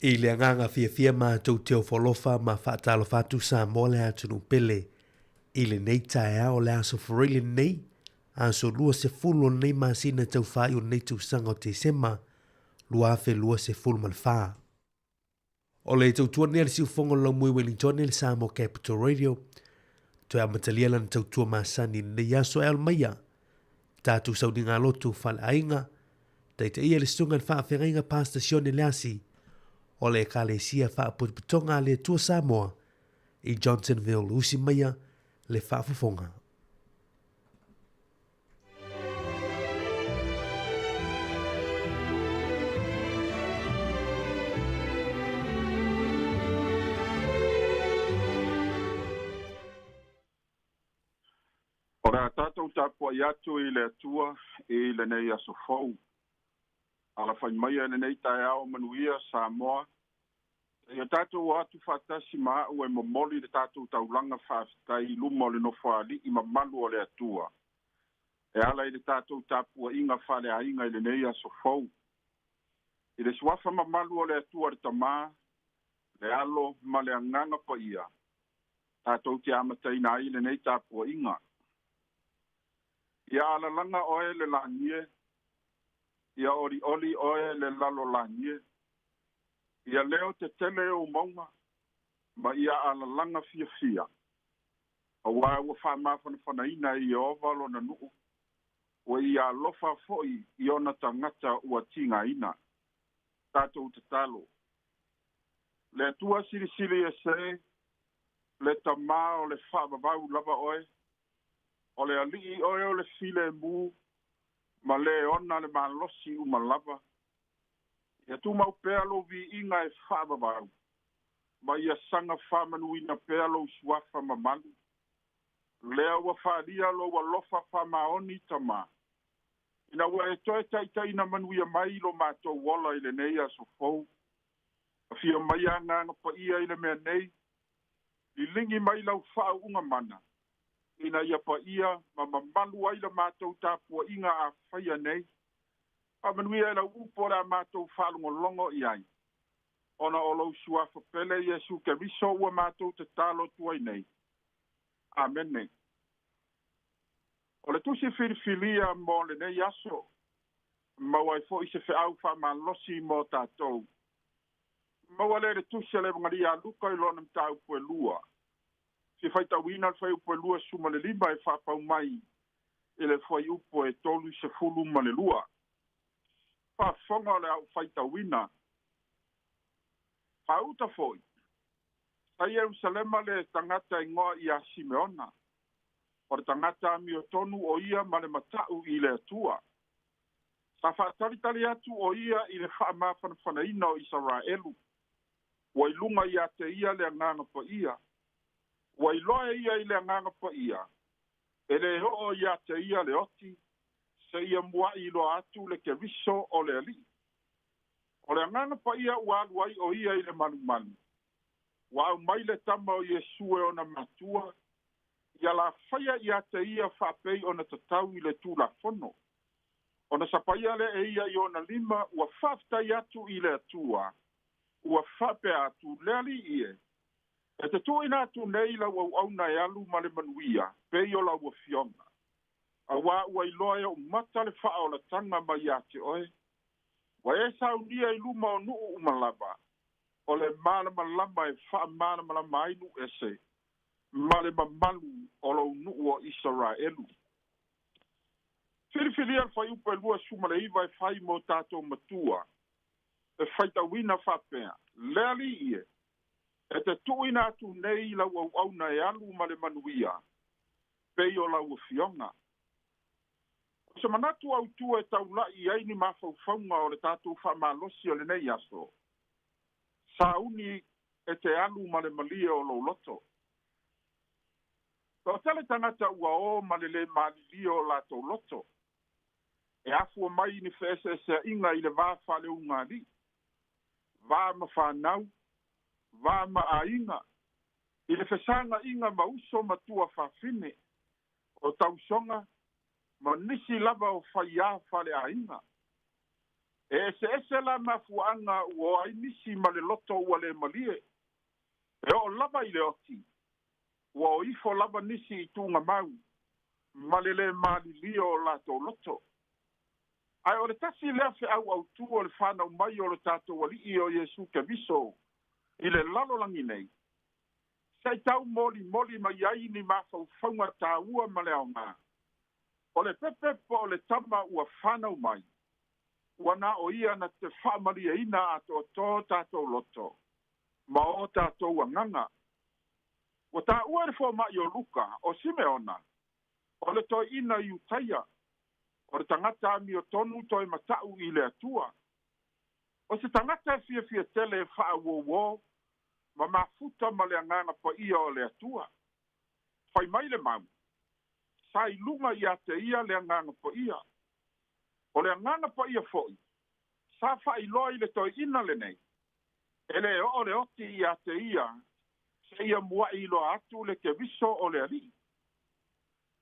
I le agaga fiafia matou te ofo alofa ma faatalofa atu Samoa le atunuu pele i lenei taeao o le aso Faraile lenei, aso 20 o lenei masina taufaai o lenei tausaga o Tesema 2024. O le tautua lenei a le siufofoga o le Laumui Wellington i le Samoa Capital Radio. Toe amatalia lana tautua masani i lenei aso e alo maia. Tatou sauniga lotu faleaiga, taitaia le susuga i le faafeagaiga Pastor Sione Leasi o le Ekalesia Faapotopotoga a le Atua Samoa i Johnsonville, usi maia le faafofoga. O le a tatou tapuai atu i le Atua i lenei aso fou. Alafai maia i lenei taeao manuia Samoa. Ia tatou o atu faatasi ma a'u e momoli le tatou taulaga faafetai i luma o le nofoalii mamalu o le Atua e ala i le tatou tapuaiga faaleaiga i lenei aso fou. I le suafa mamalu o le Atua le Tamā, le Alo ma le Agaga Paia, tatou te amataina ai lenei tapuaiga. Ia alalaga oe le lagi e, ia olioli oe le lalolagi e, ia leo tetele ou mauga ma ia alalaga fiafia. Auā ua faamafanafanaina e Ieova lona nuu, ua ia alofa foi i ona tagata ua tigaina. Tatou tatalo. Le Atua silisili ese, le Tamā o le faavavau lava oe, o le Alii oe o le filemu, ma le ona le malosi uma lava. Ia tumau pea lou viiga e faavavau, ma ia saga faamanuina pea lou suafa mamalu. Lea ua faalia lou alofa faamaoni Tamā, ina ua e toe taitaiina manuia mai lo matou ola i lenei aso fou. Afio mai Agaga Paia i le mea nei, liligi mai lau faauuga mana, ina ia paia ma mamalu ai le matou tapuaiga a faia nei. Faamanuia e lau upu o le a matou faalogologo i ai. Ona o lou suafa pele Iesu Keriso ua matou tatalo atu ai nei. Amene. O le tusi filifilia mo lenei aso, maua ai foi se feau faamalosi mo tatou. Maua lea i le tusi a le Evagalii a Luka i lona mataupu e 2. Si faitauina le fuaiupu e 25 e faapau mai i le fuaiupu e 32. Faafofoga o le au faitauina. Faauta foi, sa Ierusalema le tagata igoa ia Simeona. O le tagata amiotonu o ia ma le mata'u i le Atua. Sa faatalitali atu o ia i le faamafanafanaina o Isaraelu. Ua i luga ia te ia le Agaga Paia. Ua iloa e ia i le Agaga Paia, e le oo ia te ia le oti, seia mua'i iloa atu le Keriso o le Alii. O le Agaga Paia ua alu ai o ia i le malumalu. Ua aumai le tama o Iesu e ona matua, ia lafaia ia te ia faapei ona tatau i le Tulafono. Ona sapaia lea e ia i ona lima, ua faafetai atu i le Atua, ua faapea atu, le Alii e, e te tuuina atu nei lau auauna e alu ma le manuia, pei o lau afioga. Auā ua iloa e ou mata le faaolataga mai ia te oe. Ua e saunia i luma o nuu uma lava, o le malamalama e faamalamalama ai nuu ese, ma le mamalu o lou nuu o Isaraelu. Filifilia le fuaiupu e 29 e fai mo tatou matua, e faitauina faapea, le Alii e, e te tuuina atu nei lau auauna e alu ma le manuia, pei o lau afioga. O se manatu autu e taula'i ai ni mafaufauga o le tatou faamalosi o lenei aso, sauni e te alu ma le malie o lou loto. Toatele tagata ua o ma le lē malilie o latou loto. E afua mai ni feeseeseaʻiga i le va faaleugali'i, va ma fanau, va ma aiga, i le fesagaʻiga ma uso ma tuafafine, o tausoga ma nisi lava o faiā faleaiga. E eseese la mafuaaga ua o ai nisi ma le loto ua lē malie. E oo lava i le oti, ua o ifo lava nisi i tugamau ma le lē malilie o latou loto. Ae o le tasi lea feau autū o le fanau mai o le tatou Alii o Iesu Keriso i le lalolagi nei, se i taumolimoli mai ai ni mafaufauga tāua ma le aogā. O le pepe po o le tama ua fanau mai, ua na o ia na te faamalieina atoatoa tatou loto ma o tatou agaga. Ua taua e le fomaʻi o Luka, o Simeona, o le toeaina Iutaia, o le tagata amiotonu toe mataʻu i le Atua. O se tagata e fiafia tele e faauouō ma mafuta ma le Agaga Paia o le Atua. Fai mai le mau, sa i luga iā te ia le Agaga Paia. O le Agaga Paia foʻi, sa faailoa i le toeaina lenei, e lē oo le oti iā te ia seia muaʻi iloa atu le Keriso o le Alii.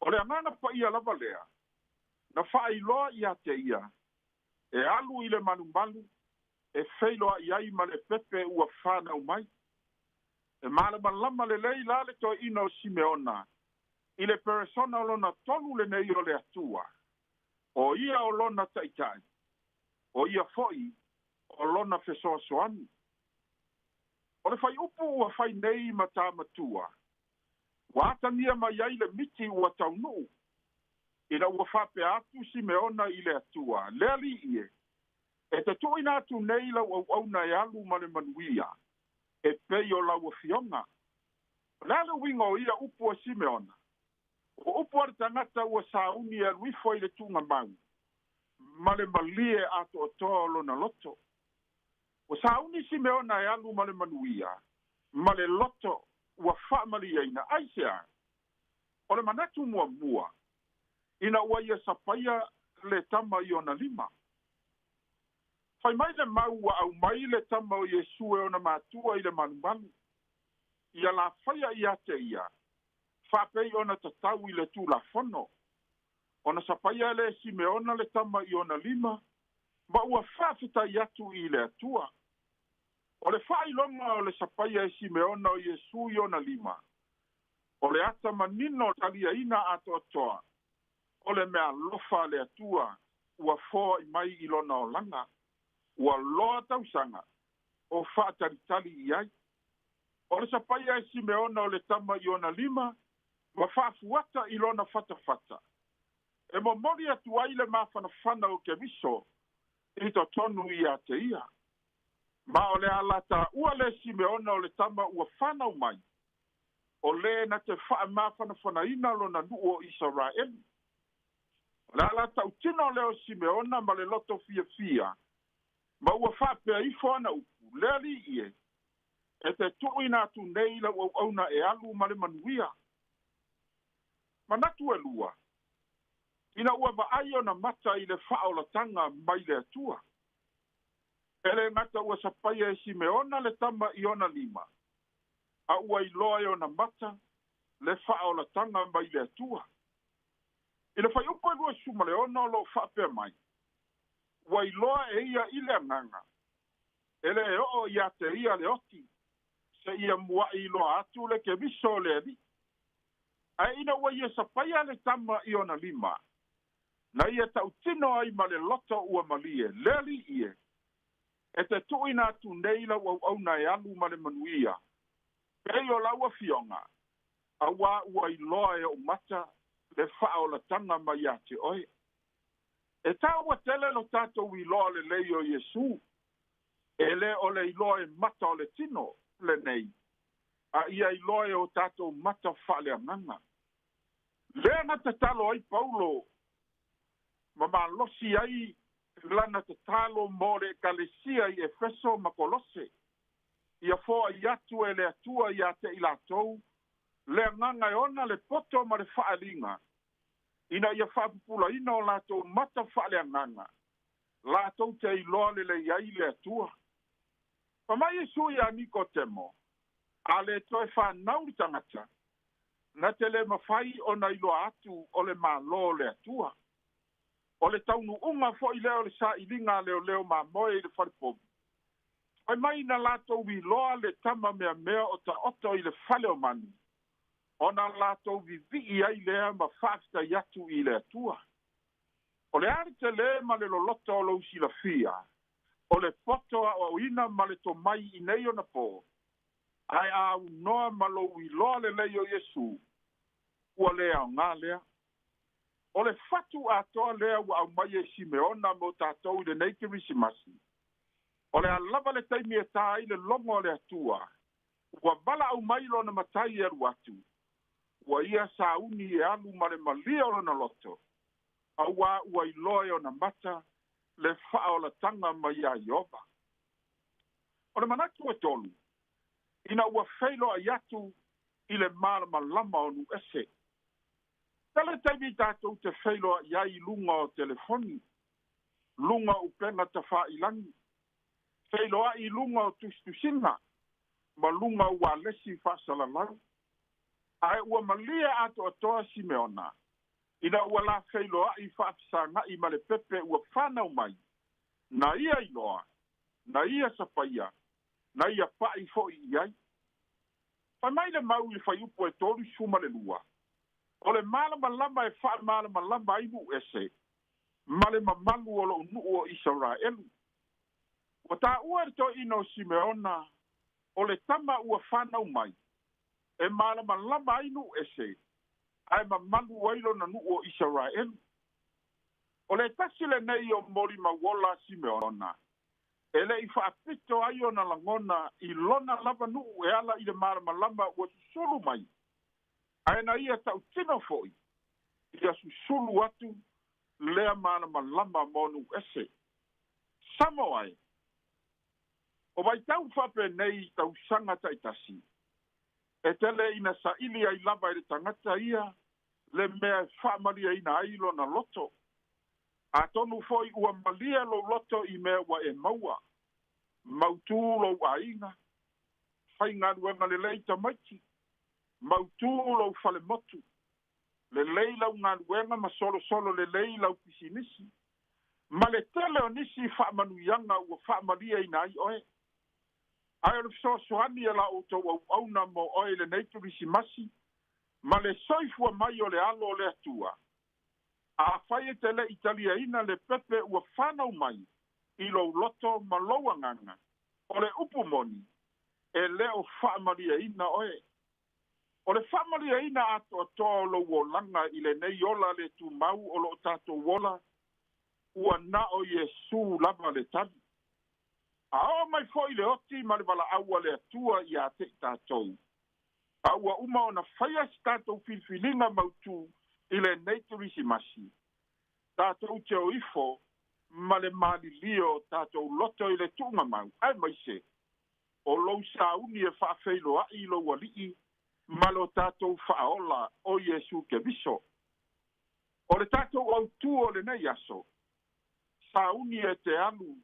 O le Agaga Paia lava lea, na faailoa iā te ia, e alu i le malumalu e feiloaʻi ai ma le pepe ua fanau mai. E malamalama lelei la le toeaina o Simeona i le peresona lona tolu lenei o le Atua, o ia o lona Taitai, o ia foʻi o lona fesoasoani. O le faiupu ua fai nei ma tā matua, ua atagia mai ai le miti ua taunuu, ina ua faapea atu Simeona i le Atua, Le Alii e, e te tuuina atu nei lau auauna e alu ma le manuia, e pei o lau afioga. O le a le uiga o ia upu a Simeona? O upu a le tagata ua sauni e alu ifo i le tugamau ma le malie atoatoa o lona loto. Ua sauni Simeona e alu ma le manuia, ma le loto ua faamalieina. Aisea? O le manatu muamua, ina ua ia sapaia le tama i ona lima. Fai mai le mau ua aumai le tama o Iesu e ona matua i le malumalu, ia lafaia iā te ia, faapei ona tatau i le Tulafono. Ona sapaia lea e Simeona le tama i ona lima, ma ua faafetai atu i le Atua. O le faailoga o le sapaia e Simeona o Iesu i ona lima, o le ata manino taliaina atoatoa o le meaalofa a le Atua ua foai mai i lona olaga, ua loa tausaga o faatalitali i ai. O le sapaia e Simeona o le tama i ona lima ma faafuata i lona fatafata, e momoli atu ai le mafanafana o Keriso i totonu iā te ia. Ma o le alataua lea Simeona o le tama ua fanau mai, o lē na te faamafanafanaina lona nuu o Isaraelu. O le ala tautino lea o Simeona ma le loto fiafia, ma ua faapea ifo ana upu, Le Alii e, e te tuuina atu nei lau auauna e alu ma le manuia. Manatu e lua, ina ua vaai ona mata i le faaolataga mai le Atua. E lē gata ua sapaia e Simeona le tama i ona lima, a ua iloa e ona mata le faaolataga mai le Atua. I le fuaiupu e 26 o loo faapea mai, ua iloa e ia i le agaga, e lē oo iā te ia le oti, seia muaʻi iloa atu le Keriso o le Alii. Ae ina ua ia sapaia le tama i ona lima, na ia tautino ai ma le loto ua malie, Le Alii e, e te tuuina atu nei lau auauna e alu ma le manuia, pei o lau afioga, auā ua iloa e oʻu mata le faaolataga mai iā te oe. E taua tele lo tatou iloa lelei o Iesu, e lē o le iloa e mata o le tino lenei, a ia iloa e o tatou mata faaleagaga. Lea na tatalo ai Paulo ma malosi ai lana tatalo mo le Ekalesia i Efeso ma Kolose, ia foai atu e le Atua iā te i latou le agaga e ona le poto ma le faaaliga, ina ia faapupulaina o latou mata faaleagaga, latou te iloa lelei ai le Atua. Fai mai Iesu iā Nikotemo, A lē toe fanau le tagata, na te lē mafai ona iloa atu o le Malo o le Atua. O le taunuuga foi lea o le sailiga a leoleo mamoe i le falepovi, fai mai na latou iloa le tama meamea o taoto i le fale o manu, ona latou vivii ai lea ma faafetai atu i le Atua. O le a le telē ma le loloto o lou silafia, o le poto aoaoina ma le tomai i nei ona pō, ae a aunoa ma lou iloa lelei o Iesu, ua le aoga lea. O le fatu atoa lea ua aumai e Simeona mo tatou i lenei Kerisimasi, o le a lava le taimi e tā ai le logo a le Atua, ua valaau mai lona Matai e alu atu, ua ia sauni e alu ma le malie o lona loto, auā ua iloa e ona mata le faaolataga mai iā Ieova. O le manatu e tolu, ina ua feiloai atu i le malamalama o nuu ese. Tele taimi tatou te feiloai ai i luga o telefoni, luga o upega tafailagi, feiloai i luga o tusitusiga ma luga o ualesi faasalalau. Ae ua malie atoatoa Simeona ina ua la feiloai faafesagai ma le pepe ua fanau mai, na ia iloa, na ia sapaia, na ia pa'i foi i ai. Fai mai le mau i le fuaiupu e 32, o le malamalama e faamalamalama ai nuu ese ma le mamalu o lou nuu o Isaraelu. Ua taua e le toeaina o Simeona o le tama ua fanau mai e malamalama ai nuu ese ae mamalu ai lona nuu o Isaraelu. O le tasi lenei o molimauola a Simeona e le i faapito ai ona lagona i lona lava nuu e ala i le malamalama ua susulu mai, ae na ia tautino foi ia susulu atu lea malamalama mo nuu ese. Samoa e, o vaitau faapenei i tausaga taitasi, e tele ina saili ai lava e le tagata ia le mea e faamalieina ai lona loto. Atonu foi ua malie lou loto i mea ua e maua, mautū lou aiga, faigaluega lelei tamaiti, mautū lou falemotu, lelei lau galuega ma solosolo lelei lau pisinisi, ma le tele o nisi faamanuiaga ua faamalieina ai oe. Ae o le fesoasoani a la outou auauna mo oe i lenei Kerisimasi ma le soifua mai o le Alo o le Atua, afai e te le i taliaina le pepe ua fanau mai i lou loto ma lou agaga, o le upu moni, e le o faamalieina oe. O le faamalieina atoatoa o lou olaga i lenei ola le tumau o loo tatou ola, ua na o Iesu lava le tali. A oo mai foi le oti ma le valaau a le Atua ia te i tatou, a ua uma ona faia se tatou filifiliga mautū i lenei Kerisimasi, tatou te o ifo ma le malilio o tatou loto i le tuugamau, aemaise o lou sauni e faafeiloai i lou Alii ma lo tatou Faaola o Iesu Keriso. O le tatou autū o lenei aso, sauni e te alu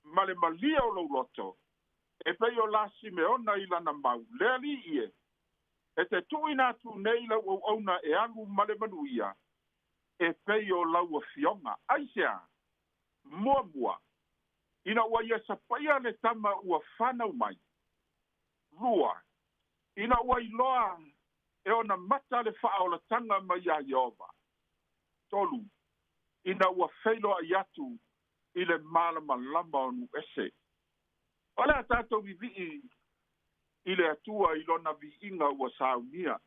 ma le malie o lou loto, e pei o la Simeona i lana mau, le Alii e, e te tuuina atu nei lau auauna e alu ma le manuia, e pei o lau afioga. Aisea? Muamua, ina ua ia sapaia le tama ua fanau mai. Lua, ina ua iloa e ona mata le faaolataga mai iā Ieova. Tolu, ina ua feiloai atu i le malamalama o nuu ese. O le a tatou vivii i le Atua i lona viiga ua saunia.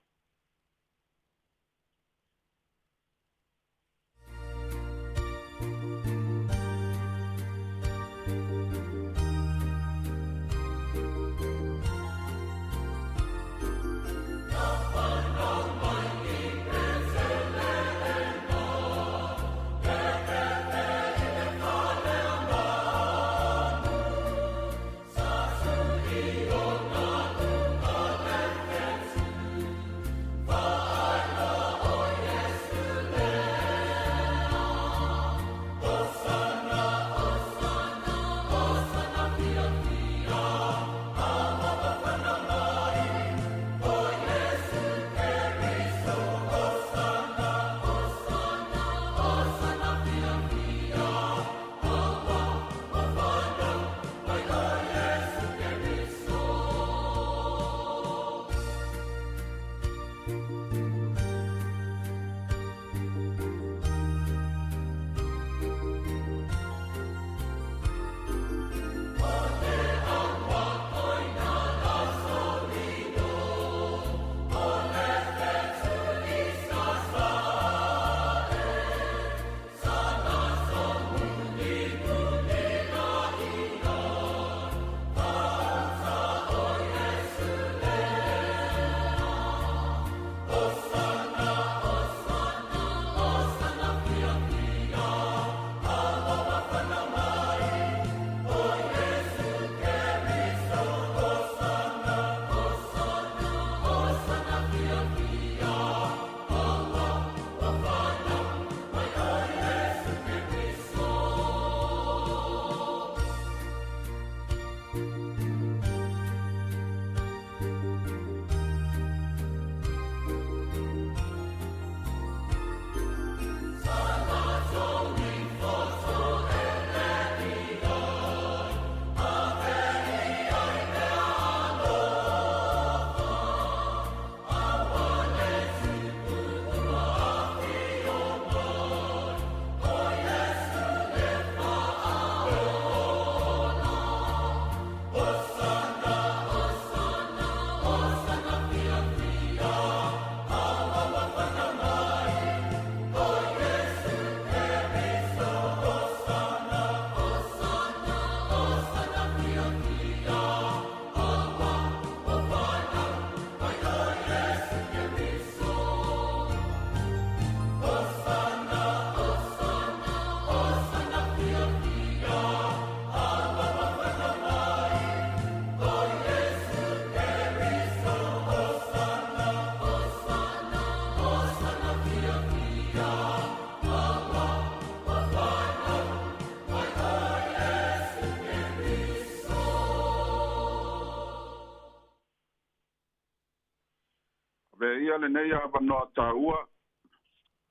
Avea ia lenei avanoa taua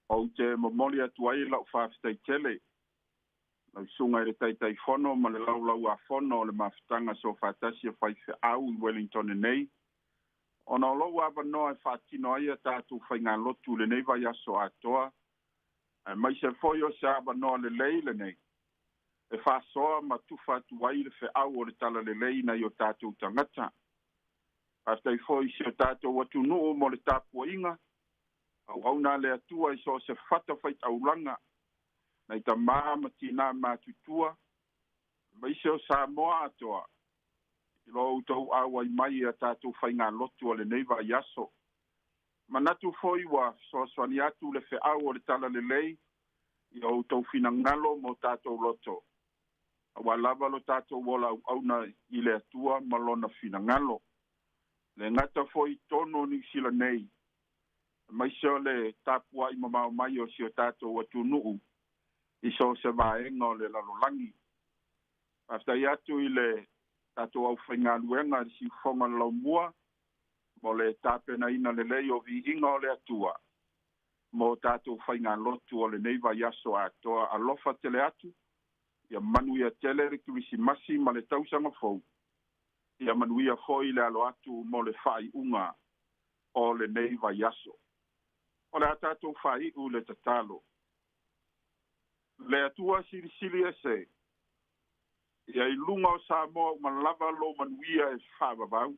ou te momoli atu ai la'u faafetai tele lau susuga i le Taitaifono ma le Laulauafono o le Mafutaga Soofaatasi a Faifeau i Wellington nei, ona o lou avanoa e faatino ai a tatou faigalotu i lenei vaiaso atoa, aemaise foi o se avanoa lelei lenei e faasoa ma tufa atu ai le feau o le Talalelei i nai o tatou tagata. Faafetai foi i si o tatou atunuu mo le tapuaiga, auauna a le Atua i so o se fatafaitaulaga, nai tamā ma tinā matutua, aemaise o Samoa atoa, i lo outou auai mai i a tatou faigalotu o lenei vaiaso. Manatu foi ua fesoasoani atu le feau o le Talalelei i o outou finagalo ma o tatou loto, aua lava lo tatou ola auauna i le Atua ma Lona finagalo. Le gata foi i totonu o Niu Sila nei, aemaise o le tapuai mamao mai o si o tatou atunuu i so o se vaega o le lalolagi. Faafetai atu i le tatou aufaigaluega i le siufofoga o le laumua mo le tapenaina lelei o viiga o le Atua mo tatou faigalotu o lenei vaiaso atoa. Alofa tele atu, ia manuia tele le Kerisimasi ma le tausaga fou, ia manuia foi le alo atu mo le faaiuga o lenei vaiaso. O le a tatou faaiu le tatalo. Le Atua Silisili Ese, ia i luga o Samoa uma lava lou manuia e faavavau.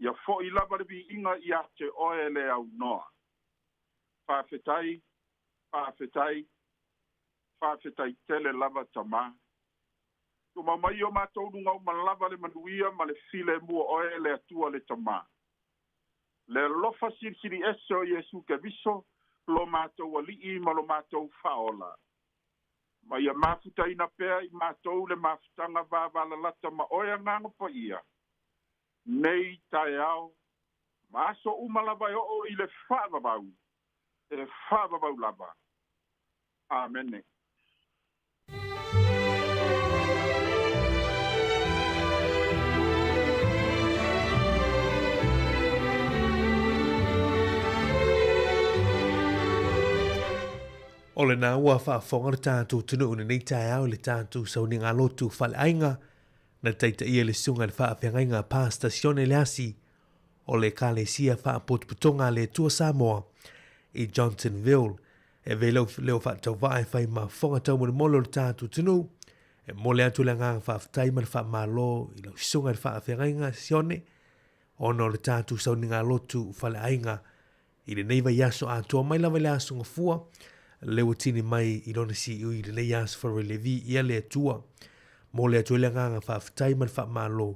Ia foi lava le viiga ia te oe le aunoa. Faafetai, faafetai, faafetai tele lava Tamā. Tumau mai i o matou luga uma lava le manuia ma le filemu o oe le Atua le Tamā. Le alofa silisili ese o Iesu Keriso, lo matou Alii ma lo matou Faaola. Ma ia mafutaina pea i matou le mafutaga vavalalata ma oe Agaga Paia, nei taeao ma aso uma lava e oo i le faavavau, e faavavau lava. Amene. O lena ua faafofoga le tatou atunuu i lenei taeao i le tatou sauniga lotu faaleaiga na taitaia le susuga i le faafeagaiga Pastor Sione Leasi o le Ekalesia Faapotopotoga a le Atua Samoa i Johnsonville. E avea lau leo faatauvaa e fai ma fofoga taumolemole o le tatou atunuu. E momoli atu le agaga faafetai ma le faamalo i lau susuga i le faafeagaiga Sione ona o le tatou sauniga lotu faleaiga i lenei vaiaso atoa mai lava i le Aso Gafua lea ua tini mai i lona siui i lenei aso Faleleivi ia le Atua. Momoli atu ai le agaga faafetai ma le faamalo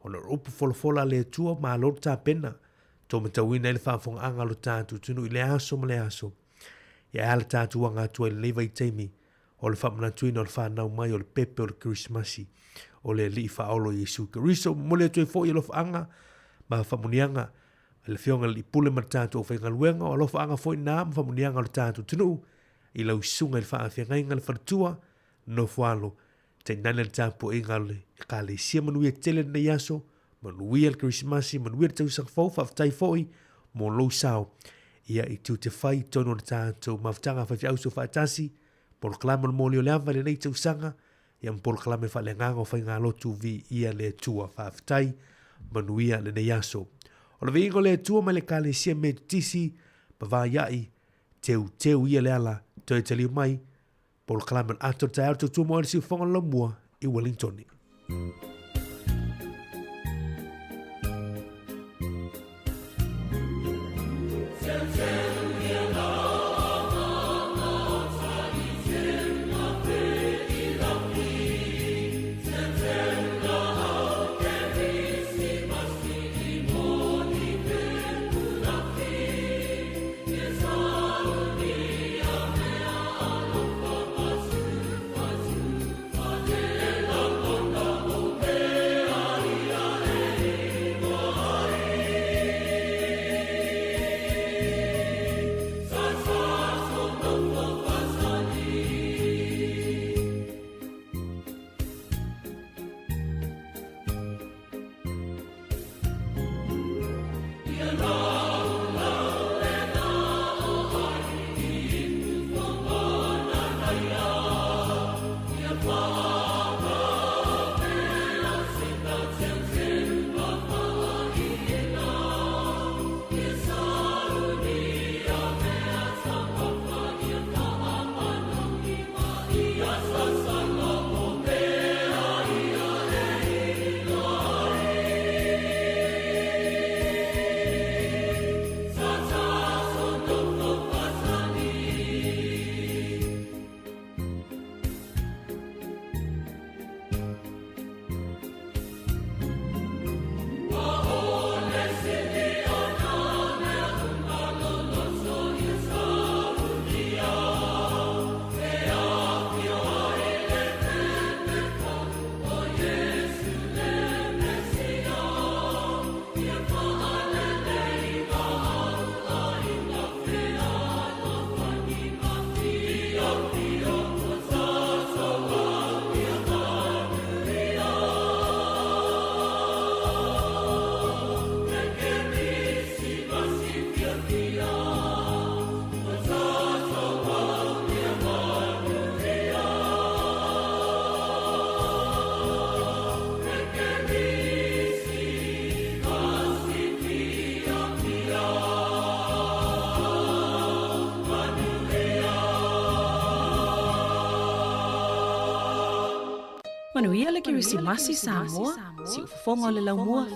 ona o upu folafola a le Atua, malo le tapena, tou matauina ai le faafofogaaga a lo tatou atunuu i lea aso ma lea aso. Ia e a le tatou aga atu ai i lenei vaitaimi o le faamanatuina o le fanau mai o le pepe o le Kerisimasi o le Alii Faaolo Iesu Keriso. Momoli atu ai foi alofaaga ma faamuniaga i le Afioga i le Alii Pule ma le tatou aufaigaluega, o alofaaga foi na ma faamuniaga o le tatou atunuu i lau susuga i le faafeagaiga le faletua Nofoalo Tainane le tapuaiga a le Ekalesia. Manuia tele lenei aso, manuia le Kerisimasi, manuia le tausaga fou. Faafetai foi mo lou sao ia i tiute fai i totonu o le tatou mafutaga faifeau soofaatasi, polokalame o le moli o le ava i lenei tausaga, ia ma polokalame faaleagaga o faigalotu viia le Atua. Faafetai, manuia lenei aso. O le viiga o le Atua mai le Ekalesia Metotisi, Pavaiai, teuteu ia le ala, toe taliu mai, Polokalame o le ata o le taeao le tautua mo le siufofoga o le laumua i Wellingtone. Manuia le Kerisimasi Samoa, siufofoga o le laumua.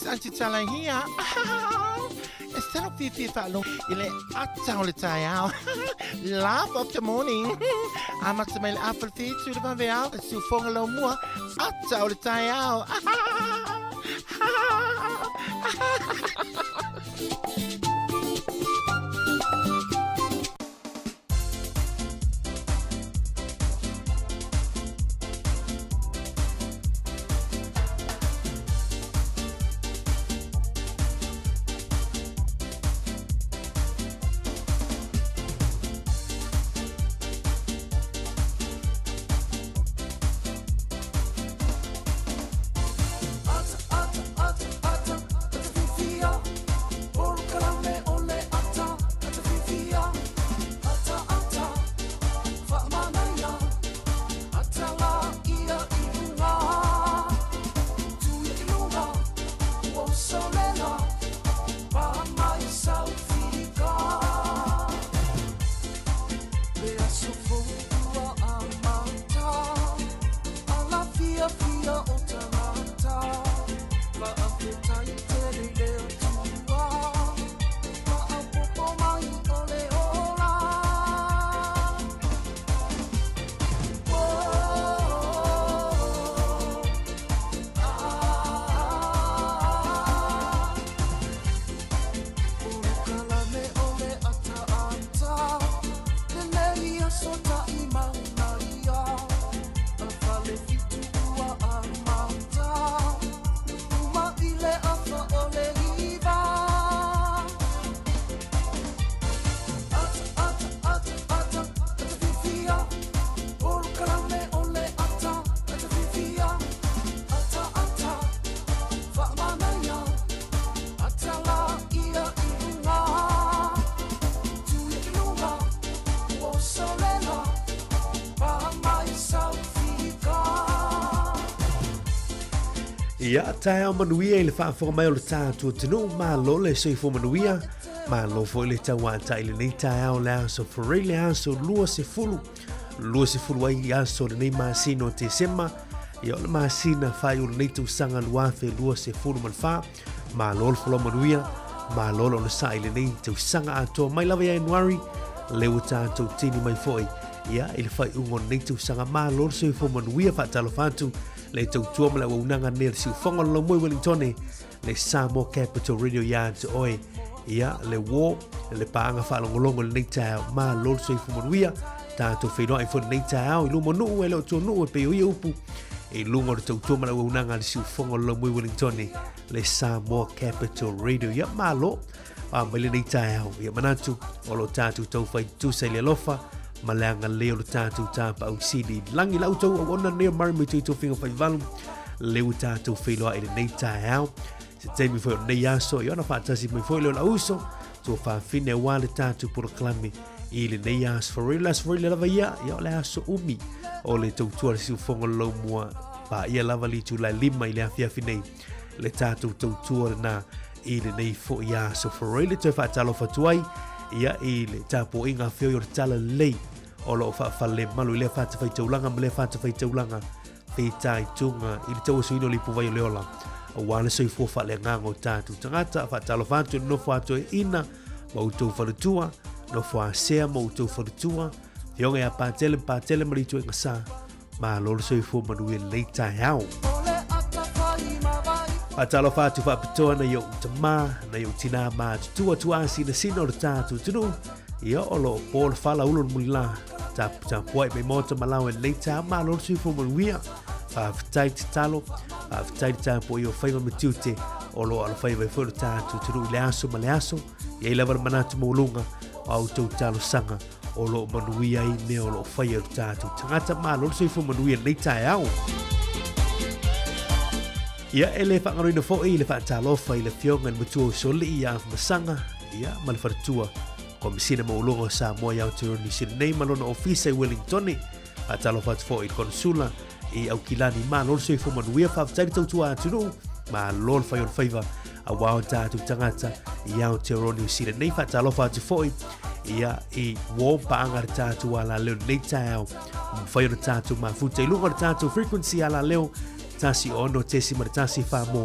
It's Aunty Tala here. E salo fiafia faalogo i le ata o le taeao. Laugh of the morning. Amata mai le afa le whitu le vave ao. Le siufoga lau mua. Ata o le taeao. Ia, taeao manuia i le faafofoga mai o le tatou atunuu, malo le soifua manuia, malo foi le tauatai i lenei taeao le aso Faraile le aso 20, 20 ai aso o lenei masina o Tesema, ia o le masina faaiu o lenei tausaga 2024, malo le folau manuia, malo le onosai i lenei tausaga atoa mai lava ia Ianuari, lea ua tatou tini mai foi ia i le faaiuga o lenei tausaga, malo le soifua manuia, faatalofa atu le tautua ma le auaunaga nei a le siufoga o le Laumoi Wellingtone, le Samoa Capital Radio ia te oe, ia le uō, le paaga faalogologo i lenei taeao, malo le soifua manuia, tatou feiloai foi lenei taeao i luma o nuu e le o tua nuu e pei o ia upu, i luga o le tautua ma le auaunaga a le siufoga o le Laumoi Wellingtone, le Samoa Capital Radio. Ia malo, a mai lenei taeao. Ia manatu, o lo tatou taufai tutusa i le alofa, ma le agalelei o lo tatou Tapaau Sili i lagi. La outou auauna lenei o Murray mai Tuitofiga Faivalu, le ua tatou feiloai i lenei taeao. Se taimi foi o lenei aso, ia ona faatasi mai foi lea o le auso, tuafafine aua le tatou polokalame i lenei aso. For real, aso for real lava ia, ia o le aso umi o le tautua le siufogo le laumua, paia lava le itula e 5 i le afiafi nei, le tatou tautua lena i lenei foi aso. For real, toe faatalofa atu ai, ia i le tapuaiga feoi o le talalelei o lo o faafalelemalu i lea fatafaitaulaga ma lea fatafaitaulaga fitaituga i le tauasuina o le ipuvai o le ola aua le soifua faaleagaga o tatou tagata. Faatalofa atu i le nofo a toeaina ma outou faletua, nofo a sea ma outou faletua, Afioga ia Patele ma Patele ma le ituaiga sa, malo le soifua manuia i lenei taeao. Faatalofa atu faapitoa nai ou tamā, nai ou tinā matutua tuasinasina o le tatou atunuu, ia o lo o po le fala ulo le mulilā, tapuai mai maota ma laoa i lenei taeao, malo le soifua manuia. Faafetai tatalo, faafetai le tapuai o faiva ma tiute o lo o alofaiva ai foi lo tatou atunuu i le aso ma le aso. E i ai lava le manatu maualuga o a outou talosaga o lo o manuia ai mea o lo o faia e lo tatou tagata. Malo le soifua manuia i lenei taeao. Ia, e le faagaloina foi le faatalofa i le Afioga i le Matua o Solii ia Afamasaga, ia, ma le faletua Komesina Maualuga o Samoa i Aotearoa Niu Sila nei ma lona ofisa i Wellingtone. Faatalofa atu foi i le Konesula i Aukilani. Malo le soifua manuia, faafetai le tautua atunuu, malo le fai o le faiva aua o tatou tagata i Aotearoa Niu Sila nei. Faatalofa atu foi ia i uō paaga le tatou alaleo lenei taeao, mafai ona tatou mafuta i luga o le tatou frequency alaleo 16.1 whā mō.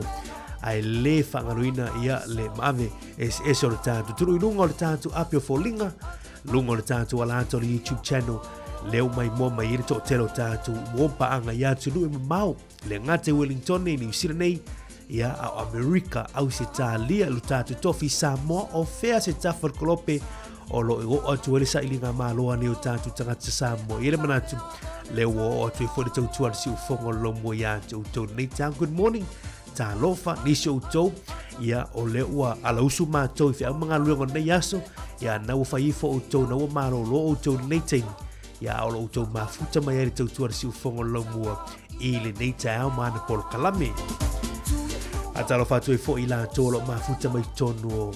Ae lē faagaloina ia le maave eseese o le tatou atunuu i luga o le tatou api o foliga, luga o le tatou ala ata o le YouTube channel, lea ua maimoa mai ai le toatele o tatou uo paaga i atunuu e mamao, le gata i Wellington i Niu Sila nei, ia a o Amerika, Ausetalia, lo tatou tofi Samoa, o fea se tafa o le kolope o lo o oo atu ai le sailiga malo a nei o tatou tagata Samoa. I le manatu, lea ua oo atu ai foi le tautua a le siufofoga o le laumua ia te outou lenei taeao. Good morning. Talofa, nisi o outou, ia, o lea ua alausu matou i feau ma galuega o lenei aso, ia, na ua fai ifo outou, na ua malolo outou i lenei taimi, ia, a o lo outou mafuta mai ai le tautua a le siufofoga o le laumua i lenei taeao ma ana polokalame. A talofa atu ai foi i latou o lo o mafuta mai totonu o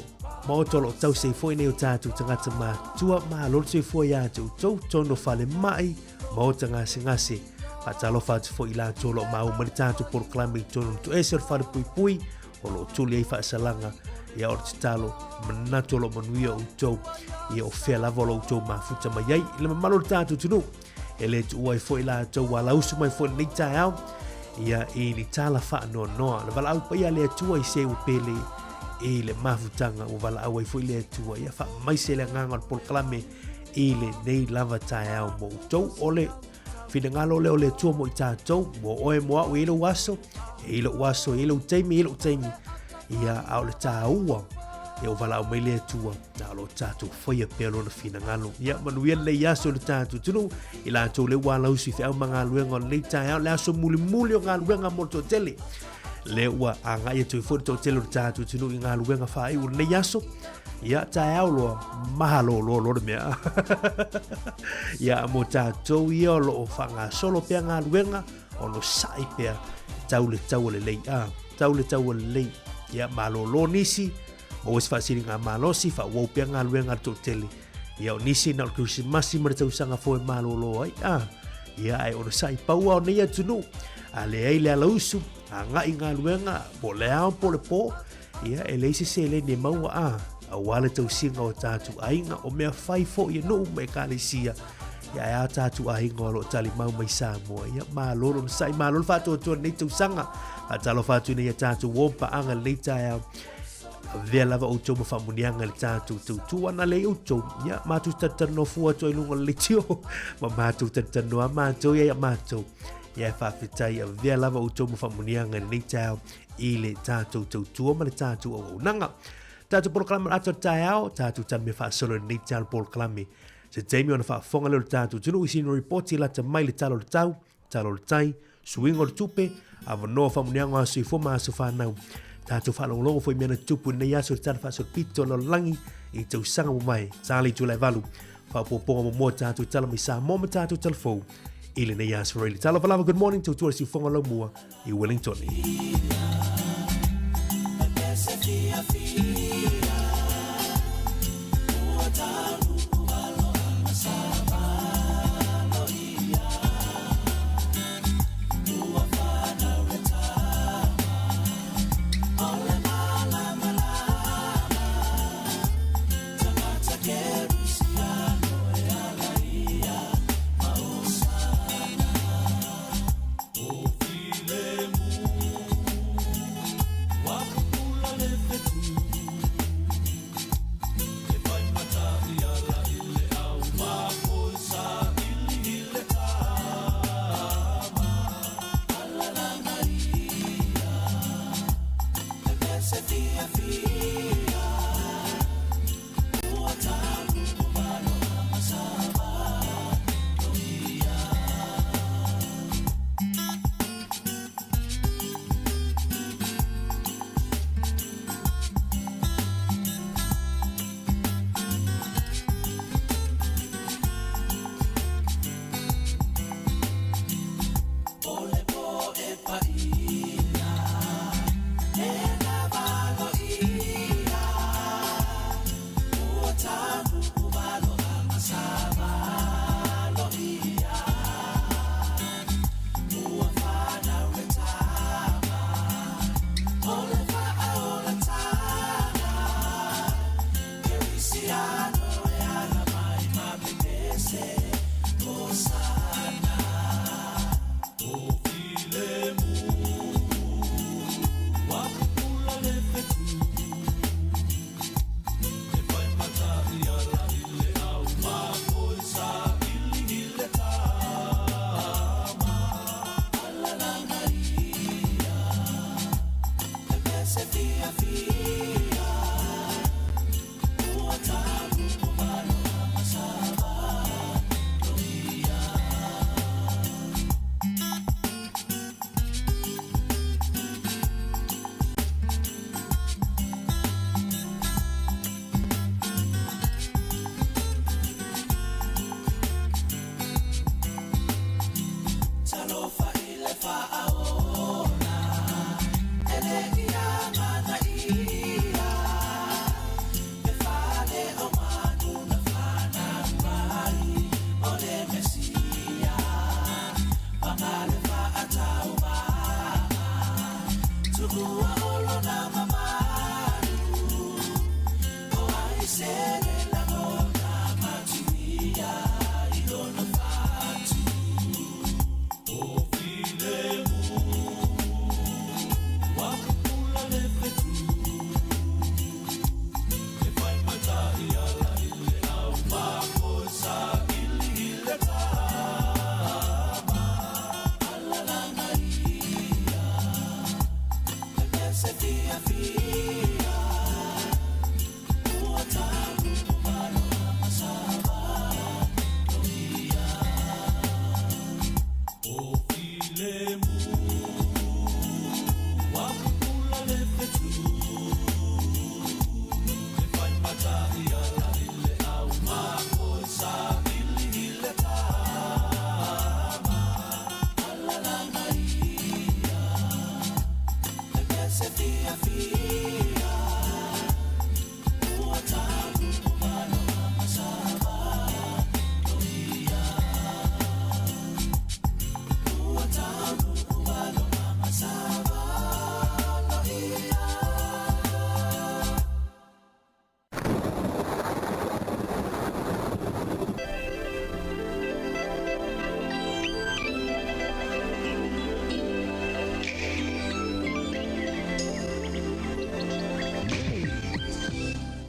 maota o lo o tausi ai foi nei o tatou tagata matutua, malo le soifua ia te outou, totonu o falemai, maota gasegase. Faatalofa atu foi i latou o lo o maua mai le tatou polokalame i totonu o le toese o le falepuipui o lo o tuli ai faasalaga. Ia o le tatalo, manatu o lo o manuia outou, ia o fea lava o lo o outou mafuta mai ai. I le mamalu o le tatou atunuu, e le tuua ai foi latou ua alausu mai foi lenei taeao, ia i ni tala faanoanoa. Le valaau paia a le Atua i se ua pele i le mafutaga ua valaau ai foi le Atua. Ia faamaise le agaga o le polokalame i lenei lava taeao mo outou. O le finagalo lea o le Atua mo i tatou, mo oe mo au, e i lou aso, e i lou aso, e i lou taimi, e i lou taimi. Ia, a o le tāua, ia ua valaau mai le Atua, na o lo tatou faia pea lona finagalo. Ia, manuia lenei aso i le tatou atunuu, i latou lea ua alausu i feau ma galuega o lenei taeao, le aso mulimuli o galuega mo le toatele. Lea ua agai atu ai foi le toatele o le tatou atunuu i galuega faaiu o lenei aso. Ia, taeao loa, mahalo loa loa le mea. Ia, mo tatou ia o lo o faagasolo pea galuega, onosai pea, tau le tau o lelei. A, tau le tau o lelei. Ia, malolo nisi, maua se faasiliga malosi, faaauau pea galuega a le toatele. Ia, o nisi na o le Kerisimasi ma le tausaga fou e malolo ai. A, ia, ae onosai pau lava o nei atunuu. A leai le alausu, agai i galuega, po o le ao po o le po, ia, e leai se seleni e maua, a, aua le tausiga o tatou aiga, o mea fai foi e nuu ma ekalesia, ia, ae a tatou aiga o lo o talimau mai Samoa. Ia, malo le onosai, malo le faatoatoa i lenei tausaga. Faatalofa atu nei a tatou uo ma paaga i lenei taeao. Avea lava outou ma faamuniaga i le tatou tautua ana lei outou. Ia, matou talatalanoa fua atu ai luga o le leitio ma matou talatalanoa matou ia ia matou. Ia, e faafetai, avea lava outou ma faamuniaga i lenei taeao i le tatou tautua ma le tatou auaunaga. Tatou polokalame o le ata o le taeao, tatou tala mea faasolo i lenei taeao le polokalame. Se taimi ona faafofoga lea o le tatou atunuu i sina ripoti lata mai le tala o le tau, tala o le tai, suiga o le tupe, avanoa faamanuiaga o aso soifua ma aso fanau. Tatou faalogologo foi i mea na tutupu i lenei aso i le tala faasolopito o le lalolagi i tausaga ua mavae. Sa le itula e valu, faaopoopoga muamua o tatou tala mai Samoa ma tatou tala fou i lenei aso. Reilly Talofa lava, good morning, tautua le siufofoga laumua i Wellington.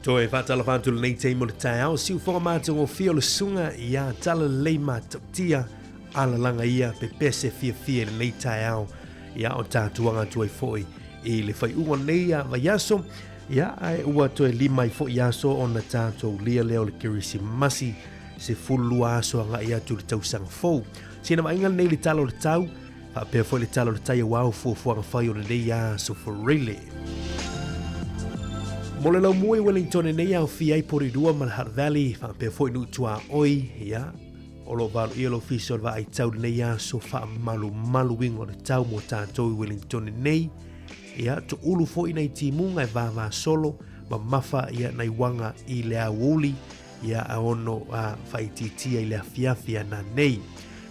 Toe faatalofa atu lenei taimi o le taeao, siufoga matagofie o le susuga ia Talalelei Matautia, alalaga ia pepese fiafia i lenei taeao, ia o tatou aga atu ai foi i le faaiuga o lenei vaiaso, ia ae ua toe 5 ai foi aso ona tatou lia lea o le Kerisimasi, 12 aso agai atu i le tausaga fou. Sina vaaiga lenei i le tala o le tau, faapea foi le tala o le tai aua o fuafuaga fai o lenei aso Foreile. Mo le laumua i Wellington nei aofia ai Porirua ma le Hutt Valley, faapea foi Nuu Tuaoi, ia, o lo o valoia le ofisa o le vaai tau lenei aso faamalumalu uiga o le tau mo tatou i Wellington nei. Ia, toulu foi nai timuga e vavasolo, mamafa ia nai uaga i le aoauli, ia a ono a faaitiitia i le afiafi ana nei.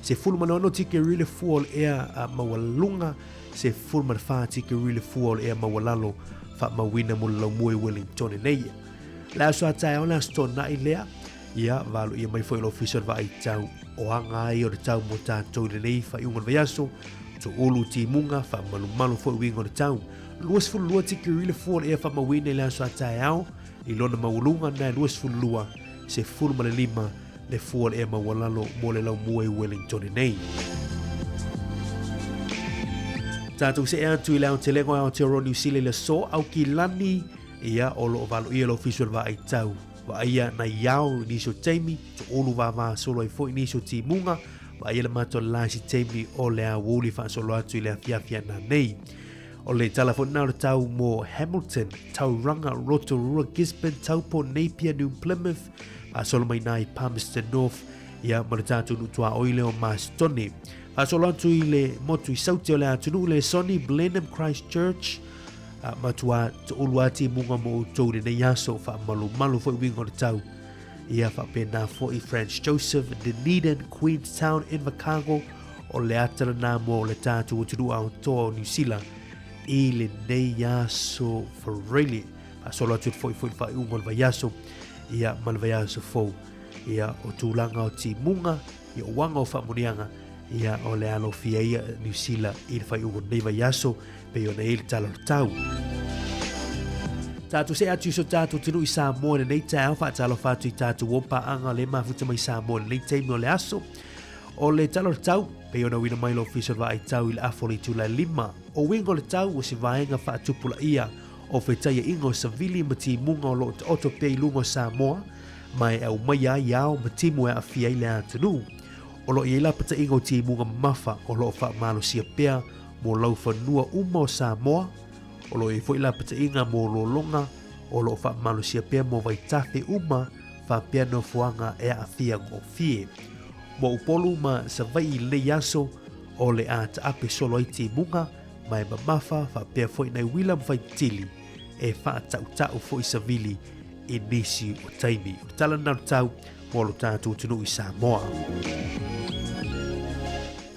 16 tikeri le fua o le ea a maualuga, 14 tikeri le fua o le ea maualalo, faamauina mo le laumua i Wellington nei. Le aso a taeao le aso Toonai lea, ia valoia mai foi le ofisa o le vaai tau o aga ai o le tau mo tatou i lenei faaiuga o le vaiaso, toulu timuga, faamalumalu foi uiga o le tau. 22 tikeri le fua o le ea faamauina i le aso a taeao, I lona maualuga na e 22, 15 le fua o le ea maualalo mo le laumua i Wellington nei. Tatou see atu i le aotelega o Aotearoa Niu Sila i le aso Aukilani, ia o lo o valoia le ofisa o le vaai tau. Vaaia nai ao i nisi o taimi, toulu vāvā solo ai foi nisi o timuga, vaaia le matou la i se taimi o le aoauli faasolo atu i le afiafi ana nei. O le tala foi lena o le tau mo Hamilton, Tauranga, Rotorua, Gisborne, Taupo, Napier, New Plymouth, faasolo mai nā i Palmerston North, ia ma le tatou nuu tuaoi lea o Marston. Faasolo atu i le motu i Saute o le atunuu le Sony, Blenheim, Christchurch, a matua toulu ati munga mo outou i lenei aso, faamalumalu foi uiga o le tau. Ia faapena foi Franz Joseph, Dunedin, Queenstown, Invercargill, o le ata lena mo le tatou atunuu aotoa o Niu Sila i lenei aso Farele. Faasolo atu foi foi le faaiuga o le vaiaso, ia ma le vaiaso fou. Ia o tulaga o timuga, ia o uaga o faamuniaga, ia o le alofia ia Niu Sila i le faaiuga o lenei vaiaso, pei ona i ai le tala o le tau. Tatou see atu i so tatou atunuu i Samoa i lenei taeao, faatalofa atu i tatou uo paaga o lea e mafuta mai Samoa i lenei taimi o le aso. O le tala o le tau, pei ona uina mai le Ofisa o le Vaai Tau i le afa o le itula e 5, o uiga o le tau o se vaega faatupulaia o fetaiaiga o savili ma timuga o lo o taoto pea i luga o Samoa ma e aumaia ai ao ma timu e aafia ai le atunuu. O lo o i ai lapataiga o timuga mamafa o lo o faamalosia pea mo laufanua uma o Samoa, o lo o i ai foi lapataiga mo lologa o lo o faamalosia pea mo vaitafe uma faapea nofoaga e aafia gofie. Mo Upolu ma Savaii i lenei aso, o le a taape solo ai timuga ma e mamafa faapea foi nai uila ma faitili e faatautau foi savili i nisi o taimi. O le tala lena o le tau mo lo tatou atunuu i Samoa.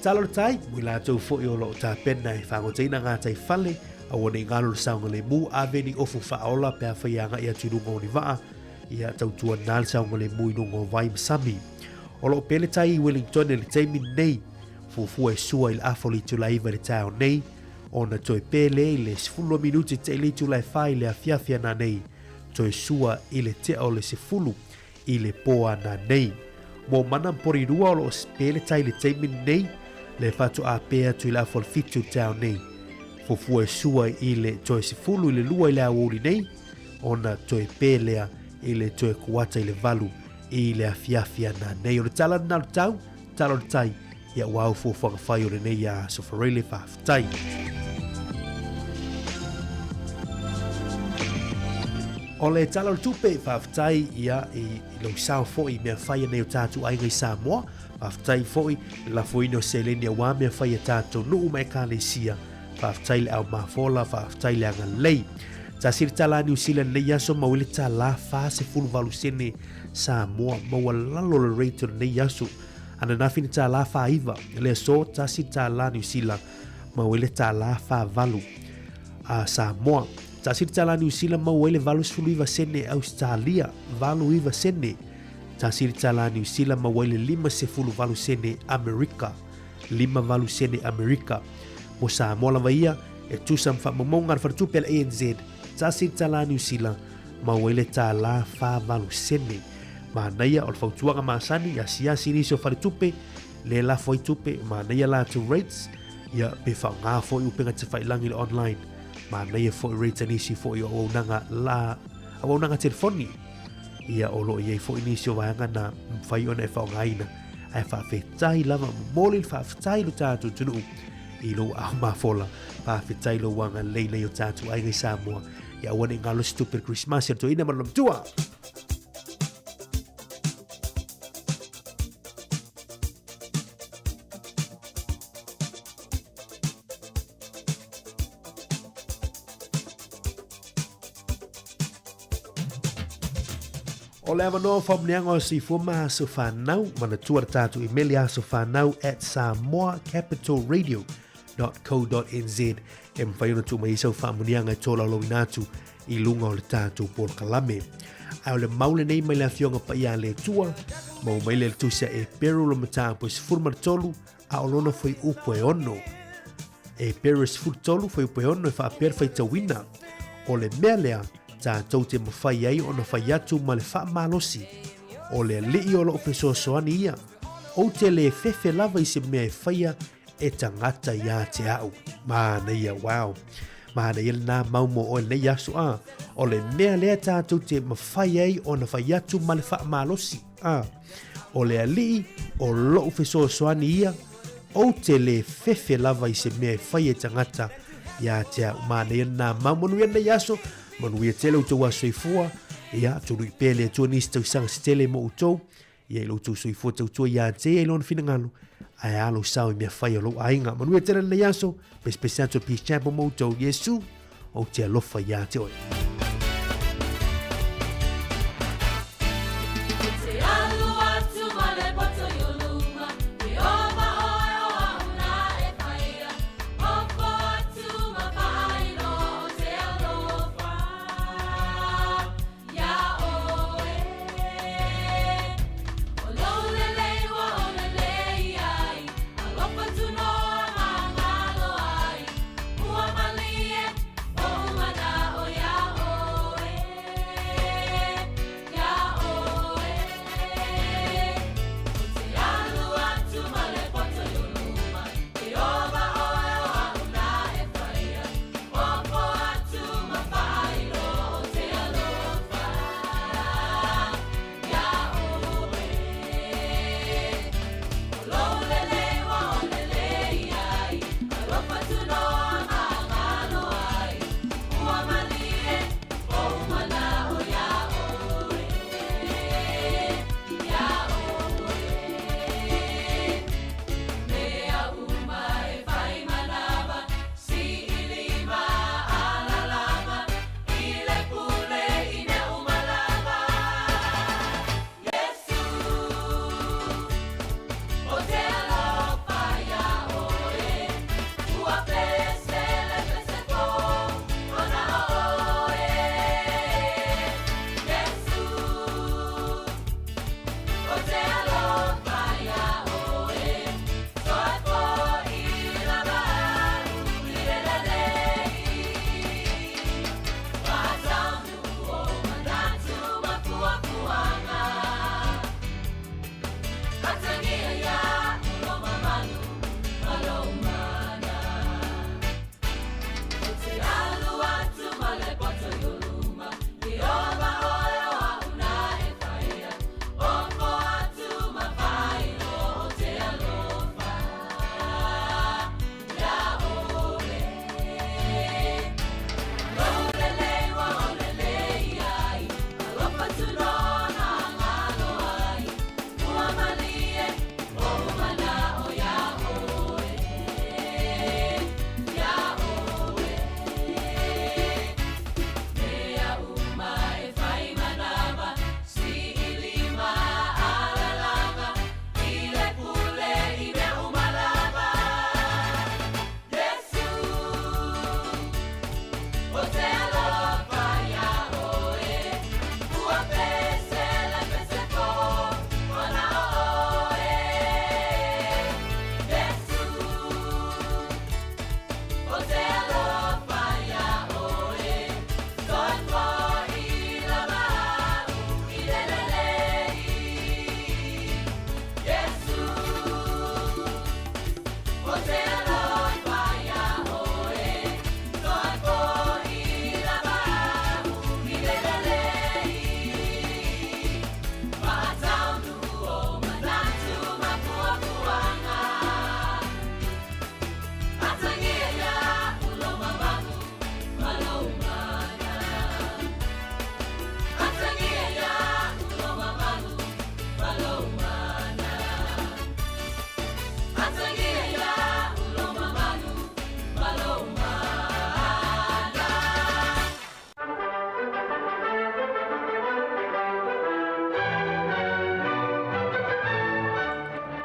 Tala o le tai, mo i latou foi o lo o tapena e fagotaina gatai fale, aua ne i galo le saogalemu, ave ni ofu faaola pe afai e agai atu i luga o ni vaa, ia tautuana le saogalemu i luga o vai ma sami. O lo o pele tai i Wellington i le taimi nei, fuafua e sua i le afa o le itula 9 i le taeao nei, ona toe pele i le 12 minuti te i le itula e 4 i le afiafi ana nei, toe sua i le tea o le 10 i le pō ana nei. Mo Mana ma Porirua o lo o pele tai i le taimi nei, le faatoa pē atu i le afa o le 7 i le taeao nei. Fuafua e sua i le toe 10 i le 2 i le aoauli nei, ona toe pē lea i le toe kuata i le 8 i le afiafi ana nei. O le tala lena o le tau, tala o le tai, ia ua au fuafuaga fai o lenei aso Farele, faafetai. O le tala o le tupe, faafetai ia i lou sao foi i mea fai nei o tatou aiga i Samoa, faafetai foi i le lafoina o seleni aua mea fai a tatou nuu ma ekalesia, faafetai le au mafola, faafetai le agalelei. Tasi le tala a Niu Sila lenei aso maua i le tala 48 sene Samoa, maualalo le rate o lenei aso. Ananafi le tala 49, le aso tasi le tala Niu Sila maua i le tala 48 a Samoa. Tasi le tala Niu Sila maua i le 89 sene Australia, 89 sene. Tasi le tala Niu Sila maua i le 58 sene Amerika, 58 sene Amerika. Mo Samoa lava ia, e tusa ma faamaumauga a le Faletupe a le ANZ, tasi le tala Niu Sila Maua ai le $1 48 sene. Manaia o le fautuaga masani, asiasi nisi o faletupe, le lafo ai tupe, manaia latou rates, ia pe faaaoga foi upega tafailagi i le online. Manaia foi rates a nisi foi o auaunaga la auaunaga telefoni. Ia o lo o i ai foi nisi o vaega na mafai ona e faaaogaina. Ae faafetai lava, momoli le faafetai i lo tatou atunuu i lou aao mafola. Faafetai lou agalelei nei o tatou aiga i Samoa. Ia aua ne i galo se tupe i le Kerisimasi a le toeaina ma lona matua. O le avanoa o faamanuiaga o Soifua ma Aso Fanau, manatua le tatou imeli asofanau at samoacapitalradio.co.nz e mafai ona tuu mai ai sau faamanuiaga e tolaulauina atu i luga o le tatou polokalame. Ae o le mau lenei mai le Afioga Paia a le Atua, maua mai le tusi a Eperu le mataupu e 13, a o lona fuaiupu e 6. Eperu e 13, fuaiupu e 6 e faapea le faitauina. O le mea lea tatou te mafai ai ona fai atu ma le faamalosi, o le Alii o lou fesoasoani ia, ou te le fefe lava i se mea e faia e tagata ia te au. Manaia, wow. Manaia lena mau mo oe lenei aso a. O le mea lea tatou te mafai ai ona fai atu ma le faamalosi a. O le Alii o lou fesoasoani ia, ou te le fefe lava i se mea e fai e tagata ia te au. Manaia lena mau. Manuia lenei aso, manuia tele outou aso soifua. Ia, tului pea le Atua nisi tausaga se tele mo outou. Ia i lo outou soifua tautua ia te ia i lona finagalo, ae a lou sao i mea fai o lou aiga. Manuia tele lenei aso, pesepese atu a Peace Chapel mo outou. Iesu, ou te alofa ia te oe.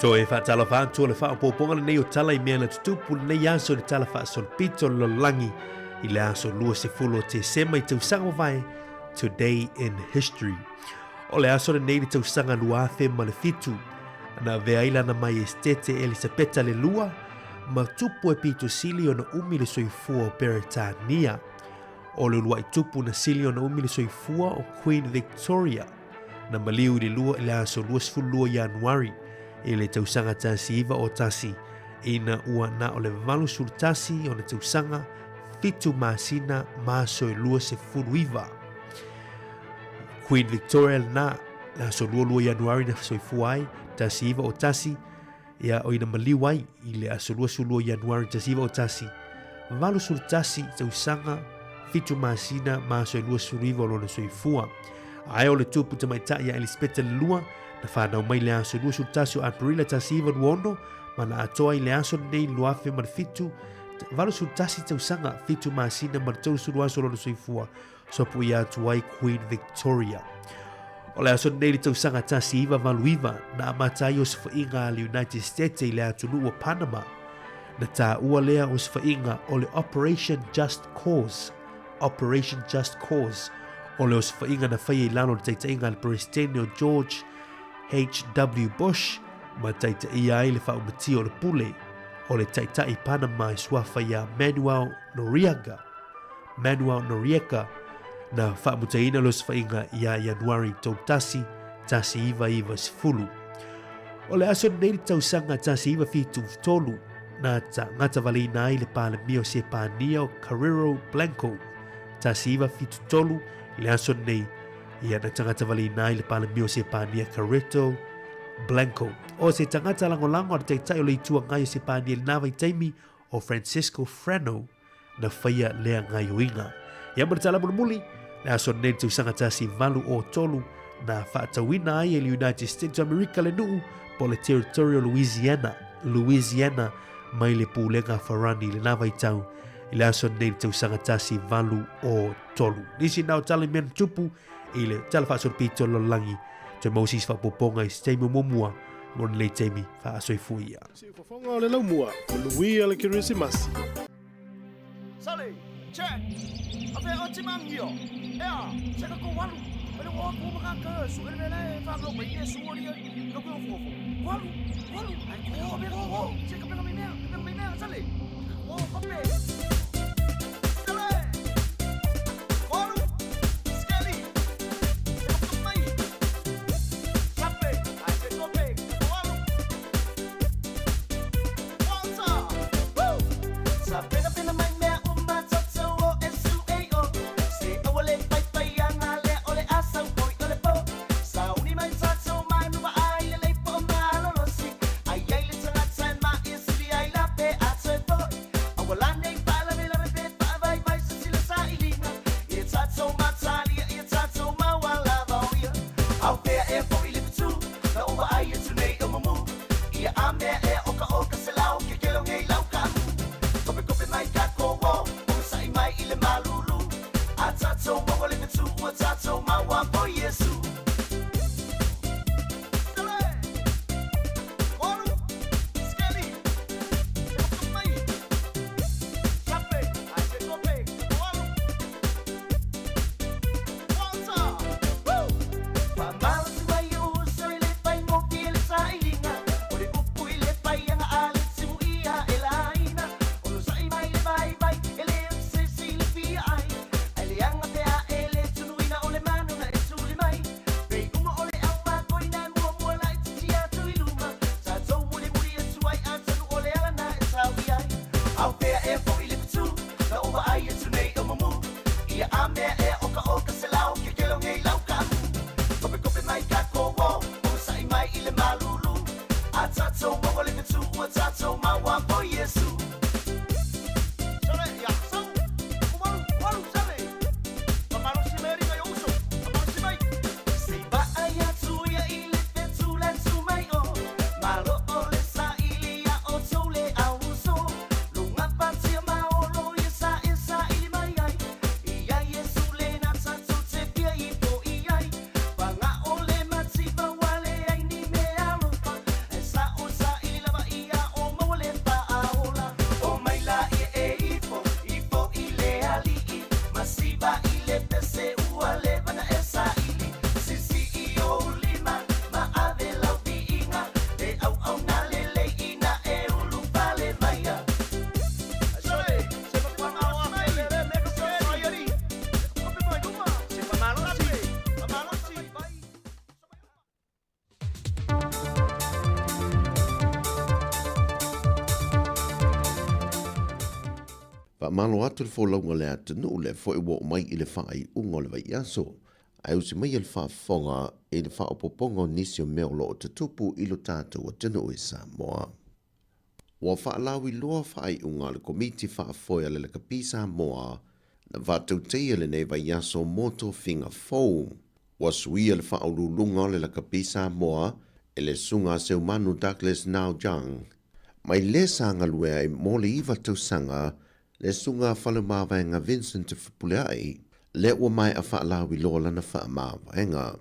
Toe faatalofa atu o le faaopoopoga lenei o tala i mea na tutupu lenei aso i le Tala Faasolopito o le Lalolagi i le aso 20 o Tesema i tausaga mavae Today in History. O le aso lenei i le tausaga 2007 na avea ai lana Maiestete Elisapeta le Lua ma tupu e pito sili ona umi le soifua o Peretania. O le uluai tupu na sili ona umi le soifua o Queen Victoria na maliu i le lua i le aso 22 Ianuari i le tausaga 1901 ina ua na o le 81 ona tausaga, 7 masina ma aso e 29. Queen Victoria lena, le aso 22 Ianuari na soifua ai, 1901, ia o ina maliu ai i le aso 22 Ianuari 1901, 81 tausaga, 7 masina ma aso e 29 o lona soifua. Ae o le tupu tamaitai ia Elisapeta le Lua, na whanau mai le aso 21 o Aperila 1926, ma na atoa i le aso lenei 2007, 81 tausaga, 7 masina ma le 30 aso o lona soifua, soapuia atu ai Queen Victoria. O le aso lenei le tausaga 1989 na amata ai osofaiga a le United States i le atunuu o Panama. Na taua lea osofaiga o le Operation Just Cause, Operation Just Cause, o le osofaiga na faia i lalo o le taitaiga a le Peresetene o George H.W. Bush ma taitaia ai le faaumatia o le pule o le taitai Panama e suafa iā Manuel Noriega. Manuel Noriega, na faamutaina le osofaiga iā Ianuari 31, 1990. O le aso lenei le tausaga 1973 na gatavaleina ai le Palemia o Sepania o Carrero Blanco. 1973 i le aso lenei ia na tagatavaleina ai le Palemia o Sepania Carreto Blanco. O se tagata lagolago a le Taitai o le Itu Agai o Sepania i lena vaitaimi o Francisco Frano na faia lea gaioiga. Ia ma le tala mulimuli, le aso nei le tausaga 1803 na faatauina ai e le United States of America le nuu po le territory o Louisiana, Louisiana mai le pulega Farani i lena vaitau i le aso nei le tausaga 1803. Nisi na o tala i mea na tupu i le tala faasolopito o le lalolagi, toe maua se isi faaopoopoga i se taimi o muamua mo lenei taimi faasoifuia. Siufofoga o le laumua, manuia le Kerisimasi. Sale, check. Afe o timangio. Ea, se ka ko walu. Ele o ko maka ka su ele le fa lo mai e su oli lo ko fo fo. Walu, walu. Ai ko be ko. Se ka pe me ka me me sale. O ko pe. Sale. Walu. Skelly. Se ka mai. Sape. Ai se ko pe. Walu. Faamalo atu le folauga a le atunuu lea foi ua oo mai i le faaiuga o le vaiaso, ae usi maia le faafofoga i le faaopoopoga o nisi o mea o lo o tutupu i lo tatou atunuu i Samoa. Ua faalauiloa faaiuga a le Komiti Faafoe a le Lakapi Samoa na faatautaia lenei vaiaso mo tofiga fou. Ua suia le faauluuluga o le Lakapi Samoa e le Susuga a Seumanu Douglas Nau Jang. Mai lē sa galue ai mo le iva tausaga le Susuga a Faleomavaega Vincent Fepuleai, lea ua maea faalauiloa lana faamavaega.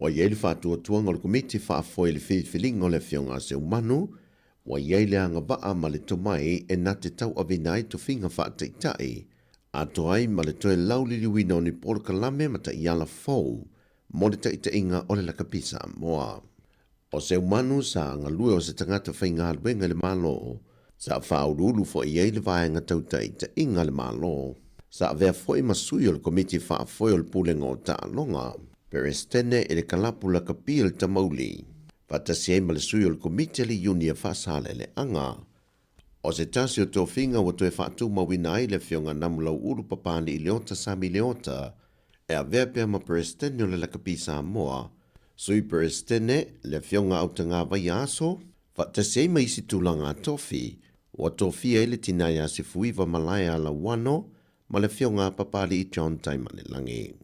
Ua i ai le faatuatuaga o le Komiti Faafoe i le filifiliga o le Afioga a Seumanu, ua i ai le agavaa ma le tomai e na te tauaveina ai tofiga faataitai, atoa ai ma le toe lauliliuina o ni polokalame ma taiala fou mo le taitaiga o le lakapi Samoa. O Seumanu sa galue o se tagata faigaluega i le Malo, sa faauluulu foi i ai le vaega tau taitaiga a le Malo, sa avea foi ma sui o le Komiti Faafoe o le Pulega o Taaloga, Peresetene i le Kalapu Lakapi a le Tamauli, faatasi ai ma le sui o le Komiti a le Iunia Faasaleleaga. O se tasi o tofiga ua toe faatumauina ai le Afioga Namulau'ulu Papali'i Leota Sami Leota e avea pea ma Peresetene o le Lakapi Samoa, Sui Peresetene, le Afioga Autagavaia Aso, faatasi ai ma isi tulaga tofi, ua tofia ai le tina ia Sefuiva Malaea Lauano ma le Afioga Papali'i John Taimalelagi.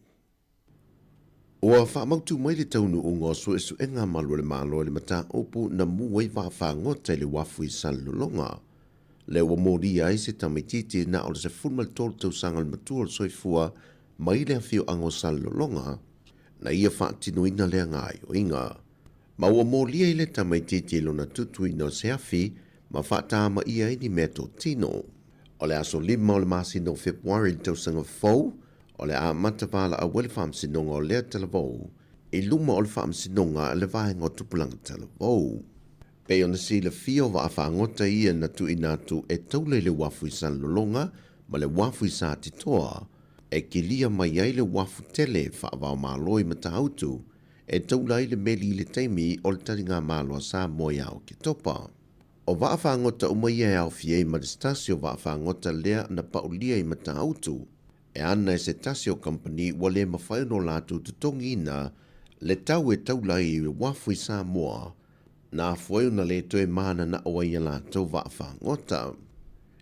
Ua faamautu mai le taunuuga o suesuega a malu o le Malo i le mataupu na mu ai vaafagota i le uafu i Salelologa, lea ua molia ai se tamaitiiti na o le 13 tausaga le matua o le soifua mai le afioaga o Salelologa na ia faatinoina lea gaoioiga. Ma ua molia i le tamaitiiti i lona tutuina o se afi ma faatamaia ai ni meatotino. O le aso 5 o le masina o Fepuari i le tausaga fou, O le amata valaau ai le Faamasinoga o lea talavou i luma o le Faamasinoga a le Vaega o Tupulaga Talavou. Pei ona silafia o vaafagota ia na tuuina atu e taula i le uafu i Salelologa ma le uafu i Satitoa, e kilia mai ai le uafu tele faavaomalo i Matautu e taula ai le meli i le taimi o le taligamalo a Samoa ia Oketopa. O vaafagota uma ia e aofia ai ma le se tasi o vaafagota lea na paulia i Matautu, E ana e se tasi o kamupani ua le mafai ona o latou totogiina le tau e taula ai i le uafu i Samoa, na afua ai ona le toe mananao ai ia latou vaa fagota.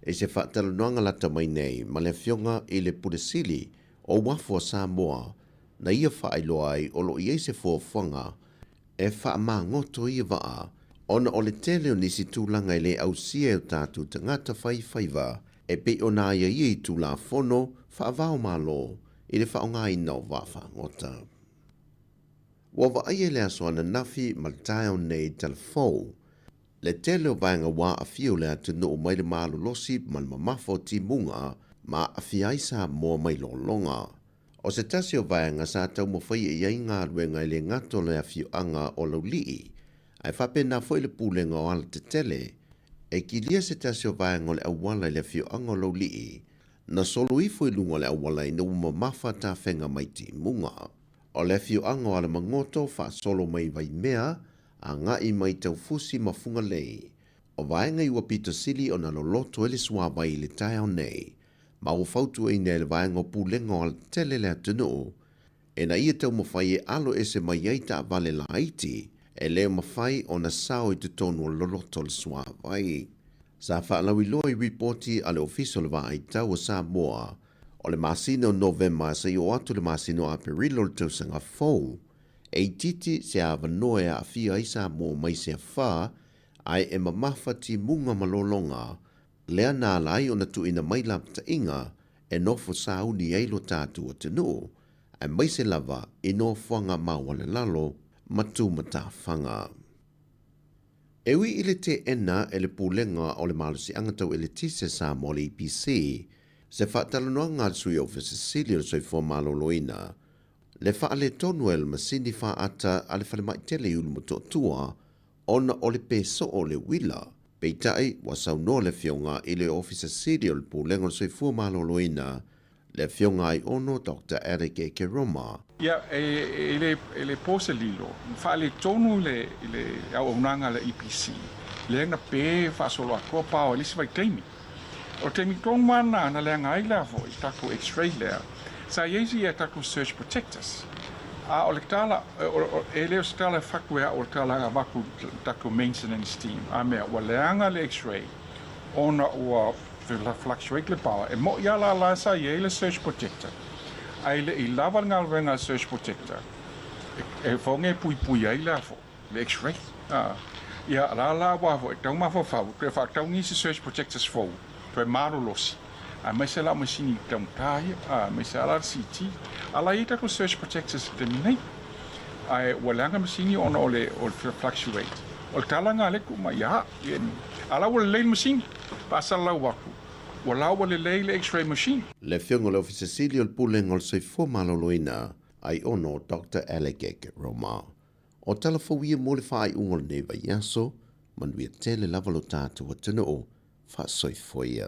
I se faatalanoaga lata mai nei ma le Afioga i le Pule Sili o Uafu a Samoa, na ia faailoa ai o lo o i ai se fuafuaga e faamagoto ia vaa ona o le tele o nisi tulaga e le ausia e o tatou tagata fai faiva e pei ona aiaia i Tulafono faava-o-Malo i le faaaogaina o vaafagota. Ua vaaia i le aso ananafi ma le taeao nei talafou le tele o vaega ua aafia o le atunuu mai le malolosi ma le mamafa o timuga ma aafia ai Samoa mai lologa. O se tasi o vaega sa taumafaia i ai galuega e le gata o le afioaga o Laulii, ae faapena foi le pulega o alatetele, e kilia se tasi o vaega o le auala i le afioaga o Laulii, na solo ifo i luga o le auala ina ua mamafa tafega mai timuga. O le afioaga o Alamagoto faasolo mai Vaimea, agai mai Taufusi ma Fugalei. O vaega i ua pito sili ona loloto ai le suavai i le taeao nei, ma ua fautuaina e le Vaega o Pulega o Alatele le atunuu ina ia taumafai e alo ese mai ai taavale laiti e le mafai ona sao i totonu o le loloto o le suavai. Sa faalauiloa i ripoti a le Ofisa o le Vaai Tau o Samoa o le masina o Novema seia oo atu i le masina o Aperila o le tausaga fou, e itiiti se avanoa e aafia ai Samoa mai se afa ae e mamafa timuga ma lologa Lea na ala ai ona tuuina mai lapataiga e nofo sauni ai lo tatou atunuu, aemaise lava i nofoaga maualalalo ma tumatafaga. E ui i le teena e le Pulega o le Malosiaga Tau Eletise Samoa le EPC se faatalanoaga a le Sui Ofisa Sili o le Soifua Maloloina, le faaletonu ai o le masini faata a le falemai tele i Ulumotootua ona o le pe soo o le uila. Peitai, ua saunoa le Afioga i le Ofisa Sili o le Pulega o le Soifua Maloloina, le Afioga Aiono Doctor Alec Ekeroma. Ia, e le, e le po se lilo, na faaletonu le, le auaunaga a le EPC, lea na pe faasoloatoa paoa i le isi vaitaimi. O le taimi tonu lava lena na leaga ai la foi tatou x-ray lea, sa i ai isi a tatou surge protectors. A o le tala, e le o se tala e fatu e au o le tala e avatu i le tatou maintenance team, a mea, ua leaga le x-ray ona ua fluctuate le power. E mo'i lava la la sa i ai le surge protector, ae le i lava le galuega a le surge protector e foge e puipui ai la foi. le x-ray. A, ia, la la aua foi, tau mafaufau, toe faataungi isi surge protectors fou, toe malolosi, aemaise la o masini taugata ia, aemaise lava la le CT. A la i ai tatou surge protectors i le taimi nei, ae ua leaga masini ona o le, o le fluctuate. O le tala lena lea e tuu mai ia au. A la ua lelei le masini, faasalalau atu, ua la ua lelei le x-ray machine. Le Afioga i le Ofisa Sili o le Pulega o le Soifua Maloloina, Aiono Doctor Alec Roma. O tala fou ia mo le faaiuga o lenei vaiaso, manuia tele lava lo tatou atunuu, faasoifua ia.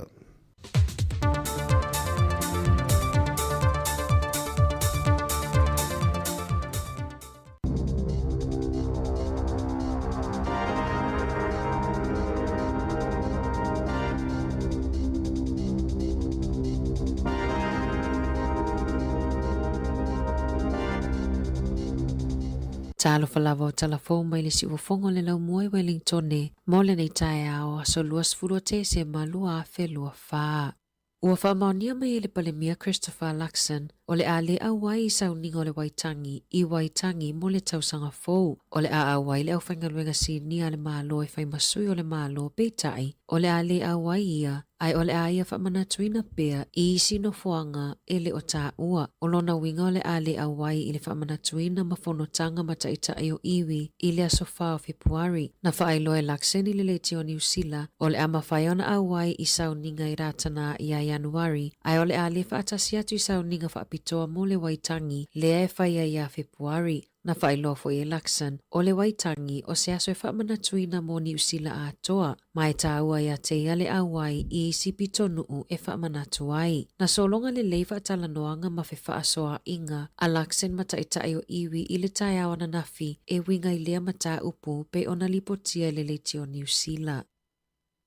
Talofa lava o tala fou mai le siufofoga o le laumua i Wellingtone mo lenei taeao aso 20 o Tesema 2024. Ua faamaonia mai e le Palemia Christopher Luxon o le a le auai i sauniga o le Waitangi i Waitangi mo le tausaga fou. O le a auai le aufaigaluega sinia a le Malo e fai ma sui o le Malo, peitai, o le a le auai ia ae o le a ia faamanatuina pea i isi nofoaga e le o taua. O lona uiga o le a le auai i le faamanatuina ma fonotaga ma taitai o iwi i le aso 4 o Fepuari. Na faailoa e Luxon i le Leitio Niu Sila o le a mafai ona auai i sauniga i Rātana ia Ianuari, ae o le a le faatasi atu i sauniga faapitoa mo le Waitangi lea e fai ai ia Fepuari. Na faailoa foi e Luxon, o le Waitangi o se aso e faamanatuina mo Niu Sila atoa, ma e tāua ia te ia le auai i isi pitonuu e faamanatu ai. Na sologa lelei faatalanoaga ma fefaasoaaiga a Luxon ma taitai o iwi i le taeao ananafi e uiga i lea mataupu pei ona lipotia i le Leitio Niu Sila.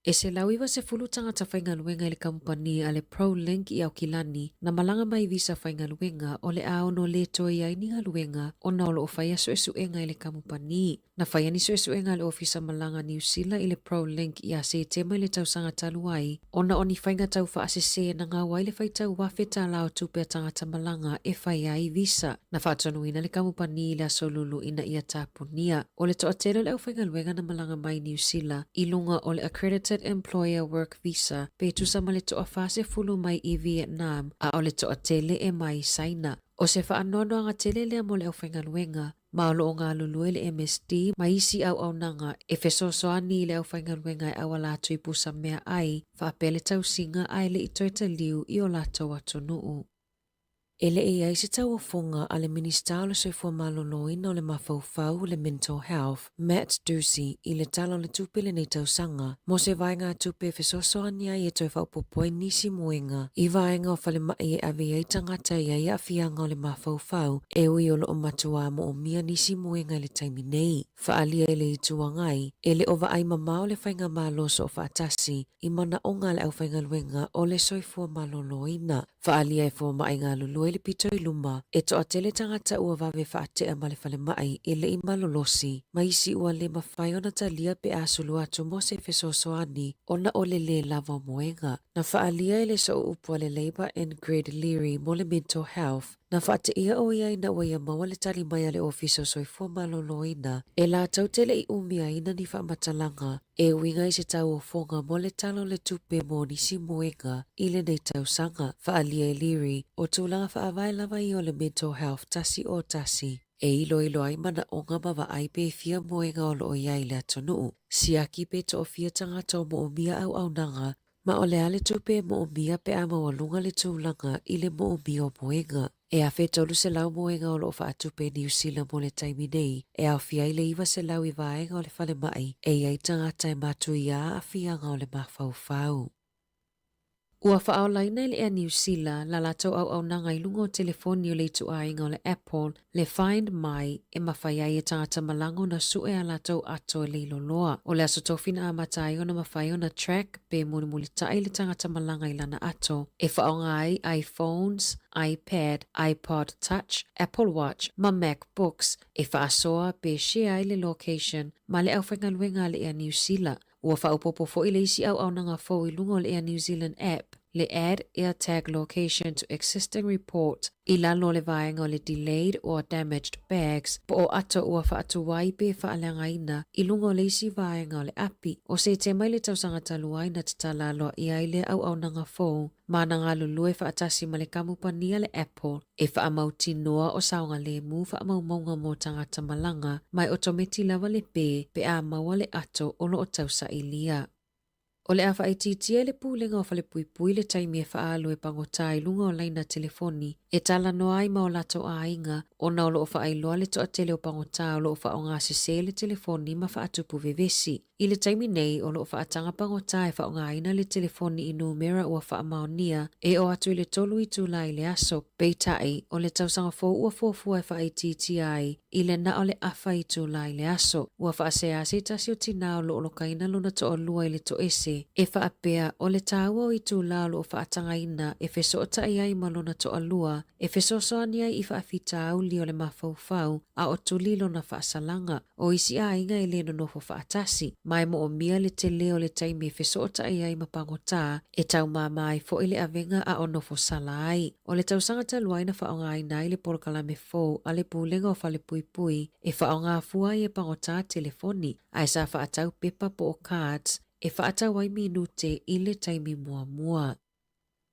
E 190 tagata faigaluega i le kamupani a le ProLink i Aukilani na malaga mai visa faigaluega o le a ono le toe i ai ni galuega ona o lo o faia suesuega i le kamupani. Na faia ni suesuega a le Ofisa Malaga Niu Sila i le ProLink ia Setema i le tausaga talu ai ona o ni faiga tau faasese na gau ai le faitau $1,000 o tupe a tagata malaga e fai ai visa. Na faatonuina le kamupani i le aso Lulu ina ia tapunia. O le toatele o le aufaigaluega na malaga mai Niu Sila i luga o le Accredited Employer Work Visa pe tusa ma le toa 40 mai i Vietnam a o le toatele e mai Saina. O se faanoanoaga tele lea mo le aufaigaluega, ma o lo o galulue le MSD ma isi auaunaga e fesoasoani i le aufaigaluega e auala atu i pusa meaai faapea le tausiga ae le i toe taliu i o latou atunuu. E le i ai se tauofoga a le Minisita o le Soifua Maloloina o le Mafaufau, le Mental Health, Matt Doocey, i le Tala o le Tupe i lenei tausaga, mo se vaegatupe e fesoasoani ai e toe faaopoopo ai nisi moega i vaega o falemai e ave i ai tagata e i ai aafiaga o le mafaufau, e ui o lo o matuā moomia nisi moega i le taimi nei. Faaalia e le Itu Agai, e le o vaai mamao le Faigamalo Soofaatasi i manaoga a le aufaigaluega o le soifua maloloina. Faaalia e fomai galulue le pito i luma, e toatele tagata ua vave faatea ma le falemai e le i malolosi, ma isi ua le mafai ona talia pe a sulu atu mo se fesoasoani ona o le lē lava o moega. Na faaalia e le sooupu a le Labour Ingrid Leary mo le Mental Health, Na faateia ʻo ia ina ua ia maua le tali mai a le Ofisa o Soifua Maloloina e latou te le i umiaina ni faamatalaga e uiga i se tauofoga mo le Tala o le Tupe mo nisi moega i lenei tausaga. Faaalia e Leary, o tulaga faavae lava ia o le Mental Health 101 e iloilo ai manaoga ma vaai pe fia moega o lo o i ai i le atunuu, siaki pe toafia tagata o moomia auaunaga Ma o le a le tupe e moomia pe a maualuga le tulaga i le moomia o moega? E 1,300 moega o lo o faatupe e Niu Sila mo le taimi nei, e aofia ai le 900 i vaega o le falemai e i ai tagata e matuia aafiaga o le mafaufau. Ua faaolaina e le Ea Niu Sila la latou auaunaga i luga o telefoni o le ituaiga o le Apple, le Find My, e mafai ai e tagata malaga ona sue a latou ato e leiloloa. O le aso tofi na amata ai ona mafai ona track pe mulimulitai le tagata malaga i lana ato e faaaoga ai iPhones, iPad, iPod Touch, Apple Watch ma MacBooks e faasoa pe share ai le location ma le aufaigaluega a le Ea Niu Sila. Ua faaopoopo foi le isi auaunaga fou i luga o le Air New Zealand app, le Add AirTag Location to Existing Report i lalo o le vaega o le Delayed or Damaged Bags po o ato ua faatuai pe faaleagaina i luga o le isi vaega o le api. O Setema i le tausaga talu ai na tatala aloaia ai lea auaunaga fou ma na galulue faatasi ma le kamupani a le Apple e faamautinoa o saogalemu faamaumauga mo tagata malaga ma e otometi lava le pē pe a maua le ato o lo o tausailia. O le a faaitiitia e le Pulega o Falepuipui le taimi e faaalu e pagota i luga o laina telefoni e talanoa ai ma o latou aiga ona o lo o faailoa le toatele o pagota o lo o faaaogasese le telefoni ma faatupu vevesi. I le taimi nei, o lo o faataga pagota e faaaogaina le telefoni i numera ua faamaonia e oo atu i le tolu itula i le aso. Peitai, o le tausaga fou ua fuafua e faaitiitia ai i le na o le afa itula i le aso. Ua faasea se tasi o tinā o lo o lokaina lona toalua i le toese, e faapea, o le taua o itula o lo o faatagaina e fesootai ai ma lona toalua e fesoasoani ai i faafitauli o le mafaufau a o tuli lona faasalaga. O isi aiga e le nonofo faatasi, ma e moomia le tele o le taimi e fesootai ai ma pagota, e taumāmā ai foi le avega a o nofo sala ai. O le tausaga talu ai na faaaogaina ai le polokalame fou a le Pulega o Falepuipui e faaaoga fua ai e pagota telefoni, ae sa faatau pepa po o cards e faatau ai minute i le taimi muamua.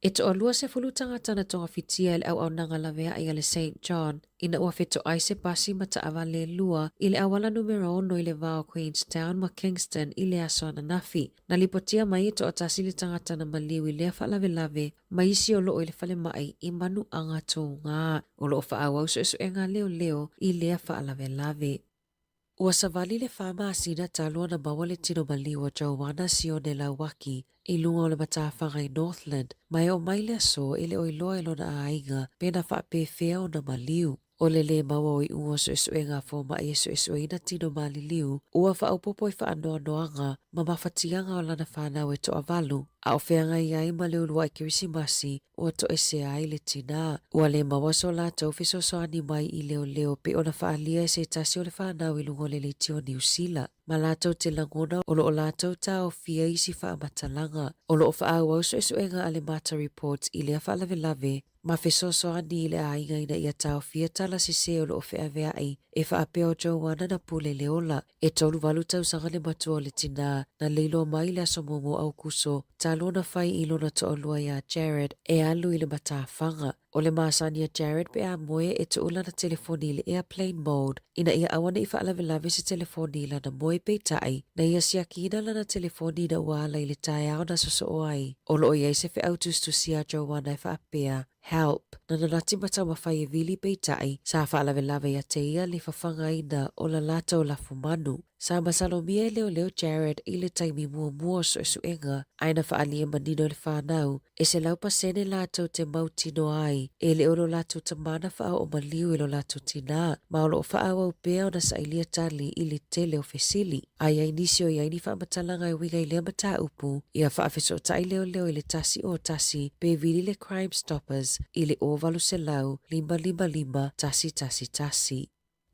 E toalua sefulu tagata na togafitia e le auaunaga laveai a le Saint John ina ua fetoai se pasi ma taavale e lua i le auala numera ono i le va o Queenstown ma Kingston i le aso ananafi. Na lipotia mai e toatasi le tagata na maliu i lea faalavelave ma isi o loo i le falemai i manuaga touga. O lo o faaauau suesuega a leoleo i lea faalavelave. Ua savali le fa masina talu ona maua le tino maliu o Joanna Sione Lauaki i luga o le matafaga i Northland, ma e oo mai le aso e le o iloa e lona aiga pe na faapefea ona maliu. O le lē maua o iuga o suesuega a fomai e suesueina tino maliliu, ua faaopoopo i faanoanoaga ma mafatiaga o lana fanau e toavalu, a o feagai ai ma le uluai Kerisimasi ua toesea ai le tinā. Ua lē maua so latou fesoasoani mai i leoleo pei ona faaalia e se tasi o le fanau i luga o le leitio o Niu Sila, ma latou te lagona o lo o latou taofia isi faamatalaga. O lo o faaauau suesuega a le Mata Report i lea faalavelave ma fesoasoani i le aiga ina ia taofia tala sesē o lo o feaveai e faapea o Joanna na pule le ola. E 38 tausaga le matua o le tinā na leiloa mai i le aso muamua o Aukuso talu ona fai i lona toalua iā Jared e alu i le matafaga. O le masani a Jared pe a moe e tuu lana telefoni i le airplane mode ina ia aua ne i faalavelave se telefoni i lana moe peitai na ia siakiina lana telefoni ina ua ala i le taeao na sosoo ai. O lo o i ai se feau tusitusi a Joanna e faapea, Help! Na nanati ma taumafai e vili peitai, sa faalavelave ia te ia le fafagaina o la latou lafumanu. Sa masalomia e leoleo Jared i le taimi muamua o suesuega, ae na faaalia manino e le fanau, e 100% latou te mautinoa ai e le o lo latou tama na faaoo maliu i lo latou tinā, ma o lo o faaauau pea ona sailia tali i le tele o fesili. A i ai nisi o i ai ni faamatalaga e uiga i lea mataupu, ia faafesootai leoleo i le 101 pe vili le Crime Stoppers i le 0800 555 111.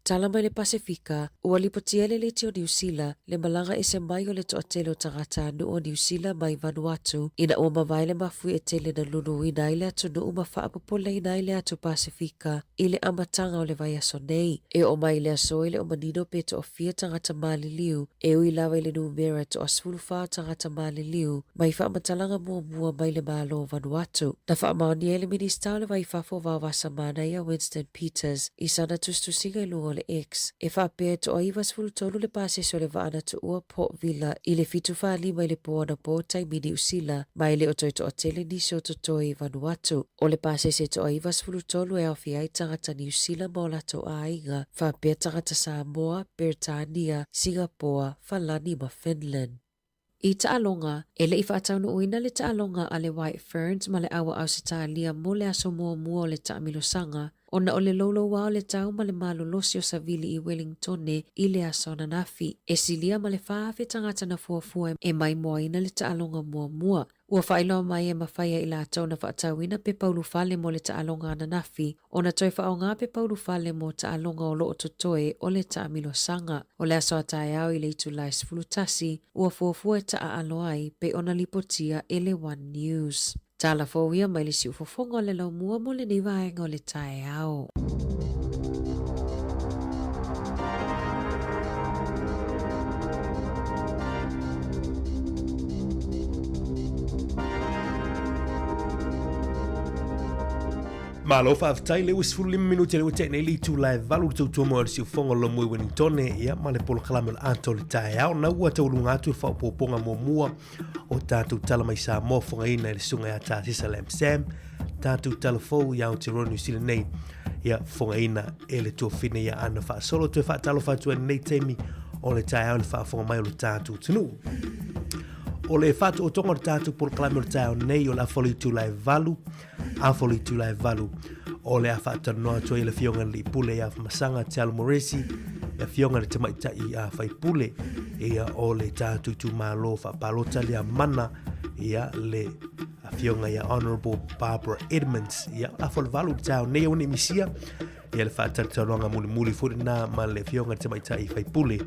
Tala mai le Pasefika, ua lipotia e le Leitio Niu Sila le malaga ese mai o le toatele o tagatanuu o Niu Sila mai Vanuatu ina ua mavae le mafuie tele na luluina ai le atunuu ma faapopoleina ai le atu Pasefika i le amataga o le vaiaso nei. E oo mai i le aso e le o manino pe toafia tagata maliliu e ui lava i le numera e toa-14 o tagata maliliu mai faamatalaga muamua mai le Malo o Vanuatu. Na faamaonia e le Minisita o le Vai i Fafo o Vaovasa Manaia Winston Peters i sana tusitusiga i luga o le X e faapea e toa-93 le pasese o le vaa na tuua Port Vila i le 7:45 i le pō anapo taimi Niu Sila ma e le o toe toatele nisi o totoe i Vanuatu. O le pasese toa-93 e aofia ai tagata Niu Sila ma o latou aiga, faapea tagata Samoa, Beretania, Singapoa, Falani ma Finland. I taaloga, e le i faataunuuina le taaloga a le White Ferns ma le Aua Ausetalia mo le aso muamua o le taamilosaga, ona o le louloua o le tau ma le malolosi o Savili i Wellingtone i le aso ananafi. E silia ma le 4,000 tagata na fuafua e maimoaina le taaloga muamua. Ua faailoa mai e mafai ai latou ona faatauina pepa ulufale mo le taaloga ananafi, ona toe faaaoga pepa ulufale mo taaloga o lo o totoe o le taamilosaga. O le aso a taeao i le itula e 11, ua fuafua e taaalo ai pei ona lipotia e le One News. Tala fou ia mai le siufofoga o le laumua mo lenei vaega o le taeao. Malo faafetai le ua 15 minute le ua tea nei le itula e 8 le tautua mo le siufofoga o Lomui Wellingtone ia ma le polokalame o le ato o le taeao na ua tauluga atu le faaopoopoga muamua o tatou tala mai Samoa fogaina i le susuga ia Tasisa Lam Sam, tatou tala fou i Aotearoa New Zealand nei, ia fogaina e le tuafine ia Ana Faasolo toe faatalofa atu ai lenei taimi o le taeao le faafofoga mai o le tatou atunuu. O le faatootoga o le tatou polokalame o le taeao nei o le afa o le itula e 8, afa o le itula e 8 o le a faatalanoa atu ai le Afioga i le Pule ia Masaga Te Moresi, le Afioga i le Tamaitai a Faipule, ia o le tatou itumalo faapalota lea mana, ia le Afioga ia Honourable Barbara Edmonds, ia afa o le 8 i le taeao nei aua ne i misia, ia le faatalatalanoaga mulimuli foi lena ma le Afioga i le Tamaitai Faipule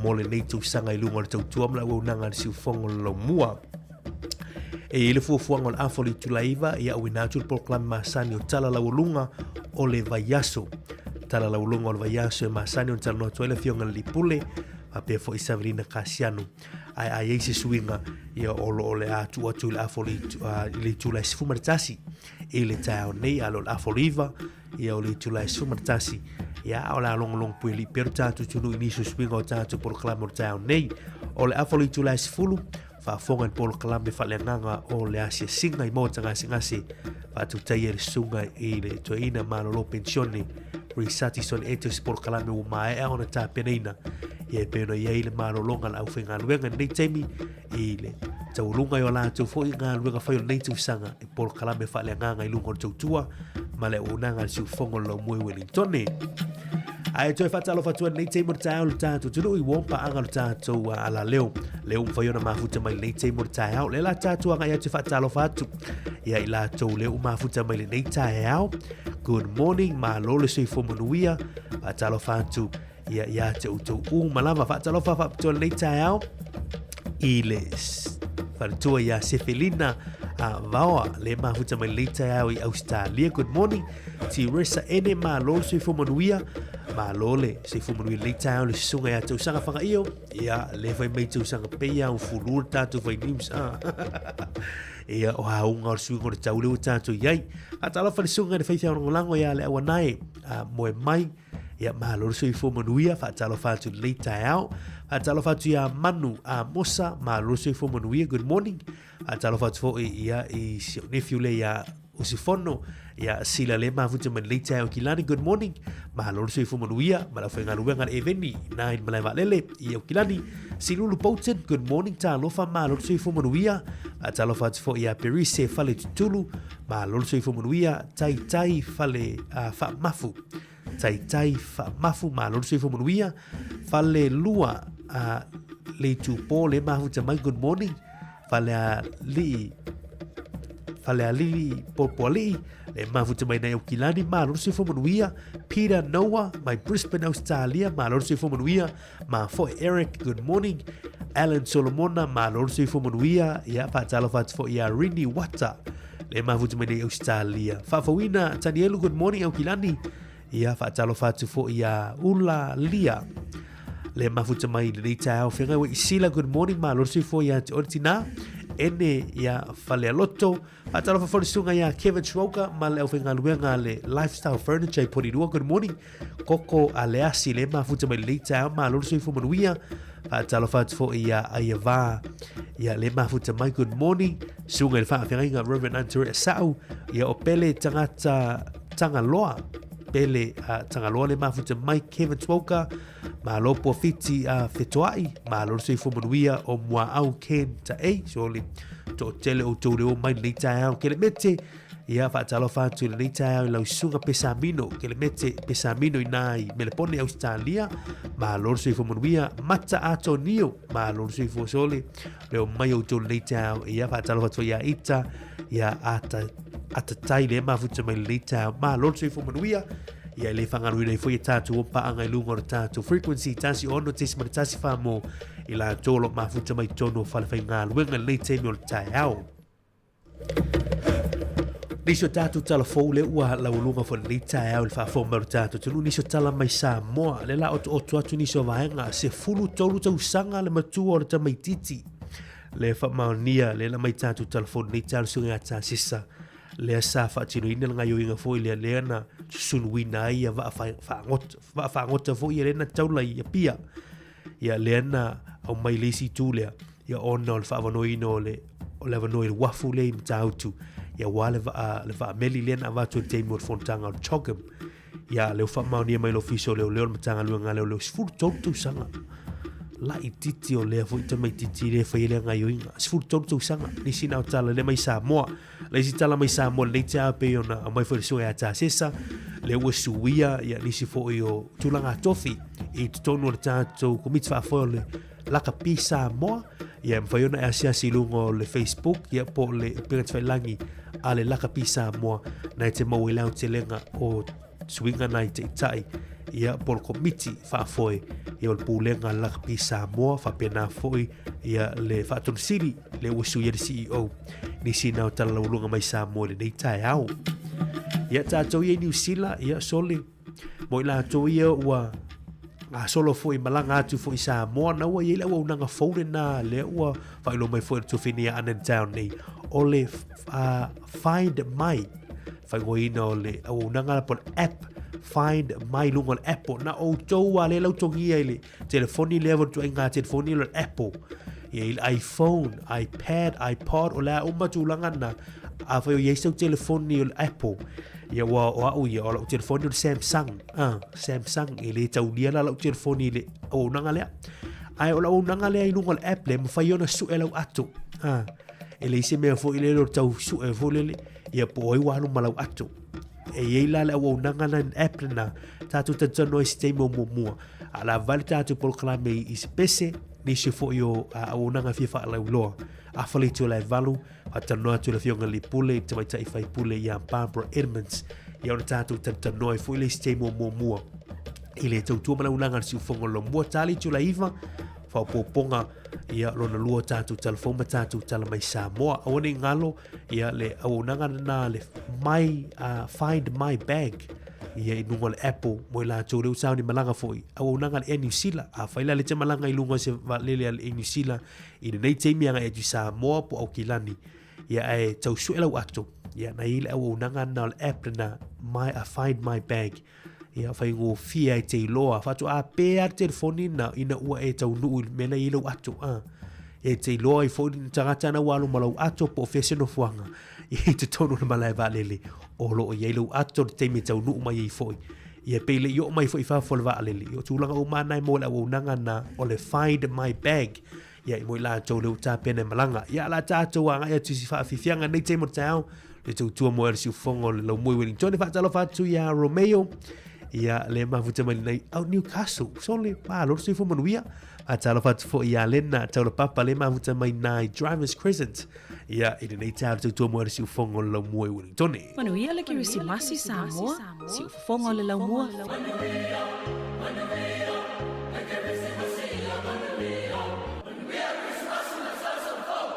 mo lenei tausaga i luga o le tautua ma le auaunaga a le siufofoga o le Laumua. E i ai le fuafuaga o le afa o le itula 9, ia auina atu le polokalame masani o Tala Laualuga o le Vaiaso. Tala Laualuga o le Vaiaso e masani ona talanoa atu ai le Afioga i le Alii Pule, faapea foi Savelina Kasiano. Ae a i ai se suiga, ia o lo o le a tuu atu i le afa o le itula e 11 i le taeao nei, a o le afa o le 9, ia o le itula e 11, ia o le a logologo pueli pea lo tatou atunuu i nisi o suiga o tatou polokalame o le taeao nei. O le afa o le itula e 10, faafofoga i le polokalame faaleagaga o le asiasiga i maota gasegase faatautai ai le susuga i le toeaina malolo penisione Risati Son Eto se polokalame ua maea ona tapenaina ia e pei ona i ai le malologa a le aufaigaluega i lenei taimi i le taualuga i o latou foi galuega fai o lenei tausaga e polokalame faaleagaga i luga o le tautua ma le auaunaga a le siufofoga o le Laumua i Wellingtone. Ae toe faatalofa atu ai lenei taimi o le taeao le tatou atunuu i uo paaga le tatou alaleo. Lea ua mafai ona mafuta mai lenei taimi o le taeao. Lea la tatou agai atu e faatalofa atu ia i latou lea ua mafuta mai lenei taeao. Good morning, malo le soifua manuia. Faatalofa atu ia ia te outou uma lava. Faatalofa faapitoa lenei taeao i le faletua ia Sefelina a Vaoa le mafuta mai lenei taeao i Australia. Good morning. Tiresa ene malo le soifua manuia. Malo le soifua manuia lenei taeao le susuga ia tausaga whangaio. Ia le fai mai tausaga peia au fulu le tātou fai news. Ah. Ia o haunga o le suiga o le tau le ua tātou iai. Faatalofa le susuga i le faifeau lagolago ia le auanae a moe mai. Ia, malo le soifua manuia, faatalofa atu i lenei taeao. Faatalofa atu ia Manu a Mosa, malo le soifua manuia, good morning. Faatalofa atu foi ia i si ou nephew le ia Usufono, ia Sila le mafuta mai lenei taeao Kilani, good morning. Malo le soifua manuia, ma le aufaigaluega le Eveni, na i le malae vaalele i Aukilani. Silulu Bolton, good morning, talofa, malo le soifua manuia. Faatalofa atu foi ia Perise Fale Tutulu, malo le soifua manuia, Taitai Fale uh, Faamafu. Taitai Faamafu, malo le soifua manuia. Fale lua a le itupo le mafuta mai, good morning. Fale a lii Fale a Lili Popoalii, le mafuta mai nei Aukilani, malo le soifua manuia. Peter Noah, mai Brisbane, Australia, malo le soifua manuia. Ma foi Eric, good morning. Alan Solomona, malo le soifua manuia. Ia, faatalofa atu foi ia Rini Wata, le mafuta mai nei Australia. Faafouina, Tanielu, good morning, Aukilani. Ia, faatalofa atu foi ia Ula Lia, le mafuta mai lenei taeao. Whengai ua Isila, good morning, malo le soifua ia te ore tina. Ene ia Falealoto. Faatalofa foi le susuga ia Kevin Schroker ma le aufaigaluega le Lifestyle Furniture i Porirua. Good morning. Koko Aleasi le mafuta mai lenei taeao. Malo le soifua manuia. Faatalofa atu foi ia Aiava ia le mafuta mai. Good morning. Susuga i le faafeagaiga Reverend Antorea Sa'u ia o Pele Tagata Tagaloa. Pele Tagaloa le mafuta mai Kevin Schroker. Malo Puafiti a Fetoai, malo le soifua manuia o Muaau Ken Taei, sole toatele outou le o mai lenei taeao. Kelemete, ia faatalofa atu i lenei taeao i lau susuga Pesamino, Kelemete Pesamino i nā i Melepone, Ausetalia, malo le soifua manuia. Mata Atonio, malo le soifua sole le o mai outou lenei taeao. Ia faatalofa atu ia Ita, ia Ata, Atatai le mafuta mai lenei taeao, malo le soifua manuia. Ia e le faagaluina ai foi e tatou o paaga i luga o le tatou frequency 16.1 wha i latou o lo o mafuta mai totonu o fale faigaluega i lenei taimi o le taeao. Nisi o tatou tala fou lea ua laualuga foi lenei taeao i le faafofoga mai o le tatou atunuu, nisi o tala mai Samoa, lea la otooto atu nisi o vaega, 13 tausaga le matua o le tamaitiiti le faamaonia lea na mai tatou tala fou lenei taeao le susuga ia Tasisa lea sa faatinoina le gaioiga foi lea lea na susunuina ai ia vaa fagota, vaa fagota foi ia lea na taula i Apia. Ia lea na aumai le isi itu lea, ia ona o le faaavanoaina o le o le avanoa i le uafu lea i Matautu, ia aua le vaa le vaa meli lea na avatu i le taimi o le fonotaga o le CHOGM. Ia lea ua faamaonia mai le Ofisa o Leoleo le Matagaluega a Leoleo 13 tausaga. Laitiiti o lea foi tamaitiiti lea e fai ai lea gaioiga. 13 tausaga. Nisi na o tala lea mai Samoa. Le isi tala mai Samoa lenei taeao pei ona aumai foi le susuga ia Tasesa, lea ua suia ia nisi foi o tulaga tofi i totonu o le tatou komiti faafoe o le Lakapi Samoa. Ia e mafai ona e asiasi i luga o le Facebook ia po o le upega tafailagi a le Lakapi Samoa na e te maua i le aotelega o suiga nai taitai ia po o le komiti faafoe ia o le pulega a le Lakapi Samoa faapena foi ia le Faatonu Sili lea ua suia le CEO nisi na o talalaualuga mai Samoa i lenei taeao. Ia tatou ia i Niu Sila, ia sole, mo i latou ia ua gasolo foi malaga atu foi i Samoa, na ua i ai le auaunaga fou lena lea ua faailoa mai foi e le tuafine ia Anne Town nei, o le Find My, faaigoaina o le auaunaga po o le app Find My luga o le Apple. Na outou a le lautogia i le telefoni lea ua tuaiga telefoni o le Apple, ia i le iPhone, iPad, iPod, o le a uma tulaga na. Afai o i ai sau telefoni o le Apple, ia ua o au ia, o lau telefoni o le Samsung, Samsung, e le taulia la lau telefoni i le auaunaga lea. Ae o le auaunaga lea i luga o le app lea, mafai ona sue lau ato. E leai se mea foi lele o le tau sue foi lele, ia po o ai ua alu ma lau ato. E i ai la le auaunaga na app lena, tatou talatalanoa i se taimi o muamua. A o le a vale tatou polokalame i se pese, nisi foi o auaunaga fia faalauiloa. Afa le itu o le 8, faatalanoa atu i le Afioga i le Pule, i le Tamaitai Faipule ia Barbara Edmonds, ia ona tatou talatalanoa ai foi le isi taimi o muamua. I le tautua ma le auaunaga a le siufofoga o le Lomua, ta le itu o le 9, faaopoopoga ia lona lua tatou tala fou ma tatou tala mai Samoa. Aua ne i galo ia le auaunaga lena le my, Find My Bag ia i luga o le Apple mo i latou lea ua sauni malaga foi. Auaunaga a le Air New Zealand. Afai la le te malaga i luga o se vaalele a le Air New Zealand i lenei taimi agai atu i Samoa po o Aukilani, ia ae tau sue lau ato, ia na i le auaunaga lena o le app lena my, Find My Bag. Ia faigofie ai te iloa, faatoa pē lava le telefoni na ina ua e taunuu i le mea la e i ai lou ato. E te iloa ai foi le tagata na ua alu ma lau ato po o fea se nofoaga i totonu o le malae vaalele o lo o i ai lou ato le taimi e taunuu mai ai foi. Ia pei le i oo mai foi i fafo o le vaalele. Ia o tulaga uma lava na e maua i le auaunaga na o le Find My Bag. Ia i mo i latou lea ua tapena e malaga. Ia o le a tatou agai atu i si faafiafiaga nei taimi o le taeao. Le tautua mo le siufofoga o le laumua i Wellington. E faatalofa atu ia Romeo. Ia le mafuta mai lenei au Newcastle. Sole, malo le soifua manuia. Faatalofa atu foi ia Lena Taulapapa le mafuta mai nai Drivers Crescent. Ia i lenei taeao le tautua mo le siufofoga o le laumua i Wellington. Manuia le Kerisimasi Samoa, siufofoga o le laumua. Manuia, manuia, le Kerisimasi ia manuia. Manuia le Kerisimasi ma le tausaga fou.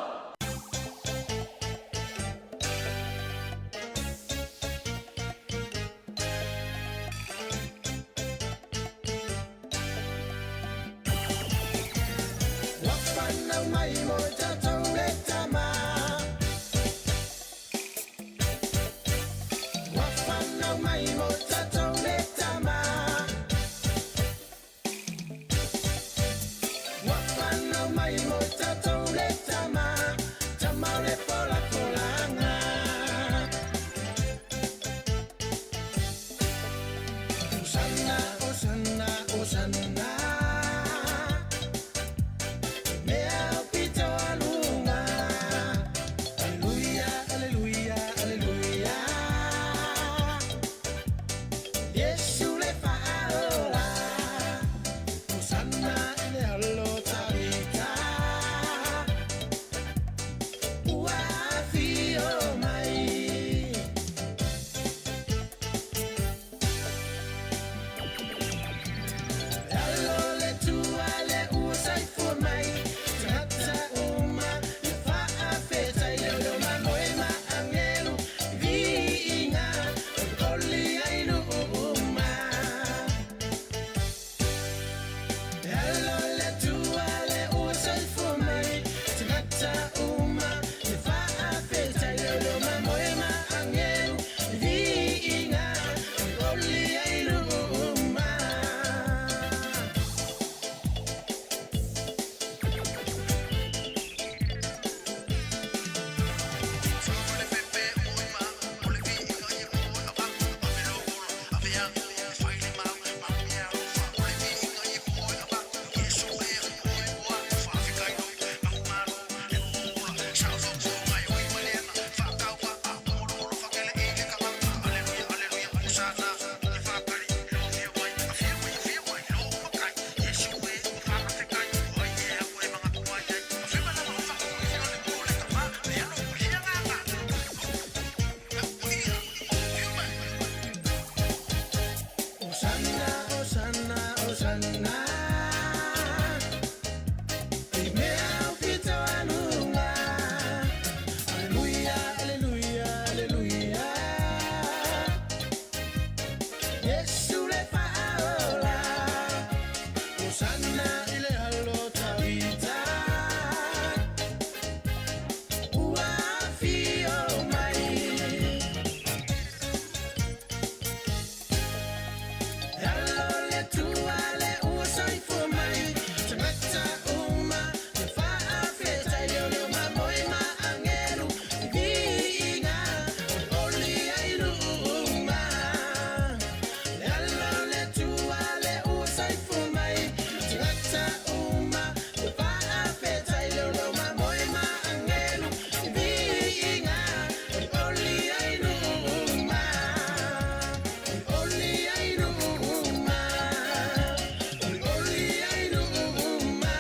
Ua afio mai. Alo le tua le ua saifua mai. Tagata uma le faafetai leo mamoe ma angelu viiga olioli ai nuu uma. Alo le tua le ua soifua mai. Tagata uma le faafetai leo mamoe ma angelu viiga olioli ai nuu uma. Hosanna, Hosanna, Hosanna. I mea o pito anuga. Aleluia, aleluia, aleluia. Yesu le faaola. Hosanna i le alo Tavita. Ua afio mai. Alo le tua le ua soifua mai. Tagata uma le faafetai leo mamoe ma angelu viiga olioli ai nuu uma. Alo le tua le ua soifua mai. Tagata uma le faafetai leo mamoe ma angelu viiga olioli ai nuu uma. Olioli ai nuu uma. Olioli ai nuu uma.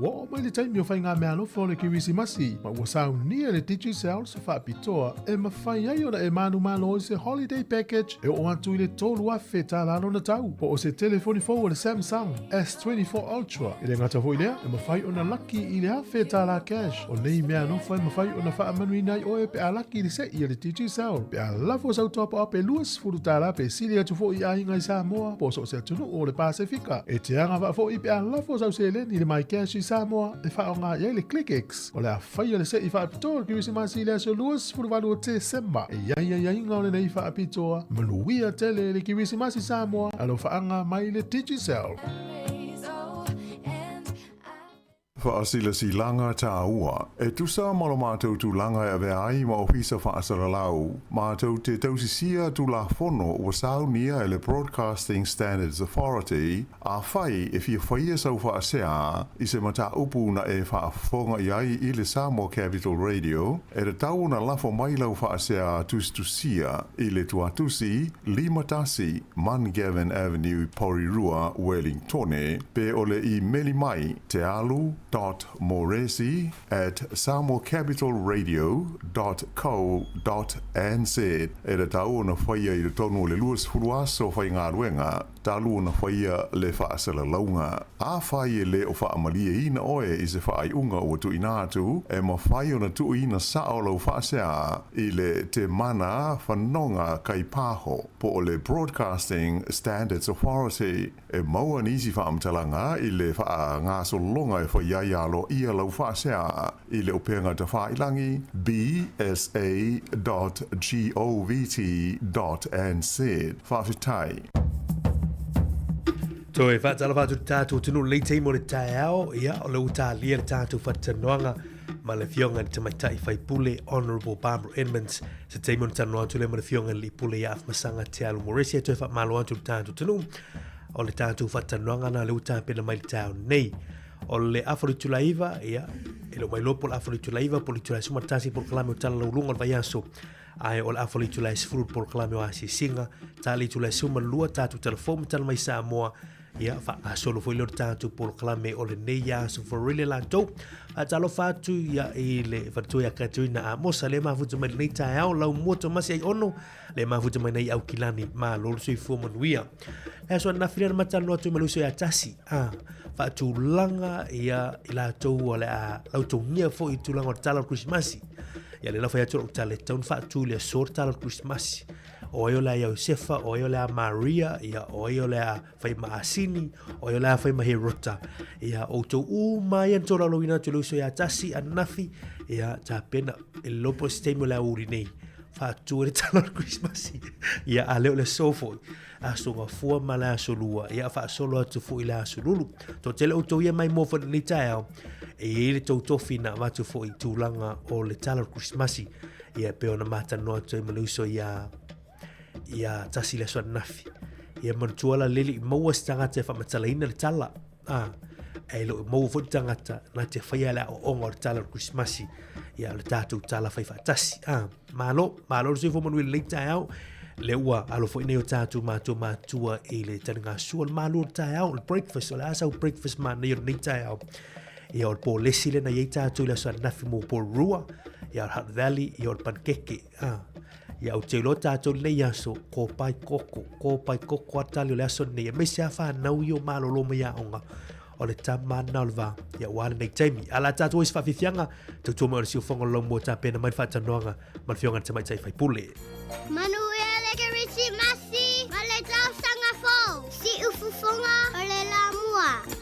Ua oo mai le taimi o faigameaalofa o le Kerisimasi, ma ua saunia e le Digicel se faapitoa e mafai ai ona e manumalo i se holiday package e oo atu i le $3,000 lona tau, po o se telefoni fou o le Samsung S24 Ultra. E le gata foi i lea, e mafai ona laki i le $1,000 cash. O nei meaalofa e mafai ona faamanuiina ai oe pe a laki i le se'i a le Digicel. Pe a lafo sau top-up e $20 pe sili atu foi i aiga i Samoa po o so o se atunuu o le Pasefika. E te agavaa foi pe a lafo sau seleni i le MyCash i Samoa e faaaoga i ai le ClickX. O le a faia le se'i faapitoa o le Kerisimasi i le aso 28 o Tesema. E i ai aiaiga o lenei faapitoa. Manuia tele le Kerisimasi Samoa, alofaaga mai le Digicel. Faasilasilaga tāua. E tusa ma lo matou tulaga e avea ai ma Ofisa Faasalalau, matou te tausisia Tulafono ua saunia e le Broadcasting Standards Authority, afai e fia faia sau faasea i se mataupu na e faafofoga i ai i le Samoa Capital Radio, e tatau ona lafo mai lau faasea tusitusia i le tuatusi 51 Mungavin Avenue, Porirua, Wellingtone, pe o le imeli mai tealu dot moresi at samoacapitalradio dot co dot nz. E tatau ona faia i totonu o le 20 aso faigaluega talu ona faia le faasalalauga. Afai e le o faamalieina oe i se faaiuga ua tuuina atu, e mafai ona tuuina sao lau faasea i le Te Mana Whanonga Kaipaho po o le Broadcasting Standards Authority. E maua nisi faamatalaga i le faagasologa e fai ai aloaia lau faasea i le upega tafailangi bsa dot govt dot nz. Faafetai. Toe faatalofa atu le tatou atunuu lelei taimi o le taeao, ia, o lea ua talia le tatou faatanoaga ma le afioga i le tamaitai faipule Honourable Barbara Edmonds. Se taimi ona talanoa atu lea ma le afioga i le alii pule ia Afamasaga Te Alu Moresi e toe faamalo atu le tatou atunuu o le tatou faatanoaga na lea ua tapena mai le taeao nei. O le afa o le itula 9, ia, e le o mailoa po o le afa o le itula 9 po o le itula 11 polokalame o Tala Lauluga o le vaiaso. Ae o le afa o le itula e 10 le polokalame o asiasiga, ta le itula e 12 tatou talafou ma tala mai Samoa, ia faagasolo foi lea o le tatou polokalame o lenei aso forile latou. Faatalofa atu ia i le faletua ia Katerina Amosa le mafuta mai lenei taeao lau mua Tomasi Aiono le mafuta mai nei Aukilani malo le soifua manuia. Le aso ananafi lea na matalanoa atu ai ma le uso ia Tasi a faatulaga ia i latou o le a lautogia foi i tulaga o le tala o le Krisimasi. Ia le la fai atu lau tala e tatau ona faatu i le aso le tala o le Krisimasi. O ai o le a Iosefa, o ai o le a Maria, ia o ai o le a fai ma Asini, o ai o le a fai ma Herota. Ia outou uma ia na tolaulauina atu e le uso ia Tasi ananafi, ia tapena e lopo se taimi o le aoauli nei faatu ai le tala o le Krisimasi. Ia a le o le aso foi, aso gafua ma le aso lua, ia faasolo atu foi i le aso lulu. Toatele outou ia mai mua foi i lenei taeao, e i ai le tou tofi na avatu foi i tulaga o le tala o le Krisimasi. Ia e pei ona matalanoa atu ai ma le uso ia ia Tasi i le aso ananafi. Ia manatua la lele i maua se tagata e faamatalaina le tala. A, e le o maua foi le tagata na te faia le aoaoga o le tala o le Krisimasi. Ia o le tatou tala fai faatasi. A, malo, malo le soifua manuia i lenei taeao. Le ua alo foi nei o tatou matou matua i le taligasua, le malu o le taeao, le breakfast, o le a sau breakfast manaia o lenei taeao. Ia o le pōlesi lea na i ai tatou i le aso ananafi mo Porirua, ia o le Hutt Valley, ia o le panikeke. Ah, ia ou te iloa tatou lenei aso, kōpae koko, kōpae koko a tali o le aso lenei, aemaise a whānau i o malolo mai aoga, o le tama na o le vā, ia ua lenei taimi. A la tatou ai se whawhiwhianga, tautua mai o le siufonga o le laumua tāpena mai le whaatanoanga ma le fioga le tamaitai faipule. Manuia le Kerisimasi ma le tausaga fou. Siufofoga o le Lamua.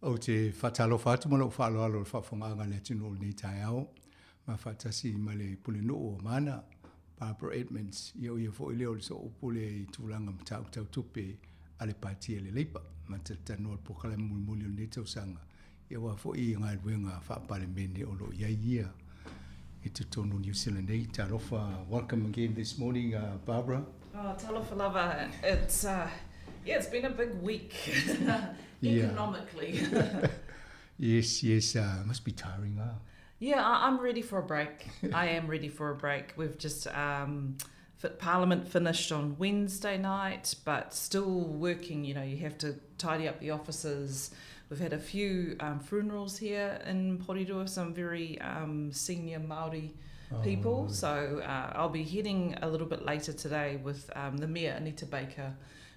Ou te faatalofa atu ma lou faaaloalo i le faafofogaaga a le atunuu i lenei taeao, ma faatasi ma le Pulenuu o Mana, Barbara Edmonds, ia o ia foi lea o le Soaupule i tulaga mataupu tau tupe a le Pati a le Leipa, ma talatalanoa i le polokalame mulimuli o lenei tausaga, ia aua foi galuega faa-Palemene o lo o i ai ia i totonu o New Zealand nei. Talofa, welcome again this morning, Barbara. Oh, talofa lava. It's, Yeah, it's been a big week economically. Yes, yes, must be tiring, huh? Yeah, I, I'm ready for a break. I am ready for a break. We've just Parliament finished on Wednesday night, but still working. You know, you have to tidy up the offices. We've had a few funerals here in Porirua, some very senior Māori people. So I'll be heading a little bit later today with the Mayor, Anita Baker,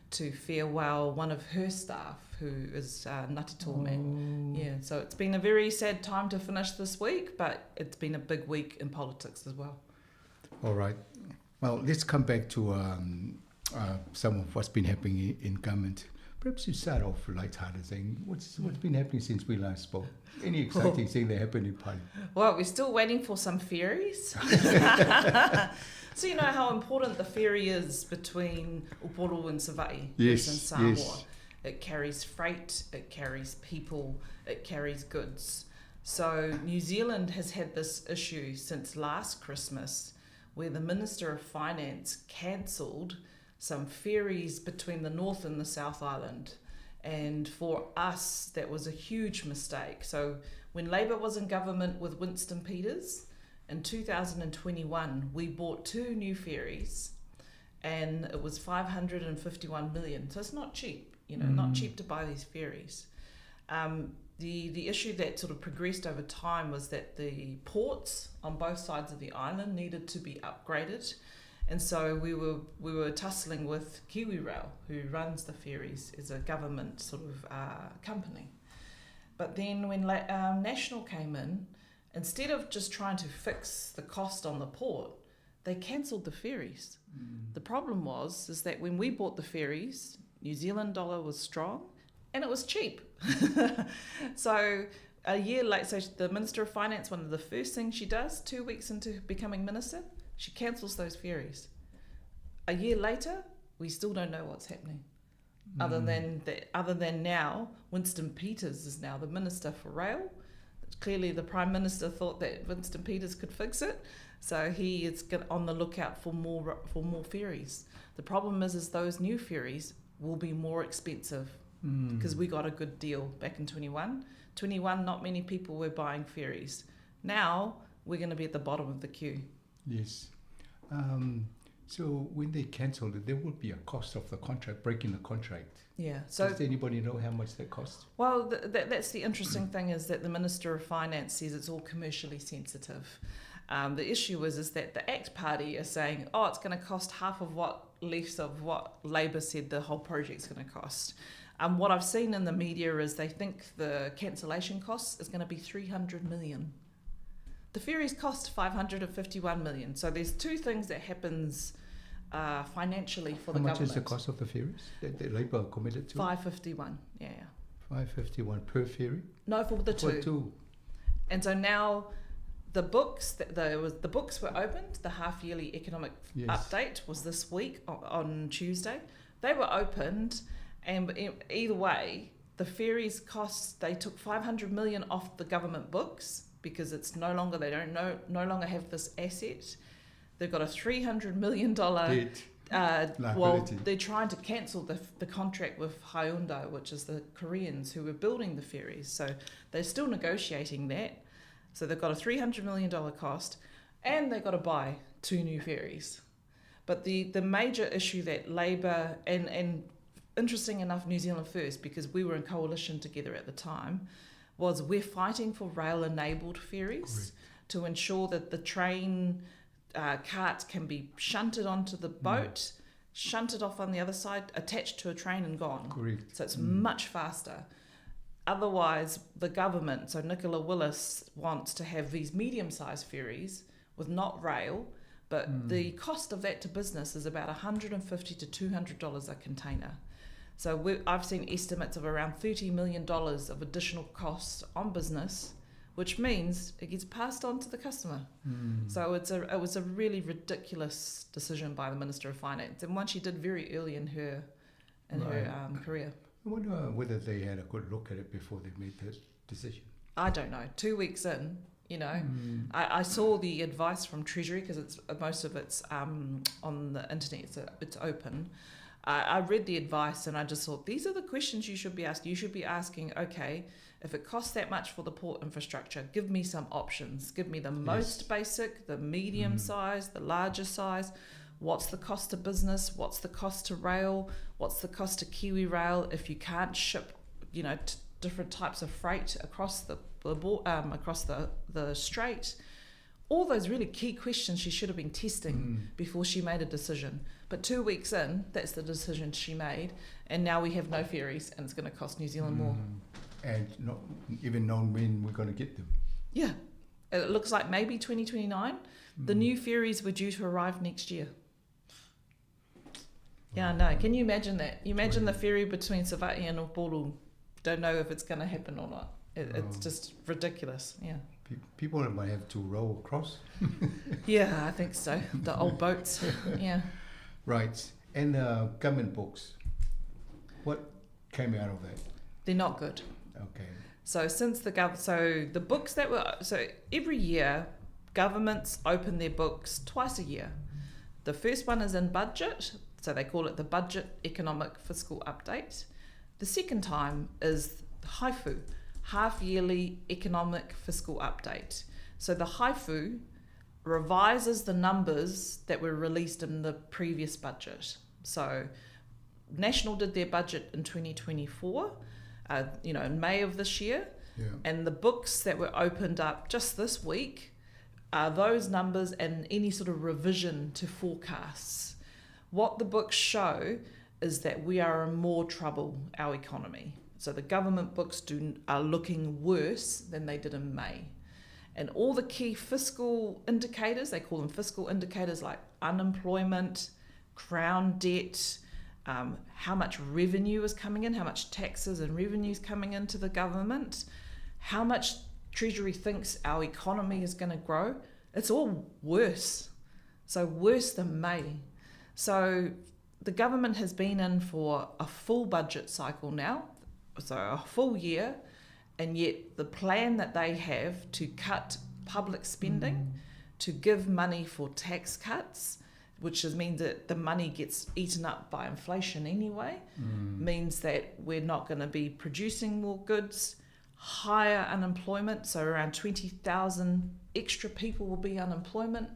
to farewell one of her staff who is Ngāti Toa man. Yeah, so it's been a very sad time to finish this week, but it's been a big week in politics as well. All right. Well, let's come back to some of what's been happening in government. Perhaps you start off light-hearted saying, what's been happening since we last spoke? Any exciting thing that happened in Parliament? Well, we're still waiting for some ferries. So you know how important the ferry is between Upolu and Savaii, in Samoa. It carries freight, it carries people, it carries goods. So New Zealand has had this issue since last Christmas, where the Minister of Finance cancelled some ferries between the North and the South Island. And for us, that was a huge mistake. So when Labour was in government with Winston Peters, in 2021, we bought 2 new ferries, and it was 551 million. So it's not cheap, not cheap to buy these ferries. The issue that sort of progressed over time was that the ports on both sides of the island needed to be upgraded. And so we were tussling with Kiwi Rail, who runs the ferries, is a government sort of company. But then when National came in, instead of just trying to fix the cost on the port, they cancelled the ferries. The problem was is that when we bought the ferries, New Zealand dollar was strong and it was cheap. So a year later, so the Minister of Finance, one of the first things she does, 2 weeks into becoming minister, she cancels those ferries. A year later, we still don't know what's happening. Other than now, Winston Peters is now the Minister for Rail. Clearly, the Prime Minister thought that Winston Peters could fix it, so he is on the lookout for more ferries. The problem is those new ferries will be more expensive because we got a good deal back in 21. 21, not many people were buying ferries. Now we're going to be at the bottom of the queue. Yes. So when they cancelled it, there would be a cost of the contract, breaking the contract. Yeah. So does anybody know how much that costs? Well, that's the interesting thing is that the Minister of Finance says it's all commercially sensitive. The issue is that the ACT Party is saying, oh, it's going to cost half of what less of what Labour said the whole project's going to cost. What I've seen in the media is they think the cancellation cost is going to be 300 million. The ferries cost 551 million. So there's two things that happens financially for the government. How much is the cost of the ferries that the Labour committed to? 551, yeah. 551 per ferry? No, for the two. For two. And so now the books, the books were opened. The half-yearly economic update was this week on Tuesday. They were opened, and either way, the ferries cost, they took 500 million off the government books because it's no longer, they don't know, no longer have this asset. They've got a $300 million debt. Well, they're trying to cancel the contract with Hyundai, which is the Koreans who were building the ferries. So they're still negotiating that. So they've got a $300 million cost, and they've got to buy 2 new ferries. But the major issue that Labour and interesting enough, New Zealand First, because we were in coalition together at the time, was we're fighting for rail-enabled ferries to ensure that the train carts can be shunted onto the boat, shunted off on the other side, attached to a train and gone. Correct. So it's much faster. Otherwise, the government, so Nicola Willis wants to have these medium-sized ferries with not rail, but the cost of that to business is about $150 to $200 a container. So I've seen estimates of around $30 million of additional costs on business, which means it gets passed on to the customer. So it was a really ridiculous decision by the Minister of Finance, and one she did very early in her career. I wonder whether they had a good look at it before they made that decision. I don't know. 2 weeks in, you know, I saw the advice from Treasury because it's most of it's on the internet, so it's open. I read the advice and I just thought, these are the questions you should be asking. You should be asking, okay, if it costs that much for the port infrastructure, give me some options. Give me the most basic, the medium size, the larger size. What's the cost to business? What's the cost to rail? What's the cost to KiwiRail if you can't ship, you know, different types of freight across the strait? All those really key questions she should have been testing before she made a decision. But 2 weeks in, that's the decision she made, and now we have no ferries, and it's going to cost New Zealand more. And not even known when we're going to get them. Yeah. It looks like maybe 2029. The new ferries were due to arrive next year. Yeah, I know. Can you imagine that? You imagine the ferry between Savaii and Upolu. Don't know if it's going to happen or not. It's just ridiculous, yeah. People might have to row across. Yeah, I think so. The old boats, yeah. Right. And the government books, what came out of that? They're not good. Okay. So since the gov, so the books that were, so every year, governments open their books twice a year. The first one is in budget, so they call it the Budget Economic Fiscal Update. The second time is HIFU, half-yearly economic fiscal update. So the HIFU revises the numbers that were released in the previous budget. So National did their budget in 2024, in May of this year. Yeah. And the books that were opened up just this week are those numbers and any sort of revision to forecasts. What the books show is that we are in more trouble, our economy. So the government books are looking worse than they did in May. And all the key fiscal indicators, they call them fiscal indicators like unemployment, crown debt, how much revenue is coming in, how much taxes and revenue is coming into the government, how much Treasury thinks our economy is going to grow. It's all worse. So worse than May. So the government has been in for a full budget cycle now, so a full year, and yet the plan that they have to cut public spending, to give money for tax cuts, which means that the money gets eaten up by inflation anyway, means that we're not going to be producing more goods, higher unemployment, so around 20,000 extra people will be unemployment.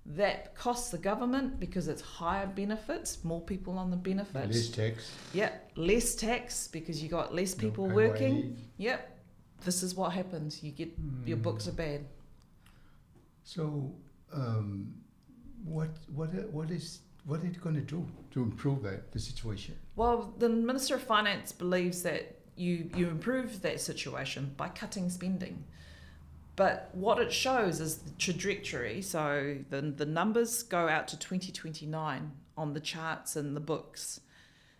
That costs the government because it's higher benefits, more people on the benefit. Less tax. Yeah, less tax because you got less people No working. Yep, this is what happens. You get your books are bad. So, what are you going to do to improve the situation? Well, the Minister of Finance believes that you improve that situation by cutting spending. But what it shows is the trajectory. So the numbers go out to 2029 on the charts and the books.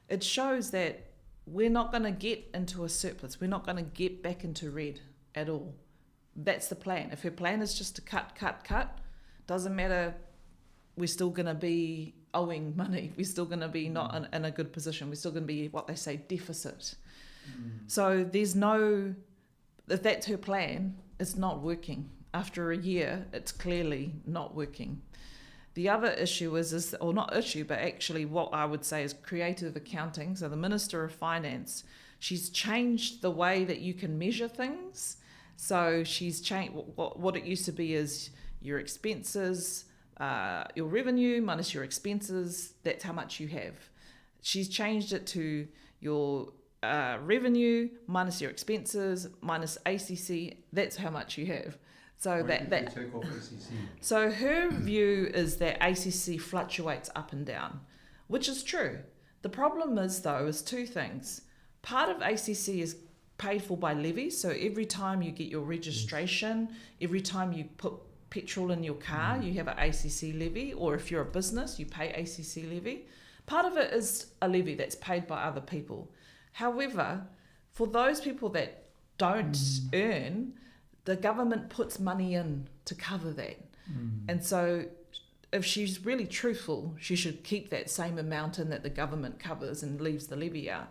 It shows that we're not going to get into a surplus. We're not going to get back into red at all. That's the plan. If her plan is just to cut, cut, cut, doesn't matter, we're still going to be owing money. We're still going to be not in a good position. We're still going to be what they say deficit. So there's no, if that's her plan, it's not working. After a year, it's clearly not working. The other issue is or not issue, but actually what I would say is creative accounting. So the Minister of Finance, she's changed the way that you can measure things. So she's changed what it used to be is your expenses, your revenue minus your expenses, that's how much you have. She's changed it to your revenue minus your expenses minus ACC, that's how much you have. So Why did you take off ACC? So her view is that ACC fluctuates up and down, which is true. The problem is though is two things. Part of ACC is paid for by levies, so every time you get your registration, every time you put petrol in your car, you have an ACC levy, or if you're a business, you pay ACC levy. Part of it is a levy that's paid by other people. However, for those people that don't earn, the government puts money in to cover that. And so if she's really truthful, she should keep that same amount in that the government covers and leaves the levy out.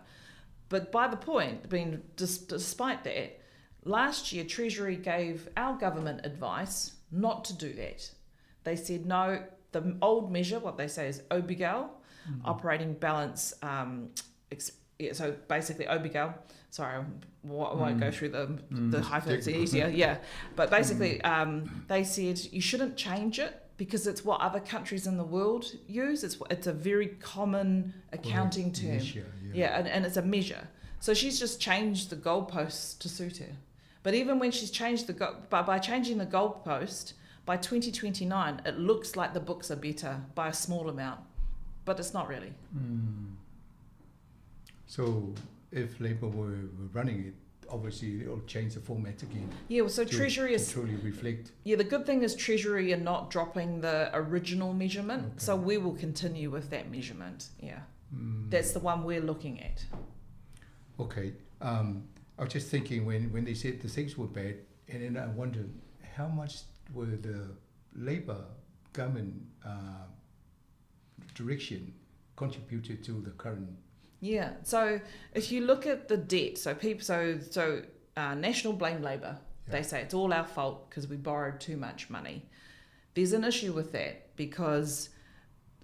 But by the point, being despite that, last year Treasury gave our government advice not to do that. They said, no, the old measure, what they say is OBEGAL, Operating balance, yeah, so basically OBGAL, sorry, I won't go through the hyphen, it's easier, yeah. But basically, they said you shouldn't change it because it's what other countries in the world use. It's a very common accounting term. Measure, yeah. Yeah, and it's a measure. So she's just changed the goalposts to suit her. But even when she's changed the by changing the goalpost, by 2029, it looks like the books are better by a small amount, but it's not really. So if Labour were running it, obviously it'll change the format again. Yeah, well, so Treasury To is... truly reflect. Yeah, the good thing is Treasury are not dropping the original measurement, so we will continue with that measurement, yeah. That's the one we're looking at. Okay. I was just thinking when they said the things were bad, and then I wondered how much were the Labour government direction contributed to the current... Yeah, so if you look at the debt, so people, so, so National blame Labour. They say it's all our fault because we borrowed too much money. There's an issue with that because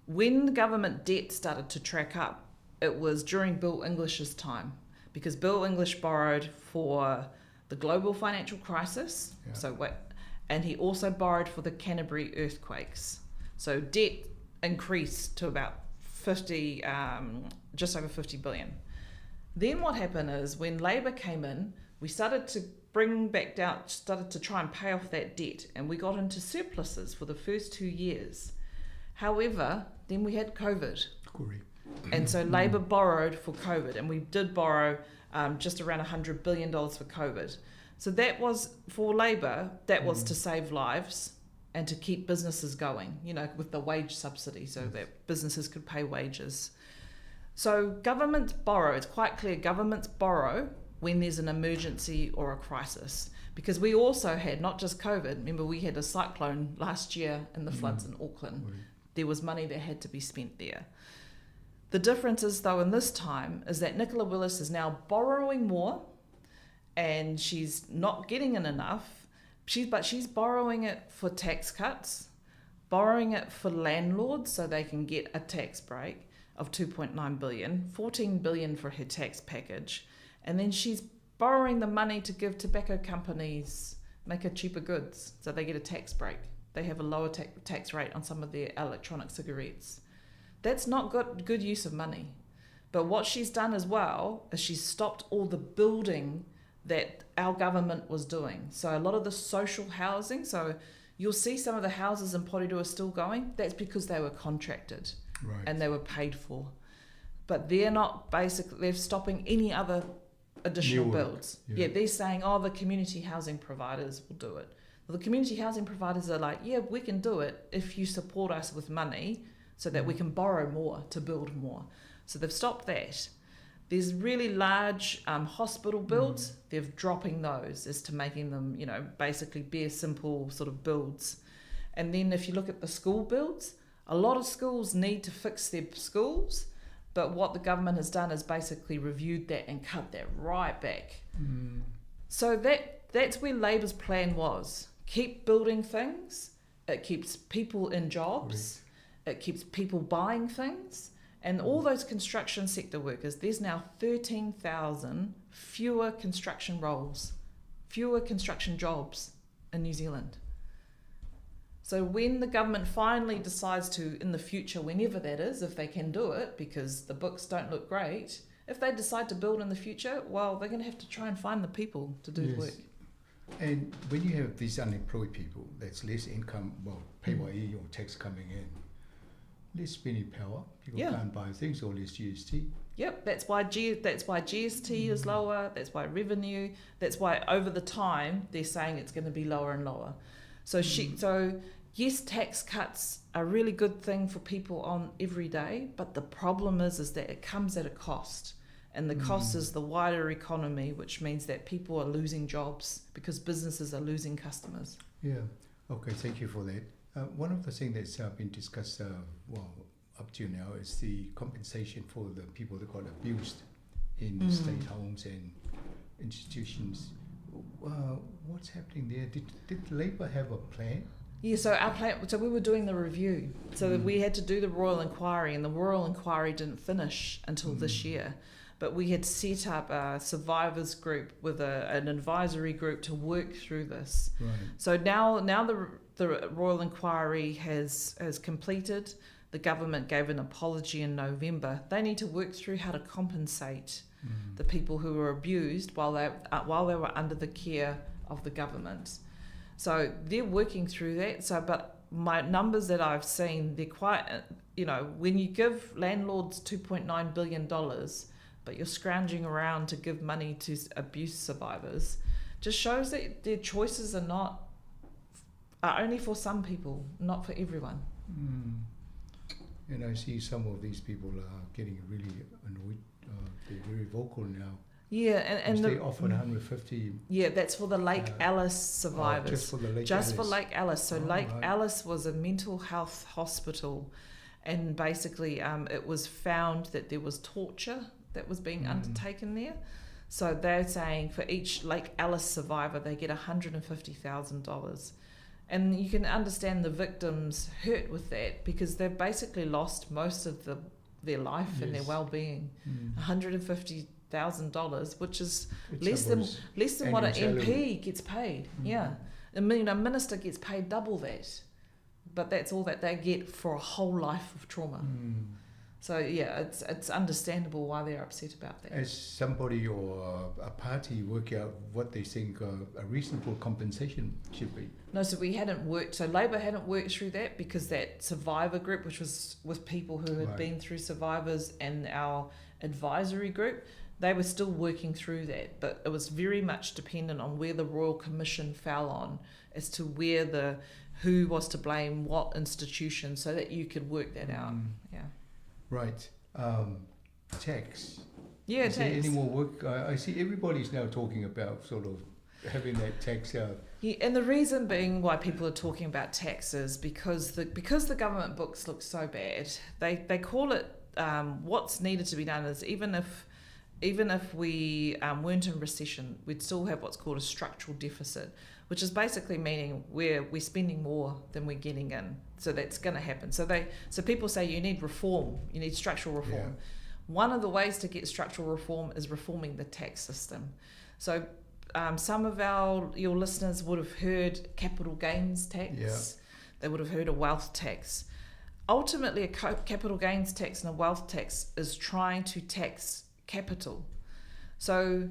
when the government debt started to track up, it was during Bill English's time, because Bill English borrowed for the global financial crisis, and he also borrowed for the Canterbury earthquakes. So debt increased to about 50, just over 50 billion. Then what happened is when Labour came in, we started to bring back down, started to try and pay off that debt, and we got into surpluses for the first 2 years. However, then we had COVID. Correct. And so Labour borrowed for COVID, and we did borrow just around $100 billion for COVID. So that was, for Labour, that was to save lives and to keep businesses going, with the wage subsidy so that businesses could pay wages. So governments borrow, it's quite clear, governments borrow when there's an emergency or a crisis. Because we also had, not just COVID, remember we had a cyclone last year and the floods in Auckland. There was money that had to be spent there. The difference is, though, in this time, is that Nicola Willis is now borrowing more and she's not getting in enough. But she's borrowing it for tax cuts, borrowing it for landlords so they can get a tax break of $2.9 billion, $14 billion for her tax package. And then she's borrowing the money to give tobacco companies, make a cheaper goods, so they get a tax break. They have a lower tax rate on some of their electronic cigarettes. That's not good use of money. But what she's done as well is she's stopped all the building that our government was doing. So a lot of the social housing, so you'll see some of the houses in Porirua still going. That's because they were contracted and they were paid for. But they're not basically, they're stopping any other additional New work. builds. Yeah, they're saying, oh, the community housing providers will do it. Well, the community housing providers are like, yeah, we can do it if you support us with money so that we can borrow more to build more. So they've stopped that. There's really large hospital builds. They're dropping those as to making them, basically bare simple sort of builds. And then if you look at the school builds, a lot of schools need to fix their schools, but what the government has done is basically reviewed that and cut that right back. So that's where Labour's plan was. Keep building things. It keeps people in jobs. It keeps people buying things. And all those construction sector workers, there's now 13,000 fewer construction roles, fewer construction jobs in New Zealand. So when the government finally decides to, in the future, whenever that is, if they can do it, because the books don't look great, if they decide to build in the future, well, they're going to have to try and find the people to do the work. And when you have these unemployed people, that's less income, well, PAYE or tax coming in, less spending power, people can't buy things, or less GST. Yep, that's why GST is lower, that's why revenue, that's why over the time they're saying it's going to be lower and lower. So yes, tax cuts are a really good thing for people on every day, but the problem is that it comes at a cost. And the cost is the wider economy, which means that people are losing jobs because businesses are losing customers. Yeah, okay, thank you for that. One of the things that's been discussed, well, up to now is the compensation for the people that got abused in state homes and institutions. What's happening there? Did Labour have a plan? Yeah, so our plan, so we were doing the review. So mm. we had to do the royal inquiry, and the royal inquiry didn't finish until mm. this year. But we had set up a survivors group with a, an advisory group to work through this. Right. So now, now the the royal inquiry has has completed. The government gave an apology in November. They need to work through how to compensate mm. the people who were abused while they while they were under the care of the government. So they're working through that. So, but my numbers that I've seen, they're quite, you know, when you give landlords $2.9 billion, but you're scrounging around to give money to abuse survivors, just shows that their choices are not, are only for some people, not for everyone. Mm. And I see some of these people are getting really annoyed. They're very vocal now. Yeah, and, and the, they offered 150. Yeah, that's for the Lake Alice survivors. Oh, just for the Lake just Alice. for Lake Alice. So oh, Lake right. Alice was a mental health hospital, and basically it was found that there was torture that was being undertaken there. So they're saying for each Lake Alice survivor, they get $150,000. And you can understand the victims hurt with that because they've basically lost most of their life and their well-being. $150,000, which is less than what an MP gets paid. Yeah, I mean, a minister gets paid double that, but that's all that they get for a whole life of trauma. So yeah, it's understandable why they're upset about that. As somebody or a party work out what they think a reasonable compensation should be. No, so we hadn't worked. So Labour hadn't worked through that because that survivor group, which was with people who had been through survivors and our advisory group, they were still working through that, but it was very much dependent on where the Royal Commission fell on as to where who was to blame, what institution, so that you could work that out. Yeah. Right. Tax. Yeah, Is tax. there any more work? I see everybody's now talking about sort of having that tax out. Yeah, and the reason being why people are talking about taxes because the government books look so bad. They call it what's needed to be done is even if we weren't in recession, we'd still have what's called a structural deficit, which is basically meaning we're spending more than we're getting in. So that's going to happen. So people say you need reform, you need structural reform. Yeah. One of the ways to get structural reform is reforming the tax system. So some of your listeners would have heard capital gains tax. Yeah. They would have heard a wealth tax. Ultimately, a capital gains tax and a wealth tax is trying to tax capital. So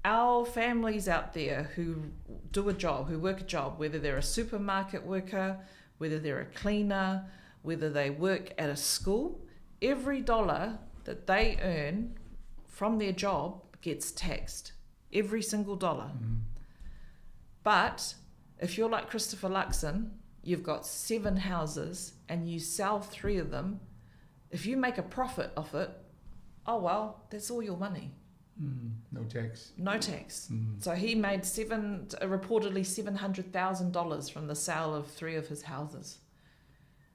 our families out there who do a job, who work a job, whether they're a supermarket worker, whether they're a cleaner, whether they work at a school, every dollar that they earn from their job gets taxed. Every single dollar. Mm. But if you're like Christopher Luxon, you've got 7 houses and you sell 3 of them, if you make a profit off it, oh well, that's all your money. No tax. No tax. So he made reportedly $700,000 from the sale of 3 of his houses.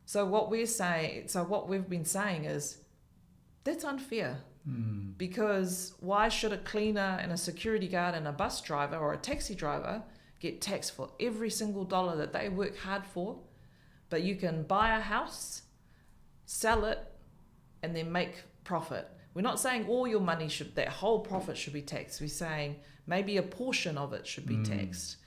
So what we've been saying is that's unfair. Because why should a cleaner and a security guard and a bus driver or a taxi driver get taxed for every single dollar that they work hard for, but you can buy a house, sell it, and then make profit? We're not saying all your money should, that whole profit should be taxed. We're saying maybe a portion of it should be taxed.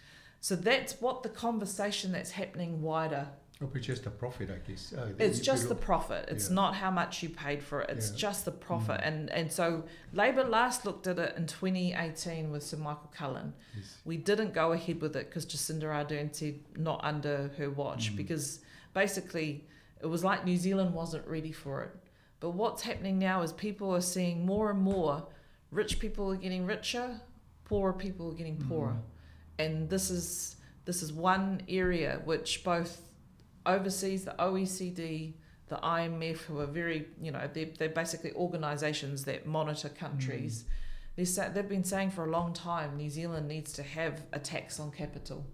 So that's what the conversation that's happening wider. It'll be just the profit, I guess. It's just the profit. It's not how much you paid for it. It's just the profit. And so Labour last looked at it in 2018 with Sir Michael Cullen. Yes. We didn't go ahead with it because Jacinda Ardern said not under her watch because basically it was like New Zealand wasn't ready for it. But what's happening now is people are seeing more and more rich people are getting richer, poorer people are getting poorer. And this is one area which both overseas, the OECD, the IMF, who are very, they're basically organisations that monitor countries. They've been saying for a long time New Zealand needs to have a tax on capital.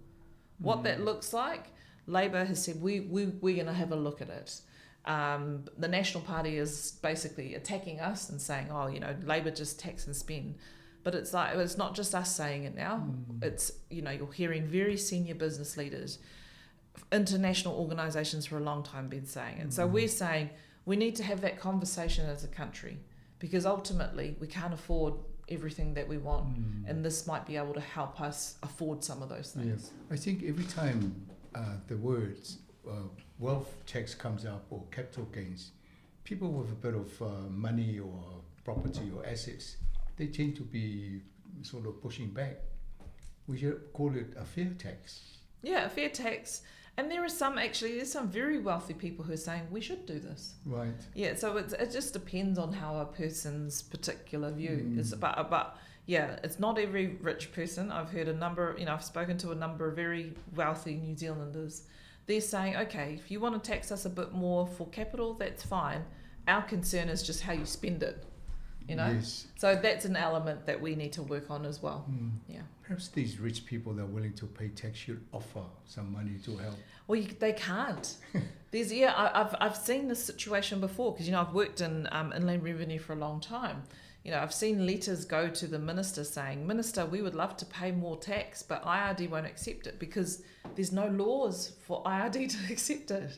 What that looks like, Labour has said we're going to have a look at it. The National Party is basically attacking us and saying, oh, Labour just tax and spend. But it's like, it's not just us saying it now. It's, you're hearing very senior business leaders, International organisations for a long time been saying it. So we're saying we need to have that conversation as a country because ultimately we can't afford everything that we want, and this might be able to help us afford some of those things. Yeah. I think every time the words wealth tax comes up or capital gains, people with a bit of money or property or assets, they tend to be sort of pushing back. We should call it a fair tax. Yeah, a fair tax. And there are some, actually, there's some very wealthy people who are saying we should do this. Right. Yeah, so it just depends on how a person's particular view is. But yeah, it's not every rich person. I've heard a number, you know, I've spoken to a number of very wealthy New Zealanders. They're saying, okay, if you want to tax us a bit more for capital, that's fine. Our concern is just how you spend it, you know? Yes. So that's an element that we need to work on as well. Yeah. Perhaps these rich people that are willing to pay tax should offer some money to help. Well, they can't. I've seen this situation before because, you know, I've worked in Inland Revenue for a long time. You know, I've seen letters go to the minister saying, Minister, we would love to pay more tax, but IRD won't accept it because there's no laws for IRD to accept it.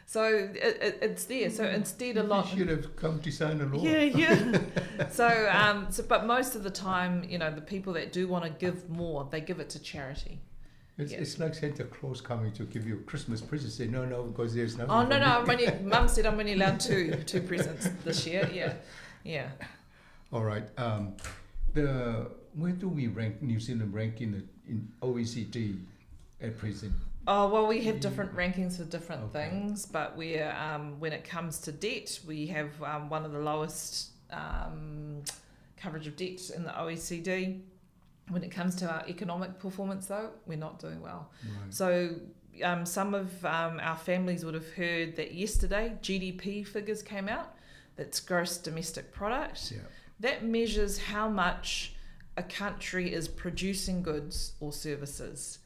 So it's there. So instead, a lot You should have come to sign a law. Yeah, yeah. So, but most of the time, you know, the people that do want to give more, they give it to charity. It's like Santa Claus coming to give you a Christmas present. Say no, no, because there's nothing. Oh no, no! I'm only, Mum said I'm only allowed two presents this year. Yeah, yeah. All right. Where do we rank New Zealand rank in OECD at present? Oh, well, we have different rankings for different things, but we're when it comes to debt, we have one of the lowest coverage of debt in the OECD. When it comes to our economic performance, though, we're not doing well. Right. So some of our families would have heard that yesterday GDP figures came out. That's gross domestic product. Yeah. That measures how much a country is producing goods or services.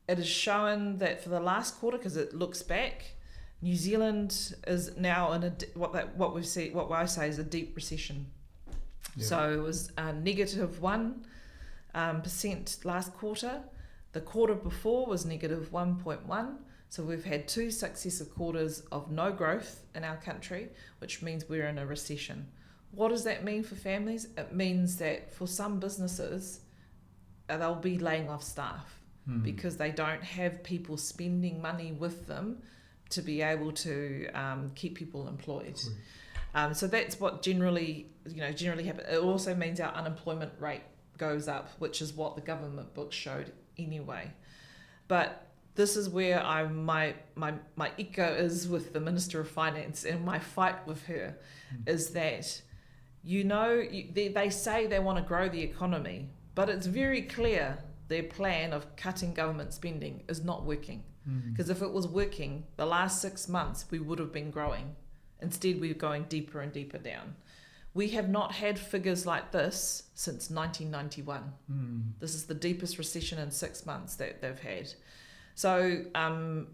It is shown that for the last quarter, because it looks back, New Zealand is now in a what I say is a deep recession. Yeah. So it was a negative 1% last quarter. The quarter before was negative 1.1. So we've had two successive quarters of no growth in our country, which means we're in a recession. What does that mean for families? It means that for some businesses, they'll be laying off staff. Because they don't have people spending money with them to be able to keep people employed. So that's what generally happens. It also means our unemployment rate goes up, which is what the government books showed anyway. But this is where my ego is with the Minister of Finance, and my fight with her is that, you know, they say they want to grow the economy, but it's very clear their plan of cutting government spending is not working. Because if it was working, the last 6 months we would have been growing. Instead, we're going deeper and deeper down. We have not had figures like this since 1991. This is the deepest recession in 6 months that they've had. So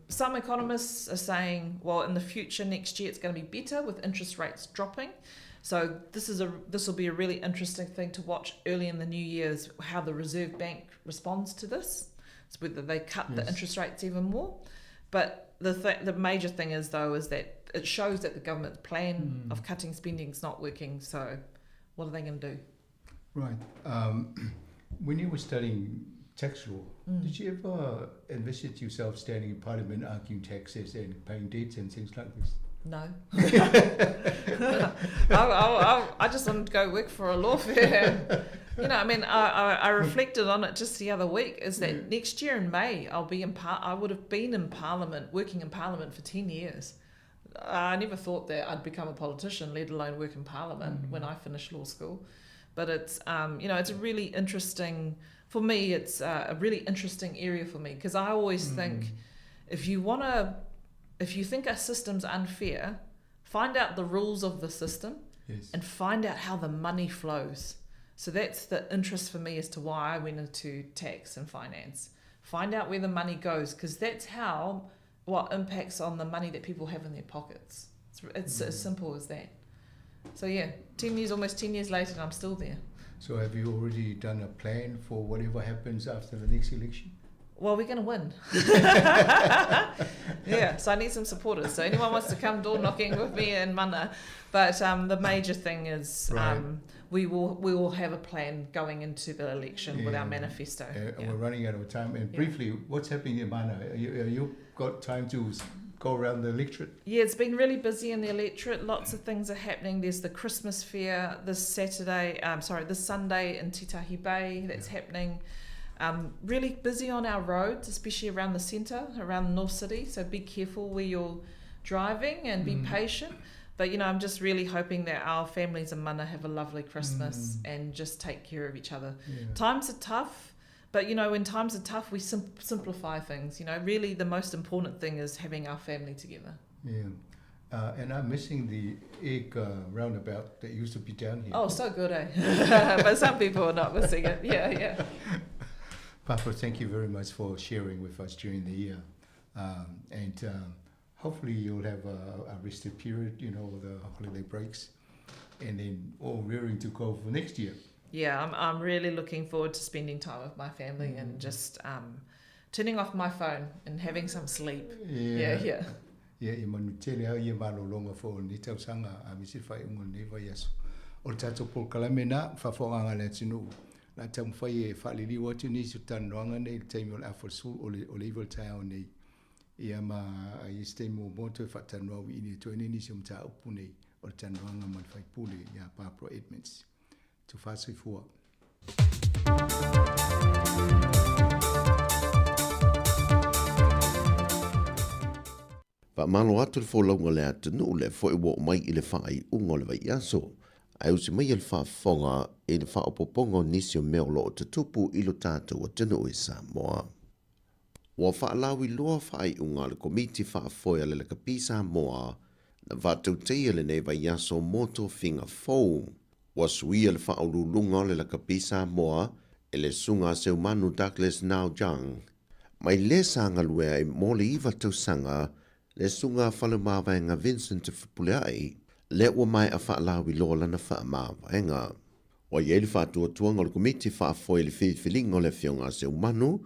some economists are saying, well, in the future, next year, it's going to be better with interest rates dropping. So this will be a really interesting thing to watch early in the new year, is how the Reserve Bank responds to this. It's whether they cut the interest rates even more. But the major thing is, though, is that it shows that the government's plan of cutting spending is not working. So what are they going to do? Right. When you were studying tax law, did you ever envisage yourself standing in Parliament arguing taxes and paying debts and things like this? No. I just wanted to go work for a law firm. You know, I mean, I reflected on it just the other week, is that next year in May, I'll be in I would have been in Parliament, working in Parliament for 10 years. I never thought that I'd become a politician, let alone work in Parliament when I finished law school. But it's, you know, it's a really interesting, for me, it's a really interesting area for me, because I always think if you think a system's unfair, find out the rules of the system and find out how the money flows. So that's the interest for me as to why I went into tax and finance. Find out where the money goes, because that's how what impacts on the money that people have in their pockets. It's as simple as that. So yeah, 10 years, almost 10 years later, and I'm still there. So have you already done a plan for whatever happens after the next election? Well, we're going to win. yeah, so I need some supporters. So anyone wants to come door knocking with me in Mana. But um, the major thing is right. um, we will we will have a plan going into the election yeah. with our manifesto. Uh, yeah. We're running out of time. And briefly, what's happening in Mana? You, you got time to go around the electorate? Yeah, it's been really busy in the electorate. Lots of things are happening. There's the Christmas fair this Saturday, um, sorry, this Sunday in Titahi Bay that's yeah. happening. Um, really busy on our roads, especially around the centre, around the North City. So be careful where you're driving and be mm. patient. But you know, I'm just really hoping that our families and mana have a lovely Christmas mm. and just take care of each other. Yeah. Times are tough, but you know, when times are tough, we sim- simplify things. You know, really the most important thing is having our family together. Yeah. Uh, and I'm missing the egg uh, roundabout that used to be down here. Oh, so good, eh? but some people are not missing it. Yeah, yeah. Papa, thank you very much for sharing with us during the year. Um, and um, hopefully you'll have a, a rested period, you know, the holiday breaks, and then all rearing to go for next year. Yeah, I'm, I'm really looking forward to spending time with my family mm. and just um, turning off my phone and having some sleep. Yeah, yeah. yeah. Ia, e manu tele au ia malologa foi o lenei tausaga a aemaise le faaiuga o lenei vaiaso. O le tatou polokalame lena, faafofogaaga a le atunuu, o le a taumafai e faaliliu atu nisi o talanoaga nei i le taimi o le afa o le sefulu, o le, o le iva o le taeao nei. Ia ma a i ai se taimi muamua toe faatalanoa auiliili atu ai nei nisi o mataupu nei o le talanoaga ma le faipule ia Barbara Edmonds. Tufa soifua. Faamalo atu le folauga a le atunuu lea foi ua oo mai i le faaiuga o le vaiaso, ae usi maia le faafofoga i le faaopoopoga o nisi o mea o lo o tutupu i lo tatou atunuu i Samoa. Ua faalauiloa faaiuga a le Komiti Faafoe a le Lakapi Samoa na faatautaia lenei vaiaso mo tofiga fou. Ua suia le faauluuluga o le Lakapi Samoa e le Susuga a Seumanu Douglas Nau Jang. Mai lē sa galue ai mo le iva tausaga le Susuga a Faleomavaega Vincent Fepuleai, lea ua maea faalauiloa lana faamavaega. Ua i ai le faatuatuaga o le Komiti Faafoe i le filifiliga o le Afioga a Seumanu,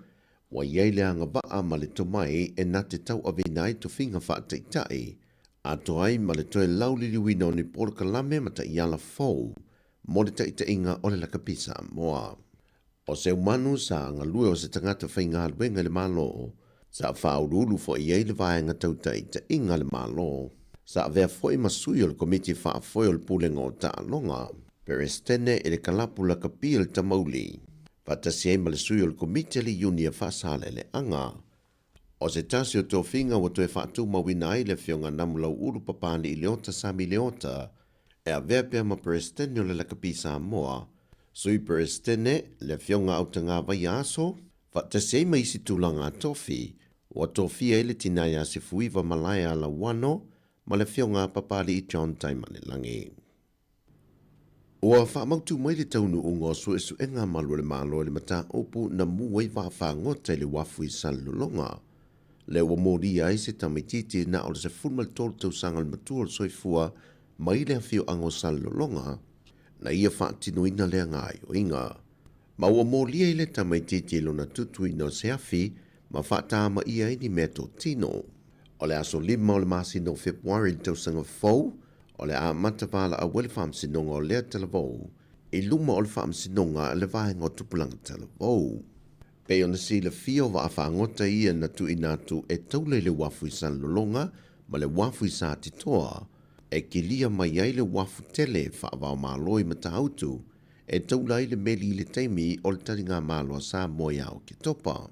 ua i ai le agavaa ma le tomai e na te tauaveina ai tofiga faataitai, atoa ai ma le toe lauliliuina o ni polokalame ma taiala fou mo le taitaiga o le lakapi Samoa. O Seumanu sa galue o se tagata faigaluega i le Malo, sa faauluulu foi i ai le vaega tau taitaiga a le Malo, sa avea foi ma sui o le Komiti Faafoe o le Pulega o Taaloga, Peresetene i le Kalapu Lakapi a le Tamauli, faatasi ai ma le sui o le Komiti a le Iunia Faasaleleaga. O se tasi o tofiga ua toe faatumauina ai le Afioga Namulau'ulu Papali'i Leota Sami Leota e avea pea ma Peresetene o le Lakapi Samoa, Sui Peresetene, le Afioga Autagavaia Aso, faatasi ai ma isi tulaga tofi, ua tofia ai le tina ia Sefuiva Malaea Lauano ma le Afioga Papali'i John Taimanelagi. Ua faamautu mai le taunuuga o suesuega a Malu o le Malo i le mataupu na mū ai vaafagota i le uafu i Salelologa. Lea ua molia ai se tamaitiiti na o le 13 tausaga le matua o le soifua mai le afioaga o Salelologa na ia faatinoina lea gaoioiga. Ma ua molia i le tamaitiiti i lona tutuina o se afi ma faatamaia ai ni meatotino. O le aso 5 o le masina o Fepuari i le tausaga fou, O le amata valaau ai le Faamasinoga o lea talavou i luma o le Faamasinoga a le Vaega o Tupulaga Talavou. Pei ona silafia o vaafagota ia na tuuina atu e taula i le uafu i Salelologa ma le uafu i Satitoa, e kilia mai ai le uafu tele faavaomalo i Matautu e taula ai le meli i le taimi o le taligamalo a Samoa ia Oketopa.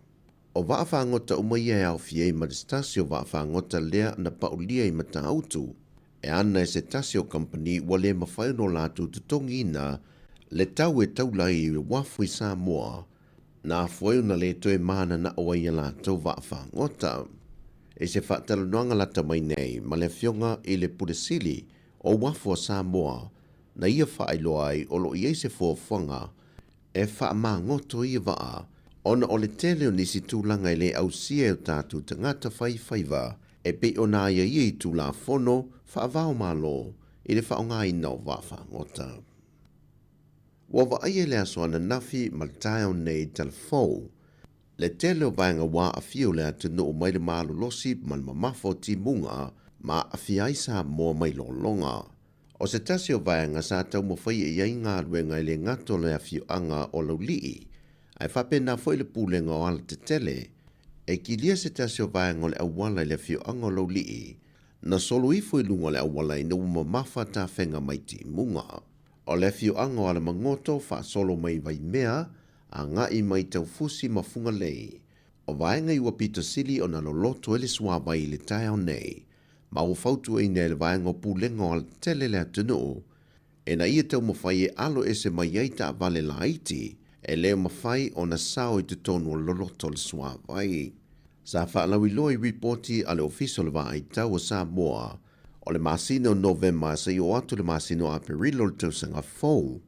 O vaafagota uma ia e aofia ai ma le se tasi o vaafagota lea na paulia i Matautu, e ana e se tasi o kamupani ua le mafai ona o latou totogiina le tau e taula ai i le uafu i Samoa, na afua ai ona le toe mananao ai ia latou vaafagota. I se faatalanoaga lata mai nei ma le Afioga i le Pule Sili o Uafu a Samoa, na ia faailoa ai o lo o i ai se fuafuaga e faamagoto ia vaa ona o le tele o nisi tulaga e le ausia e o tatou tagata fai faiva e pei ona aiaia i Tulafono faava-o-Malo i le faaaogaina o vaafagota. Ua vaaia i le aso ananafi ma le taeao nei i Talafou. Le tele o vaega ua aafia o le atunuu mai le malolosi ma le mamafa o timuga ma aafia ai Samoa mai lologa. O se tasi o vaega sa taumafaia i ai galuega e le gata o le afioaga o Laulii, ae faapena foi le pulega o alatetele, e kilia se tasi o vaega o le auala i le afioaga o Laulii, na solo ifo i luga o le auala ina ua mamafa tafega mai timuga. O le afioaga o Alamagoto faasolo mai Vaimea agai mai Taufusi ma Fugalei. O vaega i ua pito sili ona loloto ai le suavai i le taeao nei, ma ua fautuaina e le vaega o Pulega o Alatele le atunuu ina ia taumafai e alo ese mai ai taavale laiti e le mafai ona sao i totonu o le loloto o le suavai. Sa faalauiloa i ripoti a le Ofisa o le Vaaitau o Samoa o le masina o Novema seia oo atu i le masina o Aperila o le tausaga fou,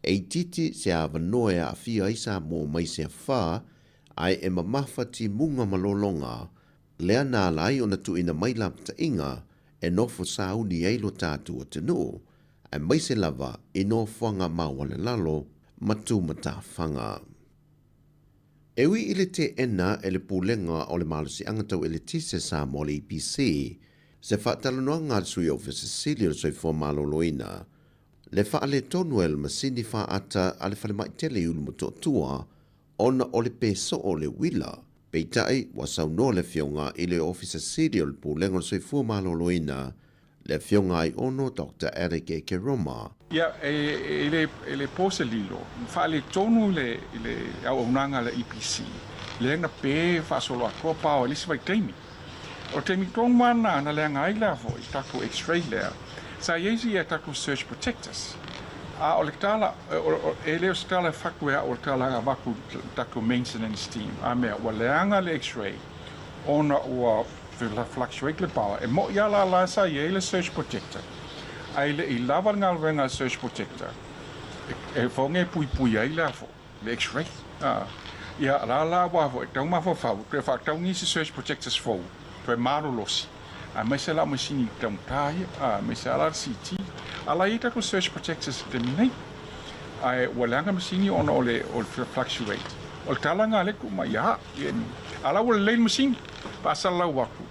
e itiiti se avanoa e aafia ai Samoa mai se afa ae e mamafa timuga ma lologa, lea na ala ai ona tuuina mai lapataiga e nofo sauni ai lo tatou atunuu, aemaise lava i nofoaga maualalalo ma tumatafaga. E ui i le teena e le Pulega o le Malosiaga Tau Eletise Samoa le EPC, se faatalanoaga a le Sui Ofisa Sili o le Soifua Maloloina, le faaletonu ai o le masini faata a le falemai tele i Ulumotootua ona o le pē soo o le uila. Peitai, ua saunoa le Afioga i le Ofisa Sili o le Pulega o le Soifua Maloloina, le Afioga Aiono Doctor Alec Ekeroma. Ia, e le, e le po se lilo, na faaletonu i le, i le auaunaga a le EPC, lea na pē faasoloatoa power i le isi vaitaimi. O le taimi tonu lava lena na leaga ai lea foi tatou x-ray lea, sa i ai isi a tatou surge protectors. A o le tala, e le o se tala e fatu e au o le tala e avatu i le tatou maintenance team, a mea, ua leaga le x-ray ona ua fluctuate le power. E moʻi lava la la sa i ai le surge protector, ae le i lava le galuega a le surge protector e foge e puipui ai lea foi. le x-ray a ia la la ua foi tau mafaufau toe faatau nisi surge protectors fou toe malolosi aemaise la o masini taugata ia aemaise a la le CT a la i ai tatou surge protectors i le taimi nei ae ua leaga masini ona o le o le fluctuate o le tala lena lea e tuu mai ia au a la ua lelei le masini faasalalau atu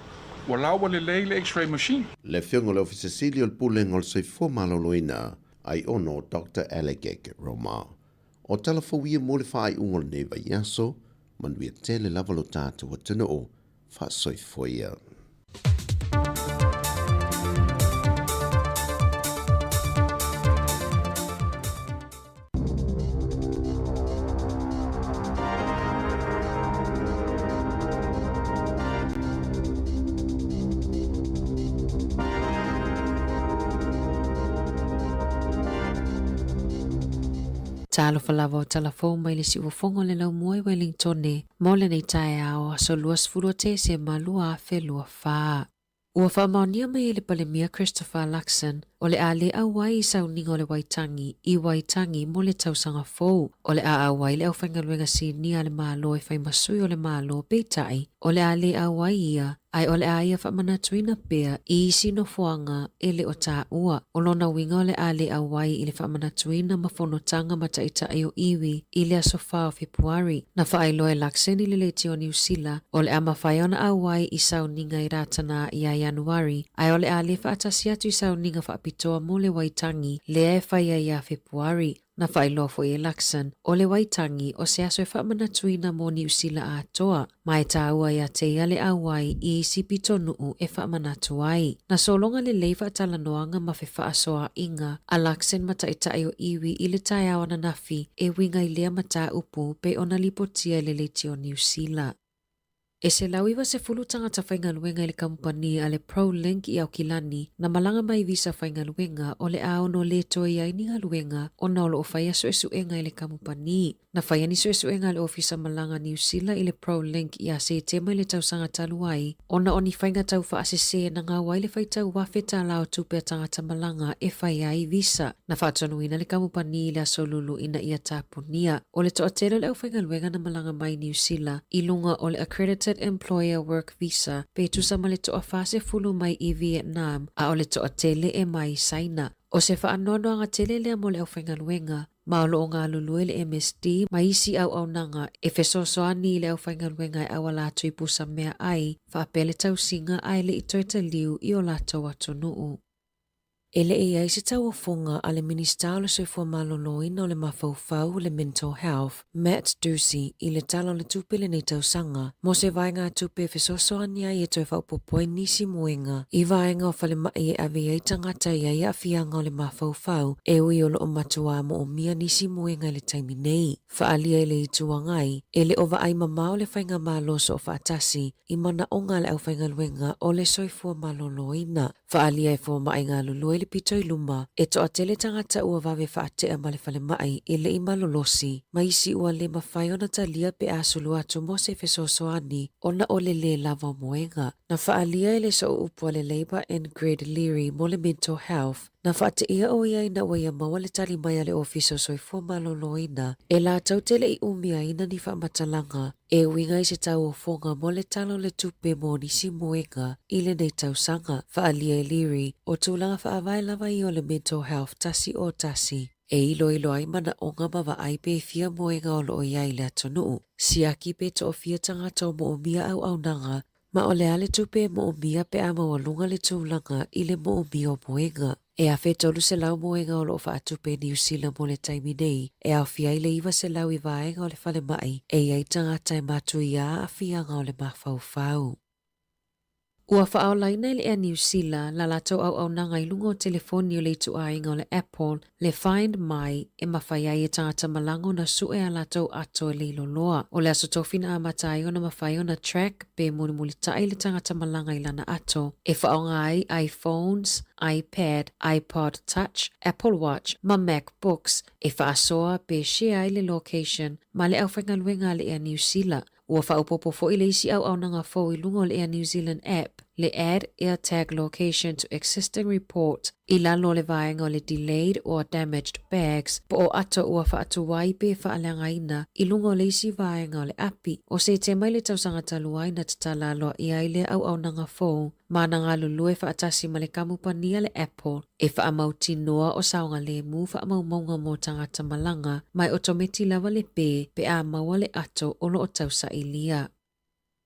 ua la ua lelei le x-ray machine. Le Afioga i le Ofisa Sili o le Pulega o le Soifua Maloloina, Aiono Doctor Alec Roma. O tala fou ia mo le faaiuga o lenei vaiaso, manuia tele lava lo tatou atunuu, faasoifua ia. Talofa lava o tala fou mai le siufofoga o le laumua i Wellingtone mo lenei taeao aso 20 o Tesema 2024. Ua faamaonia mai e le Palemia Christopher Luxon o le a le auai i sauniga o le Waitangi i Waitangi mo le tausaga fou. O le a auai le aufaigaluega sinia a le Malo e fai ma sui o le Malo, peitai, o le a le auai ia ae o le a ia faamanatuina pea i isi nofoaga e le o taua. O lona uiga o le a le auai i le faamanatuina ma fonotaga ma taitai o iwi i le aso 4 o Fepuari. Na faailoa e Luxon i le Leitio o Niu Sila o le a mafai ona auai i sauniga i Rātana ia Ianuari, ae o le a le faatasi atu i sauniga faapitoa mo le Waitangi lea e fai ai ia Fepuari. Na faailoa foi e Luxon, o le Waitangi o se aso e faamanatuina mo Niu Sila atoa, ma e tāua ia te ia le auai i isi pitonuu e faamanatu ai. Na sologa lelei faatalanoaga ma fefaasoaaiga a Luxon ma taitai o iwi i le taeao ananafi e uiga i lea mataupu pei ona lipotia i le Leitio Niu Sila. E 190 tagata faigaluega i le kamupani a le ProLink i Aukilani na malaga mai visa faigaluega o le a ono le toe i ai ni galuega ona o lo o faia suesuega i le kamupani. Na faia ni suesuega a le Ofisa Malaga Niu Sila i le ProLink ia Setema i le tausaga talu ai ona o ni faiga tau faasese na gau ai le faitau $1,000 o tupe a tagata malaga e fai ai visa. Na faatonuina le kamupani i le aso Lulu ina ia tapunia. O le toatele o le aufaigaluega na malaga mai Niu Sila i luga o le Accredited Employer Work Visa pe tusa ma le toa 40 mai i Vietnam a o le toatele e mai Saina. O se faanoanoaga tele lea mo le aufaigaluega. Ma o lo o galulue le MSD ma isi auaunaga e fesoasoani i le aufaigaluega e auala atu i pusa meaai faapea le tausiga ae le i toe taliu i o latou atunuu. E le i i ai se tauofoga a le Minisita o le Soifua Maloloina o le Mafaufau, le Mental Health, Matt Doocey i le Tala o le Tupe lenei tausaga mo se vaegatupe e fesoasoani ai e toe faaopoopo ai nisi moega i vaega o falemai e ave i ai tagata e i ai aafiaga o le mafaufau e ui o lo o matuā moomia nisi moega i le taimi nei. Faaalia i le Itu Agai, e le o vaai mamao le Faigamalo Soofaatasi i manaoga a le aufaigaluega o le soifua maloloina. Faaalia e fomai galulue le pito i luma, e toatele tagata ua vave faatea ma le falemai e le i malolosi, ma isi ua le mafai ona talia pe a sulu atu mo se fesoasoani ona o le lē lava o moega. Na faaalia e le sooupu a le Labour Ingrid Leary mo le Mental Health, na faateia o ia ina ua ia maua le tali mai a le Ofisa o Soifua Maloloina e latou te le i umiaina ni faamatalaga e uiga i se tauofoga mo le Tala o le Tupe mo nisi moega i lenei tausaga. Faaalia e Leary, o tulaga faavae lava ia o le Mental Health 101, e iloilo ai manaoga ma vaai pe fia moega o lo o i ai i le atunuu, siaki pe toafia tagata o moomia auaunaga, ma o le a le tupe e moomia pe a maualuga le tulaga i le moomia o moega. E 1,300 moega o lo o faatupe e Niu Sila mo le taimi nei, e aofia ai le 900 i vaega o le falemai e i ai tagata e matuia aafiaga o le mafaufau. Ua faaolaina e le Air Niu Sila la latou auaunaga i luga o telefoni o le ituaiga o le Apple, le Find My, e mafai ai e tagata malaga ona sue a latou ato e leiloloa. O le aso tofi na amata ai ona mafai ona track pe mulimulitai le tagata malaga i lana ato e faaaoga ai iPhones, iPad, iPod Touch, Apple Watch ma MacBooks e faasoa pe share ai le location ma le aufaigaluega a le Air Niu Sila. Ua faaopoopo foi le isi auaunaga fou i luga o le Air New Zealand app, le Add AirTag Location to Existing Report i lalo o le vaega o le Delayed or Damaged Bags po o ato ua faatuai pe faaleagaina i luga o le isi vaega o le api. O Setema i le tausaga talu ai na tatala aloaia ai lea auaunaga fou ma na galulue faatasi ma le kamupani a le Apple e faamautinoa o saogalemu faamaumauga mo tagata malaga ma e otometi lava le pē pe a maua le ato o lo o tausailia.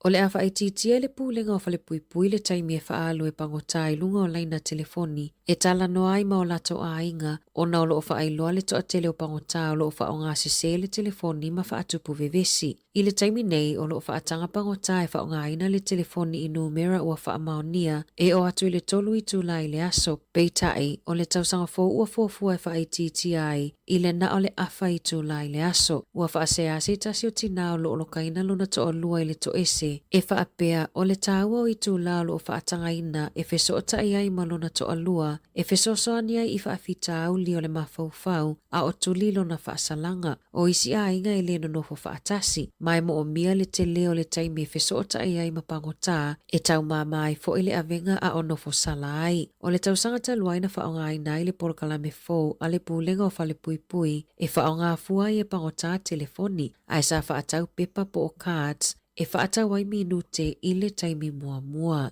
O le a faaitiitia e le Pulega o Falepuipui le taimi e faaalu e pagota i luga o laina telefoni e talanoa ai ma o latou aiga ona o lo o faailoa le toatele o pagota o lo o faaaogasese le telefoni ma faatupu vevesi. I le taimi nei, o lo o faataga pagota e faaaogaina le telefoni i numera ua faamaonia e oo atu i le tolu itula i le aso. Peitai, o le tausaga fou ua fuafua e faaitiitia ai i le na o le afa itula i le aso. Ua faasea se tasi o tinā o lo o lokaina lona toalua i le toese e faapea o le tāua o itula o lo o faatagaina e fesootai ai ma lona toalua e fesoasoani ai i faafitauli o le mafaufau a o tuli lona faasalaga. O isi aiga e le nonofo faatasi, ma e moomia le tele o le taimi e fesootai ai ma pagota, e taumāmā ai foi le avega a o nofo sala ai. O le tausaga talu ai na faaaogaina ai le polokalame fou a le Pulega o Falepuipui e faaaoga fua ai e pagota telefoni, ae sa faatau pepa po o cards e faatau ai minute i le taimi muamua.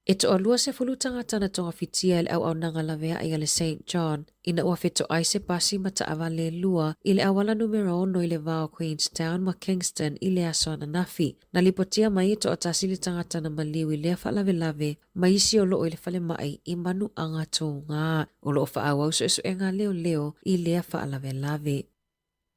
E toalua sefulu tagata na togafitia e le auaunaga laveai a le Saint John ina ua fetoai se pasi ma taavale e lua i le auala numera ono i le va o Queenstown ma Kingston i le aso ananafi. Na lipotia mai e toatasi le tagata na maliu i lea faalavelave ma isi o loo i le falemai i manuaga touga. O lo o faaauau suesuega a leoleo i lea faalavelave.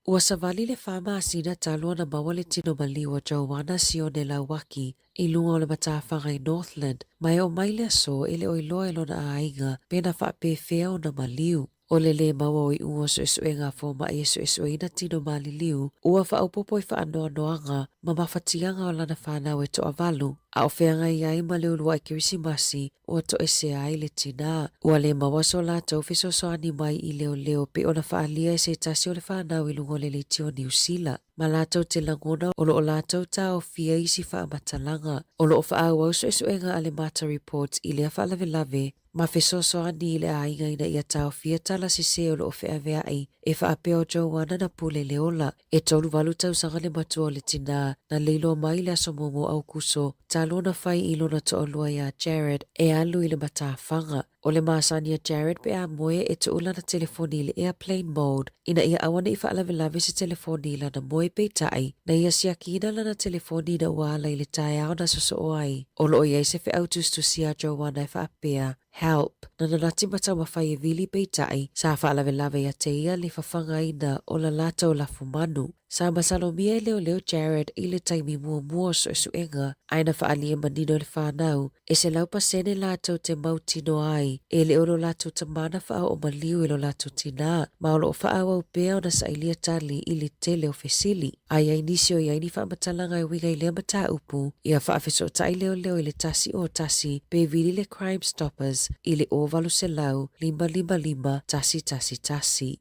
Ua savali le fa masina talu ona maua le tino maliu o Joanna Sione Lauaki i luga o le matafaga i Northland, ma e oo mai le aso e le o iloa e lona aiga pe na faapefea ona maliu. O le lē maua o iuga o suesuega a fomai e suesueina tino maliliu, ua faaopoopo i faanoanoaga ma mafatiaga o lana fanau e toavalu, a o feagai ai ma le uluai Kerisimasi ua toesea ai le tinā. Ua lē maua so latou fesoasoani mai i leoleo pei ona faaalia e se tasi o le fanau i luga o le leitio o Niu Sila, ma latou te lagona o lo o latou taofia isi faamatalaga. O lo o faaauau suesuega a le Mata Report i lea faalavelave ma fesoasoani i le aiga ina ia taofia tala sese o lo o feaveai e faapea o Joanna na pule le ola. E 38 tausaga le matua o le tinā na leiloa mai i le aso muamua o Aokuso talu ona fai i lona toalua iā Jared e alu i le matafaga. O le masani a Jared pe a moe e tuu lana telefoni i le airplane mode ina ia aua ne i faalavelave se telefoni i lana moe peitai na ia siakiina lana telefoni ina ua ala i le taeao na sosoo ai. O lo o i ai se feau tusitusia a Joanna e faapea, Help! Na nanati ma taumafai e vili peitai sa faalavelave ia te ia le fafagaina o la latou lafumanu. Sa masalomia e leoleo Jared i le taimi muamua o suesuega ae na faaalia manino e le fanau e 100% latou te mautinoa ai e le o lo latou tama na faaoo maliu i lo latou tinā, ma o lo o faaauau pea ona sailia tali i le tele o fesili. A i ai nisi o i ai ni faamatalaga e uiga i lea mataupu, ia faafesootai leoleo i le 101 pe vili le Crime Stoppers i le 0800 555 111.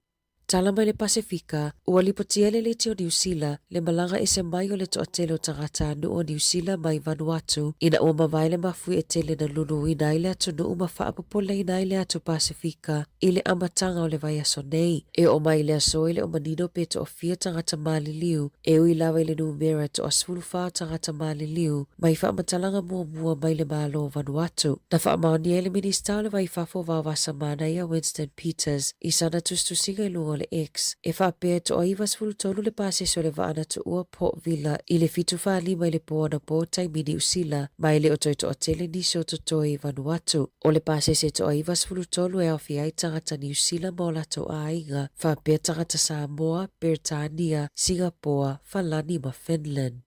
Tala mai le Pasefika, ua lipotia e le Leitio Niu Sila le malaga ese mai o le toatele o tagatanuu o Niu Sila mai Vanuatu ina ua mavae le mafuie tele na luluina ai le atunuu ma faapopoleina ai le atu Pasefika i le amataga o le vaiaso nei. E oo mai i le aso e le o manino pe toafia tagata maliliu e ui lava i le numera e toa-14 o tagata maliliu mai faamatalaga muamua mai le Malo o Vanuatu. Na faamaonia e le Minisita o le Vai i Fafo o Vaovasa Manaia Winston Peters i sana tusitusiga i luga o le X e faapea e toa-93 le pasese o le vaa na tuua Port Vila i le 7:45 i le po anapo taimi Niu Sila ma e le o toe toatele nisi o totoe i Vanuatu. O le pasese toa-93 e aofia ai tagata Niu Sila ma o latou aiga faapea tagata Samoa, Beretania, Singapoa, Falani ma Finland.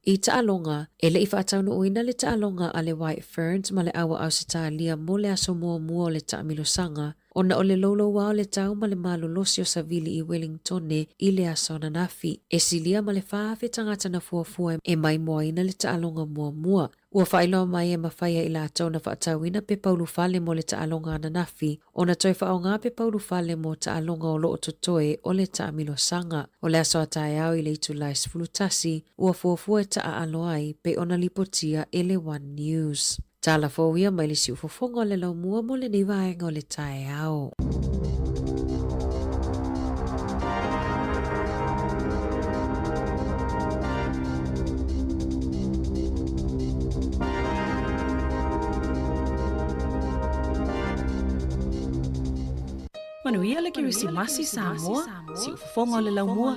I taaloga, e le i faataunuuina le taaloga a le White Ferns ma le Aua Ausetalia mo le aso muamua o le taamilosaga ona o le louloua o le tau ma le malolosi o savili i Wellingtone i le aso ananafi. E silia ma le 4,000 tagata na fuafua e maimoaina le taaloga muamua. Ua faailoa mai e mafai ai i latou na faatauina pepa ulufale mo le taaloga ananafi ona toe faaaoga pepa ulufale mo taaloga o lo o totoe o le taamilosaga. O le aso a taeao i le itula e 11, ua fuafua e taaalo ai pei ona lipotia e le One News. Tala fou ia mai le siufofoga o le laumua mo lenei vaega o le taeao. Manuia le Kerisimasi Samoa, siufofoga o le laumua.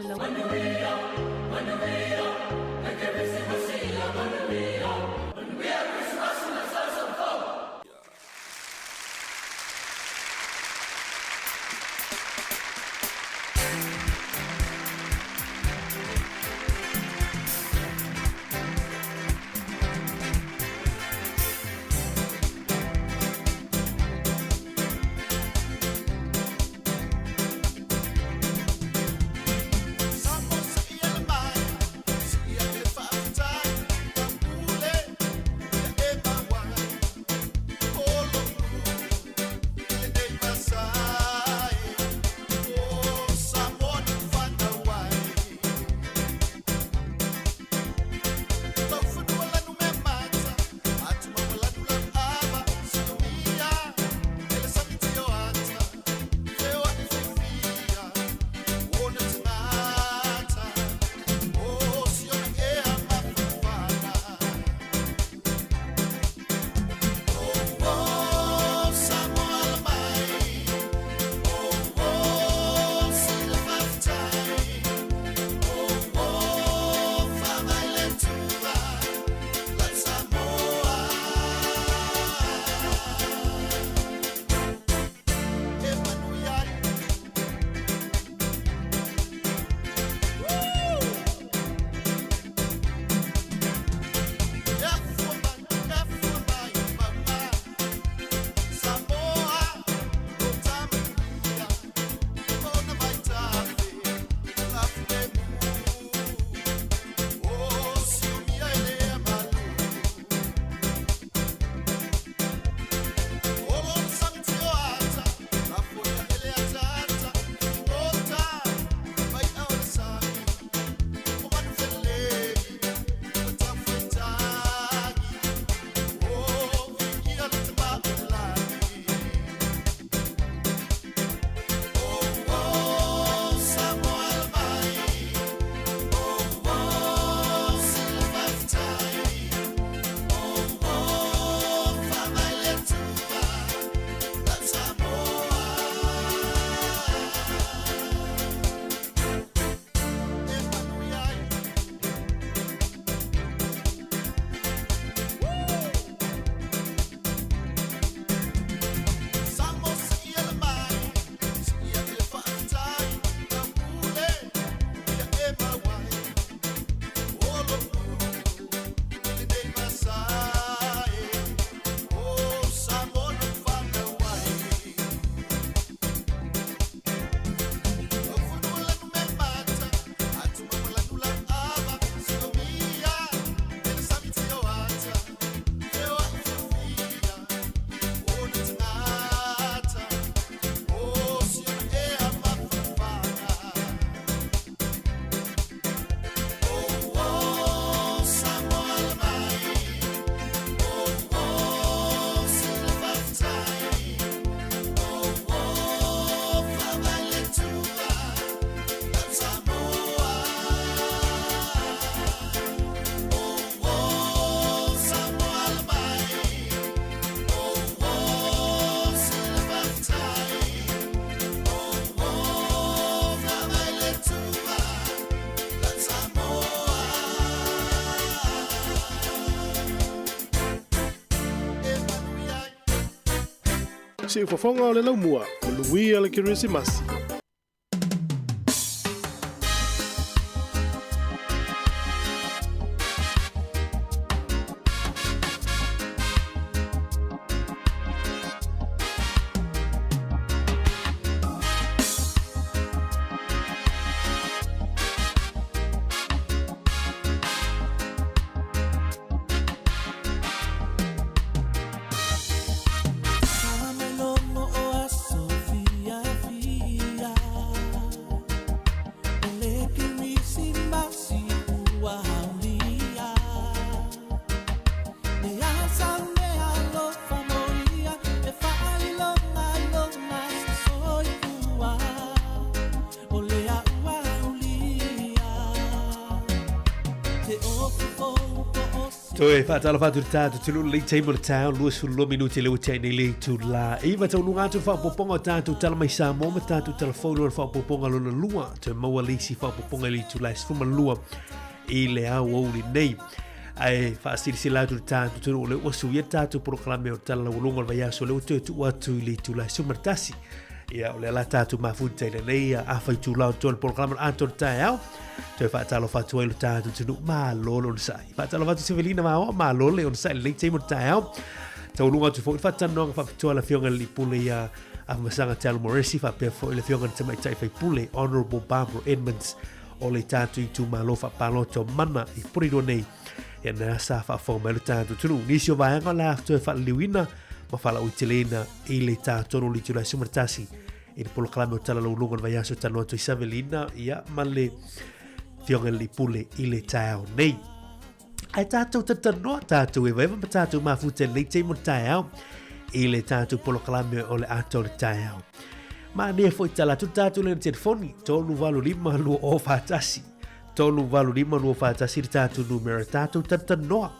Siufofoga o le laumua, manuia le Kerisimasi. Toe whaatalofa atu le tātou te lulu lei taimo le tāo, 22 minuti le utia nei le itu la. Iwa taunuga atu le whaopoponga o tātou tala mai Samoa ma tātou telefonu o le whaopoponga lona lua. Toe maua le isi whaopoponga i le itu la e 12 i le aoauli nei. Ae faasilasila atu le tatou atunuu o lea ua suia le tatou polokalame o le Tala Laualuga o le Vaiaso, o lea ua toe tuu atu i le itula e 11. Ia, o lea la tatou mafuta i lenei afa itula o toa le polokalame o le atoa le taeao. Toe faatalofa atu ai lo tatou atunuu, malo le onosai. Faatalofa atu Sevelina Maoa, malo le onosai i lenei taimi o le taeao. Taualuga atu foi le faatalanoaga faapitoa a le Afioga i le Alii Pule ia Afamasaga Te Alo Moresi, faapea foi le Afioga i le Tamaitai Faipule, Honourable Barbara Edmonds, o le tatou itumalo faapalota o Mana i Porirua nei. Ia na sa faafofoga mai lo tatou atunuu. Nisi o vaega o le a toe faaliliuina ma faalauaiteleina i le tatonu o le itula e 11 i le polokalame o Tala Laualuga o le Vaiaso talanoa atu i Savelina ia ma le Afioga i le Pule i le taeao nei. Ae tatou talatalanoa tatou evaeva ma tatou mafuta i lenei taimi o le taeao i le tatou polokalame o le ata o le taeao. Manaia foi tala atu le tatou lena telefoni, 385 2041, 385 2041 le tatou numera, tatou talatalanoa.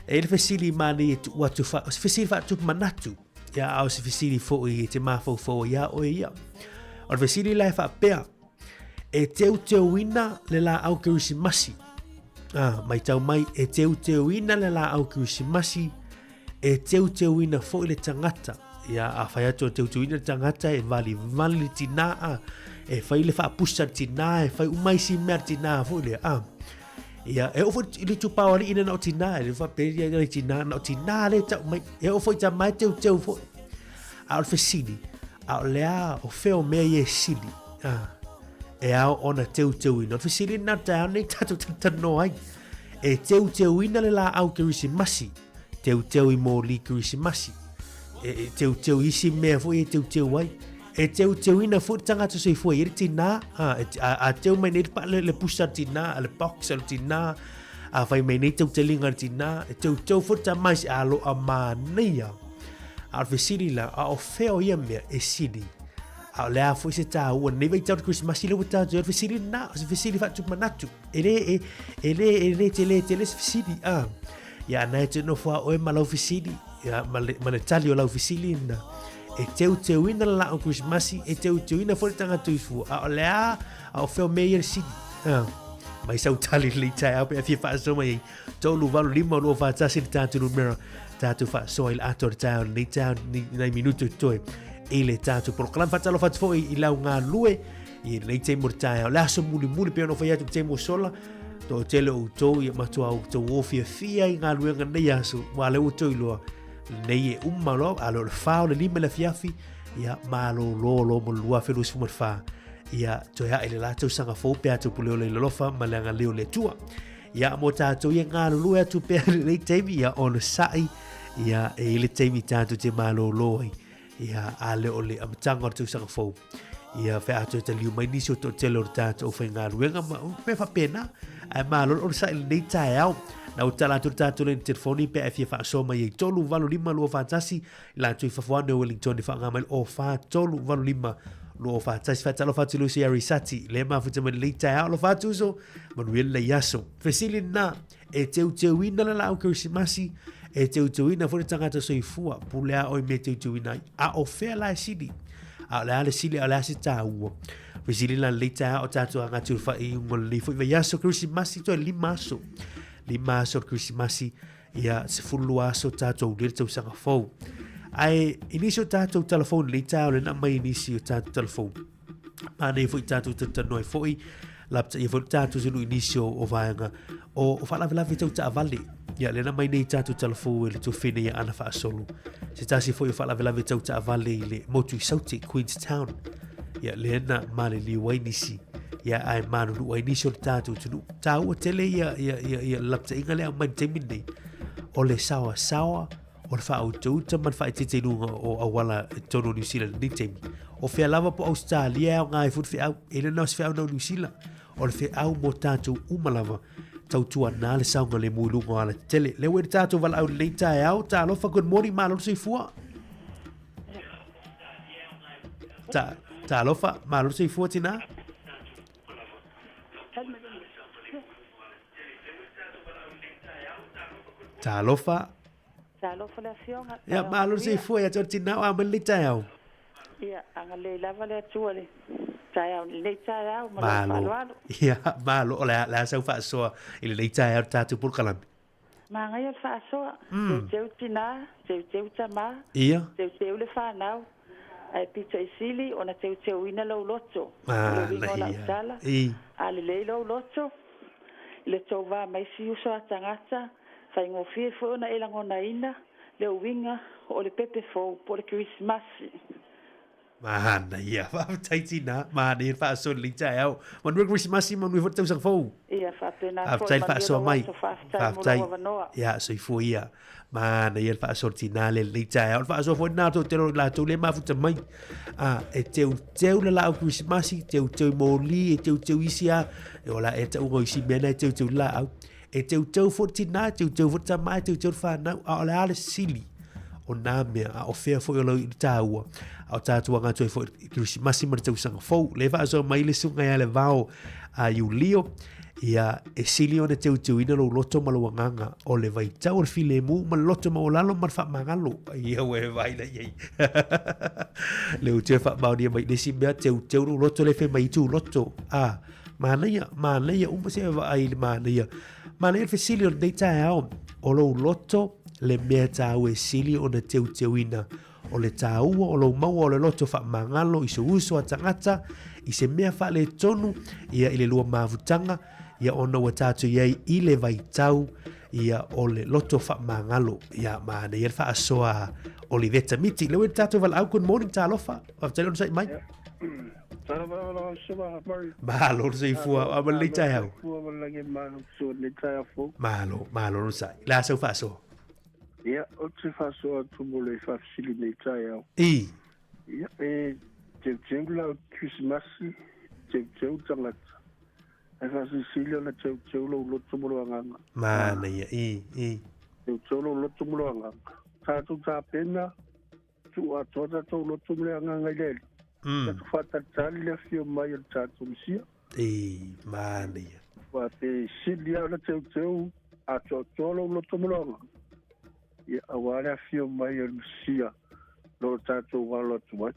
E le fesili manaia e tuu atu, o se fesili faatupu manatu, ia a o se fesili foi e te mafaufau ai ia oe ia. O le fesili la e faapea, E teuteuina le laau Kerisimasi. Ah, maitau mai, e teuteuina le laau Kerisimasi, e teuteuina foi le tagata. Ia, a fai atu e teuteuina le tagata, e valivali le tinā, ah, e fai le faapusa le tinā, e fai uma isi mea le tinā foi lea. Ah. Ia, e oo foi i le itupa o alii na o tinā, e le faapea ia le tinā, na o tinā le tau mai. E oo foi tama e teuteu foi. A o le fesili, a o le a o fea o mea ia e sili, a, e ao ona teuteuina. O le fesili lena o le taeao nei tatou talatalanoa ai. E teuteuina le laau Kerisimasi, teuteu i mōlī Kerisimasi, e, e teuteu i isi mea foi e teuteu ai. E teuteuina foi le tagata soifua i le tinā, a, e, a, a teu mai nei le, le, le pusa le tinā, le box le tinā, a fai mai nei teutelinga le tinā, e teuteu foi le tamaisi a loa manaia. A o le fesili la, a o fea o ia mea e sili? A o le a foi se tāua nei vaitau le Kerisimasi lea ua tatou i ai, o le fesili lena, o se fesili faatupu manatu. E le, e, e le, e le tele tele se fesili, a. Ia, na e te nofo a oe ma lau fesili, ia, ma le, ma le tali o lau fesili lena. E teuteuina le laau Kerisimasi, e teuteuina foi le tagata soifua. A o le a, a o fea o mea ia le sili? A. Mai sau tali le taeao pe a fia faasoa mai ai. 385 241 le tatou numera tatou faasoa i le ata o le taeao lenei taeao nai minutu e totoe i le tatou polokalame. Faatalofa atu foi i lau galue i lenei taimi o le taeao. Le aso mulimuli pei ona fai atu i le taimi ua sola, toatele o outou ia matua outou o fiafia i galuega nei aso, ua lea ua outou iloa lenei e uma loa, a le o le 4 o le 5 i le afiafi, ia malolo loa mo le 2024. Ia toe ae le la tausaga fou pe a tau pule ola i le alofa ma le agalelei o le Atua. Ia mo tātou ia galulue atu pea i lenei taimi, ia onosai, ia e i le taimi tātou te malōlō ai, ia a le o le amataga o le tausaga fou. Ia fe atu e taliu mai nisi o toatele o le tātou whaingaluega ma me whapena. Ae malolo onosai i lenei taeao. Na o tala atu le tātou leni telefoni pe a e fia faasoa mai ai 3 8 5 2 4 1 i latou i fafo ane o Wellington i whaanga mai o 4 3 8 5 2 4 1. Whaatalofa atu Lucy Arisati, le mafuta mai lenei taeao. Alofa atu uso, manuia lenei aso. Fesili lena, e teuteuina le laau Kerisimasi, e teuteuina foi le tagata soifua, pule a oe mea teuteuina ai. A o fea la e sili? A o le a le sili, a o le a se tāua. Fesili lena lenei taeao o tātou aga atu i le faaiuga o lenei foi vaiaso Kerisimasi, toe 5 aso. 5 aso o le Kerisimasi, ia 12 aso tātou aulia le tausaga fou. Ae i nisi o tatou telefoni lenei taeao le na mai i nisi o tatou telefoni. Manaia foi tatou talatalanoa ai foi, lapataia foi le tatou atunuu i nisi o, o vaega o, o faalavelave tau taavale. Ia, lea na mai nei tatou talafou e le tuafine ia Ana Faasolo. Se tasi foi o faalavelave tau taavale i le motu i Saute, Queenstown. Ia, lea na maliliu ai nisi. Ia, ae manunuu ai nisi o le tatou atunuu. Taua tele ia, ia, ia, ia lapataiga lea aumai i le taimi lenei. O le saoasaoa, o le faautauta ma le faaeteete i luga o auala i totonu o Niu Sila i lenei taimi. O fea lava po o Ausetalia e aoga ai foi le feau, e le na o se feau na o Niu Sila, o le feau mo tatou uma lava, tautuana le saogalemu i luga o alatetele. Lea ua i le tatou valaau i lenei taeao, talofa, good morning, malo le soifua. Ta, talofa, malo le soifua tina. Talofa. Talofa le afioga. Ia, malo le soifua ia te oe le tina o a mai lenei taeao. Ia, agalelei lava le Atua i le taeao, lenei taeao ma lou faaaloalo. Ia, malo, o le a, le a sau faasoa i lenei taeao le tatou polokalame. Manaia le faasoa, teuteu tina, teuteu tama, teuteu le fanau, ae pito i sili ona teuteuina lou loto. O le uiga o lau tala, a lelei lou loto i le tou va ma isi uso a tagata, faigofie foi ona e lagonaina le uiga o le pepe fou po o le Kerisimasi. Manaia, faafetai tina, manaia le faasoa i lenei taeao. Manuia le Kerisimasi, manuia foi le tausaga fou. Ia, faapena foi, Faafetai le manuia faasoa lou mai. aso, faafetai mo Faafetai. lou avanoa. Ia, soifua ia. Manaia le faasoa a le tina lea i lenei taeao. O le faasoa foi lena a le toatele o i latou lea e mafuta mai. A, e teuteu le laau Kerisimasi, teuteu i moli, e teuteu isi a, e ola e tauga o isi mea na e teuteu i le laau. E teuteu foi le tina, e teuteu foi le tama, e teuteu le fanau, a o le a le sili o nā mea, a o fea foi o lau i le tāua, a o tātou aga atu ai foi i Kerisimasi ma le tausaga fou. Le faasoa mai le susuga ia le vao a Iulio, ia e sili ona teuteuina lou loto ma lou agaga o le vaitau o le filemu ma le loto maualalo ma le faamagalo. Ia ua e vaai la i ai. Le u toe faamaonia mai le isi mea teuteu lou loto le fai mai itu loto. A, Manaia, manaia uma se vaai i le manaia. Manaia le fesili o lenei taeao, o lou loto le mea tāua e sili ona teuteuina. O le tāua o lou maua o le loto faamagalo i sou uso a tagata, i se mea faaletonu, ia i le lua mafutaga, ia ona ua tātou i ai i le vaitau, ia o le loto faamagalo. Ia manaia le faasoa a Oliveta Miti. Le ua i le tātou valaau, good morning, talofa. Faafetai le onosai mai. Malo le soifua, a ma lenei taeao. Malo, malo le onosai. Le a sau faasoa? Ia, ou te faasoa atu mo le faafesili nei taeao. I. Ia, e teuteu la o Kerisimasi, teuteu tagata. Ae faasilisili ona teuteu lou loto ma lou agaga. Manaia, i, i. Teuteu lou loto ma lou agaga. Tatou tapena Tuu atoa tatou loto ma le agaga i le Alii. Tatou faatalitali le afio mai o le tatou Mesia. E manaia. Aua pe sili lava ona teuteu atoatoa lou loto ma lou agaga, ia, aua le afio mai o le Mesia lo tatou alo atu ai.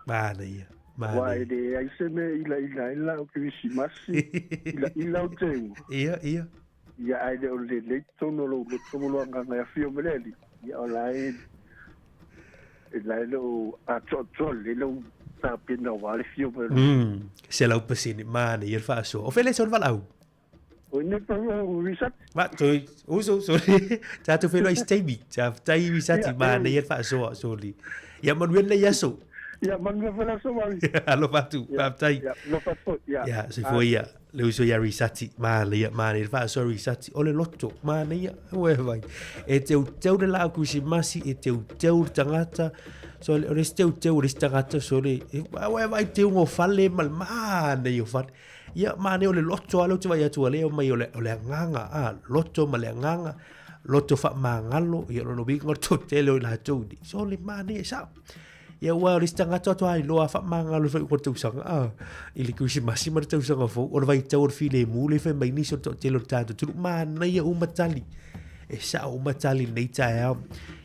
Manaia. Aua e leai se mea e ilaila ai le laau Kerisimasi, ilaila o teuga. Ia, ia. Ia, ae le o lelei totonu o lou loto ma lou agaga e afio mai le Alii, ia o la e, e la e le o atoatoa lelei lau tapena aua le afio mai o le. 100% manaia le faasoa. O fea le le valaau? O ine pa o Risati. Ma, sorry, uso, sorry. Tatou feiloai i se taimi. Faafetai Risati, manaia le faasoa, sorry. Ia manuia lenei aso. Ia manuia foi le aso, Mari. Alofa atu, faafetai. Ia, alofa atu foi. Ia, soifua ia. Le uso ia Risati, manaia, manaia le faasoa Risati. O le loto, manaia, ue vai. E teuteu le laau Kerisimasi, e teuteu le tagata. So, o le isi teuteu o le isi tagata, so le, ue vai teuga o fale ma le manaia o fale. Ia, manaia o le loto lava lea ou te vaai atu, o lea e omai o le, o le agaga, a, loto ma le agaga, loto faamagalo, ia o lona uiga o le toatele o i latou nei. So, le manaia e sao. Ia aua o le isi tagata faatoa iloa faamagalo i le faaiuga o le tausaga a, i le Kerisimasi ma le tausaga fou, o le vaitau o le filemu lea e fai mai nisi o le toatele o le tatou atunuu, manaia uma tali. E sao uma tali i lenei taeao.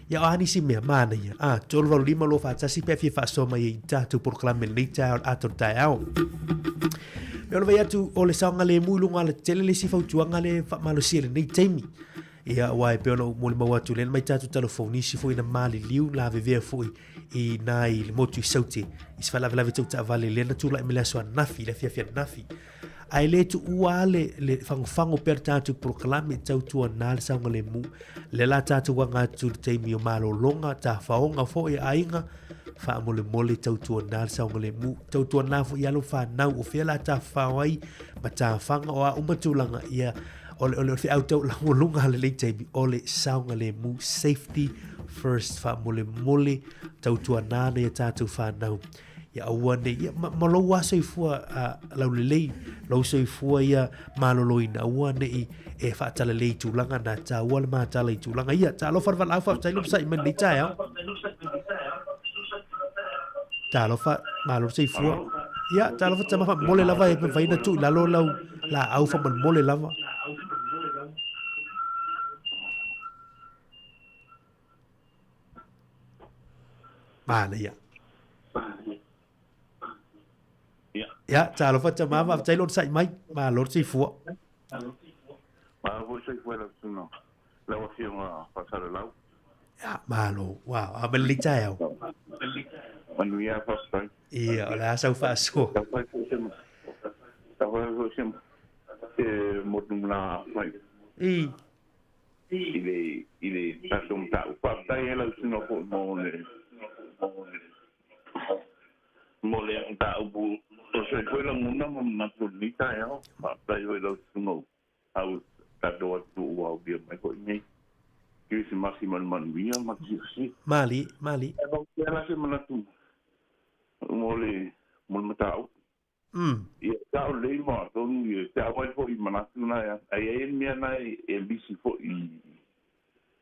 Ia o a nisi mea, manaia, a, 385 241 pe a fia faasoa mai ai i tatou polokalame i lenei taeao, le ata o le taeao. Me o le vai atu o le saogalemu i luga o alatetele le isi fautuaga lea e faamalosia i lenei taimi. Ia, aua e pei ona ou molimau atu, lea na mai tatou talafou nisi foi na maliliu, lavevea foi i na i le motu i Saute, i se faalavelave tau taavale, lea na tulai mai le aso ananafi, le afiafi ananafi. Ae le tuua lava le, le fagofago pea le tatou polokalame, tautuana le saogalemu. Lea la tatou aga atu i le taimi o malologa, tafaoga foi a aiga, faamolemole tautuana le saogalemu. Tautuana foi i alo fanau, o fea la tafafao ai ma tafaga, o a uma tulaga, ia o le, o le feau taulagoluga a lenei taimi, o le saogalemu, safety first, faamolemole tautuana nai a tatou fanau. Ia aua ne i, ia, ma, ma lou lava soifua uh, laulelei, lou soifua ia maloloina, aua ne i e faatalalei i tulaga na, taua le matala i tulaga ia. Talofa le valaau, faafetai le onosai mai lenei taeao. Talofa, malo le soifua. Ia, talofa tama faamomole lava e mafai ona tuu i lalo lau laau faamolemole lava. Manaia. Ia, talofa tama, faafetai le onosai mai. Malo le soifua. Malo foi soifua i lau susuga, lau Afioga Faasalalau. Ia, malo. Wow, a ma lelei taeao. Manuia, faafetai. Ia, o le a sau faasoa. Tau fai foi se, tau fai foi se, se motu mai. I. I le, i le tatou mataupu. Faafetai e lau susuga foi mo le, mo le mataupu o soifua lagona ma manatu o lenei taeao. Faafetai foi i lau susuga au tatou atunuu ua aulia mai foi nei Kerisimasi ma le manuia ma le fiafia. Mali, mali. Ae pau pea la se manatu mo le mo le mataupu. Ia, sao lelei ma atonu ia te au ai foi i manatu na e ai ai le mea na e misi foi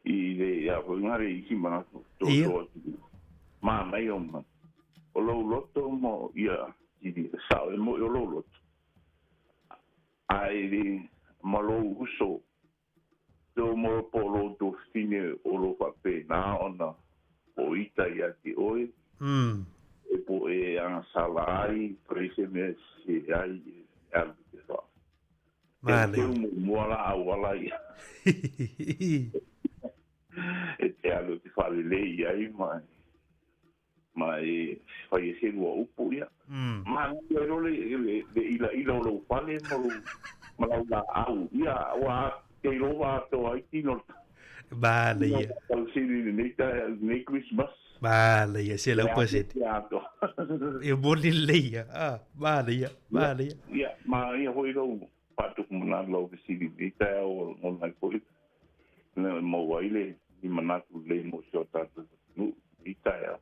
i le ia foi na le isi manatu to to manaia o manatu. O lou loto mo ia sao e moi o lou loto. Ae le ma lou uso tō mo po o lou tuafafine o lo faapena ona o ita ia te oe, e po e agasala ai, fai se mea e sese ai, e alu i te wha. Manaia. Teu muamua la auala ia. E te alu i te whaalelei ai ma ma e fai e se lua upu ia. Manaia ai loa le, le, le ilaila o lou fale ma lou, ma lau laau. Ia, ua te iloa atoa ai tino Manaia. Tausili i lenei taeao, lenei Christmas. Manaia, 100%. E moni lelei ia. Ah, manaia, manaia. Ia, manaia foi lou faatupu manatu lau fesili i lenei taeao o lagona ai foi e maua ai le ni manatu lelei mo si o tatou atunuu i lenei taeao.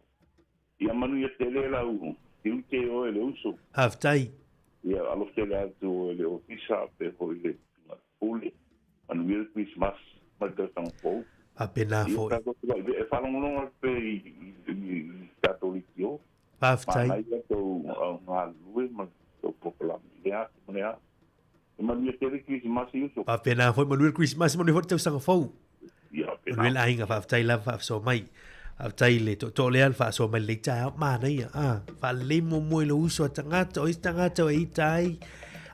Ia manuia tele lau tiute oe le uso. Faafetai. Ia alofa tele atu oe le ofisa faapea foi le pule. Manuia le Christmas ma le tausaga fou. Faapena foi. Ia tatou e faalogologo atu pea i tatou leitio. Faafetai. Manaia tou galulue ma tou polokalame i lea aso ma lea aso. E manuia tele Kerisimasi uso. Faapena foi, manuia le Kerisimasi, manuia foi le tausaga fou. Ia, faapena. Manuia le aiga, faafetai lava faasoa mai. Faafetai le tootoo lea le faasoa mai lenei taeao. Manaia, ah, faalelei muamua i lou uso a tagata, o isi tagata o e ita ai,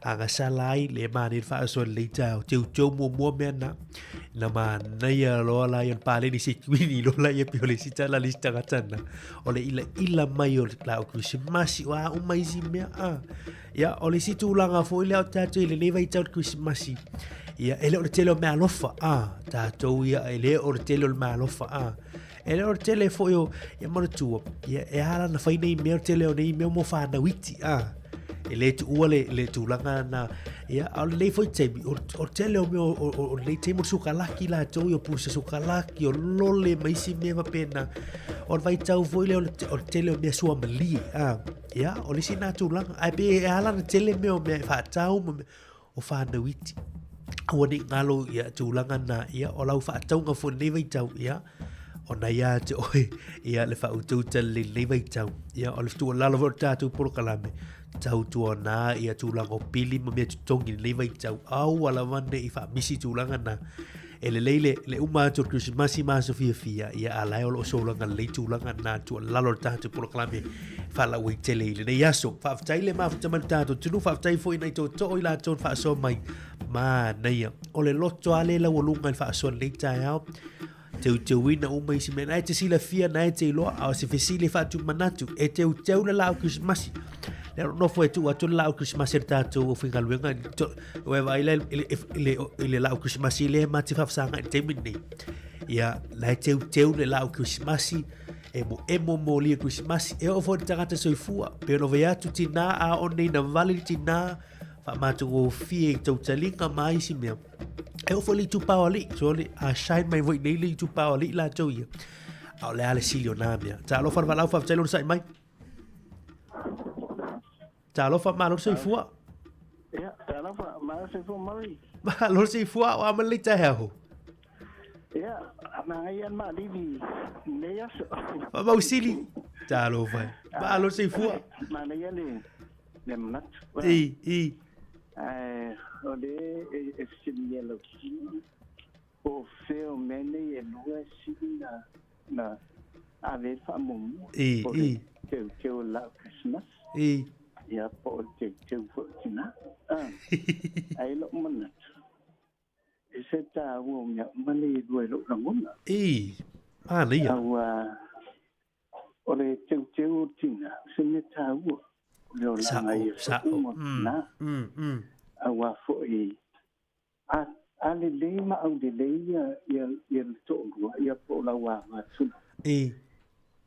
agasala ai, le manaia le faasoa i lenei taeao. Teuteu muamua mea na. Na manaia loa la ia o le paleni se kuini loa la ia pei o le isi tala a le isi tagata na. O le ilaila mai o le laau Kerisimasi, o a uma isi mea, ah. Ia, o le isi tulaga foi lea o tatou i lenei vaitau o le Kerisimasi, ia, e le o le tele o meaalofa, ah, tatou ia, e le o le tele o le meaalofa, ah. E le o le tele foi o, ia manatua, ia, e ala ona fai nei mea, o le tele o nei mea mo whānau iti, ah. E le tuua le, le tulaga na, ia, a o lenei foi taimi, o, o le tele o mea o, o, o lenei taimi o le sukalaki latou, o pusa sukalaki, o lole ma isi mea faapena. O le vaitau foi lea o le, o le tele o mea suamalie, ah. Ia, o le isi na tulaga. Ae pei e ala ona tele mea o mea e faatau ma mea o whānau iti. Aua ne i ngalo ia tulaga na, ia, o lau faatauga foi lenei vaitau, ia, ona ia te oe, ia, le faautauta lelei lenei vaitau. Ia, o le tuualalo foi o le tatou polokalame, tautuana ia tulaga o pili ma mea totogi i lenei vaitau. Aua lava ne i faamisi tulaga na. E lelei le, le uma atu o le Kerisimasi ma aso fiafia, ia a la e o lo o sologa lelei tulaga na tuualalo le tatou polokalame faalauaitele i lenei aso. Faafetai le mafuta mai le tatou atunuu, faafetai foi nai tootoo i latou na faasoa mai. Manaia. O le loto lava lea laualuga i le faasoa i lenei taeao. Teuteuina uma isi mea. Na e te silafia, na e te iloa, a o se fesili e faatumanatu, e teuteu le laau Kerisimasi. Lea o nofo e tuu atu le laau Kerisimasi a le tatou aufaigaluega. Ua e vaai la i le laau Kerisimasi lea ma te faafesagai i le taimi lenei. Ia, la e teuteu le laau Kerisimasi, emoemo molia Kerisimasi. E oo foi i le tagata soifua. Pei ona vaai atu tinā a o nei na vale le tinā, faamatagofie i tautaliga ma isi mea. E oo foi le itupa o alii, sole, a shine mai foi nei le itupa o alii latou ia. A o le a le sili o nā mea. Talofa le valaau, faafetai le onosai mai. Talofa, malo le soifua. Ia, talofa, malo le soifua Murray. Malo le soifua, o a mai le taeao. Ia, manaia le maalili lenei aso. Faamausili. Talofa. Malo le soifua. Manaia le le manatu. I, i. Ae, o le e fesiligia lau sui po o fea o mea nei e lua e sili na, na ave ai le faamuamua. I, Po o le i. teuteu o le laau Christmas. I. Ia, po o le teuteu foi o tina. Ah, ae lou manatu, e se taua o mea uma nei e lua i lou lagona. I, manaia. Aua, o le teuteu o tina, o se mea taua. O le olaga ia Sa'o, foi mo tina. Aua foi, A, a lelei ma aulelei ia, ia, ia le toalua, ia po o lau ava-tuna. I.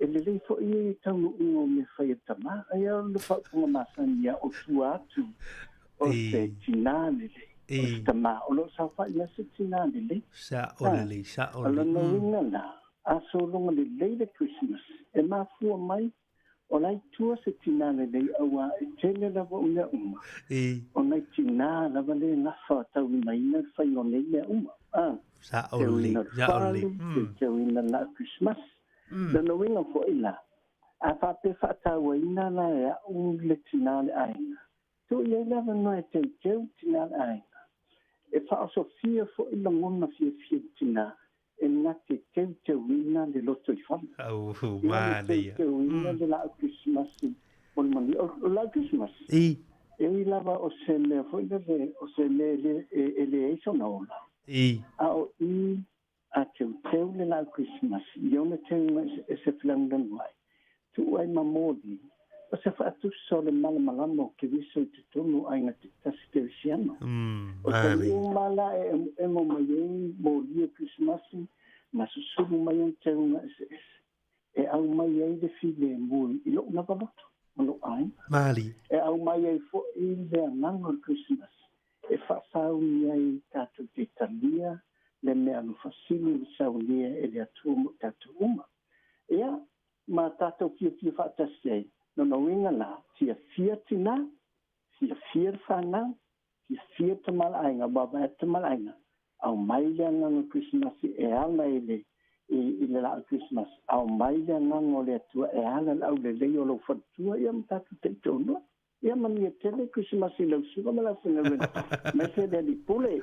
E lelei foi e taunuuga o mea fai a tamā, ai o le faaupuga masani ia o tua atu o se tinā lelei, o se tamā o lo o saofai ma se tinā lelei. Sa'o lelei, sa'o O lelei. lona uiga la, a sologa lelei le Christmas, e mafua mai O la i tua se tinā lelei auā e tele lava o mea uma. O nai tinā lava le gafa taulimaina le faiga o nei mea uma. A. Teuina o le falu, teuina le laa Krismasi. Lona uiga foi la, a faapea faatauaina la e a'u le tinā o le aiga, tuu i ai le avanoa e teuteu le tinā o le aiga. E faaosofia foi lagona fiafia i le tinā e na te teuteuina le lotoifale. Au, Ia, le manaia. teuteuina le laau Krismasi mo le manuia. O le laau Krismasi, I. e ui lava o se mea foi lele, o se mea e le, e leai sona ola. I. A o i a teuteu le laau Krismasi i ona teuga eseese felagolagomai, tuu ai ma moli, o se faatusa o le malamalama o Keriso i totonu o aiga taitasi kerisiano. O taimi uma la e emoemo mai ai moli o Kerisimasi ma susulu mai ona teuga eseese, e aumai ai le filemu i lou lava loto ma lou aiga. E aumai ai foi le agaga o le Kerisimasi e faasauni ai tatou te talia le mea alofa sili na saunia e le Atua mo tatou uma. Ia, ma tatou fiafia faatasi ai. Lona uiga la, fiafia tinā, fiafia le fanau, fiafia le tamalaaiga, aua vaai atu tamalaaiga, aumai le agaga o Kerisimasi e ala i le, i, i le laau Kerisimasi, aumai le agaga o le Atua e ala i le aulelei o lou faletua, ia ma tatou taitoalua. Ia manuia tele Kerisimasi i lau susuga ma le aufaigaluega, aemaise le Alii Pule.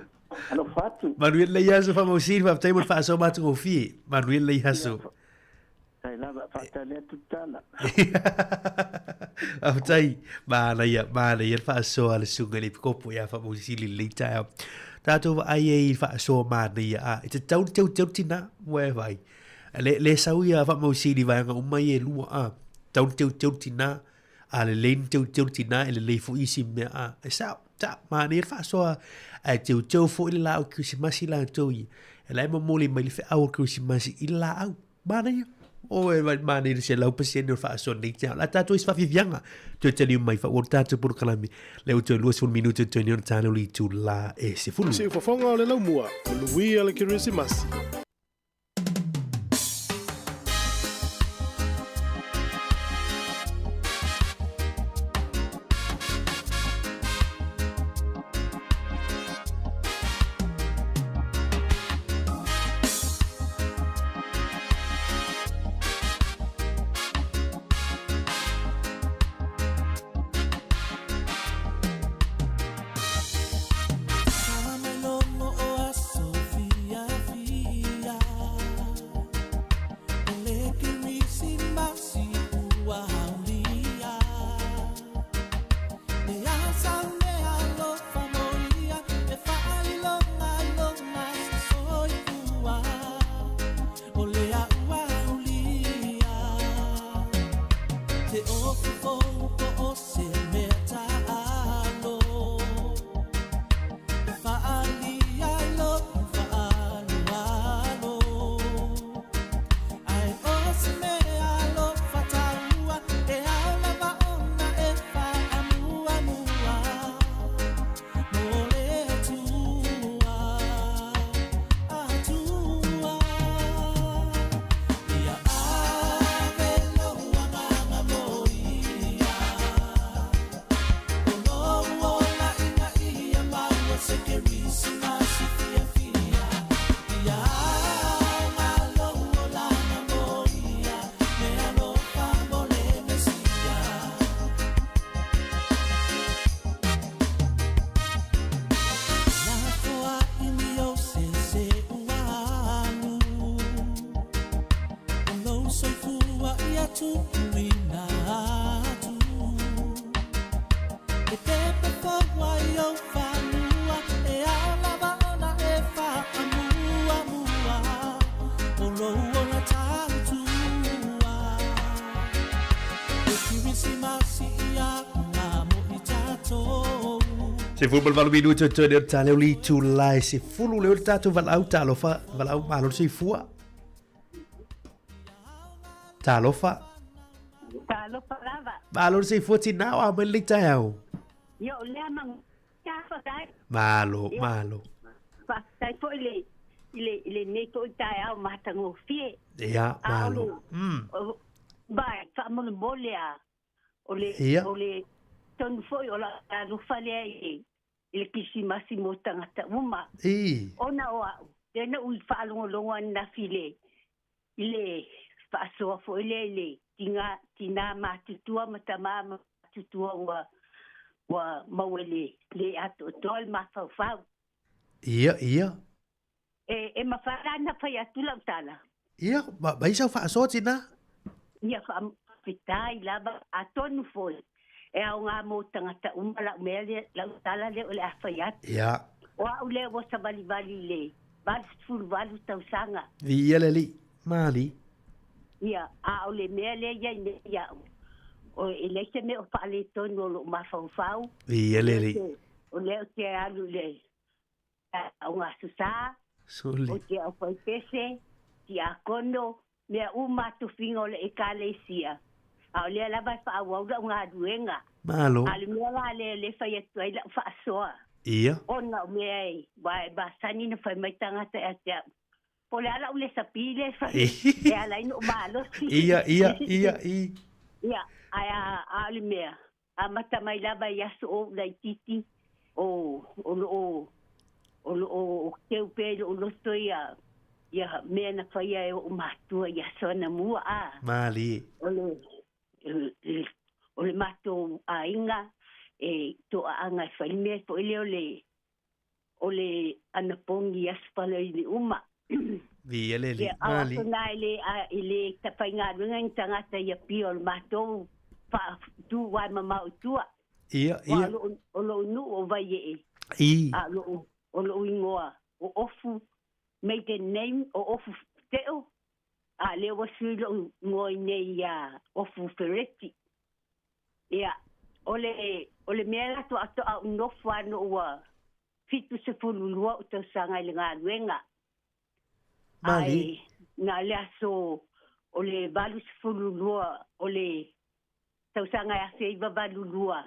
Alofa atu. Manuia lenei aso Faamausili, faafetai mo le faasoa matagofie. Manuia lenei aso. Faafetai lava, faatali atu tala. Faafetai, manaia, manaia le faasoa a le susuga i le Epikopo ia Faamausili i lenei taeao. Tatou vaai ai i le faasoa manaia, a, e tatau ona teuteu tinā, ua e vaai. Le, le sau ia Faamausili i vaega uma ia e lua, a, tatau ona teuteu tinā, a lelei na teuteu le tinā, e lelei foi isi mea, a, e sao, sao, manaia le faasoa, ae teuteu foi le laau Kerisimasi latou ia. E la e momoli mai le feau o le Kerisimasi i le laau. Manaia. O e vai manaia le 100% o le faasoa nei te ao. La tātou i se faafiafiaga. Toe taliu mai faaauau le tātou polokalame. Lea ua toe 20 minute o totoe nei ona tāleo le itulā e 10. Siufofoga o le laumua, manuia le Kerisimasi. ia tuuina atu E pepe fou ai ou fanua E ao lava ona e faamuamua O lou ola tautua E Kirisimasi ia ngā mo i tatou 18 minuti toe o le taeao le itula e 10 lea o le tatou valaau talofa valaau malo le soifua. Talofa. Talofa lava. Malo le soifua tinā o a mai lenei taeao. Ia o lea mang faafetai. Malo, malo. Faafetai foi le i le i lenei foi taeao matagofie. Ia, malo. Ba, faamolemole a o le Ia. o le tonu foi o lau talofa lea i le i le Kirisimasi mo tagata uma. I. Ona o au, lea na ou faalogologo ananafi i le i le faasoa foi lea i le tiga, tinā matutua ma tamā matutua ua ua maua i le le atoatoa le mafaufau. Ia, ia. E, e mafai la ona fai atu lau tala? Ia, ma, mai sau faasoa tinā. Ia, faafetai lava. Atonu foi, e aoga mo tagata uma lau mea lea, lau tala lea o le a fai atu. Ia. O au lea ua savalivali i le 88 tausaga. Viia le Alii. Mali. Ia, a o le mea lea e i ai nei iaʻu, o, e leai se mea o faaletonu o lou mafaufau. Viia le Alii. O lea ou te alu i le o ngā susā, Suli. o te aufaipese, tiakono, mea uma tofiga o le ekalesia. A o lea lava e faaauau lau galuega. Malo. A o le mea la lea o lea e fai atu ai lau faasoa. Ia. Ona o mea e, aua e masani ona fai mai tagata ia te au, Po o le a lau lesapi lea e fai e ala ai ona ou malosi. Ia, ia, ia, i. Ia, ae a, a o le mea, Amata mai lava i aso o ou laitiiti o o loo o loo keu pea i lou loto ia ia mea na faia e oʻu matua i aso anamua a. Malie. O le o le matou aiga e toaaga e fai le mea foi lea o le o le anapogi i aso Palauli uma. Viia le Alii. Ia, ao Malie. atu na e le, a, i le faigaluega ni tagata i Apia o le matou faa-tu wae mamao i tua. Ia, Ua ia. o lou, o lou nuu o Vaiee. I. A o lou, o lou ingoa o Ofu, maiden name o Ofu Teo, a lea ua sui lou ingoa i nei ia Ofu Fereti. Ia, o le, o le mea la toatoa ou nofo lava ina ua 72 ou tausaga i le galuega. Mali. Ae na o le aso o le 82 o le tausaga e 1982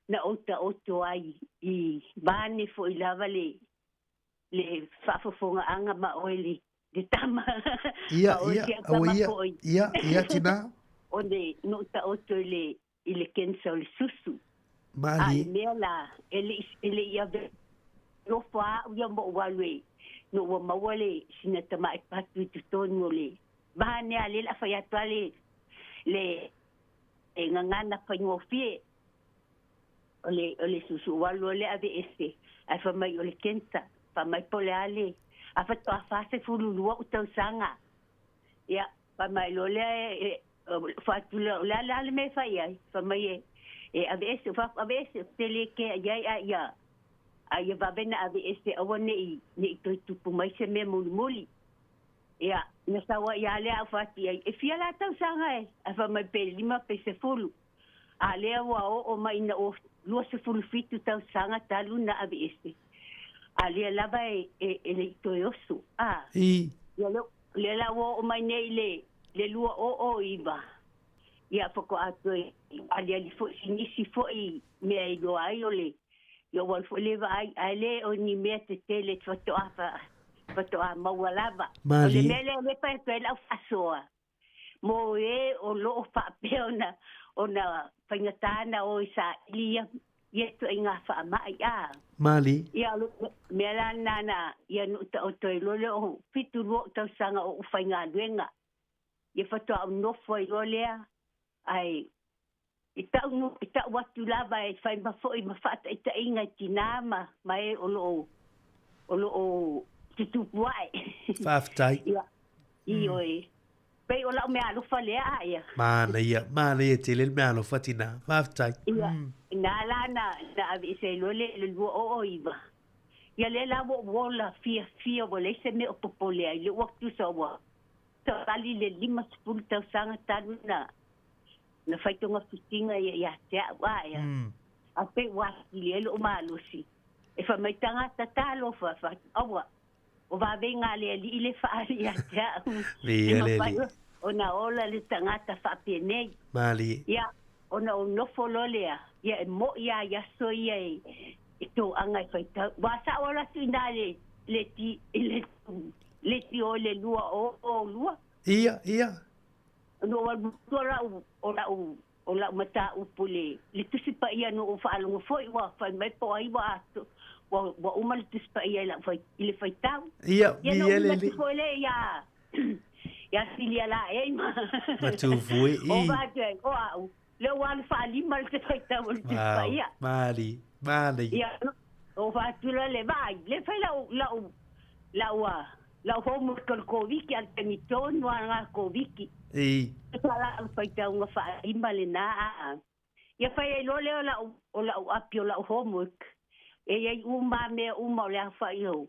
na ou taoto ai i vaeane foi lava le le faafofogaaga ma oe le le tama. Ia, Ma oe ia, si au aua tama ia, foi. ia, ia, tina. O le na ou taoto i le i le cancer o le susu. A Mali. le mea la, e le i e le i ave nofo lava au ia ma ou alu e ina ua maua le sina tamai patu i totonu o le vaeane a lea o le a fai atu lava le le e gagana faigofie. O le, o le susuualu o le aveese, ae fai mai o le cancer. Fai mai po o le a le, a faatoa 42 ou tausaga. Ia, fai mai loa lea e, e, fai atu lea, o le a le a le mea e fai ai? Fai mai e, e aveese, fai atu, aveese, ou te le kea i ai, a ia, a ia vave ona aveese, aua ne i, ne i toe tupu mai se mea mulimuli. Ia, na sau ai lava lea au fai atu i ai, e fia la tausaga e? Ae fai mai pe lima pe sefulu. A lea ua oo mai ina ua 27 tausaga talu na aveese, a lea lava e, e, e le i toe oso. A, I. ia lea, lea la ua oo mai nei i le, le 2009, ia faatoa toe aliali foi si nisi foi mea e iloa ai o le, ia ua alu foi le vaai, ae le o ni mea tetele faatoa, faatoa maua lava. O le Malie. mea lea o lea e fai atu ai lau faasoa, Mo e o lo o faapea ona ona faigata na o e saili ia ia ituaiga faamai a. Mali. Ia o le mea la lena na ia na ou taoto ai loa lea o 72 ou tausaga o ou faigaluega. Ia faatoa ou nofo ai loa lea ae i ta'u nu i ta'u atu lava e fai ma fo'i ma fa'ataitaiga i tinā ma ma e o lo o o lo o tutupu a'e. Faafetai. Ia, ioe. Pei o lau mea alofa lea a ia. Manaia, manaia tele le mea alofa tinā. Faafetai. Ia, na la na, na aveese ai loa le, le 209. Ia lea la ua ou ola fiafia ua leai se mea o popole ai, lea ua tusa ua tali le 50 tausaga talu na, na fai togafitiga ia ia te au a ea. A pei ua atili ai lou malosi. E fai mai tagata, Talofa, fai atu, aua, O vavega a le Alii le faaali ia te au. E mafai ona ola le tagata faapenei. Malie. Ia, ona ou nofo loa lea, ia e mo'i lava i aso ia e toaga e faitau. Ua sao alu atu i ina i le, le ti, le, le ti o le 2002. Ia, ia. Na ou alu matua lau, o lau, o lau mataupu i le, le Tusi Paia na ou faalogo foi ua fai mai po o ai ua ato, ua, ua uma le Tusi Paia i lau fai, i le faitau. Ia, Ia na ia ou le atu foi lea ia, ia Silia Laei ma Ma Tufue, o i. vae o au, lea ua alu faalima le faitau o le Tusi Wow, Paia. mali, mali. Ia, o vae atu la le vaai, le fai lau, lau, lau, a, lau homework o le Koviki a le taimi tonu lava lena Koviki. I. Sa lau faitauga faalima lena a. Ia fai ai loa lea o lau, o lau api o lau homework. E i ai uma lava mea uma o le aofai o,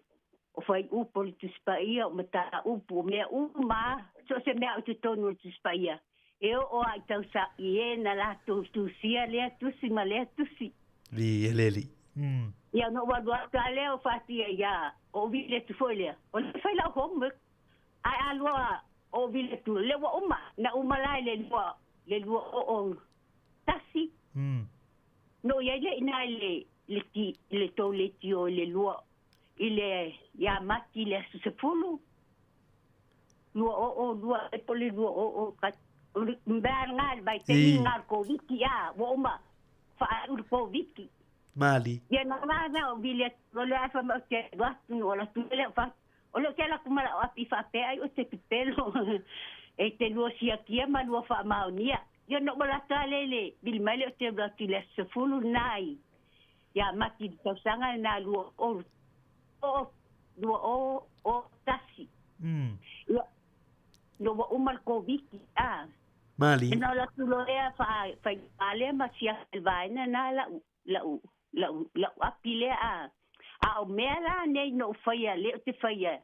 o fuaiupu o le Tusi Paia, o mataupu, o mea uma lava, so o se mea o i totonu o le Tusi Paia. E oo lava i tausa, i e na latou tusia lea tusi ma lea tusi. Vi eleli. Ia ona ou alu atu lava lea o fatia ia ou vili atu foi lea. O lea e fai lau homework. Ae a lua ou vili atu, lea ua uma. Na uma la i le lua, le 201. Na ou i ai lea i ina i le, le ti, le tou leitio i le lua, i le, ia Mati i le aso 10. 202 e po o le 20 ka, o le mea lena i le vaitaimi lena o le Koviti a, ua uma faaiu le Koviti. Mali. Ia na la na o vili atu loa lea ae fai mai ou te alu atu na ou alu atu lea ou fai atu, o lea ou te alu atu ma lau api faapea ai oe te pepelo e te lua siakia ma lua faamaonia. Ia na ou alu atu lava lea i le vili mai lea ou te alu atu i le aso 10 lena i ia Mati i le tausaga lena 20 2001. Ia, ina ua uma le Koviti, a. Mali. Ona alu atu loa lea faa, faiga lea ma siaki i le vaega lena lau, lau, lau, lau api lea, a. A o mea la nei na ou faia, lea ou te faia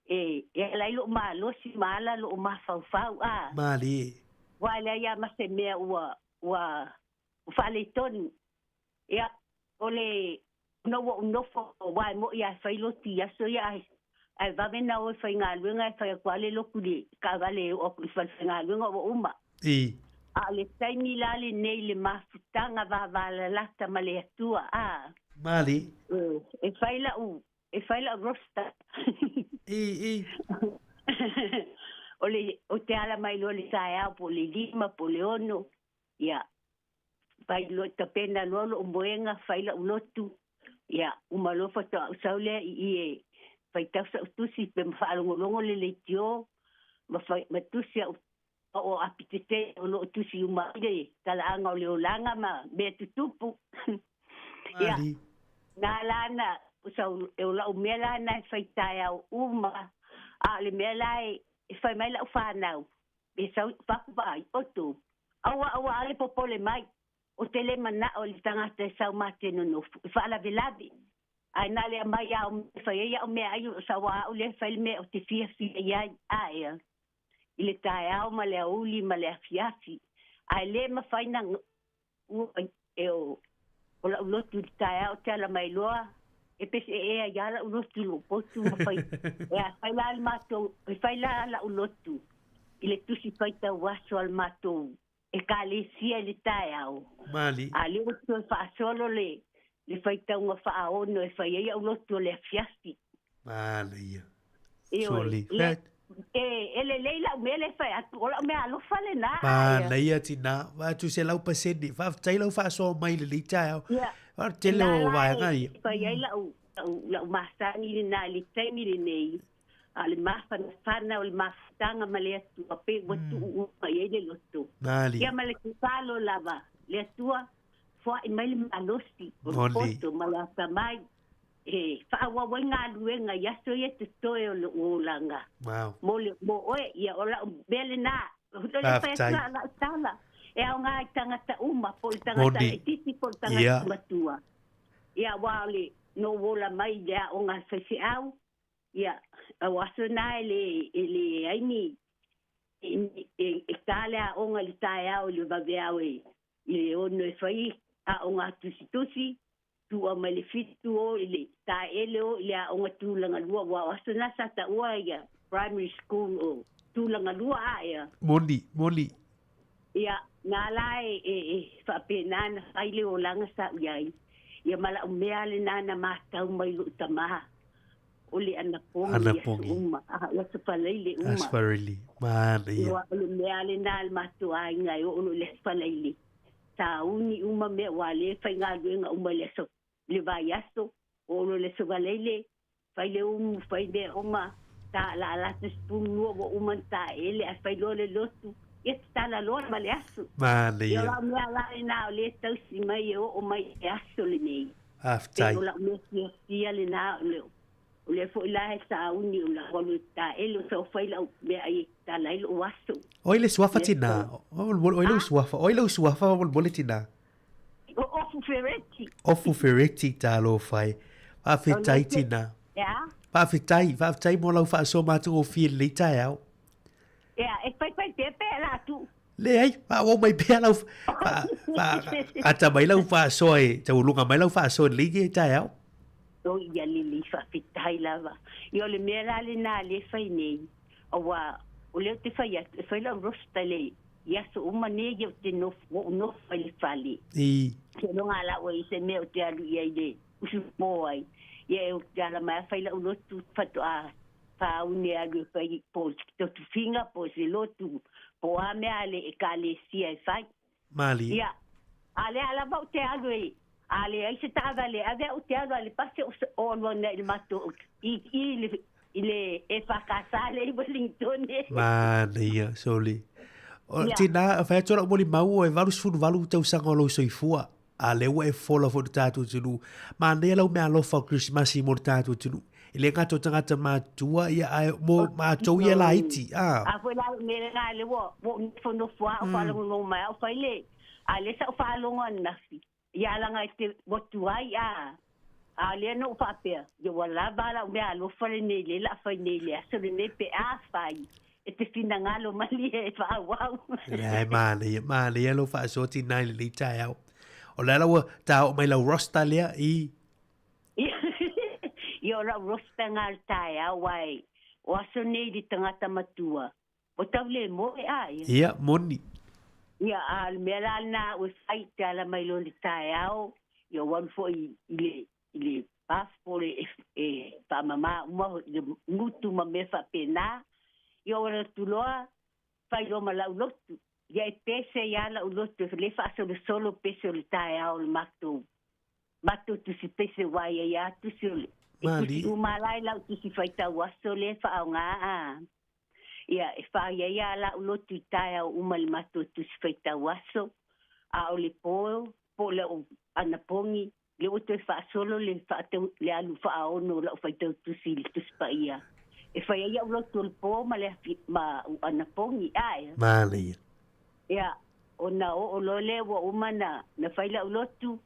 e, e ala ai lou malosi ma ala lou mafaufau, a. Mali. Aua e leai lava ma se mea ua, ua, ua faaletonu. Ia, o le, ona ua ou nofo, aua e moni lava e fai lotu i aso ia, ae, ae vave ona o e faigaluega, e fai atu lava le lotu i le taavale e oo atu i le falefaigaluega ua uma. I. A o le taimi la lenei i le mafutaga vavalalata ma le Atua, a. Mali. E, e fai lau, e fai lau roster. I, i. O le, ou te ala mai loa i le taeao po o le 5 po o le 6, ia, Fai loa, tapena loa lou moega, fai lau lotu, ia, uma loa faatoa ou sau lea i i e faitau sau tusi pe ma faalogologo le leitio ma fai, ma tusi au o api tetele o lo o tusi uma ai le talaaga o le olaga ma mea tutupu. Ia, Mali. na la na, sau, o lau mea la na e fai taeao uma, a o le mea la e, e fai mai lau fanau, E sau faku vaai, outou. Aua, aua, aole popole mai. O te le manao i le tagata e sau ma te nonofo, e faalavelave. Ae na le aumai lava o mea e fai ai au meaai o loo sau a au lea e fai le mea ou te fiafia i ai, ae i le taeao ma le aoauli ma le afiafi. Ae le mafai na ua e o o lau lotu i le taeao ou te ala mai loa e pese ea ai lava lau lotu i lou potu ma fai e a fai la le matou e fai la lau lotu i le tusi faitau aso a le matou ekalesia i le taeao. Mali. A lea ua toe faasolo le le faitauga faaono e fai ai au lotu o le afiafi. Manaia. Ioe. Soli. Ia, e, e lelei lau mea lea e fai atu, o lau mea alofa lena. Manaia tinā. Vaai atu 100%. Faafetai lau faasoa mai i lenei taeao. Ia. O le tele Na o la vaega e ia. fai ai lau, lau, lau masani lena i le taimi lenei, a o le mafanafana o le mafutaga ma le Atua, pei ua tuu uma i ai le loto. Mali. Ia ma le tatalo lava, le Atua, foai mai le malosi o le Moni. poto ma le atamai. e faaauau ai galuega i aso ia totoe o lo'u olaga. Wow. Mo le mo oe, ia o la'u mea lenā. O le fai atu Faafetai. la o la'u tala, e aogā i tagata uma, po o le tagata Moni. laitiiti po o le tagata matua. Ia auā o le na ou ola mai i le aoga a le faifeau, ia, o aso na e le e leai ni e e tā le aoga i le taeao i le vaveao e i le 6 e fai aoga tusitusi, tuua mai le 7 o i le taeele o i le aoga tulaga lua, aua o aso na sa taua ia primary school o tulaga lua a ea. Moni, moni. Ia, na la e e e faapena na fai le olaga sa u iai. Ia ma la'u mea lenā na matau mai lo'u tamā, o le anapogi i aso Anapogi. uma, a i aso Falaile uma. Aso Faraile, manaia. Ua o le mea lenā a le matou aiga e oo loa i le aso Falaile, sauni uma mea ua lē faigaluega uma i le aso le vaiaso, oo loa i le aso Falaile, fai le umu, fai mea uma, taalaala atu sefululua ua uma ona taeele ae fai loa le lotu, ia tatala loa ma le aso. Ia o Manaia. la'u mea la lenā o lea e tausi mai e oo mai i le aso lenei. Faafetai. Pei o la'u mea fiafia lenā o le o lea foi la e sauni o la'u alu e taele o taufai la'u meaai e tatala ai lo'u aso. O ai le suafa Lea tinā? tau. O ai lou suafa? O ai lou suafa molemole tinā? O Ofu Fereti. Ofu Fereti, talofa e. O lea Faafetai te, tinā. ea? Faafetai, faafetai mo lau faasoa matagofie i lenei taeao. Ea, e faifai pea pea la atu. Leai, faaauau mai pea lau, faa, faa, ata mai lau faasoa e, taualuga mai lau faasoa i lenei taeao. O ia lelei faafetai lava. Ia o le mea la lenā lea e fai nei, auā o lea ou te fai atu, e fai lau roster le i aso uma nei ia ou te nofo, ua ou nofo ai i le fale. I. Seiloga lava ua i ai se mea ou te alu i ai i le usupo ai. Ia ou te ala mai lava fai lau lotu faatoa pāune alu e fai po o se totufiga po o se lotu po o a mea a le ekalesia e fai. Malie. Ia, a lea lava ou te alu e, a leai se taavale e ave au ou te alu a le pasi o o alu ana i le matou i i le i le EFKS lea i Wellington. Manaia, soli. O, Ia. tinā, fai atu lau molimau e 88 tausaga o lou soifua, a lea ua e fola foi i le tatou atunuu. Manaia lau meaalofa o Kerisimasi mo le tatou atunuu. E le gata o tagata matutua, ia, ae mo matou ia laiti. A. A foi la lou mea lena lea ua ua ou nofonofo lava ou faalogologo mai lava o fai le, a lea sa ou faalogo ananafi, ia leaga e te ua tuai a, a o lea na ou faapea, ia ua lava lau meaalofa lenei lea o le a fai nei i le aso lenei pe a fai e te finagalo malie e faaauau. Leai, manaia, manaia lou faasoa tinā i lenei taeao. O le ala ua taoo mai lau roster lea i... Ia o lau roster ngā le taeao aua e o aso nei i le tagata matua ua tau le moe a ia. Ia, moni. Ia, a o le mea la lena au e fai, te ala mai loa i le taeao, ia ua alu foi i le, i le bath po o le, e faamama uma i le gutu ma mea faapena. Ia ua alu atu loa, fai loa ma lau lotu. Ia e pese ai lava lau lotu, e le faasolosolo pese o le taeao o le matou Matou tusi pese aua e i ai lava tusi o le e tusi uma la i lau tusi faitau aso lea e faaaoga a. Ia, e fai ai lava lau lotu i taeao uma i le matou tusi faitau aso, a o le po, po o lau anapogi, lea ua toe faasolo le faatau, le alu faaono o lau faitau tusi i le Tusi Paia. E fai ai au lotu o le po ma le afi, ma anapogi, ae. Manaia. Ia, ona oo loa lea ua uma na, na fai lau lotu,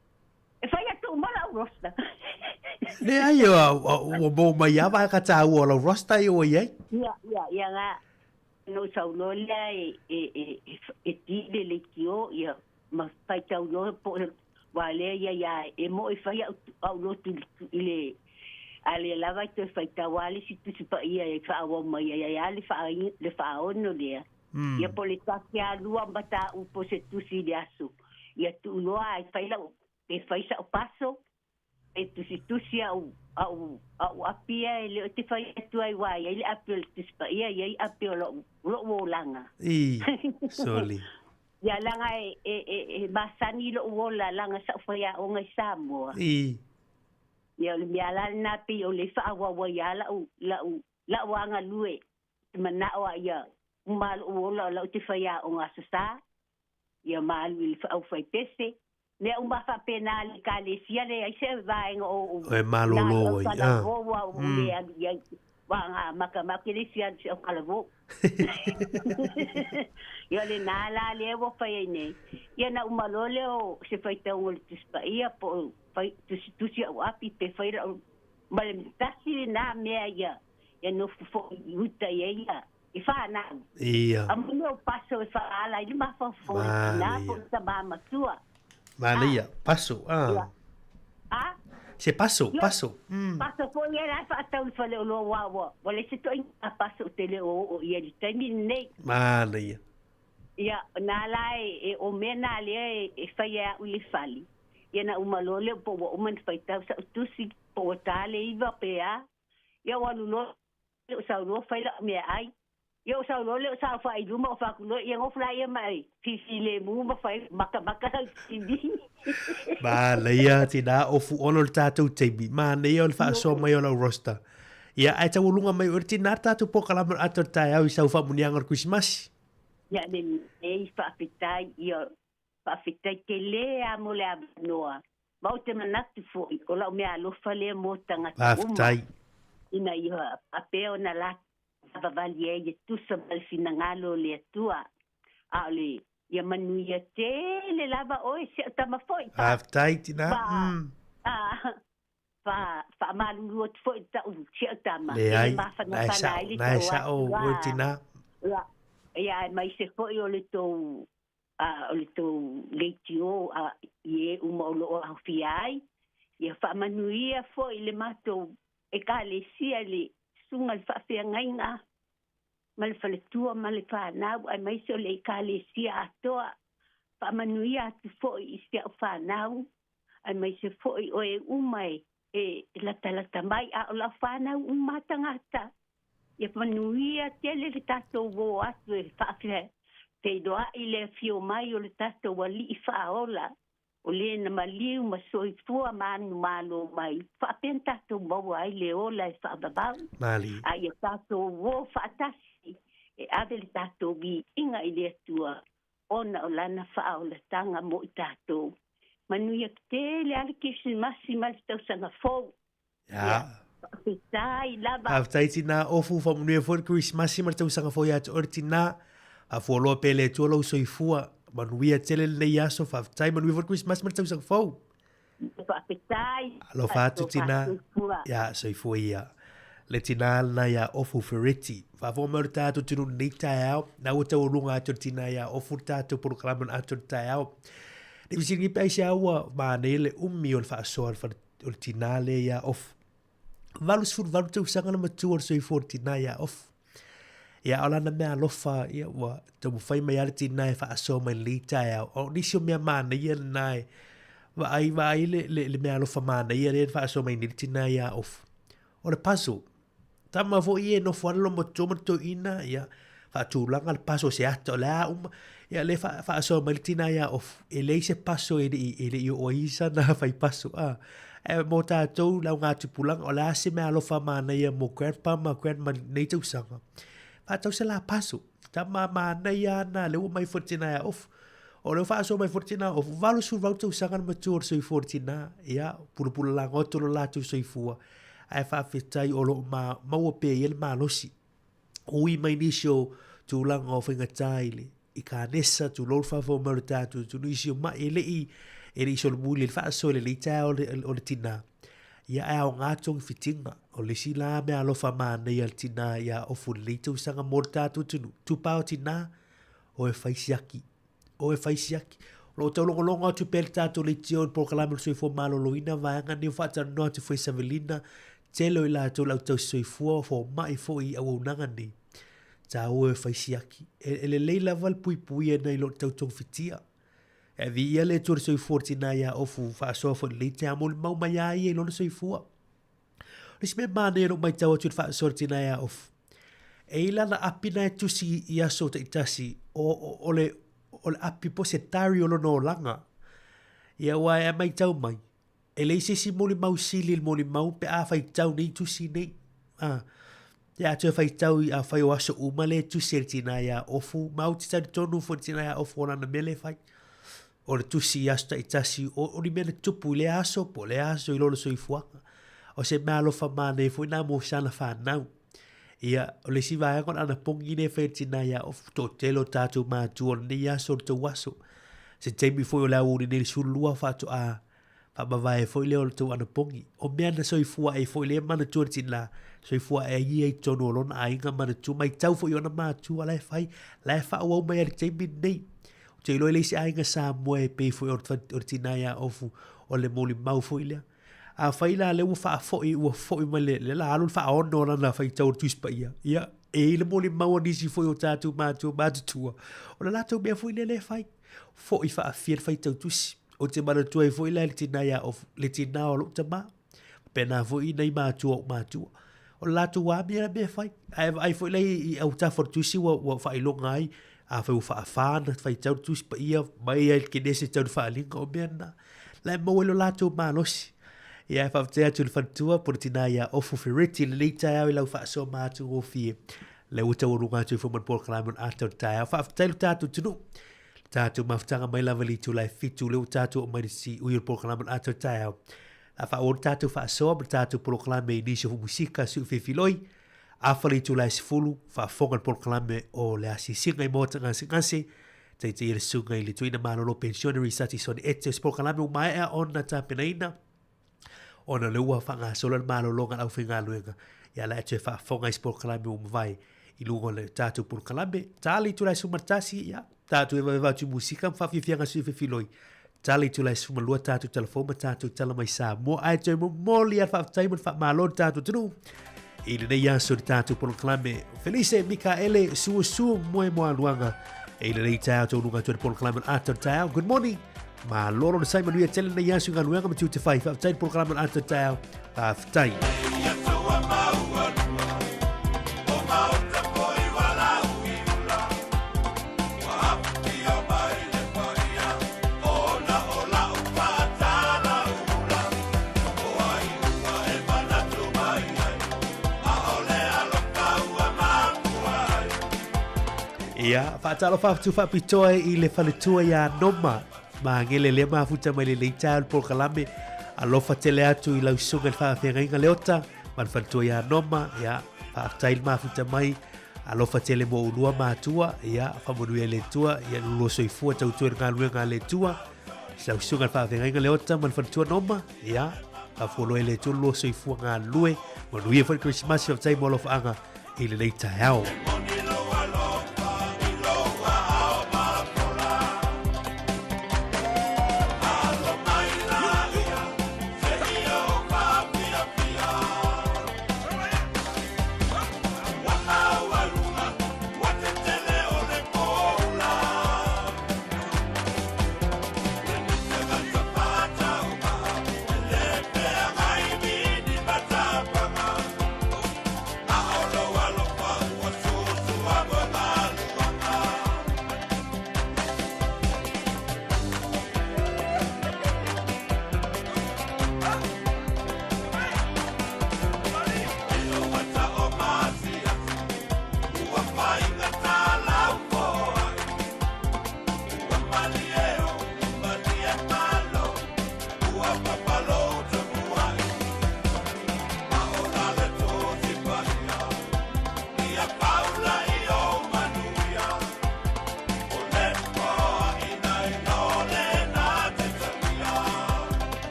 E fai atu uma lau roster. Leai, ua maua mai lava vaega taua o lau roster ia ua i ai. Ia, ia, ia nga, ona ou sau loa lea e, e, e, e ti le leitio, ia, ma faitau loa po o aua lea ia ia e moe fai au, au lotu i le, a lea lava e toe faitau lava le isi Tusi Paia e faaauau mai ai lava le faa, le faaono lea. Ia po o le tasi lava lua mataupu o se tusi i le aso. Ia tuu loa e fai lau, pe fai sa'u paso, pe tusitusi a'u, a'u, a'u api ia e le o te fai atu ai aua e i ai le api o le Tusi Paia, e i ai api o lo'u, lo'u olaga. I, soli. Ia leaga e, e, e, e masani lo'u ola leaga sa'u faiaoga i Samoa. I. Ia o le mea la lenā pei o le faaauau ai lava la'u, la'u, la'u agalue, te mana'o a ia uma lava lo'u ola o la'u te faiaoga aso Sa. Ia ma alu i le aufaipese. Mea uma faapena a le Ekalesia, leai se vaega o ou E malolo ai, a. Talavou ua ou le alu i ai. Ua makamaka ke le isi alu i si au talavou. Ia o lena la lea ua fai ai nei. Ia na uma loa lea o se faitauga o le Tusi Paia po o fai, tusitusi au api pe fai lau, ma le tasi lena mea ia, ia nofo foi i uta i ai ia i whanau. Ia. A mo mea o paso e whaala i le mafaufau o le tina po o le tama matua. Manaia, paso, a. Ia. A? Se paso, paso. Paso foi ia la e whaatau i whale o loa wā ua, ua le se toʻi ngā paso o te leo o o ia i le taimi lenei. Manaia. Ia, nā la e, e o mea nā lea e, e whai e au i le fale. Ia na uma loa lea po ua uma na whaitau sa utusi, po ua tā le iwa pe a. Ia ua alu loa lea o sau loa fai lau meaai. Ia o sau loa lea o saofai i luma o faaku loa, ia gofu laia ma e filemu ma fai makamaka lau TV. Manaia tina ofu ono le tatou taimi. Manaia o le faasoa mai o lau roster. Ia ae taualuga mai oe le tina le tatou polokalame o le ata o le taeao i sau faamuniaga o le Kerisimasi. Ia lenei faafetai ia faafetai tele a mo le avanoa. Ma ou te manatu foi o lau meaalofa lea mo tagata uma. Faafetai. Ina ia faapea ona latou savavali ai e tusa ma le finagalo o le Atua. A o le ia manuia tele lava oe si au tama foi. Faafetai tina. Fa, fa, faamalulu atu foi i tau si au tama. Leai, E le na e mafanafana sao, ai le na e tau sao atu, oe tina. Ia, ia aemaise foi o le tou a o le tou leitio a i e uma o loo aofia ai, ia faamanuia foi le matou Ekalesia i le susuga i le faafeagaiga ma le faletua ma le fanau aemaise o le Ekalesia atoa. Faamanuia atu foi i si au fanau aemaise foi o e uma e e latalata mai a o lau fanau uma tagata. Ia manuia tele le tatou ō atu e faafeiloai le afio mai o le tatou Alii Faaola, o le na maliu ma soifua ma manumalo mai, faapea na tatou maua ai le ola e faavavau. Malie. A ia tatou ō faatasi e ave le tatou viiga i le Atua ona o Lana faaolataga mo i tatou. Manuia tele lava le Kerisimasi ma le tausaga fou. Ia. Faafetai lava. Faafetai tina ofu faamanuia foi le Kerisimasi ma le tausaga fou ia te oe le tina. Faafualoa pea le Atua lou soifua. Manuia tele lenei aso. Faafetai manuia foi le Kerisimasi ma le tausaga fou. Faafetai. Alofa atu tina. Ia, soifua ia. Le tina lena ia Ofu Fereti. Faafofoga mai o le tatou atunuu i lenei taeao. Na ua taualuga atu le tina ia Ofu le tatou polokalame o le ata o le taeao. Ne i fesiligia pe aisea ua manaia le umi o le faasoa a le fale o le tinā lea iā Ofu. 88 tausaga le matua o le soifua o le tinā iā Ofu. Ia, o lana mea alofa, ia, ua taumafai mai lava le tinā e faasoa mai lenei taeao. O nisi o mea manaia lena e vaai, vaai le, le, le mea alofa manaia lea e faasoa mai nei le tinā iā Ofu. O le puzzle. Tama foi ia e nofo ana lona matua ma le toeaina, ia, faatulaga le puzzle o se ata o le a uma. Ia, lea e faasoa mai le tina ia Ofu, e leai se puzzle e le i, e le i oo ai sana fai puzzle. A. Ae mo tatou le augatupulaga, o le a se mea alofa manaia mo grandpa ma grandma i lenei tausaga, faatau se la puzzle. Tama manaia ana, lea ua mai foi le tina ia Ofu. O lea ua faasoa mai foi le tina Ofu, 88 tausaga le matua o le soifua o le tina, ia, pulapula lagoto lo latou soifua. Ae faafetai o lo o ma, maua pea i ai le malosi. Ui mai nisi o tulaga o faigata i le i kanesa, tulou le faafofoga mai o le tatou atunuu, nisi o mai e le i e le i solomuli i le faasoa i lenei taeao o le, o le tinā. Ia ae aoga togafitiga. O le isi la mea alofa manaia a le tinā ia Ofu i lenei tausaga mo le tatou atunuu, tupa o tinā, o e fai siaki. O e fai siaki. O lo o taulogologo atu pea le tatou leitio i le polokalame o le soifua maloloina, vaega nei o faatalanoa atu foi e Savelina, tele o i latou le au tausisoifua, o fomai foi i auaunaga nei. Taua e fai siaki. E, e lelei lava le puipuia nai lo le tau togafitia. E viia le Atua i le soifua o le tinā iā Ofu, faasoa foi i lenei taeao molimau mai a ia i lona soifua. O le isi mea manaia na ou matau atu i le faasoa a le tinā iā Ofu, e i lana api na e tusi i aso taitasi o, o, o, le, o le api po se diary o lona olaga. Ia aua e matau mai, e leai se isi molimau sili i le molimau pe a faitau nei tusi nei. Ah, ia a toe faitau i afai o aso uma lea e tusi e le tinā iā Ofu, ma ou te talitonu foi i le tinā iā Ofu o lana mea lea e fai. O le tusi i aso taitasi, o, o ni mea na tupu i lea aso, po o lea aso i lona soifuaga. O se mea alofa manaia foi lena mo sana fanau. Ia, o le isi vaega o le anapogi lea e fai e le tina ia Ofu, toatele o tatou matua o lenei aso o le tou aso. Se taimi foi o le aoauli nei le 12 faatoa faamavae foi lea o le tou anapogi. O mea na soifua ai foi lea manatua le tina, soifua ai ia i totonu o lona aiga manatua, matau foi i ona matua la e fai, la e faaauau mai lava i le taimi lenei. Ou te iloa e leai se aiga Samoa e pei foi o le tina ia Ofu, o le molimau foi lea. Afai la lea ua faafoi, ua foi mai le, lea la alu le faaono o lana faitau o le Tusi Paia, ia, e i ai le molimau a nisi foi o tatou matua matutua, o le latou mea foi lea lea e fai, foi faafia le faitau tusi. Ou te manatua ai foi la i le tina ia Ofu, le tina o lou tama, faapena foi nai matua o ou matua. O le latou lava mea mea e fai. Ae vaai foi la i autafa o le tusi ua, ua faailoga ai, afai ua faafa ona faitau le Tusi Paia mai ai le Kenese tau le faaaliga, o mea na. La e maua ai lo latou malosi. Ia, e faafetai atu i le faletua po o le tina ia Ofu Fereti i lenei taeao i lau faasoa matagofie. Lea ua taualuga atu ai foi ma le polokalame o le ata o le taeao. Faafetai lo tatou atunuu. Le tatou mafutaga mai lava i le itula e 7 lea ua tatou oo mai i le siui o le polokalame o le ata o le taeao. A faaauau le tatou faasoa ma le tatou polokalame i nisi o musika siu filifiloi, afa le itula e 10, faafofoga le polokalame o le asiasiga i maota gasegase, taitaia le susuga i le Tuina Malolo Pensionary Sati Soni Ete. O se polokalame ua maea ona tapenaina, ona o lea ua faagasolo le malologa a le aufaigaluega, ia la e toe faafofoga i se polokalame ua mavae i luga o le tatou polokalame. Ta le itula e 11, ia, tatou evaveva atu i musika ma faafiafiaga sui filifiloi. Ta le itula e 12 tatou talafou ma tatou tala mai Samoa. Ae toe momoli a le faafetai ma le faamalo i le tatou atunuu i lenei aso i le tatou polokalame. Felice Mikaele Suasu Moe Moaluaga i lenei taeao taunuga atu i le polokalame o le ata o le taeao. Good morning. Malo lona sai manuia tele lenei aso i galuega ma tiute fai. Faafetai i le polokalame o le ata o le taeao. Faafetai. Ia, faatalofa atu faapitoa i le faletua ia Noma. Magele lea mafuta mai lenei taeao i le polokalame. Alofa tele atu i lau susuga i le faafeagaiga Leota ma le faletua ia Noma. Ia, faafetai le mafuta mai. Alofa tele mo ulua matua. Ia, faamanuia i le Atua. Ia, lulua soifua tautua i le galuega a le Atua. Lau susuga i le faafeagaiga Leota ma le faletua Noma. Ia, faafualoa i le Atua lulua soifua galulue. Manuia foi le Kerisimasi, faafetai mo alofaaga i lenei taeao.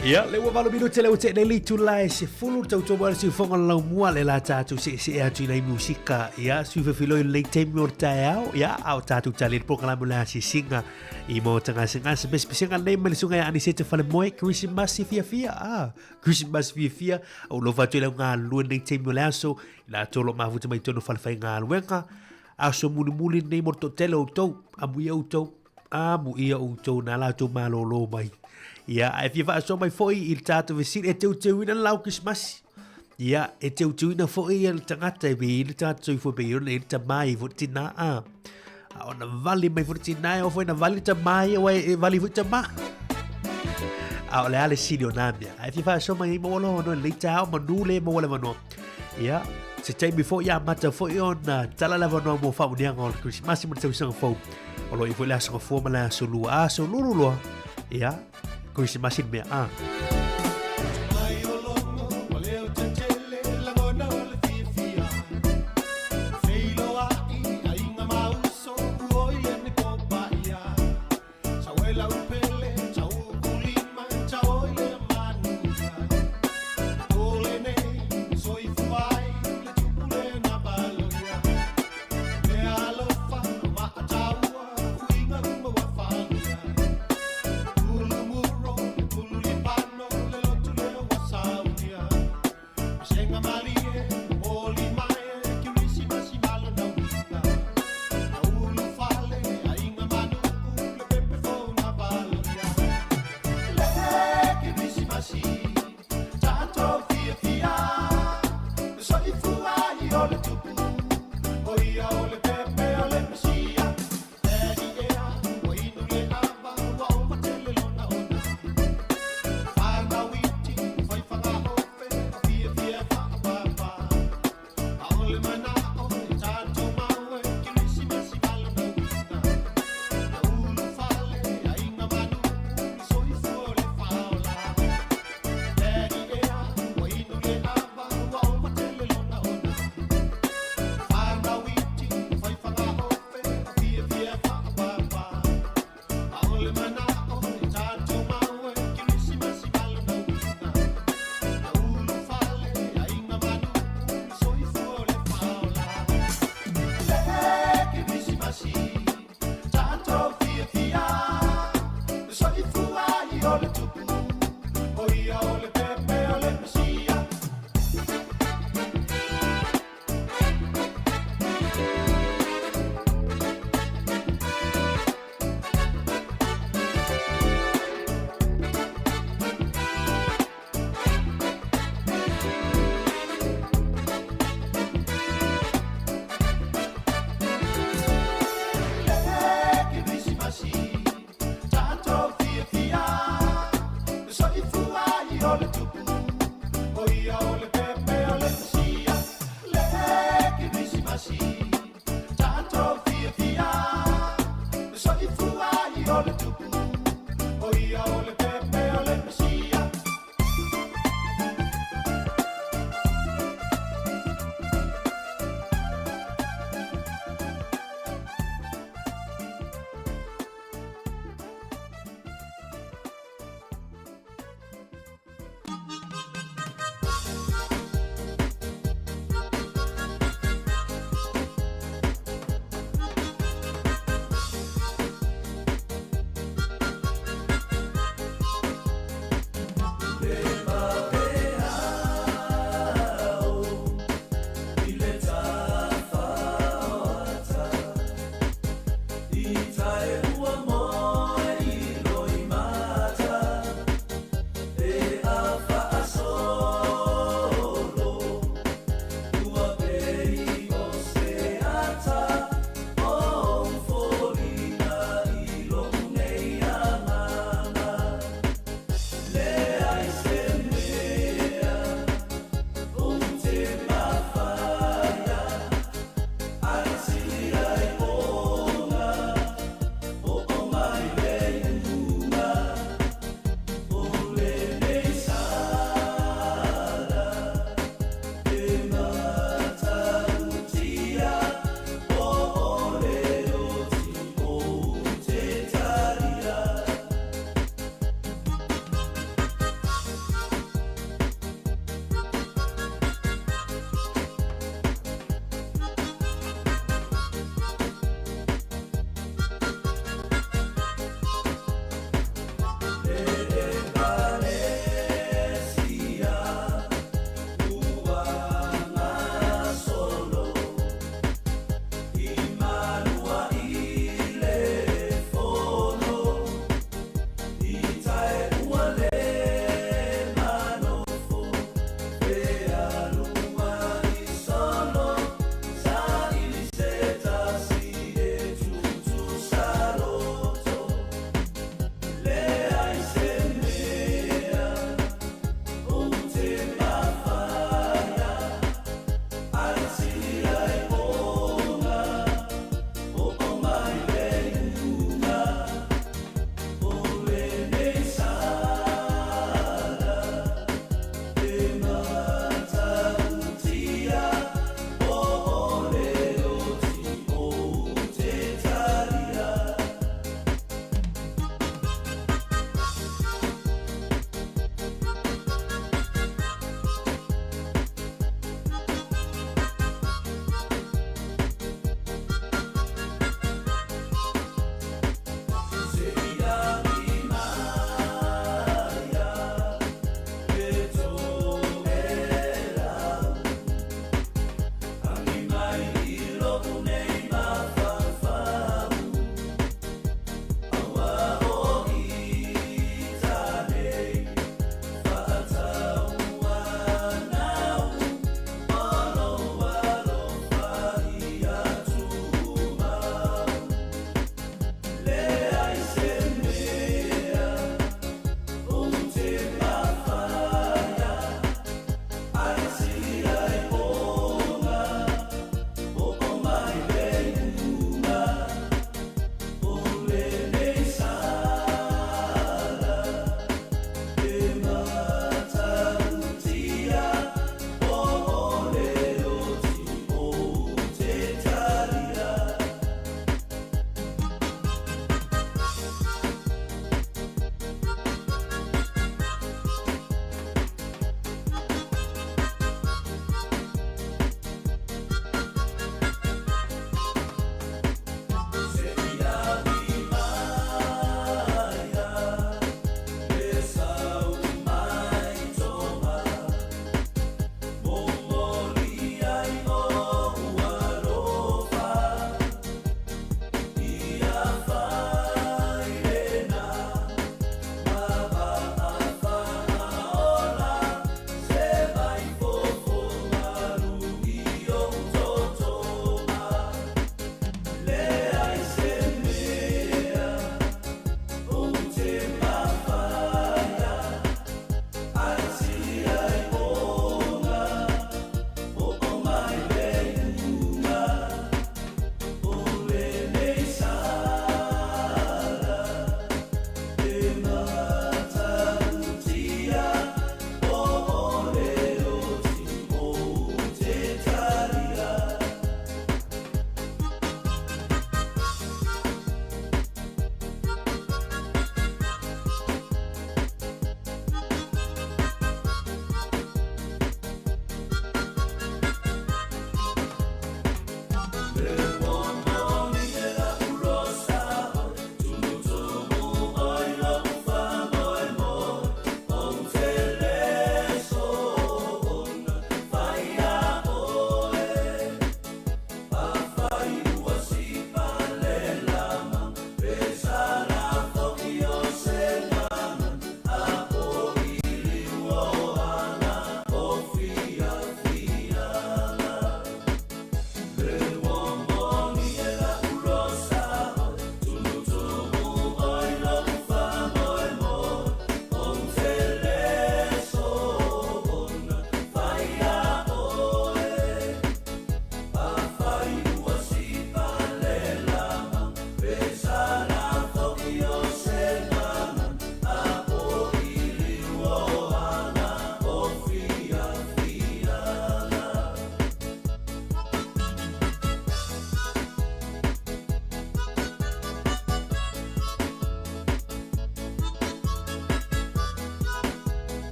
Ia, le ua valo minute le ua te nei itula e 10 tautua mo le siufoga o le laumua le la tātou seesee atu i nai musika. Ia, sui fefiloi le taimi o le taeao. Ia, a o tātou tali le polokalame o le asiasiga i mo tagasegase. Pesepesega nei mai le susuga ia Anisete Falemoe, Kerisimasi fiafia. Ah, Kerisimasi fiafia. Au lofa atu i lau galulue nei taimi o le aso. I latou o lo o mafuta mai totonu o fale faigaluega. Aso mulimuli nei mo le toatele o outou. Amuia outou. Amuia outou na latou malōlō mai. Ia, ae fia faasoa mai foi i le tatou fesili, e teuteuina le lau Kerisimasi. Ia, e teuteuina foi le tagata e pei le tagata soifua pei ona i le tamā i foi le tinā. A, a ona vali mai foi le tinā, e oo foi na vali le tamā ia, ua e vali foi tamā. A o le a le sili o nā mea. Ae fia faasoa mai ai maua loa avanoa i lenei taeao, manu le maua le avanoa. Ia, se taimi foi amata foi ona tala le avanoa mo faamanuiaga o le Kerisimasi ma le tausaga fou. O lo o i ai foi le Aso Gafua ma le Aso Lua. Aso Lulu loa, ia, Kerisimasi le mea. Ah.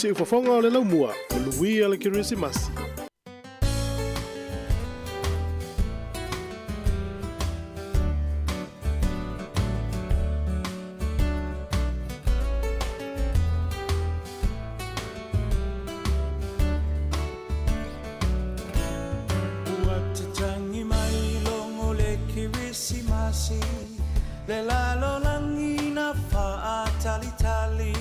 Siufofoga o le Laumua, Manuia le Kerisimasi. Ua tatangi mai logo le Kerisimasi, le lalolagi na faatalitali.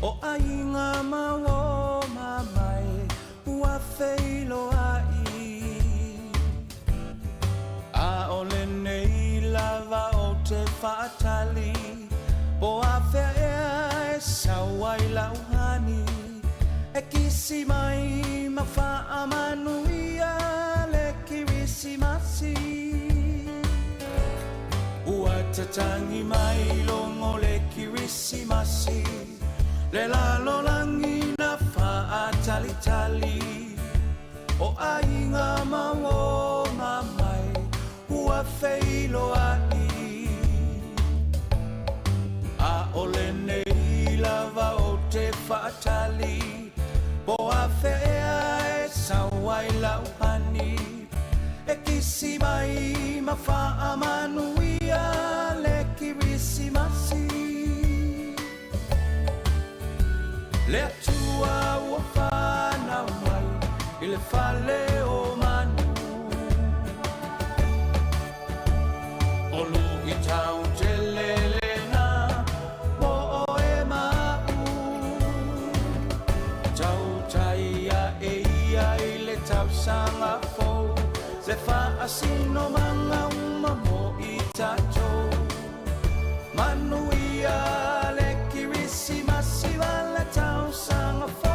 O aiga ma uo ma mai ua feiloai. A o lenei lava ou te faatali, po afea ea e sau ai lau hani, e kisi mai ma faamanuia le Kerisimasi. Ua tatangi mai logo le Kerisimasi, le lalolagi na faatalitali. O aiga ma uo ma mai ua feiloai. A o lenei lava ou te faatali, po afea ea e sau ai lau hani, e kisi mai ma faamanuia le Kerisimasi. Le Atua ua fanau mai i le fale o manu. O luitau tele lena mo oe ma a'u. Tautai ae ia i le tausaga fou, le faasinomaga uma mo i tatou. Manuia le Kerisimasi ma le tausaga fou.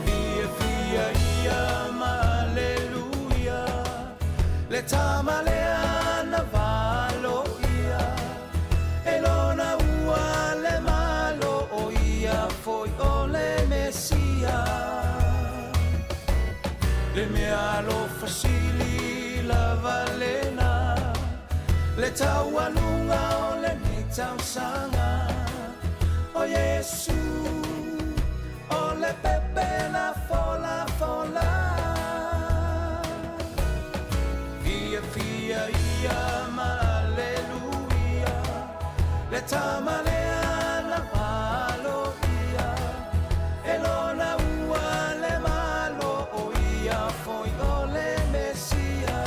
Fiafia ia ma aleluia, le tama lea na valoia, e lona ua le Malo, o ia foi o le Mesia. Le mea alofa sili lava lena, le taualuga o lenei tausaga. O Iesu, o le pepe na folafola. Fiafia ia ma aleluia, le tama lea na valoia, e lona ua le Malo, o ia foi o le Mesia.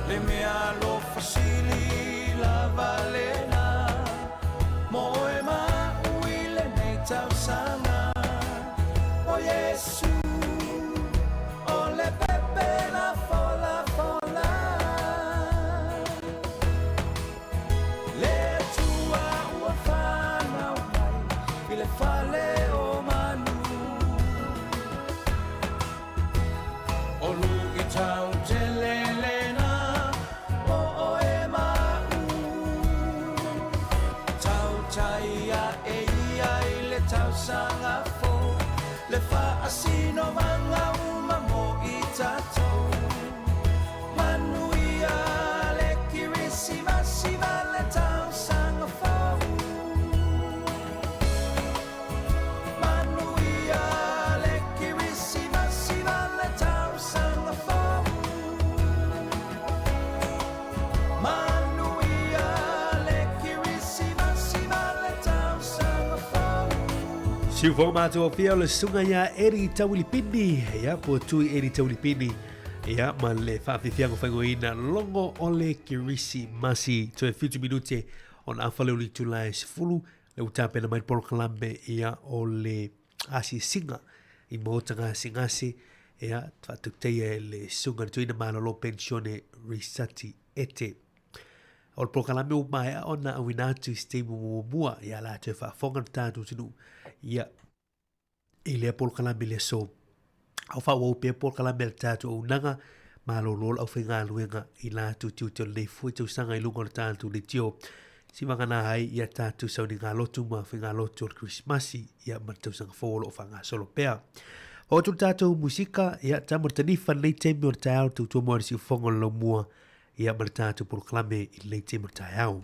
Le mea alofa sili lava lena, mo oe ma a'u i lenei tausaga. O Iesu, o le pepe na folafola. tausaga fou Le faasinomaga uma mo i tatou Manuia le Kerisimasi ma le tausaga fou Manuia le Kerisimasi ma le tausaga fou Manuia le Kerisimasi ma le tausaga fou. Siufoga matoafia o le susuga iā Eddie Tauilipini, ia po Tui Eddie Tauilipini, ia ma le faafiafiaga faaigoaina Logo o le Kerisimasi. Toe 7 minute ona afa lea o le itula e 10, le ua tapena mai le polokalame ia o le asiasiga i maota gasegase, ia faatautaia e le susuga i le toeaina malolo penisione Risati Ete. O le polokalame ua maea ona auina atu i se taimi muamua ia latou e faafofoga le tatou atunuu ia i lea polokalame i le aso. A o faaauau pea polokalame a le tatou auaunaga, malolo le aufaigaluega i latou tiute o lenei foi tausaga i luga o le tatou leitio. Sivagana ai ia tatou sauniga lotu ma faigalotu o le Kerisimasi ia ma le tausaga fou o lo o faagasolo pea. Oo atu le tatou musika, ia tama le tanifa lenei taimi o le taeao, tautua mo le siufofoga o le laumua, ia ma le tatou polokalame i lenei taimi o le taeao.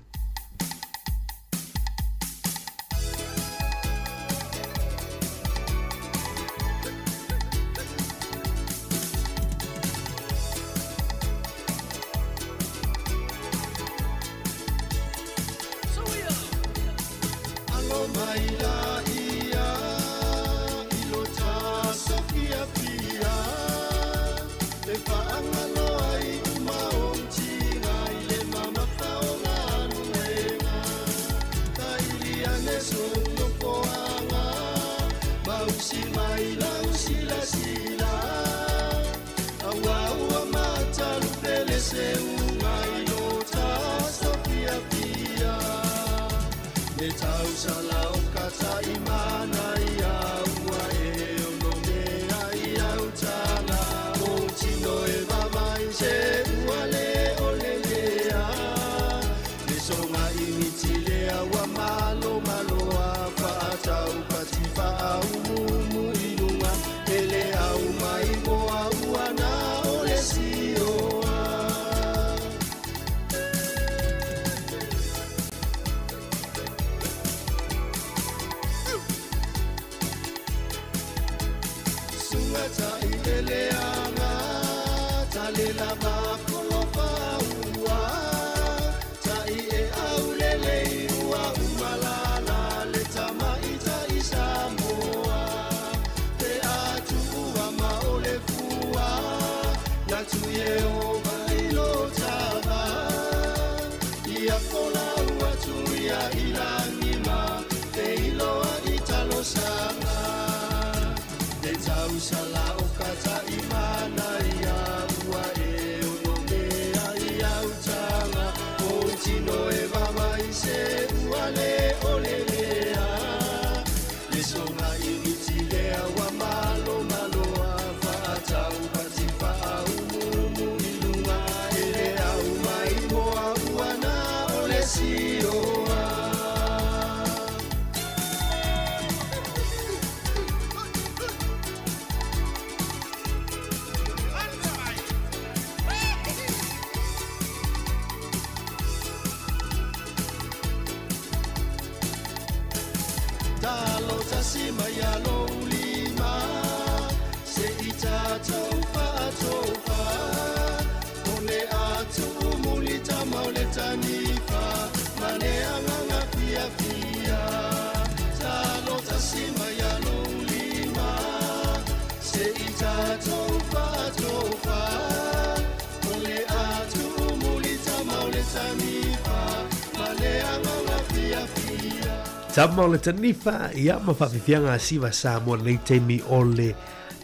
Tama o le tanifa, ia ma faafiafiaga a Siva Samoa lenei taimi o le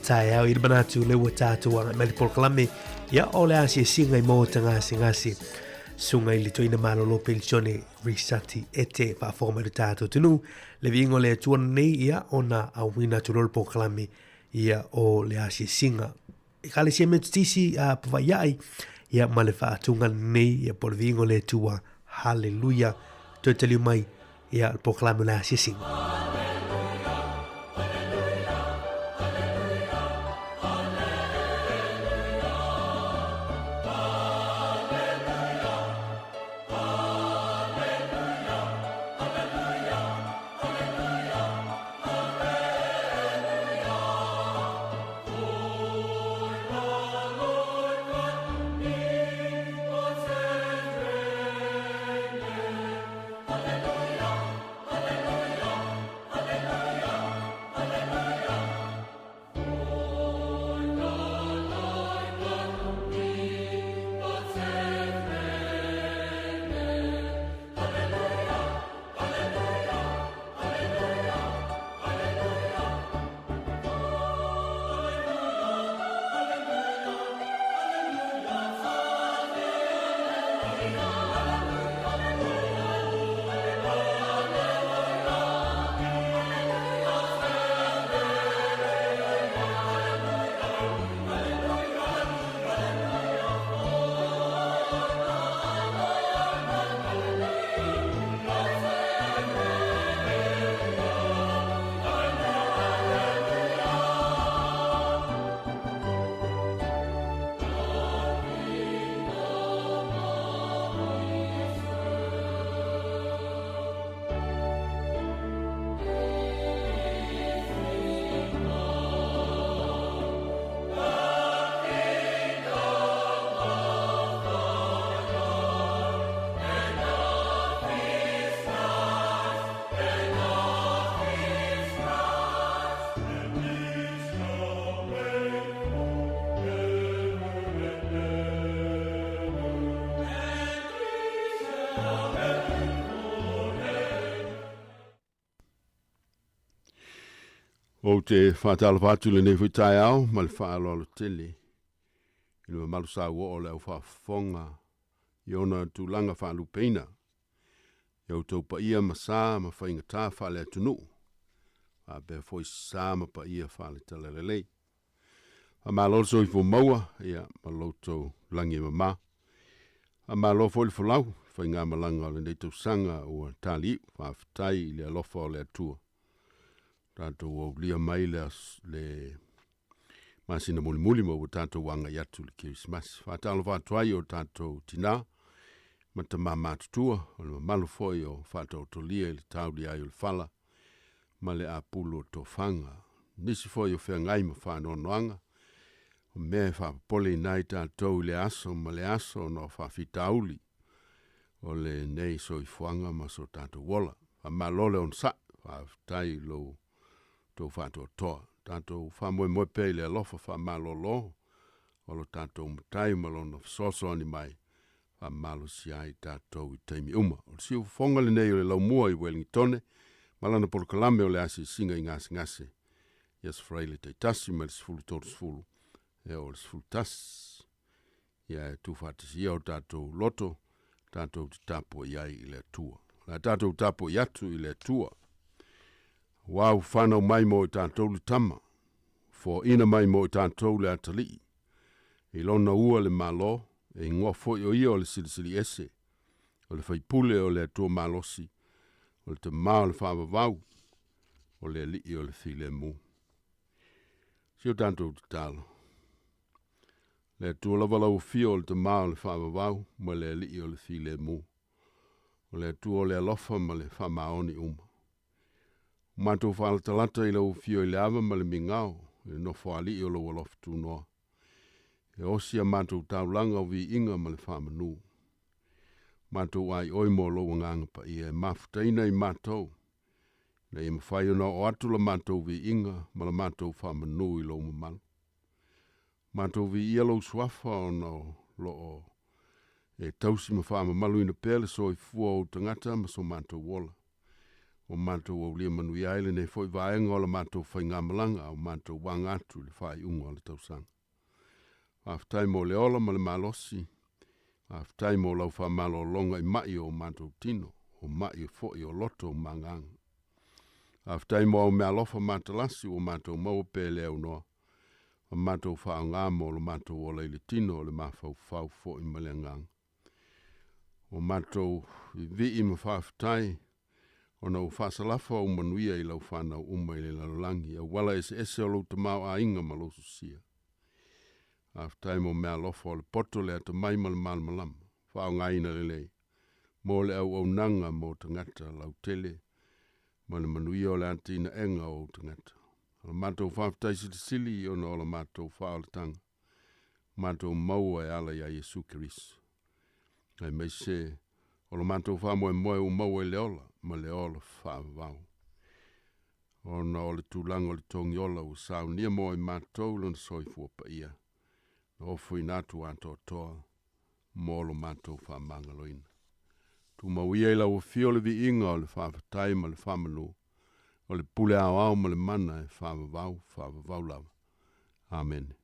taeao i le manatu le ua tatou agai mai le polokalame ia o le asiasiga i maota gasegase susuga i le toeaina malolo penisione Risati Ete faafofoga mai le tatou atunuu le viiga o le Atua lenei ia ona auina atu loa le polokalame ia o le asiasiga Ekalesia Metotisi a Pavaiai ia ma le faatuga lenei ia po o le viiga o le Atua haleluia toe taliu mai ia le polokalame o le asiasiga. Ou te faatalofa atu i lenei foi taeao ma le faaaloalo tele i le mamalu sauoo o le au faafofoga i ona tulaga faalupeina i outou paia ma sa ma faigata faale-atunuu, faapea foi sa ma paia faale-talalelei. Faamalo le soifua maua ia ma lo outou lagi e mama. Faamalo foi le folau i le faigamalaga o lenei tausaga ua taliiu. Faafetai i le alofa o le Atua. Tatou aulia mai le, le masina mulimuli ma ua tatou agai atu i le Kerisimasi. Faatalofa atu ai o tatou tinā ma tamā matutua, o le mamalu foi o faataotolia i le tauli ai o le fala ma le apulu o tofaga. Nisi foi o feagai ma faanoanoaga, o mea e faapopoleina ai tatou i le aso ma le aso ona o faafitauli o lenei soifuaga ma so tatou ola. Faamalo le onosai, faafetai i lo outou faatoatoa. Tatou faamoemoe pea i le alofa faamalolo o lo tatou Matai ma lona fesoasoani mai, faamalosia ai tatou i taimi uma. O le siufofoga lenei o le Laumua i Ueligitone ma lana polokalame o le asiasiga i gasegase i Aso Faraile taitasi mai le 13:30 e oo i le 11. Ia e tuufaatasia ia o tatou loto tatou te tapuai ai i le Atua. O le a tatou tapuai atu i le Atua. Aua ua fanau mai mo i tatou le Tama, foaina mai mo i tatou le Atalii. I lona ua le Malo, e igoa foi o ia o le Silisili Ese, o le Faipule o le Atua Malosi, o le Tama o le Faavavau, o le Alii o le Filemu. Si o tatou tatalo. Le Atua lava lau afio o le Tama o le Faavavau ma le Alii o le Filemu. O le Atua o le alofa ma le faamaoni uma. O matou faalatalata i lau afio i le ava ma le migao, i le nofoalii o lou alofa tunoa. E osi a matou taulaga o viiga ma le faamanu. Matou aioi mo lou agaga paia e mafutaina i matou, ina ia mafai ona oo atu la matou viiga ma la matou faamanu i lou mamalu. Matou viia lou suafa ona o loo e tausi ma faamamaluina pea le soifua o ou tagata ma so matou ola. Ua matou aulia manuia ai lenei foi vaega o la matou faigamalaga a o matou aga atu i le faaiuga o le tausaga. Faafetai mo le ola ma le malosi. Faafetai mo lau faamalologa i mai o matou tino, o mai foi o loto ma agaga. Faafetai mo au meaalofa matalasi ua matou maua pea i le aunoa, ma matou faaaoga mo lo matou ola i le tino o le mafaufau foi ma le agaga. Ua matou vivii ma faafetai ona ua faasalafa ou manuia i lau fanau uma i le lalolagi, auala eseese o lou tamaoaiga ma lou sosia. Faafetai mo meaalofa o le poto, le atamai ma le malamalama, faaaogaina lelei mo le auaunaga mo tagata lautele ma le manuia o le atinaega o ou tagata. O la matou faafetai silisili ona o la matou faaolataga matou maua e ala iā Iesu Keriso, aemaise o lo matou faamoemoe ua maua i le ola ma le ola faavavau. Ona o le tulaga o le togiola ua saunia mo i matou lona soifua paia, na ofoina atu atoatoa mo lo matou faamagaloina. Tumau ia i lau afio le viiga o le faafetai ma le faamanu, o le pule aoao ma le mana e faavavau, faavavau lava. Amene.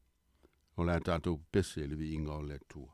O le a tatou pepese i le viiga o le Atua.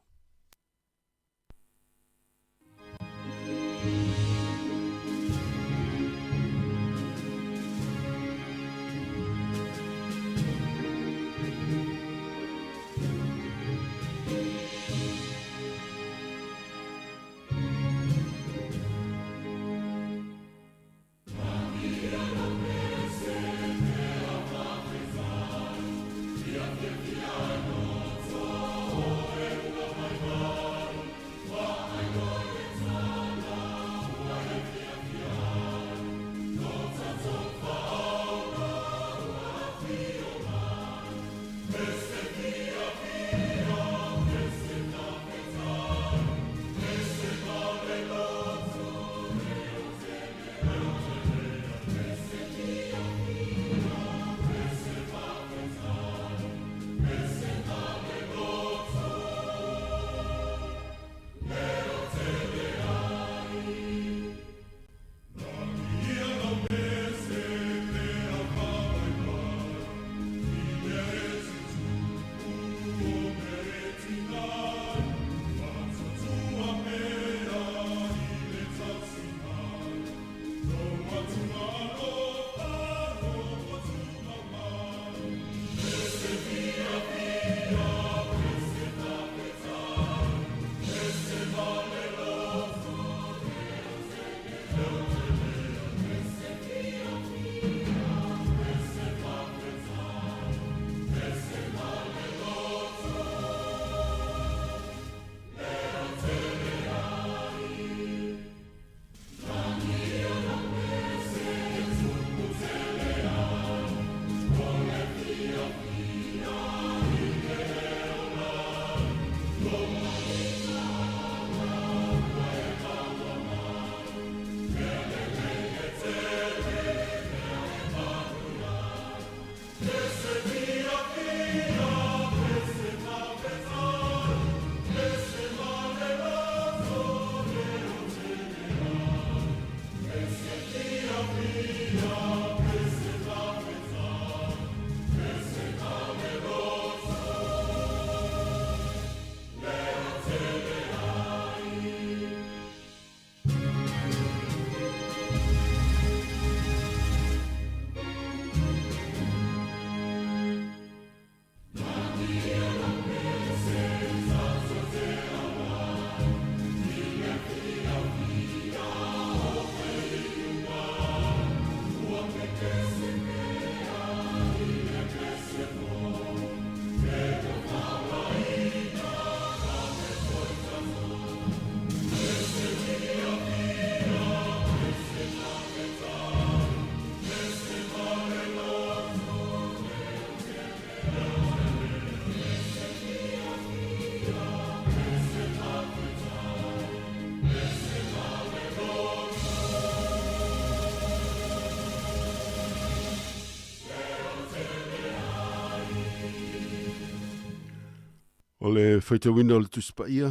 O le faitauina o le Tusi Paia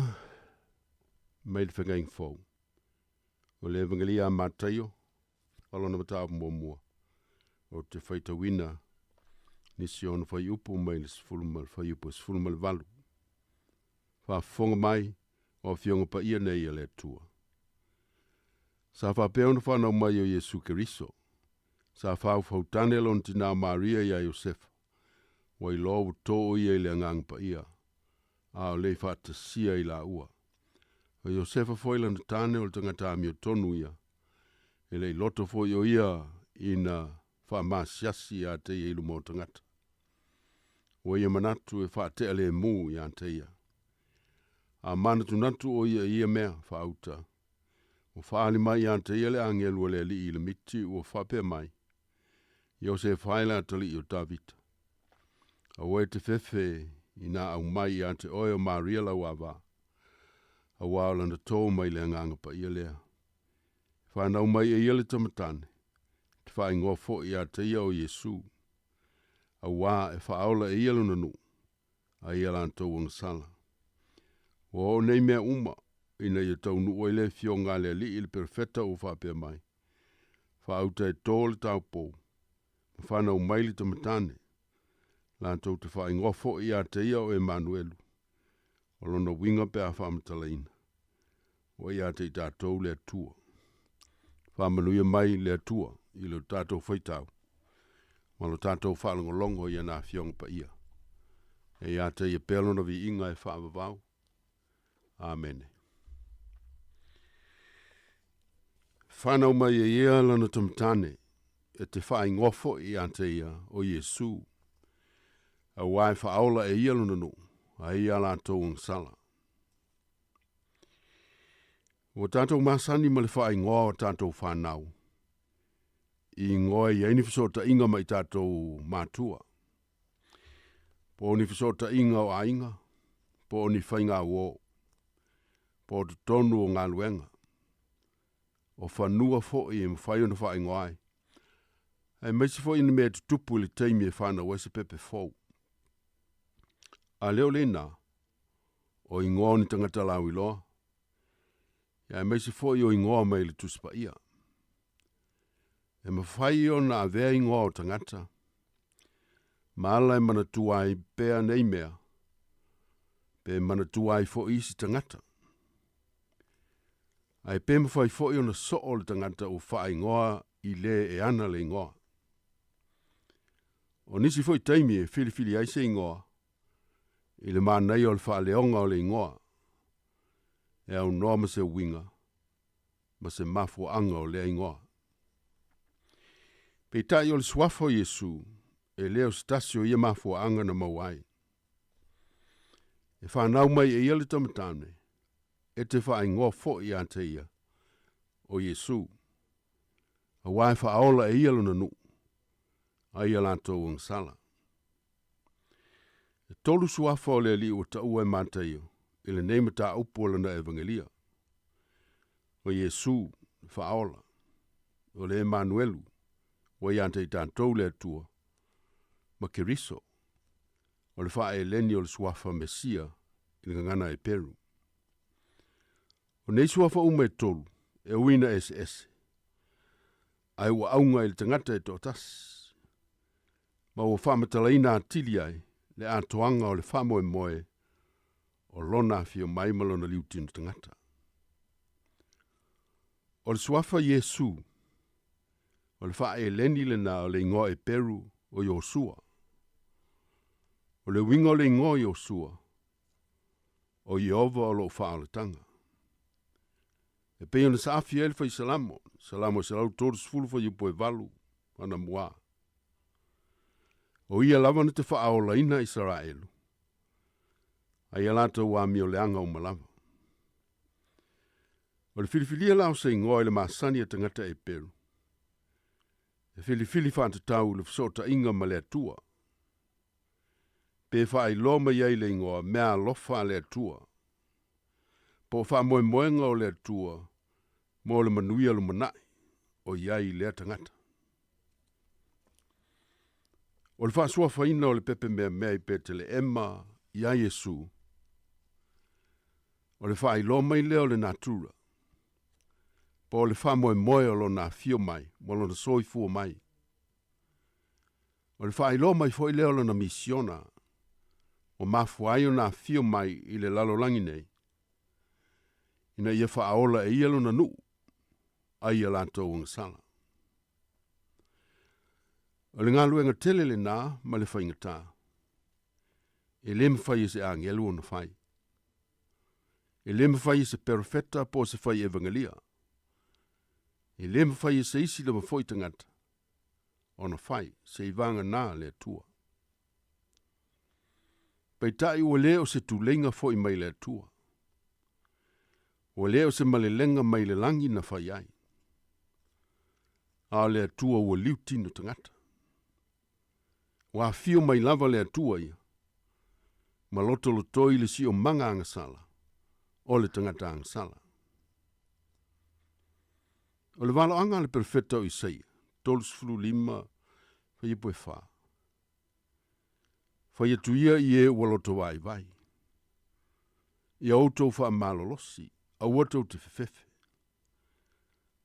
mai le Feagaiga Fou. O le Evagelia a Mataio, o lona mataupu muamua. Ou te faitauina nisi o ona fuaiupu mai le 10 ma le fuaiupu e 18. Faafofoga mai o Afioga Paia nei a le Atua. Sa faapea ona fanau mai o Iesu Keriso. Sa faufautane lona tinā o Maria iā Iosefa, ua iloa ua tō o ia i le Agaga Paia, a o le i faatasia i laua. O Iosefa foi lana tane o le tagata amiotonu ia, e le i loto foi o ia ina faamasiasi iā te ia i luma o tagata. Ua ia manatu e faatea lemu iā te ia. A manatunatu o ia i ia mea faauta, ua faaali mai iā te ia le agelu a le Alii i le miti ua faapea mai, Iosefa e le atalii o Tavita. Aua e te fefe inā aumai iā te oe o Maria lau avā, auā o lana tō mai le Agaga Paia lea. E whanau mai e ia le tamatane, te whaingoa foi iā te ia o Iesu. Auā e whaaola e ia lona nuu, a ia latou agasala. Ua oo nei mea uma, ina ia taunuu ai le afioga a le Alii i le perofeta ua faapea mai, Faauta e tō le taupou, ma fanau mai le tamatane, latou te faaigoa foi ia te ia o Emanuelu, o lona uiga pe a faamatalaina, ua ia te i tatou le Atua. Faamanuia mai le Atua i lo tatou faitau ma lo tatou faalogologo i ana Afioga Paia. E ia te ia pea lona viiga e faavavau. Amene. Whanau mai e ia lana tamatane, e te whaingoa foi ia te ia o Iesu. Auā e whaaola e ia lona nuu, a ia latou agasala. Ua tatou masani ma le faaigoa o tatou fanau, i ingoa e i ai ni fesootaiga ma i tatou matua, po o ni fesootaiga o aiga, po o ni faigauō, po o totonu o galuega, o fanua foi e mafai ona faaigoa ai, aemaise foi ni mea e tutupu i le taimi e fanau ai se pepe fou. A le o lena, o igoa o ni tagata lauiloa, aemaise foi o igoa mai le Tusi Paia. E mafai ona avea igoa o tagata, ma ala e manatua ai pea nei mea, pe manatua ai foi isi tagata. Ae pe mafai foi ona soo le tagata ua faaigoa i le e ana le igoa. O nisi foi taimi e filifili ai se igoa, i le manaia o le faaleoga o le igoa, e aunoa ma se uiga ma se mafuaaga o lea igoa. Peitai o le suafa o Iesu, e le o se tasi o ia mafuaaga na maua ai. E whanau mai e ia le tamatane, e te whaingoa foi ia te ia, o Iesu. Auā e whaaola e ia lona nuu, a ia latou agasala. E tolu suafa o le Alii ua taua e Mataio i lenei mataupu o lana Evagelia. O Iesu, le Faaola, o le Emanuelu, ua ia te i tatou le Atua, ma Keriso, o le faaeleni o le suafa Mesia i le gagana Eperu. O nei suafa uma e tolu, e uina eseese, ae ua auga i le tagata e toatasi, ma ua faamatalaina atili ai le atoaga o le faamoemoe o lona afio mai ma lona liutino tagata. O le suafa Iesu, o le faaeleni lena o le igoa Eperu o Iosua. O le uiga o le igoa Iosua, o Ieova o lou faaolataga. E pei ona saafi ai le faisalamo, Salamo e 130 fuaiupu e 8 anamuā. O ia lava na te faaolaina Isaraelu, a ia latou amioleaga uma lava. O le filifilia la o se igoa i le masani a tagata Eperu, e filifili faatatau i le fesootaiga ma le Atua, pe faailoa mai ai le igoa mea alofa a le Atua, po o faamoemoega o le Atua mo le manuia lumanai o i ai i lea tagata. O le faasuafaina o le pepe meamea i Peteleema iā Iesu, O le faailoa mai lea o le natura, po o le faamoemoe o lona afio mai ma lona soifua mai. O le faailoa mai foi lea o lona misiona, ua mafua ai ona afio mai i le lalolagi nei, ina ia faaola e ia lona nuu, ai ia latou agasala. O le galuega tele lenā ma le faigata, e lē mafai e se agelu ona fai. E lē mafai e se perofeta po o se fai evagelia. E lē mafai e se isi lava foi tagata ona fai seivaganā le Atua. Peitai ua lē o se tuleiga foi mai le Atua. Ua lē o se malelega mai le lagi na fai ai. A o le Atua ua liu tino tagata. Ua afio mai lava le Atua ia, ma lotolotoi le siomaga agasala o le tagata agasala. O le valoaga a le perofeta o Isaia, 35, fuaiupu e 4. Fai atu ia i e ua loto vaivai. Ia outou faamalolosi, aua tou te fefefe.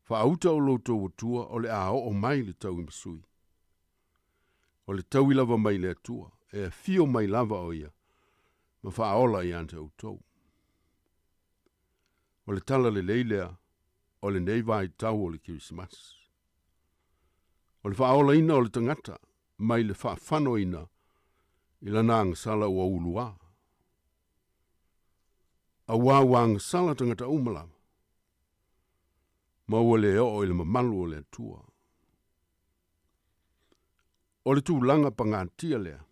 Faauta o loutou Atua o le a oo mai le tauimasui. O le taui lava mai le Atua, e afio mai lava o ia, ma faaola ia te outou. O le tala lelei lea o lenei vaitau o le Kerisimasi. O le faaolaina o le tagata mai le faafanoina i lana agasala ua uluā. Auā ua agasala tagata uma lava, ma ua le oo i le mamalu o le Atua. O le tulaga pagatia lea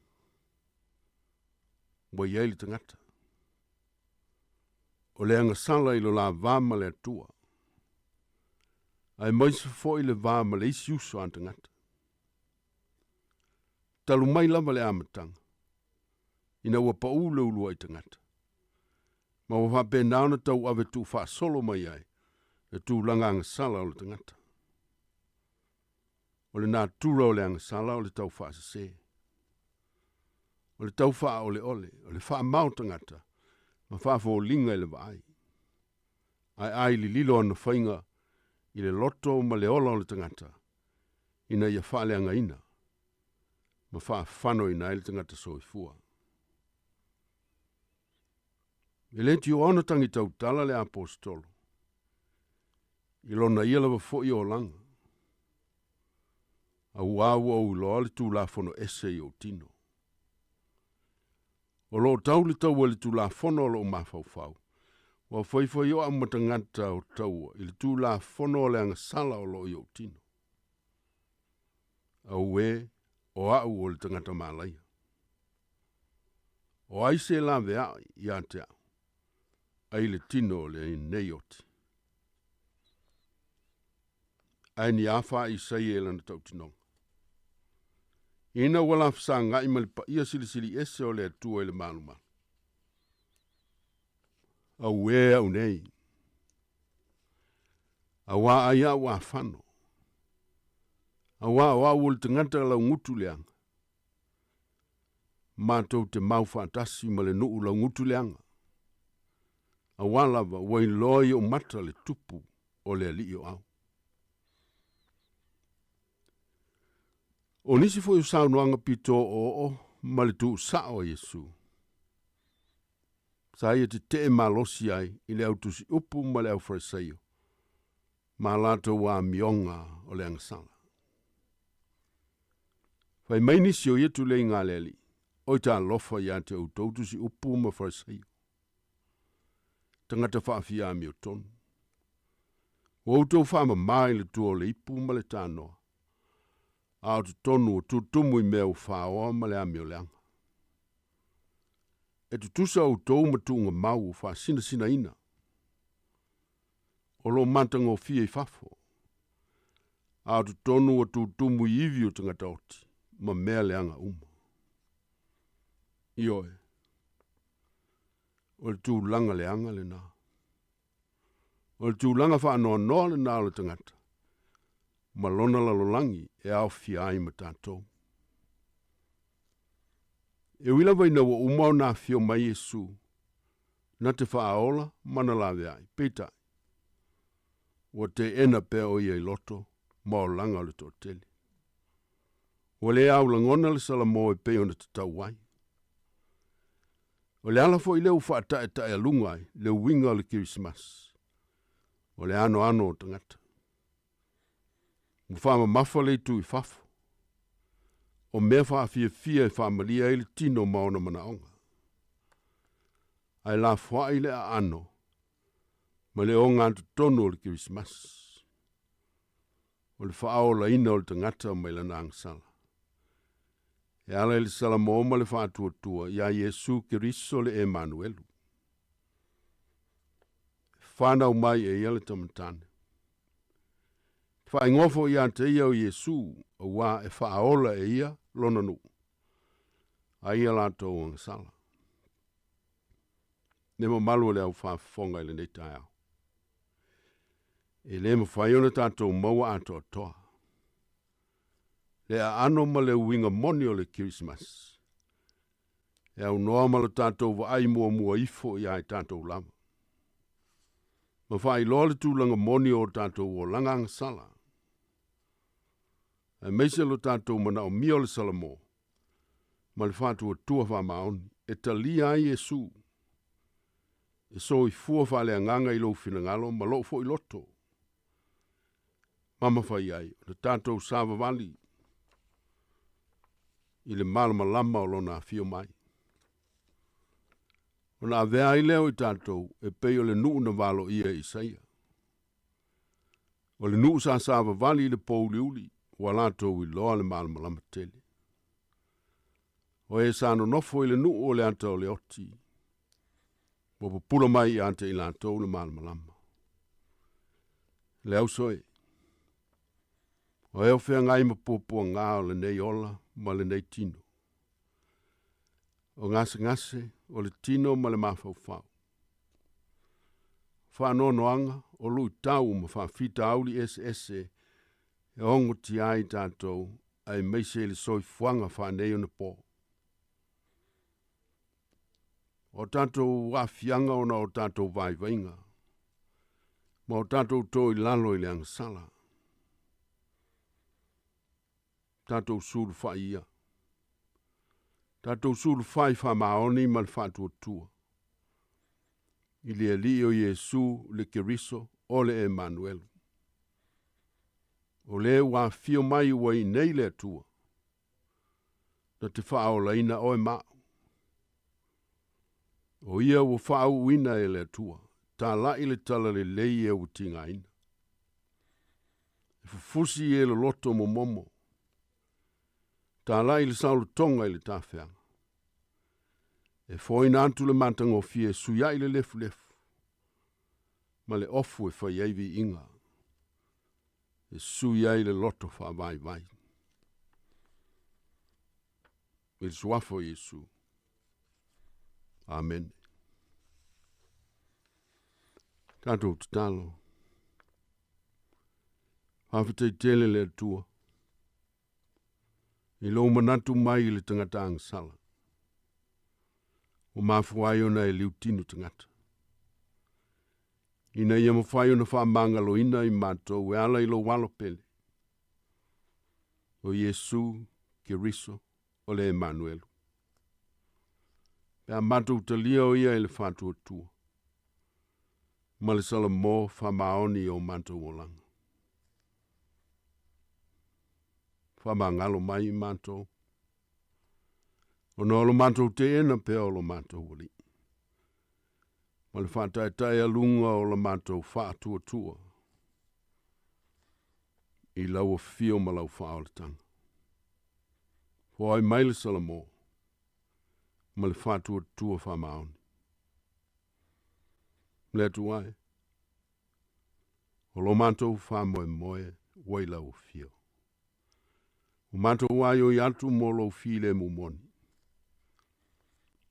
ua i ai le tagata. O le agasala i lo la va ma le Atua, aemaise foi le va ma le isi uso a tagata. Talu mai lava le amataga, ina ua paū le uluai tagata, ma ua faapena ona tauave tuufaasolo mai ai le tulaga agasala o le tagata. O le natura o le agasala o le taufaasese, o le taufaaoleole, o le faamao tagata ma faafoliga i le vaai. Ae ai lililo ona faiga i le loto ma le ola o le tagata, ina ia faaleagaina ma faafanoina ai le tagata soifua. E le tioa ona tagi tautala le aposetolo, i lona ia lava foi olaga, auā ua ou iloa le Tulafono ese i ou tino. O lo o tau le taua i le Tulafono o lou mafaufau, ua faifai oa ma tagata o taua i le Tulafono o le agasala o lo o i ou tino. Auē, o au o le tagata malaia. O ai se laveai ia te au, ai le tino o lenei oti. Ae ni a faaisai e lana tautinoga. Ina ua lafesagai ma le paia silisili ese o le Atua i le malumalu. Auē au nei. Auā ai au afano. Auā o au o le tagata laugutu leaga. Matou te mau faatasi ma le nuu laugutu leaga. Auā lava ua iloa i ou mata le tupu o le alii o au. O nisi foi o saunoaga pito oooo ma le tuusao a Iesu, sa ia tetee malosi ai i le autusiupu ma le aufarisaio, ma latou amioga o le agasala. Fai mai nisi o ia tuleiga a le Alii, Oi talofa ia te outou tusiupu ma Farisaio, tagata faafia amiotonu. Ua outou faamamā i le tua o le ipu ma le tanoa, a o totonu o tutumu i mea ua faoa ma le amioleaga. E tutusa outou ma tuugamau ua faasinasinaina, o lo o matagofie i fafo, a o totonu ua tutumu i ivi o tagata oti ma mea leaga uma. Ioe, o le tulaga leaga lenā. O le tulaga faanoanoa lenā o le tagata, ma lona lalolagi e aofia ai ma tatou. E ui lava ina ua uma ona afio mai Iesu Na te faaola ma na laveai. Peitai, ua teena pea o ia i loto ma olaga o le toatele. Ua lē aulagona le salamo e pei ona tatau ai. O le ala foʻi lea ua faataetaealuga ai le uiga o le Kerisimasi. O le anoano o tagata. Ua faamamafa le itu i fafo. O mea faafiafia e faamalia ai le tino ma ona manaoga. Ae lafoai le aano ma le ogatotonu o le Kerisimasi. O le faaolaina o le tagata mai lana agasala. E ala i le salamo ma le faatuatua iā Iesu Keriso le Emanuelu. E fanau mai e ia le tamatane. Faaigoa ia te ia o Iesu, auā e faaola e ia lona nuu, ai ia latou agasala. Le mamalu o le au faafofoga i lenei taeao. E lē mafai ona tatou maua atoatoa. Le aano ma le uiga moni o le Kerisimasi. E aunoa ma lo tatou vaai muamua ifo iā i tatou lava. Ma faailoa le tulaga moni o tatou olaga agasala. Aemaise lo tatou manaomia o le salamo ma le faatuatua faamaoni e talia ai Iesu. E soifua faaleagaga i lou finagalo ma lou foʻi loto. Ma mafai ai ona tatou savavali i le malamalama o lona afio mai. Ona avea ai lea o i tatou e pei o le nuu na valoia e Isaia. O le nuu sa savavali i le pouliuli ua latou iloa le malamalama tele. O e sa nonofo i le nuu o le ata o le oti, ua pupula mai ia te i latou le malamalama. Le auso e, o e o feagai ma puapuagā o lenei ola ma lenei tino. O gasegase o le tino ma le mafaufau. Faanoanoaga o luitau ma faafitauli eseese e ogotia ai tatou aemaise i le soifuaga faaneionapo. O tatou aafiaga ona o tatou vaivaiga ma o tatou to i lalo i le agasala. Tatou sulufai ia. Tatou sulufai faamaoni ma le faatuatua. I le Alii o Iesu le Keriso o le Emanuelu. O lē ua afio mai ua iinei le Atua. Na te faaolaina oe ma a'u. O ia ua faauuina e le Atua. Tala'i le talalelei e ua tigaina. E fufusi e loloto momomo. Tala'i le saolotoga i le tafeaga. E foaina atu le matagofie e suiaʻi le lefulefu. Ma le ofu e fai ai viiga. E sui ai le loto faavaivai. I le suafa o Iesu. Amene. Tatou tatalo. Faafetai tele le Atua. I lou manatu mai i le tagata agasala. Ua mafua ai ona e liutino tagata. Ina ia mafai ona faamagaloina i matou e ala i lou alo pele. O Iesu Keriso o le Emanuelu. Pe a matou talia o ia i le faatuatua. Ma le salamo faamaoni o matou olaga. Faamagalo mai i matou. Ona o lo matou teena pea o lo matou alii. Ma le faataetaealuga o la matou faatuatua. I lau afio ma lau faaolataga. Foai mai le salamo ma le faatuatua faamaoni. Le Atua e, o lo matou faamoemoe ua i lau afio. Ua matou aioi atu mo lou filemu moni.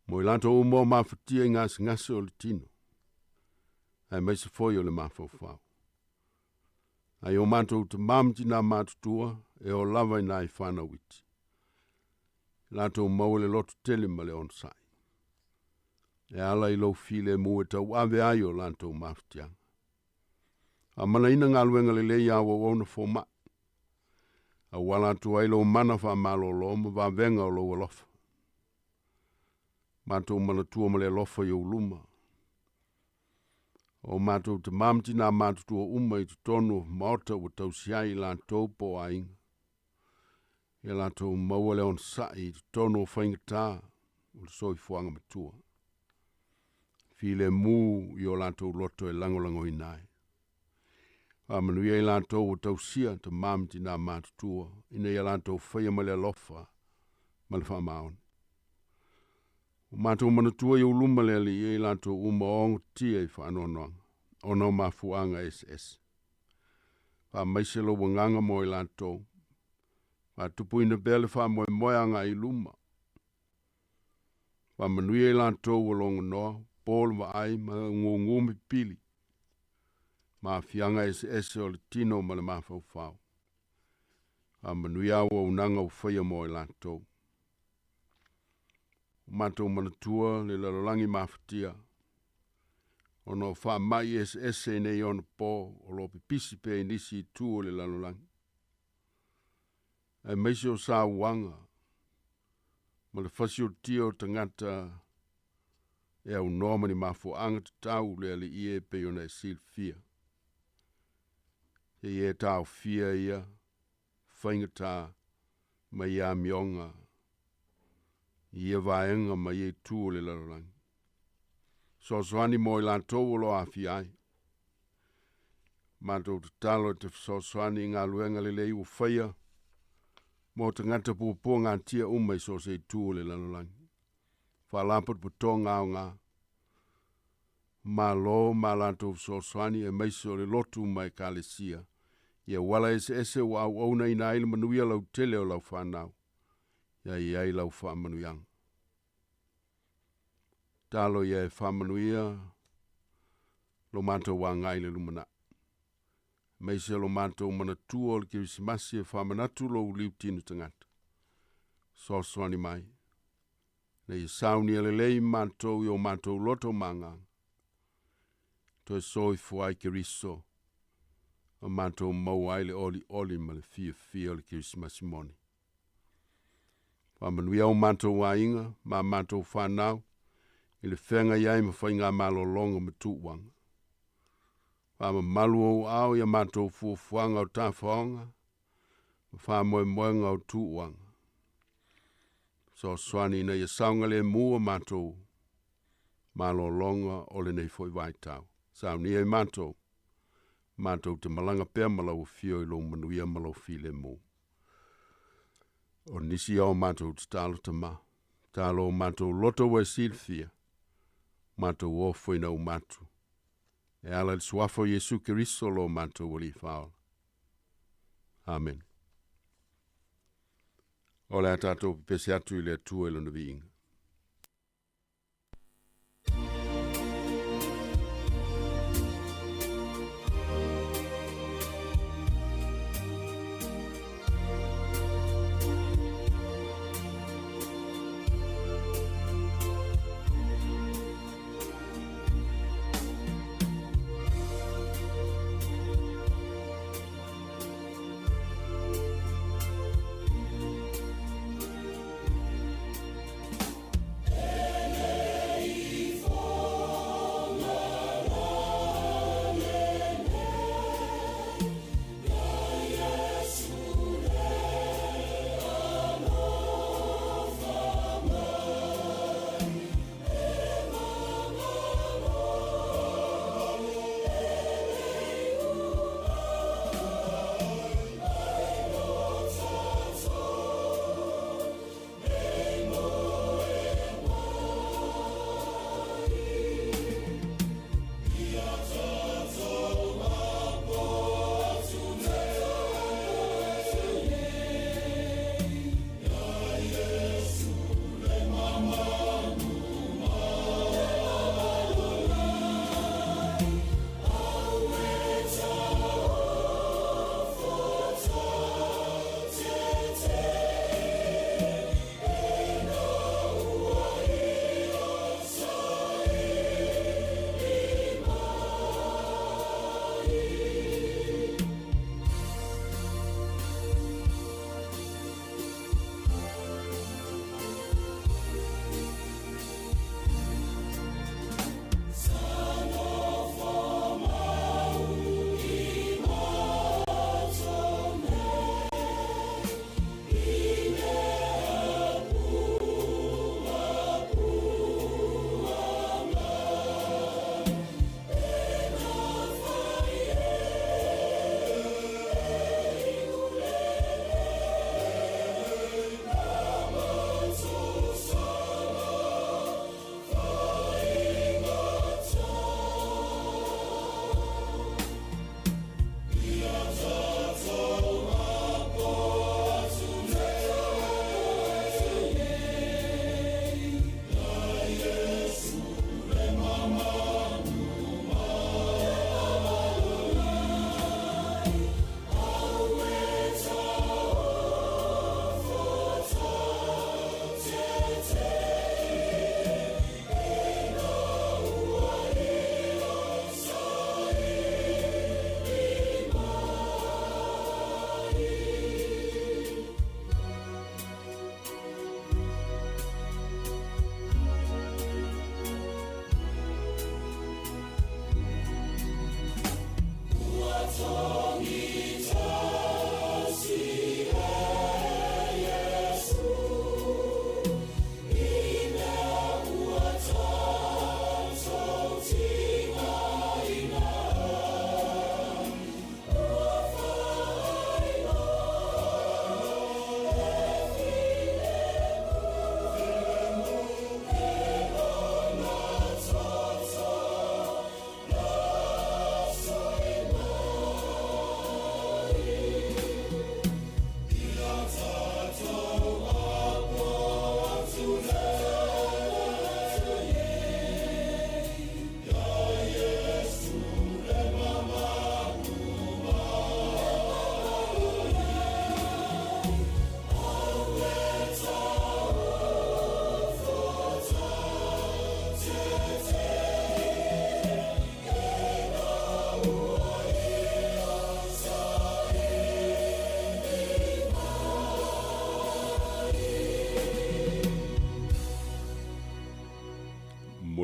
Mo i latou uma o mafatia i gasegase o le tino, aemaise foi o le mafaufau. Ai o matou tamā ma tinā matutua e o lava i nai fanau iti. Latou maua le loto tele ma le onosai. E ala i lou filemu e tauave ai o latou mafatiaga. Faamanaina galuega lelei a auauauna fomaʻi, auala atu ai lou mana faamalōlō ma vavega o lou alofa. Matou manatua ma le alofa i ou luma. O matou tamā ma tinā matutua uma i totonu o maota ua tausi ai i latou po o aiga. Ia latou maua le onosaʻi i totonu o faigatā o le soifuaga matua. Filemu i o latou loto e lagolagoina ai. Faamanuia i latou ua tausia tamā ma tinā matutua ina ia latou faia ma le alofa ma le faamaoni. Ua matou manatua i ou luma le Alii e i latou uma o ogotia i faanoanoaga ona o mafuaaga eseese. Faamaise lou agaga mo i latou. Faatupuina pea le faamoemoe agai i luma. Faamanuia i latou ua logonoa, po le vaai ma gugu ma pipili. Ma aafiaga eseese o le tino ma le mafaufau. Faamanuia auaunaga ua faia mo i latou. Ua matou manatua le lalolagi mafatia ona o faamaʻi eseese i nei ona po o loo pipisi pea i nisi itu o le lalolagi, aemaise o sauaga ma le fasiotia o tagata e aunoa ma ni mafuaaga tatau le Alii e pei ona e silafia. Seia e taofia ia faigatā ma ia amioga i ia vaega ma ia itu o le lalolagi. Fesoasoani mo i latou o lo o aafia ai. Matou tatalo e te fesoasoani i galuega lelei ua faia mo tagata puapuagatia uma i so o se itu o le lalolagi. Faalapotopotoga aoga, Malo ma latou fesoasoani aemaise o le lotu ma Ekalesia i auala eseese ua auaunaina ai le manuia lautele o lau fanau ia i ai lau faamanuiaga. Talo ia e faamanuia lo matou agai i le lumanai. Aemaise lo matou manatua o le Kerisimasi e faamanatu lou liutino tagata. Fesoasoani mai. Ina ia saunia lelei matou i o matou loto ma agaga. Toe soifua ai Keriso ma matou maua ai le olioli ma le fiafia o le Kerisimasi moni. Faamanuia o matou aiga ma matou fanau i le feagai ai ma faigamalologa ma tuuaga. Faamamalu ou aao i a matou fuafuaga o tafaoga ma faamoemoega o tuuaga. Fesoasoani ina ia saogalemu a matou malologa o lenei foi vaitau. Saunia i matou, matou te malaga pea ma lau afio i lou manuia ma lou filemu. O nisi o matou tatalo Tamā, tatalo o matou loto ua e silafia, matou ofo ina uma atu. E ala i le suafa o Iesu Keriso lo matou Alii Faaola. Amene. O le a tatou pepese atu i le Atua i Lona viiga.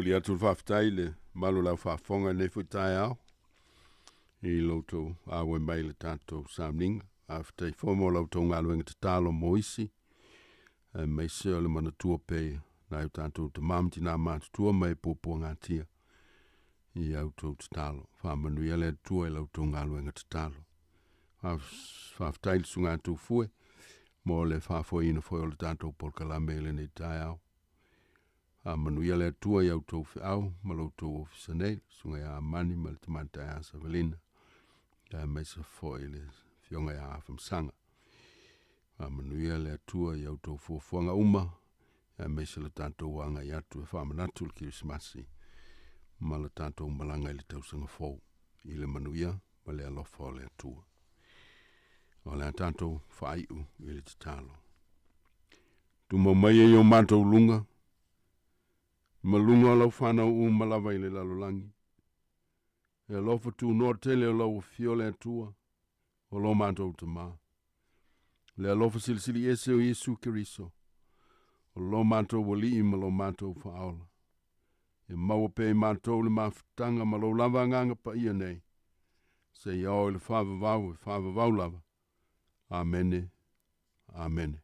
Momoli atu le faafetai i le mamalu o le aufaafofoga i lenei foi taeao i lo outou auai mai i le tatou sauniga. Faafetai foi mo la outou galuega tatalo mo isi, aemaise o le manatua pea nai o tatou tama ma tinā matutua ma e puapuagatia i a outou tatalo. Faamanuia le Atua i la outou galuega tatalo. Faafetai i le Susuga Tufue mo le faafoeina foi o le tatou polokalame i lenei taeao. Faamanuia le Atua i a outou feau ma lo outou ofisa nei, le Susuga ia Amani ma le Tamaitai ia Savelina, aemaise foi le Afioga ia Afamasaga. Faamanuia le Atua i a outou fuafuaga uma, aemaise le tatou agai atu e faamanatu le Kerisimasi ma le tatou malaga i le tausaga fou, i le manuia ma le alofa o le Atua. O le a tatou faaiu i le tatalo. Tumau mai e i o matou luga, ma luga o lau whanau uma lava i le lalolagi. E alofa tunoa tele o lau afio le Atua, o lo matou tamā. Le alofa silisili ese o Iesu Keriso, o lo matou alii ma lo matou faaola. Ia maua pea i matou le mafutaga ma lou lava agaga paia nei, seia oo i le faavavau e faavavau lava. Amene. Amene.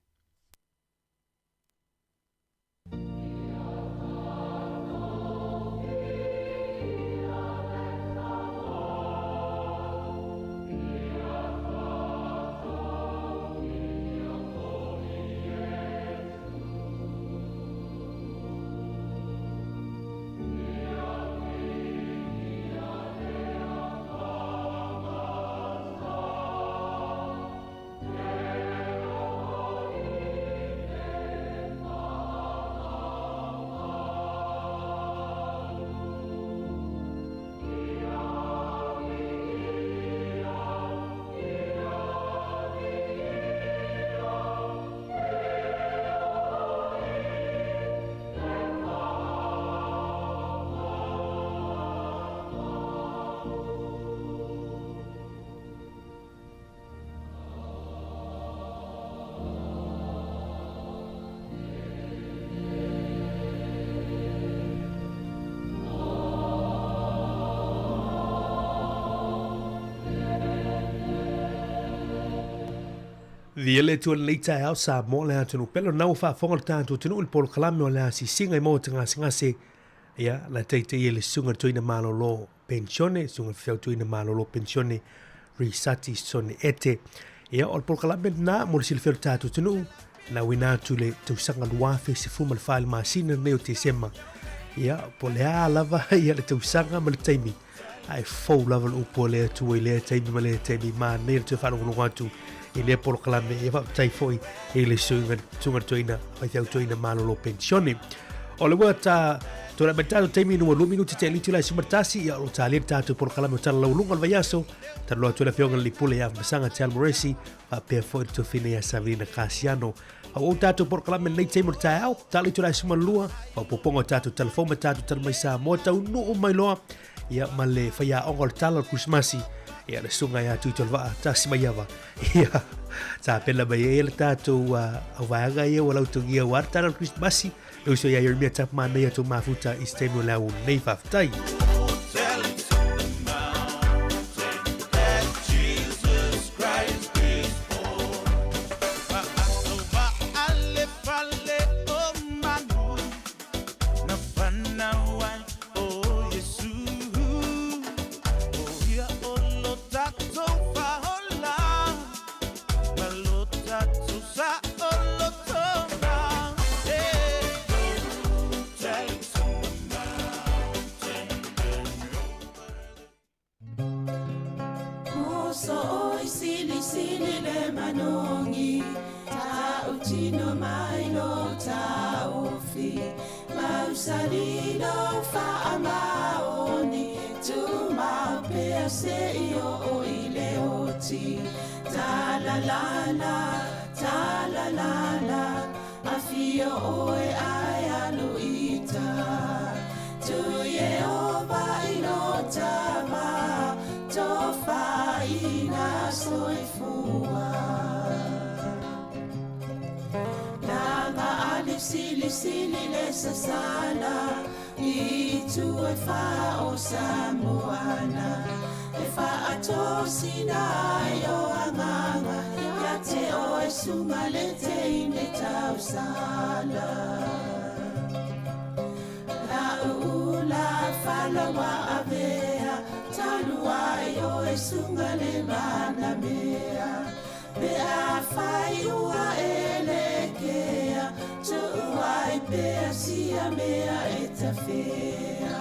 Viia le Atua i lenei taeao, Samoa le atunuu pele o lena ua faafofoga le tatou atunuu i le polokalame o le asiasiga i maota gasegase, ia, na taitaia e le Susuga i le Toeaina Malolo Penisione, Susuga i le Faifeau Toeaina Malolo Penisione Risati Sone Ete. Ia, o le polokalame lena mo le silafia o le tatou atunuu, na uina atu i le tausaga 2014 i le masina lenei o Tesema. Ia, po o le a lava ia le tausaga ma le taimi, ae fou lava le upu a le Atua i lea taimi ma lea taimi, manaia le toe faalogologo atu i lea polokalame. Ia faafetai foi i le suiga suiga toeaina faifeau toeaina malolo penisione. O le ua ta tulai mai tatou taimi ua 2 minuti te litu lai suma tasi ia o talia le tatou polokalame o tala laualuga o le vaiaso. Talanoa atu le afioga i le Lipule ia Masaga Te Almoresi faapea foi le tofina ia Savelina Kasiano. Au tatou polokalame lenei taimi o le taeao, tala itu lai suma lua, faaopoopoga o tatou telefoni ma tatou tala mai Samoa taunuu mai loa, ia ma le faiaoga o le tala o le Krisimasi, ia le susuga ia Tuitolovaa Tasi Maiava, ia tapena mai ai le tatou auvaega ia ua lautogia aua le tala o le Krisimasi, le uso ia Jeremia Tapumanaia tou mafuta i se taimi o le ao nei faafetai. I itu e whā o Samoana E whaatosina ai o anganga Ia te oe sunga le teine tausala La uula falawa avea Talu ai oe sunga le manamea Pe a whai ua e le kea Tuu ai pea sia mea e tawhea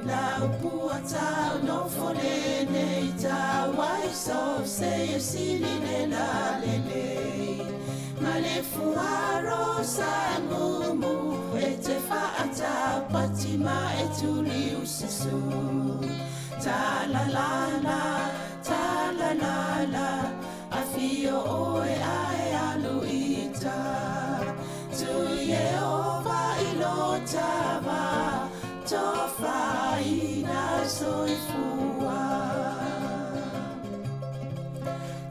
La upua tau no fole nei tau ai so se e sili le la le lei Ma le fuaro sa mumu e te whaatau pati ma e tuli ususu Ta la la la, ta la la la Afio oe ae alu ita Tu Yehova i lo tava Tofaina soifua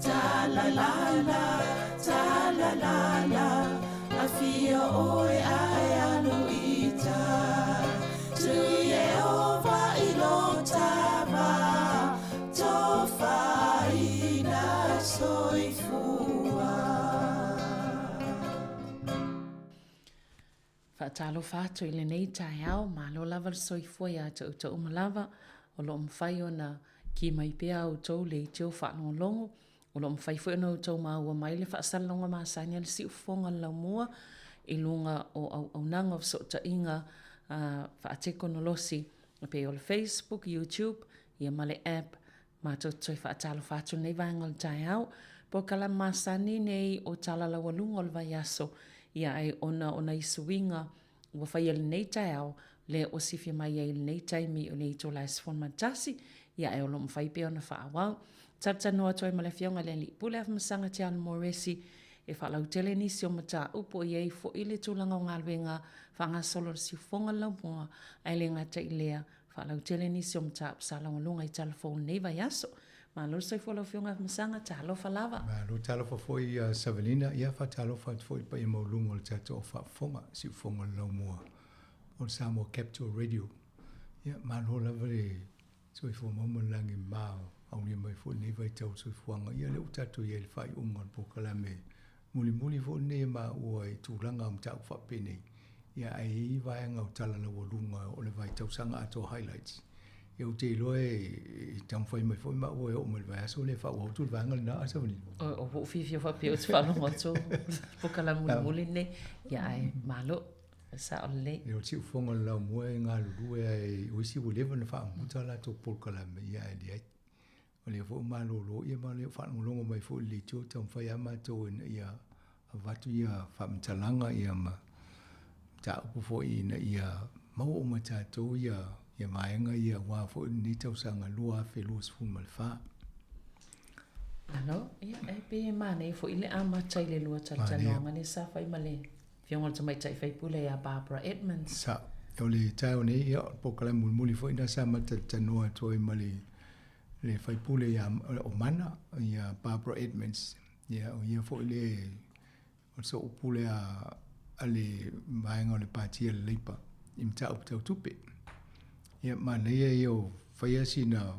Ta la la la, ta la la la Afio oe ae alu ita Tu Yehova i lo tava Tofaina soifua. Faatalofa atu i lenei taeao, malo lava le soifua iā te outou uma lava, o lo o mafai ona ki mai pea a outou leitio faalogologo, o lo o mafai foi ona outou maua mai le faasalalauga masani a le siufofoga o le laumua i luga o auaunaga o fesootaiga faatekonolosi e pei o le Facebook, YouTube, ia ma le app. Matou te toe faatalofa atu i lenei vaega o le taeao. Polokalame masani nei o Tala Laualuga o le Vaiaso, ia ai ona o nai suiga ua faia i lenei taeao, lea ua sifia mai ai i lenei taimi o le itula e 11, ia ae o lo o mafai pea ona faaauau. Talatalanoa atu ai ma le Afioga i le Alii Pule Afamasaga Tiano Moresi e faalautele nisi o mataupu o i ai foi le tulaga o galuega faagasolo a le siufofoga o le laumua, ae le gata i lea, Faalautele nisi o mataupu sa lagolago i tala fou o lenei vaiaso. Malo le soifua lau Afioga Afamasaga, talofa lava. Malo talofa foi ia Savelina, ia faatalofa atu foi i le paia maualuga o le tatou au faafofoga, siufofoga o le laumua o le Samoa Capital Radio. Ia malo lava le soifua maua ma le lagi ma aulia mai foi lenei vaitau o le soifuaga. Ia lea ua tatou i ai i le faaiuga o le polokalame mulimuli foi lenei e maua i tulaga o mataupu faapenei, ia ae i ai vaega o tala laualuga o le vaitausaga atoa highlights. Ia ou te iloa e taumafai mai foi maua e oo mai i le vaiaso lea e faaauau atu le vaega lena a Savanina. Ua ou fiafia faapea ou te faalogo atu polokalame mulimuli lenei, ia ae malo, e sao lelei. Ia o le siufofoga o le laumua e galulue ai o isi ua leva ona faamuta a latou polokalame, ia ae leai. O lea foi ua malolo ia ma o lea ua faalogologo mai foi i le leitio, taumafai lava matou ina ia avatu ia faamatalaga ia ma mataupu foi ina ia maua uma e tatou ia ia vaega ia aua foi lenei tausaga 2024. Malo, ia e pei e manaia foi le amata i le lua talatalanoaga lea sa fai ma le Afioga i le Tamaitai Faipule ia Barbara Edmonds. Sa, o le taeao nei, ia, o le polokalame mulimuli foi lena sa ma talatalanoa atu ai ma le le faipule ia o Mana, ia Barbara Edmonds. Ia, o ia foi le o le sooupu lea a le vaega o le Pati a le Leipa i mataupu tau tupe. Ia, manaia ia o faia sina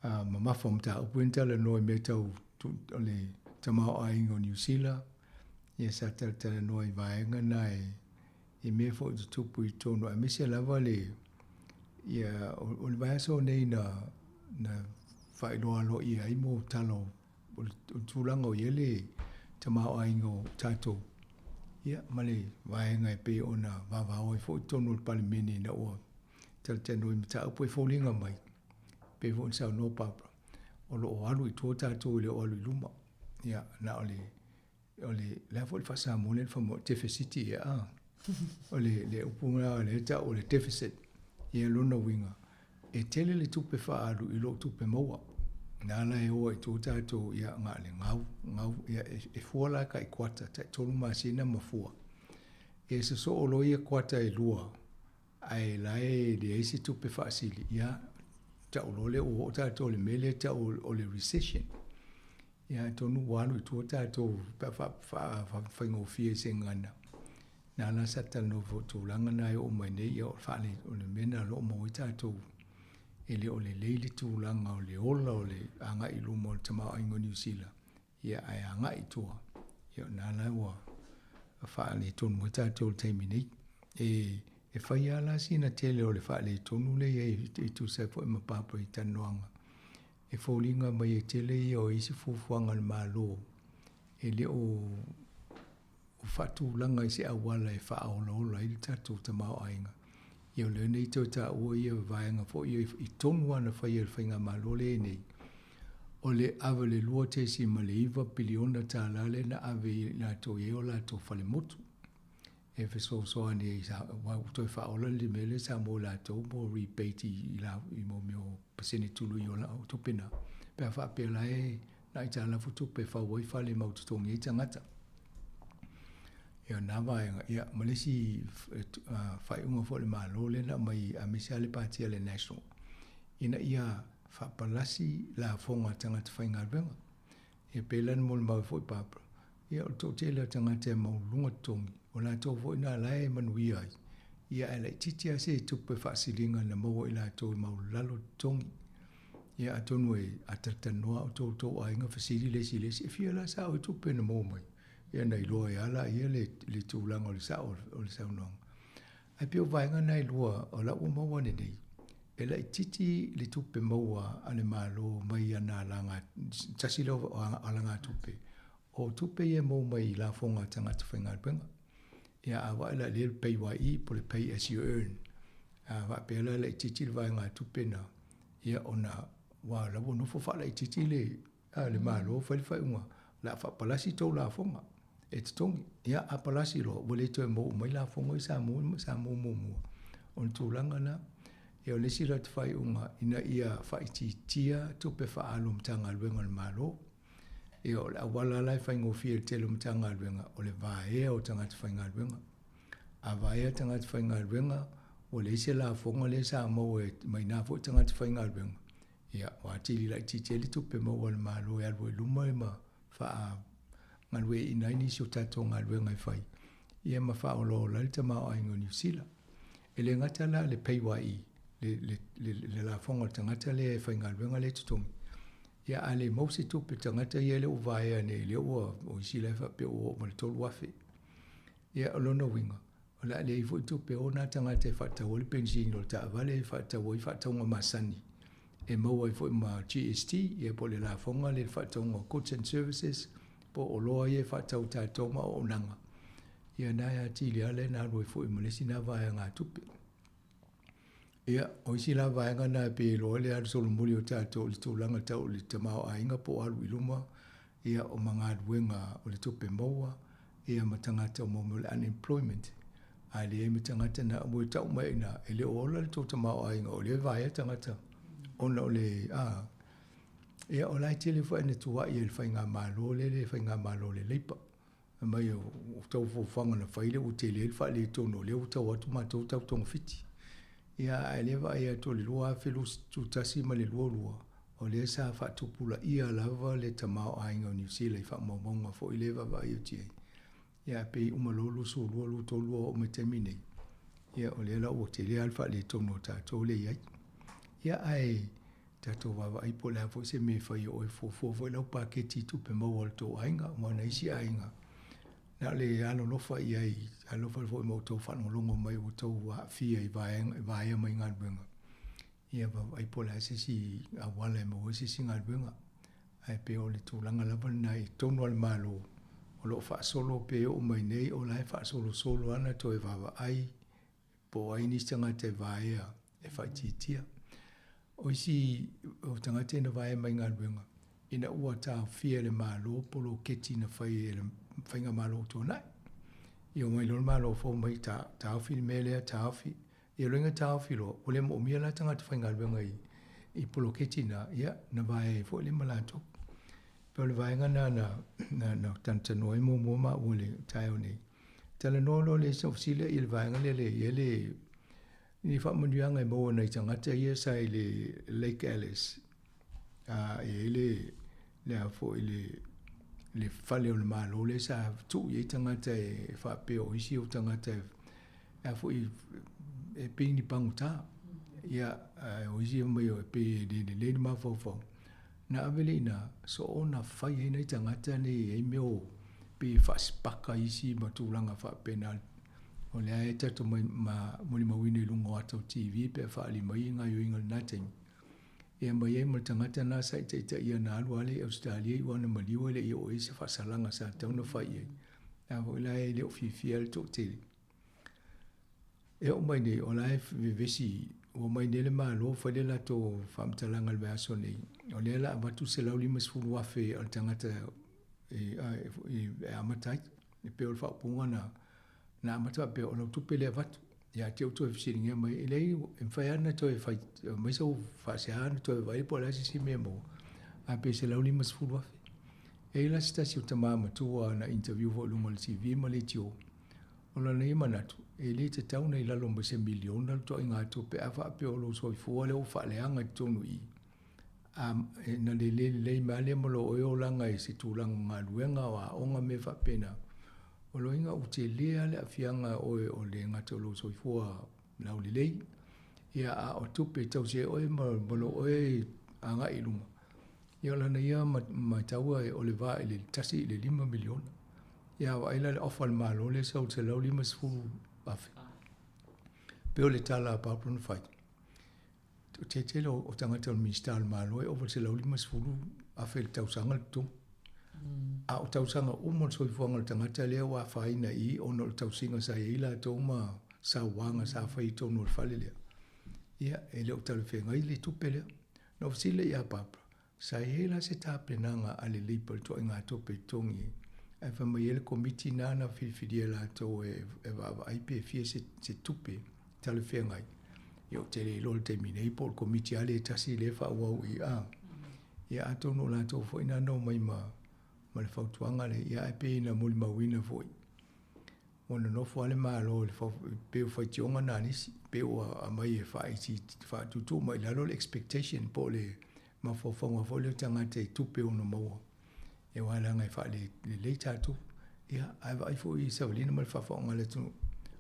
mamafa o mataupu ia na talanoa i mea tau o le tamaoaiga o Niu Sila, ia sa talatalanoa i vaega na e i mea foi tutupu i totonu aemaise lava le ia o le vaiaso nei na na faailoa aloaia ai mo tala o le tulaga o i ai le tamaoaiga o tatou ia ma le vaega e pei ona vavao ai foi totonu o le Palemene ina ua talatalanoa i mataupu e foliga mai pei foi ona saunoa Barbara o lo o alu i tua tatou e le o alu i luma ia na o le o le le a foi le faa-Samoa lea na fai mai o le tefesiti ea a? O le le upu lena lea e tau o le deficit. Ia lona uiga, e tele le tupe faaalu i lou tupe maua. Na ala e o ai tua tatou ia na o le gau, gau, ia e fua la tai kuata, tai tolu masina ma fua. E sosoo loa ia kuata e lua, ae la e leai se tupe faasili, ia tau loa lea ua oo tatou i le mea lea e tau o le recession. Ia atonu ua alu i tua tatou pe a faafaigofie i se gagana. Na la sa talanoa foi i tulaga na e oo mai nei, ia o le faale, o le mea lena o lo o maua ai tatou, e le o lelei le tulaga o le ola o le agai i luma o le tamaoaiga o Niu Sila, ia ae agai i tua, ia o lena la ua faaletonu ai tatou i le taimi nei. E, e fai lava la sina tele o le faaletonu lea i ai e tusa ai foi ma Barbara i talanoaga. E foliga mai e tele ia o isi fuafuaga a le Malo e le o faatulaga i se auala e faaolaola ai le tatou tamaoaiga. Ia o lea nei toe taua ia vaega foi ia i tonu lava na faia e le Faigamalo lea e nei, o le ave o le $2.9 piliona tala lea na ave i latou e i ai o latou falemotu e fesoasoani ai aua ua toe faaola le mea lea sa mo latou mo rebate i la i mo mea o pasene tului o lau tupe na pe a faapea la e na aitalafu tupe e fau ai fale mau totogi ai tagata. Ia na vaega, ia ma le isi faaiuga foi a le Malo lea na aumai aemaise lava le Pati a le National ina ia faapalasi lafoga a tagata faigaluega. Ia pei la ona molimau ai foi Barbara, ia o le toatele o tagata e maualuluga totogi, o latou foi na la e manuia ai, ia ae laitiiti lava se tupe faasiliga na maua i latou e maualalo totogi. Ia atonu e a talatalanoa outou i tou aiga fesili le isi i le isi, e fia la sao i tupe na maua mai? Ia ona iloa ai lava laia le, le tulaga o le sao o le saunoaga. Ae pei o vaega na e lua o la ua maua ane nei, e laitiiti le tupe maua a le Malo mai ana alaga, tasi lea o alagatupe, o tupe ia e maua mai i lafoga a tagata faigaluega. Ia a vaai la i le PAYE po o le Pay As You Earn, a faapea la e laitiiti le vaegatupe na, ia ona ua la ua nofo faalaitiiti le a le Malo fai le faaiuga, o le a faapalasi tou lafoga e totogi. Ia a palasi loa, ua le toe maua mai lafoga ia sa maua sa maua muamua. O le tulaga lena. Ia o le isi latou faaiuga ina ia faaitiitia tupe faaalu a Matagaluega a le Malo. Ia o le auala la e faigofie i le tele o Matagaluega, o le vaea o tagata faigaluega. A vaea tagata faigaluega, ua leai se lafoga lea sa maua mai na foi tagata faigaluega, ia, ua atili laitiiti ai le tupe maua a le Malo e alu ai i luma ma faagalueaiina ai nisi o tatou galuega e fai, ia ma faaolaola ai le tamaoaiga o Niu Sila. E le gata la le PAYE, le, le, le, le lafoga o le tagata lea e faigaluega lea e totogi, ia a le maua se tupe tagata ia lea ua vaea nei, lea ua, o isi la e faapea ua oo mai le 3,000. Ia, o lona uiga, o le a leai foi tupe o nā tagata e faatau ai le penisini o le taavale, e faatau ai faatauga masani, e maua ai foi ma GST, ia po o le lafoga lea i le faatauga o goods and services, po o oloa ia e faatau e tatou ma auaunaga. Ia na e atili lava lea na alu ai foi ma le isi na vaegatupe. Ia, o isi la vaega na e pei e iloa ai le alu solomuli o tatou i le tulaga tau i le tamaoaiga po o alu i luma, ia o ma galuega o le tupe maua, ia ma tagata mo mea o le unemployment. A leai ma tagata na ua tau mai ina e le o ola le tou tamaoaiga o lea e vaea tagata ona o le a ia o la e tele foi ina tuuai ai le faigamalo lea le faigamalo a le Labour. Fai mai o tou fuafuaga na fai lea ua tele ai le faaletonu o lea ua tau atu matou tau togafiti. Ia ae lea vaai atu o le 2021 ma le 22 o lea sa faatupulaia lava le tamaoaiga o Niu Sila i faamaumauga foi lea e vaavaai atu i ai. Ia ae pei uma loa 22, 23 oo mai taimi nei, ia o lea la ua tele lava le faaletonu o tatou lea e i ai. Ia ae tatou vaavaai po o le a foi se mea e fai e oe, fuafua foi lau paketi i tupe maua a le tou aiga, aua na isi aiga, na o le alolofa i ai, alolofa foi ma outou faalogologo mai ua outou aafia i vaega, vaea mai galuega. Ia vaavaai po o le a se isi auala e maua ai se isi galuega. Ae pei o le tulaga lava lena i totonu o le Malo, o lo o faasolo pe oo mai nei, o la e faasolosolo lava ona toe vaavaai po o ai nisi tagata e vaea e faaitiitia. O isi o tagata ia na vaea mai galuega, ina ua taofia e le Malo poloketi na fai e le Faigamalo ua tuanai. Ia omai loa le Malo fou mai taofi le mea lea, taofi. Ia o le taofi loa, ua le moomia la tagata faigaluega i, i poloketi na, ia, na vaea ai foi lea ma latou. Pei o le vaega na na, na, na talatalanoa ai muamua maua i le taeao nei. Talanoa loa le isi fesili i le vaega lea le i ai le ni faamanuiaga e maua nai tagata ia sa i le Lake Alice. A e i ai le le a foi le le fale o le Malo lea sa tuu i ai tagata e faapea o isi o tagata e a foi e pei ni pagota. Ia, o isi fai mai e pei e le lelei le mafaufau. Na ave lea i ina, soona fai ai nai tagata nei e i ai mea o pei e faasipaka isi ma tulaga faapena. O lea e tatou molimauina i luga o ata o TV pe a faaali mai gaoioiga i lena taimi. E aumai ai ma le tagata lena sa i taitaia na alu lava lea i Ausetalia iu lava ina maliu e le i oo i ai se faasalaga sa tatau ona fai i ai. A foi la e le o fiafia le toatele. E oo mai nei, o la e vevesi, ua omai nei le Malo fai le latou faamatalaga i le vaiaso nei, o lea o le a avatu le $150,000 a le tagata e amata ai. E pei o le faaupuga na, na amata faapea, o lau tupe lea e avatu. Ia te ou toe fesiligia mai, e leai, e mafai lava ona toe fai mai sau faasea ona toe vaai po o le a se isi mea e maua, ae pe $150,000. E i ai la se tasi o tama matua na interview foi i luga o le TV ma leitio, o lona ia manatu, e le tatau ona i lalo ma se miliona le ituaiga tupe a faapea o lou soifua lea ua faaleaga i totonu i i. A, na lelei lelei mai lava lea ma lou olaga i se tulaga o galuega, o aoga ma mea faapena. O loiga ua tele lava le aafiaga o oe o le gata o lou soifua laulelei, ia a o tupe e tausi ai oe ma lou oe agai i luma, ia o lana ia matau o le va i le 1 i le 5 miliona. Ia a vaai la i le offer a le Malo lea e sau i le $150,000. Pei o le tala a Barbara na fai. O le tele o tagata o le Minisita o le Malo e ova i le $150,000 i le tausaga le totogi. A o tausaga uma o le soifuaga o le tagata lea ua afaina i i ona o le tausiga sa i ai latou ma sauaga sa fai i totonu o le fale lea. Ia, e le o talafeagai le tupe lea. Na ou fesili lea ia Barbara, sa i ai la se tapenaga a le Labour i le ituaiga tupe e totogi ai? Ae fai mai ai le Komiti lena na filifilia e latou e vaavaai pe fia se tupe talafeagai. Ia ou te le iloa i le taimi nei po o le Komiti lava lea e tasi lea e faaauau i i. Ia atonu o latou foi na na omai ma le fautuaga lea, ia ae pei na molimauina foi ua nonofo lava le Malo i le pei o faitioga na a nisi, pei ua aumai e faatuutuu mai i lalo le expectation po o le mafaufauga foi lea o tagata i tupe e ono maua. Aua leaga e faalelei tatou. Ia, ae vaai foi i savaliga ma le faafaaoga a le atunuu.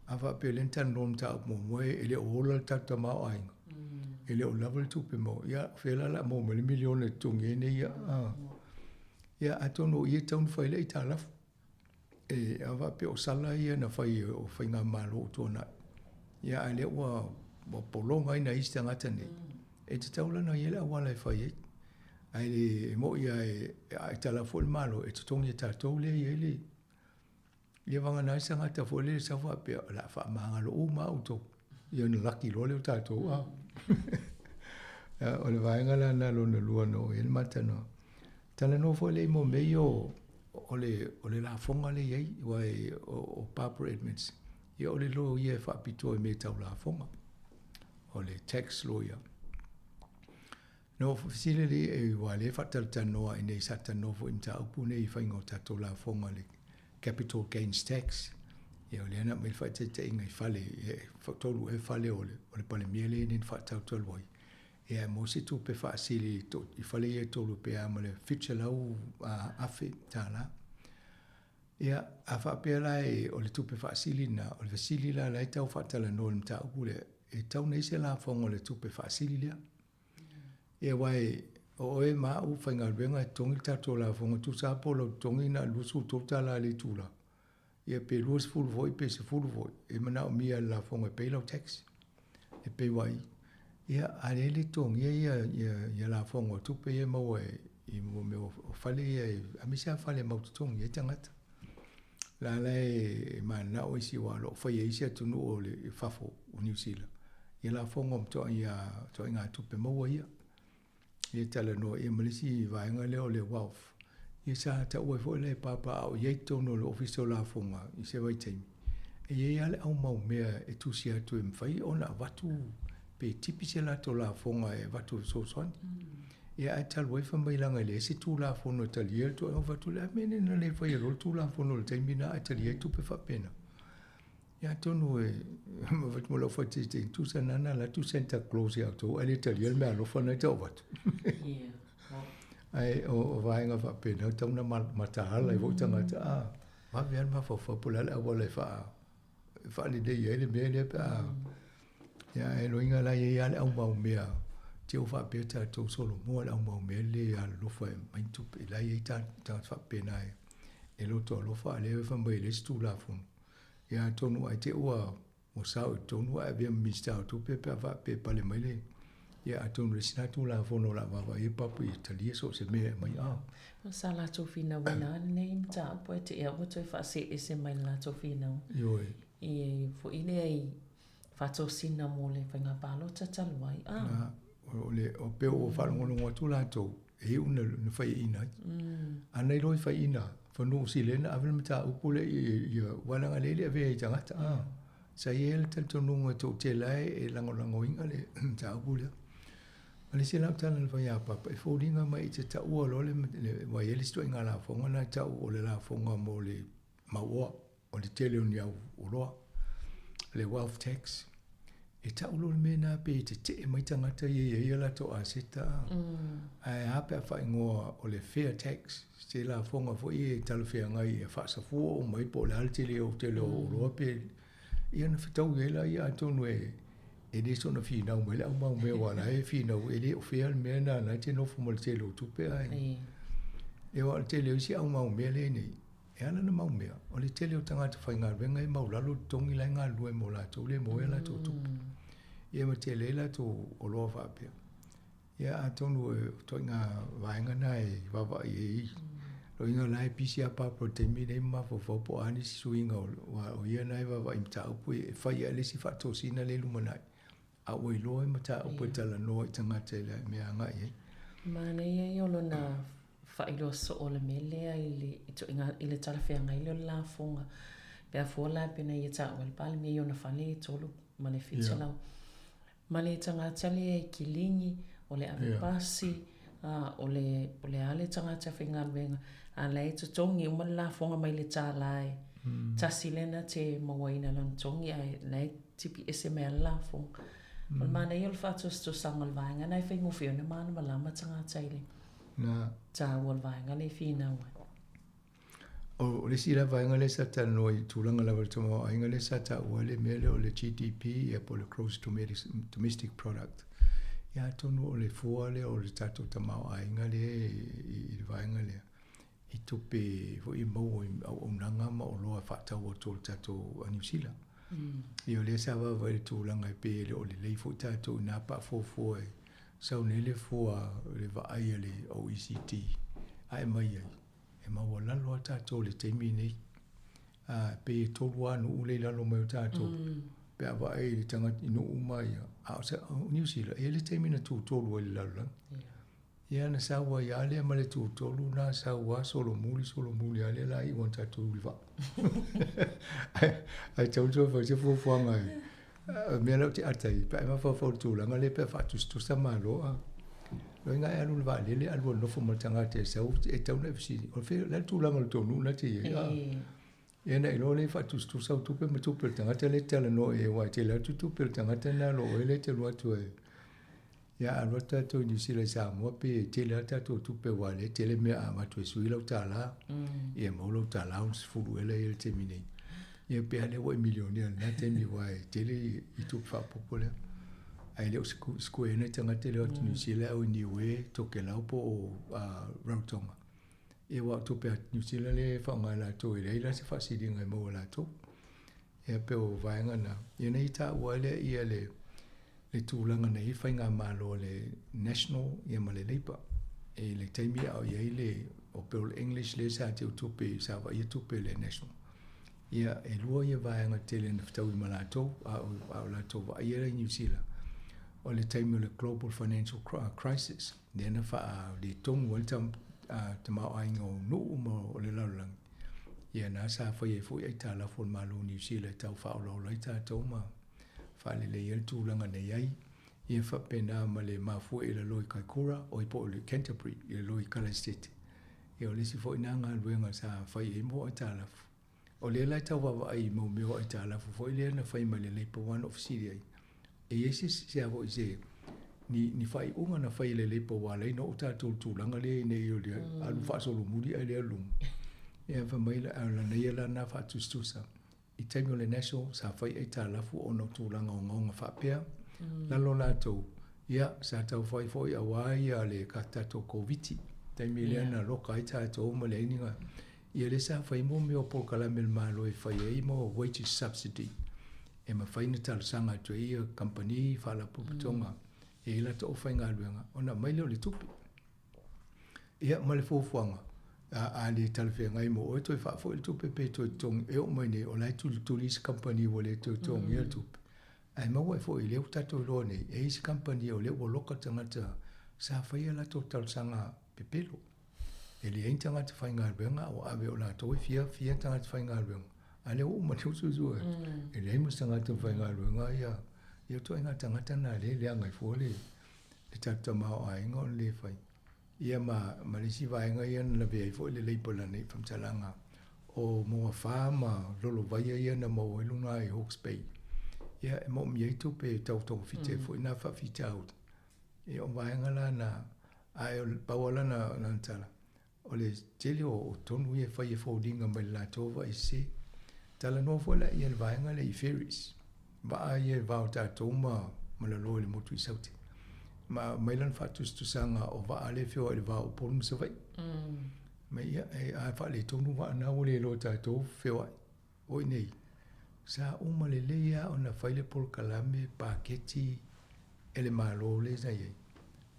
A faapea o lea na talanoa i le mataupu muamua e le o ola le tatou tamaoaiga, e le o lava le tupe maua, ia o fea la o le a maua mai ai le miliona e totogi ai nei ia. Ia atonu o i e tatau ona fai ai le aitalafu. E a faapea o sala ia na fai e o faigamalo ua tuanai, ia a lea ua ua pologa ai nai isi tagata nei, e tatau la ona i ai le auala e fai ai. Ae le mo'i lava e a aitalafu foi le Malo, e totogi e tatou lea e i ai le ia vagana ai se tagata foi lele e sau faapea, o le a faamagalo uma lava outou. Ia ona laki loa lea o tatou, a. O le vaega la lena lona lua na oo i ai le matalanoaga. Talanoa foi lea i mo mea ia o, o le, o le lafoga lea e i ai, aua e, o, o Barbara Edmonds, ia o le loia e faapitoa i mea tau lafoga, o le tax lawyer. Na ou fesili lea aua o lea e faatalatalanoa i inei, sa talanoa foi i mataupu nei i faiga o tatou lafoga i le capital gains tax. Ia o lea na aumai le faataitaiga i fale, e tolu ea fale o le, o le Palemia lea e i ai nei na faatau talu ai. Ia e maua se tupe faasili i fale ia e tolu pe a ma le $700,000. Ia, a faapea la e o le tupe faasili lena, o le fesili la la e tau faatalanoa i le mataupu lea, e tatau ona i ai se lafoga o le tupe faasili lea. Ia aua e, o oe ma au faigaluega e totogi le tatou lafoga, tusa lava po o lau totogi na o le $23 i le itula, ia pe 20 foi pe 10 foi, e manaomia e le lafoga e pay lau tax. E pay ai, ia a lea e le totogia ia, ia, ia lafoga o tupe ia e maua i mea o fale ia, aemaise lava fale mau totogi ai tagata. La la e mananao isi aua o lo o faia e isi atunuu o le fafo o Niu Sila ia lafoga o ituaiga tupe maua ia. Ia talanoa ia ma le isi vaega lea o le wealth. Ia sa taua ai foi la e Papa a o i ai i totonu o le Ofisa o Lafoga i se vaitaimi, e i ai lava le au mau mea e tusi atu e mafai ona avatu pe tipi se latou lafoga e avatu e fesoasoani. Ia ae talu ai fai mai leaga e leai se Tulafono e talia le ituaiga fatu le a mea nei na le faia loa le Tulafono i le taimi lena ae talia ai tupe faapena. Ia atonu e avatu ma lau faataitaiga, tusa na alu atu Santa Claus ia outou ae le talia le meaalofa lena e tau avatu. Ae o vaega faapena e tatau ona mataala ai foi tagata, a vave lava le mafaufau po o le a le auala e faalelei ai le mea lea pe a. Ia ae loiga la e i ai lava le au maumea te i ua faapea tatou solomua le au maumea le alolofa e aumai ni tupe, la e i ai tagata faapena e loto alofa a o lea e fai mai e leai se Tulafono. Ia atonu ai te i ua Ua sao i totonu ae avea ma Minisita o Tupe pe a faapea e pale mai le Ia atonu o le isi lena Tulafono o le a vaavaai ai Papa ia talia so o se mea e aumai a. Sa latou finauina lava lenei mataupu ae te i lava ua toe faasee ese mai le latou finau. Ioe. I foi lea i faatosina mo le faiga palota talu ai. A. Na, o le, o pei ua faalogologo atu latou, e iu ina faiaina ai. A na iloa i faiaina, fanua o Sile na ave le mataupu lea i ia, aua leaga o lea e le avea i tagata, a. Sa i ai le talitonuga e toatele lava e lagolagoina le mataupu lea. Ma le isi lau tala na fai ia Papa, e foliga mai e te taua loa le, aua e i ai le isi ituaiga lafoga na e tau o le lafoga mo le mauoa, o le tele o ni au oloa, le wealth tax. E tau loa le mea lena pei e tetee mai tagata ia e i ai a latou aseta a. Ae a pe a faaigoa o le fair tax, se lafoga foi e talafeagai e faasafua uma ai po o le a le tele o tele o oloa pe ia ona fetaui ai laia atonu e e le soona finau mai le au mau mea aua o la e finau e le o fea le mea lena na e te nofo ma le tele o tupe ae e o le tele o isi au mau mea lea nei. E ala ona mau mea, o le tele o tagata faigaluega e maulalo totogi la e galulue mo latou le maua ai a latou tupe. Ia ma tele ai latou oloa faapea. Ia atonu o ituaiga vaega na e vaavaai ai. Loiga la e pisi a Papa i le taimi lenei ma mafaufau po o a nisi suiga o ia na e vaavaai i mataupu e fai ai le isi faatosina lea i lumanai. A ua iloa e mataupu e talanoa i tagata i le mea agai i ai. Manaia ia o lona faailoa soo o le mea lea i le ituaiga i le talafeagai lea o le lafoga. Pe a fua la pei ona ia taua e le Palemia i ona fale e 3 ma le 700. Ma le tagata lea e kiligi, o le ave pasi, a o le o le a le tagata faigaluega, a la e totogi uma le lafoga mai le $1 e tasi lea na te mauaina lona togi ae la e tipi ese mai lava le lafoga. O le manaia o le faatusatusaga o le vaega lena e faigofie ona malamalama tagata i le taua o le vaega lea e finau ai. O le isi la vaega lea sa talanoa i tulaga lava o le tamaoaiga lea sa taua le mea lea o le GDP ia po o le Gross Domestic Product. Ia atonu o le fua lea o le tatou tamaoaiga lea i le vaega lea i tupe foi e maua i auaunaga ma oloa e faatau atu a le tatou Niu Sila. Ia o lea sa vaavaai i le tulaga e pei e le o lelei foi tatou ina pe a fuafua e sau nei le fua le vaai a le OECD ae aumai ai e maualalo lava tatou i le taimi lenei. A pei e tolu lava nuu lea i lalo mai o tatou pe a vaai i le tagata i nuu uma ia a o Niu Sila e i ai le taimi na tutolu ai i le lalolagi. Ia na sau ai lava lea ma le tutolu na sau lava solomuli solomuli lava lea la iu ina tatou i le vaa. Ae tatau ona toe fai se fuafuaga e mea la ou te ata ai pe a e mafaufau i le tulaga lea pe a faatusatusa Malo a. Loiga e alu i le vaalele alu e nofo ma le tagata e sau e tatau ona e fesili o fea o le a le tulaga o le tou nuu lena e te i ai a. Ia na iloa lea e faatusatusa au tupe ma tupe o le tagata lea e te talanoa i ai aua e tele atu tupe o le tagata lena lo oe lea e te alu atu e Ia a alu atu tatou i Niu Sila i Samoa pei e tele lava tatou tupe aua o lea e tele mea a avatu e sui lau $, ia maua lau $60 ea la e i ai i le taimi nei. Ia pei lava lea ua e milionea i lena taimi aua e tele i tupe faaopoopo lea. Ae le o sikueina nai tagata lea o atu i Niu Sila au i Niue, Tokelau po o Rarotonga. Ia aua o tupe a Niu Sila lea e faaaoga e latou e leai la se faasiliga e maua e latou. Ia pei o vaega na. Ia na ia taua ai lea ia le le tulaga na i ai faigamalo a le National ia ma le Labour. I le taimi a o i ai le o Bill English lea sa teu tupe sa vaaia tupe a le National. Ia e lua ia vaega tele na fetaui ma latou a o a o latou vaaia la i Niu Sila o le taimi o le Global Financial Crisis lea na faaletonu ai le tamaoaiga o nuu ma o le lalolagi. Ia na sa fai ai foi aitalafu a le Malo o Niu Sila e tau faaolaola ai tatou ma faalelei ai le tulaga na i ai. Ia faapena ma le mafua i lalo i Kaikoura, oi po o le Canterbury i lalo i Kalasetete. Ia o le isi foi na galuega sa fai ai mo aitalafu. O lea la e tau vaavaai i mau mea o aitalafu foi lea na fai mai le Labour One o fesili ai. E i ai se se a foi se Ni, ni faaiuga na fai e le Labour ua ala ai ona oo tatou i le tulaga lea ina ia le alu faasolomuli ae le alu luma. Ia fai mai la, o lana ia la lena faatusatusa. I taimi o le National sa fai aitalafu ona o tulaga ogaoga faapea, lalo latou, ia sa tau fai foi aua ia le tatou Koviti, taimi lea na loka ai tatou ma leai ni ia lea sa fai mo mea o polokalame a le Malo e fai ai mo wages subsidy e mafai ona talosaga atu ai ia kamupani, faalapotopotoga e i ai latou aufaigaluega ona aumai lea o le tupe. Ia ma le fuafuaga, a, a le talafeagai mo oe, toe faafoi le tupe pe toe totogi. E oo mai nei, o la e tulituli isi kamupani ua le toe totogia le tupe. Ae maua ai foi, lea ua tatou iloa nei, e i ai isi kamupani o lea ua loka tagata sa faia latou talosaga pepelo. E leai ni tagata faigaluega a ua ave o latou e fia, fia tagata faigaluega. A lea ua uma nei ona suesue atu, e leai ma se tagata faigaluega ia, ia ituaiga tagata na lea e leaga ai fua le, le tatou tamaoaiga ona le fai. Ia ma, ma le isi vaega ia na lavea ai foi le Labour lana i faamatalaga o Moafa ma Lolovaia ia na maua ai luga i Hawke's Bay. Ia e moomia ai tupe e tau togafiti ai foi na faafitauli. Ia o vaega la na, ae o le pau lava lana, lana tala, O le tele o tonu ia e fai e foliga mai le latou vaai sese. Talanoa foi la ia le vaega lea i ferries. Vaa ia i le va o tatou ma ma lalo i le motu i Saute. Ma aumai lana faatusatusaga o vaa lea e feoai i le va o Upolu ma Savaii. Mai ia e a faaletonu vaa na ua le iloa e tatou feoai. O i nei, sa uma lelei lava ona fai le polokalame paketi e le Malo lea sa i ai.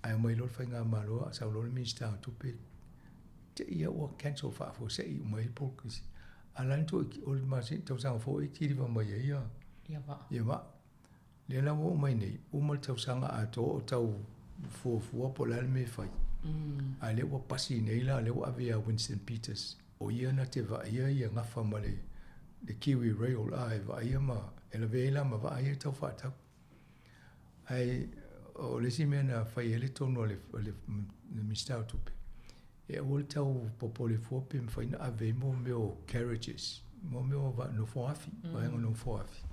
Ae omai loa le Faigamalo a sau loa le Minisita o Tupe, te i lava ua cancel faafuasei uma ai le polokisi. A o la e na o le masina, tausaga fou e kiliva mai ai ia, ia vaa. Ia vaa. Lea la ua oo mai nei, uma le tausaga atoa o tau fuafua po o le a le mea e fai. A lea ua pasi nei la, lea ua ave ia Winston Peters, o ia na te vaaia ia gafa ma le, le Kiwi Rail a e vaaia ma, e lavea ai la ma vaa ia e tau faatau. Ae o le isi mea na fai ai le tonu a le, le, le Minisita o Tupe, e aua le tau popole fua pe mafai ona ave ai mo mea o carriages, mo mea o nofoafi, vaega nofoafi.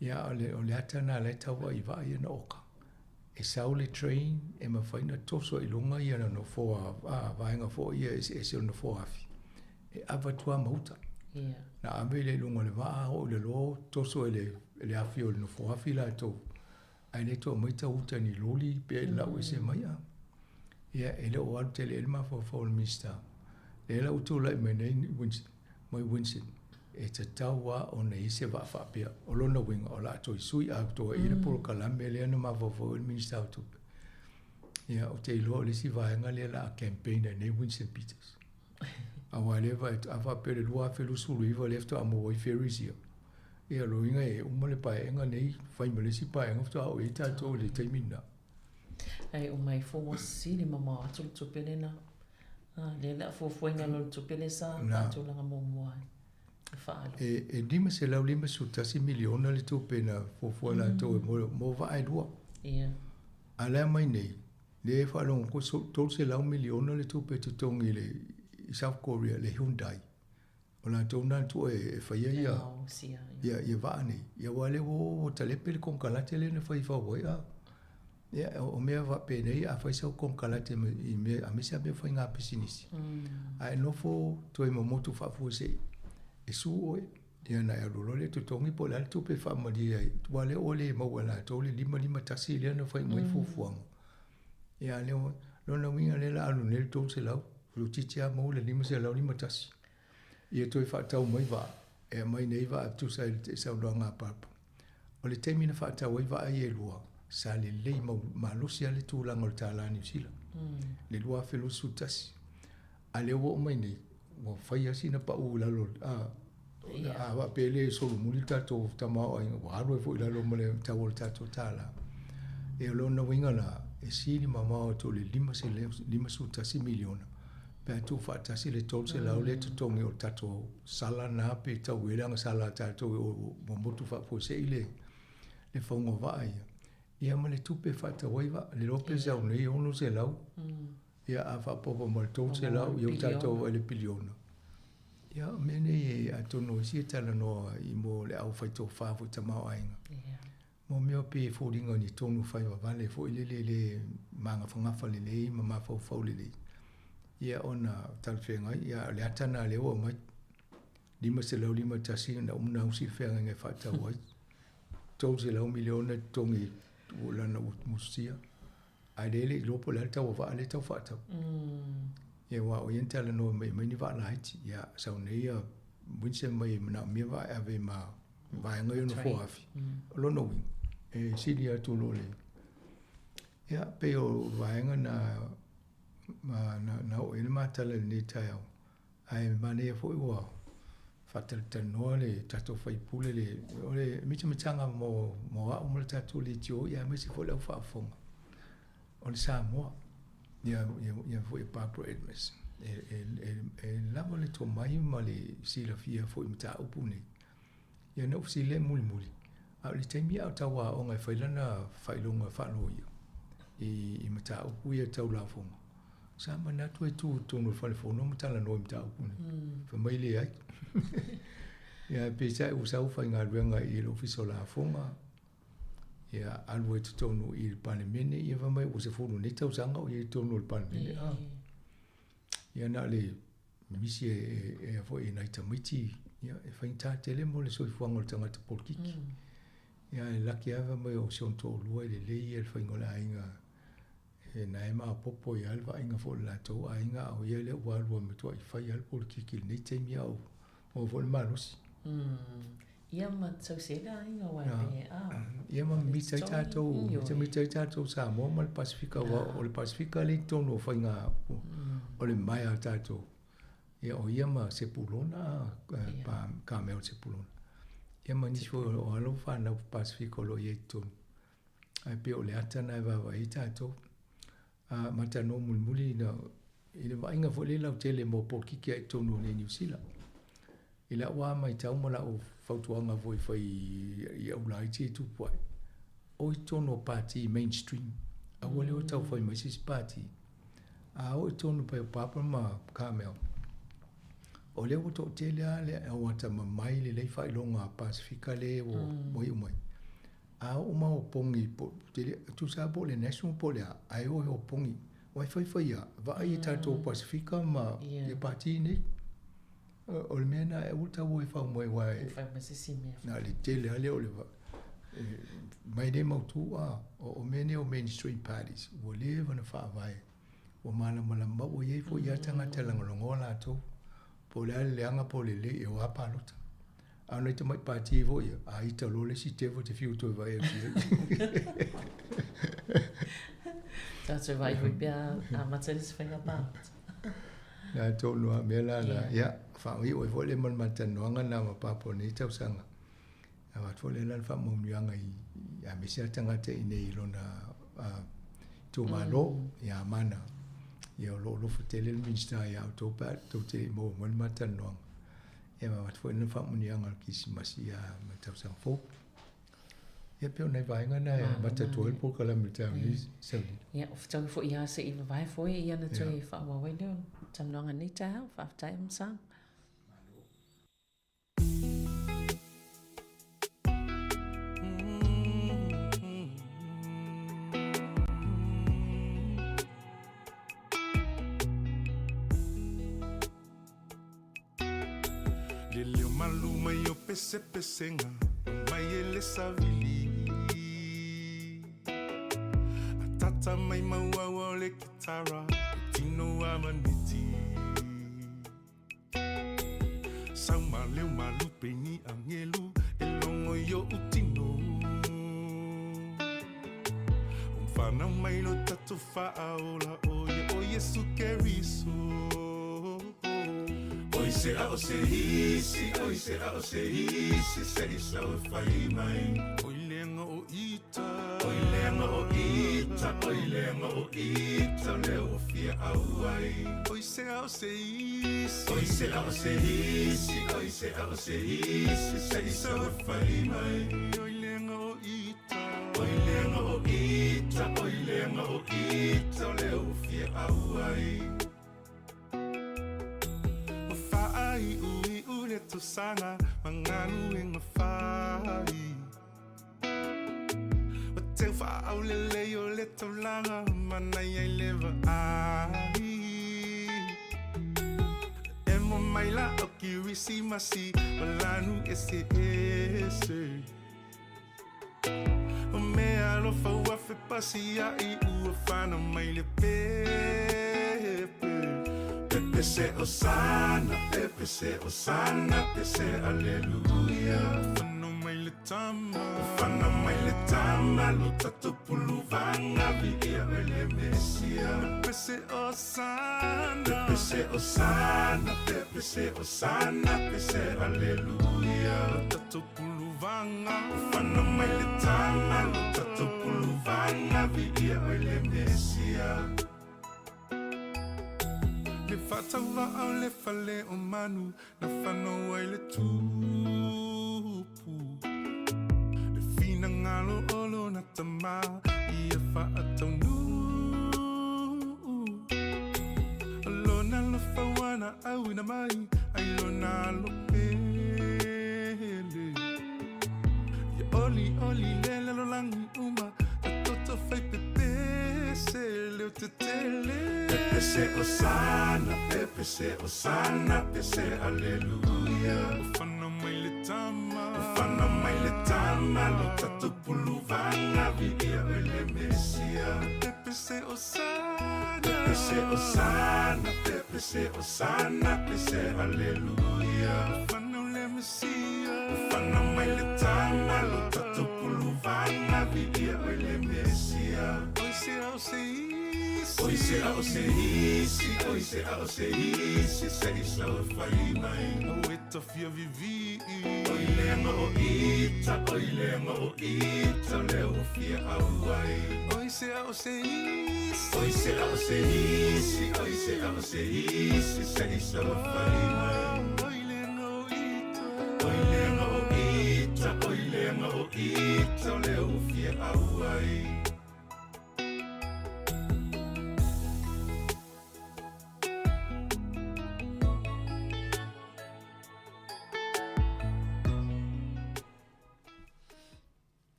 Ia, o le, o le ata lena o la e tau vaai i vaa ia na oka. E sau le train, e mafai ona toso i luga ia nofoa, a, vaega foi ia eseese o le nofoafi, e ave atu lava ma uta. Ia. Na ave lea i luga o le vaa, oo i lalo, toso e le, e le afi o le nofoafi latou, ae le toe aumai tau uta i ni loli pe lau ese mai a. Ia, e le o alu tele i ai le mafaufau o le Minisita. Lea la ua tulai mai nei Winston, mai Winston, e tatau lava ona i ai se vaa faapea. O lona uiga, o le a toe sui atoa i ai le polokalame lea na mafaufau ai le Minisita o Tupe. Ia, ou te iloa o le isi vaega lea o le a campaign ai nei Winston Peters. Aua lea vaai atu, a faapea o le 2029 lea faatoa maua ai ferries ia, ia o lona uiga e uma le paeaiga nei, fai ma le isi paeaiga faatoa oo i ai tatou i le taimi lena. Ae uma ifo ua sili mamao atu le tupe lena. Lea le a fuafuaina loa le tupe lea sa faatulaga muamua ai e faaalu. E $551 miliona le tupe na fuafua e latou mo vaa e lua. Ia. A o le a mai nei, lea e faalogo atu $300 miliona le tupe e totogi i le i South Korea, le Hyundai. O latou na tua e faia ia ia ia vaa nei. Ia aua lea ua ua talepe le konekarate lea na fai fau ai a. Ia o mea faapenei a fai sau konekarate i mea aemaise lava mea o faiga pisinisi. A e nofo toe momotu faafuasei e sue oe. Ia ona e alu loa lea totogi po o le a le tupe e faamalie ai aua lea ua le maua e latou le 551 lea na fai mai fuafuaga. Ia a lea ua lona uiga lea o le a alu nei le 300 toeitiiti lava maua le 551. Ia toe faatau mai vaa, e aumai nei vaa e tusa ai le saunoaga a Papa. O le taimi na faatau ai vaa ia e lua, sa lelei mau, malosi lava le tulaga o le tālā Niu Sila, le 2021. A lea ua oo mai nei, ua fai lava sina pau i lalo, a, a faapea e le solomuli le tatou tamaoaiga, ua alu ai foi i lalo ma le tau o le tatou tālā. E o lona uiga la, e sili mamao atu i le $51 miliona pe a tuufaatasi le 300 lea totogi o le tatou sala na pe tau ai le agasala a tatou ua motu faafuasei le le fauga o vaa ia. Ia ma le tupe e faatau ai vaa. Le iloa pe sau nei 600, ia a faaopoopo ma le 300, ia ua tatou oo i le piliona. Ia o mea nei atonu o isi e talanoa i mo le au faitofa foi tamaoaiga. Mo mea pe e foliga o ni tonu fai vavale foi lele e le magafagafa lelei ma mafaufau lelei, ia ona talafeagai, ia o le ata lena lea ua aumai, 551 na uma ona ausi le feagaiga e faatau ai, 300 miliona totogi lana ua mususia, ae lea e le i iloa po o le a le tau o vaa lea e tau faatau. Ia aua o ia na talanoa mai e aumai ni vaa laiti, ia sau nei ia Winston mai e manaomia vaa e ave ma vaega i ona foafi. O lona uiga, e sili atu lo le... Ia, pei o vaega na, ma, na, na oo i ai le matala i lenei taeao. Ae manaia foi ua faatalatalanoa le tatou faipule le, o le mitamitaga mo, mo au ma le tatou leitio, ia aemaise foi le au faafofoga. O le Samoa, ia, ia, ia foi Barbara Edmonds. E, e, e, e lava le tomai ma le silafia foi mataupu nei. Ia na ou fesili lea mulimuli, a o le taimi a o tau aoga e fai lana faailoga faaloia i, i mataupu ia tau lafoga, sa manatu e tu i totonu o le fale fono ma talanoa i mataupu nei. Fai mai leai. Ia peitai ua sau faigaluega i le Ofisa o Lafoga, ia alu ai totonu i le Palemene, ia fai mai ua 10 nei tausaga o i ai i totonu o le Palemene. Ah. Ia na o le misi e, e, e foi e nai tamaiti, ia, e faigata tele mo le soifuaga o le tagata polokiki. Ia, e laki lava mai o si ona toalua e lelei ia le faiga o le aiga, e na e maopoopo ai lava le vaaiga foi o le latou aiga, a o ia lea ua alu e matuai fai lava le polokiki i lenei taimi a o maua foi le malosi. Ia ma tausi ai le aiga aua e pe a. Ia ma mimita ai tatou, mimita ai tatou Samoa ma le Pasefika, aua o le Pasefika lea i totonu o faiga o le mamae a tatou. Ia o ia ma Sepulona, pa ka mea o Sepulona. Ia ma nisi foi o alo fanau Pasefika o lo o i ai i totonu. Ae pei o le ata lena e vaavaai ai tatou. A ma talanoa mulimuli na, i le vaaiga foi lea lautele mo polokiki ai i totonu o nei Niu Sila. I lau lava matau ma lau fautuaga foi e fai i au laiti e tupu ai, o i totonu o pati mainstream, aua le o tau fai mai se isi pati. A o i totonu pai o Papa ma Carmel, o lea ua toatele lava le au atamamai lelei faailoga a Pasefika le ua iu mai. A oo ma opogi po tele tusa po o le national po o le a, ae o e opogi. Aua e faifai lava, vaai i tatou Pasefika ma ia pati nei. O le mea lena e aua tau o e fau mai aua e Fai mai se isi mea. Na o le tele lava lea o le mai nei mautu a o mea nei o mainstream parties ua leva ona faavae ua malamalama ua i ai foi lava tagata e lagolagoa latou po o le a le leaga po o le lelei e o lava palota. A o nai tamai pati foi ia, a ita loa le isi tefa te fiu toe vaai atu i ai. Tātou vaai foi pea amata le isi faiga palota. Nā tonu a mea la na, ia, whaoi oe foi le ma le matalanoaga na ma Papa o nei tausaga. Avatu foi le la le faamanuiaga i, i a mese a tagata i nei i lona itumalo, ia Amana. Ia o lo o alofa tele le Minista ia outou pe a tou te le i maua mai le matalanoaga. Ia ma avatu foi lena faamanuiaga o le Kerisimasi ia ma le tausaga fou. Ia pei o nai vaega na e amata atu ai le polokalame i le taeao nei, Saulina. Ia, o fetaui foi ia se i vavae foi ia na toe faaauau ai lea o le talanoaga i lenei taeao. Faafetai Amasā. Le leo malu mai o pesepesega mai e le savili Atata mai mauaua o le kitara e tino a maneti Sau ma leo malupe ni angelu e logo i oʻu tino O whanau mai lo tatou faaola o ia o Iesu Keriso Oi se a o se isi, oi se a o se isi, se i sau e fai mai. Oi leaga o ita, oi leaga o ita, oi leaga o ita, o lea ua fia auai. Oi se a o se isi, oi se a o se isi, oi se a o se isi, se i sau e fai mai. Oi leaga o ita, oi leaga o ita, oi leaga o ita, o lea ua fia auai. Ua faaiuiu le tausaga ma galuega fai. Faaulelei o le taulaga manaia i le vaai. E mo mai la o Kirisimasi o lanu eseese. O mea alofa ua fepasia'i ua fanau mai le pepe. Pepe se Osana, pepe se Osana, pe se Aleluia. Fanau mai le tama, fanau mai le tama, lo tatou puluvaga viia oe le Mesia. Pepe se Osana, pepe se Osana, pepe se Osana, pe se Aleluia. Lo tatou puluvaga, fanau mai le tama, lo tatou puluvaga viia oe le Mesia. Le faatauvaa o le fale o manu na fanau ai le tupu. Le finagalo o lona Tamā ia faataunuu. O lona alofa ua na auina mai ai lona alo pele. Ia olioli le lalolagi uma ta toto fai pepese leo tetele. Pepe se Osana, pepe se Osana, pe se Aleluia. Ua fanau mai le tama, ua fanau mai le tama, lo tatou puluvaga viia oe le Mesia. Pepe se Osana, pepe se Osana, pepe se Osana, pe se Aleluia. Ua fanau le Mesia, ua fanau mai le tama, lo tatou puluvaga viia oe le Mesia. Oi se ao se isi, oi se ao se isi, oi se ao se isi, se i sau e fai mai. Au e tafia vivii. Oi leaga o ita, oi leaga o ita, lea ua fia auai. Oi se ao se isi, oi se ao se isi, oi se ao se isi, se i sau e fai mai. Oi leaga o ita, oi leaga o ita, oi leaga o ita, lea ua fia auai.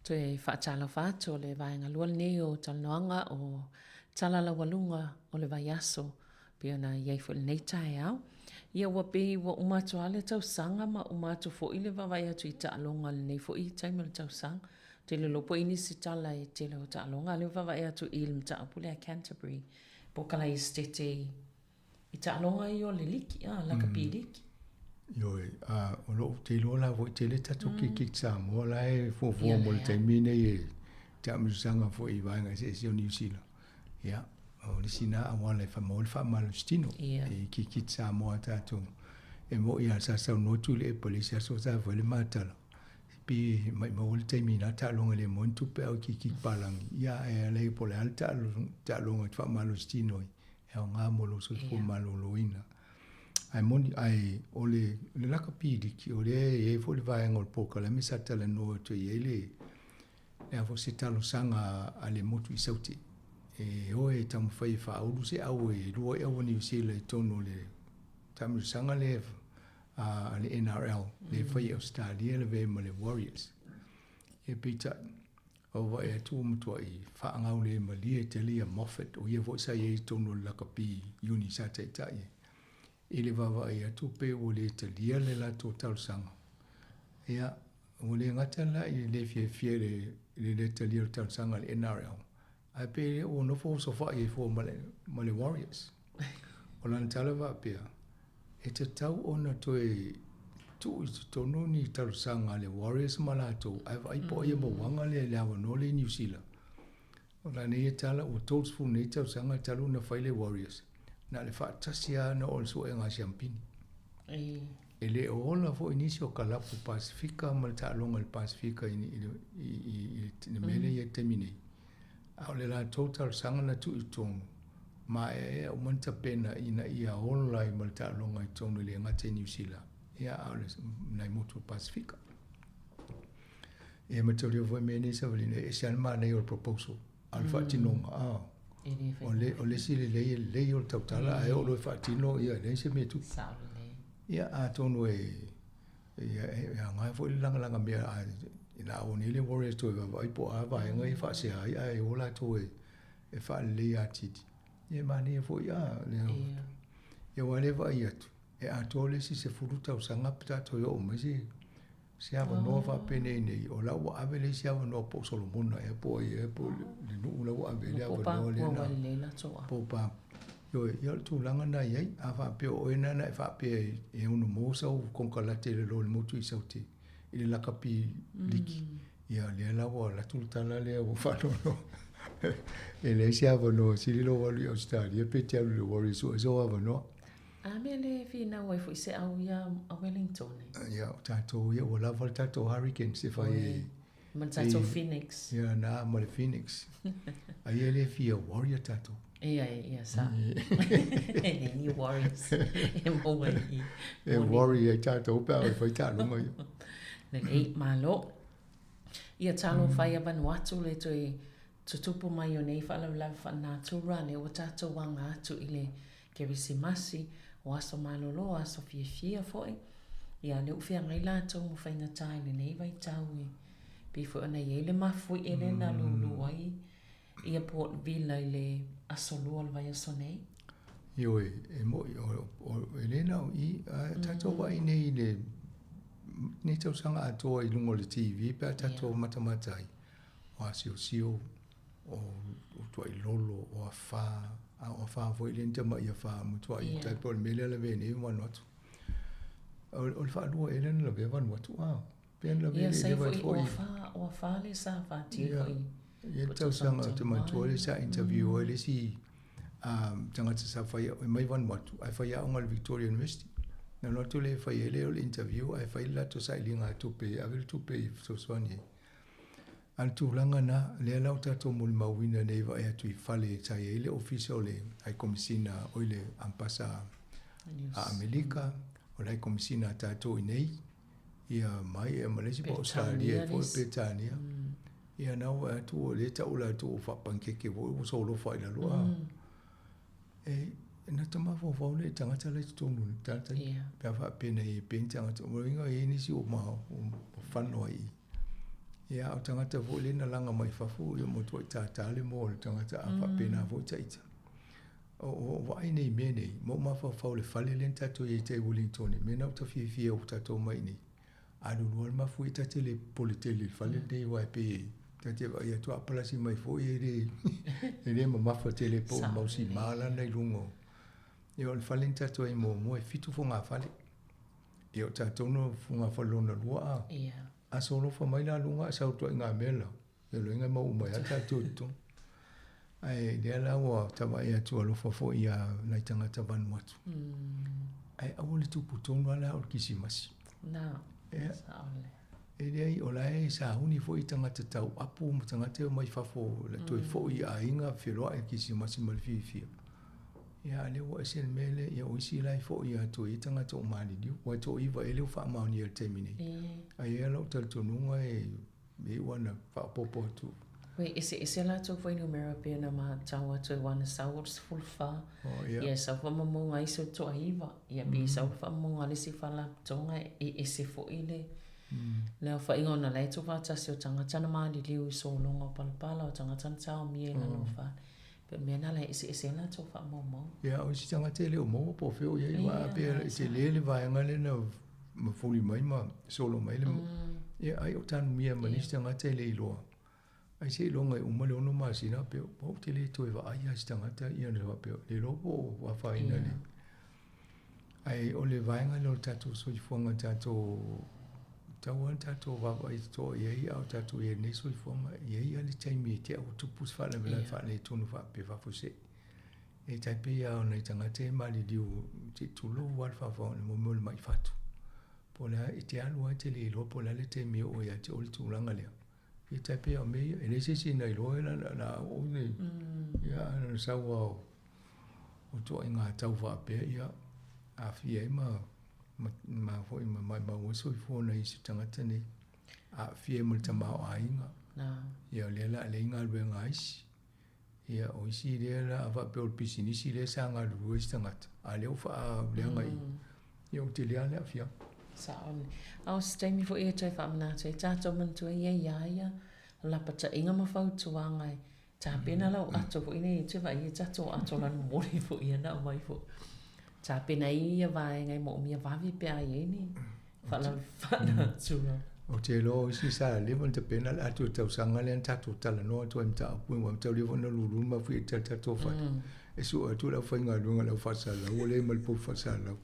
Toe faatalofa atu o le vaega lua lenei o talanoaga o Tala Laualuga o le Vaiaso pei ona i ai foi lenei taeao. Ia ua pei ua uma atu lava le tausaga ma uma atu foi le vaavaai atu i taaloga i lenei foi taimi o le tausaga. Ou te le iloa po o i ai nisi tala e tele o taaloga, a o lea ua vaavaai atu i le mataupu lea a Canterbury po o Kalaesetete i I taaloga ia o le liki, a, lakapi liki. Ioe, a, o lou te iloa la foi tele tatou kirikiti Samoa la e fuafua mo le taimi nei e taamilosaga foi i vaega eseese o Niu Sila. Ia, o le isi na auala e faamaua le faamalositino i kirikiti Samoa a tatou. E mo'i lava sa saunoa Tuilaepa i le isi aso sa fai le matala, pe maimau le taimi i na taaloga e le maua ni tupe a o kirikiti palagi, ia ae alai po o le a le taaloga e te faamalositino ai. e aoga mo lou soifua maloloina. Ae moni, ae o le, le lakapi liki, o lea e i ai foi le vaega o le polokalame sa talanoa atu ai i ai le, le a foi se talosaga a le motu i Saute. E o e taumafai e faaulu se au e lua ai au a Niu Sila i totonu o le taamilosaga lea a le NRL, lea e fai e Ausetalia lavea ma le Warriors. E peitai, Ua vaai atu ua matuai faagaulemalie tele ia Moffat, o ia foi sa i ai i totonu o le lakapi uni sa taitai ai. I le vaavaai atu pe ua le talia le latou talosaga. Ia, ua le gata la i le le fiafia i le le talia o le talosaga a le NRL, ae pe le ua nofo osofai ai fua ma le, ma le Warriors. O lana tala faapea, E tatau ona toe tuu i totonu ni talosaga a le Warriors ma latou ae vaai po o ai e mauaga le le avanoa lea i Niu Sila. O lana ia tala ua 30 nei tausaga talu ona fai le Warriors, na o le faatasi lava ona oo i le suega a Siampini. E le o ola foi nisi o kalapu Pasefika ma le taaloga i le Pasefika i le mea lea e i ai i le taimi nei. A o le latou talosaga na tuu i totonu, maeaea uma ona tapena ina ia ola ai ma le taaloga i totonu e le gata i Niu Sila, ia a o le nai motu o le Pasefika. Ia mataulia foi mea nei Savalina, e ese lava le manaia o le proposal, a o le faatinoga, a, o le, o le isi lelei e lelei o le tautala, ae oo loa e faatino, ia e leai se mea e tupu. Ia atonu e, ia e aoga foi le lagalaga mea a I la o nei le Warriors toe vaavaai po o a vaega ia e faasea ai ae o latou e e faalelei atili. Ia e manaia foi a le Ia aua o lea e vaai atu, e atoa le isi 10 tausaga pe tatou oo mai se se avanoa faapenei nei, o la ua ave le isi avanoa po o Solomona ea po o ai ea po o le nuu la ua ave ai le avanoa lea na po o Papua. Ioe, ia o le tulaga lena e i ai. A faapea o oe lena na e faapea e ono maua sau konekarate i lalo o le motu i Saute i le lakapi liki, ia lea la ua alu atu le tala lea ua faanoanoa. E leai se avanoa sili lou alu i Ausetalia pe te alu i le Warriors e sue sou avanoa. A mea le finau ai foi se au ia a Wellington e. Ia, o tatou ia ua lava le tatou Hurricanes e fai e. Ma le tatou Phoenix. Ia, na, ma le Phoenix. Ai e le fia warrior tatou. Ia, ia, sa. E le ni warriors. E maua i. E worry ai tatou pe a e fai taaloga ia. Lelei, malo. Ia talofa ia Vanuatu le toe tutupu mai o nei faalavelave faalenatura lea ua tatou aga atu i le Kerisimasi, o aso malolo, o aso fiafia foi. Ia, lea ua feagai latou ma faigata i lenei vaitau e pei foi ona i ai le mafuie lea na lulu ai ia Port Vila i le aso Lua o le vaiaso nei. Ioe, e mo'i, e le na o i, a tatou vaai nei i le, nei tausaga atoa i luga o le TV pe a tatou matamata ai, o asiosio, o tuailolo, o afa, a o afa foi lea ni tamai afa matuai yeah. tai pei o le mea lea lavea nei Vanuatu. O le faalua ea lea na lavea Vanuatu a? Pe na lavea le vai foi. O afa, o afa le sa fatia foi. Ia tausaga ou te manatua le sa interview ai le isi tagata sa fai e mai Vanuatu ae fai aoga i le Victoria University. Na alu atu lea e fai ai lea o le interview ae fai le latou sailiga tupe e ave le tupe e fesoasoani ai. A o le tulaga lena, lea la ua tatou molimauina nei vaai atu i fale sa i ai le Ofisa o le High Komisina oi le Ampasa a Amerika, o le High Komisina a tatou i nei, ia mai ia ma le isi po o Australia foi, Peretania. Ia na ua vaai atu o lea e tau latou ua faapanikeke foi ua solofa i lalo a. E na te mafaufau lea i tagata la i totonu o le tagata ia. Pe a faapea na i pea ni tagata, o lona uiga e i ai nisi o ma o fano ai i i. Ia, a o tagata foi lea na laga mai fafo, ia matuai tātā le moa o le tagata a faapena foi ta ita. O, o, o vaai nei i mea nei, ma ou mafaufau i le fale lea na tatou i ai i tai Wellington, mea na ou ta fiafia ua tatou omai i nei. Alulua le mafuie ta te le popole tele i le fale lenei aua e pei e ta te vaai atu a palasi mai foi e le e le mamafa tele po o mau simā lana i luga o Ia o le fale na tatou ai muamua e fitu fogafale. Ia o tatou na fogafale lona lua a. Ia. A solofa mai la luga a sau ituaiga mea la. Ia loiga e mau uma ai lava tatou i totonu. Ae lea la ua tavae atu alofa foi ia nai tagata Vanuatu. Ae aua le tupu tonu lava la o le Kisimasi. Na, Ia. sao le. E leai, o la e sauni foi tagata tauapu ma tagata e omai fafo la toe foi i aiga feloai i le Kisimasi ma le fiafia. Ia a lea ua ese le mea lea, ia o isi la e foi atu i tagata o maliliu. Ua e toaiva ea lea ua faamaonia i le taimi nei. Ae i ai lou talitonuga e E iu ana faaopoopo atu. Ua eseese latou fuainumera pei ona matau atu e wana sau o le 14, Oh, ia. ia e sau faamaumauga ai se o le toaiva, ia pe i sau le faamaumauga a le isi faalapotopotoga e ese foi le le aofaiga ona la e tuufaatasi o tagata na maliliu i sologa o palapala, o tagata na taomia i lalo o fale. Pei o le mea lena la e eseese ai latou faamaumauga. Ia, o isi tagata e le o maua po o fea o i ai, aua pei e tele le vaega lea na mafuli mai ma solo mai le ia ai o tanumia ma nisi tagata e le iloa. Ai seiloga e uma le ono masina pea ou te le toe vaai lava i se tagata ia ona faapea le iloa po o afaina le. Ae o le vaega lea o le tatou soifuaga tatou tau lava tatou vaavaai totoa i ai a o tatou i ai i lenei soifuaga e i ai lava le taimi e te au tupu se faalavelave faaletonu faapea faafuasei. E tai pei lava o nai tagata e maliliu se i tulou lava le faafofoga i le mea o le mai fatu. Po o le a, e te alu lava e te le iloa po o le a le taimi e oo ia te oe le tulaga lea. E tai pei o mea ia, e leai se isi na iloa la la oo le, ia a na sau lava o o ituaiga tau faapea ia aafia ai ma ma ma foi ma maumau ai soifua o nai isi tagata nei. Aafia ai ma le tamaoaiga. Ia o lea la a leai galuega a isi. Ia, o isi lea la a faapea o le pisinisi lea sa galulue ai se tagata, a lea ua faaleaga i, ia ua tele lava le aafiaga. Sao lelei. A o se taimi foi e toe faamanatu ai tatou manatua ia iā ia lapataiga ma fautuaga e tapena lau ato foi nei e toe vaai ai tatou ato lanu moli foi ia na aumai foi. Tapena ai ia vaega e moomia vave pe a i ai ni faanatura. Ou te iloa o isi sa leva ona tapena le atu o le tausaga lea na tatou talanoa atu ai mataupu aua mataulia foi na lulu le mafuie i tatou fale. E sue atu le aufaigaluega i le au faasalalau ua leai ma le povi faasalalau.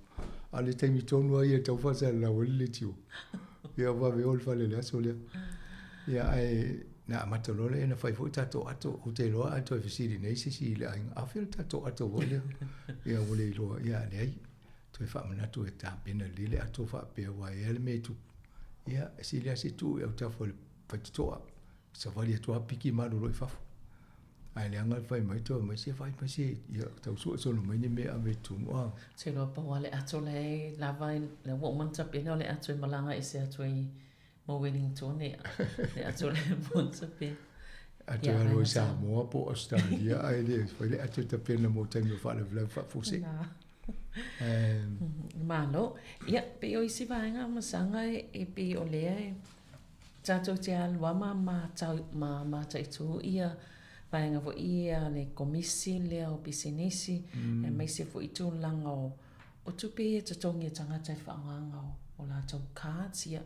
A o le taimi tonu lava ia e tau faasalalau ai le leitio. Ia vave o le fale i le aso lea. Ia ae na amata loa lea ona fai foi tatou ato. Ou te iloa a toe fesili nei se isi i le aiga, a fea le tatou ato foi lea? Ia ua le iloa, ia leai. Toe faamanatu e tapena lelei le ato faapea aua e i ai le mea e tupu. Ia, e sili lava se tuu i autafa o le faitotoa, savali atu lava piki ma alu loa i fafo. Ae leaga le fai mai toe mai se fai mai se, ia tau sue solo mai ni mea ave i totonu a. Te iloa pau lava le ato la e lava, lea ua uma ona tapena o le ato e malaga ese atu ai ma Wellington e le ato lea e Montepe. Ato e alu ai Samoa po o Australia ae le fai le ato e tapena mo taimi o faalavelave faafuasei. Malo. Ia, pei o isi vaega masaga e pei o lea e tatou te alu lava ma ma mataitu ia vaega foi ia le komisi lea o pisinisi, aemaise foi tulaga o tupe ia e totogi e tagata i le faaaogaga o latou cards, ia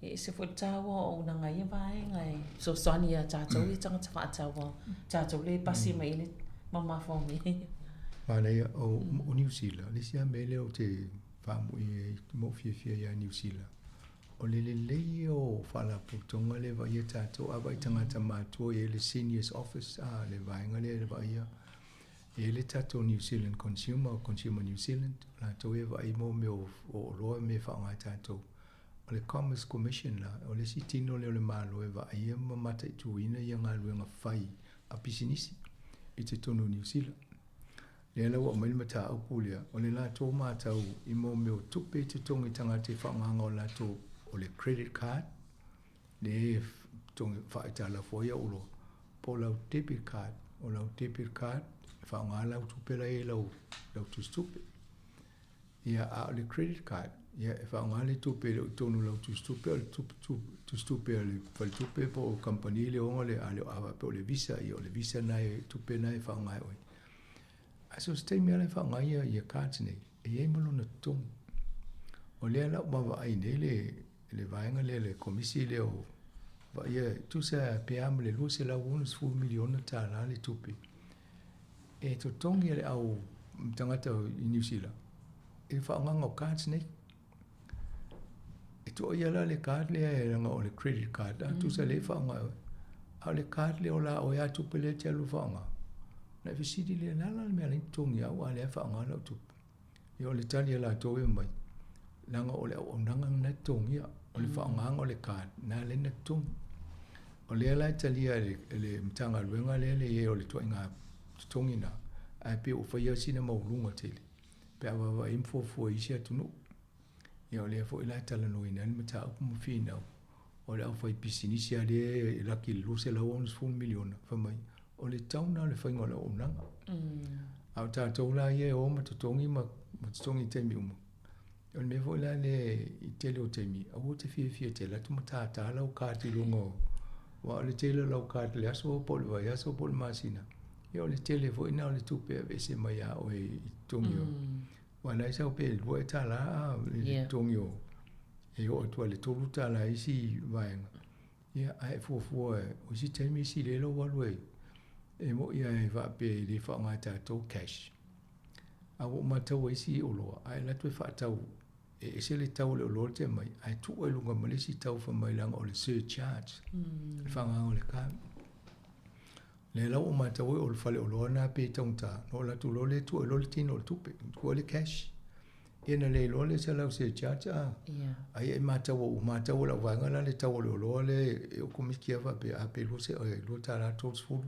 e ese foi le taua o auaunaga i ia vaega e fesoasoani ia tatou ia tagata faatau a tatou le pasi mai ai le mamafa o mea ia. Manaia, o Niu Sila, le isi lava mea lea ou te faamui ai ma ou fiafia ia Niu Sila, o le lelei ia o faalapotopotoga lea e vaaia tatou, a vaai tagata matutua e i ai le Seniors Office, a, le vaega lea e vaaia, e i ai le tatou New Zealand Consumer, Consumer New Zealand, o latou ia e vaai mo mea o oloa ma mea e faaaoga e tatou. O le Commerce Commission la, o le isi tino lea o le Malo e vaaia ma mataituina ia galuega fai a pisinisi i totonu o Niu Sila. Lea la ua aumai le mataupu lea, o le latou matau i mo mea o tupe i totogi i tagata i faaaogaga o latou o le credit card, lea e totogi faaaitalafua ai au oloa, po o lau debit card. O lau debit card, e faaaoga lau tupe la e i ai lau, lau tusitupe. Ia, a o le credit card, ia, e faaaoga le tupe e le o i totonu o lau tusitupe, o le tusitupe a le faletupe po o kamupani le ona le, a le, a faapea o le Visa, ia o le Visa lena e, tupe lena e faaaoga e oe. Ae so o se taimi lava la e faaaoga ai ia cards nei, e i ai ma lona totogi. O lea la ua vaavaai nei le, le vaega lea, le komisi lea o vaaia, tusa pe a ma le $260 miliona tala le tupe e totogi e le au tagata i Niu Sila i le faaaogaga o cards nei. E tuuaia la le card lea e leaga o le credit card, a tusa lea e faaaoga e oe. A o le card lea o la oe a tupe lea e te alu e faaaoga, ona e fesili lea, le a la le mea e ala ai ona totogi au a o lea e faaaoga lau tupe? Ia o le tali a latou e mai, leaga o le auaunaga lena e totogia, o le faaaogaga o le card, na ala ai ona totogi. O lea la e talia e le Matagaluega lea le i ai o le ituaiga totogi lena, ae pei ua faia sina maualuga tele pe a vaavaai ma fuafua i isi atunuu. Ia o lea foi la e talanoaina ai le mataupu ma finau, o le aufaipisinisi lava lea e laki i le $260 miliona, fai mai, o le tau lena o le faiga o le auaunaga. A o tatou la ia e o ma totogi ma totogi i taimi uma, o le mea foi la lea i tele o taimi, aua te fiafia tele atu ma tātā lau card i luga o, aua o le tele o lau card i le aso po o le vaiaso po o le masina, ia o le tele foi lena o le tupe e aveese mai ia oe i totogi o. Aua na e sau pe $2 a i le totogi o, e oo atu lava i le $3 i isi vaega. Ia, ae fuafua, o isi taimi e sili ai lou alu e, e moni lava e faapea e le faaaoga e tatou cash. A ua ou mataua i isi oloa, a e alu atu e faatau, e ese le tau o le oloa le te aumai, ae tuu ai i luga ma le isi tau fai mai leaga o le surcharge, le faaaogaina o le card. Lea la ua ou mataua o le faleoloa lena pei e taugata, na ou alu atu loa lea tuu ai loa le tino o le tupe, tuu ai le cash. Ia na le iloa lea sa lau surcharge a. Ai e mataua ua mataua e lau vaega la le tau o le oloa lea e okomiti lava faapea a pe $2.30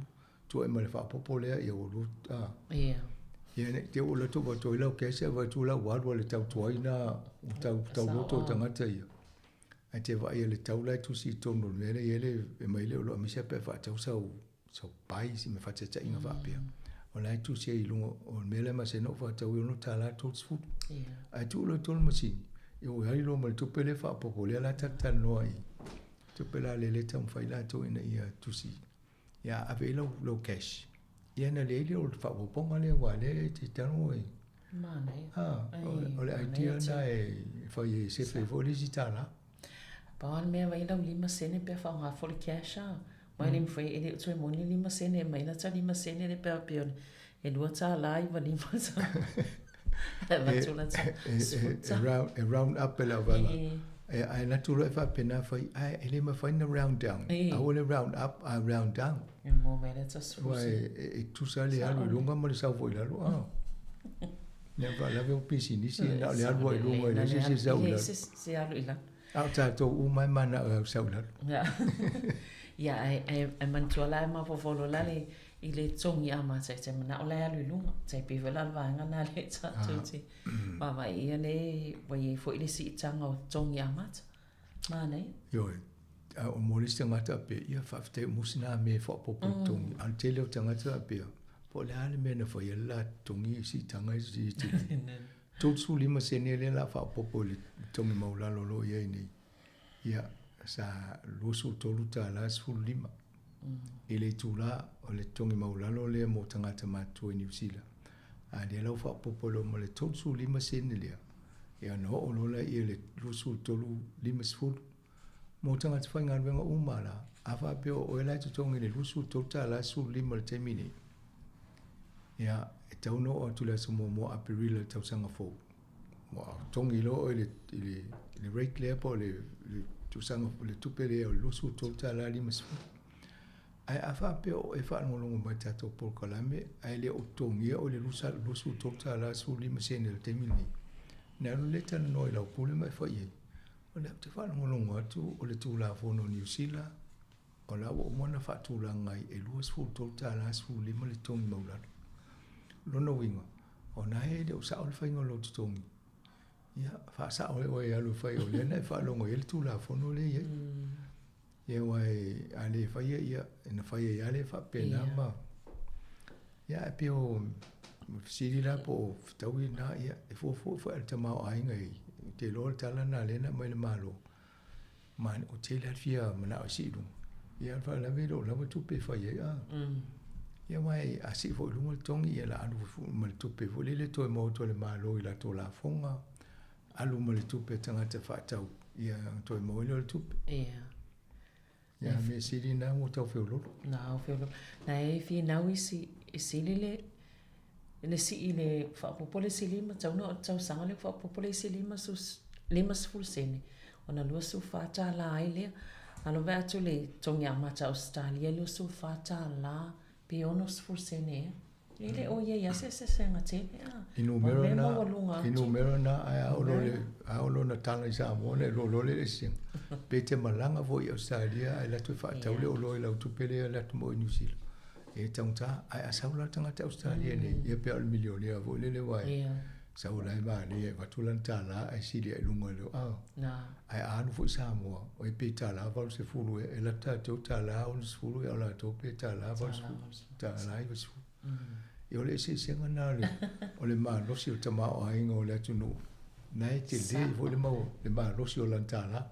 tuu ai ma le faaopoopo lea ia ua lua a. Ia ne i te i ua alu atu avatu ai lau cash ae vaai atu la ua alu lava i le tau tuai lena ua tau tauloto tagata ia. Ae te vaai i le tau la e tusi i totonu o le mea lea i ai le e aumai le oloa aemaise lava pe a faatau sau sau pai si mea faataitaiga faapea. O la e tusi ai i luga o le mea lea masani ona ou faatau e $6.30. Ae tuu loa i totonu o le masini, E oi ai loa ma le tupe lea faaopoopo lea la talatalanoa i tupe la lea e taumafai latou ina ia tusi ia ave i lau lau cash. Ia na leai lea o le faaopoopoga lea aua lea e te tago e Manaia. Ah, o le idea lena e fai e sefe ai foi le isi $1. Pau lava le mea vaai lau 5 sene pe a faaaoga foi le cash a. Mai le mafai e le o toe moni le 5 sene e aumai lata 5 sene lea pe a pei e $2.95 sa. Ae avatu lata 10. E round up e lau vaega. E ae alu atu loa e faapena fai, ae e le mafai ona round down. Aua le round up, a round down. E maua mai lata 10 Aua e tusa le alu i luga ma le sau foi i lalo. Ah. Mea faalave o pisinisi na o le alu ai i luga e leai se isi e sau i lalo. Se alu i lalo. A o tatou uma e manao e sau i lalo. Ia, ae manatua la e mafaufau loa la le i le togi amata e te manao la e alu i luga. Tai pei foi la o le vaega lena lea tatou te vaavaai i ai lea ua i ai foi le siitaga o togi amata. Manaia. Ioe, a o mo le isi tagata faapea, ia faafetai ua maua sina mea e faaopoopo i le togi. A o le tele o tagata faapea, po o le a le mea na fai ai le la togi i siitaga i tele. 35 sene lea o le a faaopoopo i le togi maualalo o lo o i ai nei. Ia, sa $23.15 i le itula o le togi maualalo lea mo tagata matutua i Niu Sila. A lea la ua faaopoopo loa ma le 35 sene lea, ia ona oo loa lea i le 23.50 mo tagata faigaluega uma la. A faapea o oe la e totogi i le $23.15 i le taimi nei, ia, e tatau ona oo atu i le aso 1 o Aperila i le tausaga fou. Ua togi loa oe i le rate lea po o le tausaga le tupe lea o le $23.50. Ae a faapea o oe e faalogologo mai i le tatou polokalame ae le o totogia oe i le $23.15 i le taimi lenei, ona alu lea e talanoa i lau pule ma e fai i ai, o lea ou te faalogologo atu o le Tulafono o Niu Sila, o la ua uma ona faatulaga ai e $23.15 le totogi maualalo. O lona uiga, o na e le o sao le faiga o lou totogi, ia, faasao e oe e alu e fai o lea na e faalogo i ai le Tulafono lea e i ai. Ia aua a le faia, ia, na fai ai lava lea faapena ma... Ia, ae pei o fesili la po o fetaui lena, ia, e fuafua foi a le tamaoaiga i te iloa le tala lena lea na aumai e le Malo. Ma ua tele lava le fia manao e sii i luga. Ia, o le faalavelave e le o lava tupe e fai ai, a. Ia, aua a sii foi i luga le togi, ia o le a alu foi ma le tupe foi lele e toe maua atu e le Malo i latou lafoga, alu ma le tupe a tagata faatau, ia ona toe maua ai lea o le tupe. Ia. Ia, mea sili na ua tau feololo. Na feololo. Na e finau isi e sili le le sii le faaopoopo le isi lima, tatau ona oo i le tausaga lea ua faaopoopo le isi 50 sene ona $24 ai lea. A love atu le togi amata a Ausetalia e $24 pe 60 sene ea. E le o i ai lava se eseesega tele a. I numera na, i numera na ae a oo loa le, a oo loa ina tala i Samoa ona e iloa loa lea o le eseesega. Pe e te malaga foi i Ausetalia ae alu atu e faatau le oloa i lau tupe lea e alu atu ma oe i Niu Sila, e taugata. Ae a sau la le tagata Ausetalia nei, ia pe a o le milionea foi lele aua e sau o la e manaia e avatu lana tala ae sili ae i luga i lo, a. Ae a alu foi i Samoa, oi pe $80 ea, e alu atu tatou $60 ea, o latou pe $80, $90. Ia o le eseesega lena o le, o le malosi o le tamaoaiga o le atunuu, na e tele ai foi le mau, le malosi o lana tala.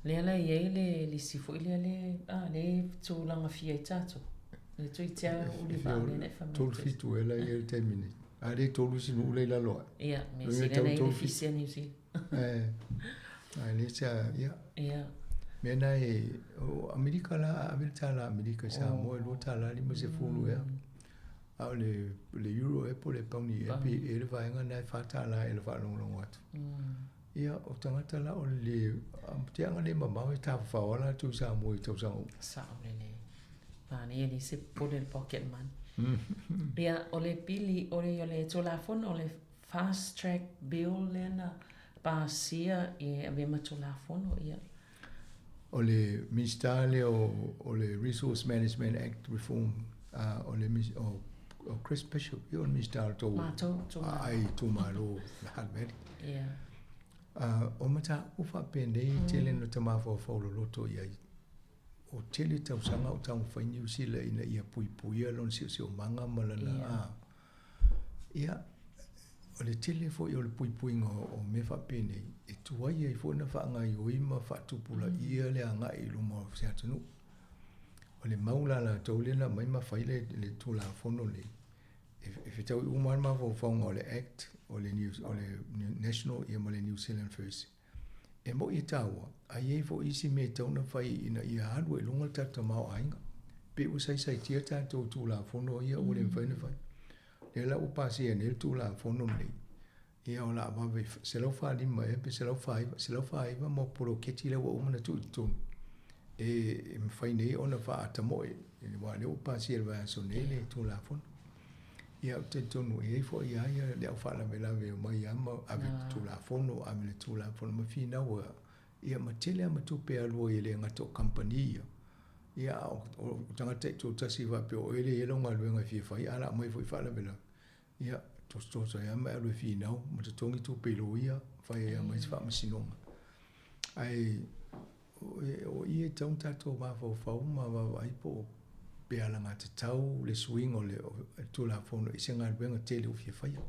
Lea la e i ai le lisi foi lea le, a, le tulaga fia ai tatou. Le toeitiiti lava uli vaa lea na e fai mai. 37 ea la e i ai i le taimi nei. A lea e tolu isi nuu la e i lalo ae. Ia, mea sili na i le fisi a Niu Sila. Ae lea sa, ia. Ia. Mea na e, o Amerika la, a ave le tala Amerika i Samoa e $2.50 ea. A o le, le euro ea po o le pauni ea, pe e le vaega lena e $4 ea i le faalogologo atu. Ia, o tagata la o le amataga le mamao e tafafao lava latou i Samoa i tausaga uma. Sao lelei. Manaia e leai se popole i le pocket money. Ia, o le pili, o le, o le Tulafono, o le Fast Track Bill lea na pasia e avea ma Tulafono, ia. O le Minisita lea o le Resource Management Act Reform, o le o Chris Bishop, ia o le Minisita o le tou aai itumalo o Hutt Valley. Ia. O mataupu faapenei e tele ina ta mafaufau loloto i ai. O tele tausaga o taumafai Niu Sila ina ia puipuia lona siosiomaga ma lana, ia, O le tele foi o le puipuiga o mea faapenei, e tuai ai foi ona faagaoioi ma faatupulaia le agai i luma o se atunuu. O le mau la a latou lea na aumai ma fai le le Tulafono lenei, e fetaui uma lava le mafaufauga o le Act, o le o le National ia ma le New Zealand First. E moi e taua, ae i ai foi isi mea e tatau ona fai ina ia alu ai i luga le tatou tamaoaiga. Pei ua saisaitia tatou Tulafono ia ua le mafai ona fai. Lea la ua pasia nei le Tulafono lenei, ia o le a vave 145 ea pe 149, 149 mo poloketi lea ua uma ona tuu i totonu e mafai nei ona faatamoe, aua o lea ua pasia i le vaiaso nei le Tulafono. Ia ou te talitonu e i ai foi lava ia le au faalavelave e omai lava ma ave i le Tulafono, ave i le Tulafono ma finau ia ma tele lava ma tupe e alu ai e le gata o kamupani ia, Ia, a o tagata taitoatasi faapea o oe lea e i ai lau galuega e fia fai, ae o le a aumai foi faalavelave, ia, tosotoso ai lava ma e alu e finau ma totogi tupe i loia, fai ai lava ma isi faamasinoga. Ae o i e tatau ona tatou mafaufau ma vaavaai po o pe alagatatau le suiga o le Tulafono i se galuega tele ua fia faia.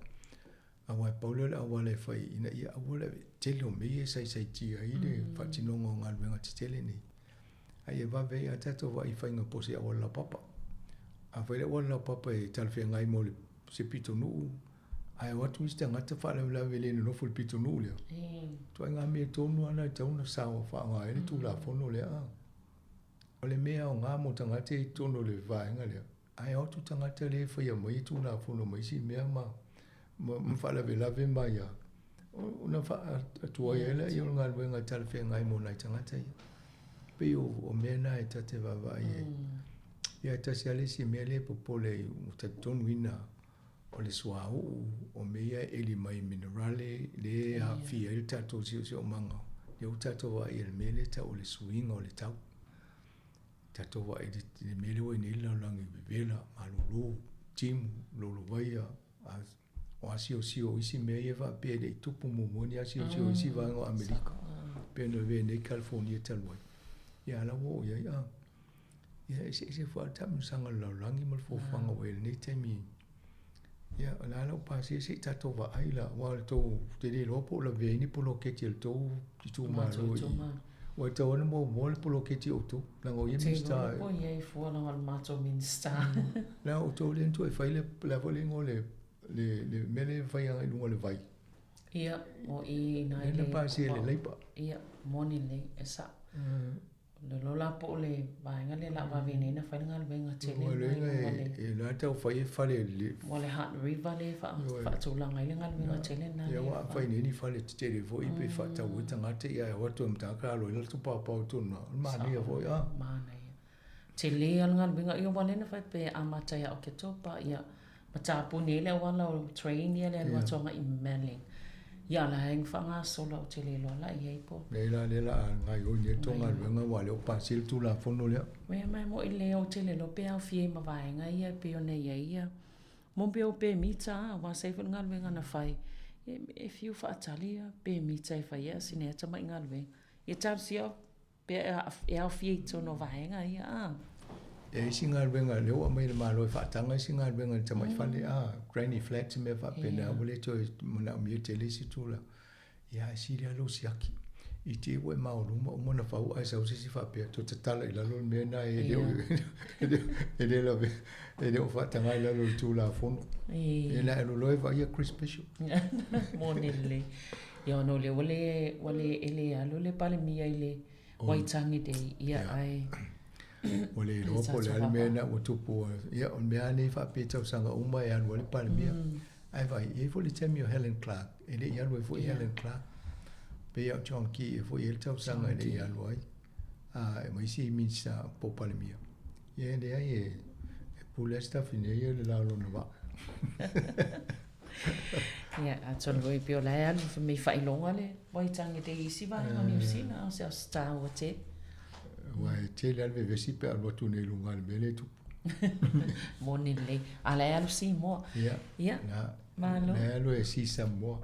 Aua e pau lea o le auala e fai ina ia aua le tele o mea ia e saisaitia ai le faatinoga o galuega tetele nei. A ia vave ai a tatou vaai i faiga po o se auala laupapa. A fai le auala laupapa e talafeagai mo le se pitonuu, ae o atu isi tagata faalavelave e le nonofo i le pitonuu lea, ituaiga mea tonu lava na e tatau ona sao faaaoga ai le Tulafono lea. O le mea aoga mo tagata ia i totonu o le vaega lea, Ae o atu tagata lea e faia mai Tulafono ma isi mea ma ma faalavelave mai a, ona faatuai ai lea o le galuega e talafeagai mo nai tagata ia. Pei o mea na e ta te vaavaai ai. Ia e tasi lava le isi mea lea e popole ai, ua talitonuina o le suauu, o mea ia e eli mai minerale lea e aafia ai le tatou siosiomaga, lea ua tatou vaai i le mea lea e tau o le suiga o le tau. Tatou vaai i le mea lea ua i ai nei le lalolagi, vevela, malolo, timu, lolovaia, o asiosio o isi mea ia faapea e le i tupu muamua ni asiosio i isi vaega o Amerika, pei ona avea nei California talu ai. Ia a la ua oo i ai, a. Ia e eseese foi lava le taamilosaga o le lalolagi ma le fuafuaga ua i ai i lenei taimi. Ia, o le a lau pasia se i tatou vaai la, aua o le tou, ou te le iloa po o lavea ai ni poloketi a le tou itumalo i i. Aua e tatau lava ona muamua le poloketi a outou, leaga o ia Minisita. Ou te iloa po o i ai fua leaga o le matou Minisita. Leaga o outou lea na toe fai le, le a foi le igoa o le, le, le mea lea e fai agai i luga o le vai. Ia, o i ina i le... Lea na pasia e le Labour. Ia, moni lelei, e sao. O le lola po o le vaega lea la vave nei na fai le galuega tele na i luga le. E la tau fai e fale le. Ua le Hutt River lea fa faatulaga ai le galuega tele na. Ia ua fai nei ni fale tetele foi pe faatau ai tagata ia e o atu e mataka alo ai latou paopao i totonu o le manaia foi a. Manaia. Tele lava le galuega ia ua le na fai pe amata ia Oketopa ia ma tapuni ai le auala o train ia le alu atu agai i Melling. Ia la e faagasolo ou te le iloa la i ai po. Nei la lea la a gaioi nei le tou galuega aua lea ua pasia le Tulafono lea. Ea mai moi le ou te le iloa pe aofia ai ma vaega ia e pei ona i ai ia mo mea o pemita aua sa i ai foi le galuega na fai e fiu faatali ia pemita e fai ai sina ea tamai galuega. Ia talosia Pe e aofia i totonu o vaega ia, a. E isi galuega, lea ua aumai e le Malo e faataga isi galuega i le tamai fale, a, granny flats ma mea faapena, ua le toe manaomia tele isi tulaga. Ia, ae sili lava lou siaki. I te i ua e maoaluma uma ona fau ae sau se isi faapea, toe tatala i lalo le mea lena e le o, e le lavea, e le o faataga i lalo o le Tulafono. Ia la e alu loa e vaai ia Chris Bishop. Moni lelei. Ia ona o lea ua le, ua le, e le alu le Palemia i le Waitangi Day, ia ae... Ua le iloa po o le a le mea lena ua tupu. Ia, o le mea lava lenei faapea i tausaga uma e alu ai le Palemia. Ae vaai, e i ai foi le taimi o Helen Clark, e le i alu ai foi Helen Clark. Pei lava o John Key e foi i ai le tausaga e le i alu ai, a, ma isi Minisita po o Palemia. Ia e leai e, e pule lava si tafine ia i le la o lona vaa. Ia, atonu foi pei o la e alu fai mai faailoga le Waitangi Day i isi vaega o Niu Sila, a o se aso taua tele. Aua e tele lava le vevesi pe a alu atu nei i luga i le mea lea e tupu. Moni lelei. A la e alu Simoa. Ia. Ia. Na. Malo. La e alu e si Samoa.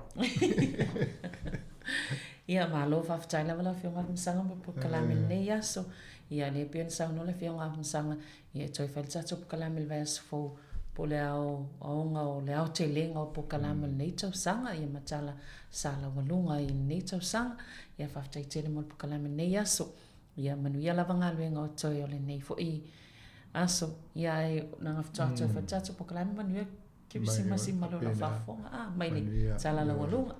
Ia, malo faafetai lava lau Afioga Afamasaga mo le polokalame i lenei aso. Ia, lea e pei ona saunoa le Afioga Afamasaga, ia e toe fai le tatou polokalame i le vaiaso fou. Po o le aoaoga o le aotelega o polokalame o lenei tausaga ia ma tala sa laualuga i lenei tausaga. Ia faafetai tele mo le polokalame i lenei aso. Ia manuia lava galuega o toe o lenei foi aso. Ia ae na faatoa toe fai le tatou polokalame manuia Kerisimasi ma le ola faafofoga a mai le tala laualuga.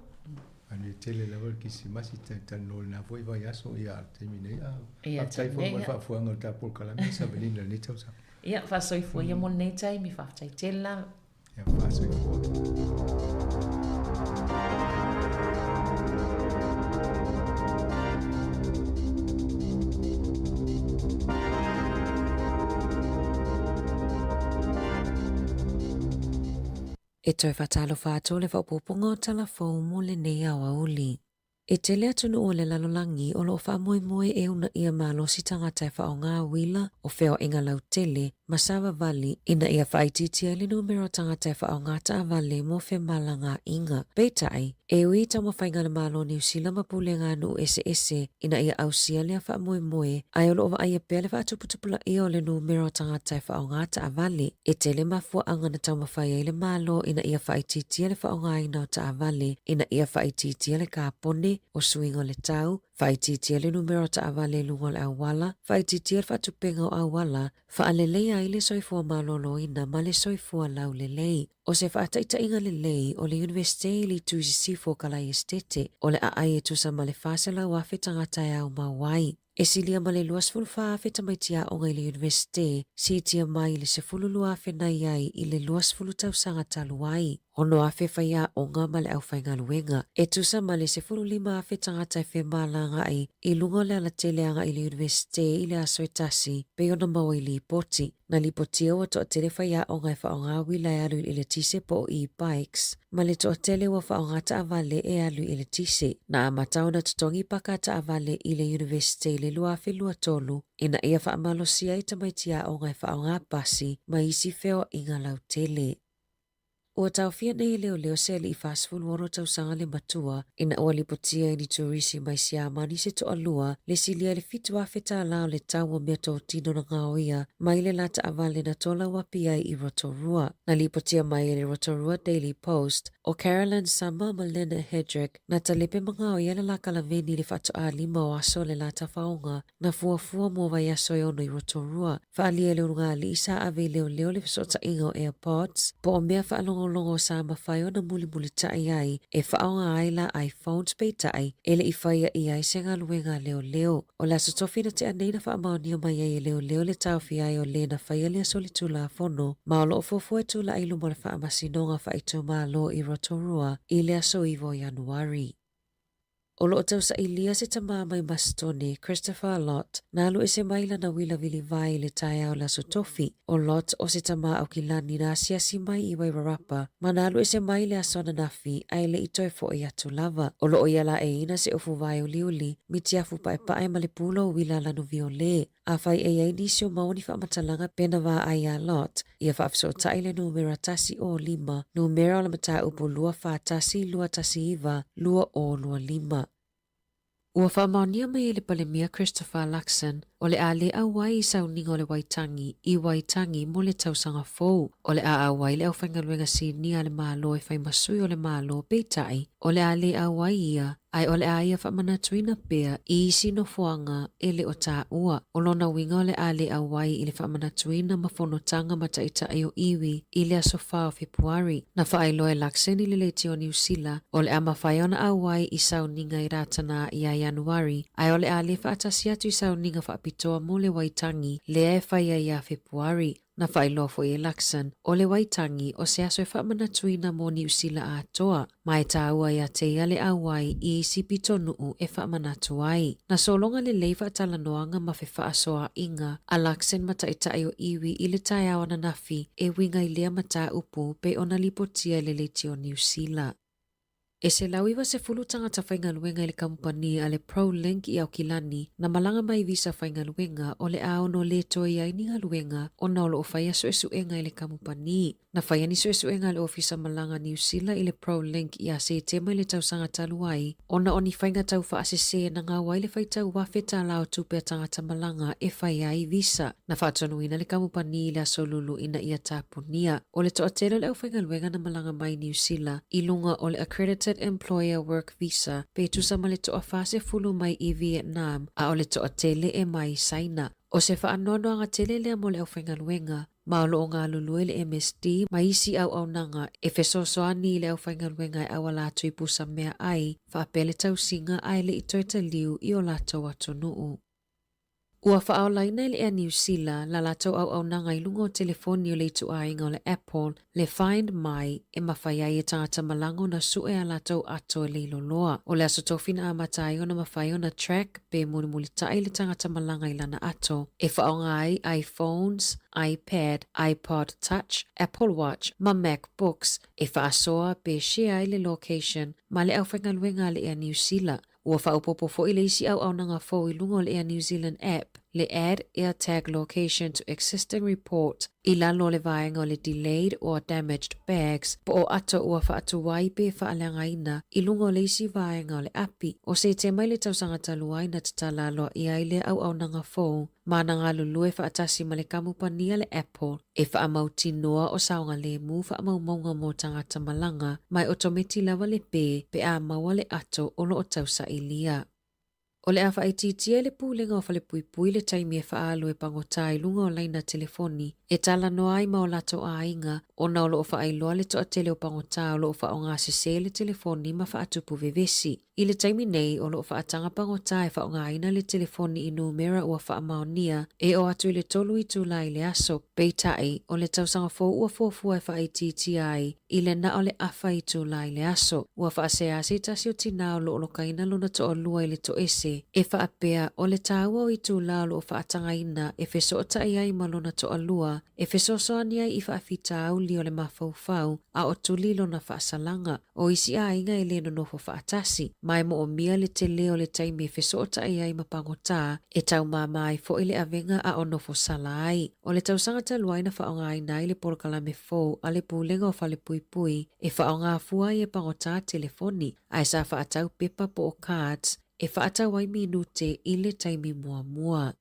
Manuia tele lava le Kerisimasi talanoa i lena foi vaiaso ia a o le taimi nei a faafetai foi mo le faafoeina o le tatou polokalame Savelina i lenei tausaga. Ia faasoifua ia mo lenei taimi faafetai tele lava. Ia faasoifua. E toe faatalofa atu le faaopoopoga o tala fou mo lenei aoauli. E tele atunuu o le lalolagi o lo o faamoemoe e uunaia malosi tagata e faaaoga uila o feoaiga lautele ma savavali ina ia faaitiitia ai le numera o tagata e faaaoga taavale mo femalagaaiga. Peitai, e ui i taumafaiga a le Malo o Niu Sila ma pulega a nuu eseese ina ia ausia lea faamoemoe, ae o lo o vaaia pea le faatuputupulaia o le numera o tagata e faaaoga taavale. E tele mafuaaga na taumafai ai le Malo ina ia faaitiitia le faaaogaina o taavale ina ia faaitiitia le kapone, o suiga o le tau, faaitiitia le numera o taavale i luga o le auala, faaitiitia le faatupega o auala, faaleleia ai le soifua maloloina ma le soifua laulelei. O se faataitaiga lelei o le Iunivesite i le itu i sisifo o Kalaesetete, o le aai e tusa ma le 400,000 tagata e aumau ai. E silia ma le 24,000 tamaiti aoga i le Iunivesite, siitia mai i le 12,000 na i ai i le 20 tausaga talu ai. 6,000 faiaoga ma le aufaigaluega. E tusa ma le 15,000 tagata e femalagaai i luga o le alatele agai i le Iunivesite i le aso e tasi, pei ona maua i lipoti. Na lipotia ua toatele faiaoga e faaaoga uila e alu i le eletise po o e-bikes, ma le toatele ua faaaoga taavale e alu i eletise. Na amata ona totogi paka taavale i le Iunivesite i le 2023 ina ia faamalosia ai tamaiti aoga e faaaoga pasi ma isi feoaiga lautele. Ua taofia nei e leoleo se alii 46 tausaga le matua ina ua lipotia i ni turisi mai Siamani se toalua le silia i le $7,000 tālā o le tau o meatotino na gaoia mai le la taavale na tolauapi ai i Rotorua. Na lipotia mai e le Rotorua Daily Post, ʻo Carolyn Summer ma Lynne Hedrick na talepe ma gaoia le la kalaveni i le faatoā lima o aso o le la tafaoga na fuafua mo vaiaso e ono i Rotorua. Faaalia e le ulugalii sa ave i leoleo le fesootaiga o AirPods, po o mea faalogologo sa mafai ona mulimulitai ai e faaaoga ai la iPhones peitai e le i faia i ai se galuega a leoleo. O le aso tofi na tea nei na faamaonia mai ai e leoleo le taofia ai o le na faia lea solitulafono ma o lo o fuafua e tulai i luma o le Faamasinoga Faaitumalo i Rotorua i le aso 9 o Ianuari. O lo o tausailia se tamā mai Masitone, Christopher Lott, na alu ese mai lana uila vilivae i le taeao o le Aso Tofi. ʻO Lott o se tamā Aukilani na asiasi mai i Wairarapa ma na alu ese mai i le aso ananafi a e le i toe foʻi atu lava. O lo o ia laʻeiina se ofu vae uliuli, mitiafu paʻepaʻe ma le pulo uila lanu violē. Afai e i ai nisi o maua ni faamatalaga pe na vaai iā Lot, ia faafesootai le numera 105, numera o le mataupu 241 219 2025. Ua faamaonia mai e le Palemia Christopher Luxon, o le a le auai i sauniga o le Waitangi i Waitangi mo le tausaga fou. O le a auai le aufaigaluega sinia a le Malo e fai ma sui o le Malo, peitai, o le a le auai ia Ae o le a ia faamanatuina pea i isi nofoaga e le o taua. O lona uiga o le a le auai i le faamanatuina ma fonotaga ma taitai o iwi i le aso 4 o Fepuari. Na faailoa e Luxon i le leitio o Niu Sila, o le a mafai ona auai i sauniga i Rātana ia Ianuari, ae o le a le faatasi atu i sauniga faapitoa mo le Waitangi lea e fai ai ia Fepuari. Na faailoa foi e Luxon, o le Waitangi o se aso e faamanatuina mo Niu Sila atoa, ma e tāua iā te ia le auai i isi pitonuu e faamanatu ai. Na sologa lelei faatalanoaga ma fefaasoaaiga a Luxon ma taitai o iwi i le taeao ananafi e uiga i lea mataupu pei ona lipotia i le leitio Niu Sila. E 190 tagata faigaluega i le kamupani a le ProLink i Aukilani na malaga mai i visa faigaluega o le a ono le toe i ai ni galuega ona o lo o faia suesuega i le kamupani. Na faia ni suesuega a le Ofisa Malaga Niu Sila i le ProLink ia Setema i le tausaga talu ai ona o ni faiga tau faasese na gau ai le faitau $1,000 o tupe a tagata malaga e fai ai visa. Na faatonuina le kamupani i le aso Lulu ina ia tapunia. O le toatele o le aufaigaluega na malaga mai Niu Sila i luga o le Accredited Employer Work Visa pe tusa ma le toa-40 mai i Vietnam a o le toatele e mai Saina. O se faanoanoaga tele lea mo le aufaigaluega, ma o lo o galulue le MSD ma isi auaunaga e fesoasoani i le aufaigaluega e auala atu i pusa meaai faapea le tausiga ae le i toe taliu i o latou atunuu. Ua faaolaina e le Air Niu Sila la latou auaunaga i luga o telefoni o le ituaiga o le Apple, le Find My, e mafai ai e tagata malaga ona sue a latou ato e leiloloa. O le aso tofi na amata ai ona mafai ona track pe mulimulitai le tagata malaga i lana ato, e faaaoga ai iPhones, iPad, iPod Touch, Apple Watch ma MacBooks e faasoa pe share ai le location ma le aufaigaluega a le Air Niu Sila. Ua faaopoopo foi le isi auaunaga fou i luga o le Air New Zealand app, le Add AirTag Location to Existing Report i lalo o le vaega o le Delayed or Damaged Bags po o ato ua faatuai pe faaleagaina i luga o le isi vaega o le api. O Setema i le tausaga talu ai na tatala aloaia ai lea auaunaga fou ma na galulue faatasi ma le kamupani a le Apple e faamautinoa o saogalemu faamaumauga mo tagata malaga ma e otometi lava le pē pe a maua le ato o lo o tausailia. O le a faaitiitia e le Pulega o Falepuipui le taimi e faaalu e pagota i luga o laina telefoni e talanoa ai ma o latou aiga ona o lo o faailoa le toatele o pagota o lo o faaaogasese le telefoni ma faatupu vevesi. I le taimi nei, o lo o faataga pagota e faaaogaina le telefoni i numera ua faamaonia e oo atu i le tolu itula i le aso. Peitai, o le tausaga fou ua fuafua e faaitiitia ai i le na o le afa itula i le aso. Ua faasea se tasi o tinā o lo o lokaina lona toalua i le toese e faapea o le taua o itula o lo o faatagaina e fesootai ai ma lona toalua e fesoasoani ai i faafitauli o le mafaufau a o tuli lona faasalaga. O isi aiga e le nonofo faatasi, ma e moomia le tele o le taimi e fesootai ai ma pagota, e taumāmā ai foi le avega a o nofo sala ai. O le tausaga talu ai na faaaogaina ai le polokalame fou a le Pulega o Falepuipui e faaaoga fua ai e pagota telefoni, ae sa faatau pepa po o cards e faatau ai minute i le taimi muamua.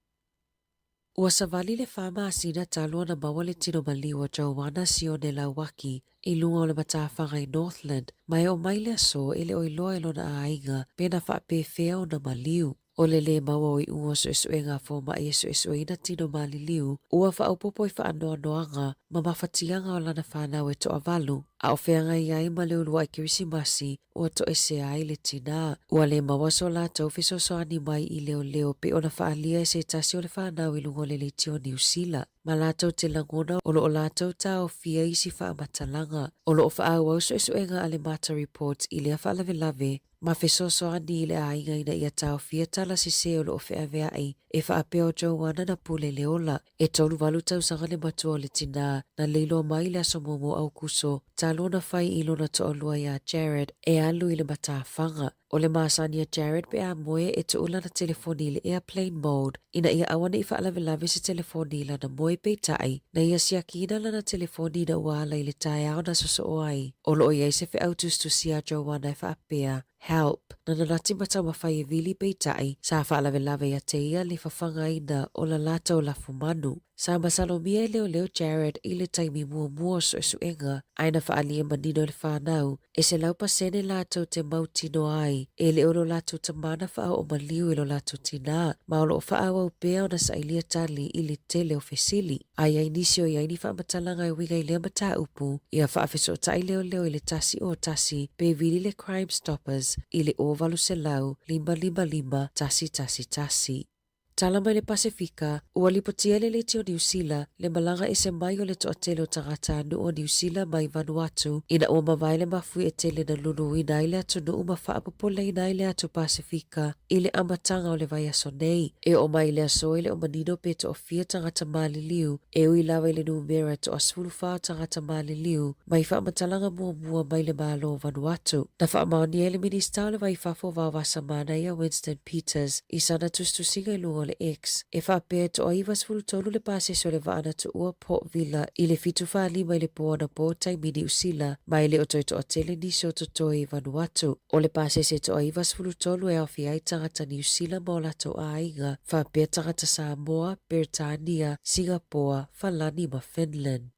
Ua savali le fa masina talu ona maua le tino maliu o Joanna Sione Lauaki i luga o le matafaga i Northland, ma e oo mai le aso e le o iloa e lona aiga pe na faapefea ona maliu. O le lē maua o iuga o suesuega a fomai e suesueina tino maliliu, ua faaopoopo i faanoanoaga ma mafatiaga o lana fanau e toavalu, a o feagai ai ma le uluai Kerisimasi ua toesea ai le tinā. Ua lē maua so latou fesoasoani mai i leoleo pei ona faaalia e se tasi o le fanau i luga o le leitio Niu Sila, ma latou te lagona o lo o latou taofia isi faamatalaga. O lo o faaauau suesuega a le Mata Reports i lea faalavelave ma fesoasoani i le aiga ina ia taofia tala sese o lo o feaveai e faapea o Joanna na pule le ola. E 38 tausaga le matua o le tinā na leiloa mai i le aso muamua o Aukuso talu ona fai i lona toalua iā Jared e alu i le matafaga. O le masani a Jared pe a moe e tuu lana telefoni i le airplane mode ina ia aua ne i faalavelave se telefoni i lana moe peitai na ia siakiina lana telefoni ina ua ala i le taeao na sosoo ai. O lo o i ai se feau tusitusi a Joanna e faapea, Help! Na nanati ma taumafai e vili peitai sa faalavelave ia te ia le fafagaina o la latou lafumanu. Sa masalomia e leoleo Jared i le taimi muamua o suesuega, ae na faaalia manino e le fanau, e 100% latou te mautinoa ai e le o lo latou tama na faaoo maliu i lo latou tinā, ma o lo o faaauau pea ona sailia tali i le tele o fesili. A i ai nisi o i ai ni faamatalaga e uiga i lea mataupu, ia faafesootai leoleo i le 101 pe vili le Crime Stoppers i le 0800 555 111. Tala mai le Pasefika, ua lipotia e le Leitio Niu Sila le malaga ese mai o le toatele o tagatanuu o Niu Sila mai Vanuatu ina ua mavae le mafuie tele na nunuina ai le atunuu ma faapopoleina ai le atu Pasefika i le amataga o le vaiaso nei. E oo mai i le aso e le o manino pe toafia tagata maliliu e ui lava i le numera e toa-14 o tagata maliliu mai faamatalaga muamua mai le Malo o Vanuatu. Na faamaonia e le Minisita o le Vai i Fafo o Vaovasa-Manaia Winston Peters i sana tusitusiga i luga o le X, e faapea e toa-93 le pasese o le vaa na tuua Port Vila i le 7:45 i le po anapo taimi Niu Sila, ma e le o toe toatele nisi o totoe i Vanuatu. O le pasese toa-93 e aofia ai tagata Niu Sila ma o latou aiga, faapea tagata Samoa, Beretania, Singapoa, Falani ma Finland.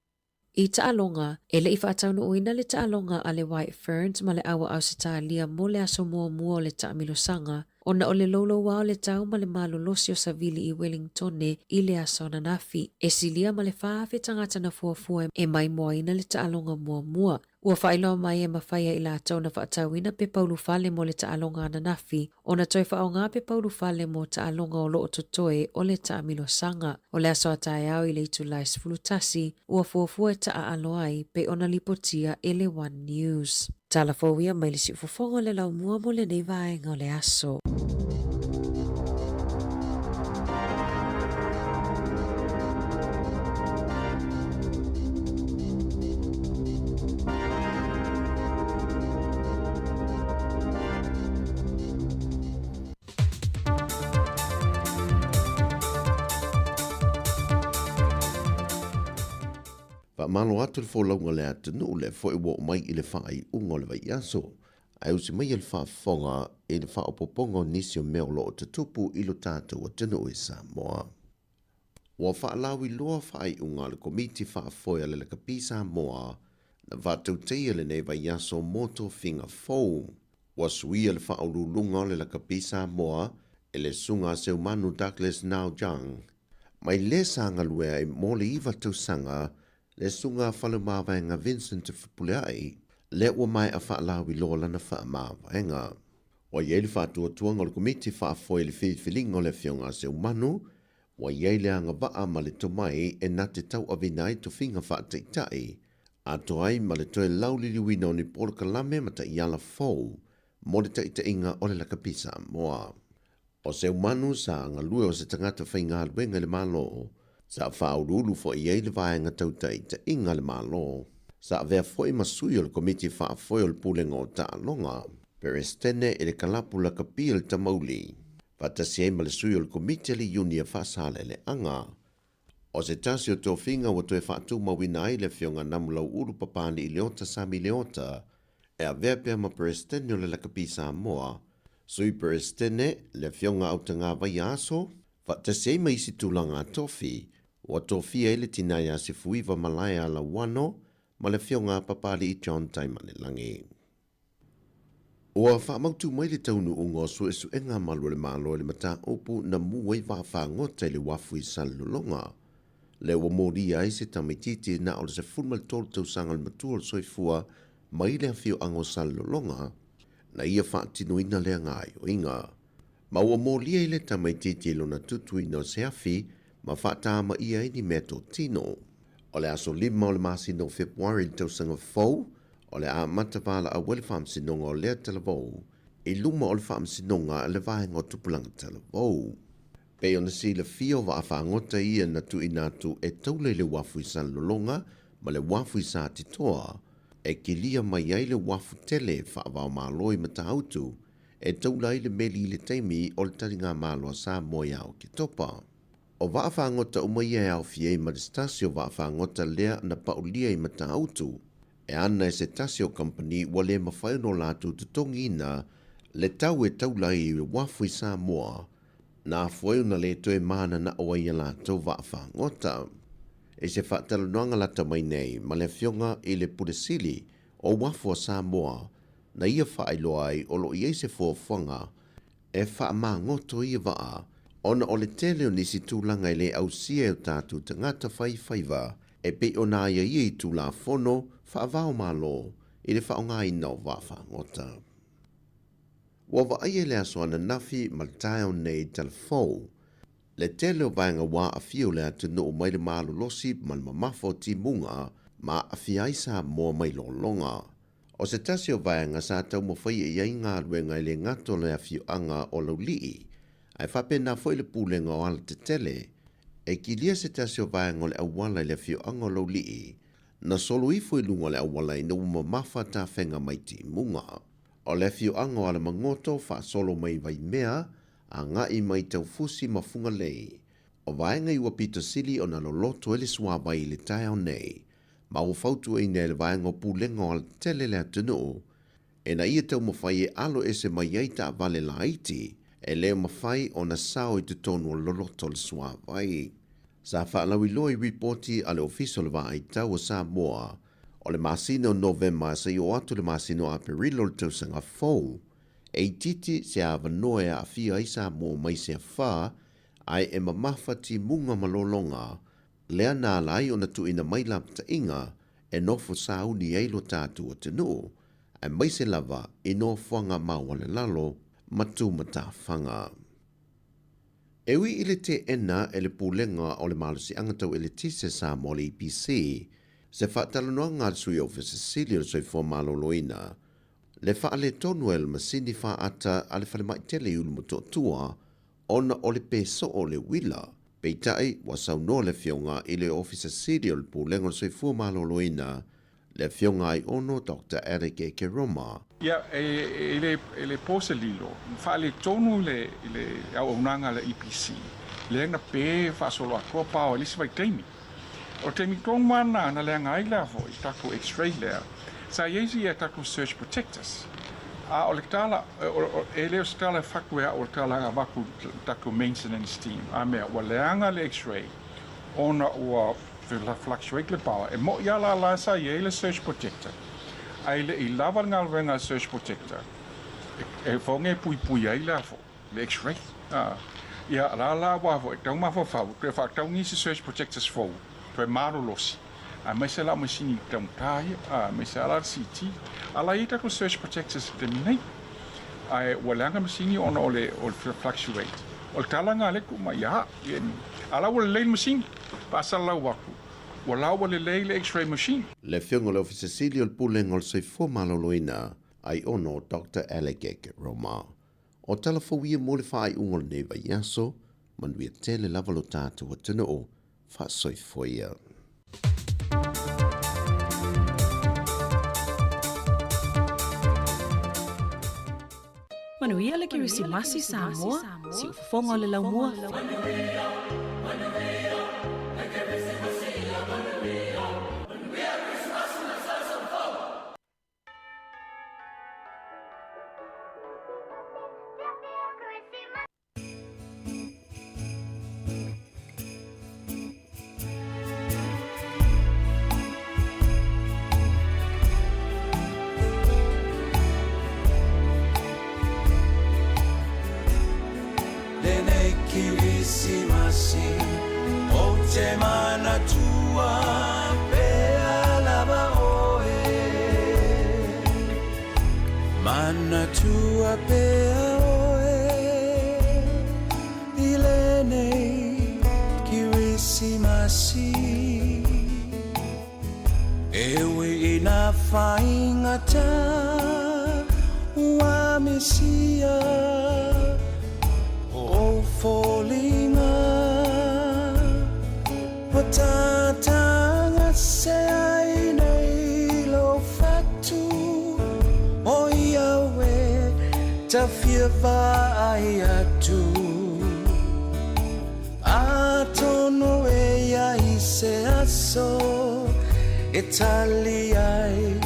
I taaloga, e le i faataunuuina le taaloga a le White Ferns ma le Aua Ausetalia mo le aso muamua o le taamilosaga, ona o le louloua o le tau ma le malolosi o savili i Wellingtone i le aso ananafi. E silia ma le 4,000 tagata na fuafua e maimoaina le taaloga muamua. Ua faailoa mai e mafai ai i latou ona faatauina pepa ulufale mo le taaloga ananafi, ona toe faaaoga pepa ulufale mo taaloga o lo o totoe o le taamilosaga. O le aso a taeao i le itula e 11, ua fuafua e taaalo ai pei ona lipotia e le One News. Tala fou ia mai le siufofoga o le laumua mo lenei vaega o le aso. Faamalo atu le folauga le atunuu lea foi ua oo mai i le faaiuga o le vaiaso. Ae usi maia le faafofoga i le faaopoopoga o nisi o mea o lo o tutupu i lo tatou atunuu i Samoa. Ua faalauiloa faaiuga a le Komiti Faafoe a le Lakapi Samoa na faatautaia lenei vaiaso mo tofiga fou. Ua suia le faauluuluga o le Lakapi Samoa e le Susuga a Seumanu Douglas Nau Jang. Mai lē sa galue ai mo le iva tausaga le Susuga a Faleomavaega Vincent Te Fepuleai, lea ua maea faalauiloa lana faamavaega. Ua i ai le faatuatuaga o le Komiti Faafoe i le filifiliga o le Afioga a Seumanu, ua i ai le agavaa ma le tomai e na te tauaveina ai tofiga faataitai, atoa ai ma le toe lauliliuina o ni polokalame ma taiala fou mo le taitaiga o le lakapi Samoa. O Seumanu sa galue o se tagata faigaluega i le Malo, sa faauluulu foi i ai le vaega tau taitaiga a le Malo, sa avea foi ma sui o le Komiti Faafoe o le Pulega o Taaloga, Peresetene i le Kalapu Lakapi a le Tamauli, faatasi ai ma le sui o le Komiti a le Iunia Faasaleleaga. O se tasi o tofiga ua toe faatumauina ai le Afioga Namulau'ulu Papali'i Leota Sami Leota e avea pea ma Peresetene o le Lakapi Samoa, Sui Peresetene, le Afioga Autagavaia Aso, faatasi ai ma isi tulaga tofi, ua tofia ai le tina ia Sefuiva Malaea Lauano ma le Afioga Papali'i John Taimanelagi. Ua faamautu mai le taunuuga o suesuega a malu o le Malo i le mataupu na mū ai vaafagota i le uafu i Salelologa. Lea ua molia ai se tamaitiiti na o le 13 tausaga le matua o le soifua mai le afioaga o Salelologa na ia faatinoina lea gaoioiga. Ma ua molia i le tamaitiiti i lona tutuina o se afi ma faatamaia ai ni meatotino. O le aso 5 o le masina o Fepuari i le tausaga fou, O le amata valaau ai le Faamasinoga o lea talavou i luma o le Faamasinoga a le Vaega o Tupulaga Talavou. Pei ona silafia o vaafagota ia na tuuina atu e taula i le uafu i Salelologa ma le uafu i Satitoa e kilia mai ai le uafu tele faavaomalo i Matautu e taula ai le meli i le taimi o le taligamalo a Samoa ia Oketopa. O vaafagota uma ia e aofia ai ma le se tasi o vaafagota lea na paulia i Matautu e ana e se tasi o kamupani ua le mafai ona o latou totogiina le tau e taula ai i le uafu i Samoa, na afua ai ona le toe mananao ai ia latou vaafagota. I se faatalanoaga lata mai nei ma le Afioga i le Pule Sili o Uafu a Samoa, na ia faailoa ai o lo o i ai se fuafuaga e faamagoto ia vaa ona o le tele o nisi tulaga e le ausia e o tatou tagata fai faiva e pei ona aiaia i Tulafono faava-o-Malo i le faaaogaina o vaafagota. Ua vaaia i le aso ananafi ma le taeao nei i Talafou. Le tele o vaega ua aafia o le atunuu mai le malolosi ma le mamafa o timuga ma aafia ai Samoa mai lologa. O se tasi o vaega sa taumafaia i ai galuega e le gata o le afioaga o Laulii, ae faapena foi le pulega o alatetele, e kilia se tasi o vaega o le auala i le afioaga o Laulii, na solo ifo i luga o le auala ina ua mamafa tafega mai timuga. O le afioaga o Alamagoto faasolo mai Vaimea, agai mai Taufusi ma Fugalei. O vaega i ua pito sili ona loloto ai le suavai i le taeao nei, ma ua fautuaina e le vaega o Pulega o Alatetele le atunuu, ina ia taumafai e alo ese mai ai taavale laiti e le mafai ona sao i totonu o le loloto o le suavai. Sa faalauiloa i ripoti a le Ofisa o le Vaai Tau o Samoa o le masina o Novema seia oo atu i le masina o Aperila o le tausaga fou, e itiiti se avanoa e aafia ai Samoa mai se afa, ae e mamafa timuga ma lologa, lea na ala ai ona tuuina mai lapataiga e nofo sauni ai lo tatou atunuu, aemaise lava i nofoaga maualalalo ma tumatafaga. E ui i le teena e le Pulega o le Malosiaga Tau Eletise Samoa le EPC, se faatalanoaga a le Sui Ofisa Sili o le Soifua Maloloina, le faaletonu ai o le masini faata a le falemai tele i Ulumotootua ona o le pē soo o le uila. Peitai, ua saunoa le Afioga i le Ofisa Sili o le Pulega o le Soifua Maloloina, le Afioga Aiono Doctor Alec Ekeroma. Ia, e le, e le po se lilo, na faaletonu le, le auaunaga a le EPC, lea na pē faasoloatoa paoa i le isi vaitaimi. O le taimi tonu lava lena na leaga ai lea foi tatou x-ray lea, sa i ai isi a tatou surge protectors. A o le tala, e le o se tala e fatu e au o le tala e avatu i le tatou maintenance team, a mea, ua leaga le x-ray ona ua fluctuate le power. E moʻi lava la la sa i ai le surge protector, ae le i lava le galuega a le surge protector e foge e puipui ai lea foi. Le X-ray, a. Ia, la la aua foi, tau mafaufau, toe faatau nisi surge protectors fou, toe malolosi, aemaise la o masini taugata ia, a, aemaise lava la le CT. A la e i ai tatou surge protectors i le taimi nei, ae ua leaga masini ona o le, o le fluctuate. O le tala lena lea e tuu mai ia au, ia, a la ua lelei le masini, faasalalau atu, ua la ua lelei le X-ray machine. Le Afioga i le Ofisa Sili o le Pulega o le Soifua Maloloina, Aiono Doctor Alegeg Roma. O tala fou ia mo le faaiuga o lenei vaiaso, manuia tele lava lo tatou atunuu, faasoifua ia. Manuia le Kerisimasi Samoa, siufofoga o le laumua. Lenei Kirisimasi o te manatua pea lava oe. Manatua pea oe i lenei Kirisimasi. E ui i nā whaingata ua misia o foliga ua tātāga se ai nei lou fatu o ia e tawhia vaai atu. Atonu e ia i se aso e tali ai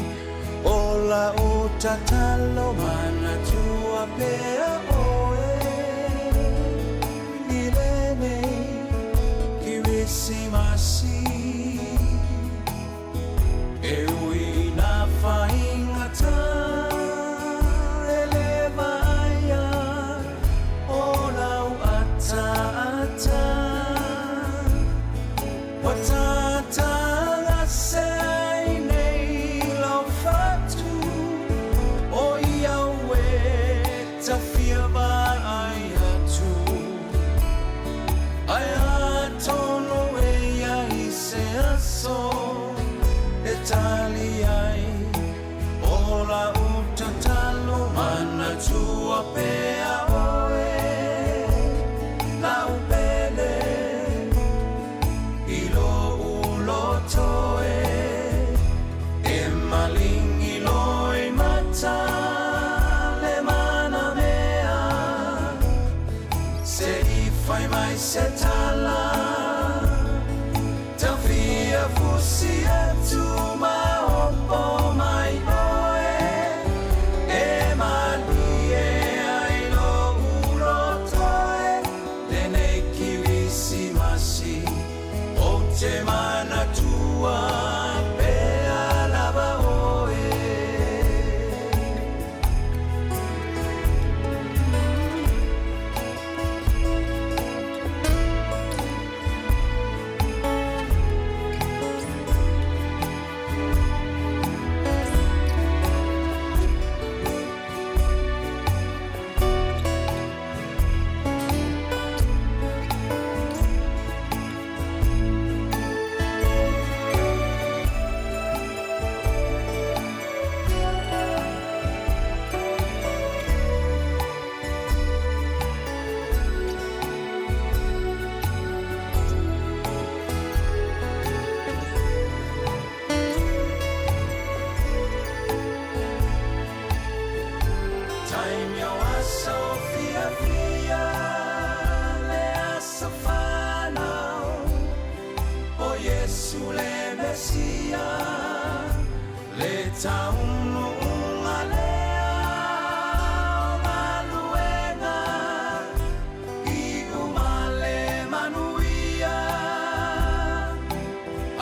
o la o tatalo manatua pea oe i lenei Kirisimasi e ui i nā whaingata e le vaia o lau ataata. Ua tātāga se ai nei lau whatu o i au e. Taimi o aso fiafia le aso fanau o Iesu le Mesia le taunuuga lea o galuega iu ma le manuia a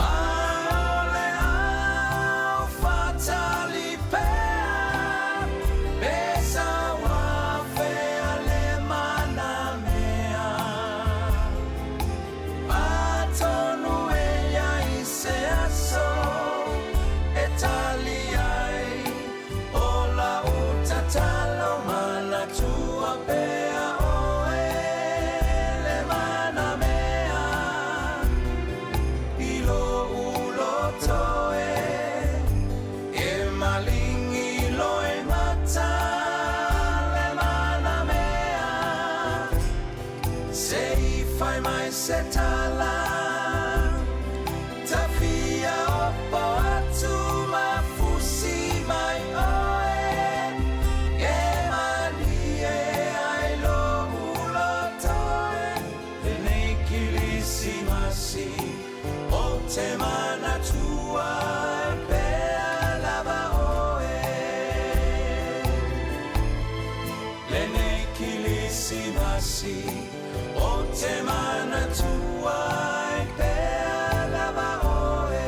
o le au faatali pea pe sau afea le manamea Atonu e iai se aso e tali ai o lau tatalo manatua pea oe le manamea i lou loto e e malingi loimata le manamea Se i fai mai se tala Tafia opo atu ma fusi mai oe E malie ai lou loto e Lenei Kilisimasi Ou te manatua e pea lava oe Lenei Kilisimasi Ou te manatua e pea lava oe.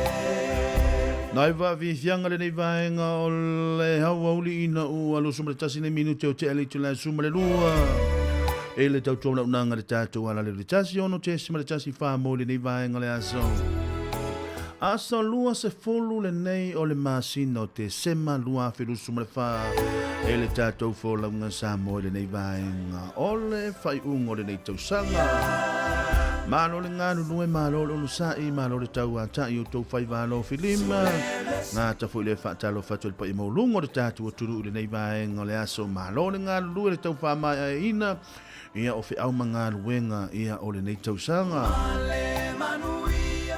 Nai faafiafiaga lenei vaega o le aoauli ina ua 21 nei minute o tea le itula e 12 e le tautua launaga le tatou ala le 16.14 mo lenei vaega le aso. Aso 20 lenei o le masina o Tesema 2024 e le tatou folauga Samoa i lenei vaega o le faaiuga o lenei tausaga. Malo le galulue, malo le onosai, malo le tauatai o tou faiva alofilima. Gata foi le faatalofa atu i le paia maualuga o le tatou atunuu i lenei vaega o le aso. Malo le galulue le tau faamaeaina ia o feau ma galuega ia o lenei tausaga.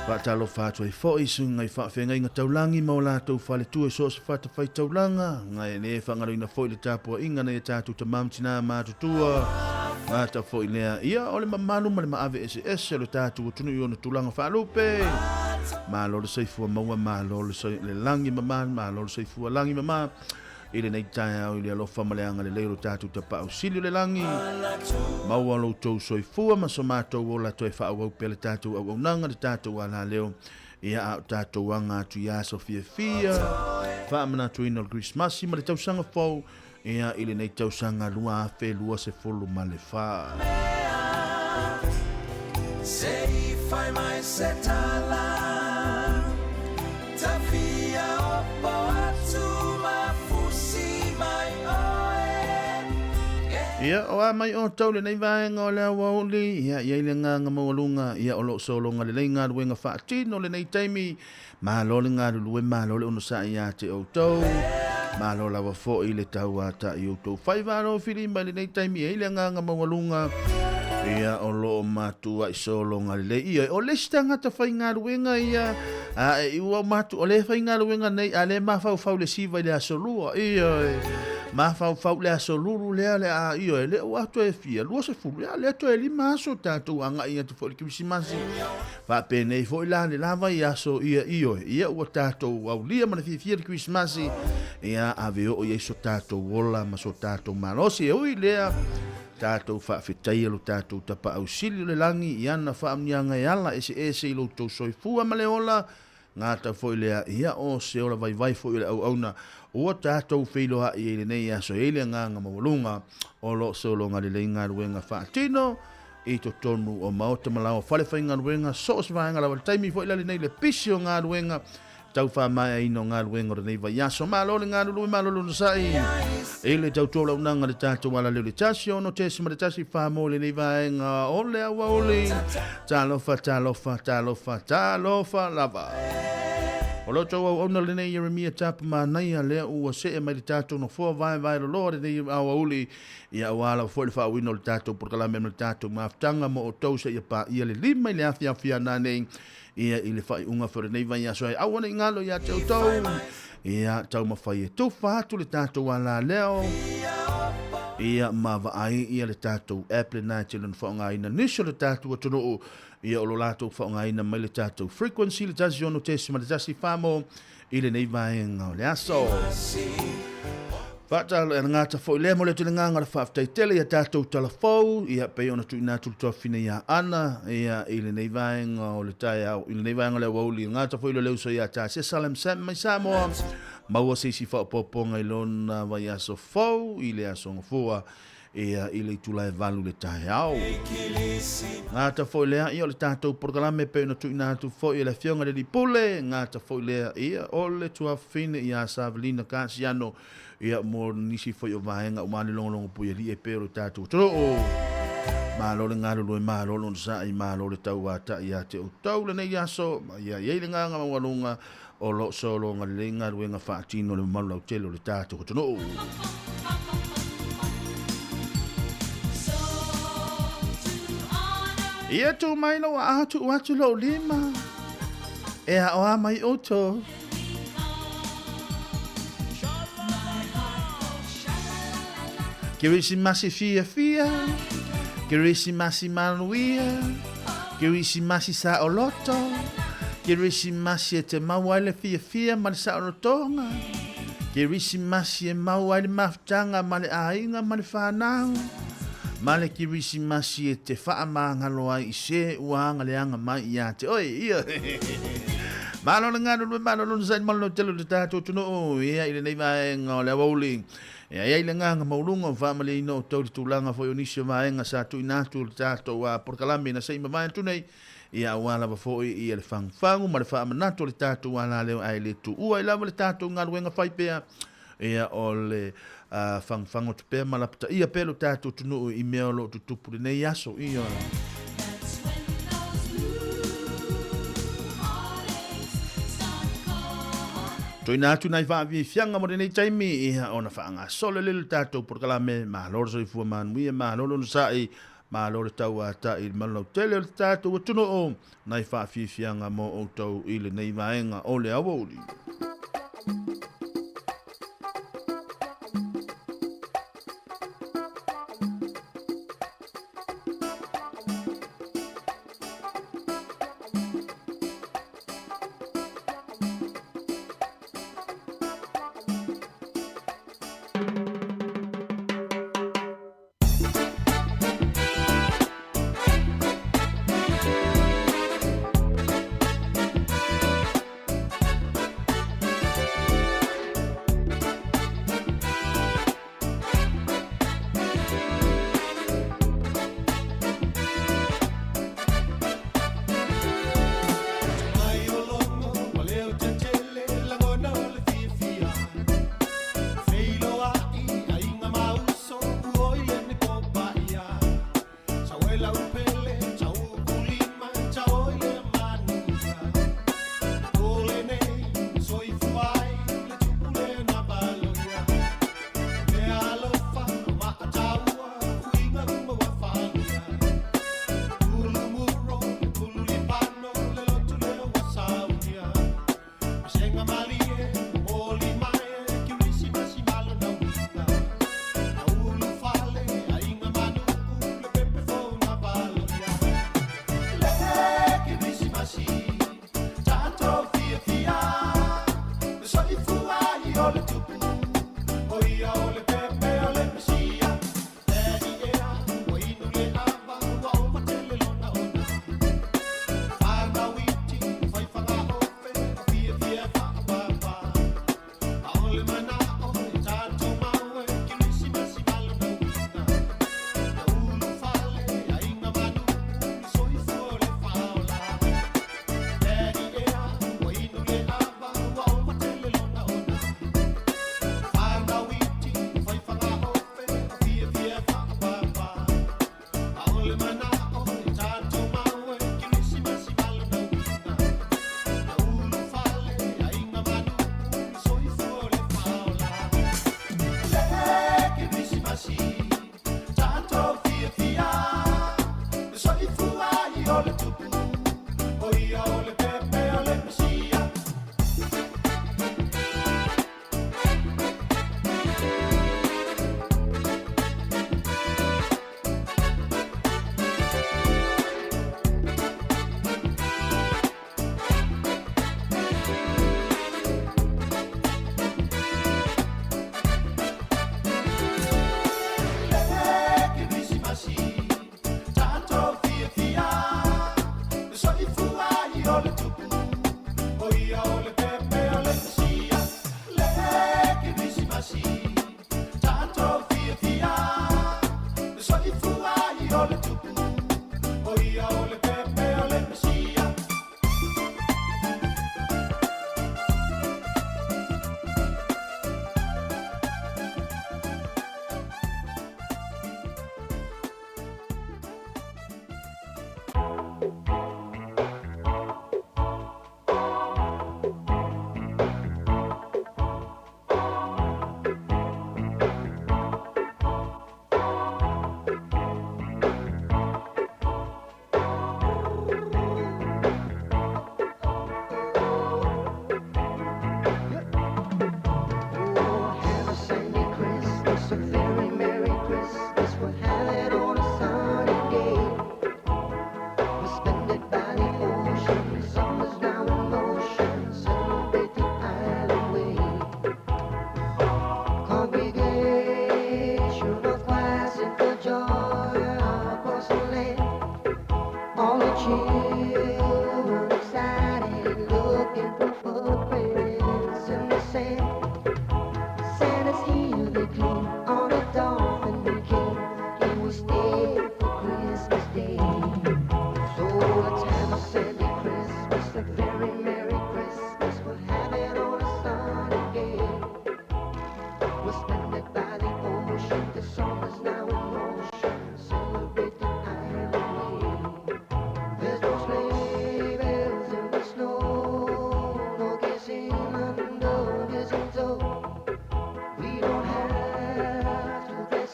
Faatalofa atu ai foi i suiga i faafeagaiga taulagi ma o latou faletua i so o se fatafaitaulaga, e le faagaloina foi le tapuaiga a nai a tatou tama ma tina matutua. Gata foi lea ia o le mamalu ma le maave eseese o le tatou atunuu i ona tulaga faalupe. Malo le soifua maua, malo le lagi mama, malo le soifua lagi mama. I lenei taeao i le alofa ma le agalelei o lo tatou Tapaau Sili o le Lagi, maua lo outou soifua ma so matou ola toe faaauau pea le tatou auaunaga, le tatou alaleo, ia a o tatou aga atu i aso fiafia, faamanatuina o le Kerisimasi ma le tausaga fou, ia i lenei tausaga 2024. Se i fai mai se tala Tafia opo atu ma fusi mai oe Ia, o a mai outou lenei vaega o le aoauli, ia, i ai le agaga maualuga, ia, o lo o sologa lelei galuega faatino lenei taimi, malo le galulue, malo le onosai ia te outou, malo lava foi le tauata'i i outou faiva alofilima i lenei taimi, e i ai le agaga maualuga, ia, o lo o matua'i sologa lelei. Ioe, o le isi tagata faigaluega ia, a e ua matu, o le faigaluega nei, a le mafaufau le siva i le aso lua, ioe, mafaufau le aso lulu lea, le a, ioe, le ua toe fia, 20, ia, lea toe 5 aso tatou agai atu foi i le Kerisimasi. Faapenei foi la le lava i aso ia, ioe, ia ua tatou aulia ma le fiafia le Kerisimasi, ia ave oo i ai so tatou ola ma so tatou malosi, e ui lea, Tatou faafetaia lo tatou Tapaau Sili o le Lagi i ana faamanuiaga e ala eseese i lo outou soifua ma le ola, gata foi lea ia o se ola vaivai foi o le auauna ua tatou feiloai ai i lenei aso. E i ai le agaga maualuga o lo o sologa lelei galuega faatino i totonu o maota ma laoa fale faigaluega so o se vaega lava. I le taimi foi la lenei le pisi o galuega tau faamaeaina o galuega o lenei vaiaso. Malo le galulue, malo le onosai i le tautua launaga le tatou alaleo le 1 6.1 fa mo lenei vaega o le aoauli. Talofa, talofa, talofa, talofa lava. O lo outou auauna lenei Ieremia Tapu Manaia lea ua see mai le tatou nofoa vaevae loloa lenei aoauli ia aua lava foi le faauuina o le tatou polokalame ma le tatou mafutaga mo outou seia paia le 5 i le afiafi a nanei ia i le faaiuga foi o lenei vaiaso ai aua ne i galo ia te outou ia taumafai e tufa atu le tatou alaleo. Ia ma vaai ia le tatou app lena e tele ona faaaogaina nisi o le tatou atunuu ia o lo latou faaaogaina mai le tatou frequency le 106.1 Famo i lenei vaega o le aso. Faatalo e gata foi lea mo le atu le ganga o le faafetai tele ia tatou talafou ia pei ona tuuina atu le tuafafine ia Ana ia i lenei vaega o le taeao i lenei vaega o le aoauli gata foi le leuso ia Tasia Salem Sam mai Samoa maua se isi faaopoopoga i lona vaiaso fou i le aso Gafua ia i le itula e 8 le taeao. Gata foi lea ia o le tatou polokalame pei ona tuuina atu foi e le Afioga i le Alii Pule, gata foi lea ia o le tuafafine ia Savelina Kasiano ia mo nisi foi o vaega aua le logologo puialii e pei o le tatou atunuu. Malo le galulue, malo le onosai, malo le tauatai ia te outou lenei aso, ma ia i ai le agaga maualuga o lo o sologa lelei galuega faatino i le mamalu lautele o le tatou atunuu. Ia tu mai lou aao tuu atu lou lima e aoa mai outou. Kerisimasi fiafia, Kerisimasi manuia, Kerisimasi saoloto, Kerisimasi e te maua ai le fiafia ma le saolotoga, Kerisimasi e maua ai le mafutaga ma le aiga ma le fanau, ma le Kerisimasi e te faamagalo ai i se ua agaleaga mai ia te oe. Ia. Malo le galulue, malo lona saili, malo le tele o le tatou atunuu, ia i lenei vaega o le aoauli. E ai ai le agaga maualuga o faamalieina outou i le tulaga foi o nisi o vaega sa tuuina atu i le tatou polokalame na se i mavae atu nei, ia aua lava foi ia le fagufagu ma le faamanatu o le tatou alaleo ae le tuua ai lava le tatou galuega fai pea, ia o le fagufagu atu pea ma lapataia pea lo tatou atunuu i mea o lo o tutupu lenei aso. Ia. Tuuina atu nai faafiafiaga mo lenei taimi, ia ona faagasolo lea o le tatou polokalame. Malo le soifua manuia, malo le onosai, malo le tauatai i le malu lautele o le tatou atunuu, nai faafiafiaga mo outou i lenei vaega o le aoauli.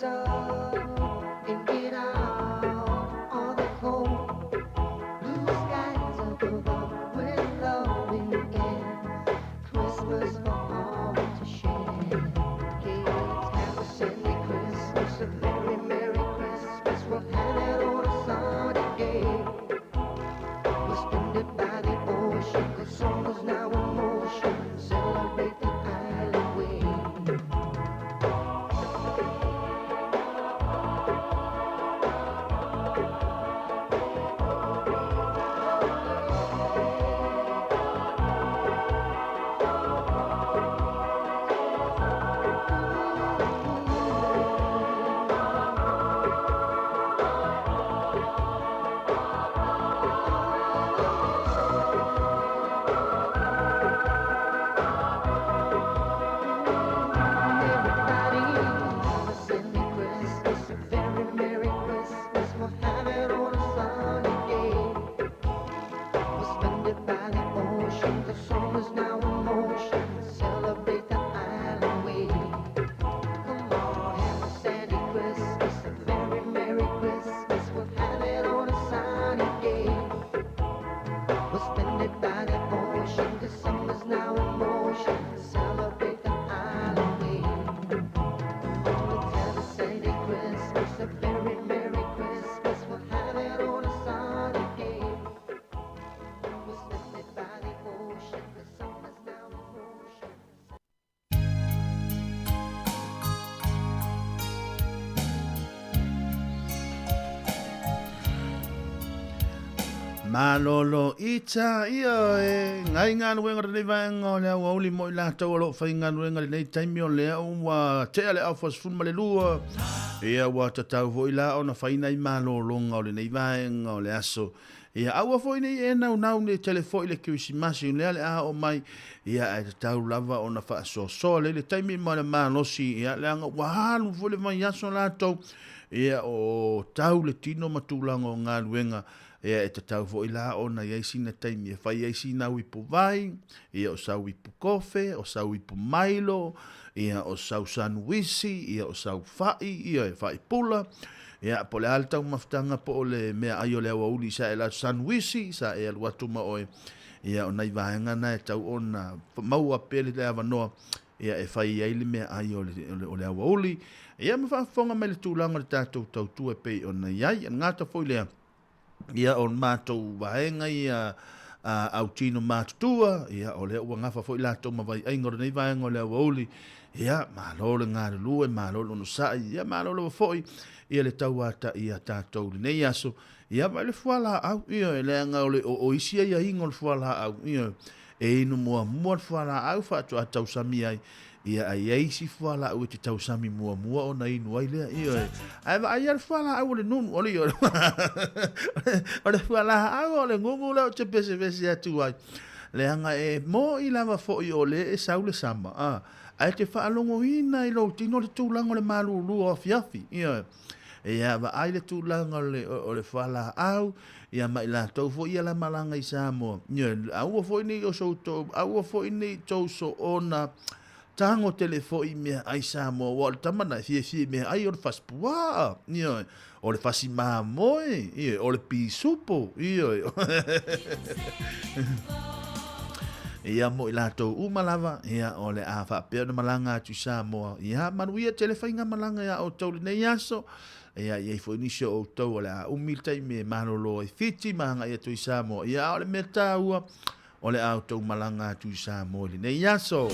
Rise up and get out all the cold. Blue skies up above, we're loving again. Christmas for all to share. Kids have a Sandy Christmas, a very Merry Christmas. We'll have it on a sunny day. We'll spend it by the ocean, 'cause summer's now in motion. Celebrate the island way. Everybody have a Sandy Christmas, a very Merry Christmas. We'll have it on a sunny day. We'll spend it by the ocean, 'cause summer's now in motion. Celebrate the island way. Come on, have a Sandy Christmas, a very Merry Christmas. We'll have it on a sunny day. We'll spend it by the ocean, 'cause summer's now in motion. Celebrate the island way. Let's have a Sandy Christmas, a very Merry Christmas. We'll have it on a sunny day. We'll spend it by the ocean, 'cause summer's now in motion. Malolo ita ia e ngai galuega o lenei vaega o le aoauli mo i latou o lo o faigaluega i lenei taimi o lea ua tea le aofa 12 ia ua tatau foi la ona fai nai malologa o lenei vaega o le aso. Ia aua foi nei e naunau nei tele foi le Kerisimasi o lea le a oo mai, ia ae tatau lava ona faasoasoa lelei le taimi ma le malosi, ia leaga ua alu foi le vaiaso latou, ia o tau le tino ma tulaga o galuega, ia e tatau foi la ona i ai sina taimi e fai ai sina uipu vai, ia o sau ipu kofe, o sau ipu mailo, ia o sau sanuisi, ia o sau fa'i, ia e fa'i pula, ia po o le a le taumafataga po o le meaai o le aoauli sa e alu atu sanuisi, sa e alu atu ma oe, ia o nai vaega na e tau ona maua pea le avanoa ia e fai ai le meaai o le, o le aoauli, ia ma faafofoga mai le tulaga o le tatou tautua e pei ona i ai. E gata foi lea, ia o le matou vaega ia a autino matutua, ia o lea ua gafa foi latou ma vaiaiga o lenei vaega o le aoauli, ia malo le galulue, malo le onosai, ia malo lava foi ia le tauata'i ia tatou lenei aso, ia ma le fualaau, ia e leaga o le o, o isi aiaiga o le fualaau, ia e inu muamua le fualaau faatoa tausami ai, Ia, a i ai isi fualaau e te tausami muamua ona inu ai lea, ioe. Ae vaai lava le fualaau o le nunu, o le, o le fualaau o le gugu lea ou te pesepese atu ai. Leaga e moni lava foi o lea e sau le sama, a, ae te faalogoina i lou tino le tulaga o le malulu o afiafi, ioe. Ia, vaai le tulaga o le, o le fualaau, ia ma i latou foi ia la malaga i Samoa. Ioe, aua foi nei o sou tou, aua foi nei tou soona tago tele foi i meaai Samoa, aua o le tama na e fiafia i meaai o le fasi puaa, ioe, o le fasi mamoe, ioe, o le pisupo, ioe. Ia mo i latou uma lava, ia o le a faapea ona malaga atu i Samoa. Ia manuia tele faigamalaga iā outou lenei aso. Ia i ai foi nisi o outou o le a umi le taimi e malolo ai Fiti ma agai atu i Samoa. Ia a o le mea taua, o le a outou malaga atu i Samoa i lenei aso.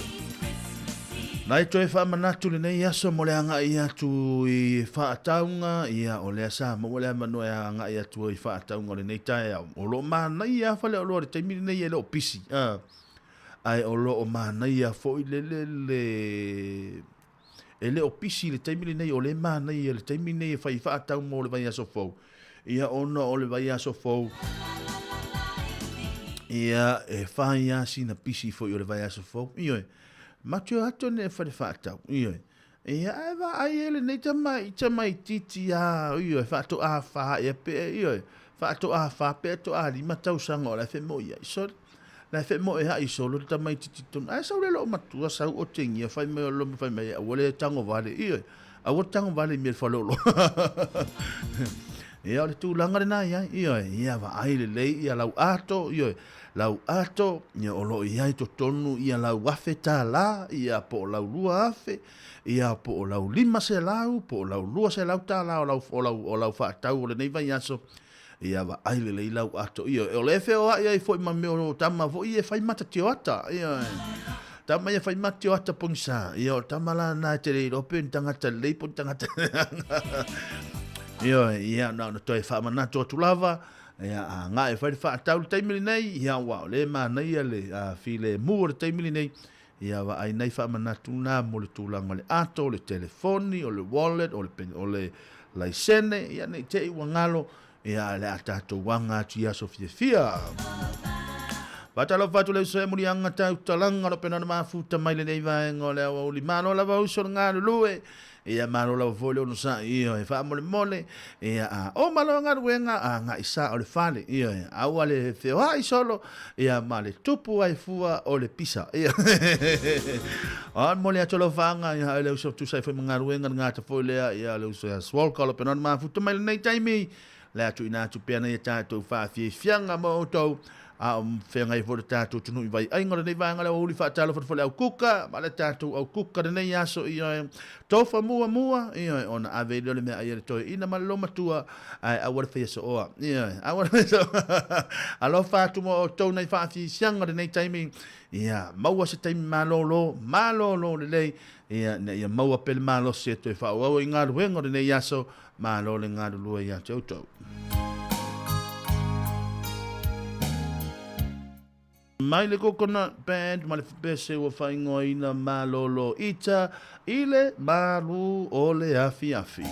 Nai toe faamanatu lenei aso mo le agai atu i faatauga, ia o lea sa maua le avanoa e agai atu ai i faatauga o lenei taeao. O lo o manaia lava faleoloa i le taimi lenei e le o pisi, a, ae o lo o manaia foi le, le, le, e le o pisi i le taimi lenei, o lea e manaia i le taimi lenei e fai faatau mo le vaiaso fou. Ia ona o le vaiaso fou, ia e fai lava sina pisi foi o le vaiaso fou. Ioe, matou o atu nei e fale faatau. Ioe, ia ae vaai e lenei tama, tamaitiiti lava, ioe, faatoa fa ea pe, ioe, faatoa fa pe toa lima tausaga o la e femoe ai. Sorry. La e femoe ai solo le tamaitiiti tonu. Ae sau le loo matua, sau otegia, fai mai o loma, fai mai, aua le tago vale. Ioe. Aua le tago vale i mea i le faleoloa. Ia, o le tulaga lena i ai, ioe, ia vaai lelei ia lau ato, ioe, lau ato, ia o lo o i ai totonu ia lau $1,000, ia po o lau 2,000, ia po o lau 500, po o lau $200 o lau, o lau, o lau faatau o lenei vaiaso, ia vaai lelei lau ato, ioe, o lea e feoai ai foi ma mea o tama foi ia e fai mata tioata, ioe. Tama ia fai mata tioata pogisa, ia o tama la na e te le iloa pe ni tagata lelei po ni tagata leaga. Ioe, ia na ona toe faamanatu atu lava, ia a nga e fai le faatau le taimi lenei, ia ua o le manaia le filemu o le taimi lenei, ia vaai nai faamanatu na mo le tulaga o le ato, o le telefoni, o le wallet, o le, o le laisene, ia nei te i ua galo, ia le a tatou aga atu i aso fiafia. Faatalofa atu le uso e muliaga tautalaga o lo pena na mafuta mai lenei vaega o le aoauli. Malo lava uso le galulue. Ia malo lava foi le onosai, ioe, faamolemole, ia a oma loa galuega, agai sa o le fale, ioe, aua le feoai solo, ia ma le tupu ai fua o le pisa, ia. O le mole atu alofaaga, ia le uso tusa ai foi ma galuega le gata foi lea, ia le uso ia Swalka o lo pena na mafuta mai lenei taimi, le a tuuina atu pea nei a tatou faafiafiaga mo outou, a o feagai foi le tatou atunuu i vaiaiga o lenei vaega le aoauli faatalofa atu foi le au kuka ma le tatou au kuka lenei aso ioe tofa muamua ioe ona ave lea o le meaai a le toeaina ma le lomatua ae aua le faia sooa ioe aua le faia sooa alofa atu mo outou nai faafiafiaga o lenei taimi ia maua se taimi malolo malolo lelei ia ina ia maua pea le malosi e toe faaauau ai galuega o lenei aso. Malo le galulue ia te outou. Mai le Coconut Band ma le pese ua faaigoaina Malolo Ita i le malu o le afiafi.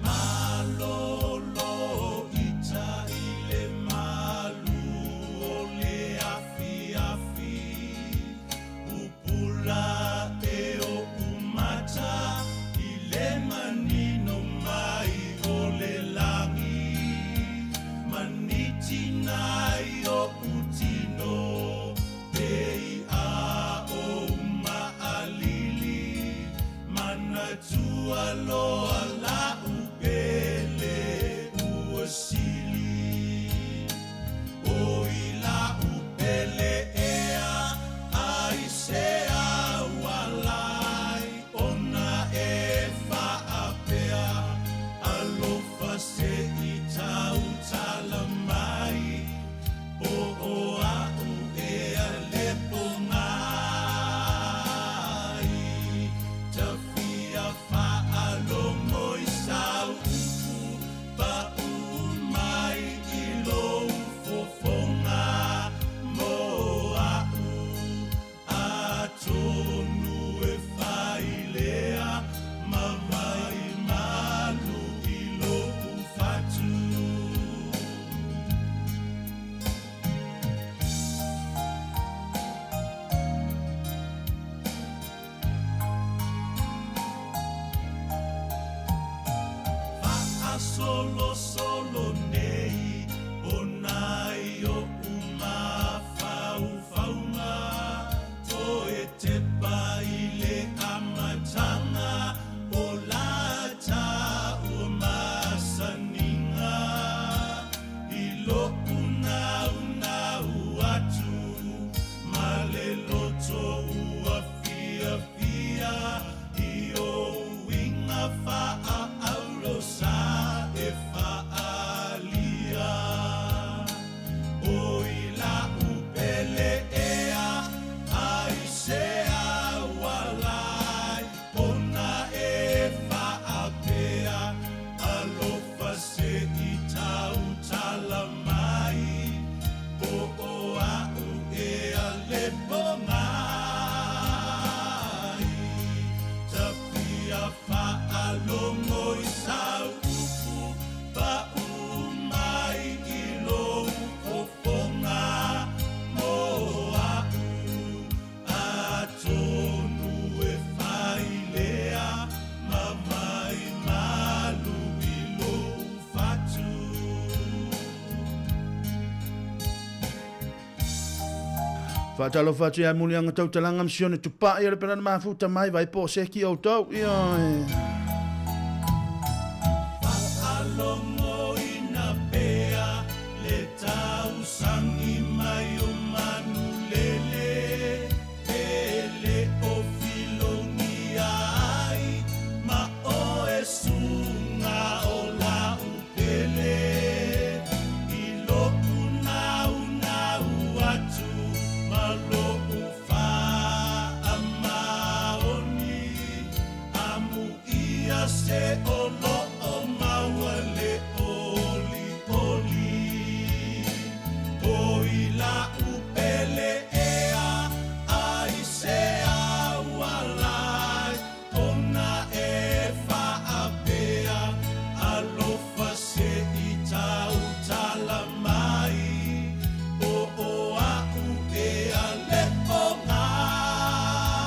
Malolo ita i le malu o le afiafi. Pupula e oʻu mata i le manino mai o le lagi, Manitina i oʻu tino pei a ou maʻalili, Manatua loa laʻu pele ua sili. Oi laʻu pele ea ai se aualai ona e faapea alofa se i tautala mai po o aʻu ea le pogai tafia faalogo i sau upu Paʻu mai i lou fofoga mo aʻu, atonu e fai lea ma wai malu i loʻu fatu. Faasolosolo nei ona i oʻu mafaufauga, toe tepa i le amataga o la taua masaniga i loʻu naunau atu ma le loto ua fiafia i ou uiga faaaulosa e faaauau. Faatalofa atu ia Muliaga Tautalaga ma Sione Tupai o le Pelana Mafuta mai vai po o seki outou. Ioe. Faalogoina pea le tausangi mai o manulele e le o filogia ai ma oe suga o lau pele i lo'u naunau atu ma lo'u faamaoni amuia se o lo'o maua le olioli oi la'u pele ea ai se auala ona e faapea alofa se i tautala mai o o a'u ea le o ngai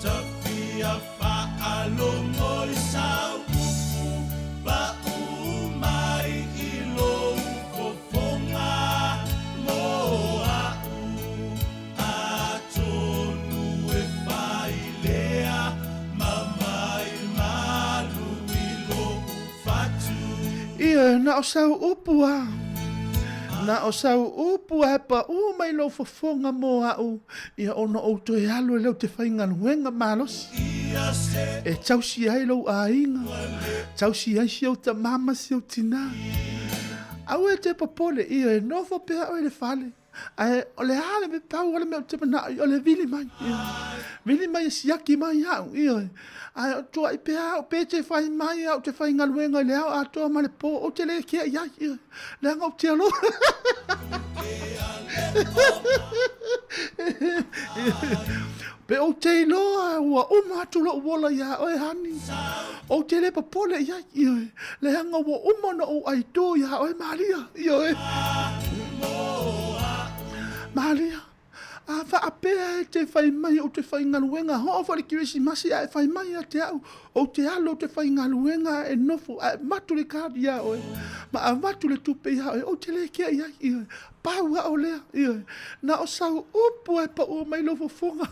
tafia faalogo i sau upu pa'u mai i lou fofoga mo a'u Atonu e fai lea ma mai malu i lo'u fatu. Ioe, na o sau upu a. Na o sau upu a e paʻu mai lou fofoga mo a'u, ia ona ou toe alu e lea ou te faigaluega malosi. E tausi ai lou aiga, tausi ai si ou tamā ma si ou tinā. Aua e te popole, ioe, nofo pea oe i le fale. Ae o le a le mea pau o le mea ou te manao i o le vili mai. Ia. Vili mai e siaki mai au. Ia. Ae o tuai pea au pe te whai mai au te whai ngaluenga i le ao atoa ma le pō o te le kea i ai. Ia. Leaga ou te aloha. Pe ou te iloa ua uma atu lou ola iā oe honey. Ou te le popole i ai, ioe. Leaga ua uma ona ou ʻaitō iā oe Malia, ioe. Malia, a faapea e te fai mai ou te faigaluega, hoo foi le Kerisimasi ae fai mai ia te au, ou te alu ou te faigaluega ae nofo ae avatu le card iā oe, ma avatu le tupe iā oe, ou te le kea i ai, ioe. Pau a o lea, ioe. Na o sau upu ae paua mai lou fofoga.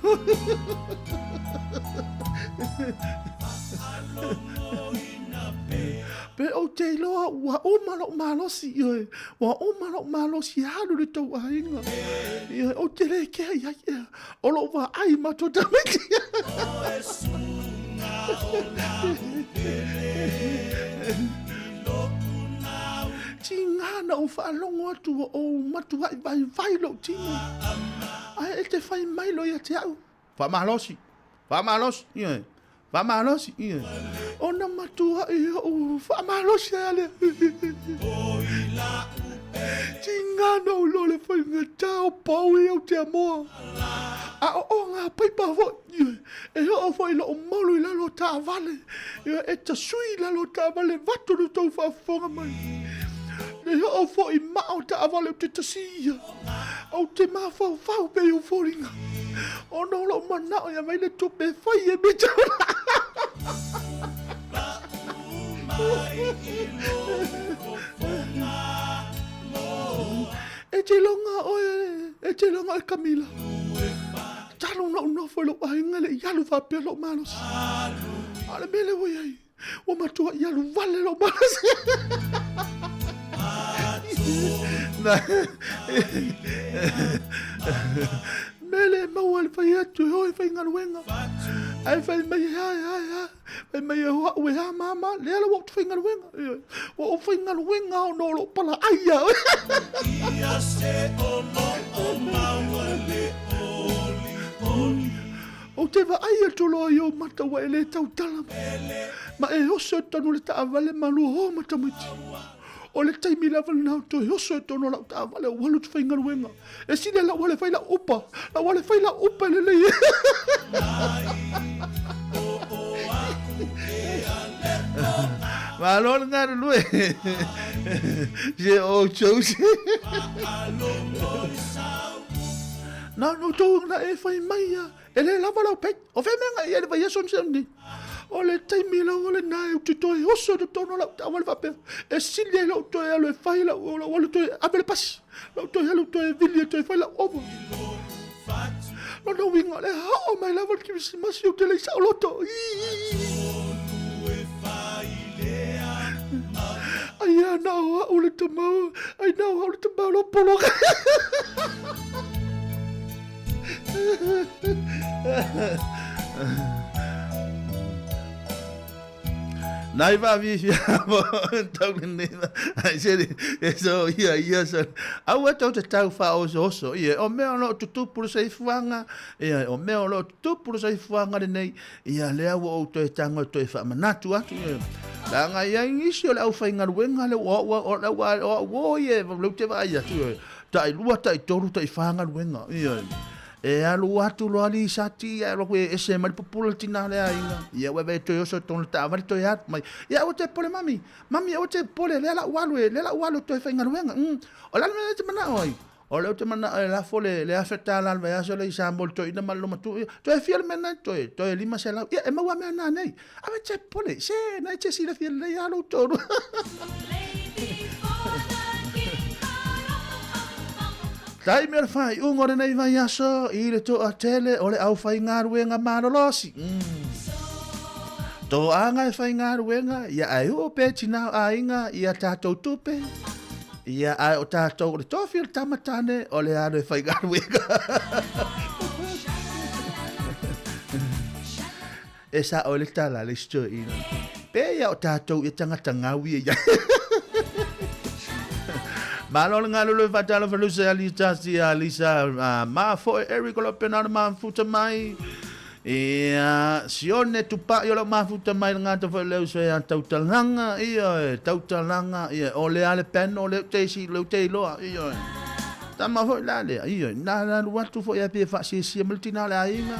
Pe ou te iloa ua uma lou malosi, ioe. Ua uma lou malosi e alu i le tou aiga. Ioe, ou te le kea i ai ea. O lou vaai ma tou tamaiti. Tiga na ou faalogo atu ua ou matuai vaivai lou tino. Ae e te fai mai loa ia te au. Faamalosi, faamalosi, ioe. Faamalosi, ioe. Ona matuai ou faamalosi ai lea. Tiga na ou iloa le faigata o pau i Aoteamoa. A o o ngā paipa foi, ioe. E oo foi i lou malu i lalo o taavale. Ioe, e tasui i lalo o taavale vaeatu lo tou faafofoga mai. E oo foi i maa o taavale ou te tasi ia. Ou te mafaufau pei o foliga. Ona o lou manao ia mai le tupe e fai e me E te iloga oe, e te iloga oe Kamila. Talu ona ou nofo i lou aiga e le i alu faapea lou malosi. A o le mea lea ua i ai, ua matuai alu vale lou malosi. Mea le maua le fai atu e o e faigaluega. Ae fai mai e a, e a, e a. Fai mai e o au e a mama, lea la ua ou te faigaluega. Ua ou faigaluega ona o lou palaai ia oe. Ou te vaai atu loa i ou mata ua e le tautala ma e oso i totonu o le taavale ma lua o ma tamaiti. O le taimi lava lena ou toe oso i totonu o lau taavale ou alu ou te faigaluega. E sili lau ale fai lau upa, lau ale fai lau upa e lelei e. Malo le galulue. Se o chose. Na no tou na e fai mai ia. E le lava lau pei. O fea mea ngai ai le vaiaso ni nei. O le taimi lava lenā ou te toe oso i totonu o lau taavale faapea, e sili ai lou toe alu e fai lau, lau alu toe ave le pasi, lou toe alu toe vili e toe fai lau ova. Lona uiga o le a oo mai lava le Kerisimasi ou te le i saoloto. Ai a na o au le tamau, ai na o au le tamau lo poloka. Nai va vi fi mo tau nei ai se e so ia ia so au e tau te tau fa oso oso ia o mea o lo tutupu le soifuaga ia o mea o lo tutupu le soifuaga lenei ia lea ua ou toe tago e toe faamanatu atu ia leaga e i ai nisi o le aufaigaluega le ua o au o au o ia lea ou te vaai atu ia tailua taitolu taifā galuega ia E alu atu loa Lisati ae alu atu e ese mai le pupula le tina le aiga. Ia ua e toe oso i totonu o le taavale toe alu mai. Ia aua te popole mami, mami aua te popole lea la ou alu e, lea la ou alu e toe faigaluega. Mm. O le a le mea lea e te manao ai? O lea ou te manao e lafo le, le $1,000 le vaiaso lea i Samoa i le toeaina ma le lomatua. Ia, toe fia le mea lena toe, toe $500. Ia, e maua mea na nei. Aua te popole, se, na e te silafia lelei lava lou toalua. Taimi o le faaiuga o lenei vaiaso i le toatele o le aufaigaluega malolosi. Mm. Toaga e faigaluega, ia ae uu pe tina o aiga ia tatou tupe. Ia ae o tatou o le tofi o le tama tane o le alu e faigaluega. E sao ai le tala a le isi toeaina. Pe ia o tatou ia tagata gaui e iai. Malo le galulue faatalofa lusa ia Lisa sia Lisa ma foe Eric o lo pena o le mafuta mai. Ia Sione Tupai o lo mafuta mai le gata foi le uso ia tautalanga ia e tautalanga ia o le ale pen o le te si le te iloa ia tama foi la le ia na la lu atu foi ia pe faasiesie ma le tina le aiga.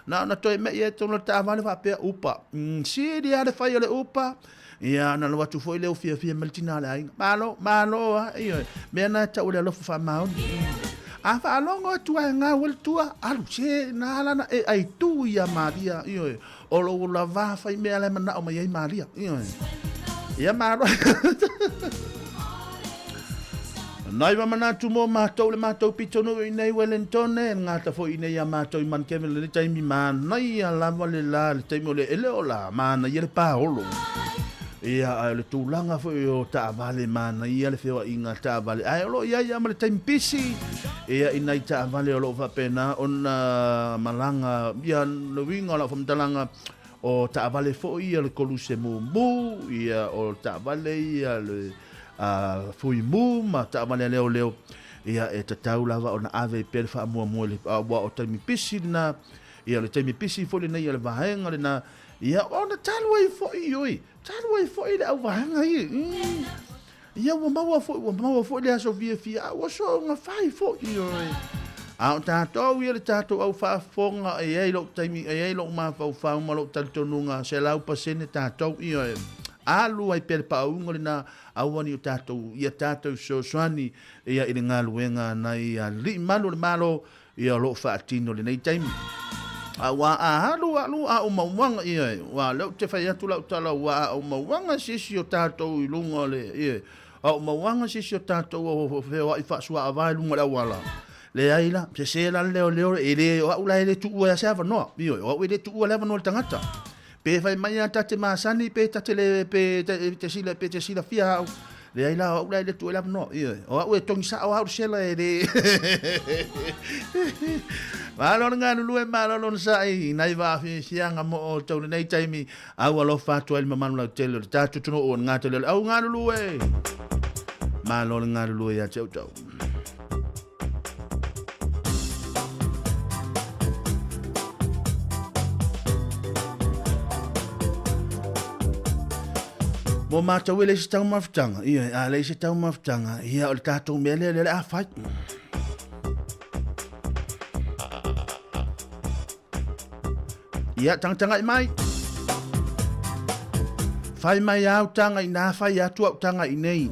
Na ona toe me'i ai tonu le taavale faapea upa. Mm, sili lava le fai o le upa. Ia, ona alu atu foi lea ua fiafia mai le tina o le aiga. Malo, malo lava, ioe. Mea na e tau o le alofa faamaoni. Mm. A faalogo atu lava e gau ai le tua, alu, se, na ala ona e aitu ia Maria, ioe. O lou lavā fai mea la e manao mai ai Maria, ioe. Ia malo. Nai va manatu mo matou le matou pitonuu i nei Wellingtone, e gata foi i nei a matou i Mount Kevin le taimi manaia lava le la le taimi o le ele o la manaia le paolo. Ia ae o le tulaga foi o taavale manaia le feoaiga taavale ae o lo o i ai lava ma le taimi pisi ia i nai taavale o lo o faapena ona malaga ia le uiga o lau faamatalaga o taavale foi ia le koluse mumu ia o taavale ia le Fuimu ma taavale a leoleo, ia e tatau lava ona ave ai pea le faamuamua i le, aua o taimi pisi lena, ia o le taimi pisi foi lenei o le vaega lena, ia ona talu ai foi, oi, talu ai foi le auvaega ia. Mm. Ia ua maua foi, ua maua foi le aso fiafia, a ua soona fai foi, oi. A o tatou ia le tatou au faafofoga, e i ai lou taimi, e i ai lou mafaufau ma lou talitonuga, 100% tatou, ioe. Alu ai pea le paauga lena, aua ne i o tatou, ia tatou fesoasoani ia i le galuega a nai alii malu o le Malo ia o lo o faatino i lenei taimi. Aua a alu alu a o mauaga ia, aua o lea ou te fai atu lau tala, aua a o mauaga se isi o tatou i luga o le, ia, a o mauaga se isi o tatou o feoai faasuaava i luga o le auala, leai la, sese la le leoleo, e le, o au la e le tuua ai se avanoa, ioe, o au e le tuua le avanoa i le tagata. Pe fai mai a ta te masani pe ta te le pe te sila pe te silafia au. Leai la o au la e le tuu ai le avanoa. Ioe. O au e togi sao au le sela e le. Malo le galulue, malo le onosai i nai vaafiafiaga mo outou lenei taimi. Au alofa atu ai le mamalu lautele o le tatou atunuu o le gata lea o le au galulue. Malo le galulue ia te outou. Mo mātou e leai se taumafataga, ioe, a leai se taumafataga, ia o le tatou mea lea, lea o le a fai. Ia, tagatagai mai. Fai mai au tanga inā, fai atu au tanga inei.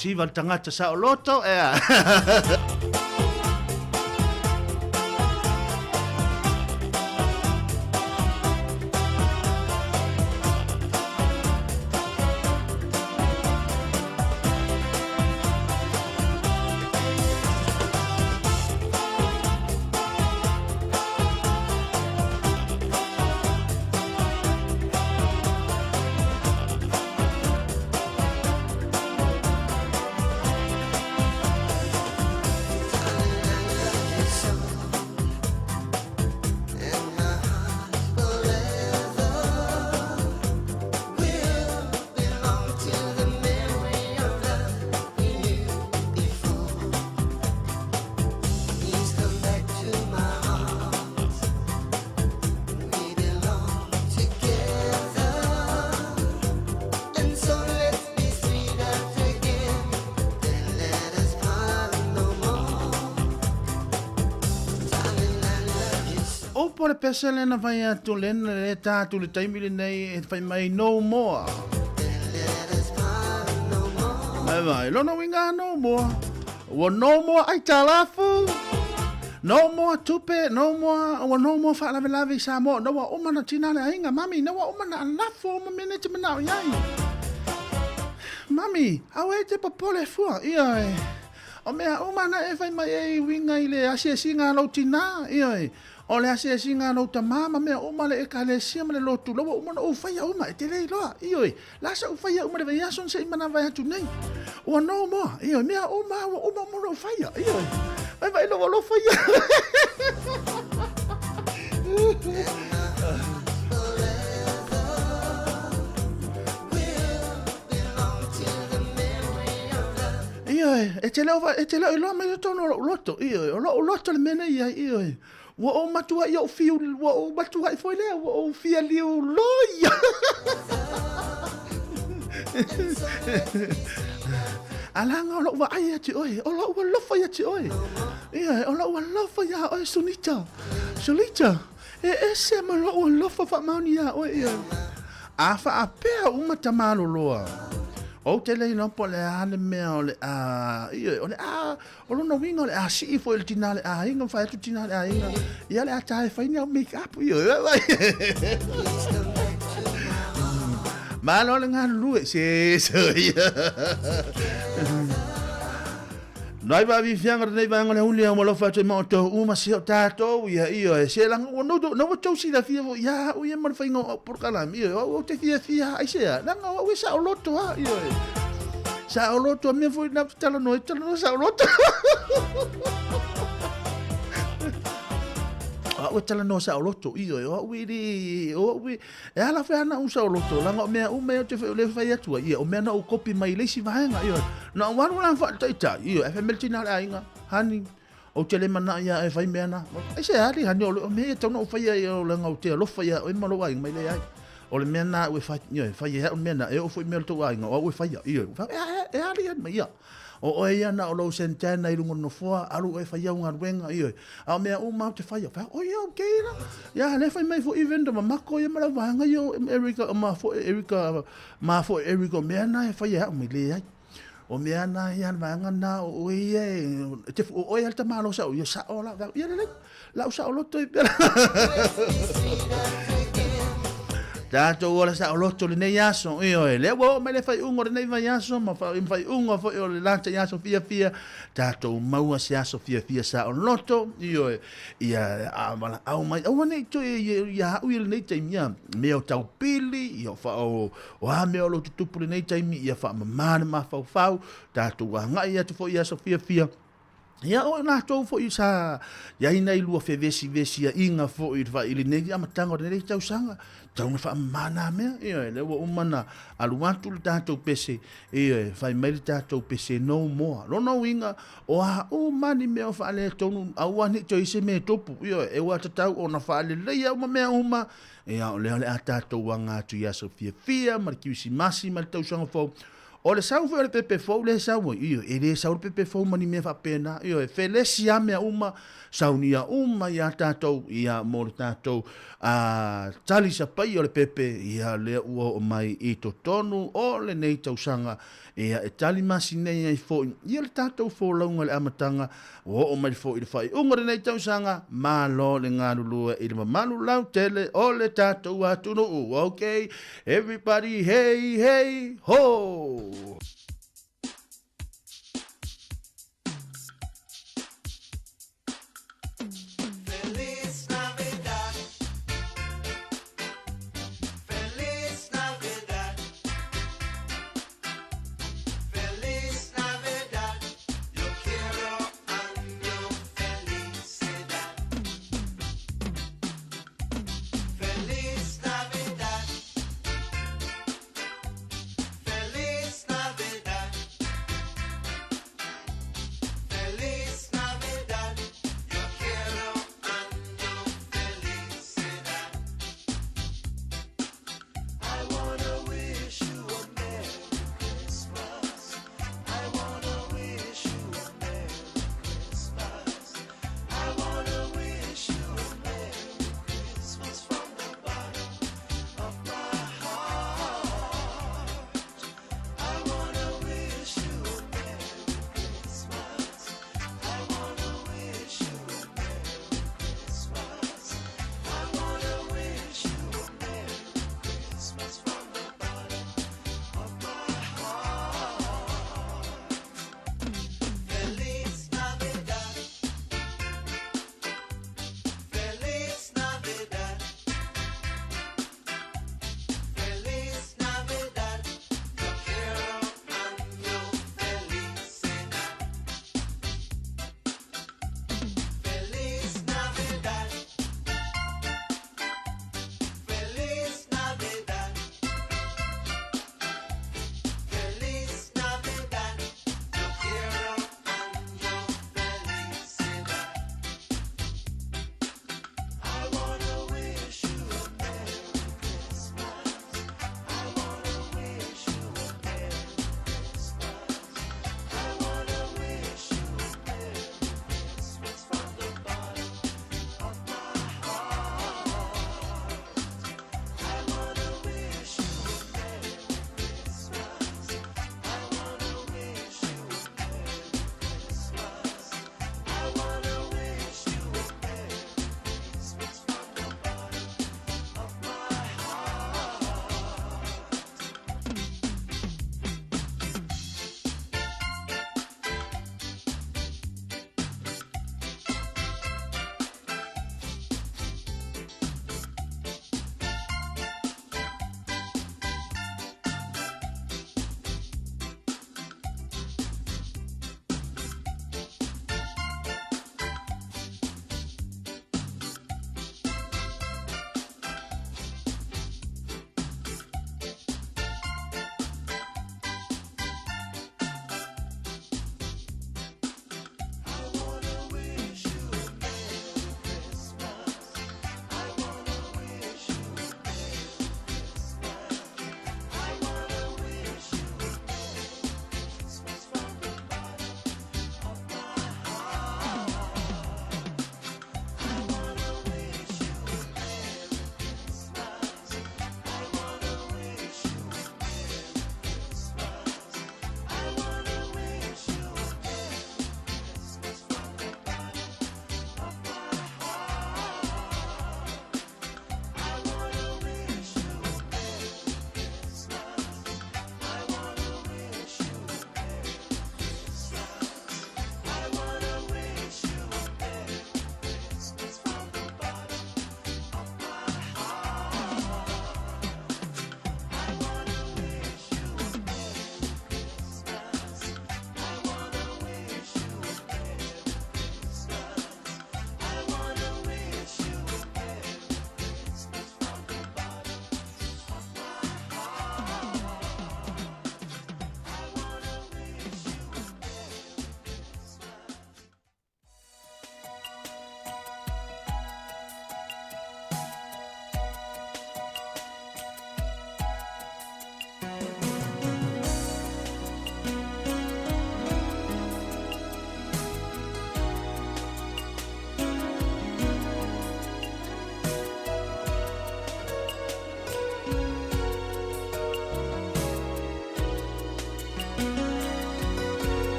Siva le tagata saoloto, ea. Opo le pese lena fai atu lena le tā atu le taimi lenei e fai mai no more. Mai vai, lona winga no more. Ua no more ai talafu. No more tupe, no more, ua no more faalavelave i Samoa. Na ua uma na tina le aiga, mami, na ua uma na lafo uma mea nei te manao i ai. Mami, au e te popole fua, ia e. O mea uma na e fai mai e i winga i le asiasiga a lou tina, ia e. O le asiasiga a lou tamā ma mea uma le ekalesia ma le lotu, la ua uma na ou faia uma, e te le iloa, ioe, la sa ou faia uma le vaiaso na se i manava atu nei. Ua no moa, ioe, mea uma, ua uma uma na ou faia, ioe. Vai vai lou alofa ia. Ioe, e te leo, e te leo iloa mai totonu o lou loto, ioe, o lou loto le mea nei ai, ioe. Ua ou matuai ou fiu, ua ou matuai foi lea, ua ou fia liu loia. Alaga o lou vaai ia te oe, o lou alofa ia te oe. Ia, o lou alofa ia oe, Sunita. Sunita, e ese ma lou alofa faamaoni ia oe, ia. A faapea uma tamaloloa. Ou te le iloa po o le a le mea o le a, ioe, o le a O lona uiga o le a sii foi le tina le aiga, fai atu tina le aiga, ia le a tae fai ni au make up, io, Malo le galulue, se, se, ia. Nai va vi fianga nei vanga le uli au alofa atu i maotou uma si o tātou ia io e se langa ua no no ua tou sila fia fo ia au ia ma le fainga o au porokalame io au au te fia fia ai se a langa au e sa o loto a io e sa o loto a mea foi na talanoa e talanoa sa o loto au e talanoa sa o loto io e o au e le o au e e ala whea na u sa o loto langa o mea uma e o te whai o le whai atua ia o mea na u kopi mai leisi vaenga io na o waru la wha tai tai io e whamele tina le ainga hani o te le mana ia e whai mea na ai se ali hani o le o mea e tau na u whai ai o langa o te alofa ia o e malo ainga mai le ai o le mea na u e whai io e whai e au mea na e o fui mea le tau ainga o au e whai ia io e ali hani mai ia O oe ia na o lou Santana i lunga o le nofoa, alu oe fai au galuega, ioe. A o mea uma ou te faia, fai, oi au kei la. Ia, le fai mai foi vendor ma mako ia ma lau vaega ia o Erica, ma foi Erica, ma foi Erica o mea na e fai e au mai leai. O mea na ia le vaega na o oe ia e, te, o oe a le tamalo sa o ia sa o la, ia lelei. Lau saoloto i pela. Tātou ola saoloto lenei aso, ioe, lea ua oo mai le faaiuga o lenei vaiaso ma faaiuga foi o le lata i aso fiafia, tātou maua se aso fiafia saoloto, ioe, ia a valaau mai, aua nei toe ia au i lenei taimi, ia, mea o taupili, ia o wha o, o a mea o lo tutupu lenei taimi, ia whaamamā le mafaufau, tātou agai atu foi i aso fiafia, Ia o latou foi sa iai nai lua fevesivesiaiga foi i le i lenei amataga o lenei tausaga, tatau ona faamama na mea, ioe, lea ua uma ona alu atu le tatou pese, ioe, fai mai le tatou pese no more. Lona uiga, o a uma ni mea o faaletonu, aua ne i toe i se mea e tupu, ioe, e ua tatau ona faaleleia uma mea uma, ia o lea o le a tatou aga atu i aso fiafia ma le Kirisimasi ma le tausaga fou, O le sau foi o le pepe fou lea e sau ai, ioe, e le sau le pepe fou ma ni mea faapena, ioe, felesi lava mea uma, saunia uma iā tatou, ia, mo le tatou a, talisapaia o le pepe, ia, lea ua oo mai i totonu o lenei tausaga, ia, e tali masinei ai foi, ia, le tatou folauga i le amataga, Ua oo mai foi i le faaiuga o lenei tausaga, malo le galulue i le mamalu lautele o le tatou atunuu. Okay, everybody hey hey ho!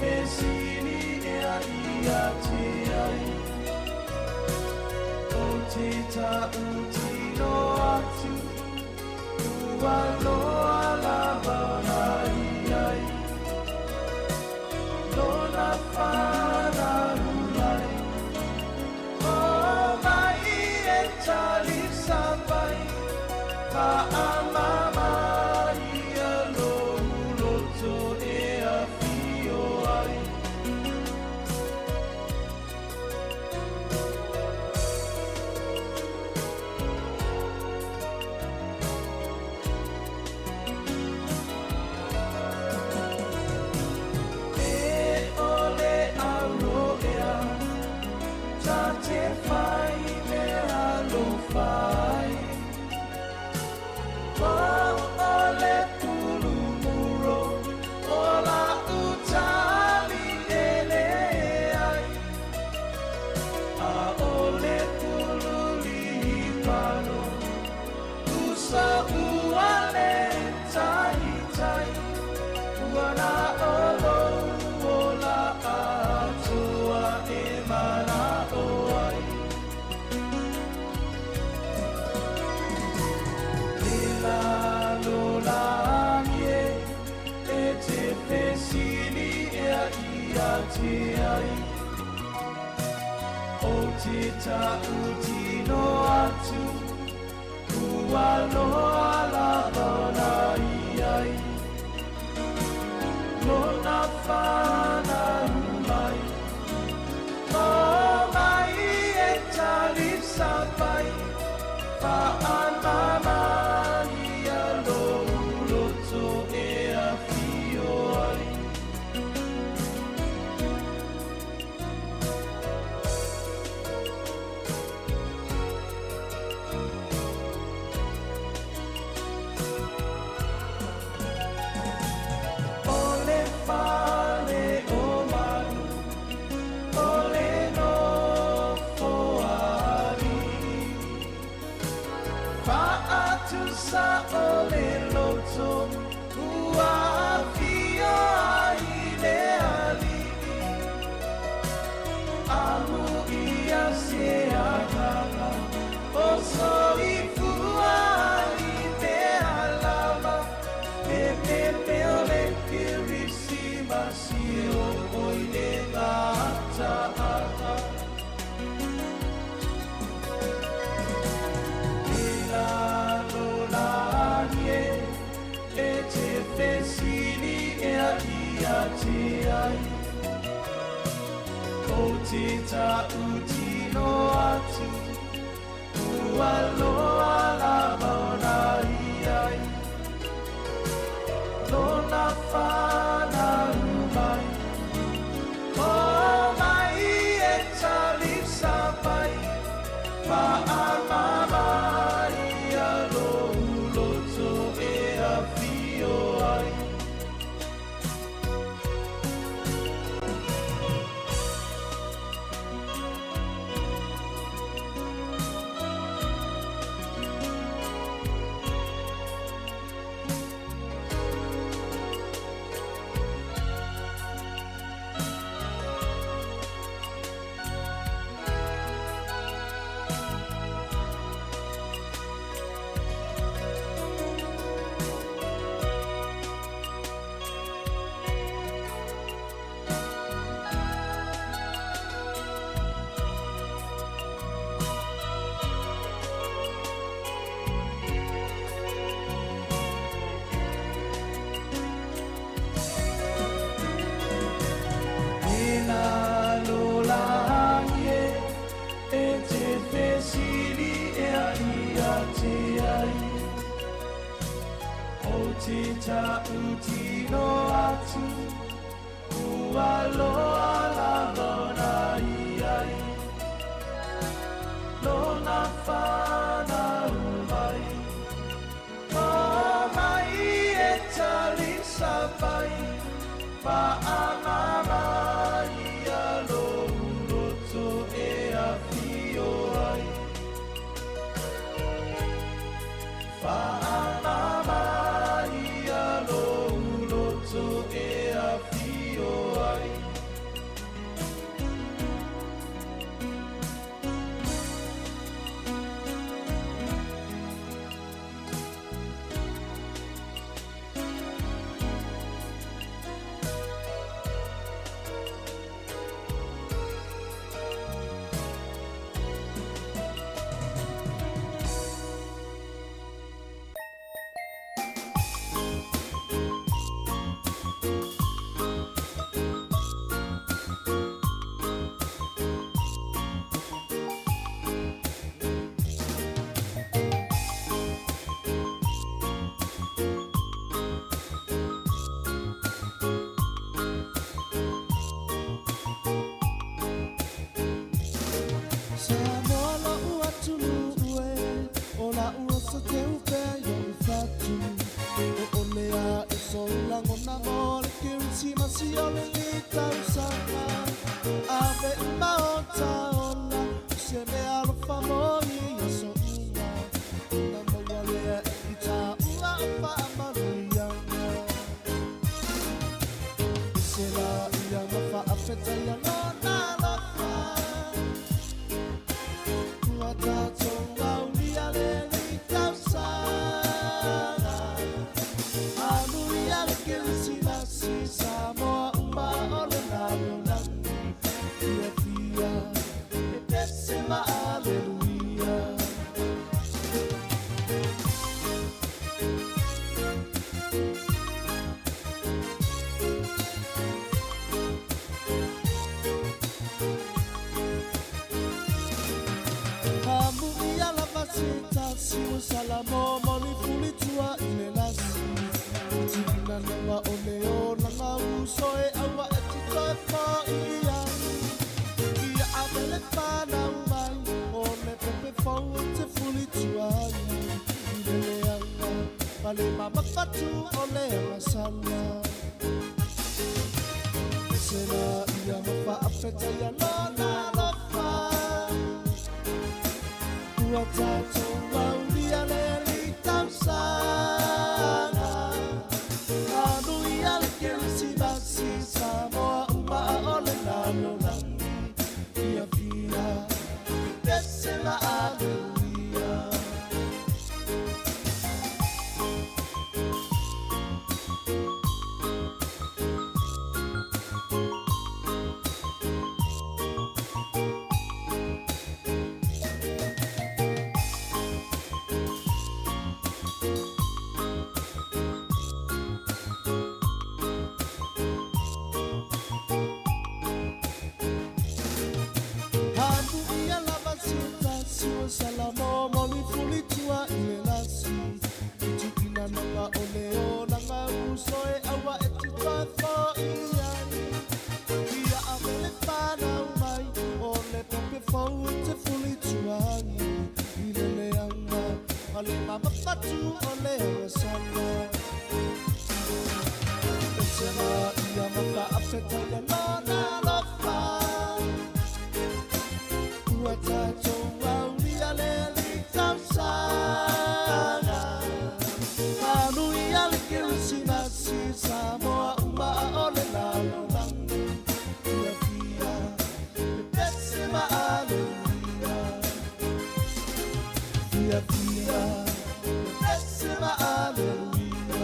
fesili ea ia te ai. O te tautino atu, ua loa lava ona i ai. Lona whanau mai, o mai e talisa mai, whaamama ia lo uloto e awhio ai. E ole aro ea, ta te whai mea lo whai. Wau ole pulumuro, o la utali ele ai. A ole pululi pano, usa uale tai tai. Ua na olo o la atua e mana o ai. E la lo la nie, e te fesili ea ia te ai. O te tautino atu, ua loa lava ona i ai. Lona whanau mai, o mai e talisa mai, whaamama ia lo uloto e awhio ai. Ole fale o manu, ole no foari. Whaatusa ole loto, ua whio ai le alii. Amu ia se aganga, o soifua i mea lava. E me me o le Kirisimasi o oi le ngata ata. E la lo la nie, e te fesili ea ia te ai. O te tautino atu, ua loa lava ona i ai. Lona whanau mai, o mai e talisa mai, whaamama ia lo uloto e awhio ai. Te tautino atu, ua loa lava ona i ai. Lona whanau mai, o mai e talisa mai, whaamama ia lo uloto e awhio ai. Whaamama ia lo uloto e tausaga Ave uma o taola Se mea alofa mo i aso uma Na maua lea i tāua o faamanuiaga Se la ia ma faafetaia lona alofa Ua tātou aulia lenei tausaga Anuia le Kerisimasi Samoa uma o le lalolagi Fia fia e pese ma aleluia Amuia lava se tasi o salamo moli fulitua i le lasi Tina naga o le olaga uso e aua e tito e fo i ai Ia avele whanau mai o le pepe fau e te fulitua ai I le leanga ma le mamafatu o le agasala Se la ia ma faafetaia lona alofa Ua tātou aulia lenei tausaga Anuia le Kerisimasi Samoa uma o le lalolagi Fia fia pese ma aleluia Anuia lava se tasi o salamo moli fulitua i le lasi Tuina naga o le olaga uso e aua e tito e fo i ai Ia avele whanau mai o le pepe fau e te fulitua ai I le leanga ma le mamafatu o le agasala Se la ia ma faafetaia lona alofa Ua tātou aulia lenei tausaga Anuia le Kerisimasi Samoa uma o le lalolagi Fia fia e pese ma aleluia Fia fia e pese ma aleluia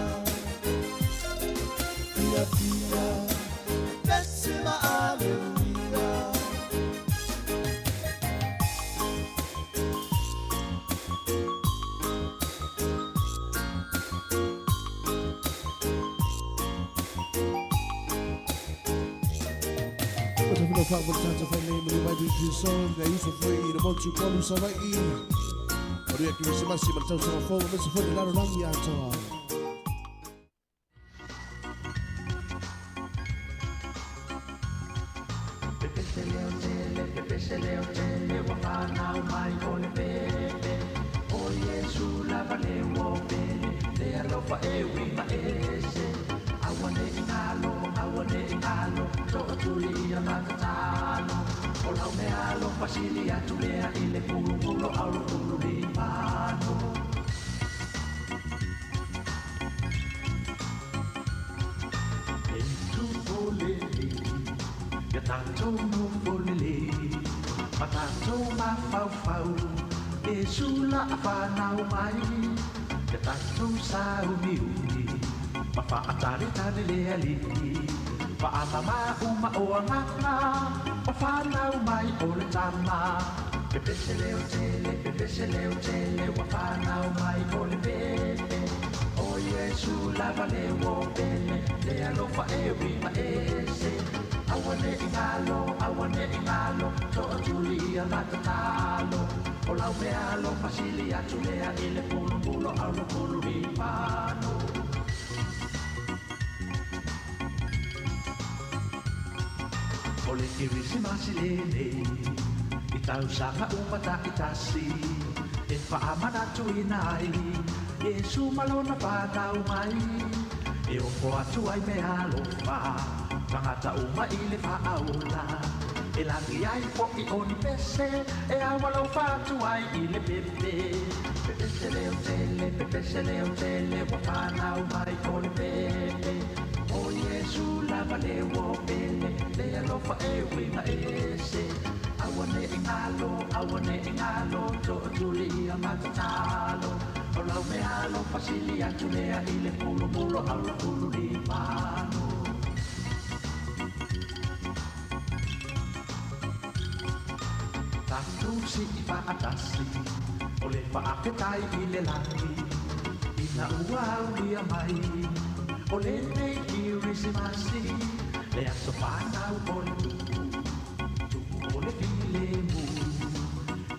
Fia fia e pese ma aleluia O te whina wha mo tata whai nei mani mai tu so ngai uso foi i le motu polu Savaii. Manuia Kerisimasi ma le tausaga fou aemaise foi le lalolagi atoa. Pepese leo tele, pepese leo tele, ua whanau mai o le pepe. O Iesu lava le ua pele, le alofa e ui ma ese. Aua ne i ngalo, aua ne i ngalo, to'a tuli ia matatalo. O lau mea alofa sili atu lea i le pulupulo au lo pulu limano. E tu lelei, ia tātou nofo lelei, ma tātou mafaufau, Iesu la whanau mai, ia tātou saumiumi, ma whaataritari le alii, whaamama uma o anganga, o whanau mai o le tama. Pepese leo tele, pepese leo tele, ua whanau mai o le pepe. O Iesu lava le ua pele, le alofa e ui ma ese. Aua ne i ngalo, aua ne i ngalo, to'a tuli ia matatalo. O lau mea alofa sili atu lea i le pulupulo au lo pulu limano. O le Kerisimasi lenei, i tausaga uma ta'itasi, e faamanatuina ai, Iesu ma lona whanau mai. E ofo atu ai mea alofa, Tagata uma i le faaola E lagi ai fo'i o ni pese E aualofa atu ai i le pepe Pepese leo tele, pepese leo tele Ua fanau mai o le pepe O Iesu lava le uo pele Le alofa e uiga ese Aua ne'i galo, aua ne'i galo To'atulia ma tatalo O lau meaalofa sili atu lea I le pulumulo au ulu limano Tatou sii faatasi O le faafetai i le lagi Ina ua aulia mai O lenei Kerisimasi Le aso fanau o le Tupu Tupu o le filemu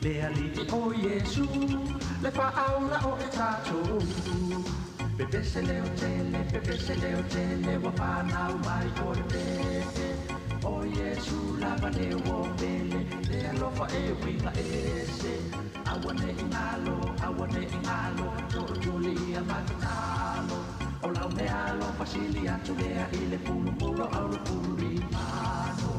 Le Alii o Iesu Le faaola o e tatou Pepese leo tele, pepese leo tele Ua fanau mai o le pepe O Iesu lava le uo pele Le alofa e uiga ese Aua ne'i galo, aua ne'i galo To'otulia ma tatalo O lau meaalofa sili atu lea I le pulumulo au le pululimano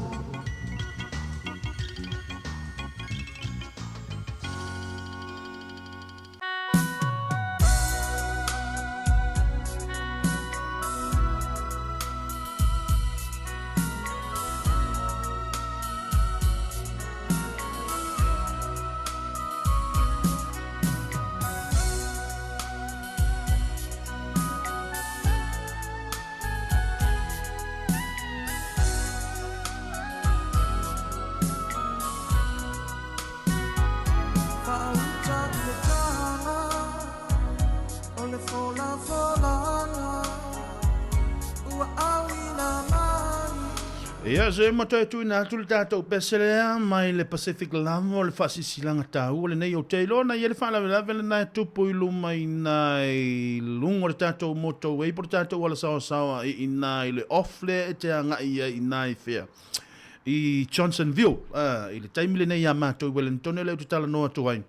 Faauta i le taga o le folafolaga ua auina mai. Ia, se ma toe tuuina atu le tatou pese lea mai le Pacific lava o le faasilasilaga taua lenei ou te iloa na i ai le faalavelave lena e tupu i luma i ina i luga o le tatou motorway po o le tatou alasaoasaoa i ina i le off lea e te agai ai i ina i fea i Johnsonville i le taimi lenei iā matou i Wellingtone lea ou te talanoa atu ai.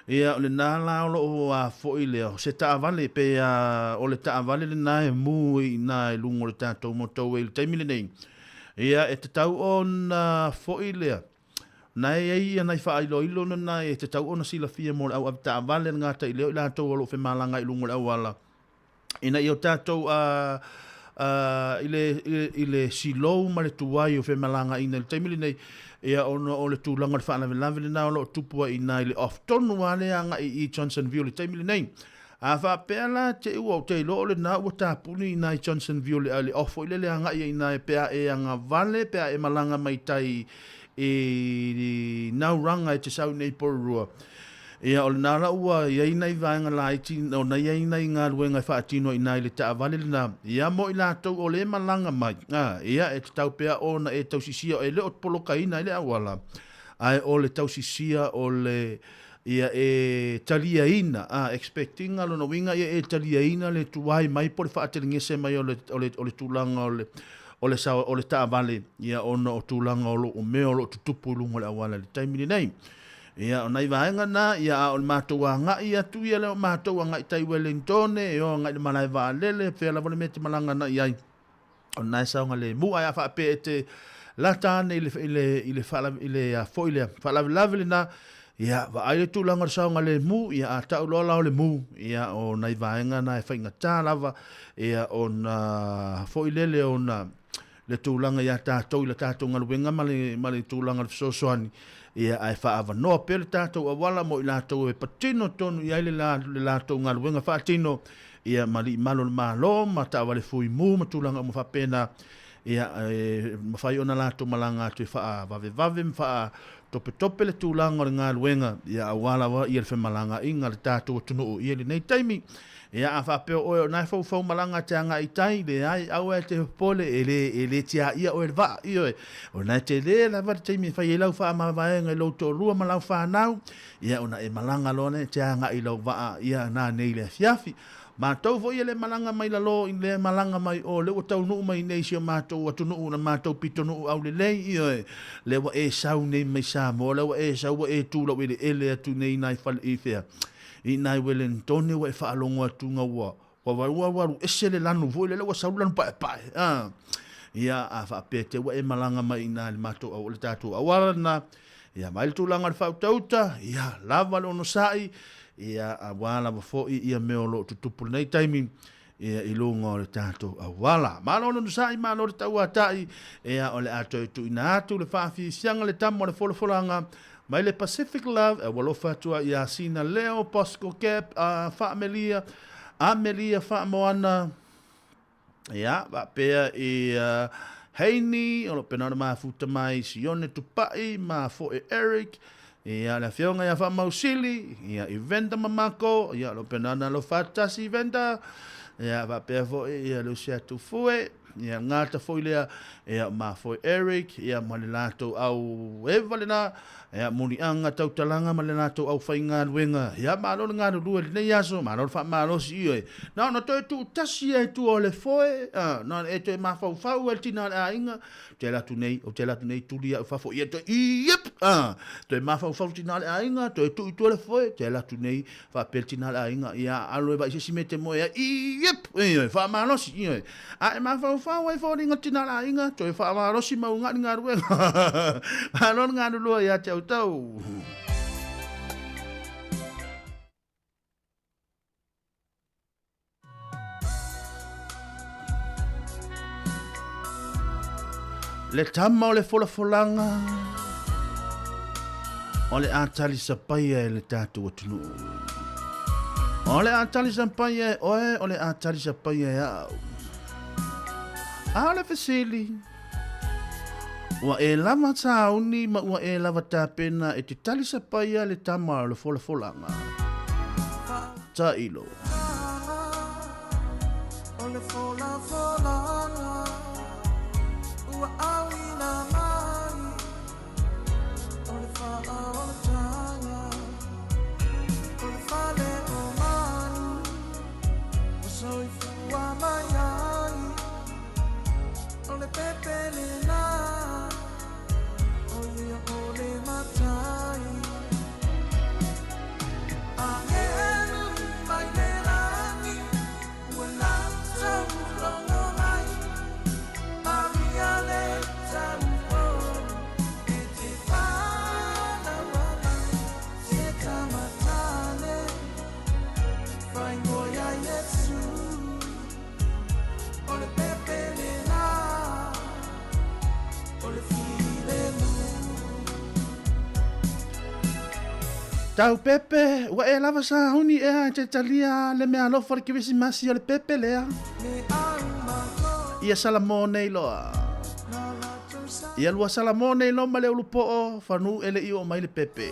Ia, o lena la o loo a foi lea, o se taavale pe a, o le taavale lena e mu i ina i luga o le tatou motorway i le taimi lenei. Ia, e tatau ona foi lea, na e i ai ia nai faailoilo na e tatau ona silafia mo le au avetaavale le gata i lea o i latou o lo o femalaga i luga o le auala, ina ia o tatou a, a, i le, i le, i le silou ma le tuai o femalagaina i le taimi lenei, ia ona o le tulaga o le faalavelave lena o lo o tupu ai i ina i le off tonu lava lea agai i Johnsonville i le taimi lenei. A faapea la te i ua ou te iloa o lena ua tapuni i ina i Johnsonville i le off foi lele agai ai i ina pe a e agavale pe a e malaga mai tai i Nauranga e te sau nei Porirua. Ia, o lena la ua i ai nai vaega laiti, ona i ai nai galuega e faatino ai i ina i le taavale lena, ia mo i latou o le malaga mai, a, ia, e tatau pea ona e tausisia, e le o polokaina ai le auala, ae o le tausisia o le, ia e taliaina, a, expecting lona uiga ia e taliaina le tuai mai po o le faatelegese mai o le, o le, o le tulaga o le, o le, o le taavale, ia ona o tulaga o lo o mea o lo o tutupu i luga o le auala i le taimi lenei. Ia, o nai vaega na, ia, a o le matou agai atu ia lea o matou agai tai Wellingtone, e o agai i le malae vaalele, fea lava le mea e te malaga ana i ai, o lena e saogalemu. Ae a faapea e te lata ane i le, i le, i le, faala, i le a foi lea, faalavelave lena, ia, vaai le tulaga o le saogalemu, ia, a tau loa la o le mu, ia, o nai vaega na e faigata lava, ia, ona foi lele ona, le tulaga ia tatou i la tatou galuega ma le, ma le tulaga o le fesoasoani, ia, ae faaavanoa pea le tatou auala mo i latou e patino tonu i ai le, la, le latou galuega faatino, ia, ma alii malu o le Malo, ma taavale fuimu ma tulaga uma faapena, ia, e mafai ona latou malaga atu e faavavevave ma faatopetope le tulaga o le galuega, ia, aua lava ia le femalagaaiga a le tatou atunuu i lenei taimi. Ia, a faapea o oe o na e foufou malaga te agai i tai, leai, aua e te popole, e le, e le tiaia oe e le vaa, ioe. O na e tele lava le taimi e fai ai lau faamavaega i lou toalua ma lau fanau, ia, ona e malaga loa lea e te agai i lau vaa, ia, nanei i le afiafi. Matou foi e le malaga mai lalo i le malaga mai o, lea ua taunuu mai nei i si o matou atunuu, na matou pitonuu aulelei, ioe, lea ua e sau nei mai Samoa, lea ua e sau ua e tu laueleele atu nei i nai fale i fea, I nai Welentone ua e faalogo atu ga ua ua ua ua alu ese le lanu foi lele ua sau le lanu paepae a. Ia, a faapea te ua e malaga mai i ina i le matou au, o le tatou auala lena, ia, mai le tulaga o le faautauta, ia, lava le onosai, ia, aua lava foi ia mea o lo o tutupu i lenei taimi, ia, i luga o le tatou auala. Malo le onosai, malo le tauatai, ia, o le a toe tuuina atu le faafiafiaga le tama o le folafolaga, mai le Pacific Love, e ua alofa atu ai ia Sina Leo, Bosco Gap, uh, Faamelia, Amelia Faamoana, Ia, faapea i uh, Heini, o lo pena ona mafuta mai Sione Tupai, ma Foe Eric, ia le afioga ia Faamausili, ia i Venda Mamako, ia o lo pena ona alofa tasi i Venda, ia faapea foi ia Lucia Tufue, ia gata foi lea, ia ma Foe Eric, ia ma le latou au eva lena, Ia, muliaga tautalaga ma le latou aufaigaluega. Ia, malo le galulue i lenei aso, malo le faamalosi, ioe. Na ona toe tuutasi lava i tua o le foe, a, na ona e toe mafaufau ai le tina o le aiga, ou te alu atu nei, ou te alu atu nei, tuli au i fafo, ia toe, iep, a, toe mafaufau le tina o le aiga, toe tuu i tua le foe, te alu atu nei, faapea le tina o le aiga, ia, alu e vaai se isi mea e te moe ai, iep, ioe, faamalosi, ioe. A e mafaufau ai foliga tina la aiga, toe faamalosi ma ugaʻi galuega. Malo le galulua ia te outou. Le tama o le folafolaga o le a talisapaia e le tatou atunuu. O le a talisapaia e oe, o le a talisapaia e au. A o le fesili, ua e lava sauni ma ua e lava tapena e te talisapaia le tama o le folafolaga? Tailo. O le folafolaga ua auina mai O le faaolataga O le fale o manu Ua soifua mai ai O le pepe lena O ia o le matai Agelu mai le lagi Ua latou logo mai Maria le taupo E te whānaua mai Se tamatane Whaingoia Iesu O le pepe lena O le filemu. Tau pepe, ua e lava sauni ea e te talia le mea alofa o le Kerisimasi o le pepe lea. Ia Salamo nei loa. Ia lua Salamo nei loa ma le ulupoo, fanu e le i oo mai le pepe.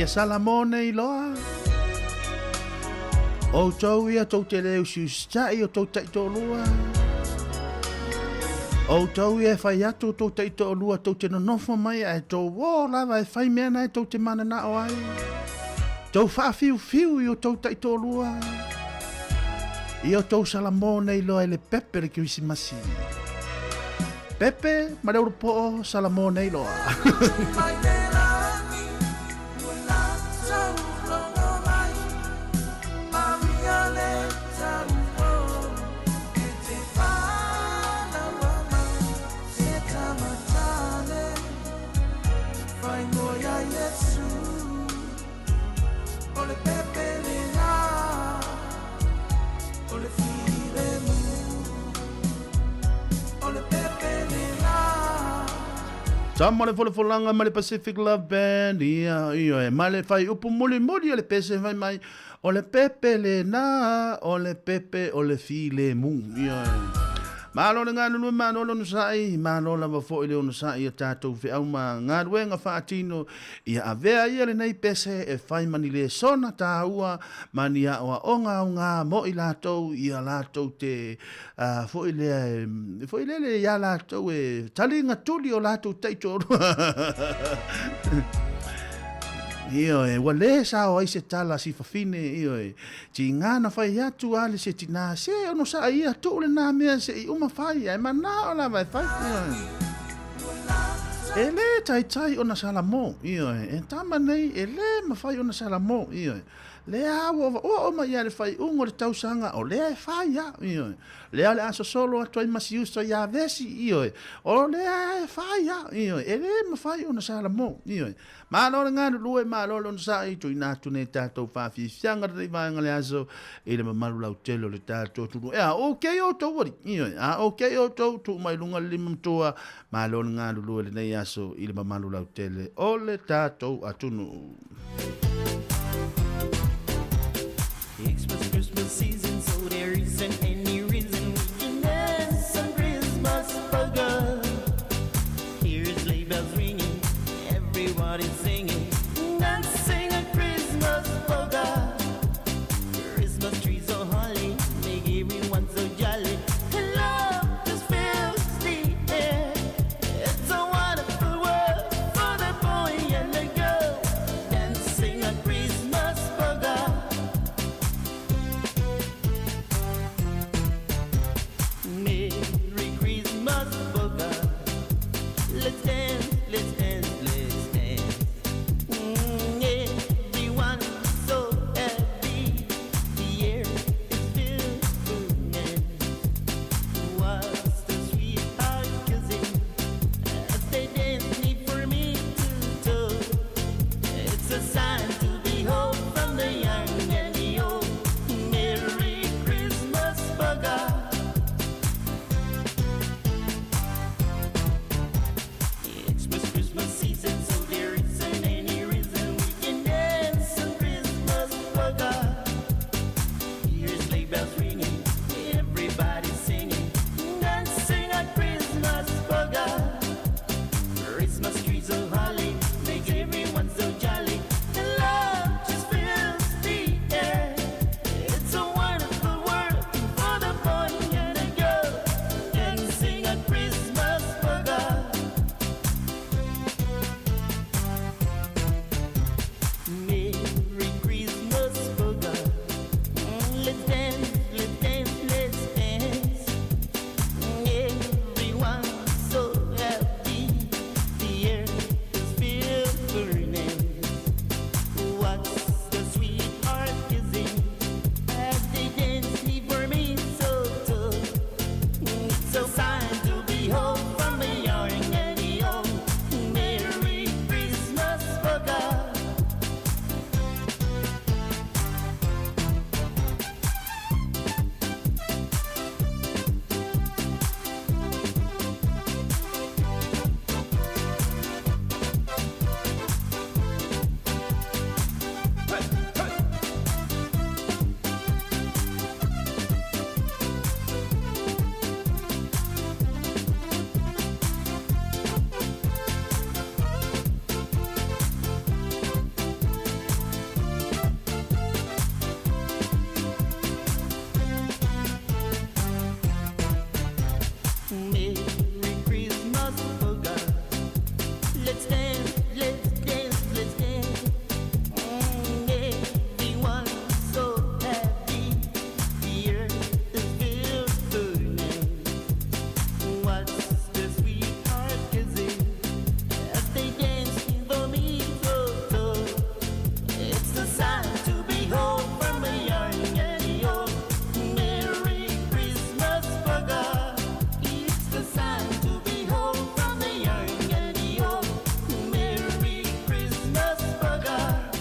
Ia Salamo nei loa. Outou ia tou te le usiusitai o tou taitoalua. Outou ia e fai atu o tou taitoalua tou te nonofo mai ae tou o lava e fai mea na e tou te mananao ai. Tou faafiufiu i o tou taitoalua. Ia o tou Salamo nei loa e le pepe le Kerisimasi. Pepe ma le ulupoo Salamo nei loa. Tama le folafolaga ma le Pacific Love Band, ia, ia, e ma le fai upu mulimuli o le pese fai mai, o le pepe lena, o le pepe o le filemu, ia. Malo le galulue, malo le onosai, malo lava foi le onosai ia tatou feau ma galuega faatino, ia avea ia lenei pese e fai ma ni lesona taua ma ni aoaoga aoga mo i latou ia latou te uh, foi lea foi lele ia latou e taliga tuli o latou taitoalua. Ioe, ua le sao ai se tala si fafine, ioe. Tiga na fai atu a le se tinā, se ono saa ia tuu lenā mea se i uma fai, ae manao lava e fai, ioe. E lē taitai ona salamo, ioe, e tama nei e lē mafai ona salamo, ioe. Lea ua oo mai ia le faaiuga o le tausaga, o lea e fai lava, ioe. Lea o le a sosolo atu ai ma si uso ia Vesi, ioe. O lea e fai lava, ioe. E lē mafai ona salamo, ioe. Malo le galulue, malo le onosai, tuuina atu nei tatou faafiafiaga lenei vaega le aso i le mamalu lautele o le tatou atunuu. E a okay outou alii, ioe, a okay outou, tuu mai luga le lima matua, malo le galulue lenei aso i le mamalu lautele o le tatou atunuu. Christmas season, so there isn't any reason we can dance on Christmas polka. Hear sleigh bells ringing, everybody's singing, dancing a Christmas polka. Christmas trees so holly, make everyone so jolly. And love just fills the air. It's a wonderful world for the boy and the girl. Dancing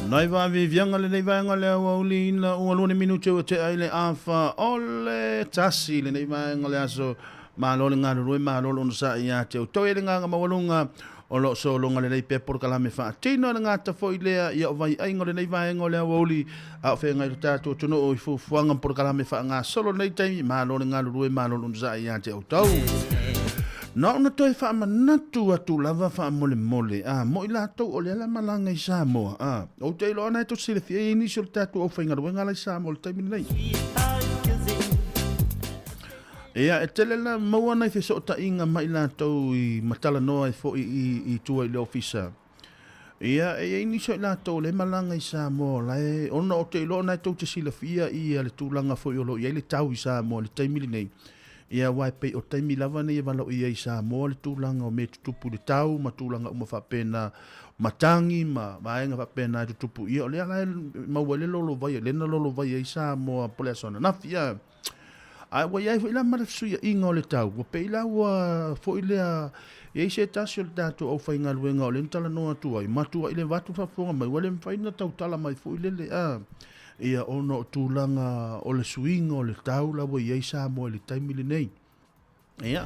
Nai vaaviaviaga lenei vaega o le aoauli ina ua 2 minute ua tea i le afa o le 1 lenei vaega o le aso. Malo le galulue, malo le onosai ia te outou. E le agaga maualuga o lo o sologa lelei pea polokalame faatino e le gata foi lea ia o vaiaiga o lenei vaega o le aoauli a o feagai lo tatou atunuu i fuafuaga ma polokalame faagasolo lenei taimi. Malo le galulue, malo le onosai ia te outou. Na ona toe faamanatu atu lava faamolemole, a, mo i latou o lea la malaga i Samoa, a, ou te iloa na e tou silafia e i ai nisi o le tatou aufaigaluega la i Samoa i le taimi lenei. Ia, e tele la maua nai fesootaiga ma i latou i ma talanoa ai foi i, i tua i le ofisa. Ia, e i ai nisi o i latou o lea e malaga i Samoa o la e, ona ou te iloa o na e tou te silafia ia le tulaga foi o lo o i ai le tau i Samoa i le taimi lenei. Ia, aua e pei o taimi lava nei e valaoia ai i Samoa le tulaga o mea e tutupu i le tau ma tulaga uma faapena, matagi ma vaega faapena e tutupu. Ia, o lea la e maua ai le lolovai, lea na lolovai ai Samoa po o le aso ananafi. Ia, Ae ua i ai foi la ma le fesuiaiga o le tau, ua pei la ua foi lea i ai se tasi o le tatou aufaigaluega o lea na talanoa atu ai, matuai le vaeatu faafofoga mai, ua le mafai ona tautala mai foi lele a ia ona o tulaga o le suiga o le tau la ua i ai Samoa i le taimi lenei. Ia,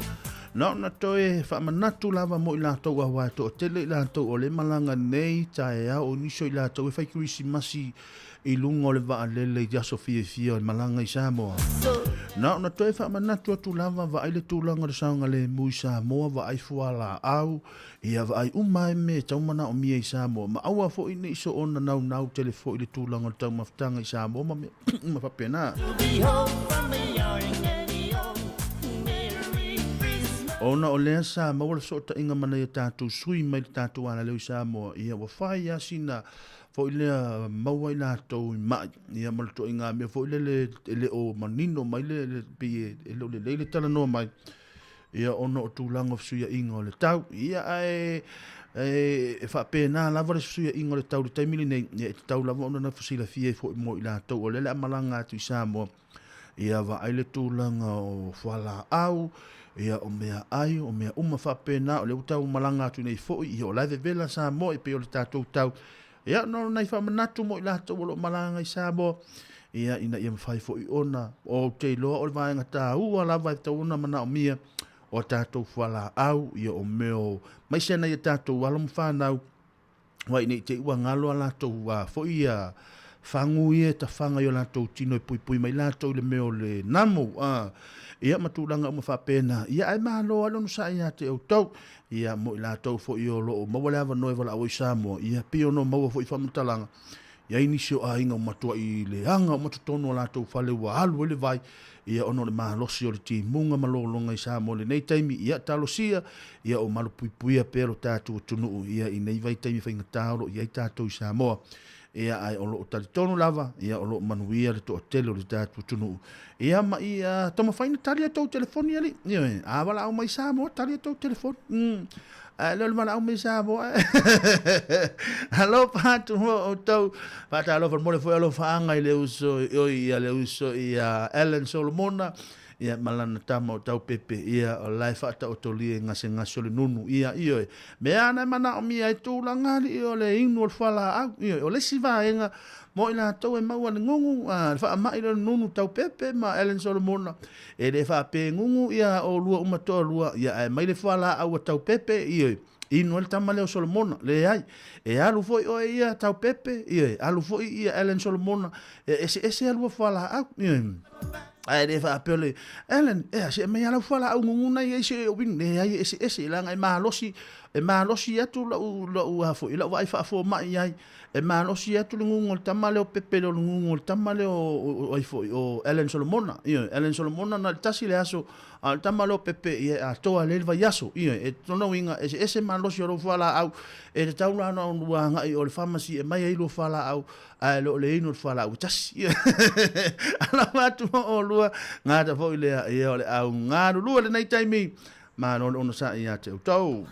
na ona toe faamanatu lava mo i latou aua e toatele i latou o lea e malaga nei taeao o nisi o i latou e fai kerisimasi i luga o le vaalele i aso fiafia o le malaga i Samoa. Na ona toe faamanatu atu lava, vaai le tulaga o le saogalemu i Samoa, vaai fualaau, ia vaai uma ai mea e tatau manaomia i Samoa, ma aua foi ne i soona naunau tele foi i le tulaga o le taumafataga i Samoa ma mea uma faapena. Ona o lea sa maua le fesootaiga ma nai a tatou sui mai le tatou alaleo i Samoa, ia ua fai lava sina foi lea maua i latou i mai, ia ma le ituaiga mea foi lele e le o manino mai le, pei e le o lelei le talanoa mai. Ia ona o tulaga o fesuiaiga o le tau. Ia ae e faapena lava le fesuiaiga o le tau i le taimi lenei, ia e tatau lava ona nofo silafia ai foi mo i latou o lea o le a malaga atu i Samoa, ia vaai le tulaga o fualaau, ia o meaai, o mea uma faapena, o lea ua tau malaga atu nei foi, ia o la e vevela Samoa e pei o le tatou tau. Ia, no nai faamanatu mo i latou o lo o malaga i Samoa, ia, ina ia mafai foi ona, ou te iloa o le vaega taua lava e tatau ona manaomia, o a tatou fualaau, ia o mea o, aemaise nai a tatou alo ma fanau, aua ina ne i te i ua galo a latou a foi ia fagu ia e tafaga i o latou tino e puipui mai latou i le mea o le namu, a, ia ma tulaga uma faapena, ia ae malo lava le onosai ia te outou. Ia, mo i latou foi o lo o maua le avanoa e valaau ai i Samoa, ia, pei ona maua foi faamatalaga, i ai nisi o aiga ua matuai leaga uma totonu o latou fale ua alu ai le vai, ia, ona o le malosi o le timuga ma lologa i Samoa i lenei taimi, ia, talosia, ia, o malupuipuia pea lo tatou atunuu, ia, i nei vaitaimi faigata o lo o i ai tatou i Samoa. Ia, ae o lo o talitonu lava, ia, o lo o manuia le toatele o le tatou atunuu. Ia, ma ia taumafai ona tali a tou telefoni, alii. Ioe, a valaau mai Samoa, tali a tou telefoni. Ae le o le valaau mai Samoa. Alofa atu mo outou. Faatalofa mo le foi alofaaga i le uso, oi, ia le uso ia Alan Solomona, ia ma lana tama o Taupepe, ia o la e faataotolia i gasegase o le nunu, ia, ioe. Mea ana e manaomia ai tulaga alii o le inu o le fualaau, ioe. O le isi vaega mo i latou e maua le gugu, a, le faamai lea o le nunu, Taupepe ma Alan Solomona, e le faapea e gugu ia oulua uma toalua, ia ae aumai le fualaau a Taupepe, ioe, inu ai le tama lea o Solomona. Leai, e alu foi oe ia Taupepe, ioe, alu foi ia Alan Solomona, e eseese a lua fualaau, ioe. Ae le faapea le, Alan, ea, se aumai lava lau fualaau guguna ia i se ou inu. Leai, e eseese, leaga e malosi, e malosi atu lau, lau, a foi, lau vaai faafomai i ai. E malosi atu le gugu o le tama lea o Pepe i lo le gugu o le tama lea o, ai foi, o Alan Solomona. Ioe, Alan Solomona na o le tasi le aso, a o le tama lea o Pepe, ia e atoa lelei le vaiaso. Ioe, e lona uiga, e eseese malosi o lou fualaau, e tatau la ona lua agai o le pharmacy e aumai ai lua fualaau, ae le o le inu o le fualaau e tasi. Alofa atu mo oulua, gata foi lea, ia o le au galulue lenei taimi, malo le onosai ia te outou.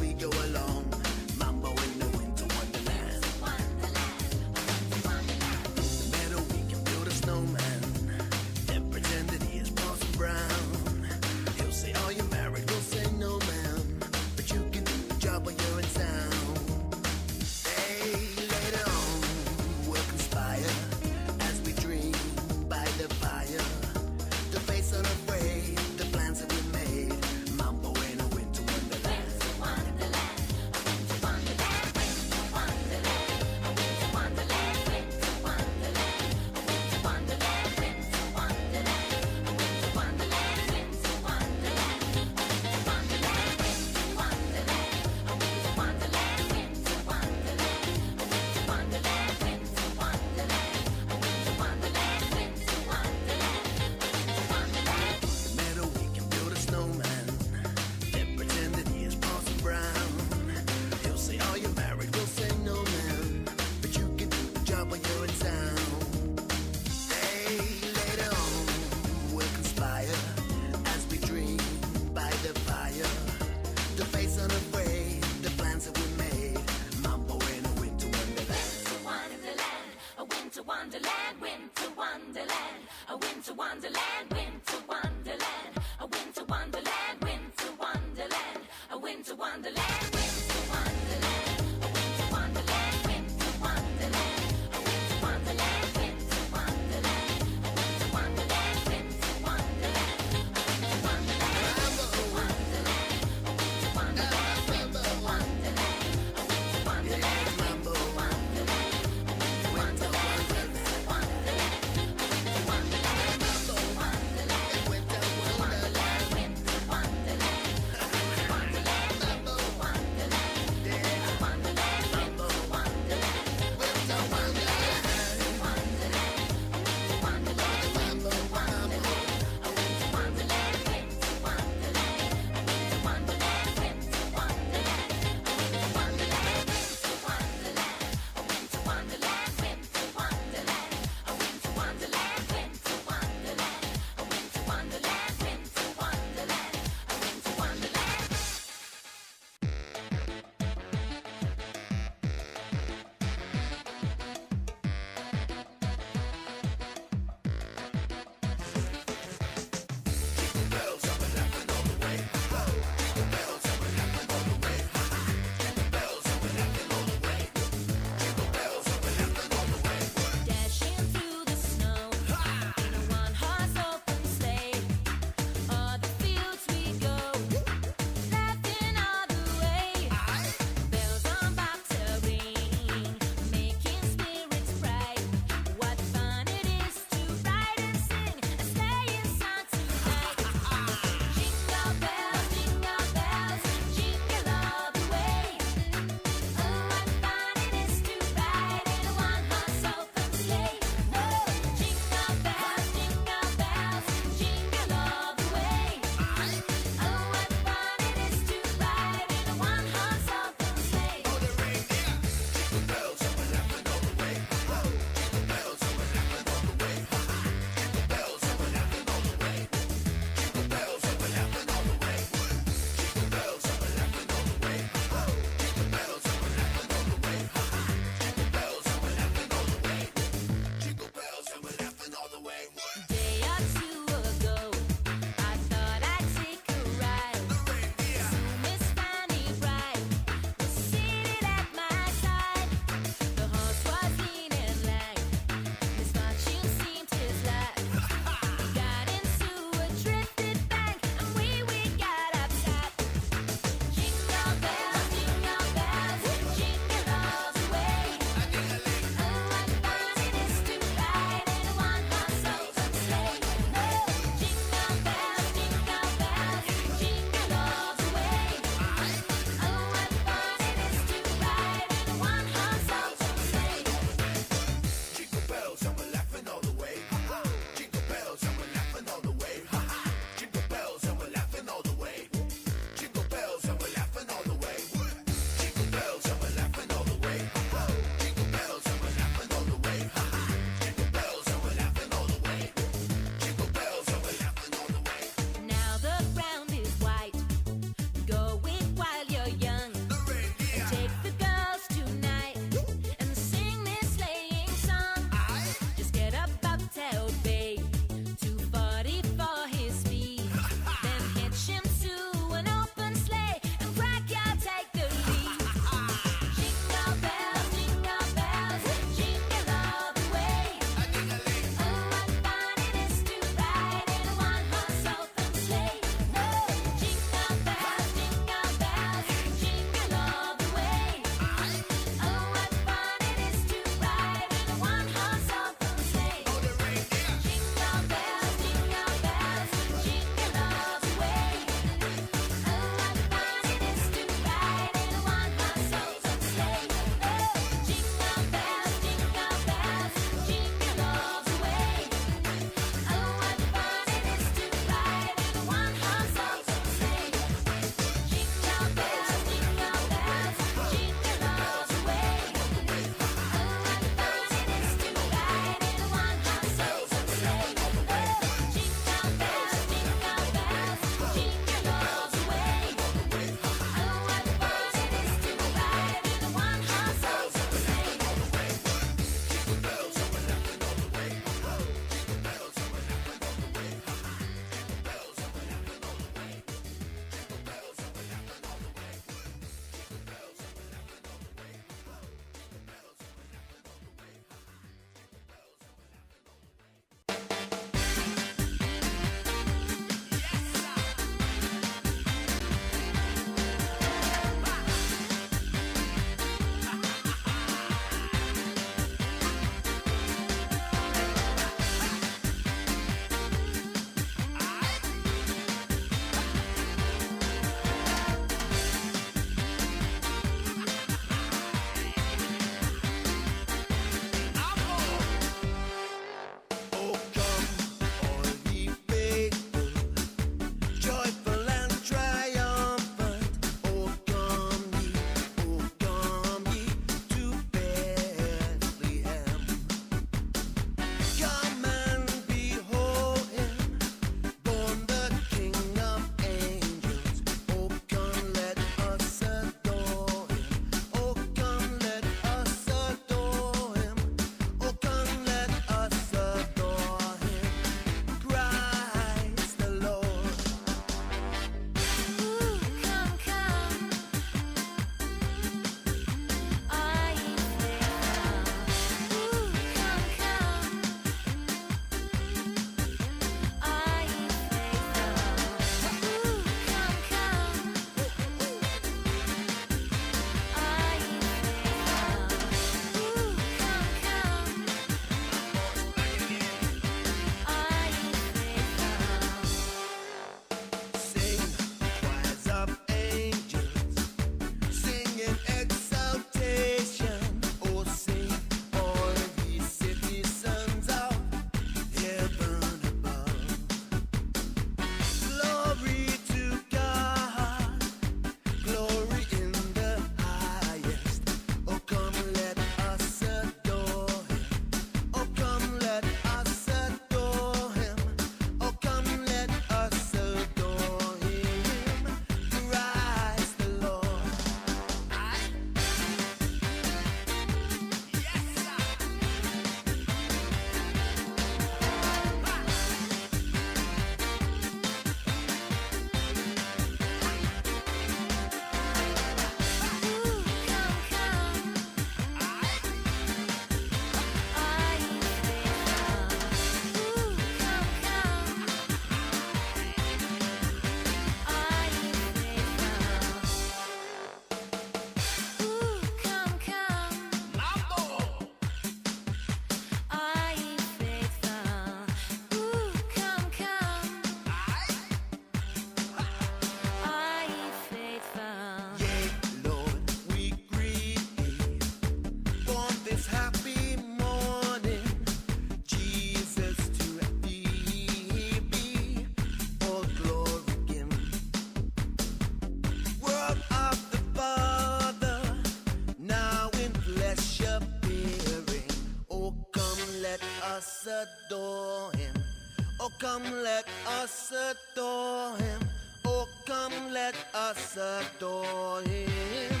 come let us adore him. Oh, come let us adore him.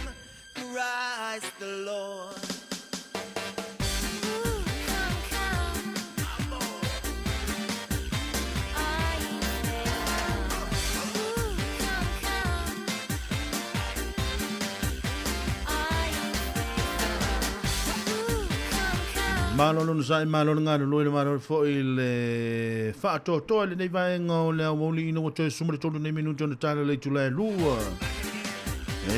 Christ the Lord. Malo lona sa'i, malo le galulue, le malo fo'i le fa'atoatoa i lenei vaega o le auauli ina ua toe suma le tolu nei minute ona tala le itula e lua.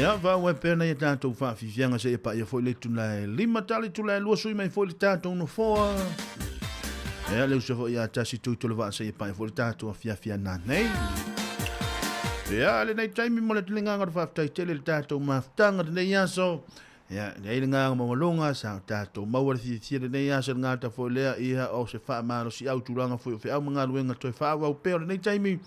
Ia, fa'auau pea nai a tatou fa'afiafiaga seia pa'ia fo'i le itula e lima tala itula e lua sui mai fo'i le tatou nofoa. Ia, le uso fo'i ia tasi tui tole va'a seia pa'ia fo'i le tatou afiafi ananei. Ia, lenei taimi mo le taligaga o le fa'afetai tele i le tatou mafutaga lenei aso. Ia, e i ai le agaga maualuga, sa o tatou maua le fiafia lenei aso i le gata foi lea, ia, o se faamalosiau tulaga foi o feau ma galuega toe faaauau pea o lenei taimi,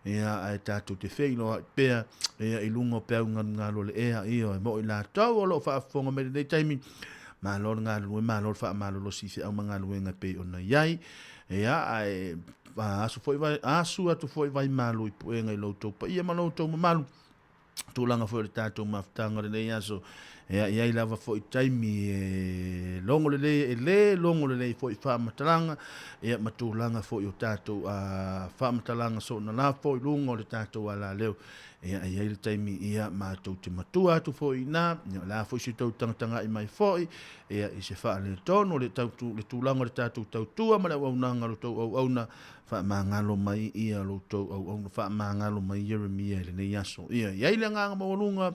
ia, ae tatou te feiloai pea, ia, i luga o peau galugalu o le ea, ioe, mo i latou o lo o faafofoga mai lenei taimi, malo le galulue, malo le faamalolosi i feau ma galuega e pei ona i ai, ia, ae asu foi vai, asu atu foi vai malu i puega i lo outou paia ma lo outou mamalu, tulaga foi o le tatou mafutaga o lenei aso, ia i ai lava foi taimi e logo lelei, e le logo lelei foi faamatalaga, ia ma tulaga foi o tatou faamatalaga soona la foi luga o le tatou alaleo. Ia e i ai le taimi ia matou te matua atu foi i ina, ia o le a foi se tou tagatagai mai foi, ia i se faaletonu o le tautu, le tulaga o le tatou tautua ma le auaunaga a lo tou auauna, Faamagalo mai ia lo outou auauna, faamagalo mai Ieremia i lenei aso. Ia i ai le agaga maualuga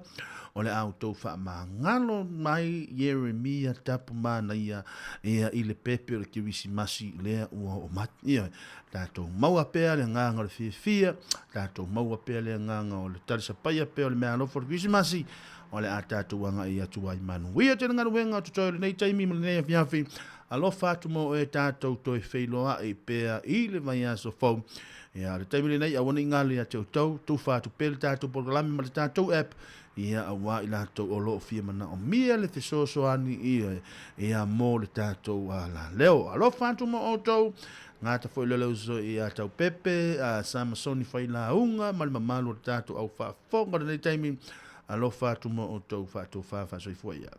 o le a outou faamagalo mai Ieremia tapu manaia ia i le pepe o le Kerisimasi lea ua oo mai. Ia tatou maua pea le agaga o le fiafia, tatou maua pea le agaga o le talisapaia pea o le meaalofa o le Kerisimasi, o le a tatou agai atu ai manuia tele galuega o totoe o lenei taimi ma lenei afiafi. Alofa atu mo oe tatou toe feiloai pea i le vaiaso fou. Ia, o le taimi lenei, aua ne i galo ia te outou, tufa atu pea le tatou polokalame ma le tatou app, ia, auā i latou o lo o fia manaomia le fesoasoani, ia, ia, mo le tatou alaleo. Alofa atu mo outou, gata foi le uso ia Taupepe, a Samasoni Failauga ma le mamalu o le tatou au faafofoga i lenei taimi. Alofa atu mo outou, faatofa faasoifua ia.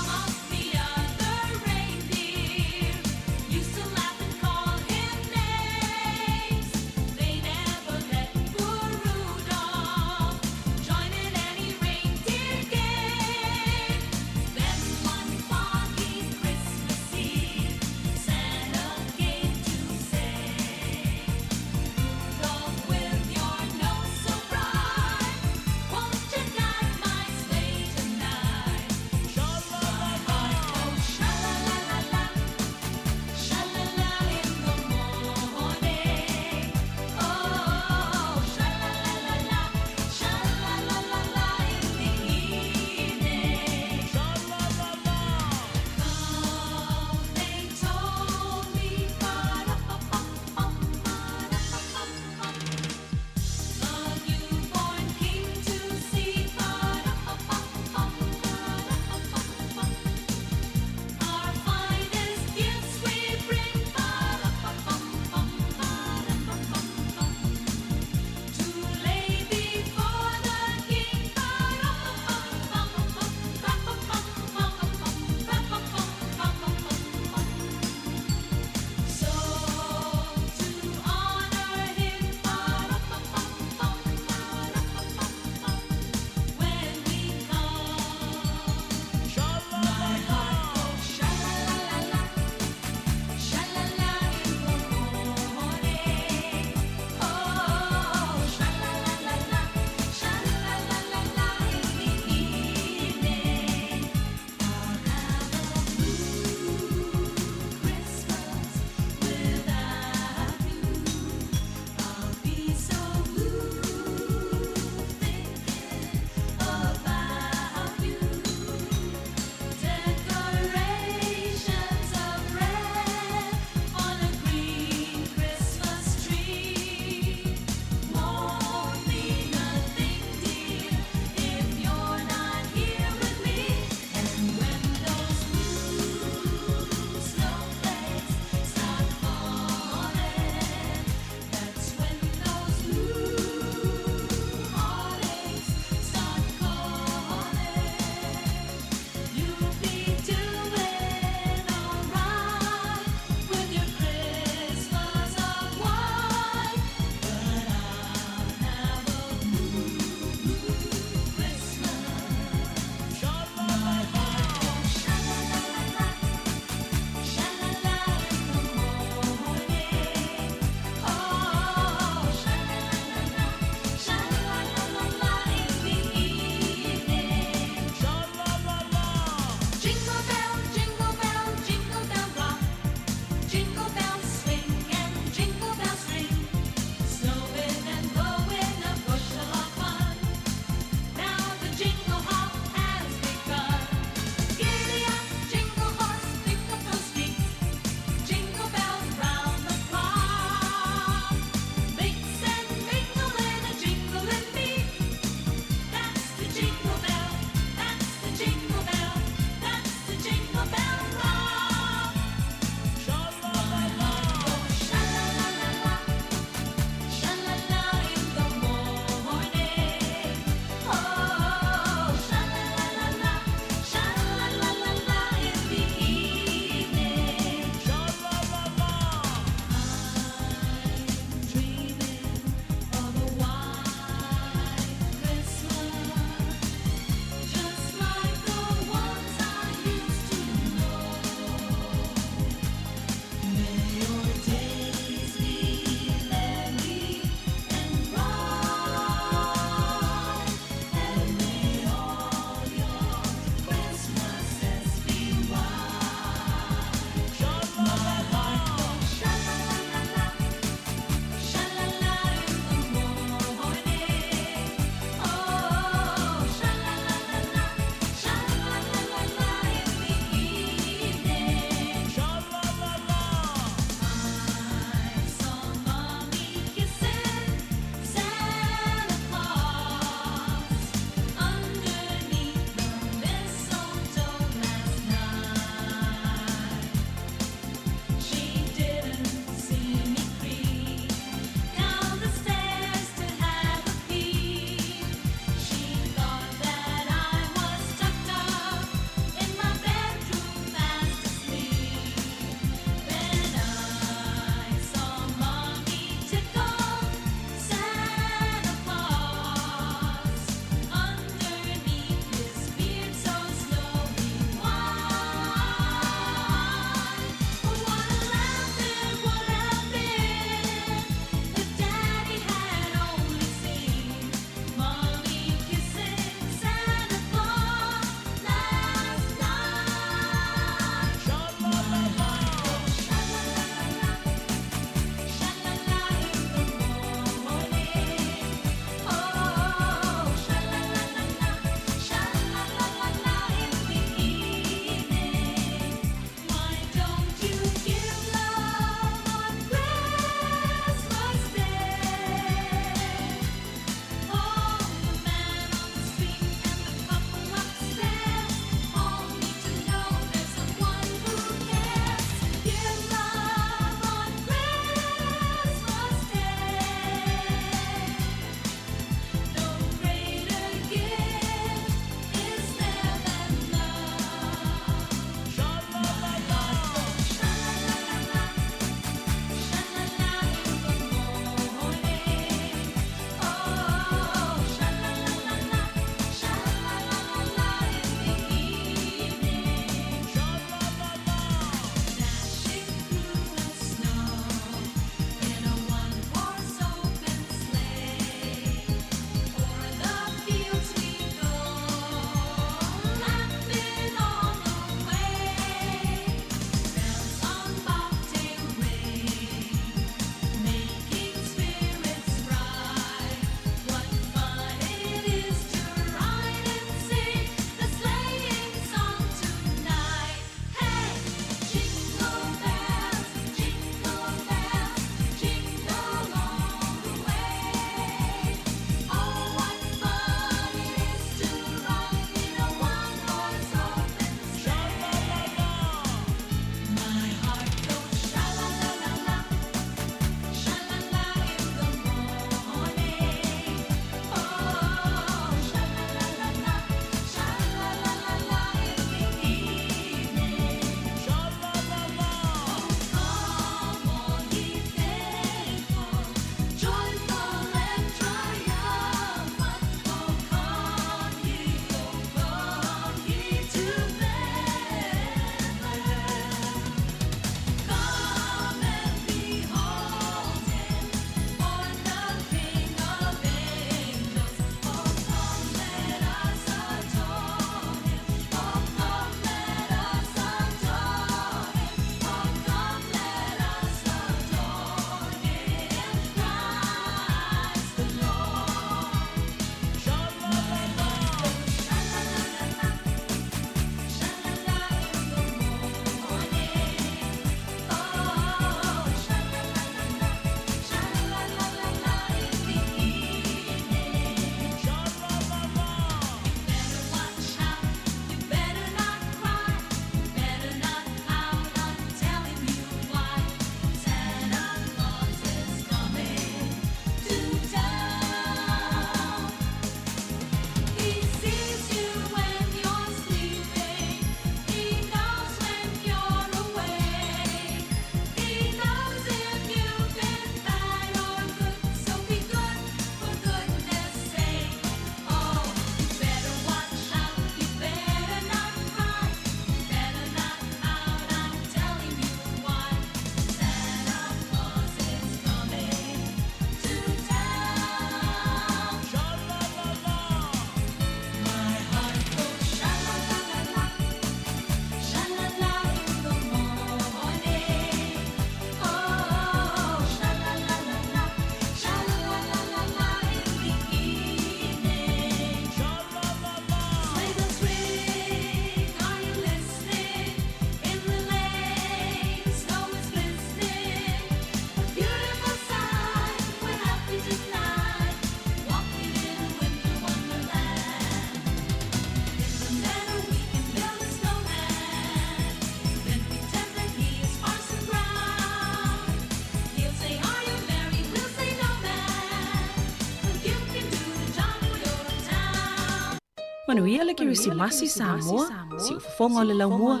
Manuia le Kerisimasi Samoa, siufofoga o le laumua.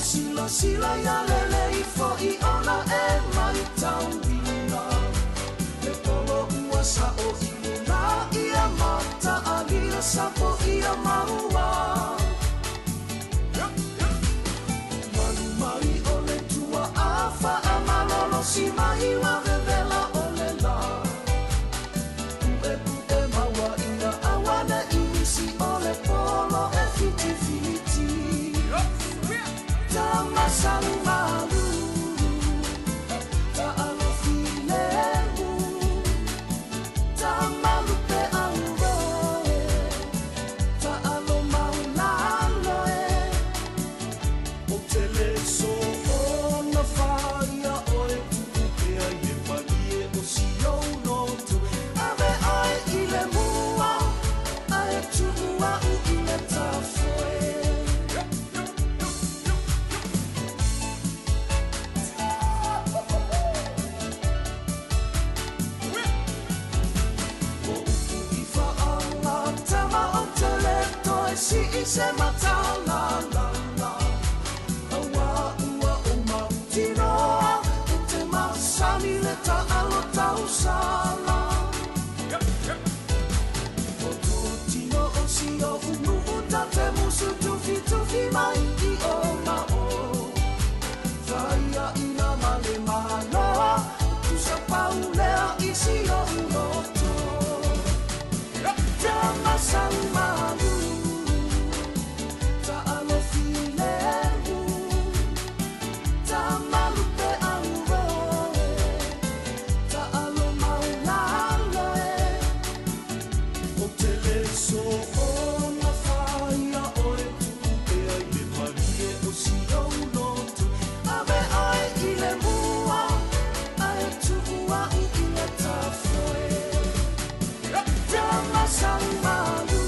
Silasila ia lelei fo'i ona e maitauina Le polo ua sa'o i luna ia mataalia sapo ia maua. Malu mai o le tua'a faamalolosi mai ua vevela o le lā. Pu'epu'e maua ia auane'i nisi o le polo e fitifiti. Tamasalumalu Ta'alofilemu Tamalupe auroe Ta'alomaulalo e O te le so ona whaia oe tu'upea i le malie o si ou loto. Ave oe i le mua ae tuu a'u i le tafoe. O upu i faagatama o te le toe sii se matalalala. Auā ua ou mautinoa e te masani le taalo tausala. O totino o si o unuu ta te musu tufitufi mai i o mao. Whaia ina ma le maloa, tusa paulea i si o uloto. Tamasalumalu, ta'alofilemu, tamalupe auroe, ta'alomaulalo e. O te le so ona whaia oe tu'upea i le malie o si ou loto. Ave oe i le mua, ae tuu a'u i le tafoe. Tamasalumalu,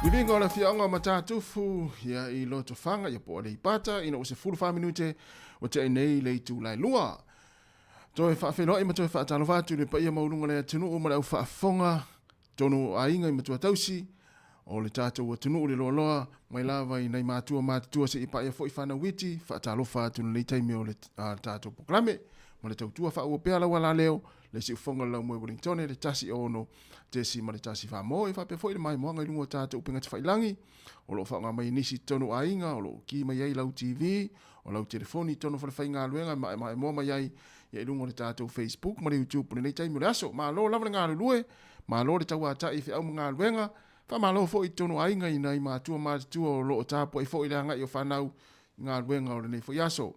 Viviga o le afioaga o Matatufu ia i Lotofaga ia po o Aleipata ina ua 14 minute ua tea nei le itula e 2. Toe faafeiloai ma toe faatalofa atu i le paia maualuga o le atunuu ma le au faafofoga tonu o aiga i Matuatausi o le tatou atunuu le loaloa mai lava i nai matua matutua seia paia foi fanau iti. Faatalofa atu i lenei taimi o le tatou polokalame ma le tautua faaauau pea lau alaleo le siufofoga o le Laumue Wellingtone le 106.1 Mo e faapea foi le maimoaga i luga o tatou upega tafailagi o lo o faaaoga mai e nisi i totonu o aiga o lo o ki mai ai lau TV o lau telefoni i totonu o falefaigaluega e maemaemoa mai ai ia i luga o le tatou Facebook ma le YouTube i lenei taimi o le aso. Malo lava le galulue, malo le tauatai i feau ma galuega, faamalo foi i totonu o aiga i nai matua matutua o lo o tapuai foi le agai o fanau i galuega o lenei foi aso.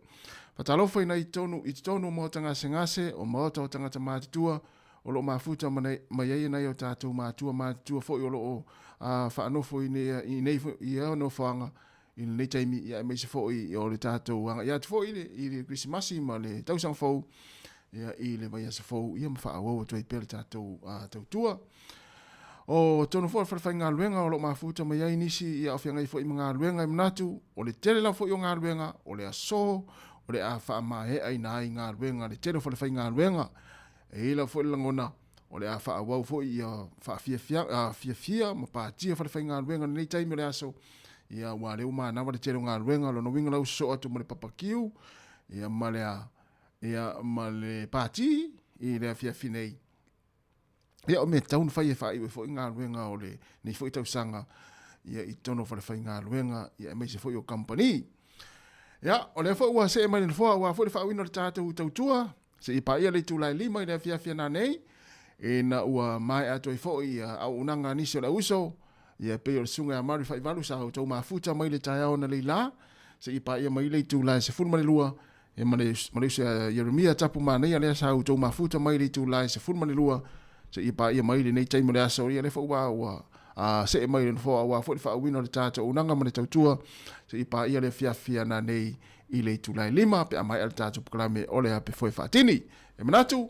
Faatalofa i nai totonu i totonu o maota gasegase, o maota o tagata matutua o lo o mafuta mai ai nai o tatou matua matutua foi o lo o faanofo i nei i nofoaga i lenei taimi, ia aemaise foi o le tatou agai atu foi i le Kerisimasi ma le tausaga fou, ia, i le vaiaso fou, ia ma faaauau atu ai pea le tatou tautua. O totonu foi o le falefaigaluega o lo o mafuta mai ai nisi ia o feagai foi ma galuega e manatu, o le tele lava foi o galuega, o le aso, o le a faamaeaina ai galuega a le tele o falefaigaluega. E i ai lava foi le lagona, o le a faaauau foi ia faafiafia fiafia ma patia falefaigaluega i lenei taimi o le aso, ia aua o lea ua manava le tele o galuega, lona uiga la ua sosoo atu ma le papakiu, ia ma le ia ma le pati i le afiafi nei. Ia o mea tatau ona fai e faaiu ai foi galuega o lenei foi tausaga ia i totonu o falefaigaluega ia aemaise foi o kamupani. Ia, o lea foi ua see mai le nofoa aua foi le faauiina o le tatou tautua seia paia le itula e 5 i le afiafi a nanei, ina ua maea atu ai foi ia auaunaga a nisi o le auuso, ia e pei o le susuga ia Mary Faivalu sa outou mafuta mai le taeao analeila seia paia mai le itula e 12, ia ma le uso ia Ieremia Tapu Manaia lea sa outou mafuta mai le itula e 12 seia paia mai lenei taimi o le aso, ia lea foi ua ua see mai le nofoa aua foi le faauiina o le tatou auaunaga ma le tautua seia paia le afiafi ananei i le itula e 5 pe a maea le tatou polokalame o le Ape Foe Faatini. E manatu,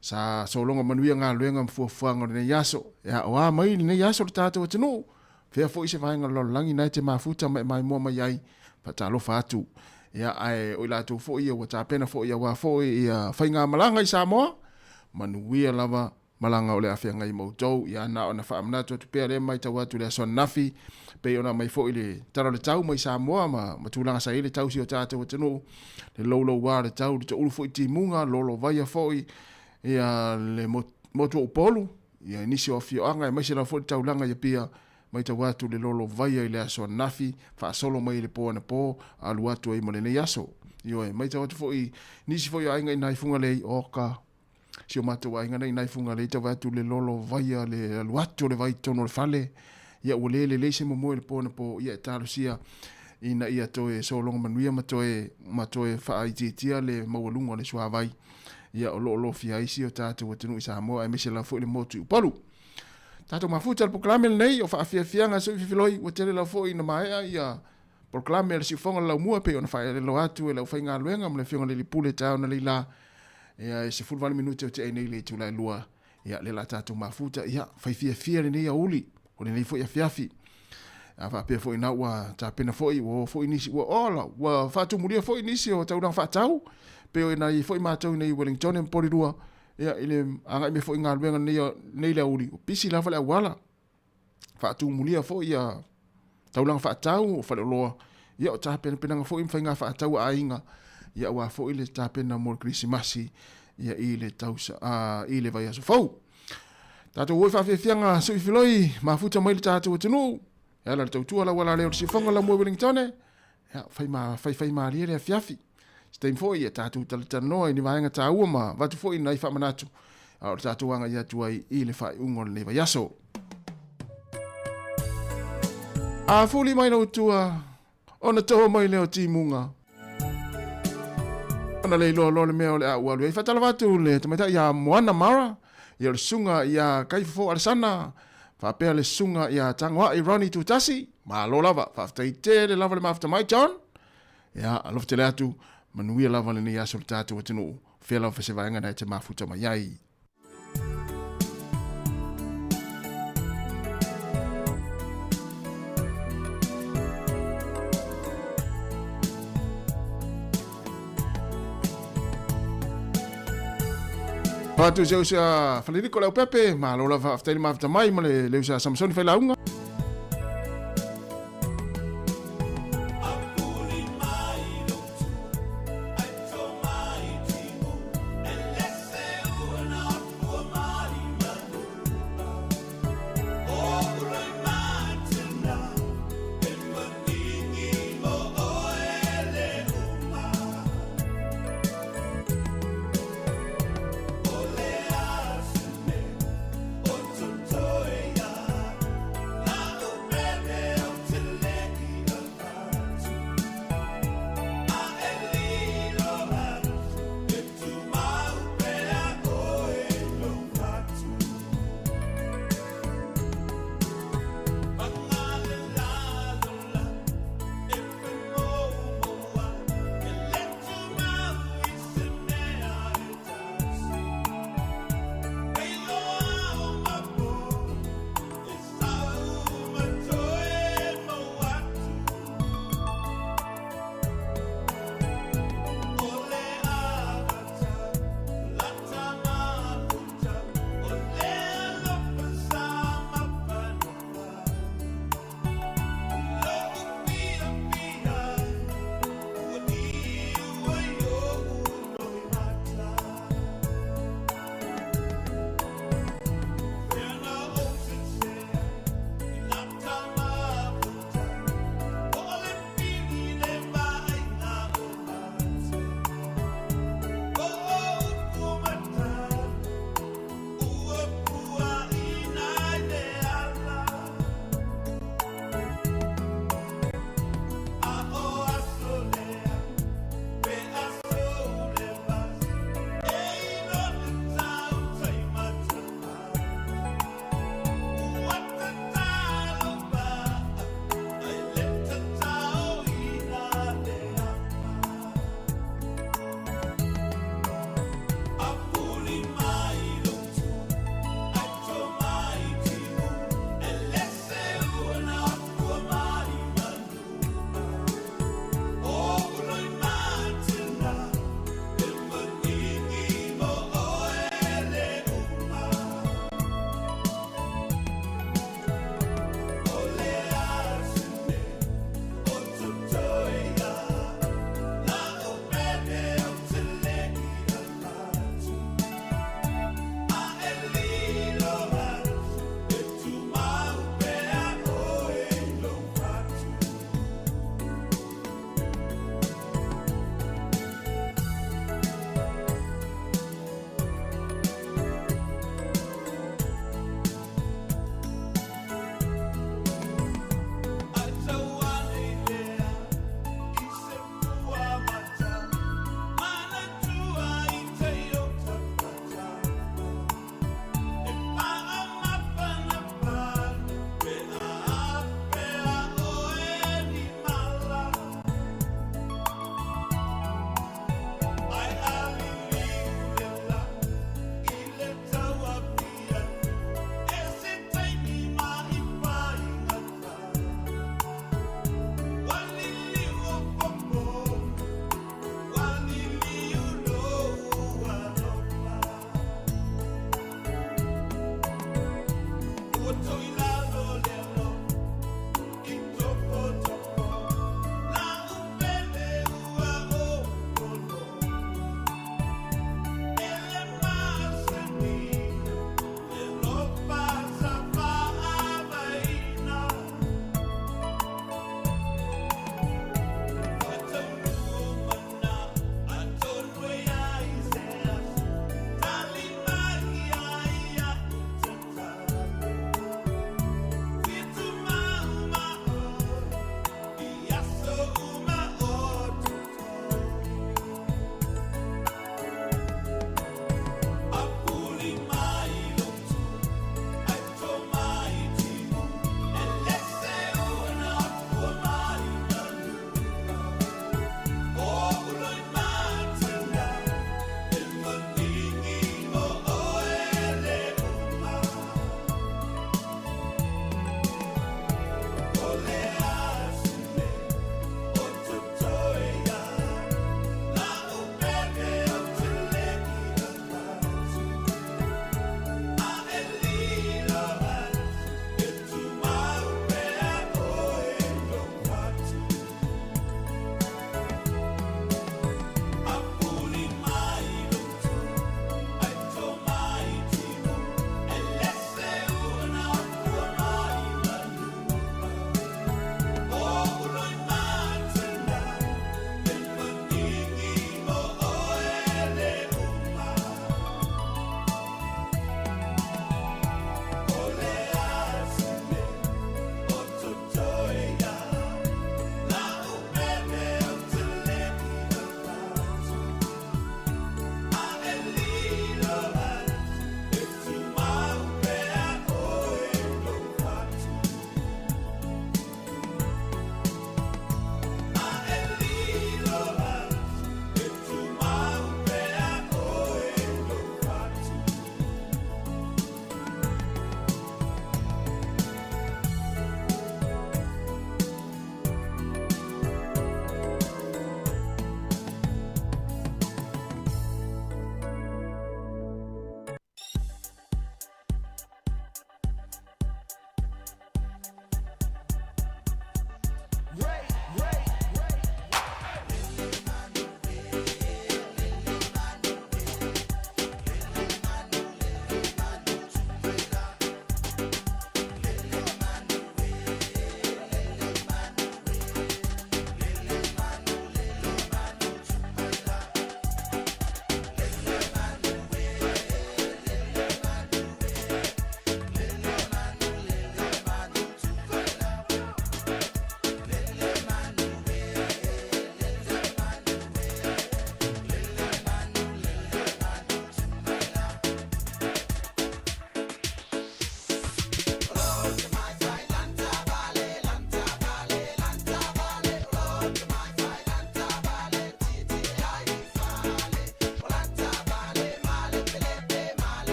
sa sologa manuia galuega ma fuafuaga o lenei aso. E aoā mai lenei aso le tatou atunuu, fea foi se vaega o le lalolagi na e te mafuta ma e maimoa mai ai, faatalofa atu. Ia, ae o i latou foi ia ua tapena foi aua foi ia faigamalaga i Samoa, manuia lava malaga o le a feagai ma outou. Ia na ona faamanatu atu pea lea matau atu i le aso ananafi, pei ona aumai foi le tala o le tau mai Samoa ma, ma tulaga sa i ai le tau si o tatou atunuu, le louloua o le tau, le toulu foi timuga, lolovaia foi ia le motu o Upolu, ia i nisi o afioaga, aemaise lava foi le taulaga i Apia, matau atu le lolovaia i le aso ananafi, faasolo mai i le po anapo, alu atu ai ma lenei aso. Ioe, matau atu foi nisi foi o aiga i nai Fugalei, oka, si o matou aiga nei nai Fugalei tau vaai atu le lolo vaia le alu atu o le vai i totonu o le fale ia ua le lelei se momoe i le po anapo ia e talosia ina ia toe sologa manuia ma toe ma toe faaitiitia le maualuga o le suavai ia o lo o lofia ai si o tatou atunuu i Samoa aemaise lava foi le motu i Upolu. Tatou mafuta le polokalame lenei o faafiafiaga sui fifiloi ua tele lava foi ina maea ia polokalame a le siufofoga o le laumua pei ona faaeleloa atu e le aufaigaluega ma le afioga i le alii pule taeao analeila ia e 18 minute o tea nei le itula e 2 ia lea la tatou mafuta ia fai fiafia lenei aoauli o lenei foi afiafi a faapea foi na ua tapena foi ua o foi nisi ua ola ua faatumulia foi nisi o taulaga faatau pei o nai foi matou nei Wellington ma Porirua ia i le agai mai foi galuega nei nei le aoauli pisi lava le auala faatumulia foi ia taulaga faatau o faleoloa, ia o tapenapenaga foi ma faiga faatau a aiga, ia aua foi le tapena mo le Kerisimasi ia i le tausa, a, i le vaiaso fou. Tatou o i faafiafiaga sui filoi, mafuta mai le tatou atunuu, e ala le tautua lau ala lea o le siufofoga lau moe Wellingtone, ia, fai ma, fai fai malie le afiafi. Se taimi foi, ia tatou talatalanoa i ni vaega taua ma avatu foi nai faamanatu, a o le tatou agai atu ai i le faaiuga o lenei vaiaso. A fuli mai lou tua, ona toho mai lea o timuga. Ona le iloa loa le mea o le a ou alu ai. Faatalofa atu le tamaitai ia Moana Mara, ia o le susuga ia Kaifofo Alesana, faapea le susuga ia Tagoai Ronnie Tutasi. Malo lava, faafetai tele lava le mafuta mai John. Ia, alofa tele atu, manuia lava lenei aso le tatou atunuu. Fea lava se vaega na e te mafuta mai ai. Fatu se usa Faleliko Leaupepe, malo lava faafetai le mafuta mai ma le le usa Samsoni Failauga.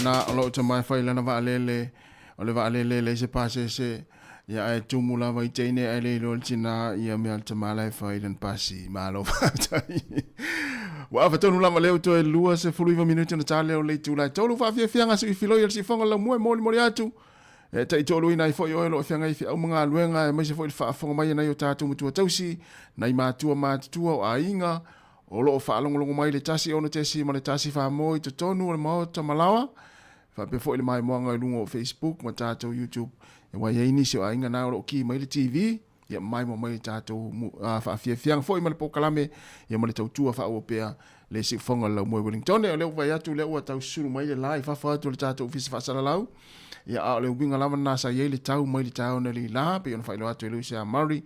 lena o lou tama e fai lana vaalele, o le vaalele e leai se pasese, ia ae tumu lava i teine ae le iloa le tina ia mea a le tama la e fai lana pasi. Malo faafetai. Ua afa tonu lava lea ua toe 29 minute ona ta lea o le itula e tolu faafiafiaga suifiloi o le siufoga laumua e molimoli atu. E taitoaluaina ai foi oe o lo o feagai i feau ma galuega, aemaise foi le faafofoga mai a nai o tatou matua tausi, nai matua matutua o aiga, o lo o faalogologo mai i le 1 6 ma le 1 4 i totonu o le Maota Malaoa, faapea foi le maimoaga i luga o Facebook ma tatou YouTube. Aua e i ai nisi o aiga na o lo o ki mai le TV, ia maimoa mai i tatou faafiafiaga foi ma le polokalame, ia ma le tautua faaauau pea le siufoga o le Laumua i Wellington. O lea ua vaai atu, lea ua tau susulu mai le la i fafo atu o le tatou ofisa faasalalau. Ia, a o le uiga lava lena sa i ai le tau mai le taeao nei la, pei ona faailoa atu e Lucy A. Murray,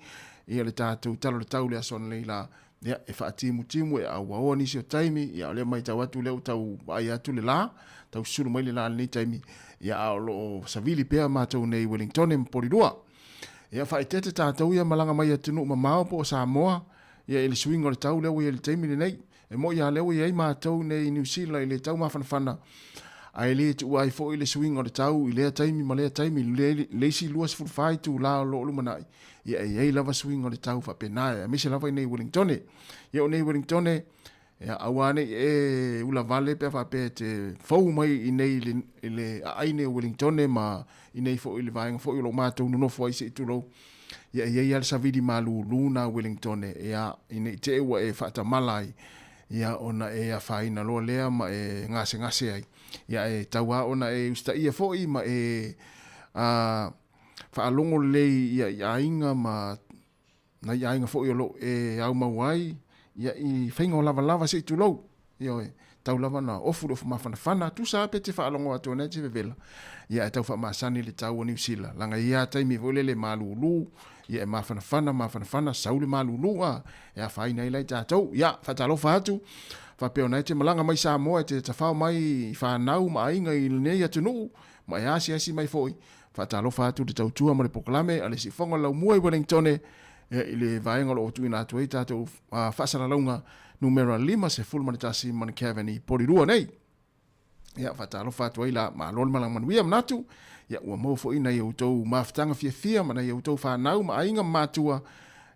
ia le tatou tala o le tau le aso nei la, ia, e faatimutimu, e auaoa nisi o taimi, ia, o lea matau atu lea ua tau vaai atu le la, tau susulu mai le la i lenei taimi, ia, a o lo o savili pea matou nei i Wellington ma Polilua. Ia, faaeteete tatou ia malaga mai atunuu mamao po o Samoa, ia i le suiga o le tau lea ua i ai i le taimi lenei. E moi lava lea ua i ai matou nei i Niu Sila i le tau mafanafana, ae le tuua ai foi le suiga o le tau i lea taimi ma lea taimi, i le isi 24 itula o lo o lumanai, ia e i ai lava suiga o le tau faapena, aemaise lava i nei Wellingtone. Ia o nei Wellingtone, ia aua ne i e ulavale pe a faapea e te fou mai i nei i le aai nei o Wellingtone ma i nei foi i le vaega foi o lo o matou nonofo ai se i tulou. Ia e i ai lava le savili malūlū na Wellingtone, ia, ina i te i ua e faatamala ai, ia, ona e afaina loa lea ma e gasegase ai. Ia, e tau lava ona e usitaia foi ma e a, faalogo lelei ia, i aiga ma nai aiga foi o lo o e aumau ai, ia, i faiga o lavalava se i tulou. Ioe, tau lava ona ofu le ofu mafanafana, tusa lava pe te faalogo atu ana e te vevela, ia ae tau faamasani le tau o Niu Sila, leaga e i ai lava taimi foi lele e malulu, ia e mafanafana, mafanafana, sau le malulu, a, e afaina ai la i tatou. Ia, faatalofa atu, faapea ona e te malaga mai Samoa e te tafao mai i fanau ma aiga i lenei atunuu, ma e asiasi mai foi, faatalofa atu i le tautua ma le polokalame a le Siufoga o le Laumua i Wellingtone, i le vaega o lo o tuuina atu ai tatou faasalalauga numera 51 Manukaveni i Porirua nei. Ia, faatalofa atu ai la, malo le malaga manuia, manatu, ia, ua maua foi nai outou mafutaga fiafia ma nai outou fanau ma aiga ma matua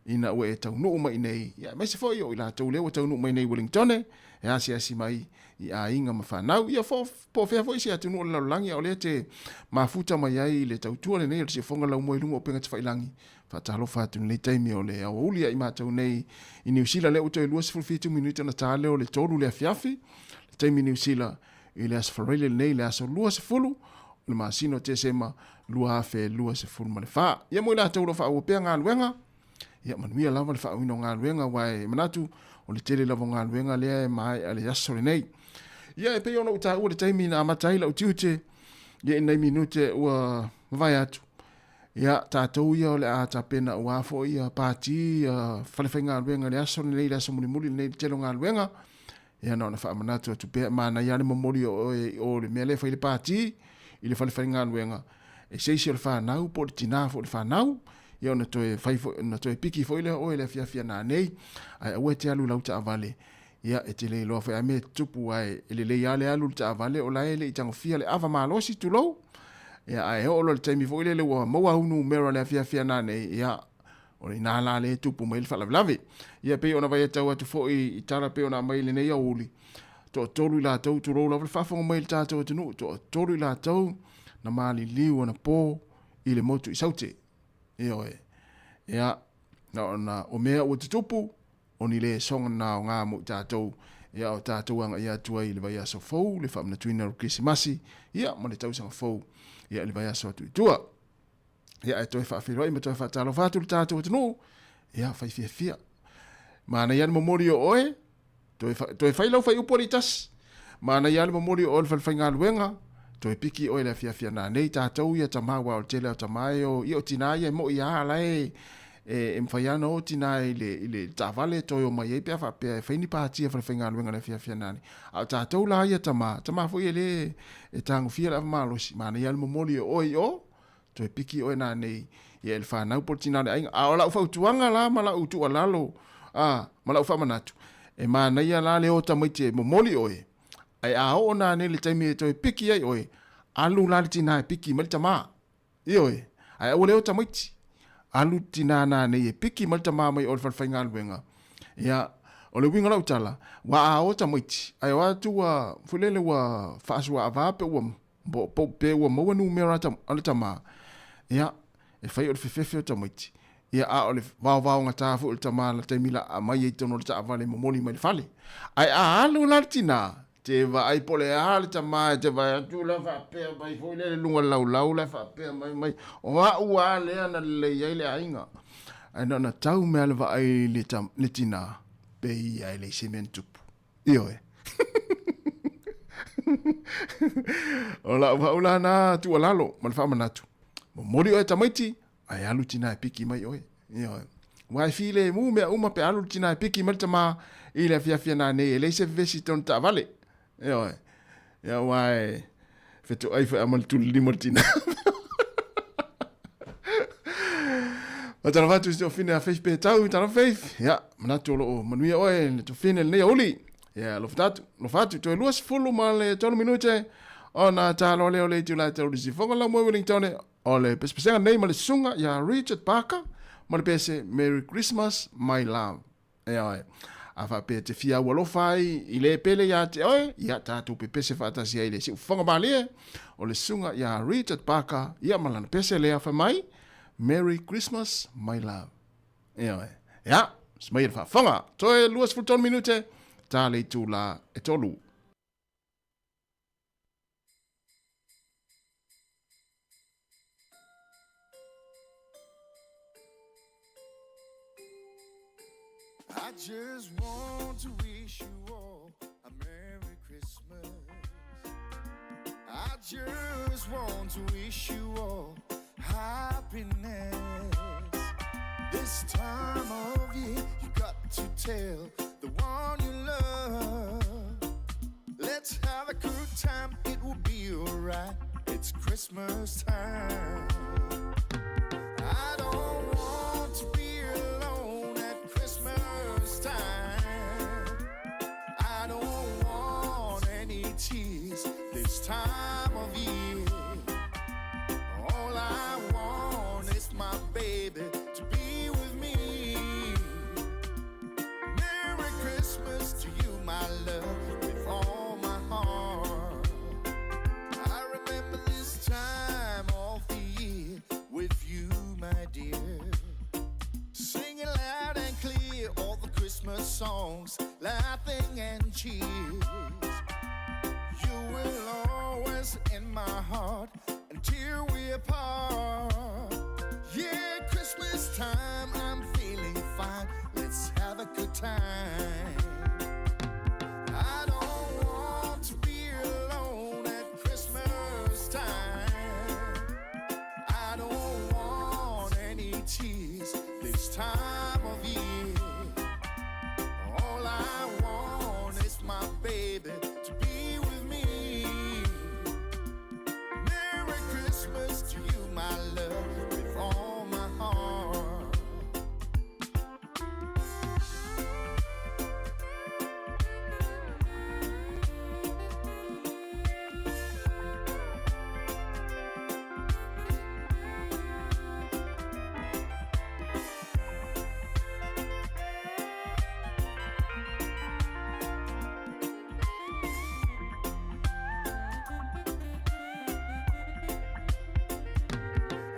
ina ua e taunuu mai nei, ia, aemaise foi o i latou lea ua taunuu mai nei i Wellingtone, e asiasi mai i aiga ma fanau, ia, fo, po o fea foi se atunuu o le lalolagi, a o lea te mafuta mai ai i le tautua lenei o le siufoga laumua i luga o upega tafailagi, Faatalofa atu i lenei taimi o le aoauli ia i matou nei i Niu Sila lea ua toe 27 minute ona ta lea o le 3 le afiafi le taimi Niu Sila i le aso Faraile lenei le aso 20 o le masina o Tesema 2024. Ia mo i latou o lo o faaauau pea galuega, ia manuia lava le faaauina o galuega aua e manatu o le tele lava o galuega lea e maea le aso lenei. Ia e pei ona ou taua le taimi na amata ai lau tiute, ia i nai minute ua mavae atu, Ia, tatou ia o le a tapena aua foi ia pati ia falefaigaluega i le aso lenei, le aso mulimuli lenei i le tele o galuega. Ia, na ona faamanatu atu pea, manaia lava le momoli o oe i o i le mea lea e fai le pati i le falefaigaluega, e se isi o le fanau po o le tina foi o le fanau, ia ona toe fai foi, ona toe piki foi lea o oe i le afiafi a nanei, ae aua e te alu i lau taavale, ia e te le iloa foi a mea e tutupu, ae e lelei lava le alu i le taavale o la e le i tagofia le ava malosi, tulou. Ia, ae oo loa i le taimi foi lele ua maua au numera o le afiafi a nanei, ia, o i ina la lea e tupu mai ai le faalavelave. Ia, pei ona vaitau atu foi i tala pei ona aumai i lenei aoauli, toatolu i latou, tulou lava le faafofoga mai i le tatou atunuu, toatolu i latou na maliliu anapo i le motu i Saute. Ioe. Ia, na ona o mea ua tutupu, O ni lesona na aoga mo i tatou, ia o tatou agaia atu ai i le vaiaso fou, le faamanatuina o le Kerisimasi, ia ma le tausaga fou, ia i le vaiaso atu i tua. Ia ae toe faafeiloai ma toe faatalofa atu le tatou atunuu, ia fai fiafia. Manaia le momoli o oe, toe, fa, toe fai lau faiupu alii tasi. Manaia le momoli o oe le falefaigaluega, toe piki oe le afiafi a nanei tatou ia tama aua o le tele o tama e o, ia o tina ia e moi a la e, e, e mafai lava ona o tina i le, i le taavale toe o mai ai pe a faapea e fai ni pati a falefaigaluega i le afiafi ana nei. A o tatou la ia tama, tama foi e le e tagofia le ava malosi, manaia le momoli o oe i o, toe piki oe nanei ia e le fanau po o le tina o le aiga. A o lau fautuaga la ma lau tuualalo, a, ma lau faamanatu, e manaia la le o tamaiti e momoli oe, Ae a oo nanei i le taimi e toe piki ai oe, alu la le tinā e piki mai le tamā. Ioe, ae aua le o tamaiti. Alu tinā nanei e piki mai le tamā mai o le falefaigaluega. Ia, o le uiga o lau tala, ua a o tamaiti, ae o atu ua, foi lele ua faasuaava pe ua, pe ua maua numera a le tamā, ia, e fai o le fefefe o tamaiti. Ia, a o le vaovaogata foi o le tamā la taimi la a mai ai tonu o le taavale e momoli mai le fale. Ae a alu la le tinā, te vaai po o le a le tamā e te vaai atu la faapea mai foi lele i luga o le laulau la e faapea mai mai, o au a lea na lelei ai le aiga. Ae na ona tau mea le vaai i le, le tinā, pei ia e leai se mea na tupu. Ioe. O lau au la na tuualalo ma le faamanatu. Momoli oe tamaiti, ae alu tinā e piki mai oe. Ioe. Ua e filemu mea uma pe alu le tinā e piki mai le tamā i le afiafi nanei e leai se vevesi i tona taavale. Ioe. Ia ua e fetoai foi ama le tulilima le tinā. Faatalofa atu i si toafine a Faith Petau, talofa Faith. Ia, manatu o loo manuia oe le toafine lenei aoauli. Ia, alofa atu, alofa atu, toe 23 ma le 3 minute ona taloa lea o le itula e tau sifoga lau moe Wellington o le pesepesega nei ma le susuga ia Richard Parker ma le pese Merry Christmas My Love. Ioe. A faapea e te fia aualofa ai i le pele iā te oe, ia tatou pepese faatasi ai i le siufofoga malie o le susuga ia Richard Parker, ia ma lana pese lea fai mai, Merry Christmas My Love. Ioe. Ia, se mai e le faafofoga. Toe 23 minute, ta le itula e tolu. I just want to wish you all a Merry Christmas. I just want to wish you all happiness. This time of year, you got to tell the one you love. Let's have a good time, it will be alright. It's Christmas time. I don't want to be alone at Christmas time. I don't want any tears this time of year. All I want is my baby to be with me. Merry Christmas to you, my love, with all my heart. I remember this time of the year with you, my dear. Singing loud and clear all the Christmas songs, laughing and cheers. You will always in my heart until we're apart. Yeah, Christmas time, I'm feeling fine. Let's have a good time. I don't want to be alone at Christmas time. I don't want any tears this time of year. All I want is my baby to be with me. Merry Christmas to you, my love, with all my heart.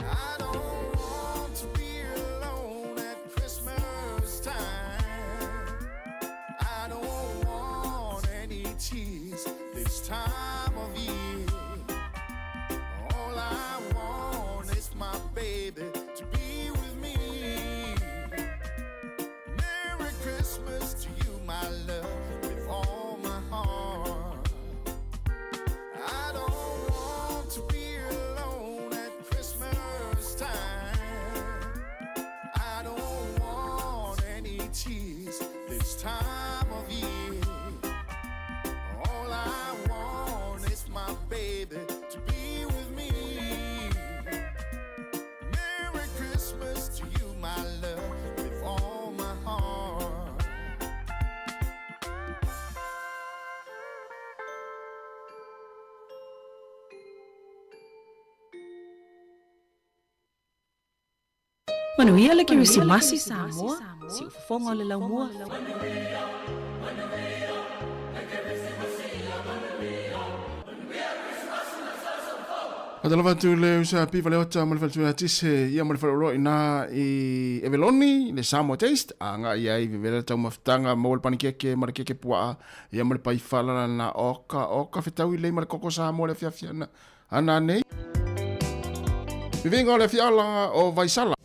I don't want to be alone at Christmas time. I don't want any tears this time of year. All I want is my baby to be with me. Merry Christmas to you, my love, with all my heart. I don't want to be alone at Christmas time. I don't want any tears this time of year. All I want is my baby to be with me. Merry Christmas to you, my love, with all my heart. Manuia le Kerisimasi Samoa, siufofoga o le laumua. Faatalofa atu le uso Pi Faleota ma le faletua ia Tise ia ma le faleoloa ina i Eveloni le Samoa Taste a agai i ai vevela le taumafataga maua le panikeke ma le keke puaa ia ma le paifala na oka oka fetaui lelei ma le koko Samoa le afiafi ana ana nei. Viviga o le afiala o Vaisala.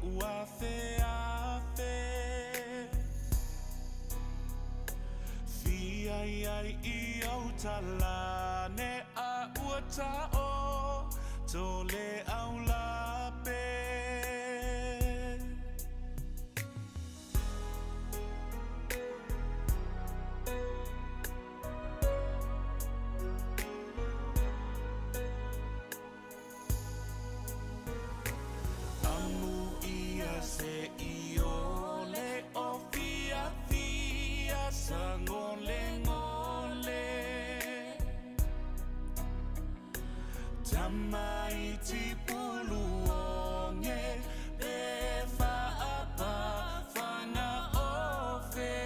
lo'u afeafe. Fia i ai i ou talane a ua ta'o to le aulape. Amu ia se i ole o fiafia sagolegole. Tamaiti puluoge pe faapa fagaofe.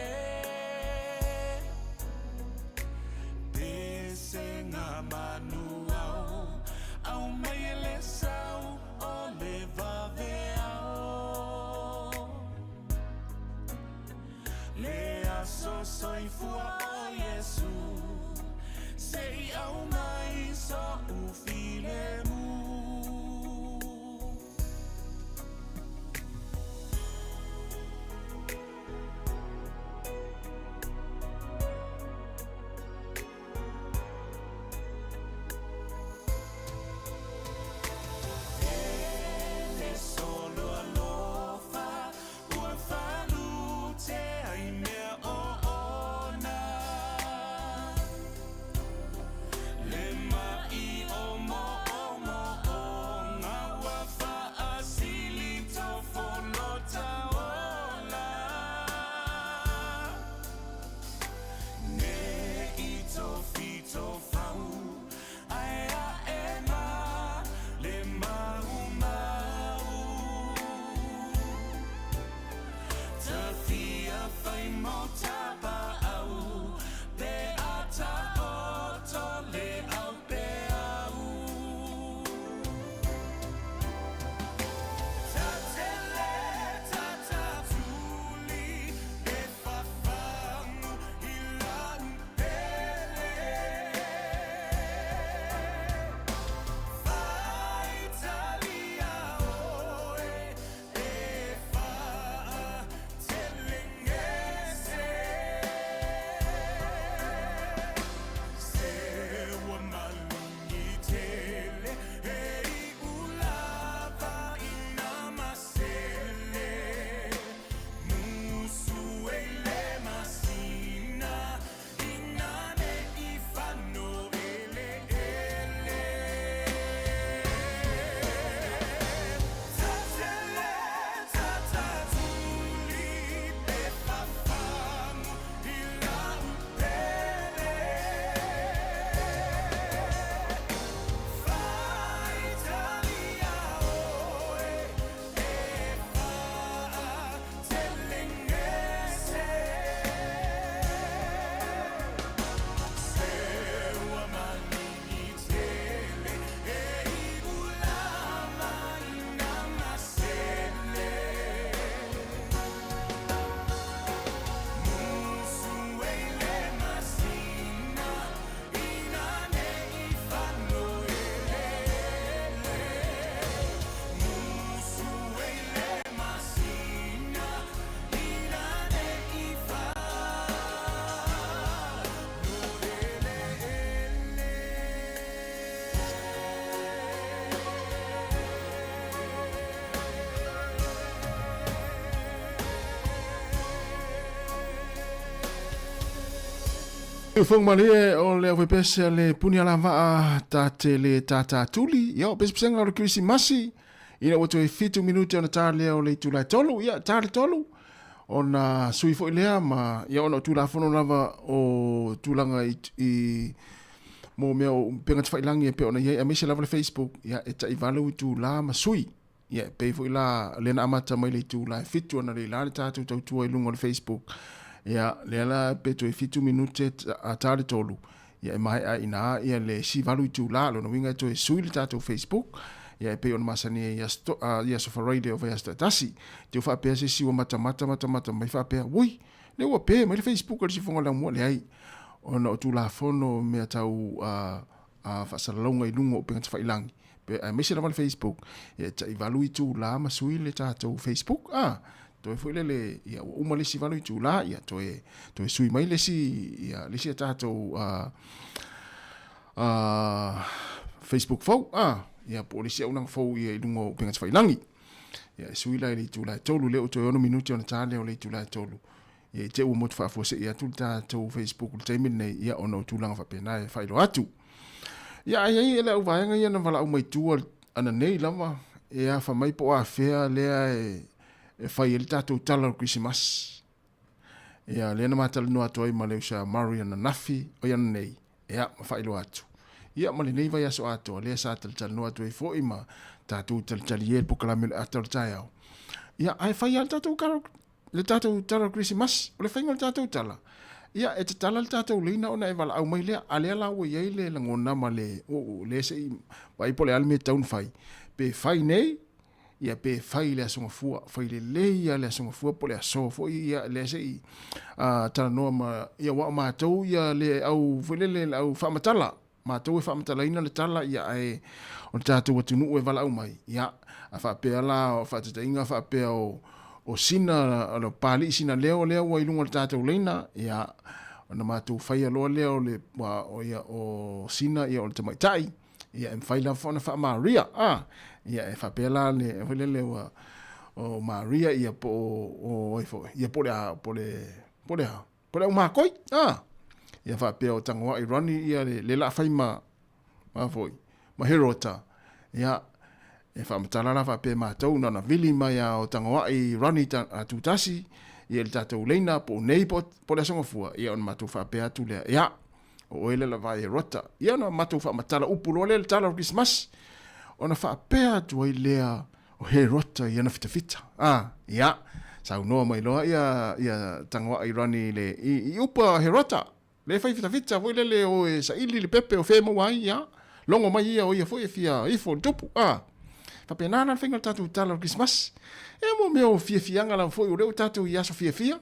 Pesega manuao au mai e le sau o le vaveao. Le aso soifua o Iesu se i aumai so'u filemu. E le solo alofa ua falute ai mea oona. Le ma'i o mo'omo'oga ua fa'asili tofolota ola. Ne i tofitofau ae a'e ma le maumau. Tafia fai mo tapa'au pe a ta'oto le aupeau. Tatele tatatuli le fafagu i la'u pele. Faitalia oe e fa'atelegese. Se ua malugi tele e i'u lava i na masele. Musu e le masina ina ne i fanoeleele. Tatele tatatuli pe fafagu i la'u pele. Faitalia oe e fa'atelegese. Se ua malugi tele e i'u lava i na masele. Musu e le masina ina ne i fanoeleele. Musu e le masina ina ne i fanoeleele. Ufoga malie o le aufaipiasi a le puni alavaa ta te le tātātuli. Ia, o pesepesega o le Kerisimasi, ina ua toe fitu minute ona tā lea o le itula e tolu. Ia, tā le tolu, ona sui foi lea ma, ia, ona o Tulafono lava o tulaga i, i mō mea o upega tafailangi e pei ona i ai, aemaise lava le Facebook, ia, e ta'ivalu itulā ma sui. Ia, e pei foi la, lea na amata mai le itula e fitu ana le la le tātou tautua i luga o le Facebook. Ia, lea la pe toe fitu minute a tā le tolu. Ia, e mae'a inā, ia le sivalu itula, lona uiga e toe sui le tātou Facebook. Ia, e pei ona masani ai i aso, i aso Faraile o vaiaso ta'atasi. Te u faapea se isi ua matamata, matamata mai faapea, ui, lea ua pe mai le Facebook a le sifoga laumua, leai. Ona o Tulafono mea tau faasalalauga i luga o upega tafailangi. Pe aemaise lava le Facebook, ia e tai 8 itulā ma sui le tatou Facebook, a, toe foi lele, ia ua uma le isi 8 itulā, ia toe, toe sui mai le isi, ia, le isi a tatou, a, a, Facebook fou, a, ia po o le isi auaunaga fou ia i luga o upega tafailagi. Ia e sui la i le itula e 3, lea ua toe 6 minute ona ta lea o le itula e 3. Ia i te i ua motu faafuasei atu le tatou Facebook i le taimi lenei, ia ona o tulaga faapena e faailoa atu. Ia ai ai le au vaega ia na valaau mai tua ananei lava, e afa mai po o afea lea e, e fai ai le tatou tala o le Kerisimasi. Ia lea na matalanoa atu ai ma le usa Murray ananafi, oi ananei, ia ma faailoa atu. Ia ma lenei vaiaso atoa, lea sa talatalanoa atu ai foi ma tatou talitali e le polokalame o le ata o le taeao. Ia ae fai lava le tatou le tatou tala o le Kerisimasi, o le faiga o le tatou tala, ia e tatala le tatou leina ona e valaau mai lea, a lea la ua i ai le lagona ma le, o, lea se i vaai po o le a le mea e tatau ona fai, pe fai nei, ia pe fai i le Aso Gafua, fai lelei lava le Aso Gafua po o le aso foi, ia lea se i talanoa ma, ia aua o matou ia le au foi lele, le au faamatala, matou e faamatalaina le tala, ia ae o le tatou atunuu e valaau mai, ia, a faapea la, o faataitaiga faapea o, o sina, o le Papalii sina leo lea ua i luga o le tatou leina, ia, ona matou faia loa lea o le, o, ia, o sina, ia, o le tamaitai, ia, e mafai lava ona faa-Maria, a, ia, e faapea la le, foi lele ua, o Maria, ia, po o, o ai foi, ia, po o le a, po o le, po o le a, Po le au makoi, a! Ia faapea o Tagoai Ronnie ia le, le la fai ma, ma foi, ma Herota. Ia, e faamatala la faapea matou na ona vili mai a o Tagoai Ronnie ta, a Tutasi, ia le tatou leina po o nei po, po le Aso Gafua, ia ona matou faapea atu lea, ia, o oe le la vai Herota. Ia ona matou faamatala upu loa lea le tala o le Kerisimasi. Ona faapea atu ai lea o Herota i ana fitafita. A, ia, saunoa mai loa ia, ia Tagoai Ronnie i le, i, i upu a Herota, le fai fitafita foi lele o e saili le pepe o fea e maua ai, ia, logo mai ia o ia foi e fia ifo i le tupu, a. Faapena la le faiga o le tatou tala o le Kerisimasi. E mo mea o fiafiaga lava foi o lea ua tatou i aso fiafia,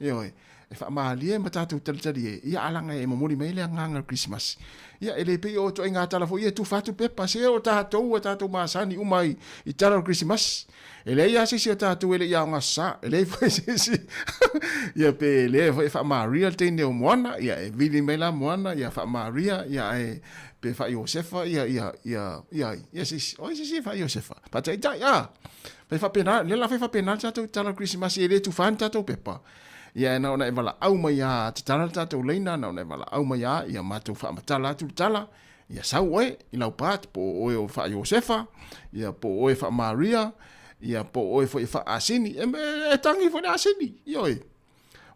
Ioe, e faamalie ma tatou talitali e, ia a laga e momoli mai le agaga o le Kerisimasi. Ia, e le pei o ituaiga tala foi ia e tufa atu pepa, se o tatou ua tatou masani uma ai i tala o le Kerisimasi. E leai lava se isi o tatou e le i aoga sa, e leai foi se isi, ia pe lea foi e faa-Maria le teine o Moana, ia e vili mai la Moana, ia faa-Maria, ia ae pe faa-Iosefa, ia, ia, ia, ia ai, ia se isi, o ai se isi e faa-Iosefa? Faataitai, a! Fai faapena, lea la fai faapena le tatou tala o le Kerisimasi, e le tufa ni tatou pepa. Ia, na ona e valaau mai a tatala le tatou leina, na ona e valaau mai a, ia matou faamatala atu le tala, ia sau oe i lau part, po o oe o faa-Iosefa, ia po o oe faa-Maria, ia po o oe foi e faa-Asini, e, e, e tangi foi le asini, ioe.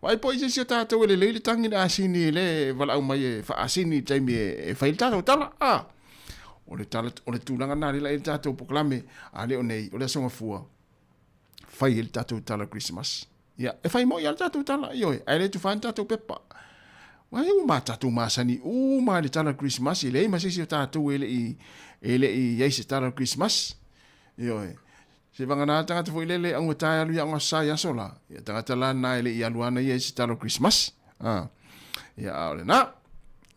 Vaai po i se isi o tatou e lelei le tangi le asini le valaau mai e faa-asini i le taimi e, e fai le tatou tala, a. O le, tala, o le tulaga na lela i le tatou polokalame, a le o nei, o le Aso Gafua, fai ai le tatou tala Kerisimasi. Ia, e fai moi lava le tatou tala, ioe, ae le tufa ni tatou pepa. Ai ua ma tatou masani uma i le tala Kerisimasi, e leai ma se isi o tatou e le i, e le i i ai se tala Kerisimasi. Ioe. Se vagana le tagata foi lele augata e alu i aoga sa i aso la. Ia tagata la na e le i alu ana ia i se tala o Kerisimasi. Ah. Ia a o lena.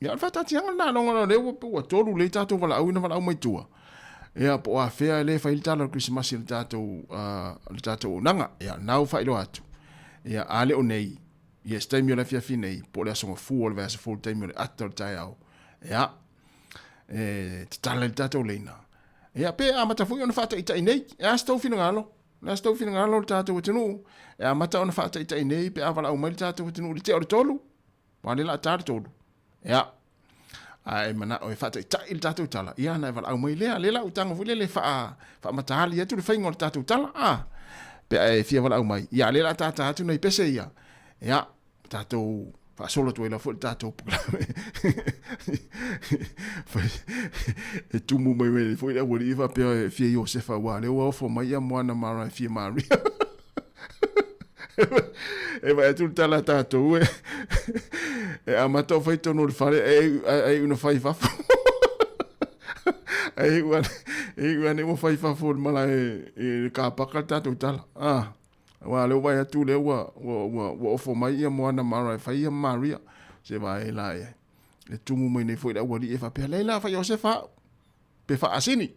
Ia o le faataatiaga lena longa o lea ua, ua tolu lei tatou valaau ina valaau mai tua. Ia po o afea e le fai le tala o le Kerisimasi i le tatou, le tatou auaunaga. Ia lena ua faailoa atu. Ia a le o nei, ia se taimi o le afiafi nei, po o le aso gafua o le vaiaso fou le taimi o le ata o le taeao. Ia, e tatala i le tatou leina. Ia, pe amata foi ona faataitai nei. E a se tou finagalo? O le a se tou finagalo o le tatou atunuu? E amata ona faataitai nei pe a valaau mai le tatou atunuu i le tea o le tolu? Aua lea o le a ta le tolu. Ia, a e manao e faataitai le tatou tala, ia ona e valaau mai lea. Lea la ua tago foi lele e faa, faamataali atu le faiga o le tatou tala, a, pe a e fia valaau mai. Ia, lea o le a tata atu nai pese ia. Ia, tatou faasolo atu ai la foi le tatou polokalame. E tumu mai mai foi le aualii faapea e fia Iosefa aua lea ua ofo mai ia Moana Mara e fia Maria. E vaai atu le tala a tatou e e amata o fai tonu o le fale e e una fai fafo. E iu ane e iu ane ua fai fafo o le malae i le kapaka le tatou tala. Ah. Aua o lea ua vaai atu lea ua, ua, ua, ua ofo mai ia Moana Mara e fai ia Maria. Se vae la e, e tumu mai nei foi le aualii e faapea, lei la fai Iosefa au, pe faa-asini.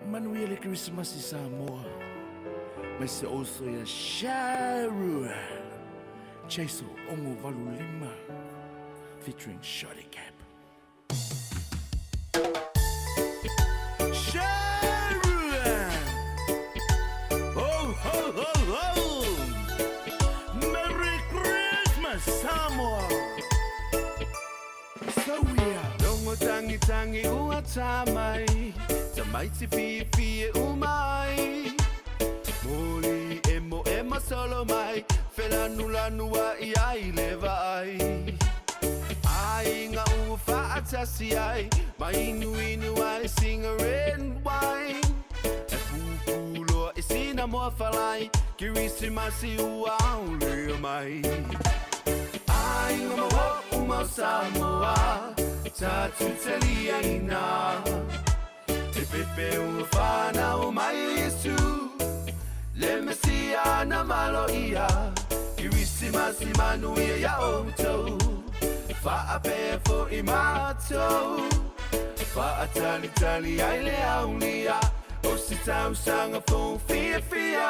Manuia le Kerisimasi Samoa mai se oso ia Sharu Chase Ongo Valu Lima featuring Shotty Cap. Sharu! Ho, ho, ho, ho! Merry Christmas, Samoa! So we are. Rongo tangi tangi ua tamai Tamaiti whiwhi e umai Moli e mo e masolo mai Felanu lanu a i ai le vai Ai ngā ua whaatasi ai Mai inu inu ai singaren wai E pūpū loa i sina moa whalai Kirisimasi ua aulea mai Ai ngā mawa uma Samoa Tatu tali aina Te pepe ua whanau mai Yesu Le Mesia na malo ia Kirisimasi manuia ia outou Whaapea fo i mātou Whaatalitali ai le aulia O si tausanga fo fia fia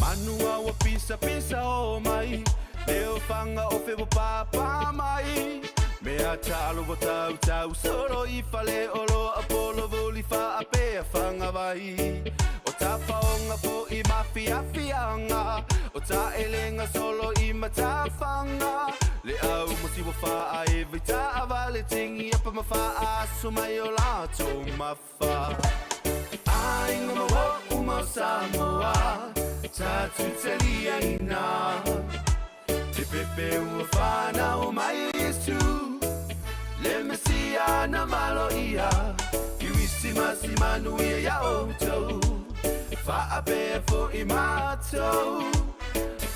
Manua ua pisa pisa o mai Leo whanga o whiwa pāpā mai Mea talo wa tau tau solo i fale o lo Apollo voli whaapea whanga vai O tapaonga fo i mafiafianga O ta elenga solo i matawhanga Le au mo si wa whaa e vita avale tingi apa ma whaa aso mai o lato mawha Ai ngā mawa uma Samoa Tatu tali aina Te pepe ua whanau mai Yesu Le Mesia na malo ia Kirisimasi manuia ia outou Whaapea fo i mātou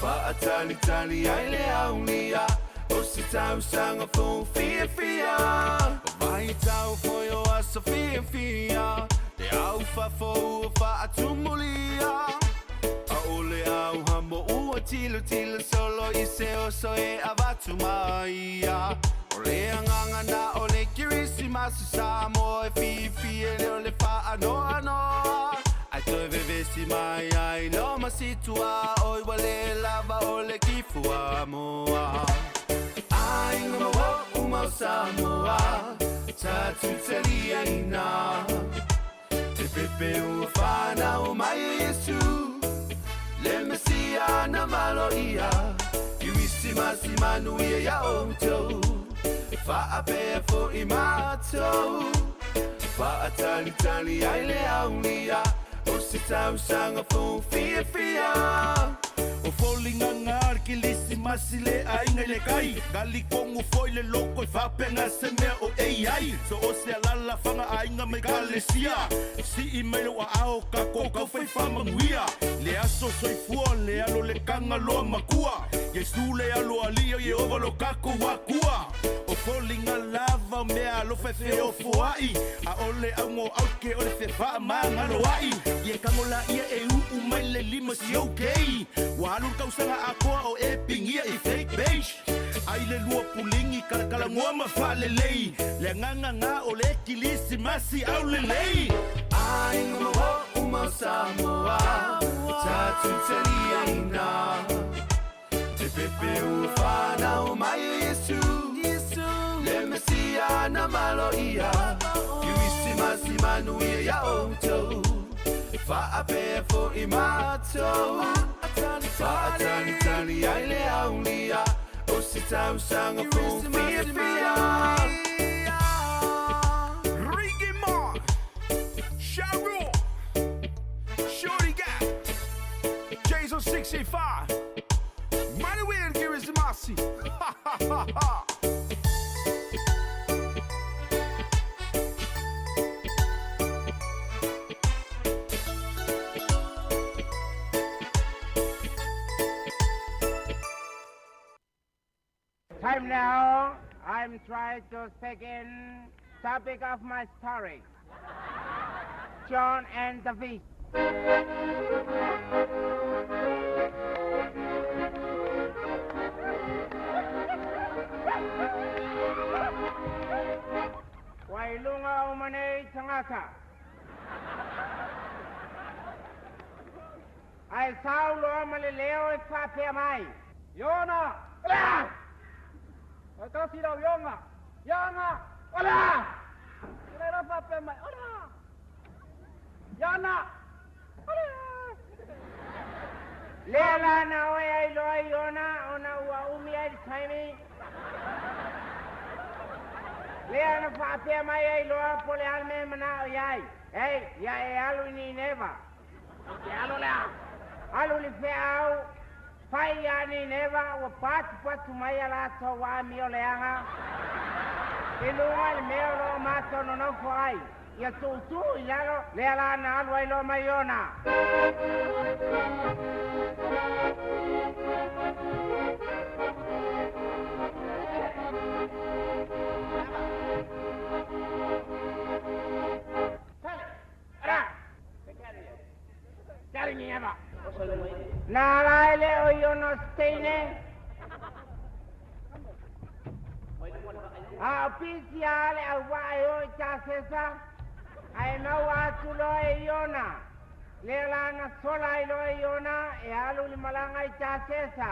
Whaatalitali ai le aulia O si tausanga fo fia fia O vai tau foi o aso fia fia Te au whafo ua whaatumulia A ole au hamo ua tilo tilo solo i se oso e avatu maia O le anganga na o le Kirisimasi Samoa e fifi e le o le whaanoa noa Ai toi vevesi mai ai lo masitua Oi wale lava o le kifua moa Ai ngā mawa uma Samoa Tatu tali aina Te pepe ua whanau mai Yesu Le Mesia na malo ia Kirisimasi manuia ia outou Whaapea fo i mātou Whaatalitali ai le aulia O si tausanga fo fia fia O folinga ngā kilisimasi le ainga i le kai Gali kongu foi le loko i whapenga se mea o AI So o se alala whanga ainga mai kalesia Si i mai lo ao ka ko kau whai whamanguia Le aso soifua le alo le kanga loa makua Yesu le alo alia Yehova lo kako wakua O folinga lava mea alo whewhe o fuai A ole au ngō auke o le whewha mangalo ai Ye kangola ia e uu mai le lima si okay Wa alu kausanga akoa o e pingia i fake page Ai le lua pulingi kalakala ngoa ma whalelei Le nganga ngā o le kilisimasi au lelei Ai ngā mawa uma Samoa Tatu tali aina Te pepe ua whanau mai Yesu Le Mesia na malo ia Kirisimasi manuia ia outou Faapea foʻi matou Faatalitali ai le aulia O se tausaga fou fiafia Ricky Martin, Sharon, Shorty Gap, Jason 65, Manuel Kirismasi. Ha ha ha ha. Time now, I'm trying to speak in topic of my story. John and the Fish. Wailunga o manei tangata. Ai saulo ma le leo e whapea mai. Yona! Ola! O tasi rau yonga! Yanga! Ola! Ora ra whapea mai. Ola! Yana! Ola! Lea la na oe ai loa Iona, ona ua umi ai le taimi. Lea na whaapea mai ai loa po le alme mana o iai. Ei, ia e alu i Nineva. Te alu lea. Alu li wheau, fai ia Nineva, ua patu patu mai a lātou wa mi o leanga. I lunga le mea o loo mātou nonofo ai. Ia tuutuu i lalo, lea la na alu ai loa mai ona. Na lai le o iono steine. A o pisi ale au wae o i ta sesa. Ai mau atu loa e Iona. Lea la na sola ai loa e Iona e alu li malanga i ta sesa.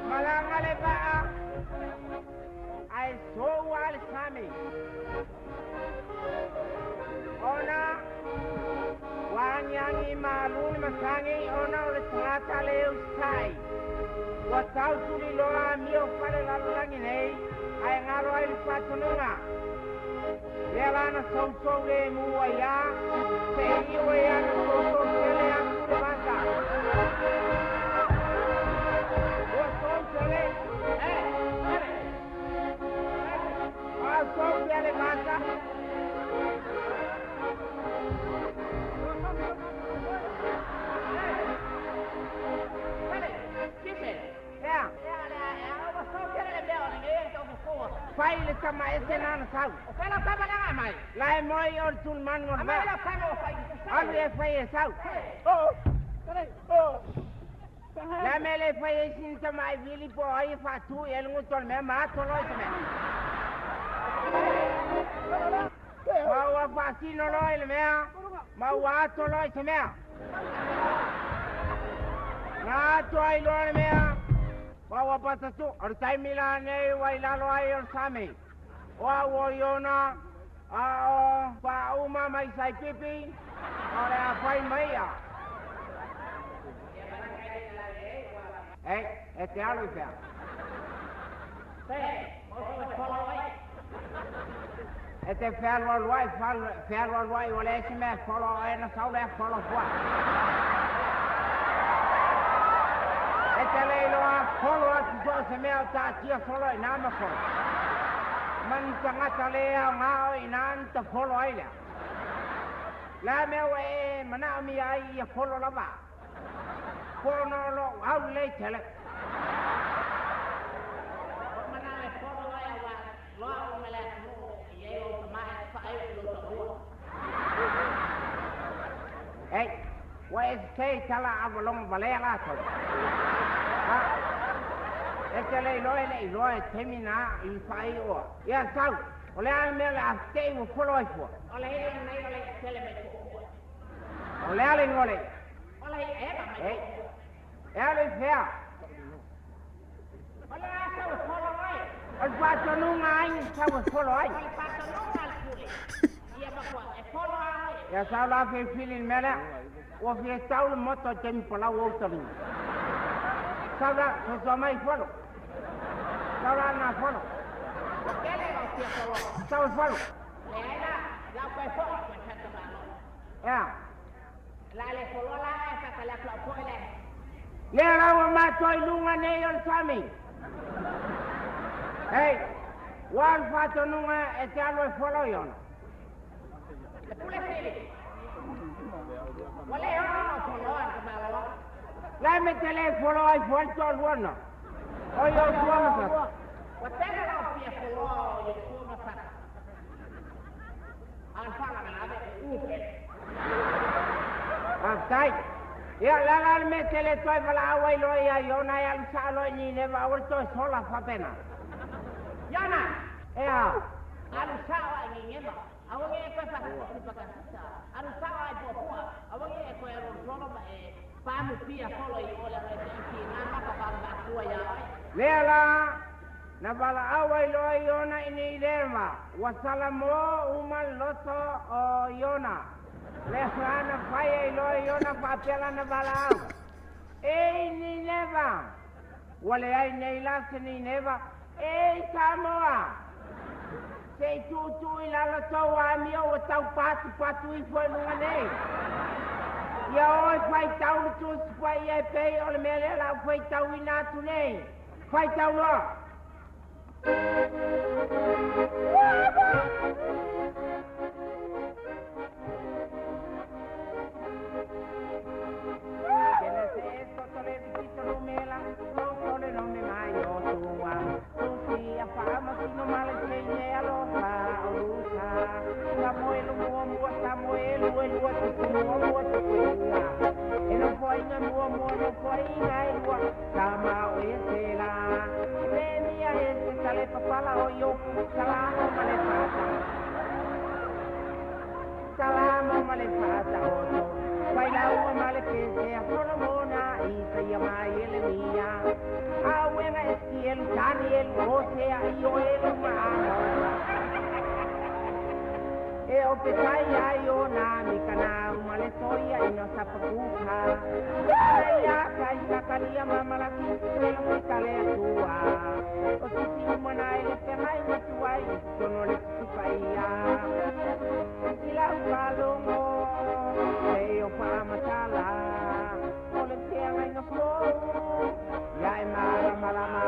Malanga le vaa. Ai sou ale sami. Ona wangiangi malu ni masangi ona o le tagata le usai. Ua tautuli loa mio fale lalolagi nei ae galo ai le faatonuga. Lea lana sousou le mu ai se iu ai ana sousou tele atu le vasa. Ua sousele, ua sou pea le vasa. Fai le tama e se nana sau. O whela tama nga mai. Lai moi o le tulmanu o le mea. Alu e fai e sau. La me le fai e sin tama e vili po ai e whatu e lungu tol mea maa tolo i te mea. Ma ua whaasino loa i le mea. Ma ua ato loa i te mea. Ngā ato ai loa le mea. Ma ua patatu, o le taimi la nei ua i lalo ai o le sami. O au o Iona, a o whauma mai saipipi, o le a whai mai a. Ei, e te alu i pea. E te whealualuai, whealualuai, o le esi mea folo e na sau lea folo fua. E te leiloa folo atu so se mea o tātia folo i nā ma folo. Mani tangata lea o ngā o i nā nta folo ai lea. La mea ua e mana o mi ai ia folo lava. Pono lo au lei tele. Ei, ua e se tala awalonga valea lātou. Ha? E te le iloa e le iloa e temi nā i whai oa. Ia sau, o le a mea le a te ua folo ai fua. O le hele nei o le tele mai fua. O le ale ngole. O le e mai. Ei, e ale fea. O le a sau e folo ai. O le whātonunga ai sau e folo ai. O le whātonunga Ia sao la filifili i le mea lea. Ua fia tau le moto i taimi palau o uta luga. Sau la, sosoa mai folo. Sau la na folo. Sau e folo. Ea. Lea la ua matou i luga nei o le sami. Hei, ua le faatonuga e te alu e folo i ona. La me te le folo ai fua le toalua na. O i o tua ma sata. Faafetai. Ia, o le a la le mea e te le toe valaau ai loa ia Iona e alu sao loa i Nineva aua le toe sola faapena? Iona! Ea. Alu sao a i Nineva, aua ne i e toe faatapakasisa. Alu sao a i Puapua, aua ne i e toe alolosolo ma e pamu pia solo i o leaga e te i tiga maka faamamatua ia oe. Lea la, na valaau ai loa Iona i Nineva, ua salamo uma le loto o Iona. Lea la na fai ai loa Iona faapea lana valaau, E i Nineva! Ua leai nei la se Nineva, e i Samoa! Se i tuutuu i lalo tou amio ua tau patupatu ifo i luga nei. Ia oe faitau le Tusi Paia e pei o le mea lea la u faitauina atu nei. Faitau loa! Salamo ma le fata oto, Failaua ma le pese a Solomona, Isaia ma Ieremia, Auega Eskielu, Danielu, Hosea, Ioelu ma Amosa. E o Pesaia, Iona, Mikanau ma le Soia, ina Sapakuka. Ia kai Sakaria ma Malaki, Selomita le Atua. O sisi umana e le fegai matuai, tono le tutupaia. Sila upalongo, e o whaamatala, o le feagai nga fou, ia e malamalama.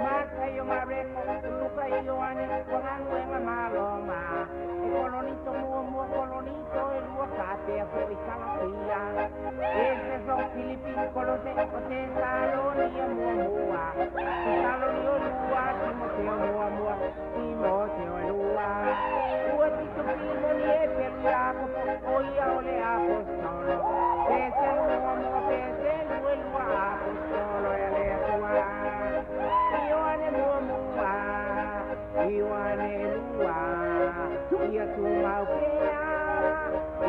Marka io Mareko, Luka Ioane, Wagaluega Maloma, e Kolonito mua mua Kolonito e lua katea foi Kalatia, Efeso, Filipi, Kolose, o Tesalonia mua mua, Tesalonia lua, Timoteo mua mua, Timoteo e lua, ua Tito Filimoni e Pelu Iakopo, o ia o le apostolo, Petelu mua mua, Petelu e lua apostolo e le atua. Ioane mua mua, Ioane lua, ia tumau pea,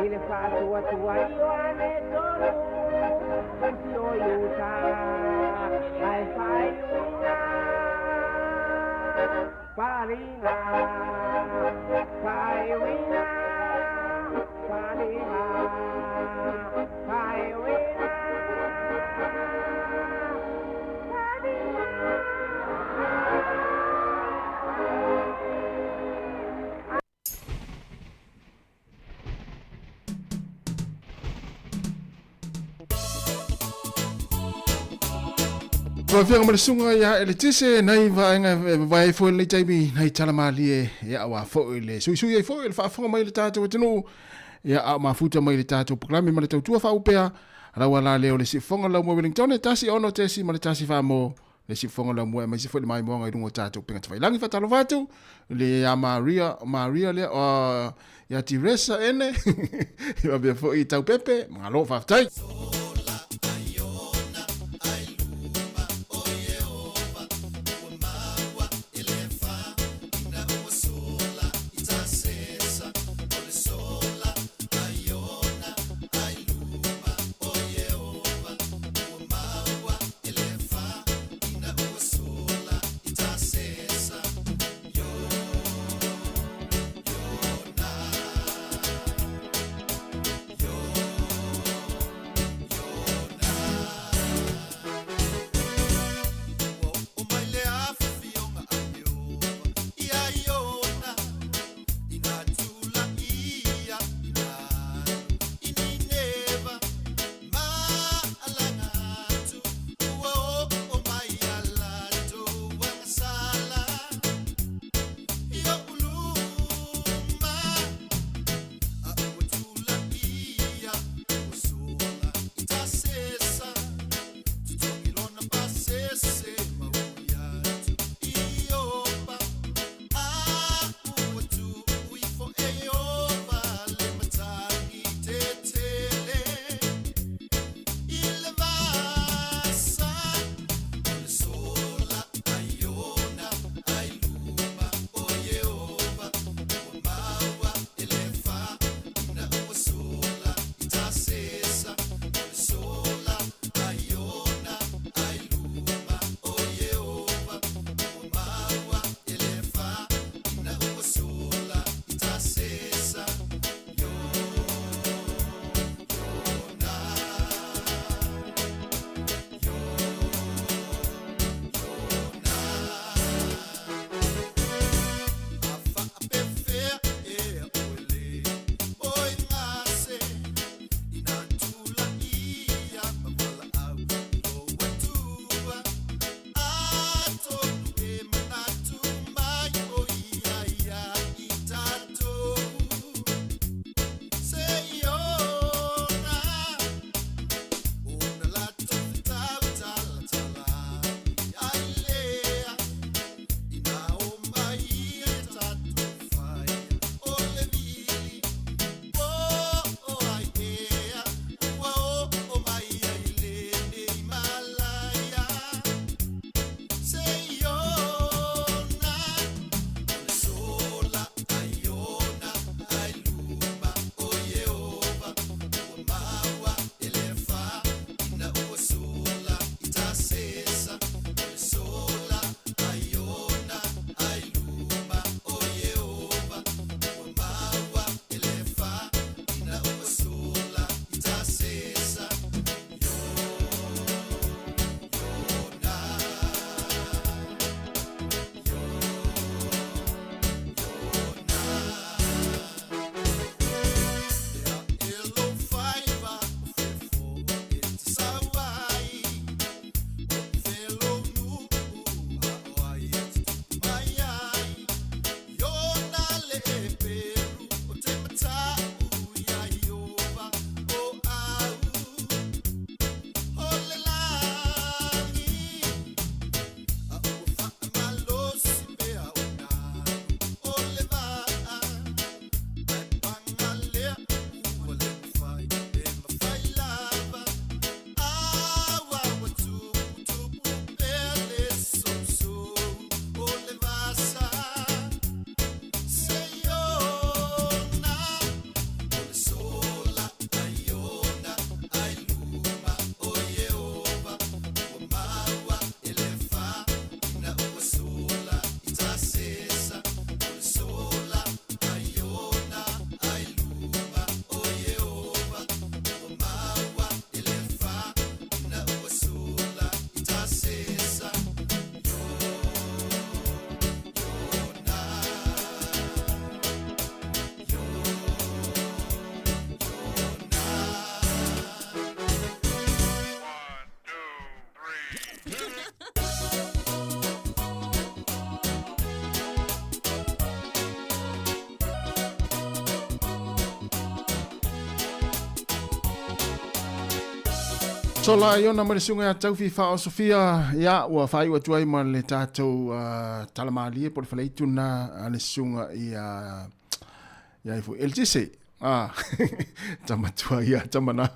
i le faatuatua Ioane tolu, usi o Iuta, ae faaiuina. Palinga, faaiuina, palinga, faaiuina. Lau Afioga ma le Susuga ia Eletise, nai vaega e vavae ai foi lenei taimi, nai tala malie, ia aua foi le suisui ai foi le faafofoga mai le tatou atunuu, ia a o mafuta mai le tatou polokalame ma le tautua faaupea, lau ala lea o le siufofoga lau mo Wellington e 1 6 tesi ma le 1 4 mo le siufofoga lau mo aemaise foi le maimoaga i luga o tatou upega tafailagi. Faatalofa atu le ia Maria, Maria lea, ia Teresa ene, ia faapea foi Taupepe, malo faafetai. Sola Iona ma le susuga ia Taufi Faaosofia, ia ua faaiu atu ai ma le tatou tala malie po o le faleitu lena a le susuga ia ia ai foi Eltise. Ah, tamatua ia tamana.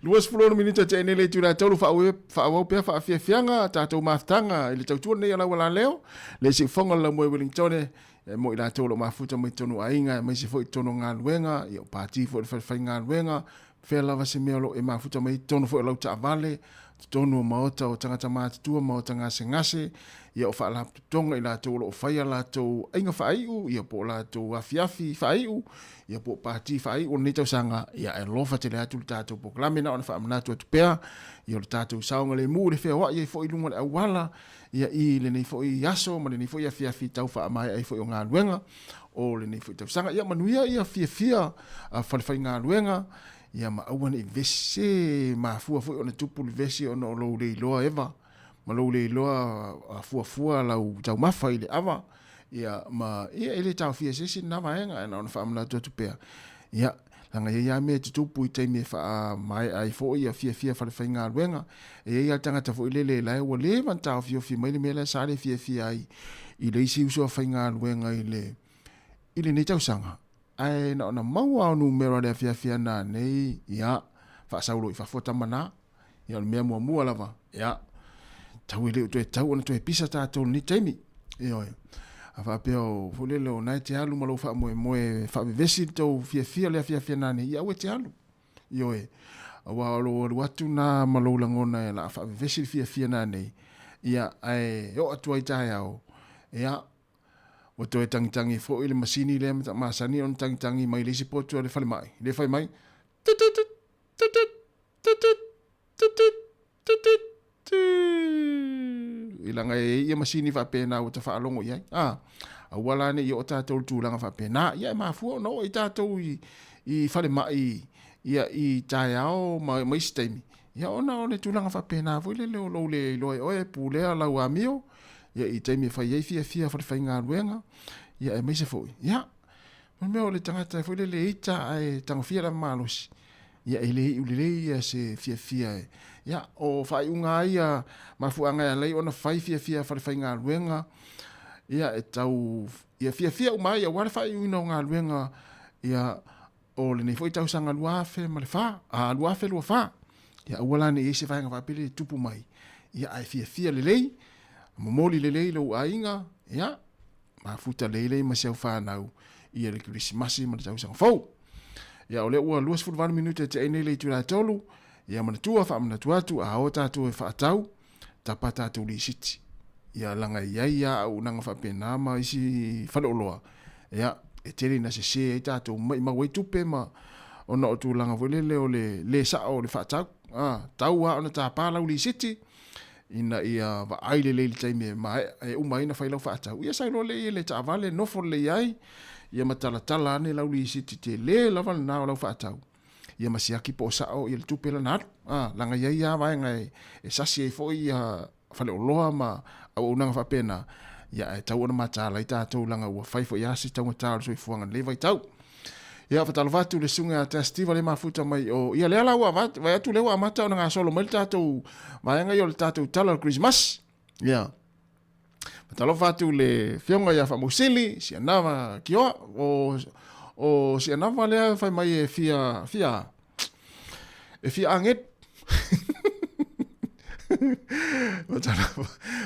26 minute te ene le itula tolu faaauau pea faafiafiaga tatou mafutaga i le tautua lenei a lau alaleo le siufoga o le laumua i Wellingtone e mo i latou o lo o mafuta mai totonu o aiga aemaise foi i totonu o galuega, ia o pati foi o le falefaigaluega, fea lava se mea o lo o e mafuta mai ai, totonu foi o lau taavale, totonu o maota o tagata matutua, maota gasegase, ia o faalapotopotoga i latou o lo o fai a latou aiga faaiu, ia po o latou afiafi faaiu, ia po o pati faaiu o lenei tausaga, ia e alofa tele atu le tatou polokalame. Na ona faamanatu atu pea, ia o le tatou saogalemu i le feoai ai foi i luga o le auala, ia i lenei foi aso ma lenei foi afiafi tau faamaea ai foi o galuega o lenei foi tausaga. Ia manuia ia fiafia falefaigaluega, ia ma aua ne i vesi, se mafua foi ona tupu le vesi ona o lou le iloa eva, ma lou le iloa fuafua lau taumafa i le ava, ia ma ia e le taofia e se isi lena vaega, ae na ona faamanatu atu pea, ia leaga e i ai lava mea e tutupu i taimi e faamaea ai foi ia fiafia falefaigaluega. E i ai lava le tagata foi lele la ua leva ona taofiofi mai le mea lea sa le fiafia ai i le isi uso a faigaluega i le i lenei tausaga, ae na ona maua o numera o le afiafi ana nei, ia, faasau loa i fafo tama na. Ia, o le mea muamua lava, ia, tau e le o toe tau ona toe pisa tatou i lenei taimi. Ioe. A faapea o, foi lele, o na e te alu ma lou faamoemoe e faavevesi le tou fiafia le afiafi ana nei, ia aua e te alu. Ioe. Aua o lou alu atu na ma lou lagona e la faavevesi le fiafia na nei, ia, ae oo atu ai taeao, ia, ua toe tagitagi foi le masini lea masani ona tagitagi mai le isi potu a le falemai, le fai mai, tut tut tut tut tut tut tut tut tut tut i laga e ia masini faapena ua ta faalogo i ai. A, aua la ne i oo tatou i le tulaga faapena. Ia e mafua ona oo ai tatou i, i falemai ia i taeao ma, ma isi taimi. Ia ona o le tulaga faapena foi lele o lou le iloa e oe e pulea lau amio, ia i taimi e fai ai fiafia falefaigaluega, ia aemaise foi, ia, mo le mea o le tagata foi lele e ita ae tagofia lana malosi, ia e le iu lelei ia se fiafia e, ia, o faaiuga lava ia, mafuaaga e ala ai ona fai fiafia falefaigaluega, ia e tau, ia fiafia uma ai aua le faaiuina o galuega, ia, o lenei foi tausaga 2004, a 2024. Ia aua la ne i i ai se vaega faapele e tupu mai. Ia ae fiafia lelei, momoli lelei lou aiga, ia mafuta lelei ma si au fanau ia le Kerisimasi ma le tausaga fou. Ia o lea ua 28 minute e te nei le itula e tolu, ia manatua faamanatu atu a o tatou e faatau, tapa tatou lisiti. Ia laga e i ai a auaunaga faapena ma isi faleoloa, ia e tele ina sese ai tatou maimau ai tupe ma ona o tulaga foi lele o le le sao o le faatau. A, tau lava ona tapa lau lisiti ina ia vaai lelei i le taimi e maea e uma ai ona fai lau faatau. Ia sau loa lea i le taavale nofo lelei ai, ia ma talatala ane lau lisiti tele lava lena o lau faatau. Ia ma siaki po o sao ia le tupe lana alu. A, laga i ai lava vaega e sasi ai foi ia faleoloa ma auaunaga faapena, ia ae tau ona mataala ai tatou laga ua fai foi lava si taugata o le soifuaga i lenei vaitau. Ia, faatalofa atu i le susuga ia Tess Steve lea e mafuta mai o, ia lea la ua vaai atu lea ua amata ona gasolo mai le tatou vaega ia o le tatou tala o le Kerisimasi. Ia. Faatalofa atu i le Afioga ia Faamausili, Sianava Kioa, o Sianava lea fai mai e fia, fia, e fia agelu.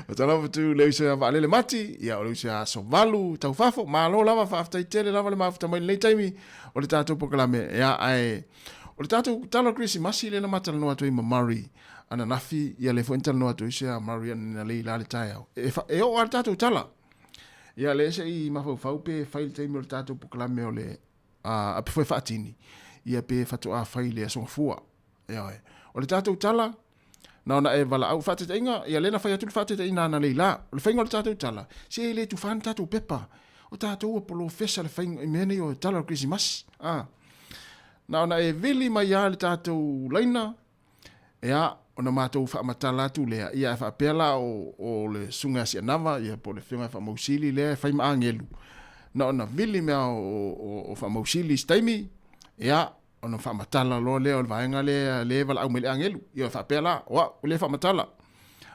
Faatalofa atu le uso ia Vaalele Mati, ia o le uso ia Asovalu Taufafo, malo lava, faafetai tele lava le mafuta mai lenei taimi o le tatou polokalame. Ia, ae o le tatou tala o le Kerisimasi lea na ma talanoa atu ai ma Murray ananafi, ia lea foi na talanoa atu ai uso ia Murray ananei la le taeao. E, e oo lava le tatou tala. Ia lea se i mafaufau pe fai le taimi o le tatou polokalame o le a pe foi faatini, ia pe faatoa fai i le Aso Gafua. Ioe. O le tatou tala, na ona e valaau faataitaiga, ia lea na fai atu le faataitaiga analeila. O le faiga o le tatou tala, se e le tufa ni tatou pepa. O tatou ua polofesa le faiga i mea nei o tala o le Kerisimasi. A. Na ona e vili mai lava le tatou laina, ia, ona matou faamatala atu lea, ia ae faapea la o le Susuga ia Sianava, ia po o le Afioga ia Faamausili lea e fai ma agelu, na ona vili mea o Faamausili i se taimi, ia, Ona faamatala loa lea o le vaega lea lea e valaau mai le agelu. Ia faapea la, o au lea e faamatala.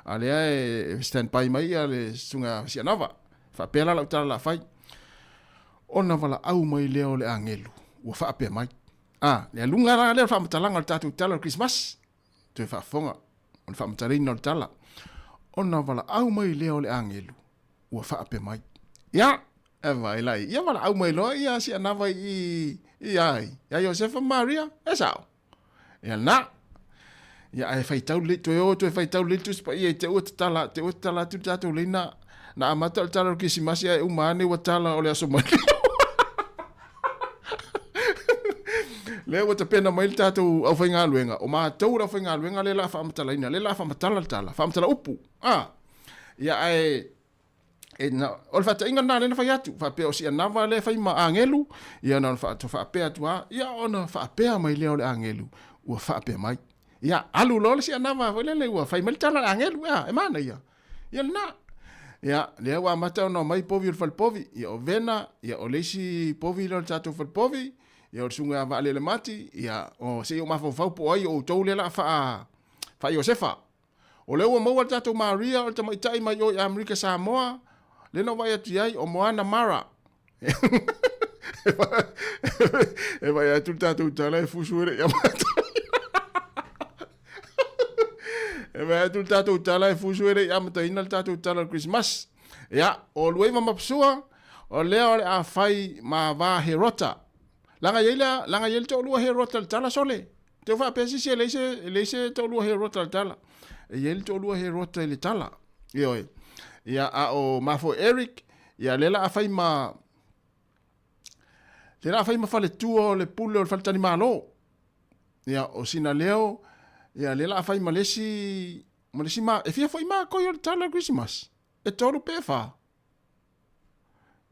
A lea e stand by mai ia le susuga Sianava. Faapea la lau tala la fai. Ona valaau mai lea o le agelu, ua faapea mai. A, le aluga la lea o le faamatalaga o le tatou tala o le Kerisimasi. Toe faafofoga, o le faamatalaina o le tala. Ona valaau mai lea o le agelu, ua faapea mai. Ia, e vai lai, ia valaau mai loa ia Sianava i, i ai, ia Iosefa ma Maria, e sao. Ia na, ia ae faitau lelei, toe o toe faitau lelei le Tusi Paia i te ua tatala, te ua tatala atu le tatou leina, na amata o le tala o le Kerisimasi ae uma ane ua tala o le Aso Maliu. Lea ua tapena mai le tatou aufaigaluega, o matou le aufaigaluega lea la faamatalaina, lea la faamatala le tala, faamatala upu. Ah, ia ae e na, o le faataiga lena lea na fai atu, faapea o Sianava lea e fai ma agelu, ia na ona faapea atu lava, ia ona faapea mai lea o le agelu, ua faapea mai. Ia, alu loa le Sianava foi lele ua fai mai le tala a le agelu, ia, e manaia. Ia lena. Ia, lea ua amata ona omai povi o le falepovi, ia o Vena, ia o le isi povi lea o le tatou falepovi, ia o le susuga ia Vaalele Mati, ia o se i ou mafaufau po o ai o outou lea o le a faa, faa Iosefa. O lea ua maua le tatou Maria o le tamaitai mai o i Amerika Samoa, lea na ou vaai atu i ai, o Moana Mara. E vaai atu le tatou tala e fusu e le i amata. E vaai atu le tatou tala e fusu e le i amataina le tatou tala o le Christmas. Ia, o Luaiva Mapusua, o lea o le a fai ma va Herota. Laga i ai le, laga i ai le toalua Herota i le tala sole. Te faapea sisi e leai se, e leai se toalua Herota i le tala. E i ai le toalua Herota i le tala. Ioe. Ia, a o mafo Eric, ia lea la a fai ma, lea la a fai ma faletua o le pule o le faletalimalo. Ia, o sina leo, ia lea la a fai ma le isi, ma le isi ma, e fia foi makoi o le tala o le Christmas. E tolu pe fa.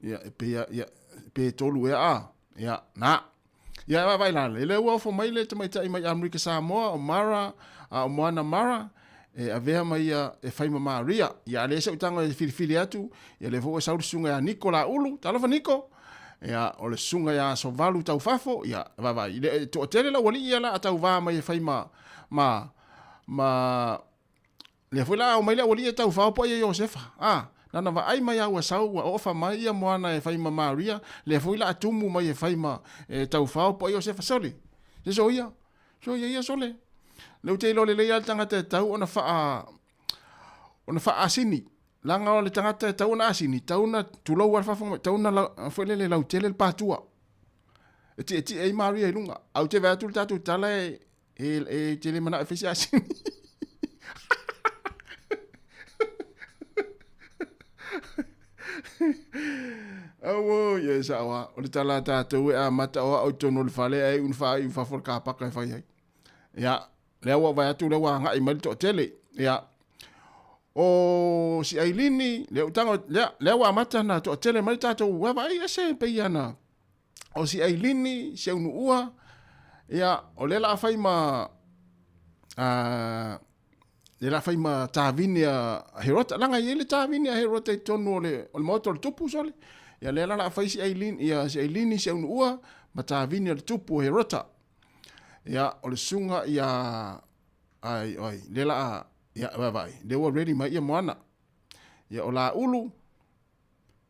Ia, e pe, ia, pe tolu ea a. Ia, na. Ia, e vaavaai la, le ua ofo mai le tamaitai mai Amerika Samoa, o Mara, a o Moana Mara, e avea mai ia e fai ma Maria. Ia, a le se utaga e filifili atu, ia le foi ua sau le susuga ia Niko Laulu, talofa Niko, ia, o le susuga ia Sovalu Taufafo, ia, vaavaai, le, toatele la ualii ia la a tauvā mai e fai ma, ma, ma, Lea foi la omai le aualii e taufao po ia Iosefa. A, nana vaai mai a ua sau ua ofa mai ia moana e fai ma Maria, lea foi la a tumu mai e fai ma e taufao po Iosefa. Sole, se soia, soia ia sole. Le ute iloa lelei a le tagata e tau ona faa, ona faaasini. Laga o le tagata e tau ona asini, tau na tulou a le faafofoga mai, tau na la, foi lele lautele le patua. E tietie ai Maria i luga. Au te vaai atu le tatou tala e, E, e te le manao e fai se asini. Auo, ia e sao a. O le tala a tātou e amata o ao i tonu o le fale ae una whaai u fafo le kāpaka e whai ai. Ia, lea ua vai atu, lea ua angai mai le toatele. Ia, o si Ailini, lea utanga, lea, lea ua amata na toatele mai le tātou, ua vai ese pei ana. O si Ailini, si Aunuua, ia, o lea la a fai ma, a, lea la a fai ma tāvine a Herota. Langa i ai le tāvine a Herota i tonu o le, o le maota o le tupu, sole. Ia, lea la la a fai si Ailini, ia, si Ailini, si Aunuua, ma tāvine o le tupu o Herota. Ia, o le susuga ia, ai, ai, lea la a, ia, vai, vai, lea ua ready mai ia moana. Ia, o Lāulu,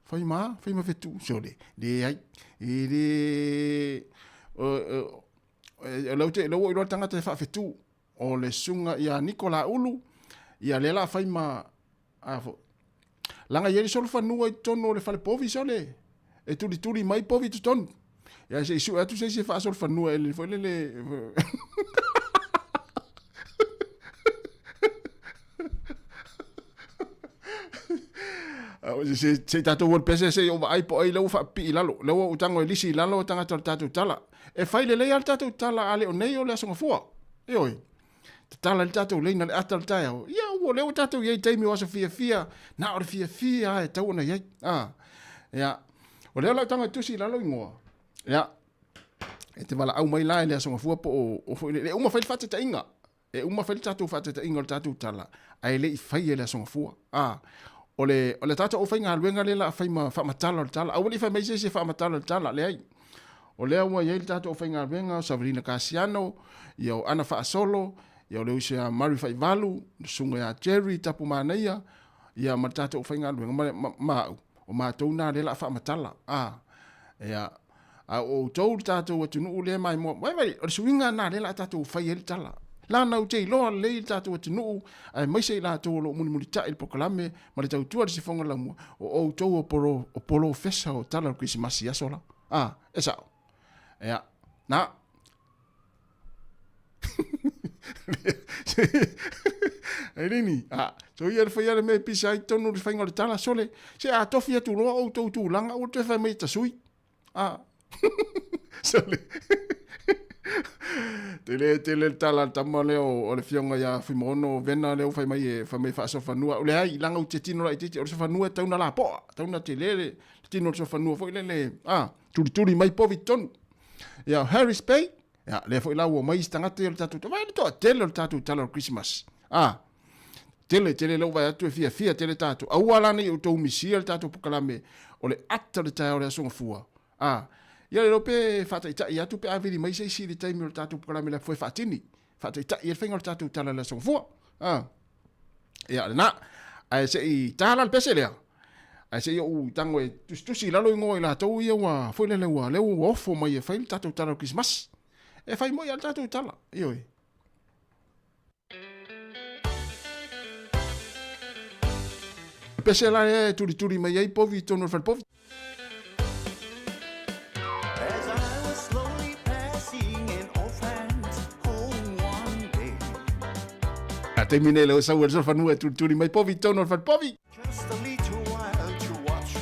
Fai ma, fai ma fetu, sole, leai, e le, o, o, lau te, lau o iloa le tagata e faafetu, o le susuga ia Niko Laulu, ia lea la fai ma, a fo, laga i ai le solofanua i totonu o le fale povi sole, e tulituli mai povi i totonu. Ia se i sue atu se isi e faasolofanua e le foi lele, Se, se i tatou o le pese se i ou vaai po o ai lea ua faapipii i lalo. Lea ua ou tago e lisi i lalo tagata o le tatou tala. E fai lelei lava le tatou tala a le o nei o le Aso Gafua. Ioe. Tatala ai le tatou leina le ata o le taeao. Ia ua lea ua tatou i ai i taimi o aso fiafia, na o le fiafia lava e tatau ona i ai. A. Ia. O lea o le a ou tago e tusi i lalo igoa. Ia. E te valaau mai la i le Aso Gafua po o, o foi le, e uma fai le faataitaiga. E uma fai le tatou faataitaiga o le tatou tala, ae le i faia i le Aso Gafua. A, o le, o le tatou aufaigaluega lea o le a fai ma faamatala o le tala. Aua le i fai mai se isi e faamatala o le tala, leai. O lea ua i ai le tatou aufaigaluega o Savelina Kasiano, ia o Ana Faasolo, ia o le uso ia Murray Faivalu, le susuga ia Jerry Tapumanaia, ia ma le tatou aufaigaluega ma, ma, ma au, o matou na lea la faamatala. A, ia, a o outou le tatou atunuu lea maimoa, vai vai, o le suiga na lea la tatou fai ai le tala. Lana ou te iloa lelei le tatou atunuu, aemaise i latou o lo o mulimulitai i le polokalame ma le tautua i le sifoga laumua, o outou o polo, o polofesa o tala o le Kerisimasi i aso la. A, e sao. Ia, na. Elini, a, so ia le whai ale me pisa ai tonu le whainga o le tala, sole, se a tofi atu loa ou tou tūlanga, ua toe whai mai ta sui. A, sole. Tele, tele le tala le tama lea o, o le fionga ia Fuimaono Vena lea ua fai mai e fai mai faasofanua. O le ai, langa u te tino la i titi, o le sofanua e tauna la poa, tauna tele le, le tino o le sofanua foi lele, a, tulituli mai povi tonu. Ia, Harris Bay, ia, lea foi la ua mai isi tagata ia o le tatou, vai le toatele o le tatou tala o le Christmas. A, tele, tele lou vaai atu e fiafia tele tatou. Aua la ne i outou misia le tatou polokalame o le ata o le taeao o le Aso Gafua. A, ia le iloa pe faataitai atu pe a vili mai se isi i le taimi o le tatou polokalame le afu e faatini. Faataitai ai le faiga o le tatou tala i le Aso Gafua. A, ia lena. Ae se i ta la le pese lea. Ae se i ou tago e tusitusi i lalo igoa o i latou ia ua foi lele ua lea ua ofo mai e fai le tatou tala o le Kerisimasi. E fai moi lava le tatou tala. Ioe. Pese la e tulituli mai ai povi i totonu o le falepovi. As I was slowly passing an orphan's home one day. A taimi nei lea ua sau ai le solofanua e tulituli mai povi i totonu o le falepovi. Just a little while to watch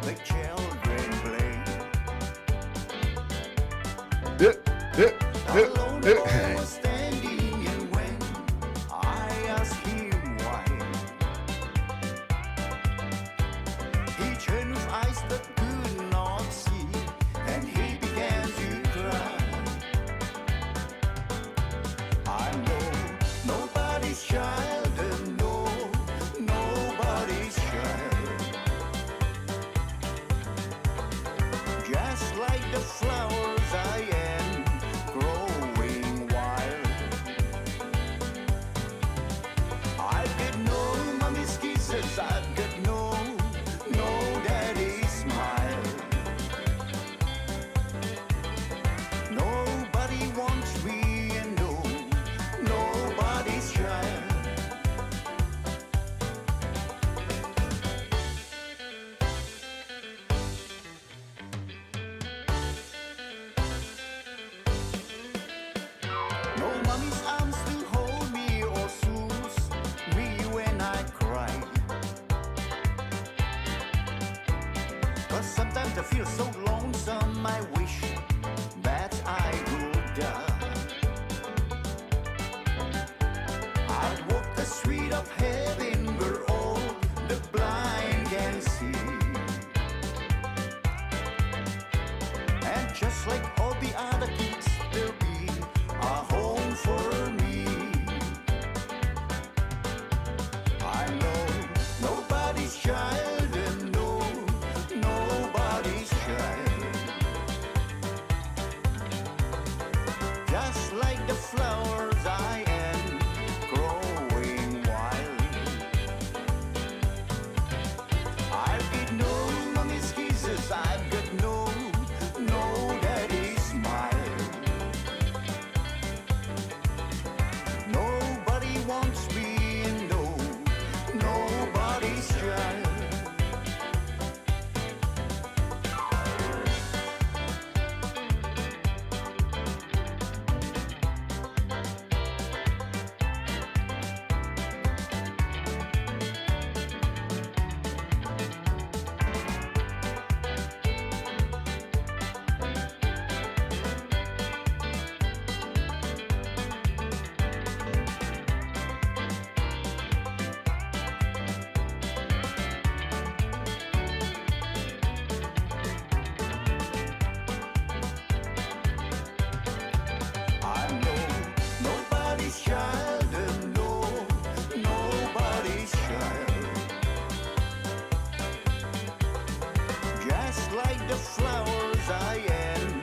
the children play. Eh, eh, eh, A lone eh. boy was standing and when I asked him why, he turned with eyes that could not see, and he began to cry. I know nobody's child, and no, nobody's child. Just like the flowers I am growing wild. I've got no mommy's kisses, I've got no, no daddy's smile. Nobody wants me and no, nobody's child. No mommy's arms to hold me or soothe me when I cry. 'Cause sometimes I feel so lonesome, I wish that I would die. I'd walk the street of heaven where all the blind can see. And just like all the other kids, there'll be a home for me. I know nobody's child, and no, nobody's child. Just like the flowers I am growing wild. I've got no mommy's kisses, I've got no, no daddy's smile. Nobody wants me, and no, nobody's child. I know nobody's child, and no, nobody's child. Just like the flowers I am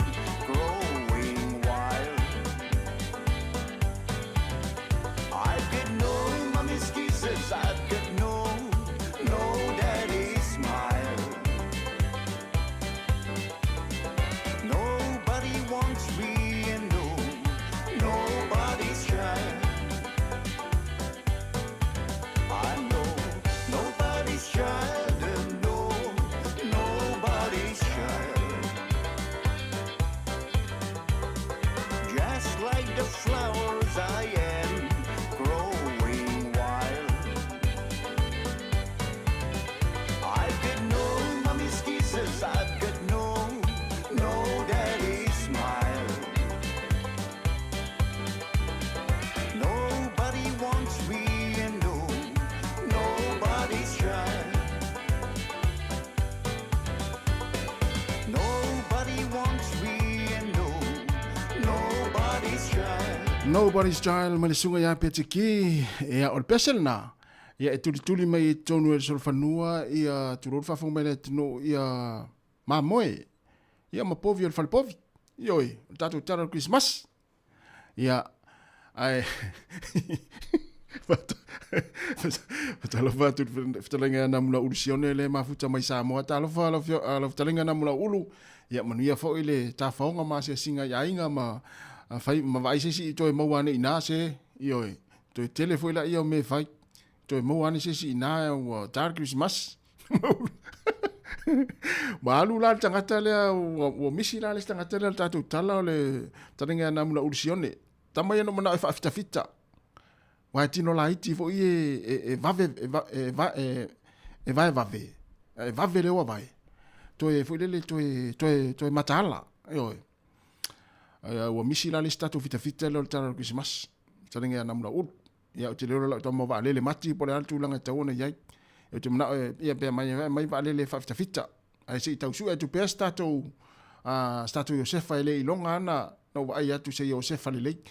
Nobody's Child ma le suga ia Petiki. Ia, o le pese lena. Ia, e tulituli mai i totonu e le solofanua, ia, tulou le faafofoga mai le atunuu, ia, mamoe, ia, ma povi o le falepovi. Ioe, o le tatou tala o le Kerisimasi. Ia, ae Talofa atu i fetalaiga ia Namulauulu Sione le mafuta mai Samoa. Talofa lau fetalaiga Namulauulu. Ia manuia foi le tafaoga ma asiasiga i aiga ma fai ma vaai se isi i toe maua ane i ina se. Ioe, toe tele foi laia o mea e fai. Toe maua ane se isi i ina ua ta le Kerisimasi. Ua alu la le tagata lea, ua misi la le isi tagata lea o le tatou tala o le fetalaiga ia Namulauulu Sione. Tama ia na manao e faafitafita. Aua e tino laiti foi e, e, vave, e, e, e, e vae vave, e vave le oa vae. Toe foi lele, toe, toe, toe mataala. Ioe. Ua misi la le isi tatou fitafita lea o le tala o le Kerisimasi. Fetalaiga ia Namulauulu. Ia, ou te le iloa lau tama vaalele mati po o le a le tulaga e tatau ona i ai. Ou te manao e, ia pe aumai, aumai vaalele e faafitafita. Ae se i tau sue atu pea se tatou, se tatou Iosefa e le iloga lava na ou vaai atu se Iosefa lelei.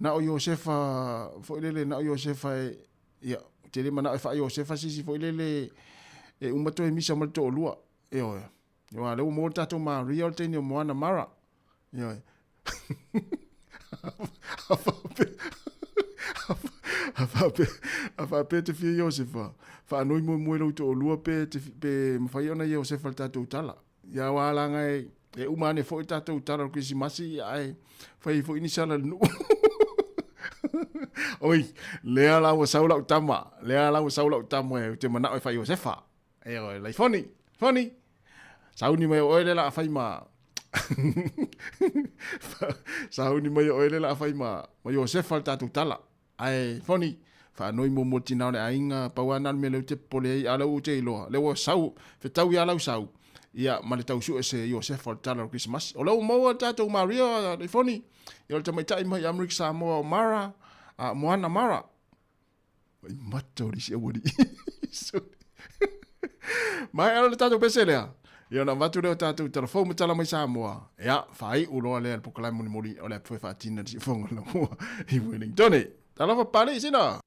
Na o Iosefa foi lele, na o Iosefa e, ia, ou te le manao e faa-Iosefa se isi foi lele e uma toe misa ma le toalua. Ioe. Aua o lea ua maua le tatou Maria o le teine o Moana Mara. Ioe. A faapea, a faapea e te fia Iosefa, faanoi muamua i lou toalua pe, te, pe mafai ona Iosefa le tatou tala. Ia aua leaga e, e uma ane foi le tatou tala o le Kerisimasi, ae fai ai foi ni sala i le nuu. Oi, lea la ua sau lau tama, lea la ua sau lau tama ou te manao e fai Iosefa. Ioe, Laifoni, Foni, sauni mai o oe le la a fai ma sauni mai o oe le la a fai ma ma Iosefa le tatou tala. Ae Foni, faanoi muamua le tina o le aiga, pau lava na o le mea lea ou te popole ai, a o lea ua ou te iloa, lea ua sau, fetau ia lau sau, ia ma le tau sue se Iosefa o le tala o le Kerisimasi. O lea ua maua le tatou Maria, Laifoni, ia o le tamaitai mai Amerika Samoa o Mara, a Moana Mara. Ai mata o le isi aualii. Maea loa le tatou pese lea. Ia ona avatu lea o tatou tala fou ma tala mai Samoa. Ia, faaiu loa lea le polokalame mulimuli o le a foe faatina le siufofoga o le laumua i Wellington. Talofa Papalii sina!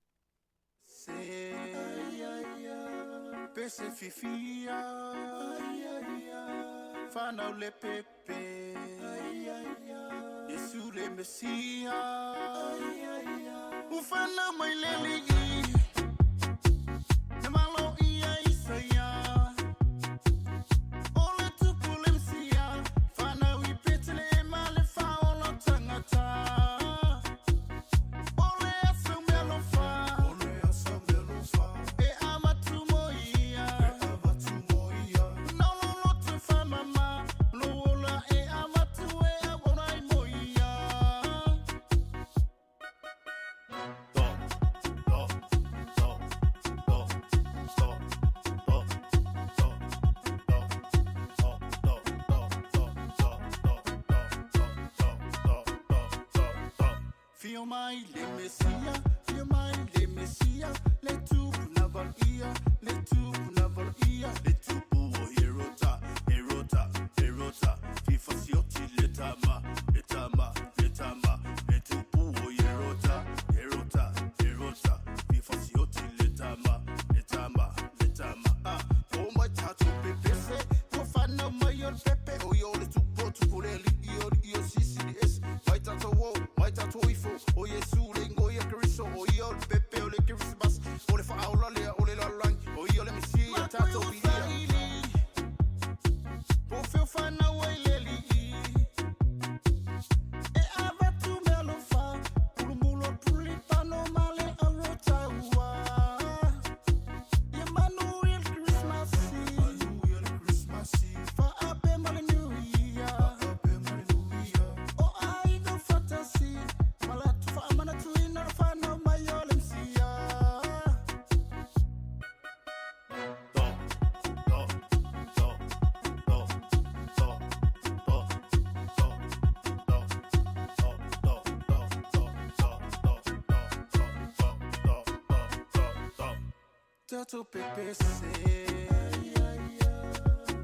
Pese fifia Whanau le pepe Yesu le Mesia Ufana mai le lii Na malo ia Isaia O le tupu le Mesia Whanau i Petelema le whaola tangata O le aso mealofa O le aso mealofa E amatu mo ia E avatu mo ia No lo loto whamama Lo ola e avatu e auaurai mo ia Fio mai le Mesia, fio mai le Mesia, le tupu na valia, le tupu na valia, le tupu o Herota, Herota, Herota, fifa sioti le tama, le tama, le tama, le tupu o Herota, Herota, Herota, fifa sioti le tama, le tama, le tama, ah, o mai tatou pepese, ua whanau mai o le pepe, o ia o le tupu o tupu le alii o alii o sisi le ese, mai tatou o, mai tatou ifo, o Iesu le ingoa ia Keriso, o ia o le pepe o le Kerisimasi, o le whaaola lea o le lalolagi, o ia o le Mesia, tatou viia. Po feo whanau ai le alii, e avatu mealofa, pulumulo pulipano ma le auro taua. Ia manuia le Kerisimasi, manuia le Kerisimasi, faape ma le New Year, faape ma le New Year. O aiga fatasi, ma latou faamanatuina le fanau mai o le Mesia. Tatou pepese,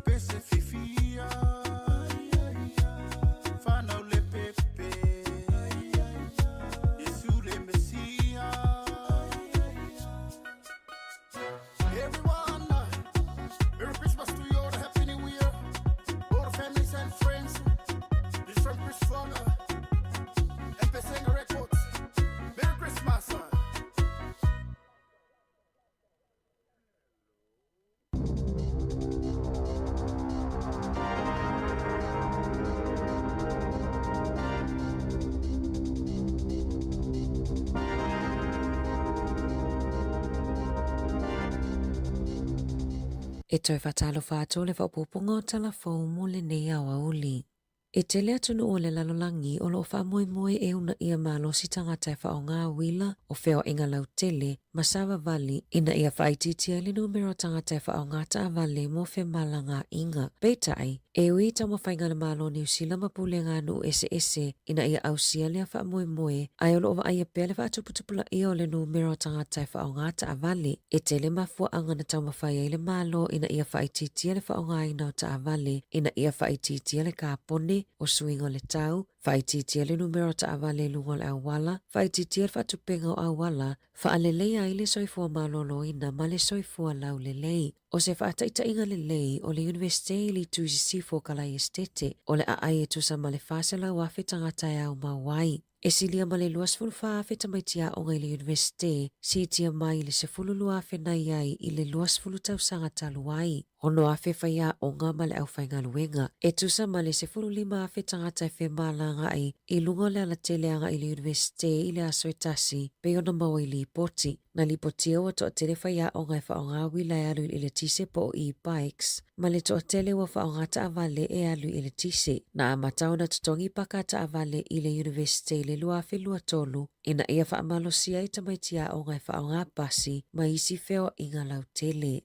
pese fifia, whanau le pepe, Yesu E toe faatalofa atu le faaopoopoga o Tala Fou mo lenei aoauli. E tele atunuu o le lalolagi o lo o faamoemoe e uunaia malosi tagata e faaaoga uila o feoaiga lautele ma savavali ina ia faaitiitia ai le numera o tagata e faaaoga taavale mo femalagaaiga. Peitai, e ui i taumafaiga a le Malo o Niu Sila ma pulega a nuu eseese ina ia ausia lea faamoemoe, ae o lo o vaaia pea le faatuputupulaia o le numera o tagata e faaaoga taavale. E tele mafuaaga na taumafai ai le Malo ina ia faaitiitia le faaaogaina o taavale ina ia faaitiitia le kapone, o suiga o le tau, faaitiitia le numera o taavale i luga o le auala, faaitiitia le faatupega o auala, faaleleia ai le soifua maloloina ma le soifua laulelei. O se faataitaiga lelei o le Iunivesite i le itu i sisifo o Kalaiestete, o le aai e tusa ma le 400,000 tagata e aumau ai. E silia ma le 24,000 tamaiti aoga i le Iunivesite, siitia mai i le 12,000 na i ai i le 20 tausaga talu ai. 6,000 faiaoga ma le aufaigaluega. E tusa ma le 15,000 tagata e femalagaai i luga o le alatele agai i le Iunivesite i le aso e tasi, pei ona maua i lipoti. Na lipotia ua toatele faiaoga e faaaoga uila e alu i le eletise po o e-bikes, ma le toatele ua faaaoga taavale e alu i eletise. Na amata ona totogi paka taavale i le Iunivesite i le 2023 ina ia faamalosia ai tamaiti aoga e faaaoga pasi ma isi feoaiga lautele.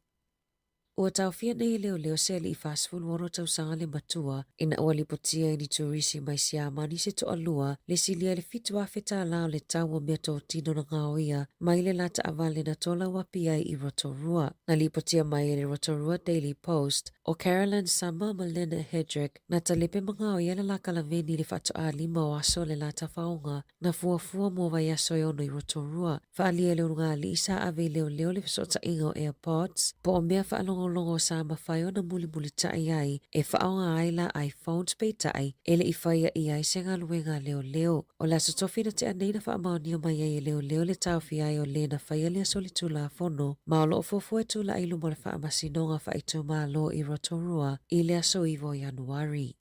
Ua taofia nei e leoleo se alii 46 tausaga le matua ina ua lipotia i ni turisi mai Siamani se toalua le silia i le 7,000 tālā o le tau o meatotino na gaoia mai le la taavale na tolauapi ai i Rotorua. Na lipotia mai e le Rotorua Daily Post ʻo Carolyn Summer ma Lynn Hedrick na talepe ma gaoia le la kalaveni i le faatoā lima o aso o le la tafaoga na fuafua mo vaiaso e ono i Rotorua. Faaalia e le ulugalii sa ave i leoleo le fesootaiga o AirPods po o mea faalogologo sa mafai ona mulimulitai ai e faaaoga ai la iPhones peitai e le i faia i ai se galuega a leoleo. O le Aso Tofi na tea nei na faamaonia mai ai e leoleo le taofia ai o le na faia lea solitulafono ma o lo o fuafua e tulai i luma o le Faamasinoga Faaitumalo i Rotorua i le aso 9 o Ianuari.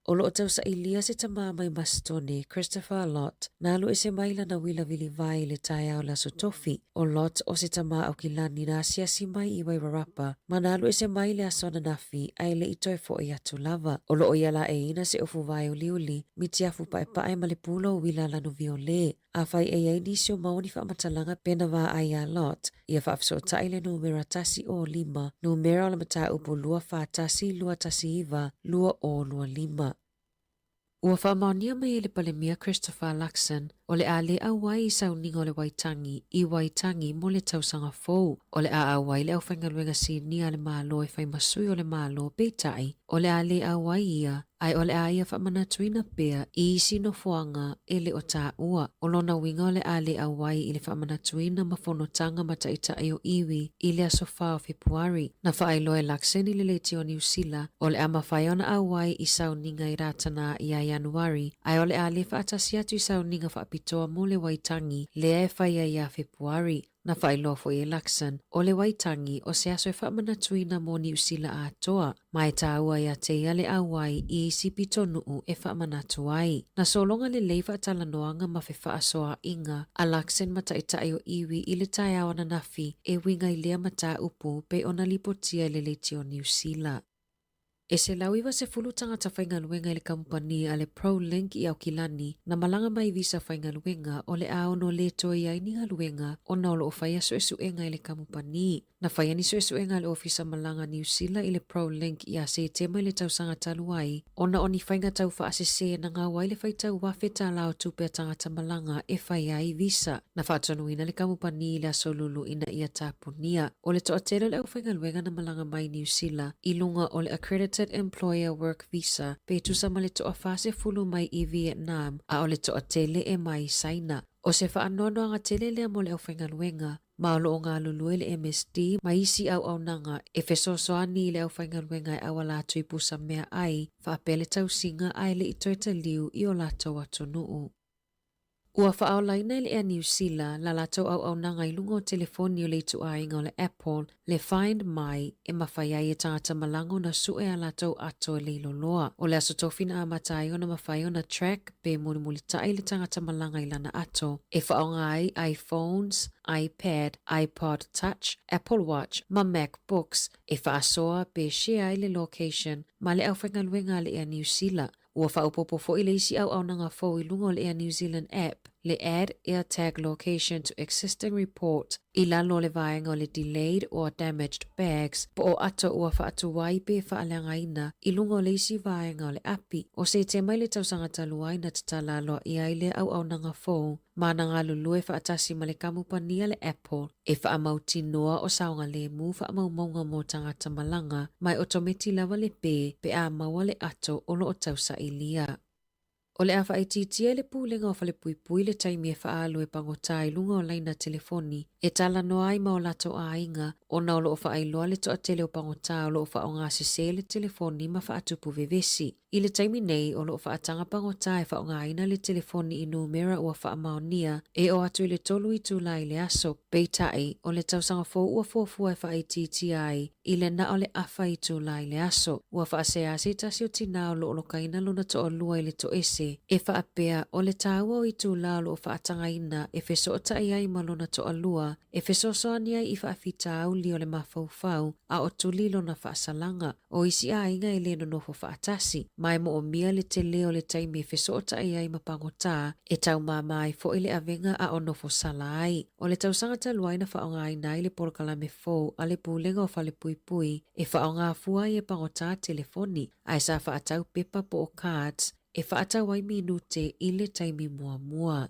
O lo o tausailia se tamā mai Masitone, Christopher Lott, na alu ese mai lana uila vilivae i le taeao o le Aso Tofi. ʻO Lott o se tamā Aukilani na asiasi mai i Wairarapa ma na alu ese mai i le aso ananafi a e le i toe foʻi atu lava. O lo o ia laʻeiina se ofu vae uliuli, mitiafu paʻepaʻe ma le pula o uila lanu violē. Afai e i ai nisi o maua ni faamatalaga pe na vaai iā Lott, ia faafesootai le numera 105, numera o le mataupu 241 219 2025. Ua faamaonia mai e le Palemia Christopher Luxon, o le a le auai i sauniga o le Waitangi i Waitangi mo le tausaga fou. O le a auai le aufaigaluega sinia a le Malo e fai ma sui o le Malo, peitai, o le a le auai ia ae o le a ia faamanatuina pea i isi nofoaga e le o taua. O lona uiga o le a le auai i le faamanatuina ma fonotaga ma taitai o iwi i le aso 4 o Fepuari. Na faailoa e Luxon i le Leitio o Niu Sila, o le a mafai ona auai i sauniga i Rātana ia Ianuari, ae o le a le faatasi atu i sauniga faapitoa mo le Waitangi lea e fai ai ia Fepuari. Na faailoa foi e Luxon, o le Waitangi o se aso e faamanatuina mo Niu Sila atoa, ma e tāua iā te ia le auai i isi pitonuu e faamanatu ai. Na sologa lelei faatalanoaga ma fefaasoaaiga a Luxon ma taitai o iwi i le taeao ananafi e uiga i lea mataupu pei ona lipotia i le Leitio Niu Sila. E 190 tagata faigaluega i le kamupani a le ProLink i Aukilani na malaga mai visa faigaluega o le a ono le toe i ai ni galuega ona o lo o faia suesuega i le kamupani. Na faia ni suesuega a le Ofisa Malaga Niu Sila i le ProLink ia Setema i le tausaga talu ai ona o ni faiga tau faasese na gau ai le faitau $1,000 o tupe a tagata malaga e fai ai visa. Na faatonuina le kamupani i le aso Lulu ina ia tapunia. O le toatele o le aufaigaluega na malaga mai Niu Sila i luga o le Accredited Employer Work Visa pe tusa ma le toa 40 mai i Vietnam a o le toatele e mai Saina. O se faanoanoaga tele lea mo le aufaigaluega, ma o lo o galulue le MSD ma isi auaunaga e fesoasoani i le aufaigaluega e auala atu i pusa meaai faapea le tausiga ae le i toe taliu i o latou atunuu. Ua faaolaina e le Air Niu Sila la latou auaunaga i luga o telefoni o le ituaiga o le Apple, le Find My, e mafai ai e tagata malaga ona sue a latou ato e leiloloa. O le aso tofi na amata ai ona mafai ona track pe mulimulitai le tagata malaga i lana ato e faaaoga ai iPhones, iPad, iPod Touch, Apple Watch ma MacBooks e faasoa pe share ai le location ma le aufaigaluega a le Air Niu Sila. Ua faaopoopo foi le isi auaunaga fou i luga o le Air New Zealand app, le Add AirTag Location to Existing Report i lalo o le vaega o le Delayed or Damaged Bags po o ato ua faatuai pe faaleagaina i luga o le isi vaega o le api. O Setema i le tausaga talu ai na tatala aloaia ai lea auaunaga fou ma na galulue faatasi ma le kamupani a le Apple e faamautinoa o saogalemu faamaumauga mo tagata malaga ma e otometi lava le pē pe a maua le ato o lo o tausailia. O le a faaitiitia e le Pulega o Falepuipui le taimi e faaalu e pagota i luga o laina telefoni e talanoa ai ma o latou aiga ona o lo o faailoa le toatele o pagota o lo o faaaogasese le telefoni ma faatupu vevesi. I le taimi nei, o lo o faataga pagota e faaaogaina le telefoni i numera ua faamaonia e oo atu i le tolu itula i le aso. Peitai, o le tausaga fou ua fuafua e faaitiitia ai i le na o le afa itula i le aso. Ua faasea se tasi o tinā o lo o lokaina lona toalua i le toese e faapea o le taua o itula o lo o faatagaina e fesootai ai ma lona toalua e fesoasoani ai i faafitauli o le mafaufau a o tuli lona faasalaga. O isi aiga e le nonofo faatasi, ma e moomia le tele o le taimi e fesootai ai ma pagota, e taumāmā ai foi le avega a o nofo sala ai. O le tausaga talu ai na faaaogaina ai le polokalame fou a le Pulega o Falepuipui e faaaoga fua ai e pagota telefoni, ae sa faatau pepa po o cards e faatau ai minute i le taimi muamua.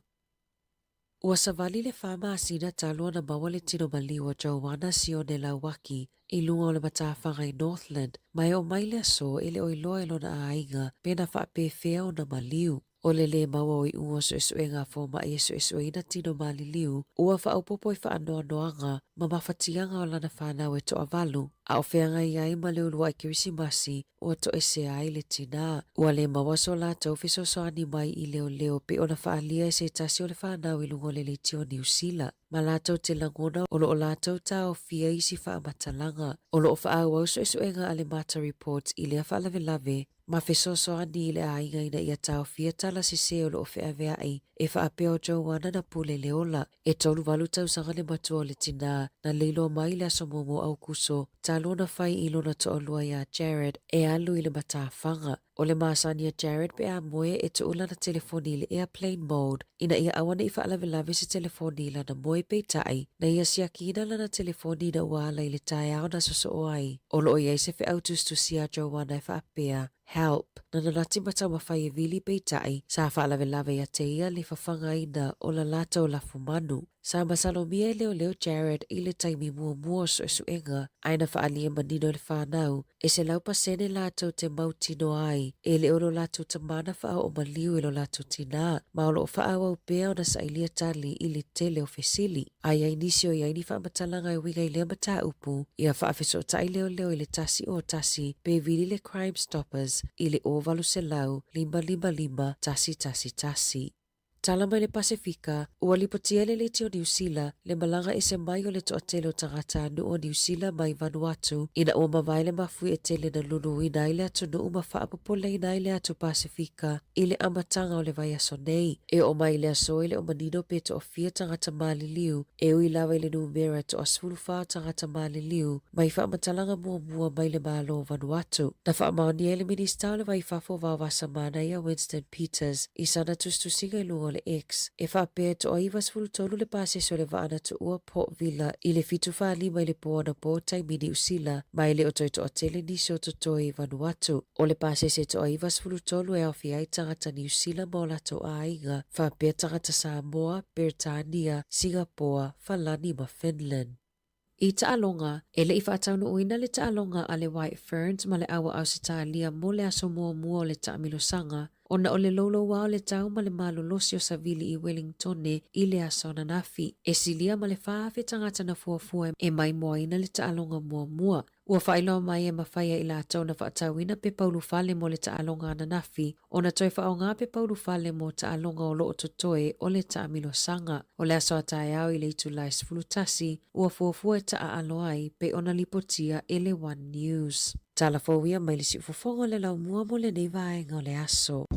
Ua savali le fa masina talu ona maua le tino maliu o Joanna Sione Lauaki i luga o le matafaga i Northland, ma e oo mai le aso e le o iloa e lona aiga pe na faapefea ona maliu. O le lē maua o iuga o suesuega a fomai e suesueina tino maliliu, ua faaopoopo i faanoanoaga ma mafatiaga o lana fanau e toavalu, a o feagai ai ma le uluai Kerisimasi ua toesea ai le tinā. Ua lē maua so latou fesoasoani mai i leoleo pei ona faaalia e se tasi o le fanau i luga o le leitio o Niu Sila, ma latou te lagona o lo o latou taofia isi faamatalaga. O lo o faaauau suesuega a le Mata Reports i lea faalavelave ma fesoasoani i le aiga ina ia taofia tala sesē o lo o feaveai e faapea o Joanna na pule le ola. E 38 tausaga le matua o le tinā na leiloa mai i le aso muamua o Aukuso talu ona fai i lona toalua iā Jared e alu i le matafaga. O le masani a Jared pe a moe e tuu lana telefoni i le airplane mode ina ia aua ne i faalavelave se telefoni i lana moe peitai na ia siakiina lana telefoni ina ua ala i le taeao na sosoo ai. O lo o i ai se feau tusitusi a Joanna e faapea, Help! Na nanati ma taumafai e vili peitai, sa faalavelave ia te ia le fafagaina o la latou lafumanu. Sa masalomia e leoleo Jared i le taimi muamua o suesuega, ae na faaalia manino e le fanau, e 100% latou te mautinoa ai e le o lo latou tama na faaoo maliu i lo latou tinā, ma o lo o faaauau pea ona sailia tali i le tele o fesili. A i ai nisi o i ai ni faamatalaga e uiga i lea mataupu, ia faafesootai leoleo i le 101 pe vili le Crime Stoppers i le 0800 555 111. Tala mai le Pasefika, ua lipotia e le Leitio Niu Sila le malaga ese mai o le toatele o tagatanuu o Niu Sila mai Vanuatu ina ua mavae le mafuie tele na luluina ai le atunuu ma faapopoleina ai le atu Pasefika i le amataga o le vaiaso nei. E oo mai i le aso e le o manino pe toafia tagata maliliu e ui lava i le numera e toa-14 tagata maliliu mai faamatalaga muamua mai le Malo o Vanuatu. Na faamaonia e le Minisita o le Va i Fafo o Vaovasa Manaia Winston Peters i sana tusitusiga i luga o le X e faapea e toa-93 le pasese o le vaa na tuua Port Vila i le 7:45 i le pō anapo taimi Niu Sila ma e le o toe toatele nisi o totoe i Vanuatu. O le pasese toa-93 e aofia ai tagata Niu Sila ma o latou aiga, faapea tagata Samoa, Beretania, Singapoa, Falani ma Finland. I taaloga, e le i faataunuuina le taaloga a le White Ferns ma le Aua Ausetalia mo le aso muamua o le taamilosaga, ona o le louloua o le tau ma le malolosi o Savili i Wellingtone i le aso ananafi. E silia ma le 4,000 tagata na fuafua e maimoaina le taaloga muamua. Ua faailoa mai e mafai ai i latou na faatauina pepa ulufale mo le taaloga ananafi ona toe faaaoga pepa ulufale mo taaloga o lo o totoe o le taamilosaga. O le aso a taeao i le itula e 11, ua fuafua e taaalo ai pei ona lipotia e le One News. Tala fou ia mai le siufofoga o le laumua mo lenei vaega o le aso.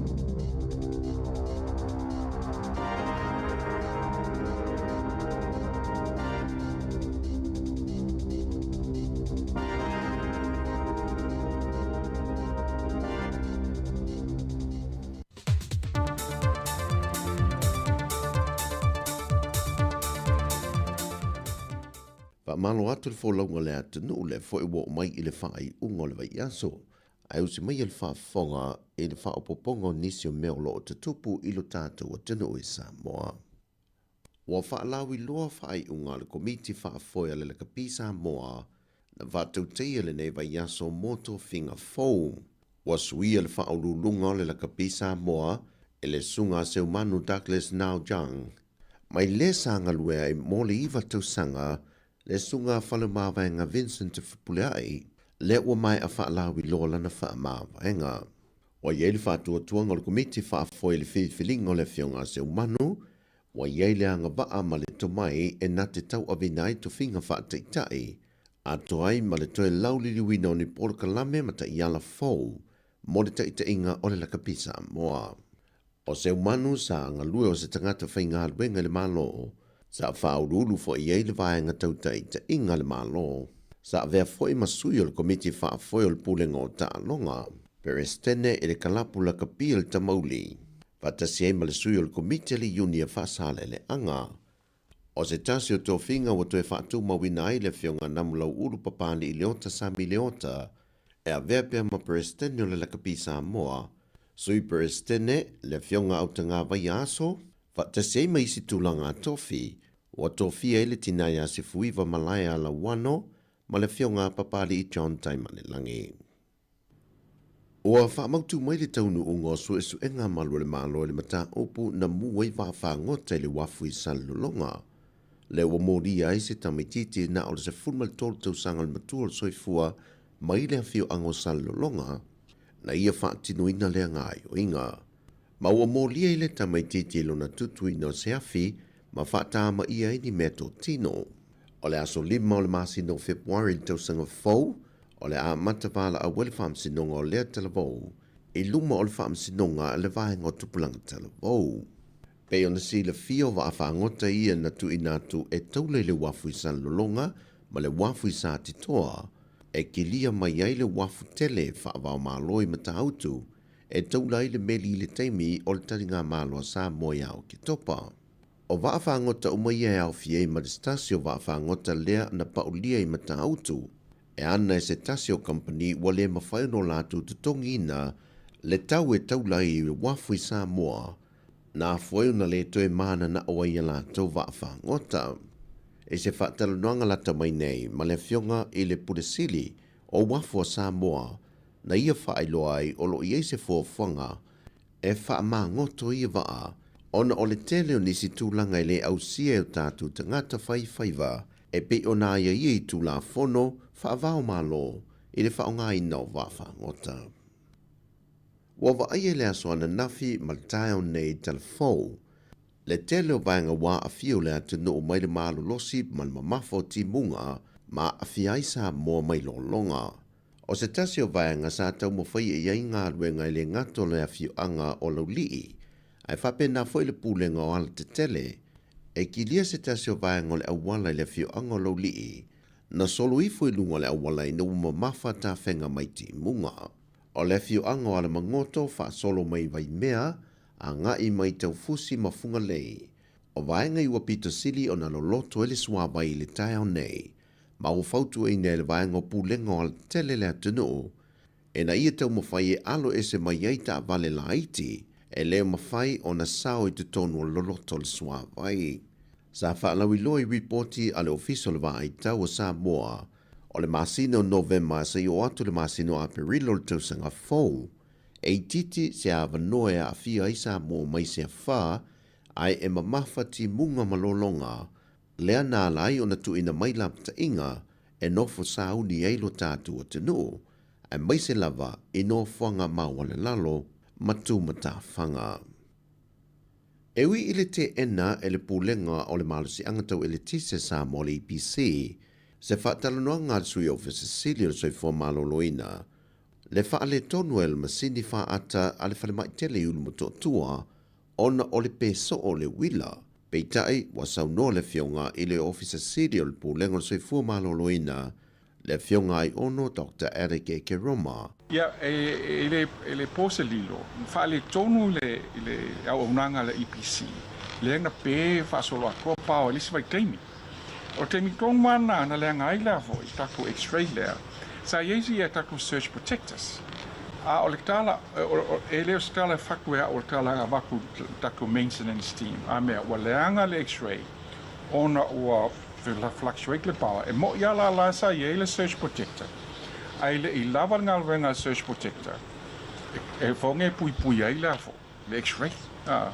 Faamalo atu le folauga a le atunuu lea foi ua oo mai i le faaiuga o le vaiaso, ae usi maia le faafofoga i le faaopoopoga o nisi o mea o lo o tutupu i lo tatou atunuu i Samoa. Ua faalauiloa faaiuga a le Komiti Faafoe a le Lakapi Samoa na faatautaia lenei vaiaso mo tofiga fou. Ua suia le faauluuluga o le Lakapi Samoa e le Susuga a Seumanu Douglas Nau Jang. Mai lē sa galue ai mo le iva tausaga le Susuga a Faleomavaega Vincent Fepuleai, lea ua maea faalauiloa lana faamavaega. Ua i ai le faatuatuaga o le Komiti Faafoe i le filifiliga o le Afioga a Seumanu, ua i ai le agavaa ma le tomai e na te tauaveina ai tofiga faataitai, atoa ai ma le toe lauliliuina o ni polokalame ma taiala fou mo le taitaiga o le lakapi Samoa. O Seumanu sa galue o se tagata faigaluega i le Malo, sa faauluulu foi i ai le vaega tau taitaiga a le Malo, sa avea foi ma sui o le Komiti Faafoe o le Pulega o Taaloga, Peresetene i le Kalapu Lakapi a le Tamauli, faatasi ai ma le sui o le Komiti a le Iunia Faasaleleaga. O se tasi o tofiga ua toe faatumauina ai le Afioga Namulau'ulu Papali'i Leota Sami Leota e avea pea ma Peresetene o le Lakapi Samoa, Sui Peresetene, le Afioga Autagavaia Aso, faatasi ai ma isi tulaga tofi, ua tofia ai le tina ia Sefuiva Malaea Lauano ma le Afioga Papali'i John Taimalelagi. Ua faamautu mai le taunuuga o suesuega a malu o le Malo i le mataupu na mu ai vaafagota i le uafu i Salelologa, lea ua molia ai se tamaitiiti na o le 13 tausaga le matua o le soifua mai le afioaga o Salelologa na ia faatinoina lea gaoioiga. Ma ua molia i le tamaitiiti i lona tutuina o se afi ma faatamaia ai ni meatotino. O le aso 5 o le masina o Fepuari i le tausaga fou, O le amata valaau ai le Faamasinoga o lea talavou i luma o le Faamasinoga a le Vaega o Tupulaga Talavou. Pei ona silafia o vaafagota ia na tuuina atu e taula i le uafu i Salelologa ma le uafu i Satitoa e kilia mai ai le uafu tele faavaomalo i Matautu e taula ai le meli i le taimi o le taligamalo a Samoa ia Oketopa. O vaafagota uma ia e aofia ai ma le se tasi o vaafagota lea na paulia i Matautu e ana e se tasi o kamupani ua le mafai ona o latou totogiina le tau e taula ai i le uafu i Samoa, na afua ai ona le toe mananao ai ia latou vaafagota. I se faatalanoaga lata mai nei ma le Afioga i le Pule Sili o Uafu a Samoa, na ia faailoa ai o lo o i ai se fuafuaga e faamagoto ia vaa ona o le tele o nisi tulaga e le ausia e o tatou tagata fai faiva e pei ona aiaia i Tulafono faava-o-Malo i le faaaogaina o vaafagota. Ua vaaia i le aso ananafi ma le taeao nei talafou le tele o vaega ua aafia o le atunuu mai le malolosi ma le mamafa o timuga ma aafia ai Samoa mai lologa. O se tasi o vaega sa taumafai i ai galuega e le gata o le afioaga o Laulii, ae faapena foi le pulega o alatetele, e kilia se tasi o vaega o le auala i le afioaga o Laulii, na solo ifo i luga o le auala ina ua mamafa tafega mai timuga. O le afioaga o Alamagoto faasolo mai Vaimea, agai mai Taufusi ma Fugalei. O vaega i ua pito sili ona loloto ai le suavai i le taeao nei, ma ua fautuaina e le Vaega o Pulega o Alatele le atunuu ina ia taumafai e alo ese mai ai taavale laiti e le mafai ona sao i totonu o le loloto o le suavai. Sa faalauiloa i ripoti a le Ofisa o le Vaai Tau o Samoa o le masina o Novema seia oo atu i le masina o Aperila o le tausaga fou, e itiiti se avanoa e aafia ai Samoa mai se afa ae e mamafa timuga ma lologa Lea na ala ai ona tuuina mai lapataiga e nofo sauni ai lo tatou atunuu, aemaise lava i nofoaga maualalalo ma tumatafaga. E ui i le teena e le Pulega o le Malosiaga Tau Eletise Samoa le EPC se faatalanoaga a le Sui Ofisa Sili o le Soifua Maloloina, le faaletonu ai o le masini faata a le falemai tele i Ulumotootua ona o le pē soo o le uila. Peitai, ua saunoa le Afioga i le Ofisa Sili o le Pulega o le Soifua Maloloina, le Afioga Aiono Doctor Alec Ekeroma. Ia, e le, e le po se lilo, na faaletonu i le, i le auaunaga a le EPC, lea na pē faasoloatoa pao i le isi vaitaimi. O le taimi tonu lava lena na leaga ai lea foi tatou x-ray lea, sa i ai isi a tatou surge protectors. A o le tala, e le o se tala e fatu e a'u o le tala e avatu i le tatou maintenance team, a mea, ua leaga le x-ray ona ua fluctuate le power. E mo'i lava la la sa i ai le surge protector, ae le i lava le galuega a le surge protector e foge e puipui ai lea foi. le x-ray. A,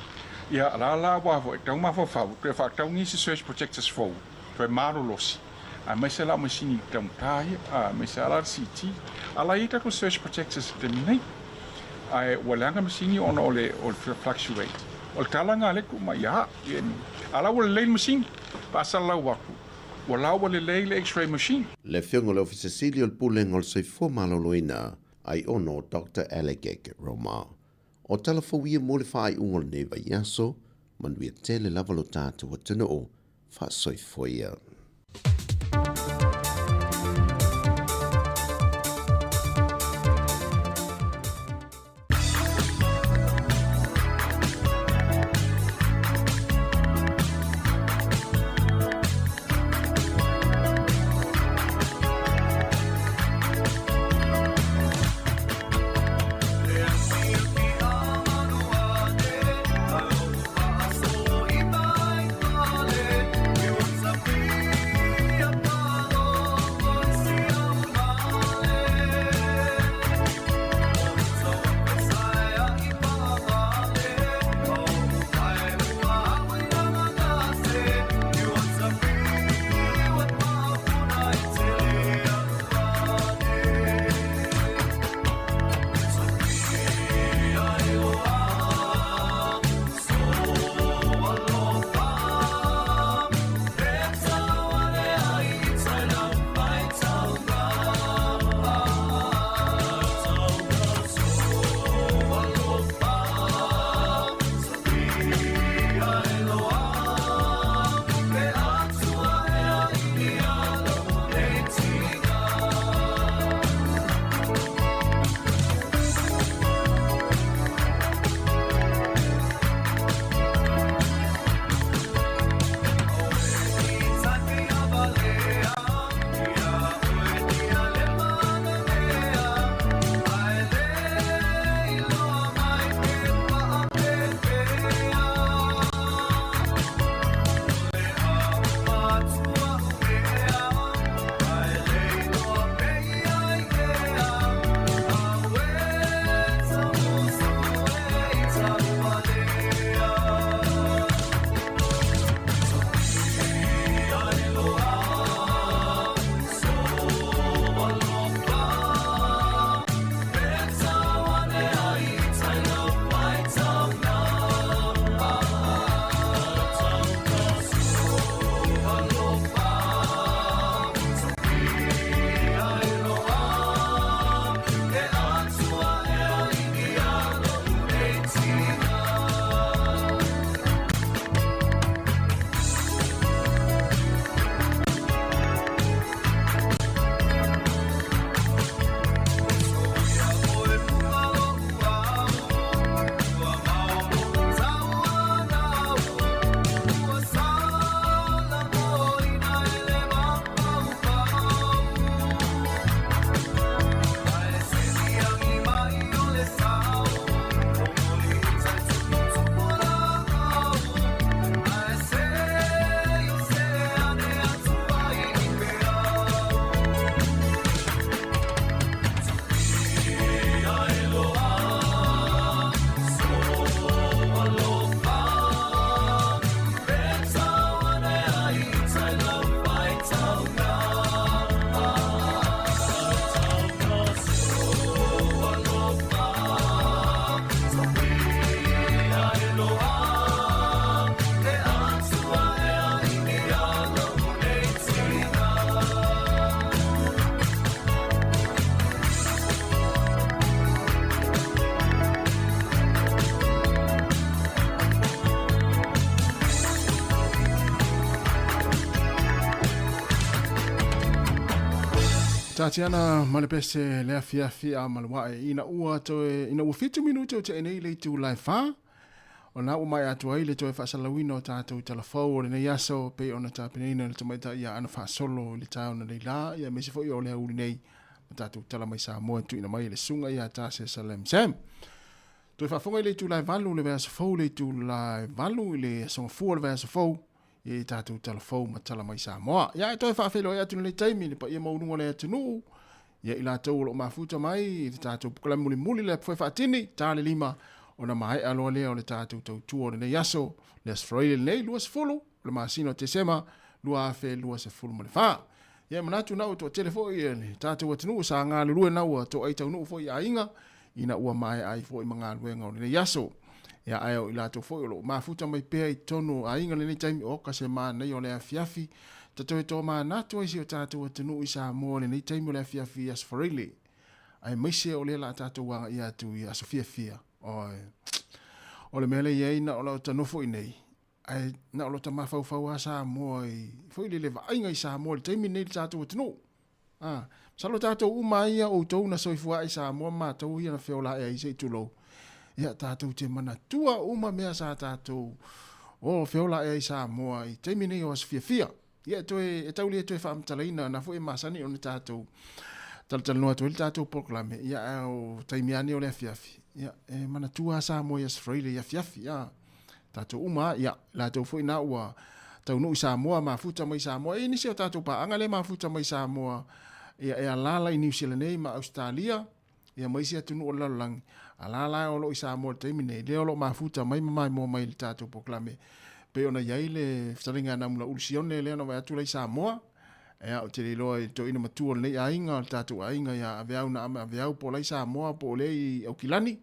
ia, la la aua foi, tau mafaufau, toe faatau nisi surge protectors fou, toe malolosi, aemaise la o masini taugata ia, aemaise lava la le CT. A la e i ai tatou surge protectors i le taimi nei, ae ua leaga masini ona o le, o le fluctuate. O le tala lena lea e tuu mai ia au, ia, a la ua lelei le masini, faasalalau atu, ua la ua lelei le x-ray machine. Le Afioga i le Ofisa Sili o le Pulega o le Soifua Maloloina, Aiono Doctor Alec Roma. O tala fou ia mo le faaiuga o lenei vaiaso, manuia tele lava lo tatou atunuu, faasoifua ia. Tatiana Malapese le afiafi a maluae ina ua toe ina ua fitu minute o te nei le itu lai wha. O lena ua maea atu ai le toe faasalalauina o tatou tala fou o lenei aso e pei ona tapenaina e le tamaitai ia Ana Faasolo i le taeao nei la, ia aemaise foi o le aoauli nei ma tatou tala mai Samoa e tuuina mai e le Susuga ia Tase Salem Sam. Toe faafofoga i le itula e 8 i le vaiaso fou i le itula e 8 i le aso Gafua o le vaiaso fou i tatou tala fou ma tala mai Samoa. Ia e toe faafeiloai atu i lenei taimi i le paia maualuga o le atunuu, ia i latou o lo o mafuta mai i le tatou polokalame mulimuli le Foe Faatini, ta le lima, ona maea loa lea o le tatou tautua o lenei aso, le Aso Faraile lenei, 20 o le masina o Tesema, 2024. Ia e manatu na ua toatele foi le tatou atunuu sa galulue na ua toai taunuu foi i aiga, ina ua maea ai foi ma galuega o lenei aso. Ia ae o i latou foi o lo o mafuta mai pea i totonu o aiga lenei taimi, oka se manaia o le afiafi, ta toe tomanatu ai si o tatou atunuu i Samoa lenei taimi o le afiafi i Aso Faraile, aemaise o lea la tatou agaia atu i aso fiafia. Oi. O le mea lea i ai na o lau ta nofo i nei, ae na o lota mafaufau lava Samoa i foi lele vaaiga i Samoa i le taimi lenei i le tatou atunuu. A, masalo tatou uma ia outou na soifua ai Samoa ma matou ia na feola ae ai se i tulou. Ia tatou te manatua uma mea sa tatou o feola ae ai Samoa i taimi nei o aso fiafia. Ia e toe e tau le toe faamatalaina na foi e masani ona tatou talatalanoa atu ai le tatou polokalame. Ia ae o taimi lava nei o le afiafi. Ia e manatua lava Samoa i Aso Faraile i afiafi. A, tatou uma lava, ia latou foi na ua taunuu i Samoa, mafuta mai Samoa. E i ai nisi o tatou paaga lea e mafuta mai Samoa, ia e alaala i Niu Sila nei ma Ausetalia, ia ma isi atunuu o le lalolagi, a la la o lo o i Samoa i le taimi nei, lea o lo o mafuta mai ma maimoa mai i le tatou polokalame. Pei ona i ai le fetalaiga a Namulaulu Sione lea na vaai atu la i Samoa, Ea, ou te le iloa i le toeaina matua o lenei aiga, o le tatou aiga ia Aveau na ame Aveau po o la i Samoa po o lea i Aukilani.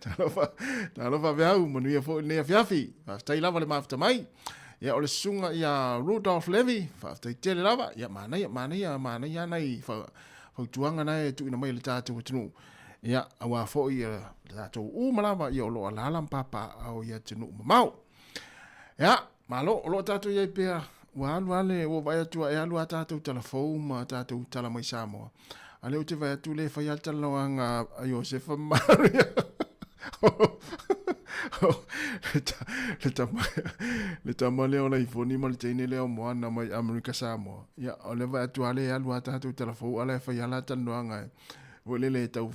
Talofa, talofa Aveau, manuia foi lenei afiafi. Faafetai lava le mafuta mai. Ia, o le susuga ia Rudolph Levy, faafetai tele lava. Ia, manaia, manaia, manaia nai fautuaga na e tuuina mai e le tatou atunuu. Ia, aua foi le tatou uma lava, ia o lo o alaala ma papaaao i atunuu mamao. Ia, malo, o lo o tatou i ai pea, ua alu lava le, ua vaai atu e alu lava tatou tala fou ma tatou tala mai Samoa. A lea ou te vaai atu le fai lava le talanoaga a Iosefa ma Maria. Le tama lea o Laifoni ma le teine lea o Moana mai Amerika Samoa. Ia, o lea vaai atu lava lea e alu lava tatou tala fou, a la e fai lava la talanoaga e foi lele e tau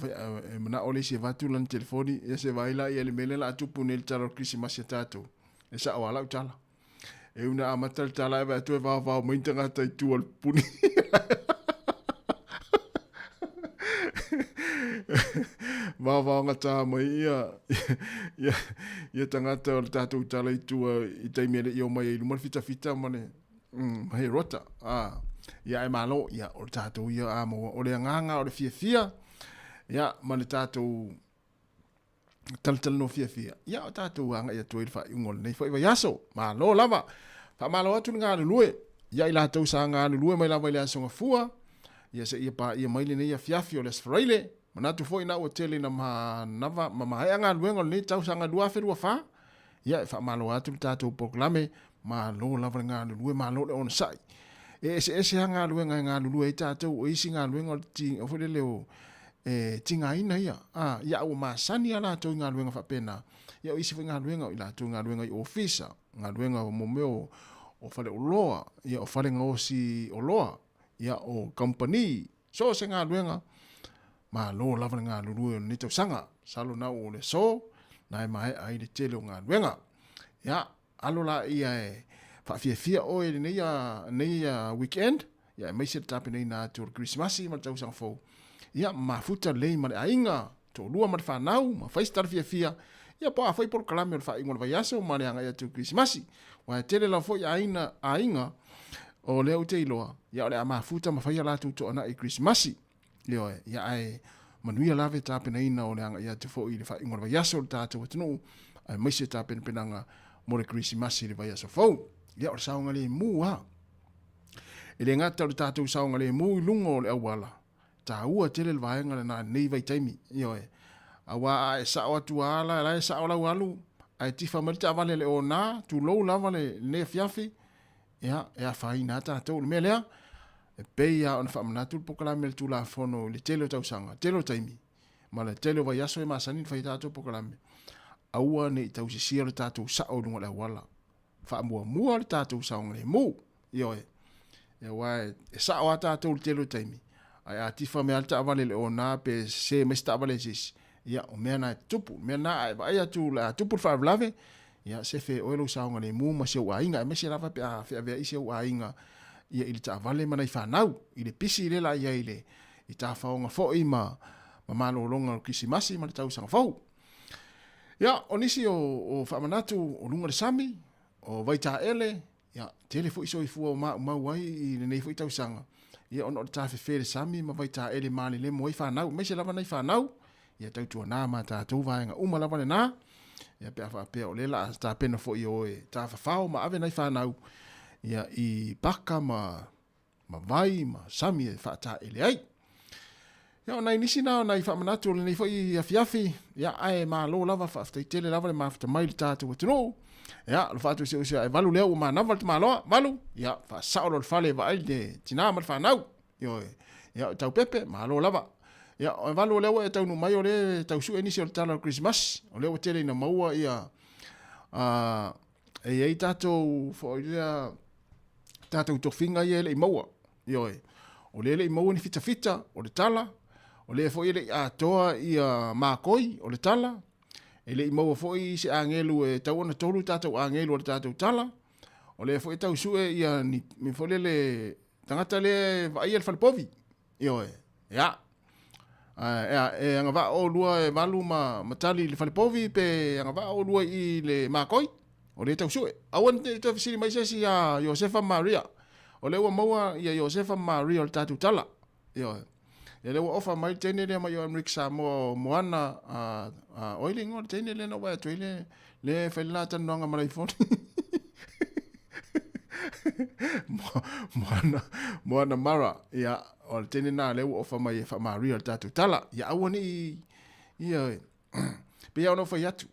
e manao le isi e avatu lana telefoni, ia se vaai la i ai le mea lea o le a tupu nei i le tala o le Kerisimasi a tatou. E sao lava lau tala. E ui na amata le tala e vaai atu e vaovao mai ni tagata i tua o le puni. Vaovaogatā mai ia, ia, ia tagata o le tatou tala i tua i taimi e le i omai ai i luma le fitafita ma le, ma he rota. Ah, ia ae malo, ia, o le tatou ia a maua. O le agaga o le fiafia, ia, ma le tatou talatalanoa fiafia, ia, o tatou agai atu ai i le faaiuga o lenei foi vaiaso. Malo lava. Faamalo atu le galulue ia i latou sa galulue mai lava i le Aso Gafua, ia seia paia mai lenei afiafi o le Aso Faraile. Manatu foi na ua tele ina manava ma maea galuega o lenei tausaga 2024, Ia, e faamalo atu le tatou polokalame, malo lava le galulue, malo le onosai. E eseese lava galuega e galulue ai tatou, o isi galuega o le ti, o foi lele o e tigaina ia, a, ia ua masani lava latou i galuega faapena. Ia o isi foi galuega o i latou galuega i ofisa, galuega o mo mea o, o faleoloa, ia o fale gaosi oloa, ia o kamupani, So o se galuega, malo lava le galulue o lenei tausaga. Masalo na ua o le aso, na e maea ai le tele o galuega. Ia, alo laia e faafiafia oe i lenei, lenei weekend, ia aemaise le tapenaina atu o le Kerisimasi ma le tausaga fou. Ia, mafuta lelei ma le aiga, toalua ma le fanau, ma fai se tala fiafia, ia po o a foi polokalame o le faaiuga o le vaiaso ma le agai atu i le Kerisimasi. Aua e tele lava foi aiga, aiga o lea ou te iloa, ia o le a mafuta ma fai a latou toanai i Kerisimasi. Ioe, ia ae manuia lava le tapenaina o le agai atu foi i le faaiuga o le vaiaso o le tatou atunuu, aemaise tapenapenaga mo le Kerisimasi i le vaiaso fou. Ia o le saogalemu lava. E le gata o le tatou saogalemu i luga o le auala, taua tele le vaega lena i lenei vaitaimi, ioe. Aua a e sao atu lava la, la e sao lau alu, ae tifa mai le taavale a le ona, tulou lava lenei afiafi, ia, e afaina lava tatou. O le mea lea, e pei lava ona faamanatu le polokalame a le Tulafono i le tele o tausaga, tele o taimi, ma le tele o vaiaso e masani ona fai ai tatou polokalame. Aua ne i tausisia lo tatou sao i luga o le auala. Faamuamua le tatou saogalemu. Ioe. Ia aua e sao lava tatou i le tele o taimi, ae a tifa mai lava le taavale i le ona pe sese mai se taavale a se isi, ia o mea na e tutupu. O mea na a e vaai atu o le a tupu le faalavelave, ia sefe e oe lou saogalemu ma si ou aiga, aemaise lava pe a feaveai si ou aiga ia i le taavale ma nai fanau, i le pisi lea la i ai i le i tafaoga foi ma ma malologa o le Kerisimasi ma le tausaga fou. Ia, o nisi o, o faamanatu o luga o le sami, o Vaitaele, ia, tele foi soifua o maumau ai i lenei foi tausaga, ia, ona o le tafefe le sami ma Vaitaele malelemo ai fanau, aemaise lava nai fanau, ia tautuana ma tatou vaega uma lava lena, ia pe a faapea o lea la a tapena foi o e tafafao ma ave nai fanau, ia, i paka ma ma vai ma sami e faataele ai. Ia, o nai nisi na o nai faamanatu o lenei foi afiafi, ia, ae malo lava, faafetai tele lava le mafuta mai i le tatou atunuu. Ia, lo faatuuseuse ae valu lea ua manava le tamaloa, valu, ia, faasao loa le fale e vaai le tinā ma le fanau. Ioe, ia, o Taupepe, malo lava. Ia, o valu o lea ua e taunuu mai o lea e tau sue nisi o le tala o le Kerisimasi, o lea ua tele ina maua ia, e i ai tatou foi lea, tatou tofiga ia e le i maua. Ioe. O lea e le i maua ni fitafita, o le tala. O lea foi e le i atoa ia makoi, o le tala. E le i maua foi se agelu e tau ona tolu tatou agelu o le tatou tala. O lea foi e tau sue ia ni, ni foi lele tagata lea e vaaia le falepovi. Ioe. Ia. Ea, e agavaa oulua e valu ma, ma tali i le falepovi pe agavaa oulua i le makoi? O lea e tau sue. Aua ne i toe fesili mai se isi iā Iosefa ma Maria. O lea ua maua ia Iosefa ma Maria o le tatou tala. Ioe. Ia lea ua ofa mai le teine lea mai o Amerika Samoa o Moana, a, a, o ai le igoa o le teine lea na ou vaai atu ai le, le fai le la talanoaga ma laifoni. Moana, Moana Mara, ia, o le teine nā lea ua ofa mai e wha-Maria le tātou tala. Ia aua ne i, ia, pe ia ona whai atu.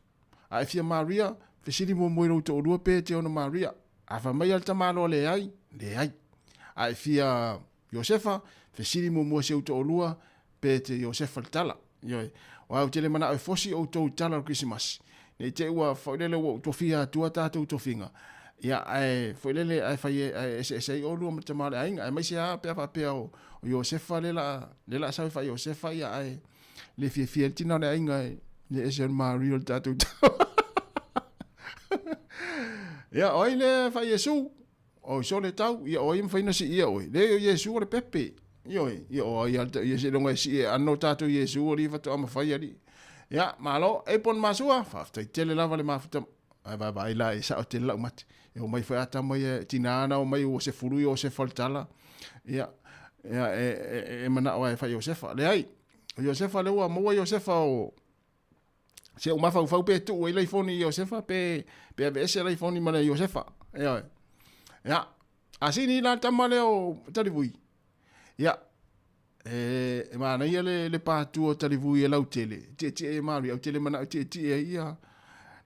A e fia Maria, fesili muamua i lou toalua pe te ono Maria. A fai mai a le tamaloa leai, leai. A e fia Iosefa, fesili muamua si ou toalua pe te Iosefa le tala. Ioe. O au tele manao e fosi outou i tala o le Kerisimasi. Ne i te i ua foi lele ua ou tofia atua tatou tofiga. Ia, ae foi lele ae fai ae eseese ai oulua ma le tama o le aiga. Aemaise lava pe a faapea o Iosefa lea la lea la sau e faa-Iosefa ia ae le fiafia ai le tina o le aiga e le ese o le Maria o le tatou tama. Ia, o ai lea faa-Iesu? Oi sole tau, ia o ai e mafai ona siia oe? Leai, o Iesu o le pepe. Ioe, ia o ai a ia seiloga e sii e ano tatou Iesu o alii faatoa mafai alii. Ia, malo, e pon masua, faafetai tele lava le mafuta. Ae vaavaai la e sao tele lau mate. E omai foi a tama ia, tina na omai ua sefulu Iosefa o le tala. Ia, ia e, e, e manao lava e fai Iosefa. Leai, o Iosefa lea ua maua Iosefa o se ou mafaufau pe tuu ai laifoni i Iosefa pe, pe aveese laifoni ma le Iosefa. Ioe. Ia, a sini la tama lea o Talivui. Ia, e, e manaia le, le pātua o Talivui e lautele. Tietie e Maori, au tele manao tietie ai ia.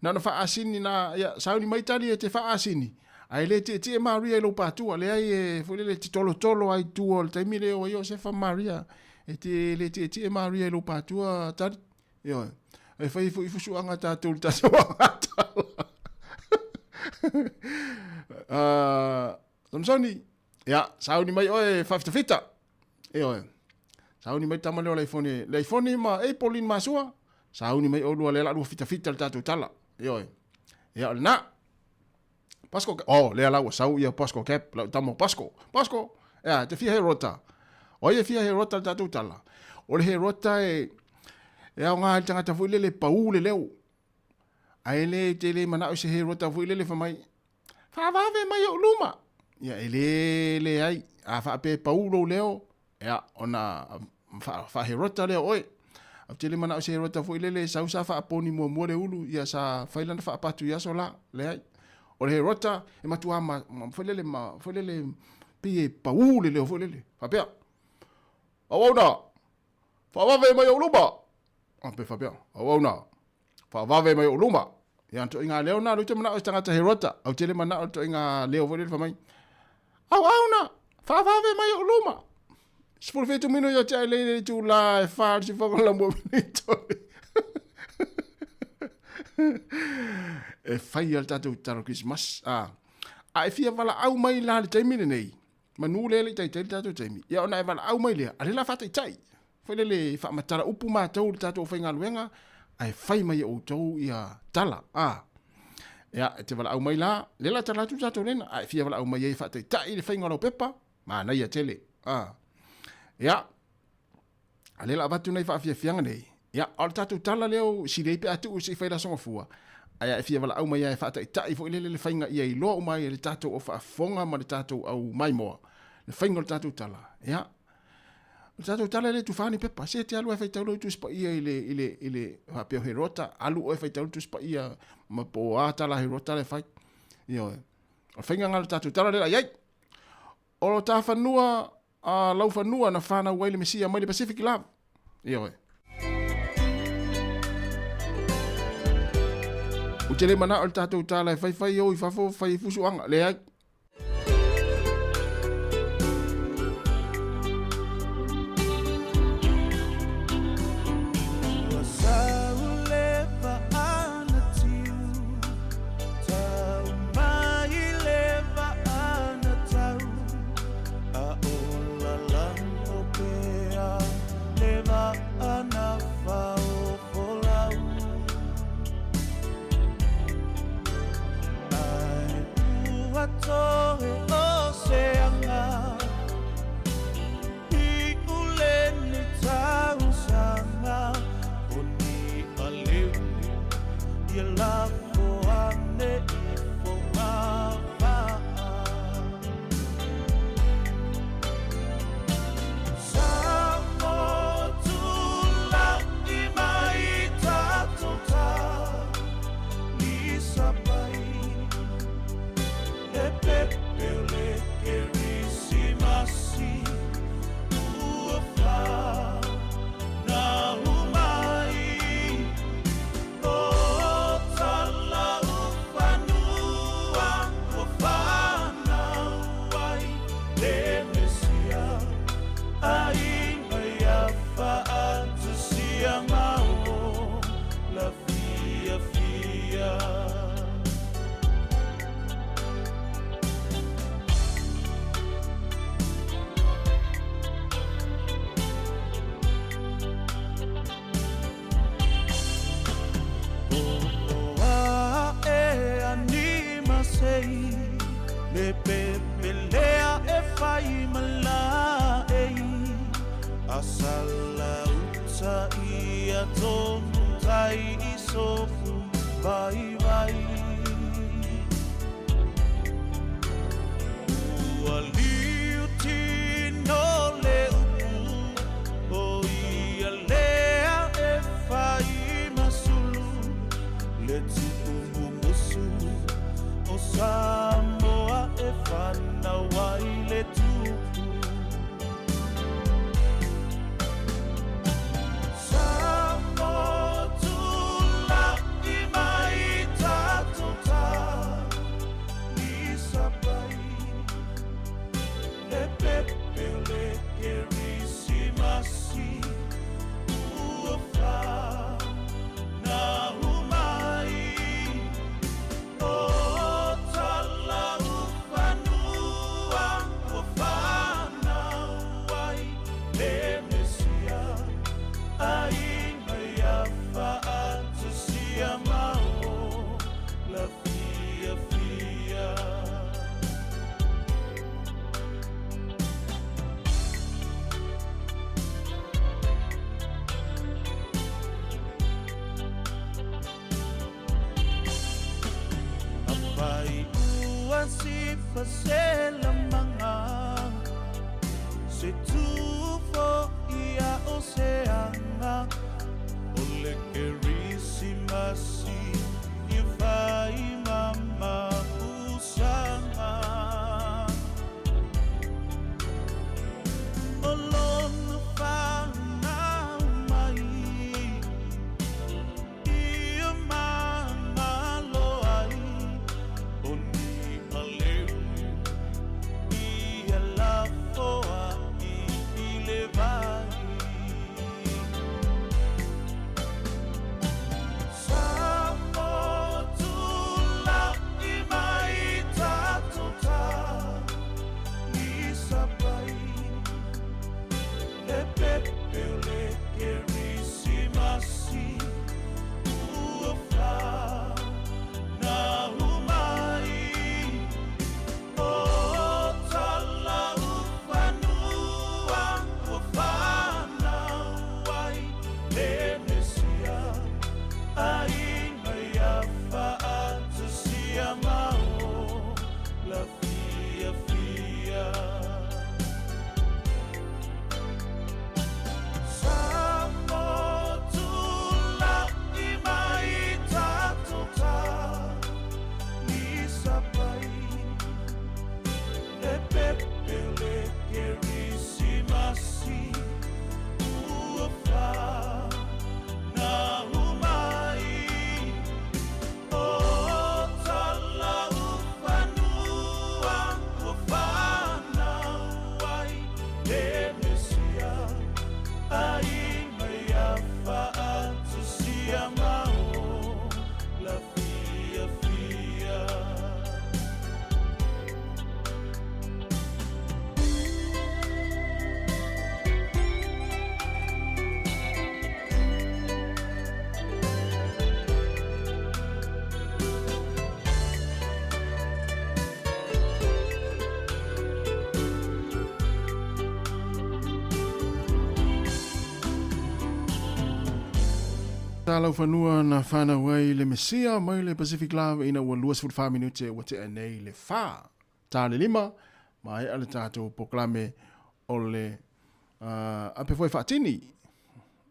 Na ona faasini na, ia, sauni mai tali e te faasini. Ae le tietie Maria i lou pātua, leai e, foi lele, te tolotolo ai tua o le taimi lea o Iosefa ma Maria. E te le tietie Maria i lou pātua tali. Ioe. E fai foi fusuaga tatou i le tatou agatala. Samsoni, ia, sauni mai oe e faafitafita. Ioe. Sauni mai tama lea o le iPhone, le iPhone ma Apple in masua. Sauni mai oulua lea la lua fitafita le tatou tala. Ioe. Ia, o lena. Pasco, oh, lea la ua sau ia Pasco Cap, lau tama o Pasco. Pasco, ea, te fia he rota. O ai e fia he rota le tatou tala? O le he rota e, e aoga ai le tagata foi lele pau le leo. Ae le te le manao i se he rota foi lele fai mai, faavave mai ou luma. Ia, e le leai, a faapea e pau lou leo, Ia, ona faa-Herota lea o oe. Ou te le manao se Herota foi lele sau sa faaponi muamua le ulu, ia sa fai lana faapatu i aso la. Leai. O le Herota, e matua ma, ma foi lele, ma, foi lele, pei e pau le leo foi lele. Faapea, Auauna, faavave mai ou luma. A, pe faapea, Auauna, faavave mai ou luma. Ia, toiga leo na, lea ou te manao i se tagata Herota. Ou te le manao i toiga leo foi lele fai mai, Auauna, faavave mai ou luma. 17 mino ia te ai lei le itulā e wha le sifoga la mua minito. E fai a le tatou tala o Kerisimasi. A, a e fia valaau mai la i le taimi lenei, manu lea e le i taitai le tatou taimi, ia ona e valaau mai lea, a o lea o le a faataitai. Foi lele e faamatala upu matou i le tatou aufaigaluega, ae fai mai e outou ia tala. A, ia, e te valaau mai la, lea o le a tala atu le tatou lena, a e fia valaau mai ai e faataitai le faiga o lau pepa, manaia tele. A, ia, a lea o le a avatu nai faafiafiaga nei, ia, a o le tatou tala lea o sili ai pe a tuu se i fai le Aso Gafua, ae a e fia valaau mai lava e faataitai foi lele le faiga ia iloa uma ai e le tatou au faafofoga ma le tatou au maimoa le faiga o le tatou tala, ia, o le tatou tala e le tufa ni pepa, se e te alu lava e faitau lau Tusi Paia i le, i le, i le, faapea o Herota, alu oe e faitau le Tusi Paia ma po o a tala a Herota la e fai. Ioe. O le faiga lena o le tatou tala lea o le a i ai. O lo ta fanua, a lau fanua na fanau ai le Mesia mai le Pacific lava. Ioe. Ou te le manao i le tatou tala e faifai o i fafo fai fusuaga. Leai. sa laufanua na fanau ai le Mesia mai le Pacific Love ina ua 24 minute ua tea nei le 4 ta le 5 maea le tatou polokalame o le ape foi faatini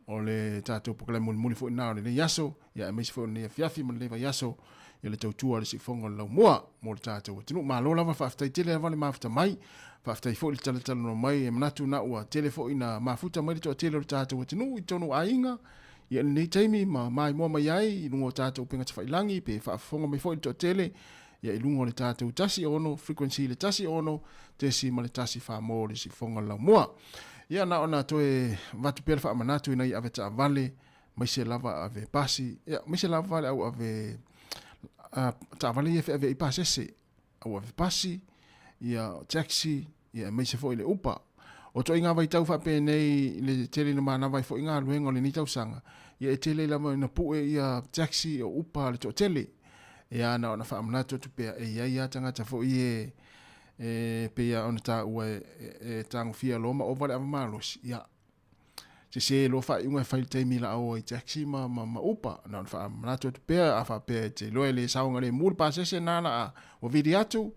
o le tatou polokalame mulimuli foi na o lenei aso ia aemaise foi o lenei afiafi ma lenei vaiaso ia le tautua a le siufofoga o le laumua mo le tatou atunuu. Malo lava, faafetai tele lava le mafuta mai, faafetai foi le talatalanoa mai, e manatu na ua tele foi na mafuta mai le toatele o le tatou atunuu i totonu o aiga ia lenei taimi ma maimoa mai ai i luga o tatou upega tafailagi pe faafofoga mai foi le toatele ia i luga o le tatou 16 frequency le 16 tesi ma le 14 mo le siufofoga o le laumua. Ia na ona toe avatu pea le faamanatu ina ia ave taavale maise lava ave pasi, ia maise lava le au ave taavale ia feave ai pasese, au ave pasi, ia taxi, ia aemaise foi le upa. O ituaiga vaitau faapenei i le tele ina manava ai foi galuega o lenei tausaga, ia e tele lava ina pue ia taxi o upa a le toatele. Ia na ona faamanatu atu pea, e i ai lava tagata foi e e pei lava ona taua e, e tagofia loa ma ova le ava malosi, ia sese loa faaiuga e fai i le taimi la o ai taxi ma, ma, ma upa. Na ona faamanatu atu pea, a faapea e te iloa e le saogalemu le pasese na la a ua vili atu,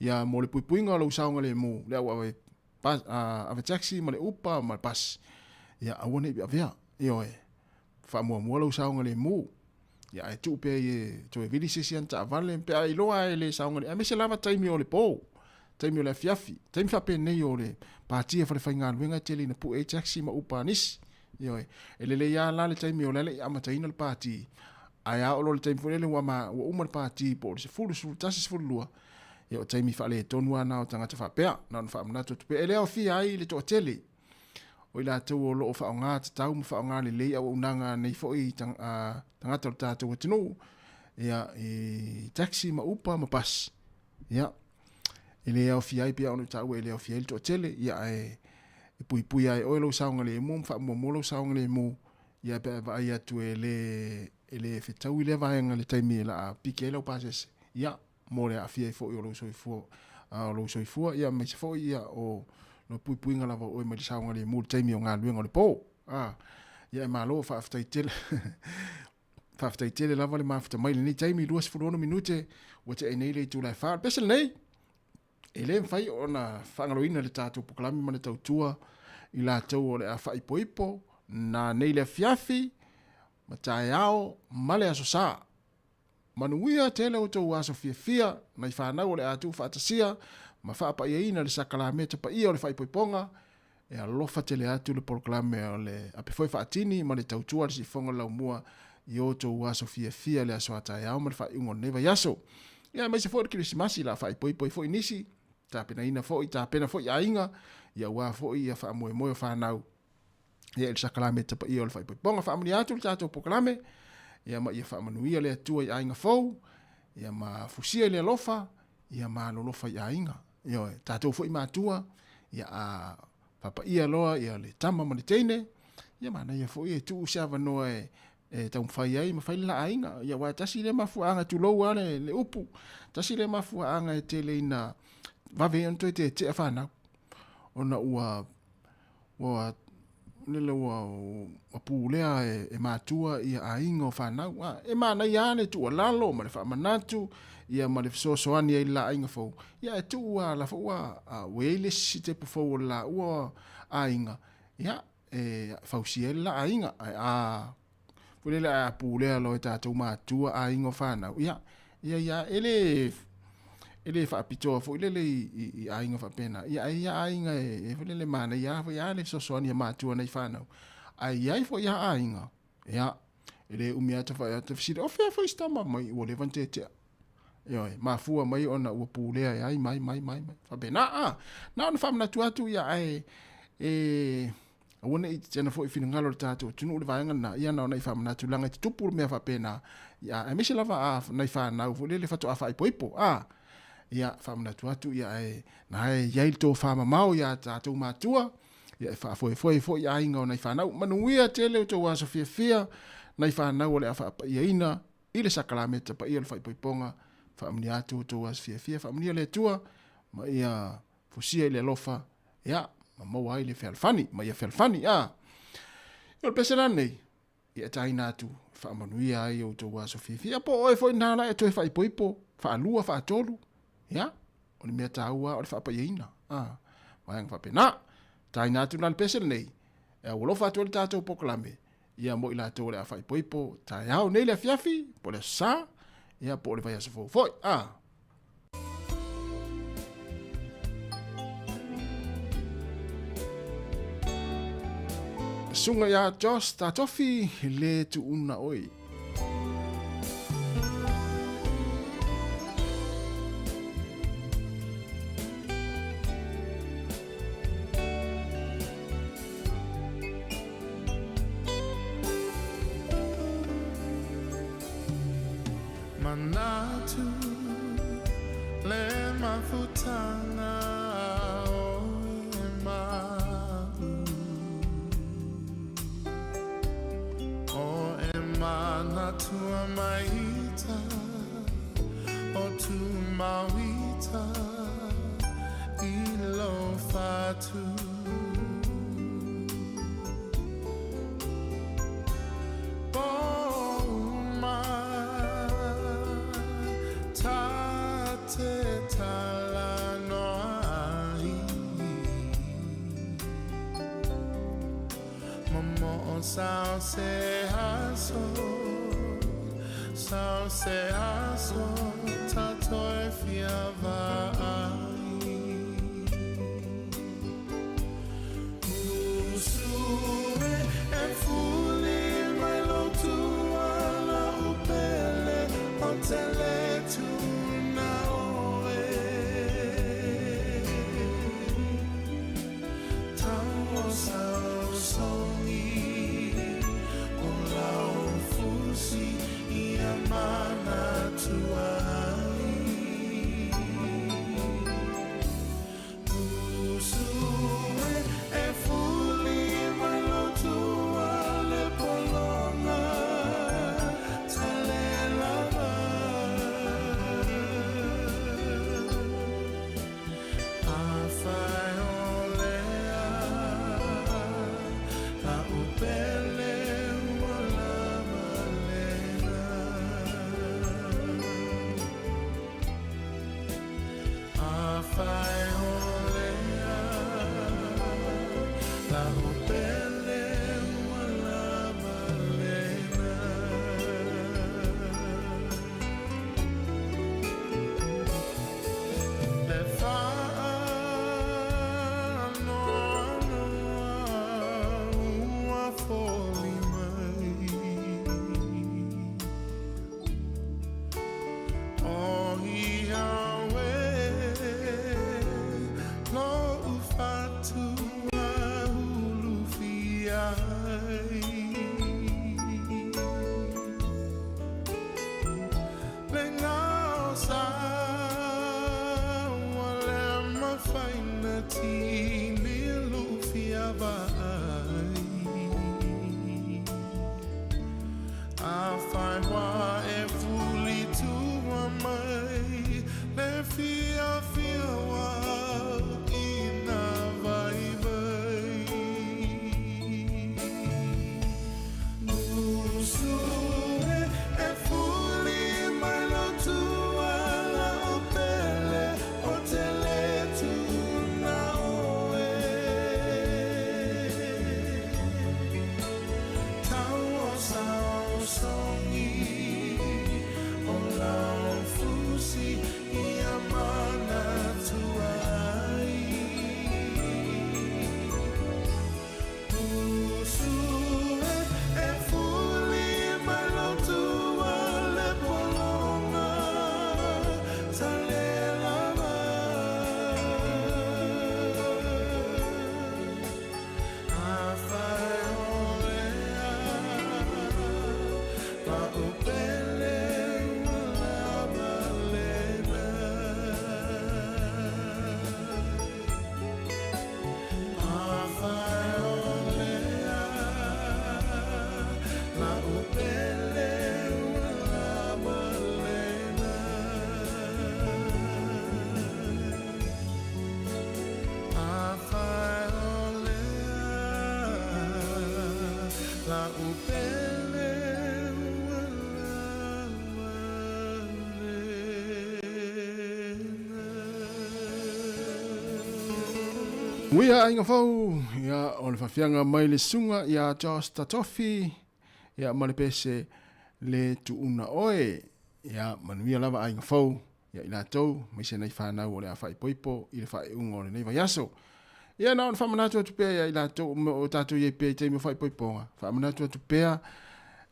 ia mo le puipuiga o lou saogalemu, le au ave, pa, ave taxi ma le upa ma le pasi, ia aua ne i avea, ioe, faamuamua lou saogalemu. Ia ae tuu pea i e toe vili se isi ana taavale pe a iloa e le saogalemu, aemaise lava taimi o le po, taimi o le afiafi, taimi faapenei o le patia falefaigaluega e tele ina pue ai taxi ma upa a nisi. Ioe, e lelei lava la le taimi o le a le i amataina le pati, ae a oo loa i le taimi foi lele ua ma, ua uma le pati po o le 10, 11, 12, ia o taimi faaletonu lava na o tagata faapea. Na ona faamanatu atu pea, e le aofia ai le toatele o i latou o lo o faaaoga tatau ma faaaoga lelei auaunaga a nei foi tagata o le tatou atunuu, ia, i taxi ma upa ma pasi. Ia, e le aofia ai, pei ona ou taua, e le aofia ai le toatele, ia, ae e puipui lava e oe lou saogalemu ma faamuamua lou saogalemu, ia, pe a e vaai atu e le, e le fetaui lea vaega i le taimi e laa piki ai lau pasese, ia, mo le aafia ai foi o lou soifua, o lou soifua, ia, aemaise foi, ia, o le puipuiga lava o oe mai le saogalemu i le taimi o galuega o le po. A, ia, e malo, faafetai tele. Faafetai tele lava le mafuta mai i lenei taimi, 26 minute ua tea nei le itula e 4. O le pese lenei, e le mafai ona faagaloina le tatou polokalame ma le tautua i latou o le a faaipoipo nanei le afiafi ma taeao ma le aso Sa. Manuia tele outou aso fiafia, nai fanau o le a tuufaatasia ma faapaiaina le sakalameta paia o le faaipoipoga, e alofa tele atu le polokalame o le ape foi faatini ma le tautua a le siifofoga o le laumua i outou aso fiafia i le aso a taeao ma le faaiuga o lenei vaiaso. Ia aemaise foi o le Kerisimasi la faaipoipo ai foi nisi, tapenaina foi, tapena foi aiga, ia aua foi ia faamoemoe o fanau ia i le sakalameta paia o le faaipoipoga. Faamanuia atu le tatou polokalame, ia ma ia faamanuia le Atua i aiga fou, ia ma fusia i le alofa, ia ma alolofa i aiga. Ioe, tatou foi matua, ia a faapaia loa ia le tama ma le teine, ia manaia foi e tuu se avanoa e e taumafai ai ma fai le la aiga. Ia aua e tasi lea mafuaaga, tulou lava le, le upu, tasi lea mafuaaga e tele ina vave ai ona toe tetea fanau, ona ua ua lele ua, ua pulea e, e matua ia aiga o fanau. A, e manaia lava le tuualalo ma le faamanatu ia ma le fesoasoani ai i le la aiga fou. Ia e tuu lava la foi ua, a, ua i ai le isi sitepu fou o le laua aiga, ia e fausia ai le la aiga. Ae a foi lele a pulea loa e tatou matua aiga o fanau, ia, ia, ia, e le, e le faapitoa foi lele i, i, i aiga faapena. Ia, ae ia aiga e, e foi lele manaia lava foi lava le fesoasoani a matua nai fanau. Ae i ai foi lava aiga, ia, e le umi lava ta fesili, o fea foi si tama mai ua leva ona tetea. Ioe, mafua mai ona ua pulea e ai mai mai mai mai. Faapena, a, na ona faamanatu atu, ia, ae, e, Aua ne i tetena foi finagalo o le tatou atunuu i le vaega lena, ia na ona i faamanatu leaga e tutupu le mea faapena, ia, aemaise lava a nai fanau foi lele faatoa faaipoipo, a, ia, faamanatu atu, ia, ae na e i ai le tofamamao iā tatou matua, ia, e faafoefoe ai foi aiga o nai fanau. Manuia tele outou aso fiafia, nai fanau o le a faapaiaina i le sakalameta paia o le faaipoipoga, faamanuia atu outou aso fiafia, faamanuia le Atua, ma ia fusia i le alofa, ia, ma maua ai le fealofani, ma ia fealofani, a. Ia, o le pese la lenei, Ia e taina atu e faamanuia ai outou aso fiafia. Ia po o oe foi na la e toe faaipoipo, faalua, faatolu. Ia, o le mea taua o le faapaiaina. Ah, vaega faapena. Taina atu la le pese lenei, e aualofa atu ai le tatou polokalame, ia mo i latou o le a faaipoipo taeao nei le afiafi, po o le aso Sa, ia po o le vaiaso fou foi. Ah. Susuga ia Josh Tatofi, le tuuna oe. Manatu le mafutanga o e ma'u O e manatua maita o tu mauita i lo fatu. Sao se aso, sao se aso, tato e fia vaai. Usue e fuli mai lo tua la upele o te le tuna oe. Tau o sao songi o lau fusi i a mana tuai. Usue e fuli mai lo tua le polonga tale lava. A whai o lea, la upele ua lava lena. A whai o lea, la upele ua lava lena. Le whaanoanoa ua foli mai. O ia we, lo ufatua hulu fiai. Le ngao sa wa le mafaina tini lu fia vai. A whai wā e fuli tua mai, le fia fia wā i nā vai vai. Usue e fuli mai lo tua la upele o te le tuna oe. Tau o sao songi o lau fusi i a mana tuai. Usue e fuli mai lo tua le polonga tale lava. A whai o lea, la upele ua lava lena. A whai o lea, la upele ua lava lena. A whai o lea, la upele Uia aiga fou, ia o le faafiaga mai le susuga ia Josh Tatofi, ia ma le pese le tuuna oe. Ia manuia lava aiga fou, ia i latou, maise nai fanau o le a faaipoipo i le faaiuga o lenei vaiaso. Ia na ona faamanatu atu pea ia i latou o tatou i ai pea i taimi o faaipoipoga, faamanatu atu pea,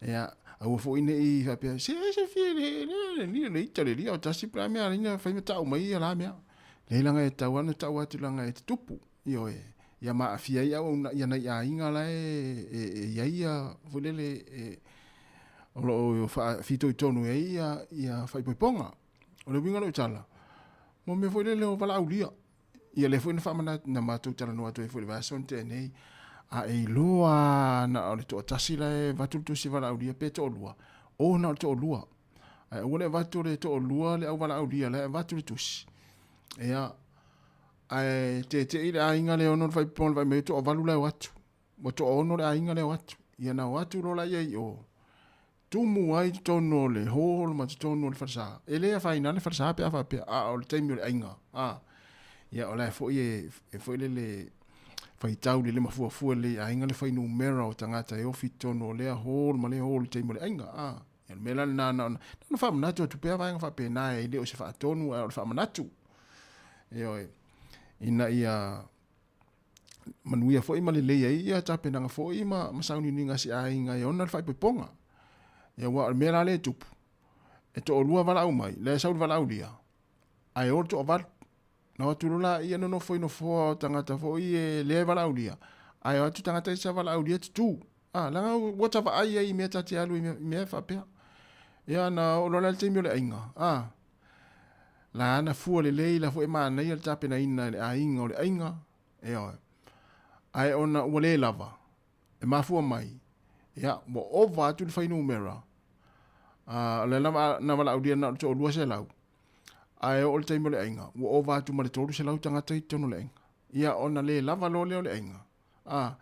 ia aua foi ne i faapea, se se fia le le le le ita le lia o tasi pe a mea ina fai ma tau mai ia la mea. Leai laga e tatau lava ona tau atu laga e tutupu, ioe, ia maafia ai auauna ia nai aiga la e e i ai ia foi lele e o lo o fitoitonu i ai ia ia faaipoipoga. O le uiga o lau tala, mo mea foi lele o valaaulia. Ia lea foi na faamanatu na matou talanoa atu ai foi i le vaiaso na tea nei, a e iloa lava na o le toatasi la e avatu le tusi valaaulia pe toalua, o na o le toalua. Ae aua le avatu le toalua le auvalaaulia la e avatu le tusi. Ia, ae tete'i le aiga le ono le faaipoipoga le vaai mai toavalu la e o atu. Ua toaono le aiga lea o atu. Ia na o atu loa laia i o, tumu ai totonu o le hall ma totonu o le falesa. E le afaina le falesa pe a faapea, a o le taimi o le aiga. A, ia o la e foi e, e foi lele faitau lele ma fuafua lelei i aiga le fuainumera o tagata e ofi totonu o lea hall ma lea hall i le taimi o le aiga. A, ia o le mea la lena na ona, na ona faamanatu atu pea vaega faapena e le o se faatonu ae o le faamanatu. Ioe, ina ia manuia foi ma lelei ai ia tapenaga foi ma, ma sauniuniga a si aiga e ona le faaipoipoga. Ia aua o le mea la lea e tupu, e toalua valaau mai, la e sau le valaaulia, ae o le toavalu. Na o atu loa laia nonofo i nofoa o tagata foi e lea e valaaulia, ae o atu tagata ia sa valaaulia tutū. Ah, leaga ua ta vaai ai i mea ta te alu i mea, mea faapea. Ia na oo loa la le taimi o le aiga, ah, La ana fua lelei la foi e manaia le tapenaina e le aiga o le aiga, ioe. Ae ona ua le lava, e mafua mai, ia, ua ova atu le fuainumera, a, o lea lava na valaaulia na o le toa 200, ae oo le taimi o le aiga, ua ova atu ma le 300 tagata i totonu o le aiga. Ia, ona le lava loa lea o le aiga, a,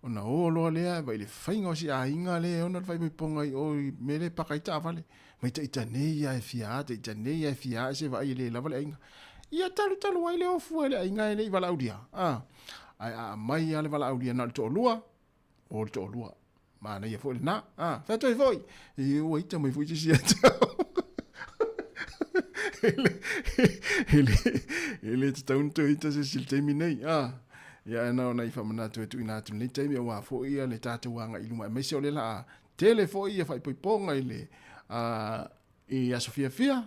ona o loa lea vaai i le faiga o si aiga lea e ona le faaipoipoga i o i mea lea e paka ai taavale. Mai taita nei lava e fia a, taita nei lava e fia a se vaai e le lava le aiga. Ia talutalu ai le o fua e le aiga e le i valaaulia. A, ae a aumai lava le valaaulia na o le toalua, o le toalua. Manaia foi lena. A, fai atu ai foi. E ua ita mai foi se isi atu. E le tatau ona toe ita se isi i le taimi nei. A, ia na ona i faamanatu e tuuina atu i lenei taimi aua foi ia le tatou agai i luma aemaise o lea o le a tele foi ia faaipoipoga i le i aso fiafia.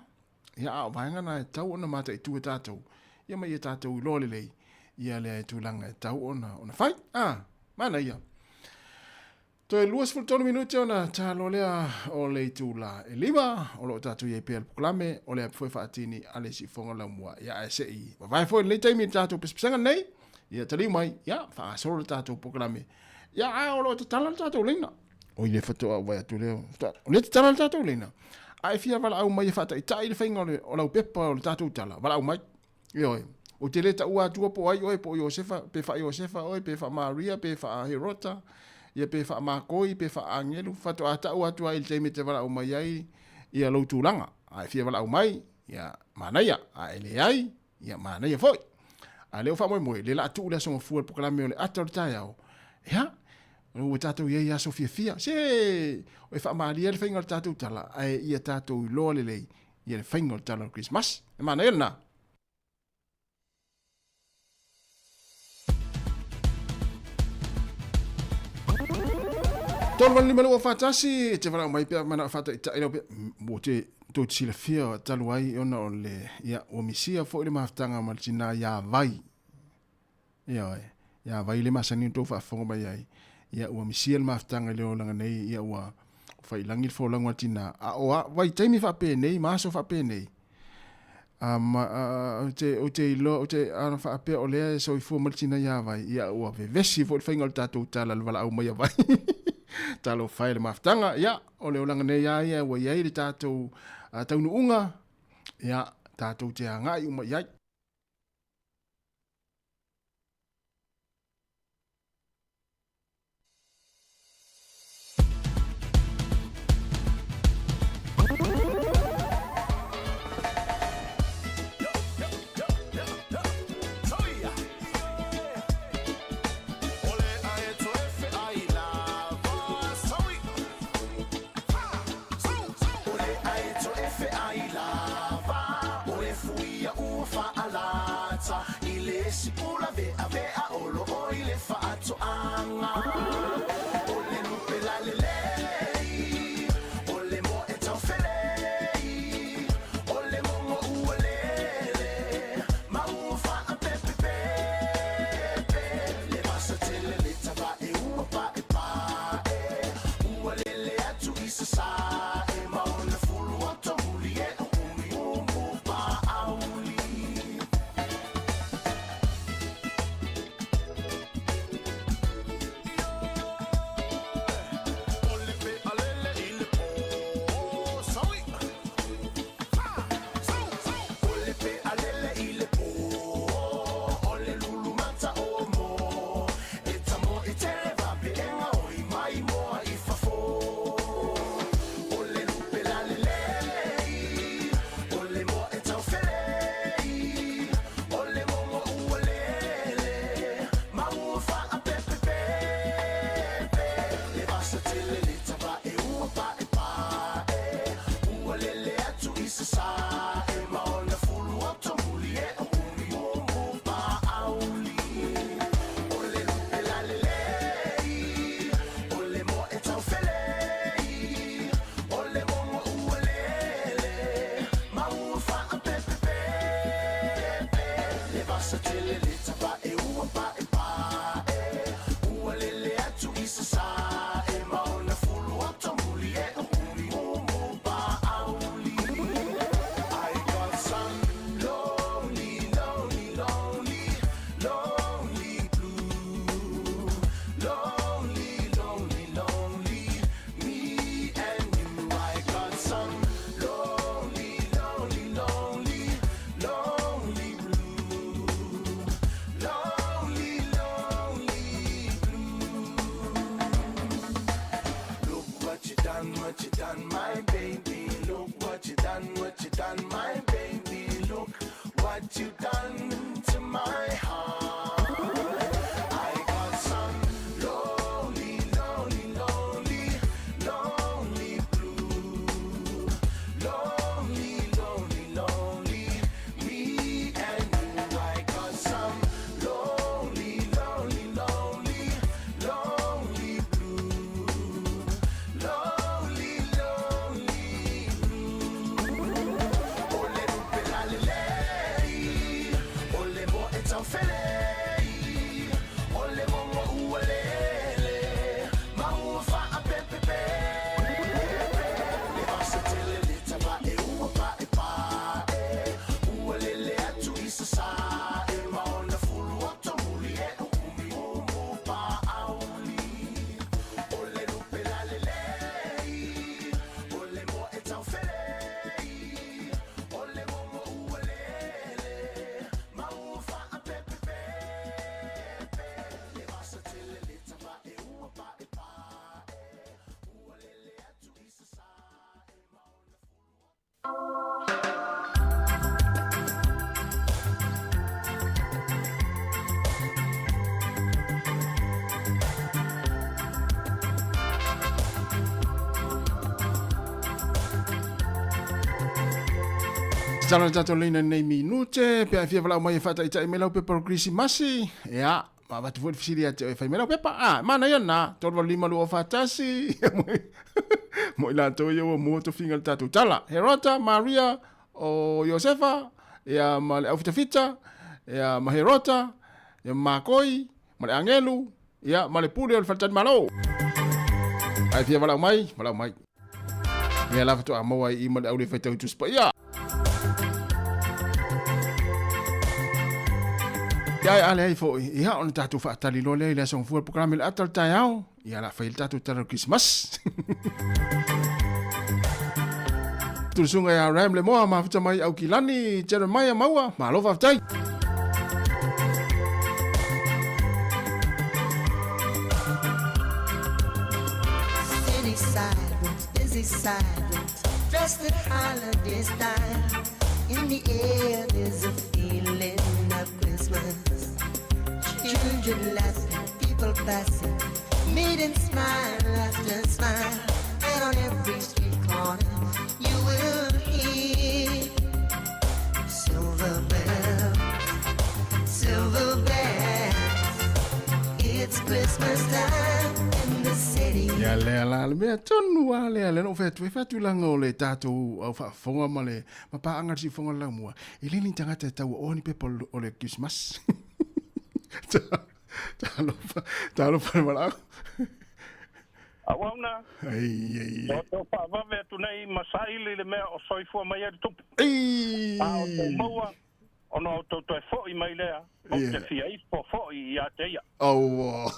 Ia a o vaega na e tatau ona mataitu e tatou ia ma ia tatou iloa lelei ia lea tulaga e tatau ona ona fai. A, manaia. Toe 23 minute ona ta loa lea o le itula e 5, o lo o tatou i ai pea i le polokalame o le apu foi faatini a le Siufofoga Laumua. Ia ae se i vavae foi lenei taimi i le tatou pesepesega lenei, ia taliu mai, ia faagasolo le tatou polokalame. Ia ae o lo o tatala le tatou laina. Oi le faatoa ou vaai atu lea, o lea tatala le tatou laina. A e fia valaau mai e faataitai le faiga o, le, o lau pepa o le tatou tala, valaau mai. Ioe. Ou te le taua atua po o ai oe, po o Iosefa, pe faa-Iosefa oe, pe faa-Maria, pe faa-Herota, ia pe faa-Makoi, pe faa-agelu, faatoa tau atu ai i le taimi e te valaau mai ai ia lou tulaga. A e fia valaau mai, ia manaia, a e leai, ia manaia foi. A lea ua faamoemoe, lea o le a tuu le Aso Gafua i le polokalame o le ata o le taeao, ia, ua tatou i ai i aso fiafia. Se, e faamalie le faiga o le tatou tala, ae ia tatou iloa lelei ia le faiga o le tala o le Kerisimasi. E manaia lena. Tolu valu lima lua faatasi, e te valaau mai pea manao faataitai lau pea, ua te tou te silafia talu ai ona o le, ia, ua misia foi le mafutaga ma le tina ia Vai. Ioe, ia Vai le masani ona tou faafofoga mai ai, ia ua misia le mafutaga i le olaga nei, ia ua faiilagi le folauga a le tina. A o a vaitaimi faapenei ma aso faapenei, a ma, a, ou te, ou te iloa, ou te, ana faapea o lea e soifua mai le tina ia Vai, ia ua vevesi foi le faiga o le tatou tala i le valaau mai a Vai. Talofa e le mafutaga, ia, o le olaga nei lava ia ua i ai le tatou taunuuga, ia, tatou te agai uma i ai. Tatalo le tatou leina nei minute, pe a fia walau mai e whaataitai mai lau pepa o Krisimasi. Ia, ma avatu foi le fesili ia te oe e fai mai lau pepa. Ah, manaia na, 385 241. Mo i latou ia ua mua tofiga le tatou tala. Herota, Maria, o Iosefa, ia ma le aufitafita, ia ma Herota, ia ma Makoi, ma le angelu, ia ma le pule o le faletalimalo. Ai fia walau mai, walau mai. Mea la faatoa maua ai i ma le au le faitau Tusi Paia. Ia ai ale ai foi, ia ona tatou faatali loa lea i le aso gafua le polokalame le ata o le taeao, ia la fai le tatou tala o le Christmas. Tulusunga ia Ram le moa mafuta mai Aukilani, Jeremiah Maua, malo faafetai. City sidewalks, busy sidewalks, dressed in holiday style. In the air, there's a feeling of Christmas. Children laughing, people passing, meeting smile after smile. And on every street corner, you will hear silver bells, silver bells. It's Christmas time in the city. Ia lea la le mea tonu a lea le no whatu e whatu langa o le tātou au whaafonga ma le mapaanga le siufonga le laumua. E le ni tangata e taua oa ni pepa o le Christmas. Talofa, talofa le malago. Auauna. Ai, ai, ai. O tau whaavave atu nei ma saili le mea o soifua mai ai le tupu. Ei! A o tau maua, ona o tau toe fo'i mai lea, ou te fia ifo fo'i ia te ia. Auo.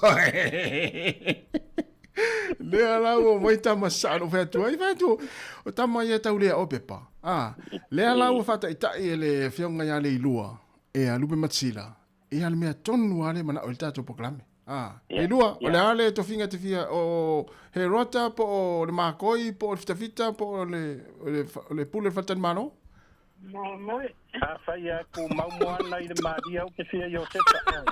Lea la ua mai tama sa no whea atu ai whea atu o tama ia tau lea o pepa. Ah, lea la ua whātaitai e le whionga ia le ilua e a Lupe Matsila. E a le mea tonu a le mana o le tātou polokalame. Ah, e lua, o le a le tofiga te fia o he rota po o le makoi po o le fitafita po o le, o le, o le pule o le faletalimalo? A whai a ku mau moana i le maria o te fia Iosefa.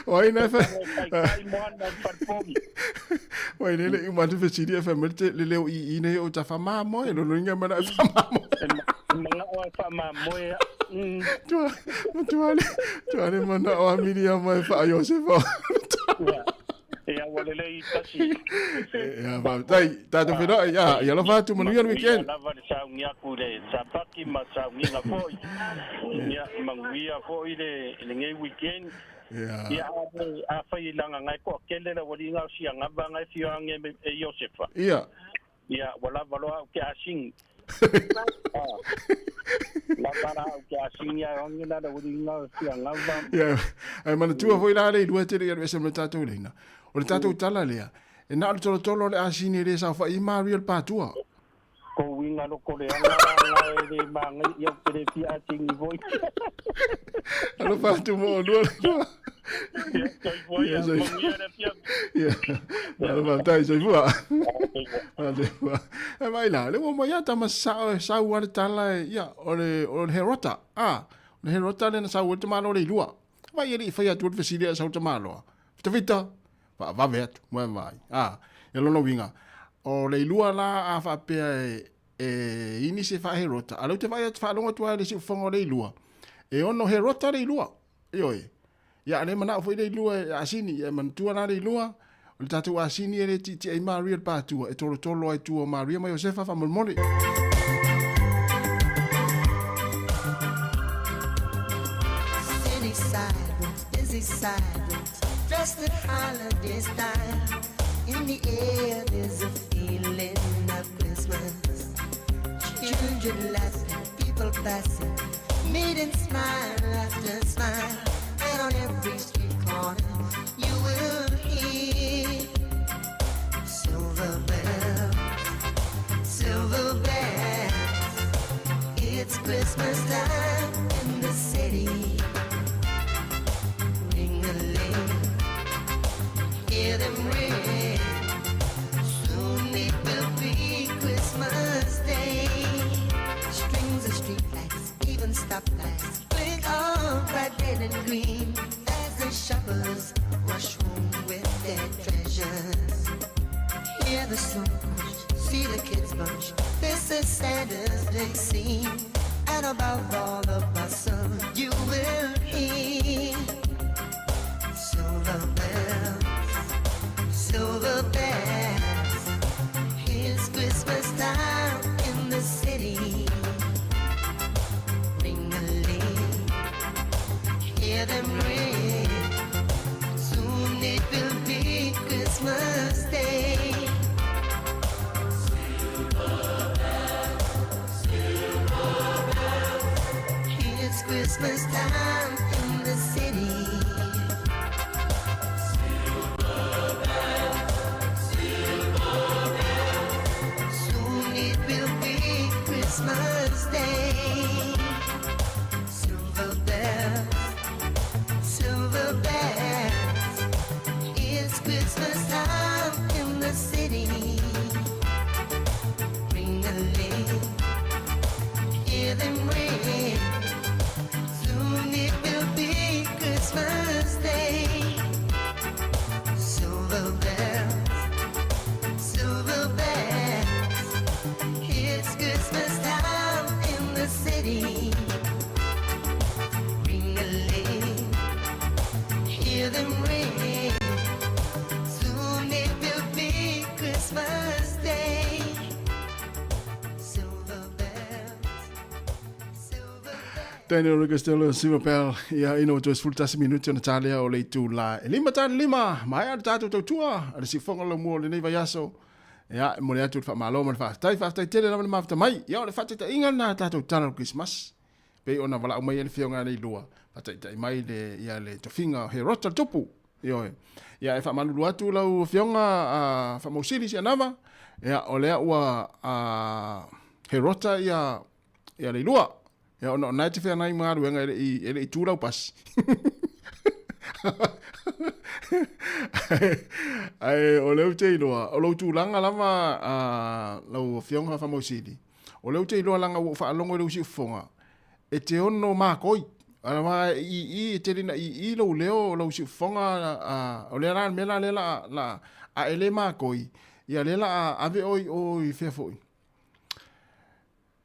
O ai na fa. Kai moana i wharepogi. O ai lele i matu fesili e whamere te le leo i i nei o ta whamamoe, lo loinga mana e whamamoe. E mana o e whamamoe. Tua, tua le, tua le mana o a Miriama e wha Iosefa. Ia, ua lelei tasi. Ia, faafetai. Tatou feiloai, ia, ia alofa atu, manuia le weekend. Manuia lava le sauni atu i le Sapati ma sauniga foi. Ia, manuia foi le lenei weekend. Ia. Ia, afai i laga ngai toatele le aualiiga o siagava ngai fioage e Iosefa. Ia. Ia, ua lava loa au ke asigi. Lava la au ke asigi ae oge la le aualiiga o siagava. Ia, ae manatua foi la le ilua tele i alu ese ma le tatou leina. O le tatou tala lea, e na o le tolotolo o le asini e le saofai i Maria le patua. Ko uiga loko leaga la nga e le magai ia ou te le fia asigi foi. Alofa atu mo olua le lua. Ia, soifua ia, manuia le afiafi. Ia, malo faafetai, soifua. Soifua. E mai la, le ua mai a tama sao e sau a le tala e, ia, o le, o le Herota, a, o le Herota le na sau e te malo le ilua. Vai e le i whai atu o le fesili a sau te maloa. Fita fita, faavave atu, moe vai. A, ia lona uiga, o le ilua la a faapea e, e ini se faaherota, a lea ou te vaai atu faalogo atu lava i le siufofoga o le ilua, e ono herota le ilua. Ioe. Ia, a le manao foi le ilua e asini, ia e manatua la le ilua, o le tatou asini e le tiitia ai Maria le patua, e tolotolo ai tua o Maria ma Iosefa faamolemole. City sidewalks, busy sidewalks, dressed in holiday style. In the air, there's a feeling of Christmas. Children laughing, people passing, meeting smile after smile. And on every street corner, you will hear silver bells, silver bells. It's Christmas time in the city. Ring-a-ling, hear them ring. Soon it will be Christmas Day. Strings of streetlights, even stoplights, blink of bright red and green as the shoppers rush home with their treasures. Hear the song, See the kids bunch. This is Santa's big scene. And above all the bustle, you will hear silver bells, silver bells. It's Christmas time in the city. Ring a ling, hear them ring. Soon it will be Christmas Day. It's Christmas time in the city. Soon it will be Christmas Day. Silver bells, silver bells. It's Christmas time in the city. Ring a ling, hear them ring. Soon it will be Christmas Day. Silver bells, silver bells. It's Christmas time in the city. Ring a ling, hear them ring. Soon it will be Christmas Day. Silver bells, silver Daniel Costello, Silver Bell, ia ina ua toe 11 minute ona ta lea o le itulā e 5 ta le 5, maea le tatou tautua a le siufofoga o le laumua o lenei vaiaso. Ia, e momoli atu le faamalo ma le faafetai, faafetai tele lava le mafuta mai. Ia, o le faataitaiga lena a tatou tala o le Kerisimasi, pei ona valaau mai ai le Afioga ia Leilua, faataitai mai le, ia le tofiga o Herota le Tupu. Ioe. Ia, e faamalulu atu lau Afioga a Faamausili Sianava, ia, o lea ua a, Herota ia, ia Leilua. Ia, ona o na e te feagai ma galuega e le i, e le i tu lau pasi. Ae o lea ou te iloa, o lou tulaga lava a lau Afioga Faamausili, o lea ou te iloa leaga ua ou faalogo i lou siufofoga, e te ono makoi. Aua e ii, e tele ina ii lou leo, lou siufofoga, o lea la le mea la lea la, la, a e le makoi, ia lea la a ave oe i o i fea foi.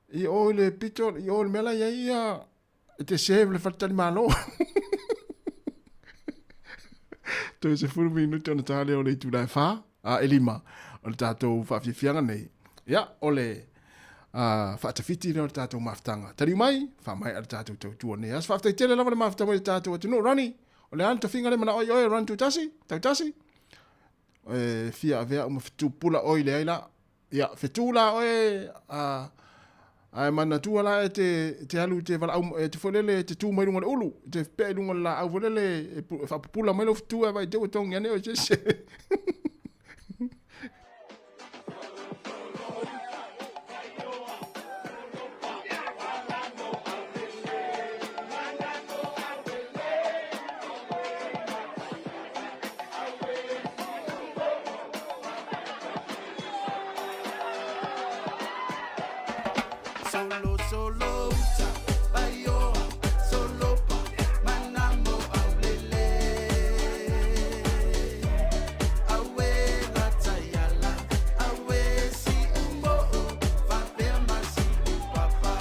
I o i le pito, i o i le mea la i ai ia, e te serve le faletalimalo. Toe 10 minute ona ta lea o le itula e 4, a e 5, o le tatou faafiafiaga nei. Ia, o le faatafiti lea o le tatou mafutaga. Taliu mai, faamaea le tatou tautua nei. Aso faafetai tele lava le mafuta mai le tatou atunuu. Ronnie, o le a le tofiga le manao i oe, Ron Tutasi, Tautasi? E fia avea au ma fetu pula oi le ai la. Ia, fetu la oe, a, ae manatua la e te, te alu te valaau, e te foi lele, te tu mai luga o le ulu, te pea i luga o le laau foi lele, e, e faapupula mai lou fetu ae vaai te ua togi ane oe se isi. Solo, solo, uta, baioa, solo pa, manamo aulele. Awe lataiala, awe si umo'o, fapea masi upapa.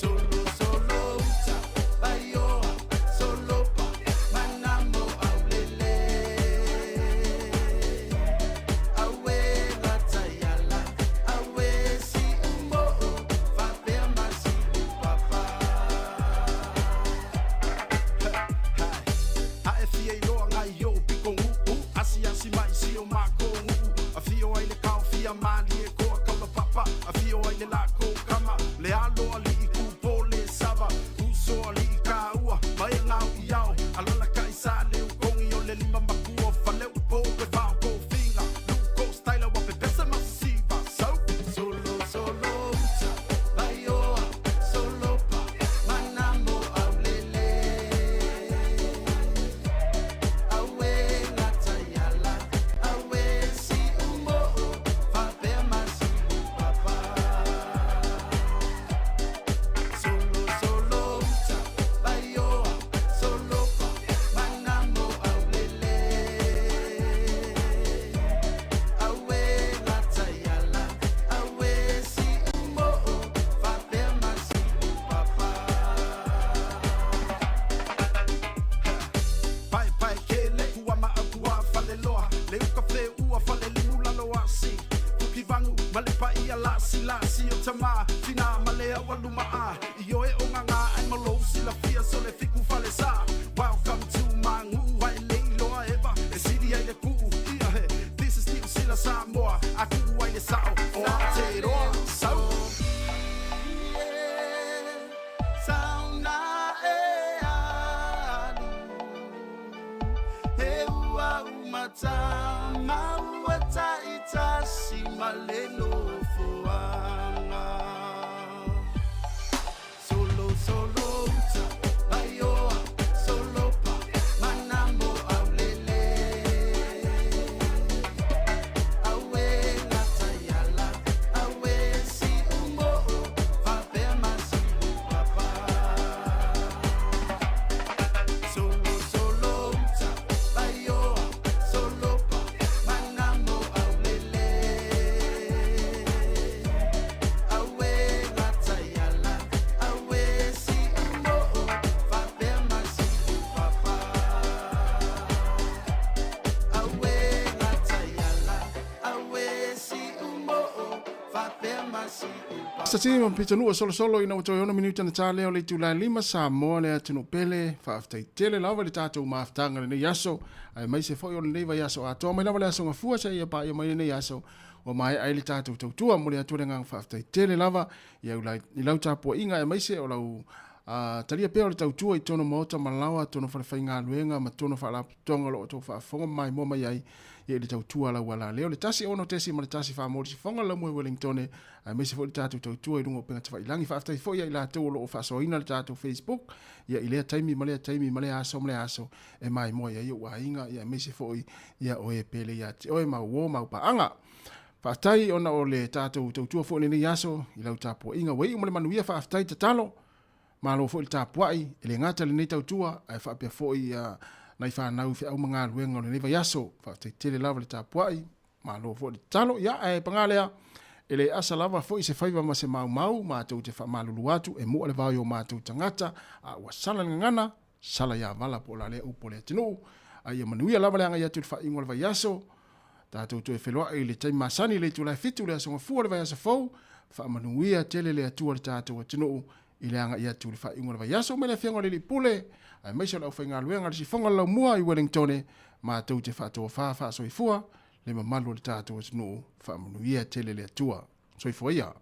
Solo, solo, uta, baioa, solo pa, manamo aulele. Awe lataiala, awe Malua Falelimu lalo asi Fukivagu ma le paia lasilasi o tamā tinā ma le aualumaa I oe o gagā ae ma lou silafia so le fiku falesā Welcome to Magu'u ae le iloa eva e sili ai le ku'u ia he This is Niu Sila Samoa a ku'u ai le sa'o o Aotearoa Sau Sauna e alu He ua umata ma ua ta'itasi ma le nofoaga Solosolo uta Vaioa solopa Manamo aulele Aue gataiala Aue si'umo'o Faapea ma si'upapa Solosolo uta Vaioa solopa Manamo aulele Aue gataiala Aue si'umo'o Faapea ma si'upapa Aue gataiala Aue si'umo'o Faapea ma si'upapa Satini ma pitonuu solosolo ina ua toe ono minuta na ta lea o le itula e lima Samoa le atunuu pele. Faafetai tele lava i le tatou mafutaga i lenei aso, aemaise foi o lenei vaiaso atoa mai lava le aso Gafua seia paia mai lenei aso ua maea ai le tatou tautua. Momoli atu le agaga faafetai tele lava i au i lau tapuaiga aemaise o lau talia pea o le tautua i totonu o maota ma laoa, totonu o falefaigaluega ma totonu o faalapotopotoga o lo o outou faafofoga ma maimoa mai ai i le tautua a lau alaleo. Le 16.1 faamoli sifoga le laumua i Wellingtone aemaise foi le tatou tautua i luga o upega tafailagi. Faafetai foi ia i latou o lo o faasoaina le tatou Facebook ia i lea taimi ma lea taimi ma lea aso ma lea aso e maimoa i ai ou aiga ia aemaise foi ia oe e pele ia te oe ma uo ma au paaga. Faafetai ona o le tatou tautua foi i lenei aso i lau tapuaiga ua iu ma le manuia faafetai tatalo. Malo foi le tapuai, e le gata i lenei tautua ae faapea foi ia nai fanau i feau ma galuega o lenei vaiaso. Faafetai tele lava le tapuai, malo foi le tatalo. Ia ae paga lea, e le asa lava foi se faiva ma se maumau, matou te faamalulu atu e mua le vao i o matou tagata, a ua sala le gagana, sala ia vala po o la lea upu a le atunuu. A ia manuia lava le agai atu i le faaiuga o le vaiaso. Tatou toe feloai i le taimi masani i le itula e 7 i le aso Gafua o le vaiaso fou. Faamanuia tele le Atua i le tatou atunuu i le agai atu i le faaiuga o le vaiaso mai le Afioga i le Alii Pule, aemaise o le aufaigaluega a le Sifoga o le Laumua i Wellingtone, matou te faatofa faasoifua le mamalu o le tatou atunuu. Faamanuia tele le Atua. Soifua ia.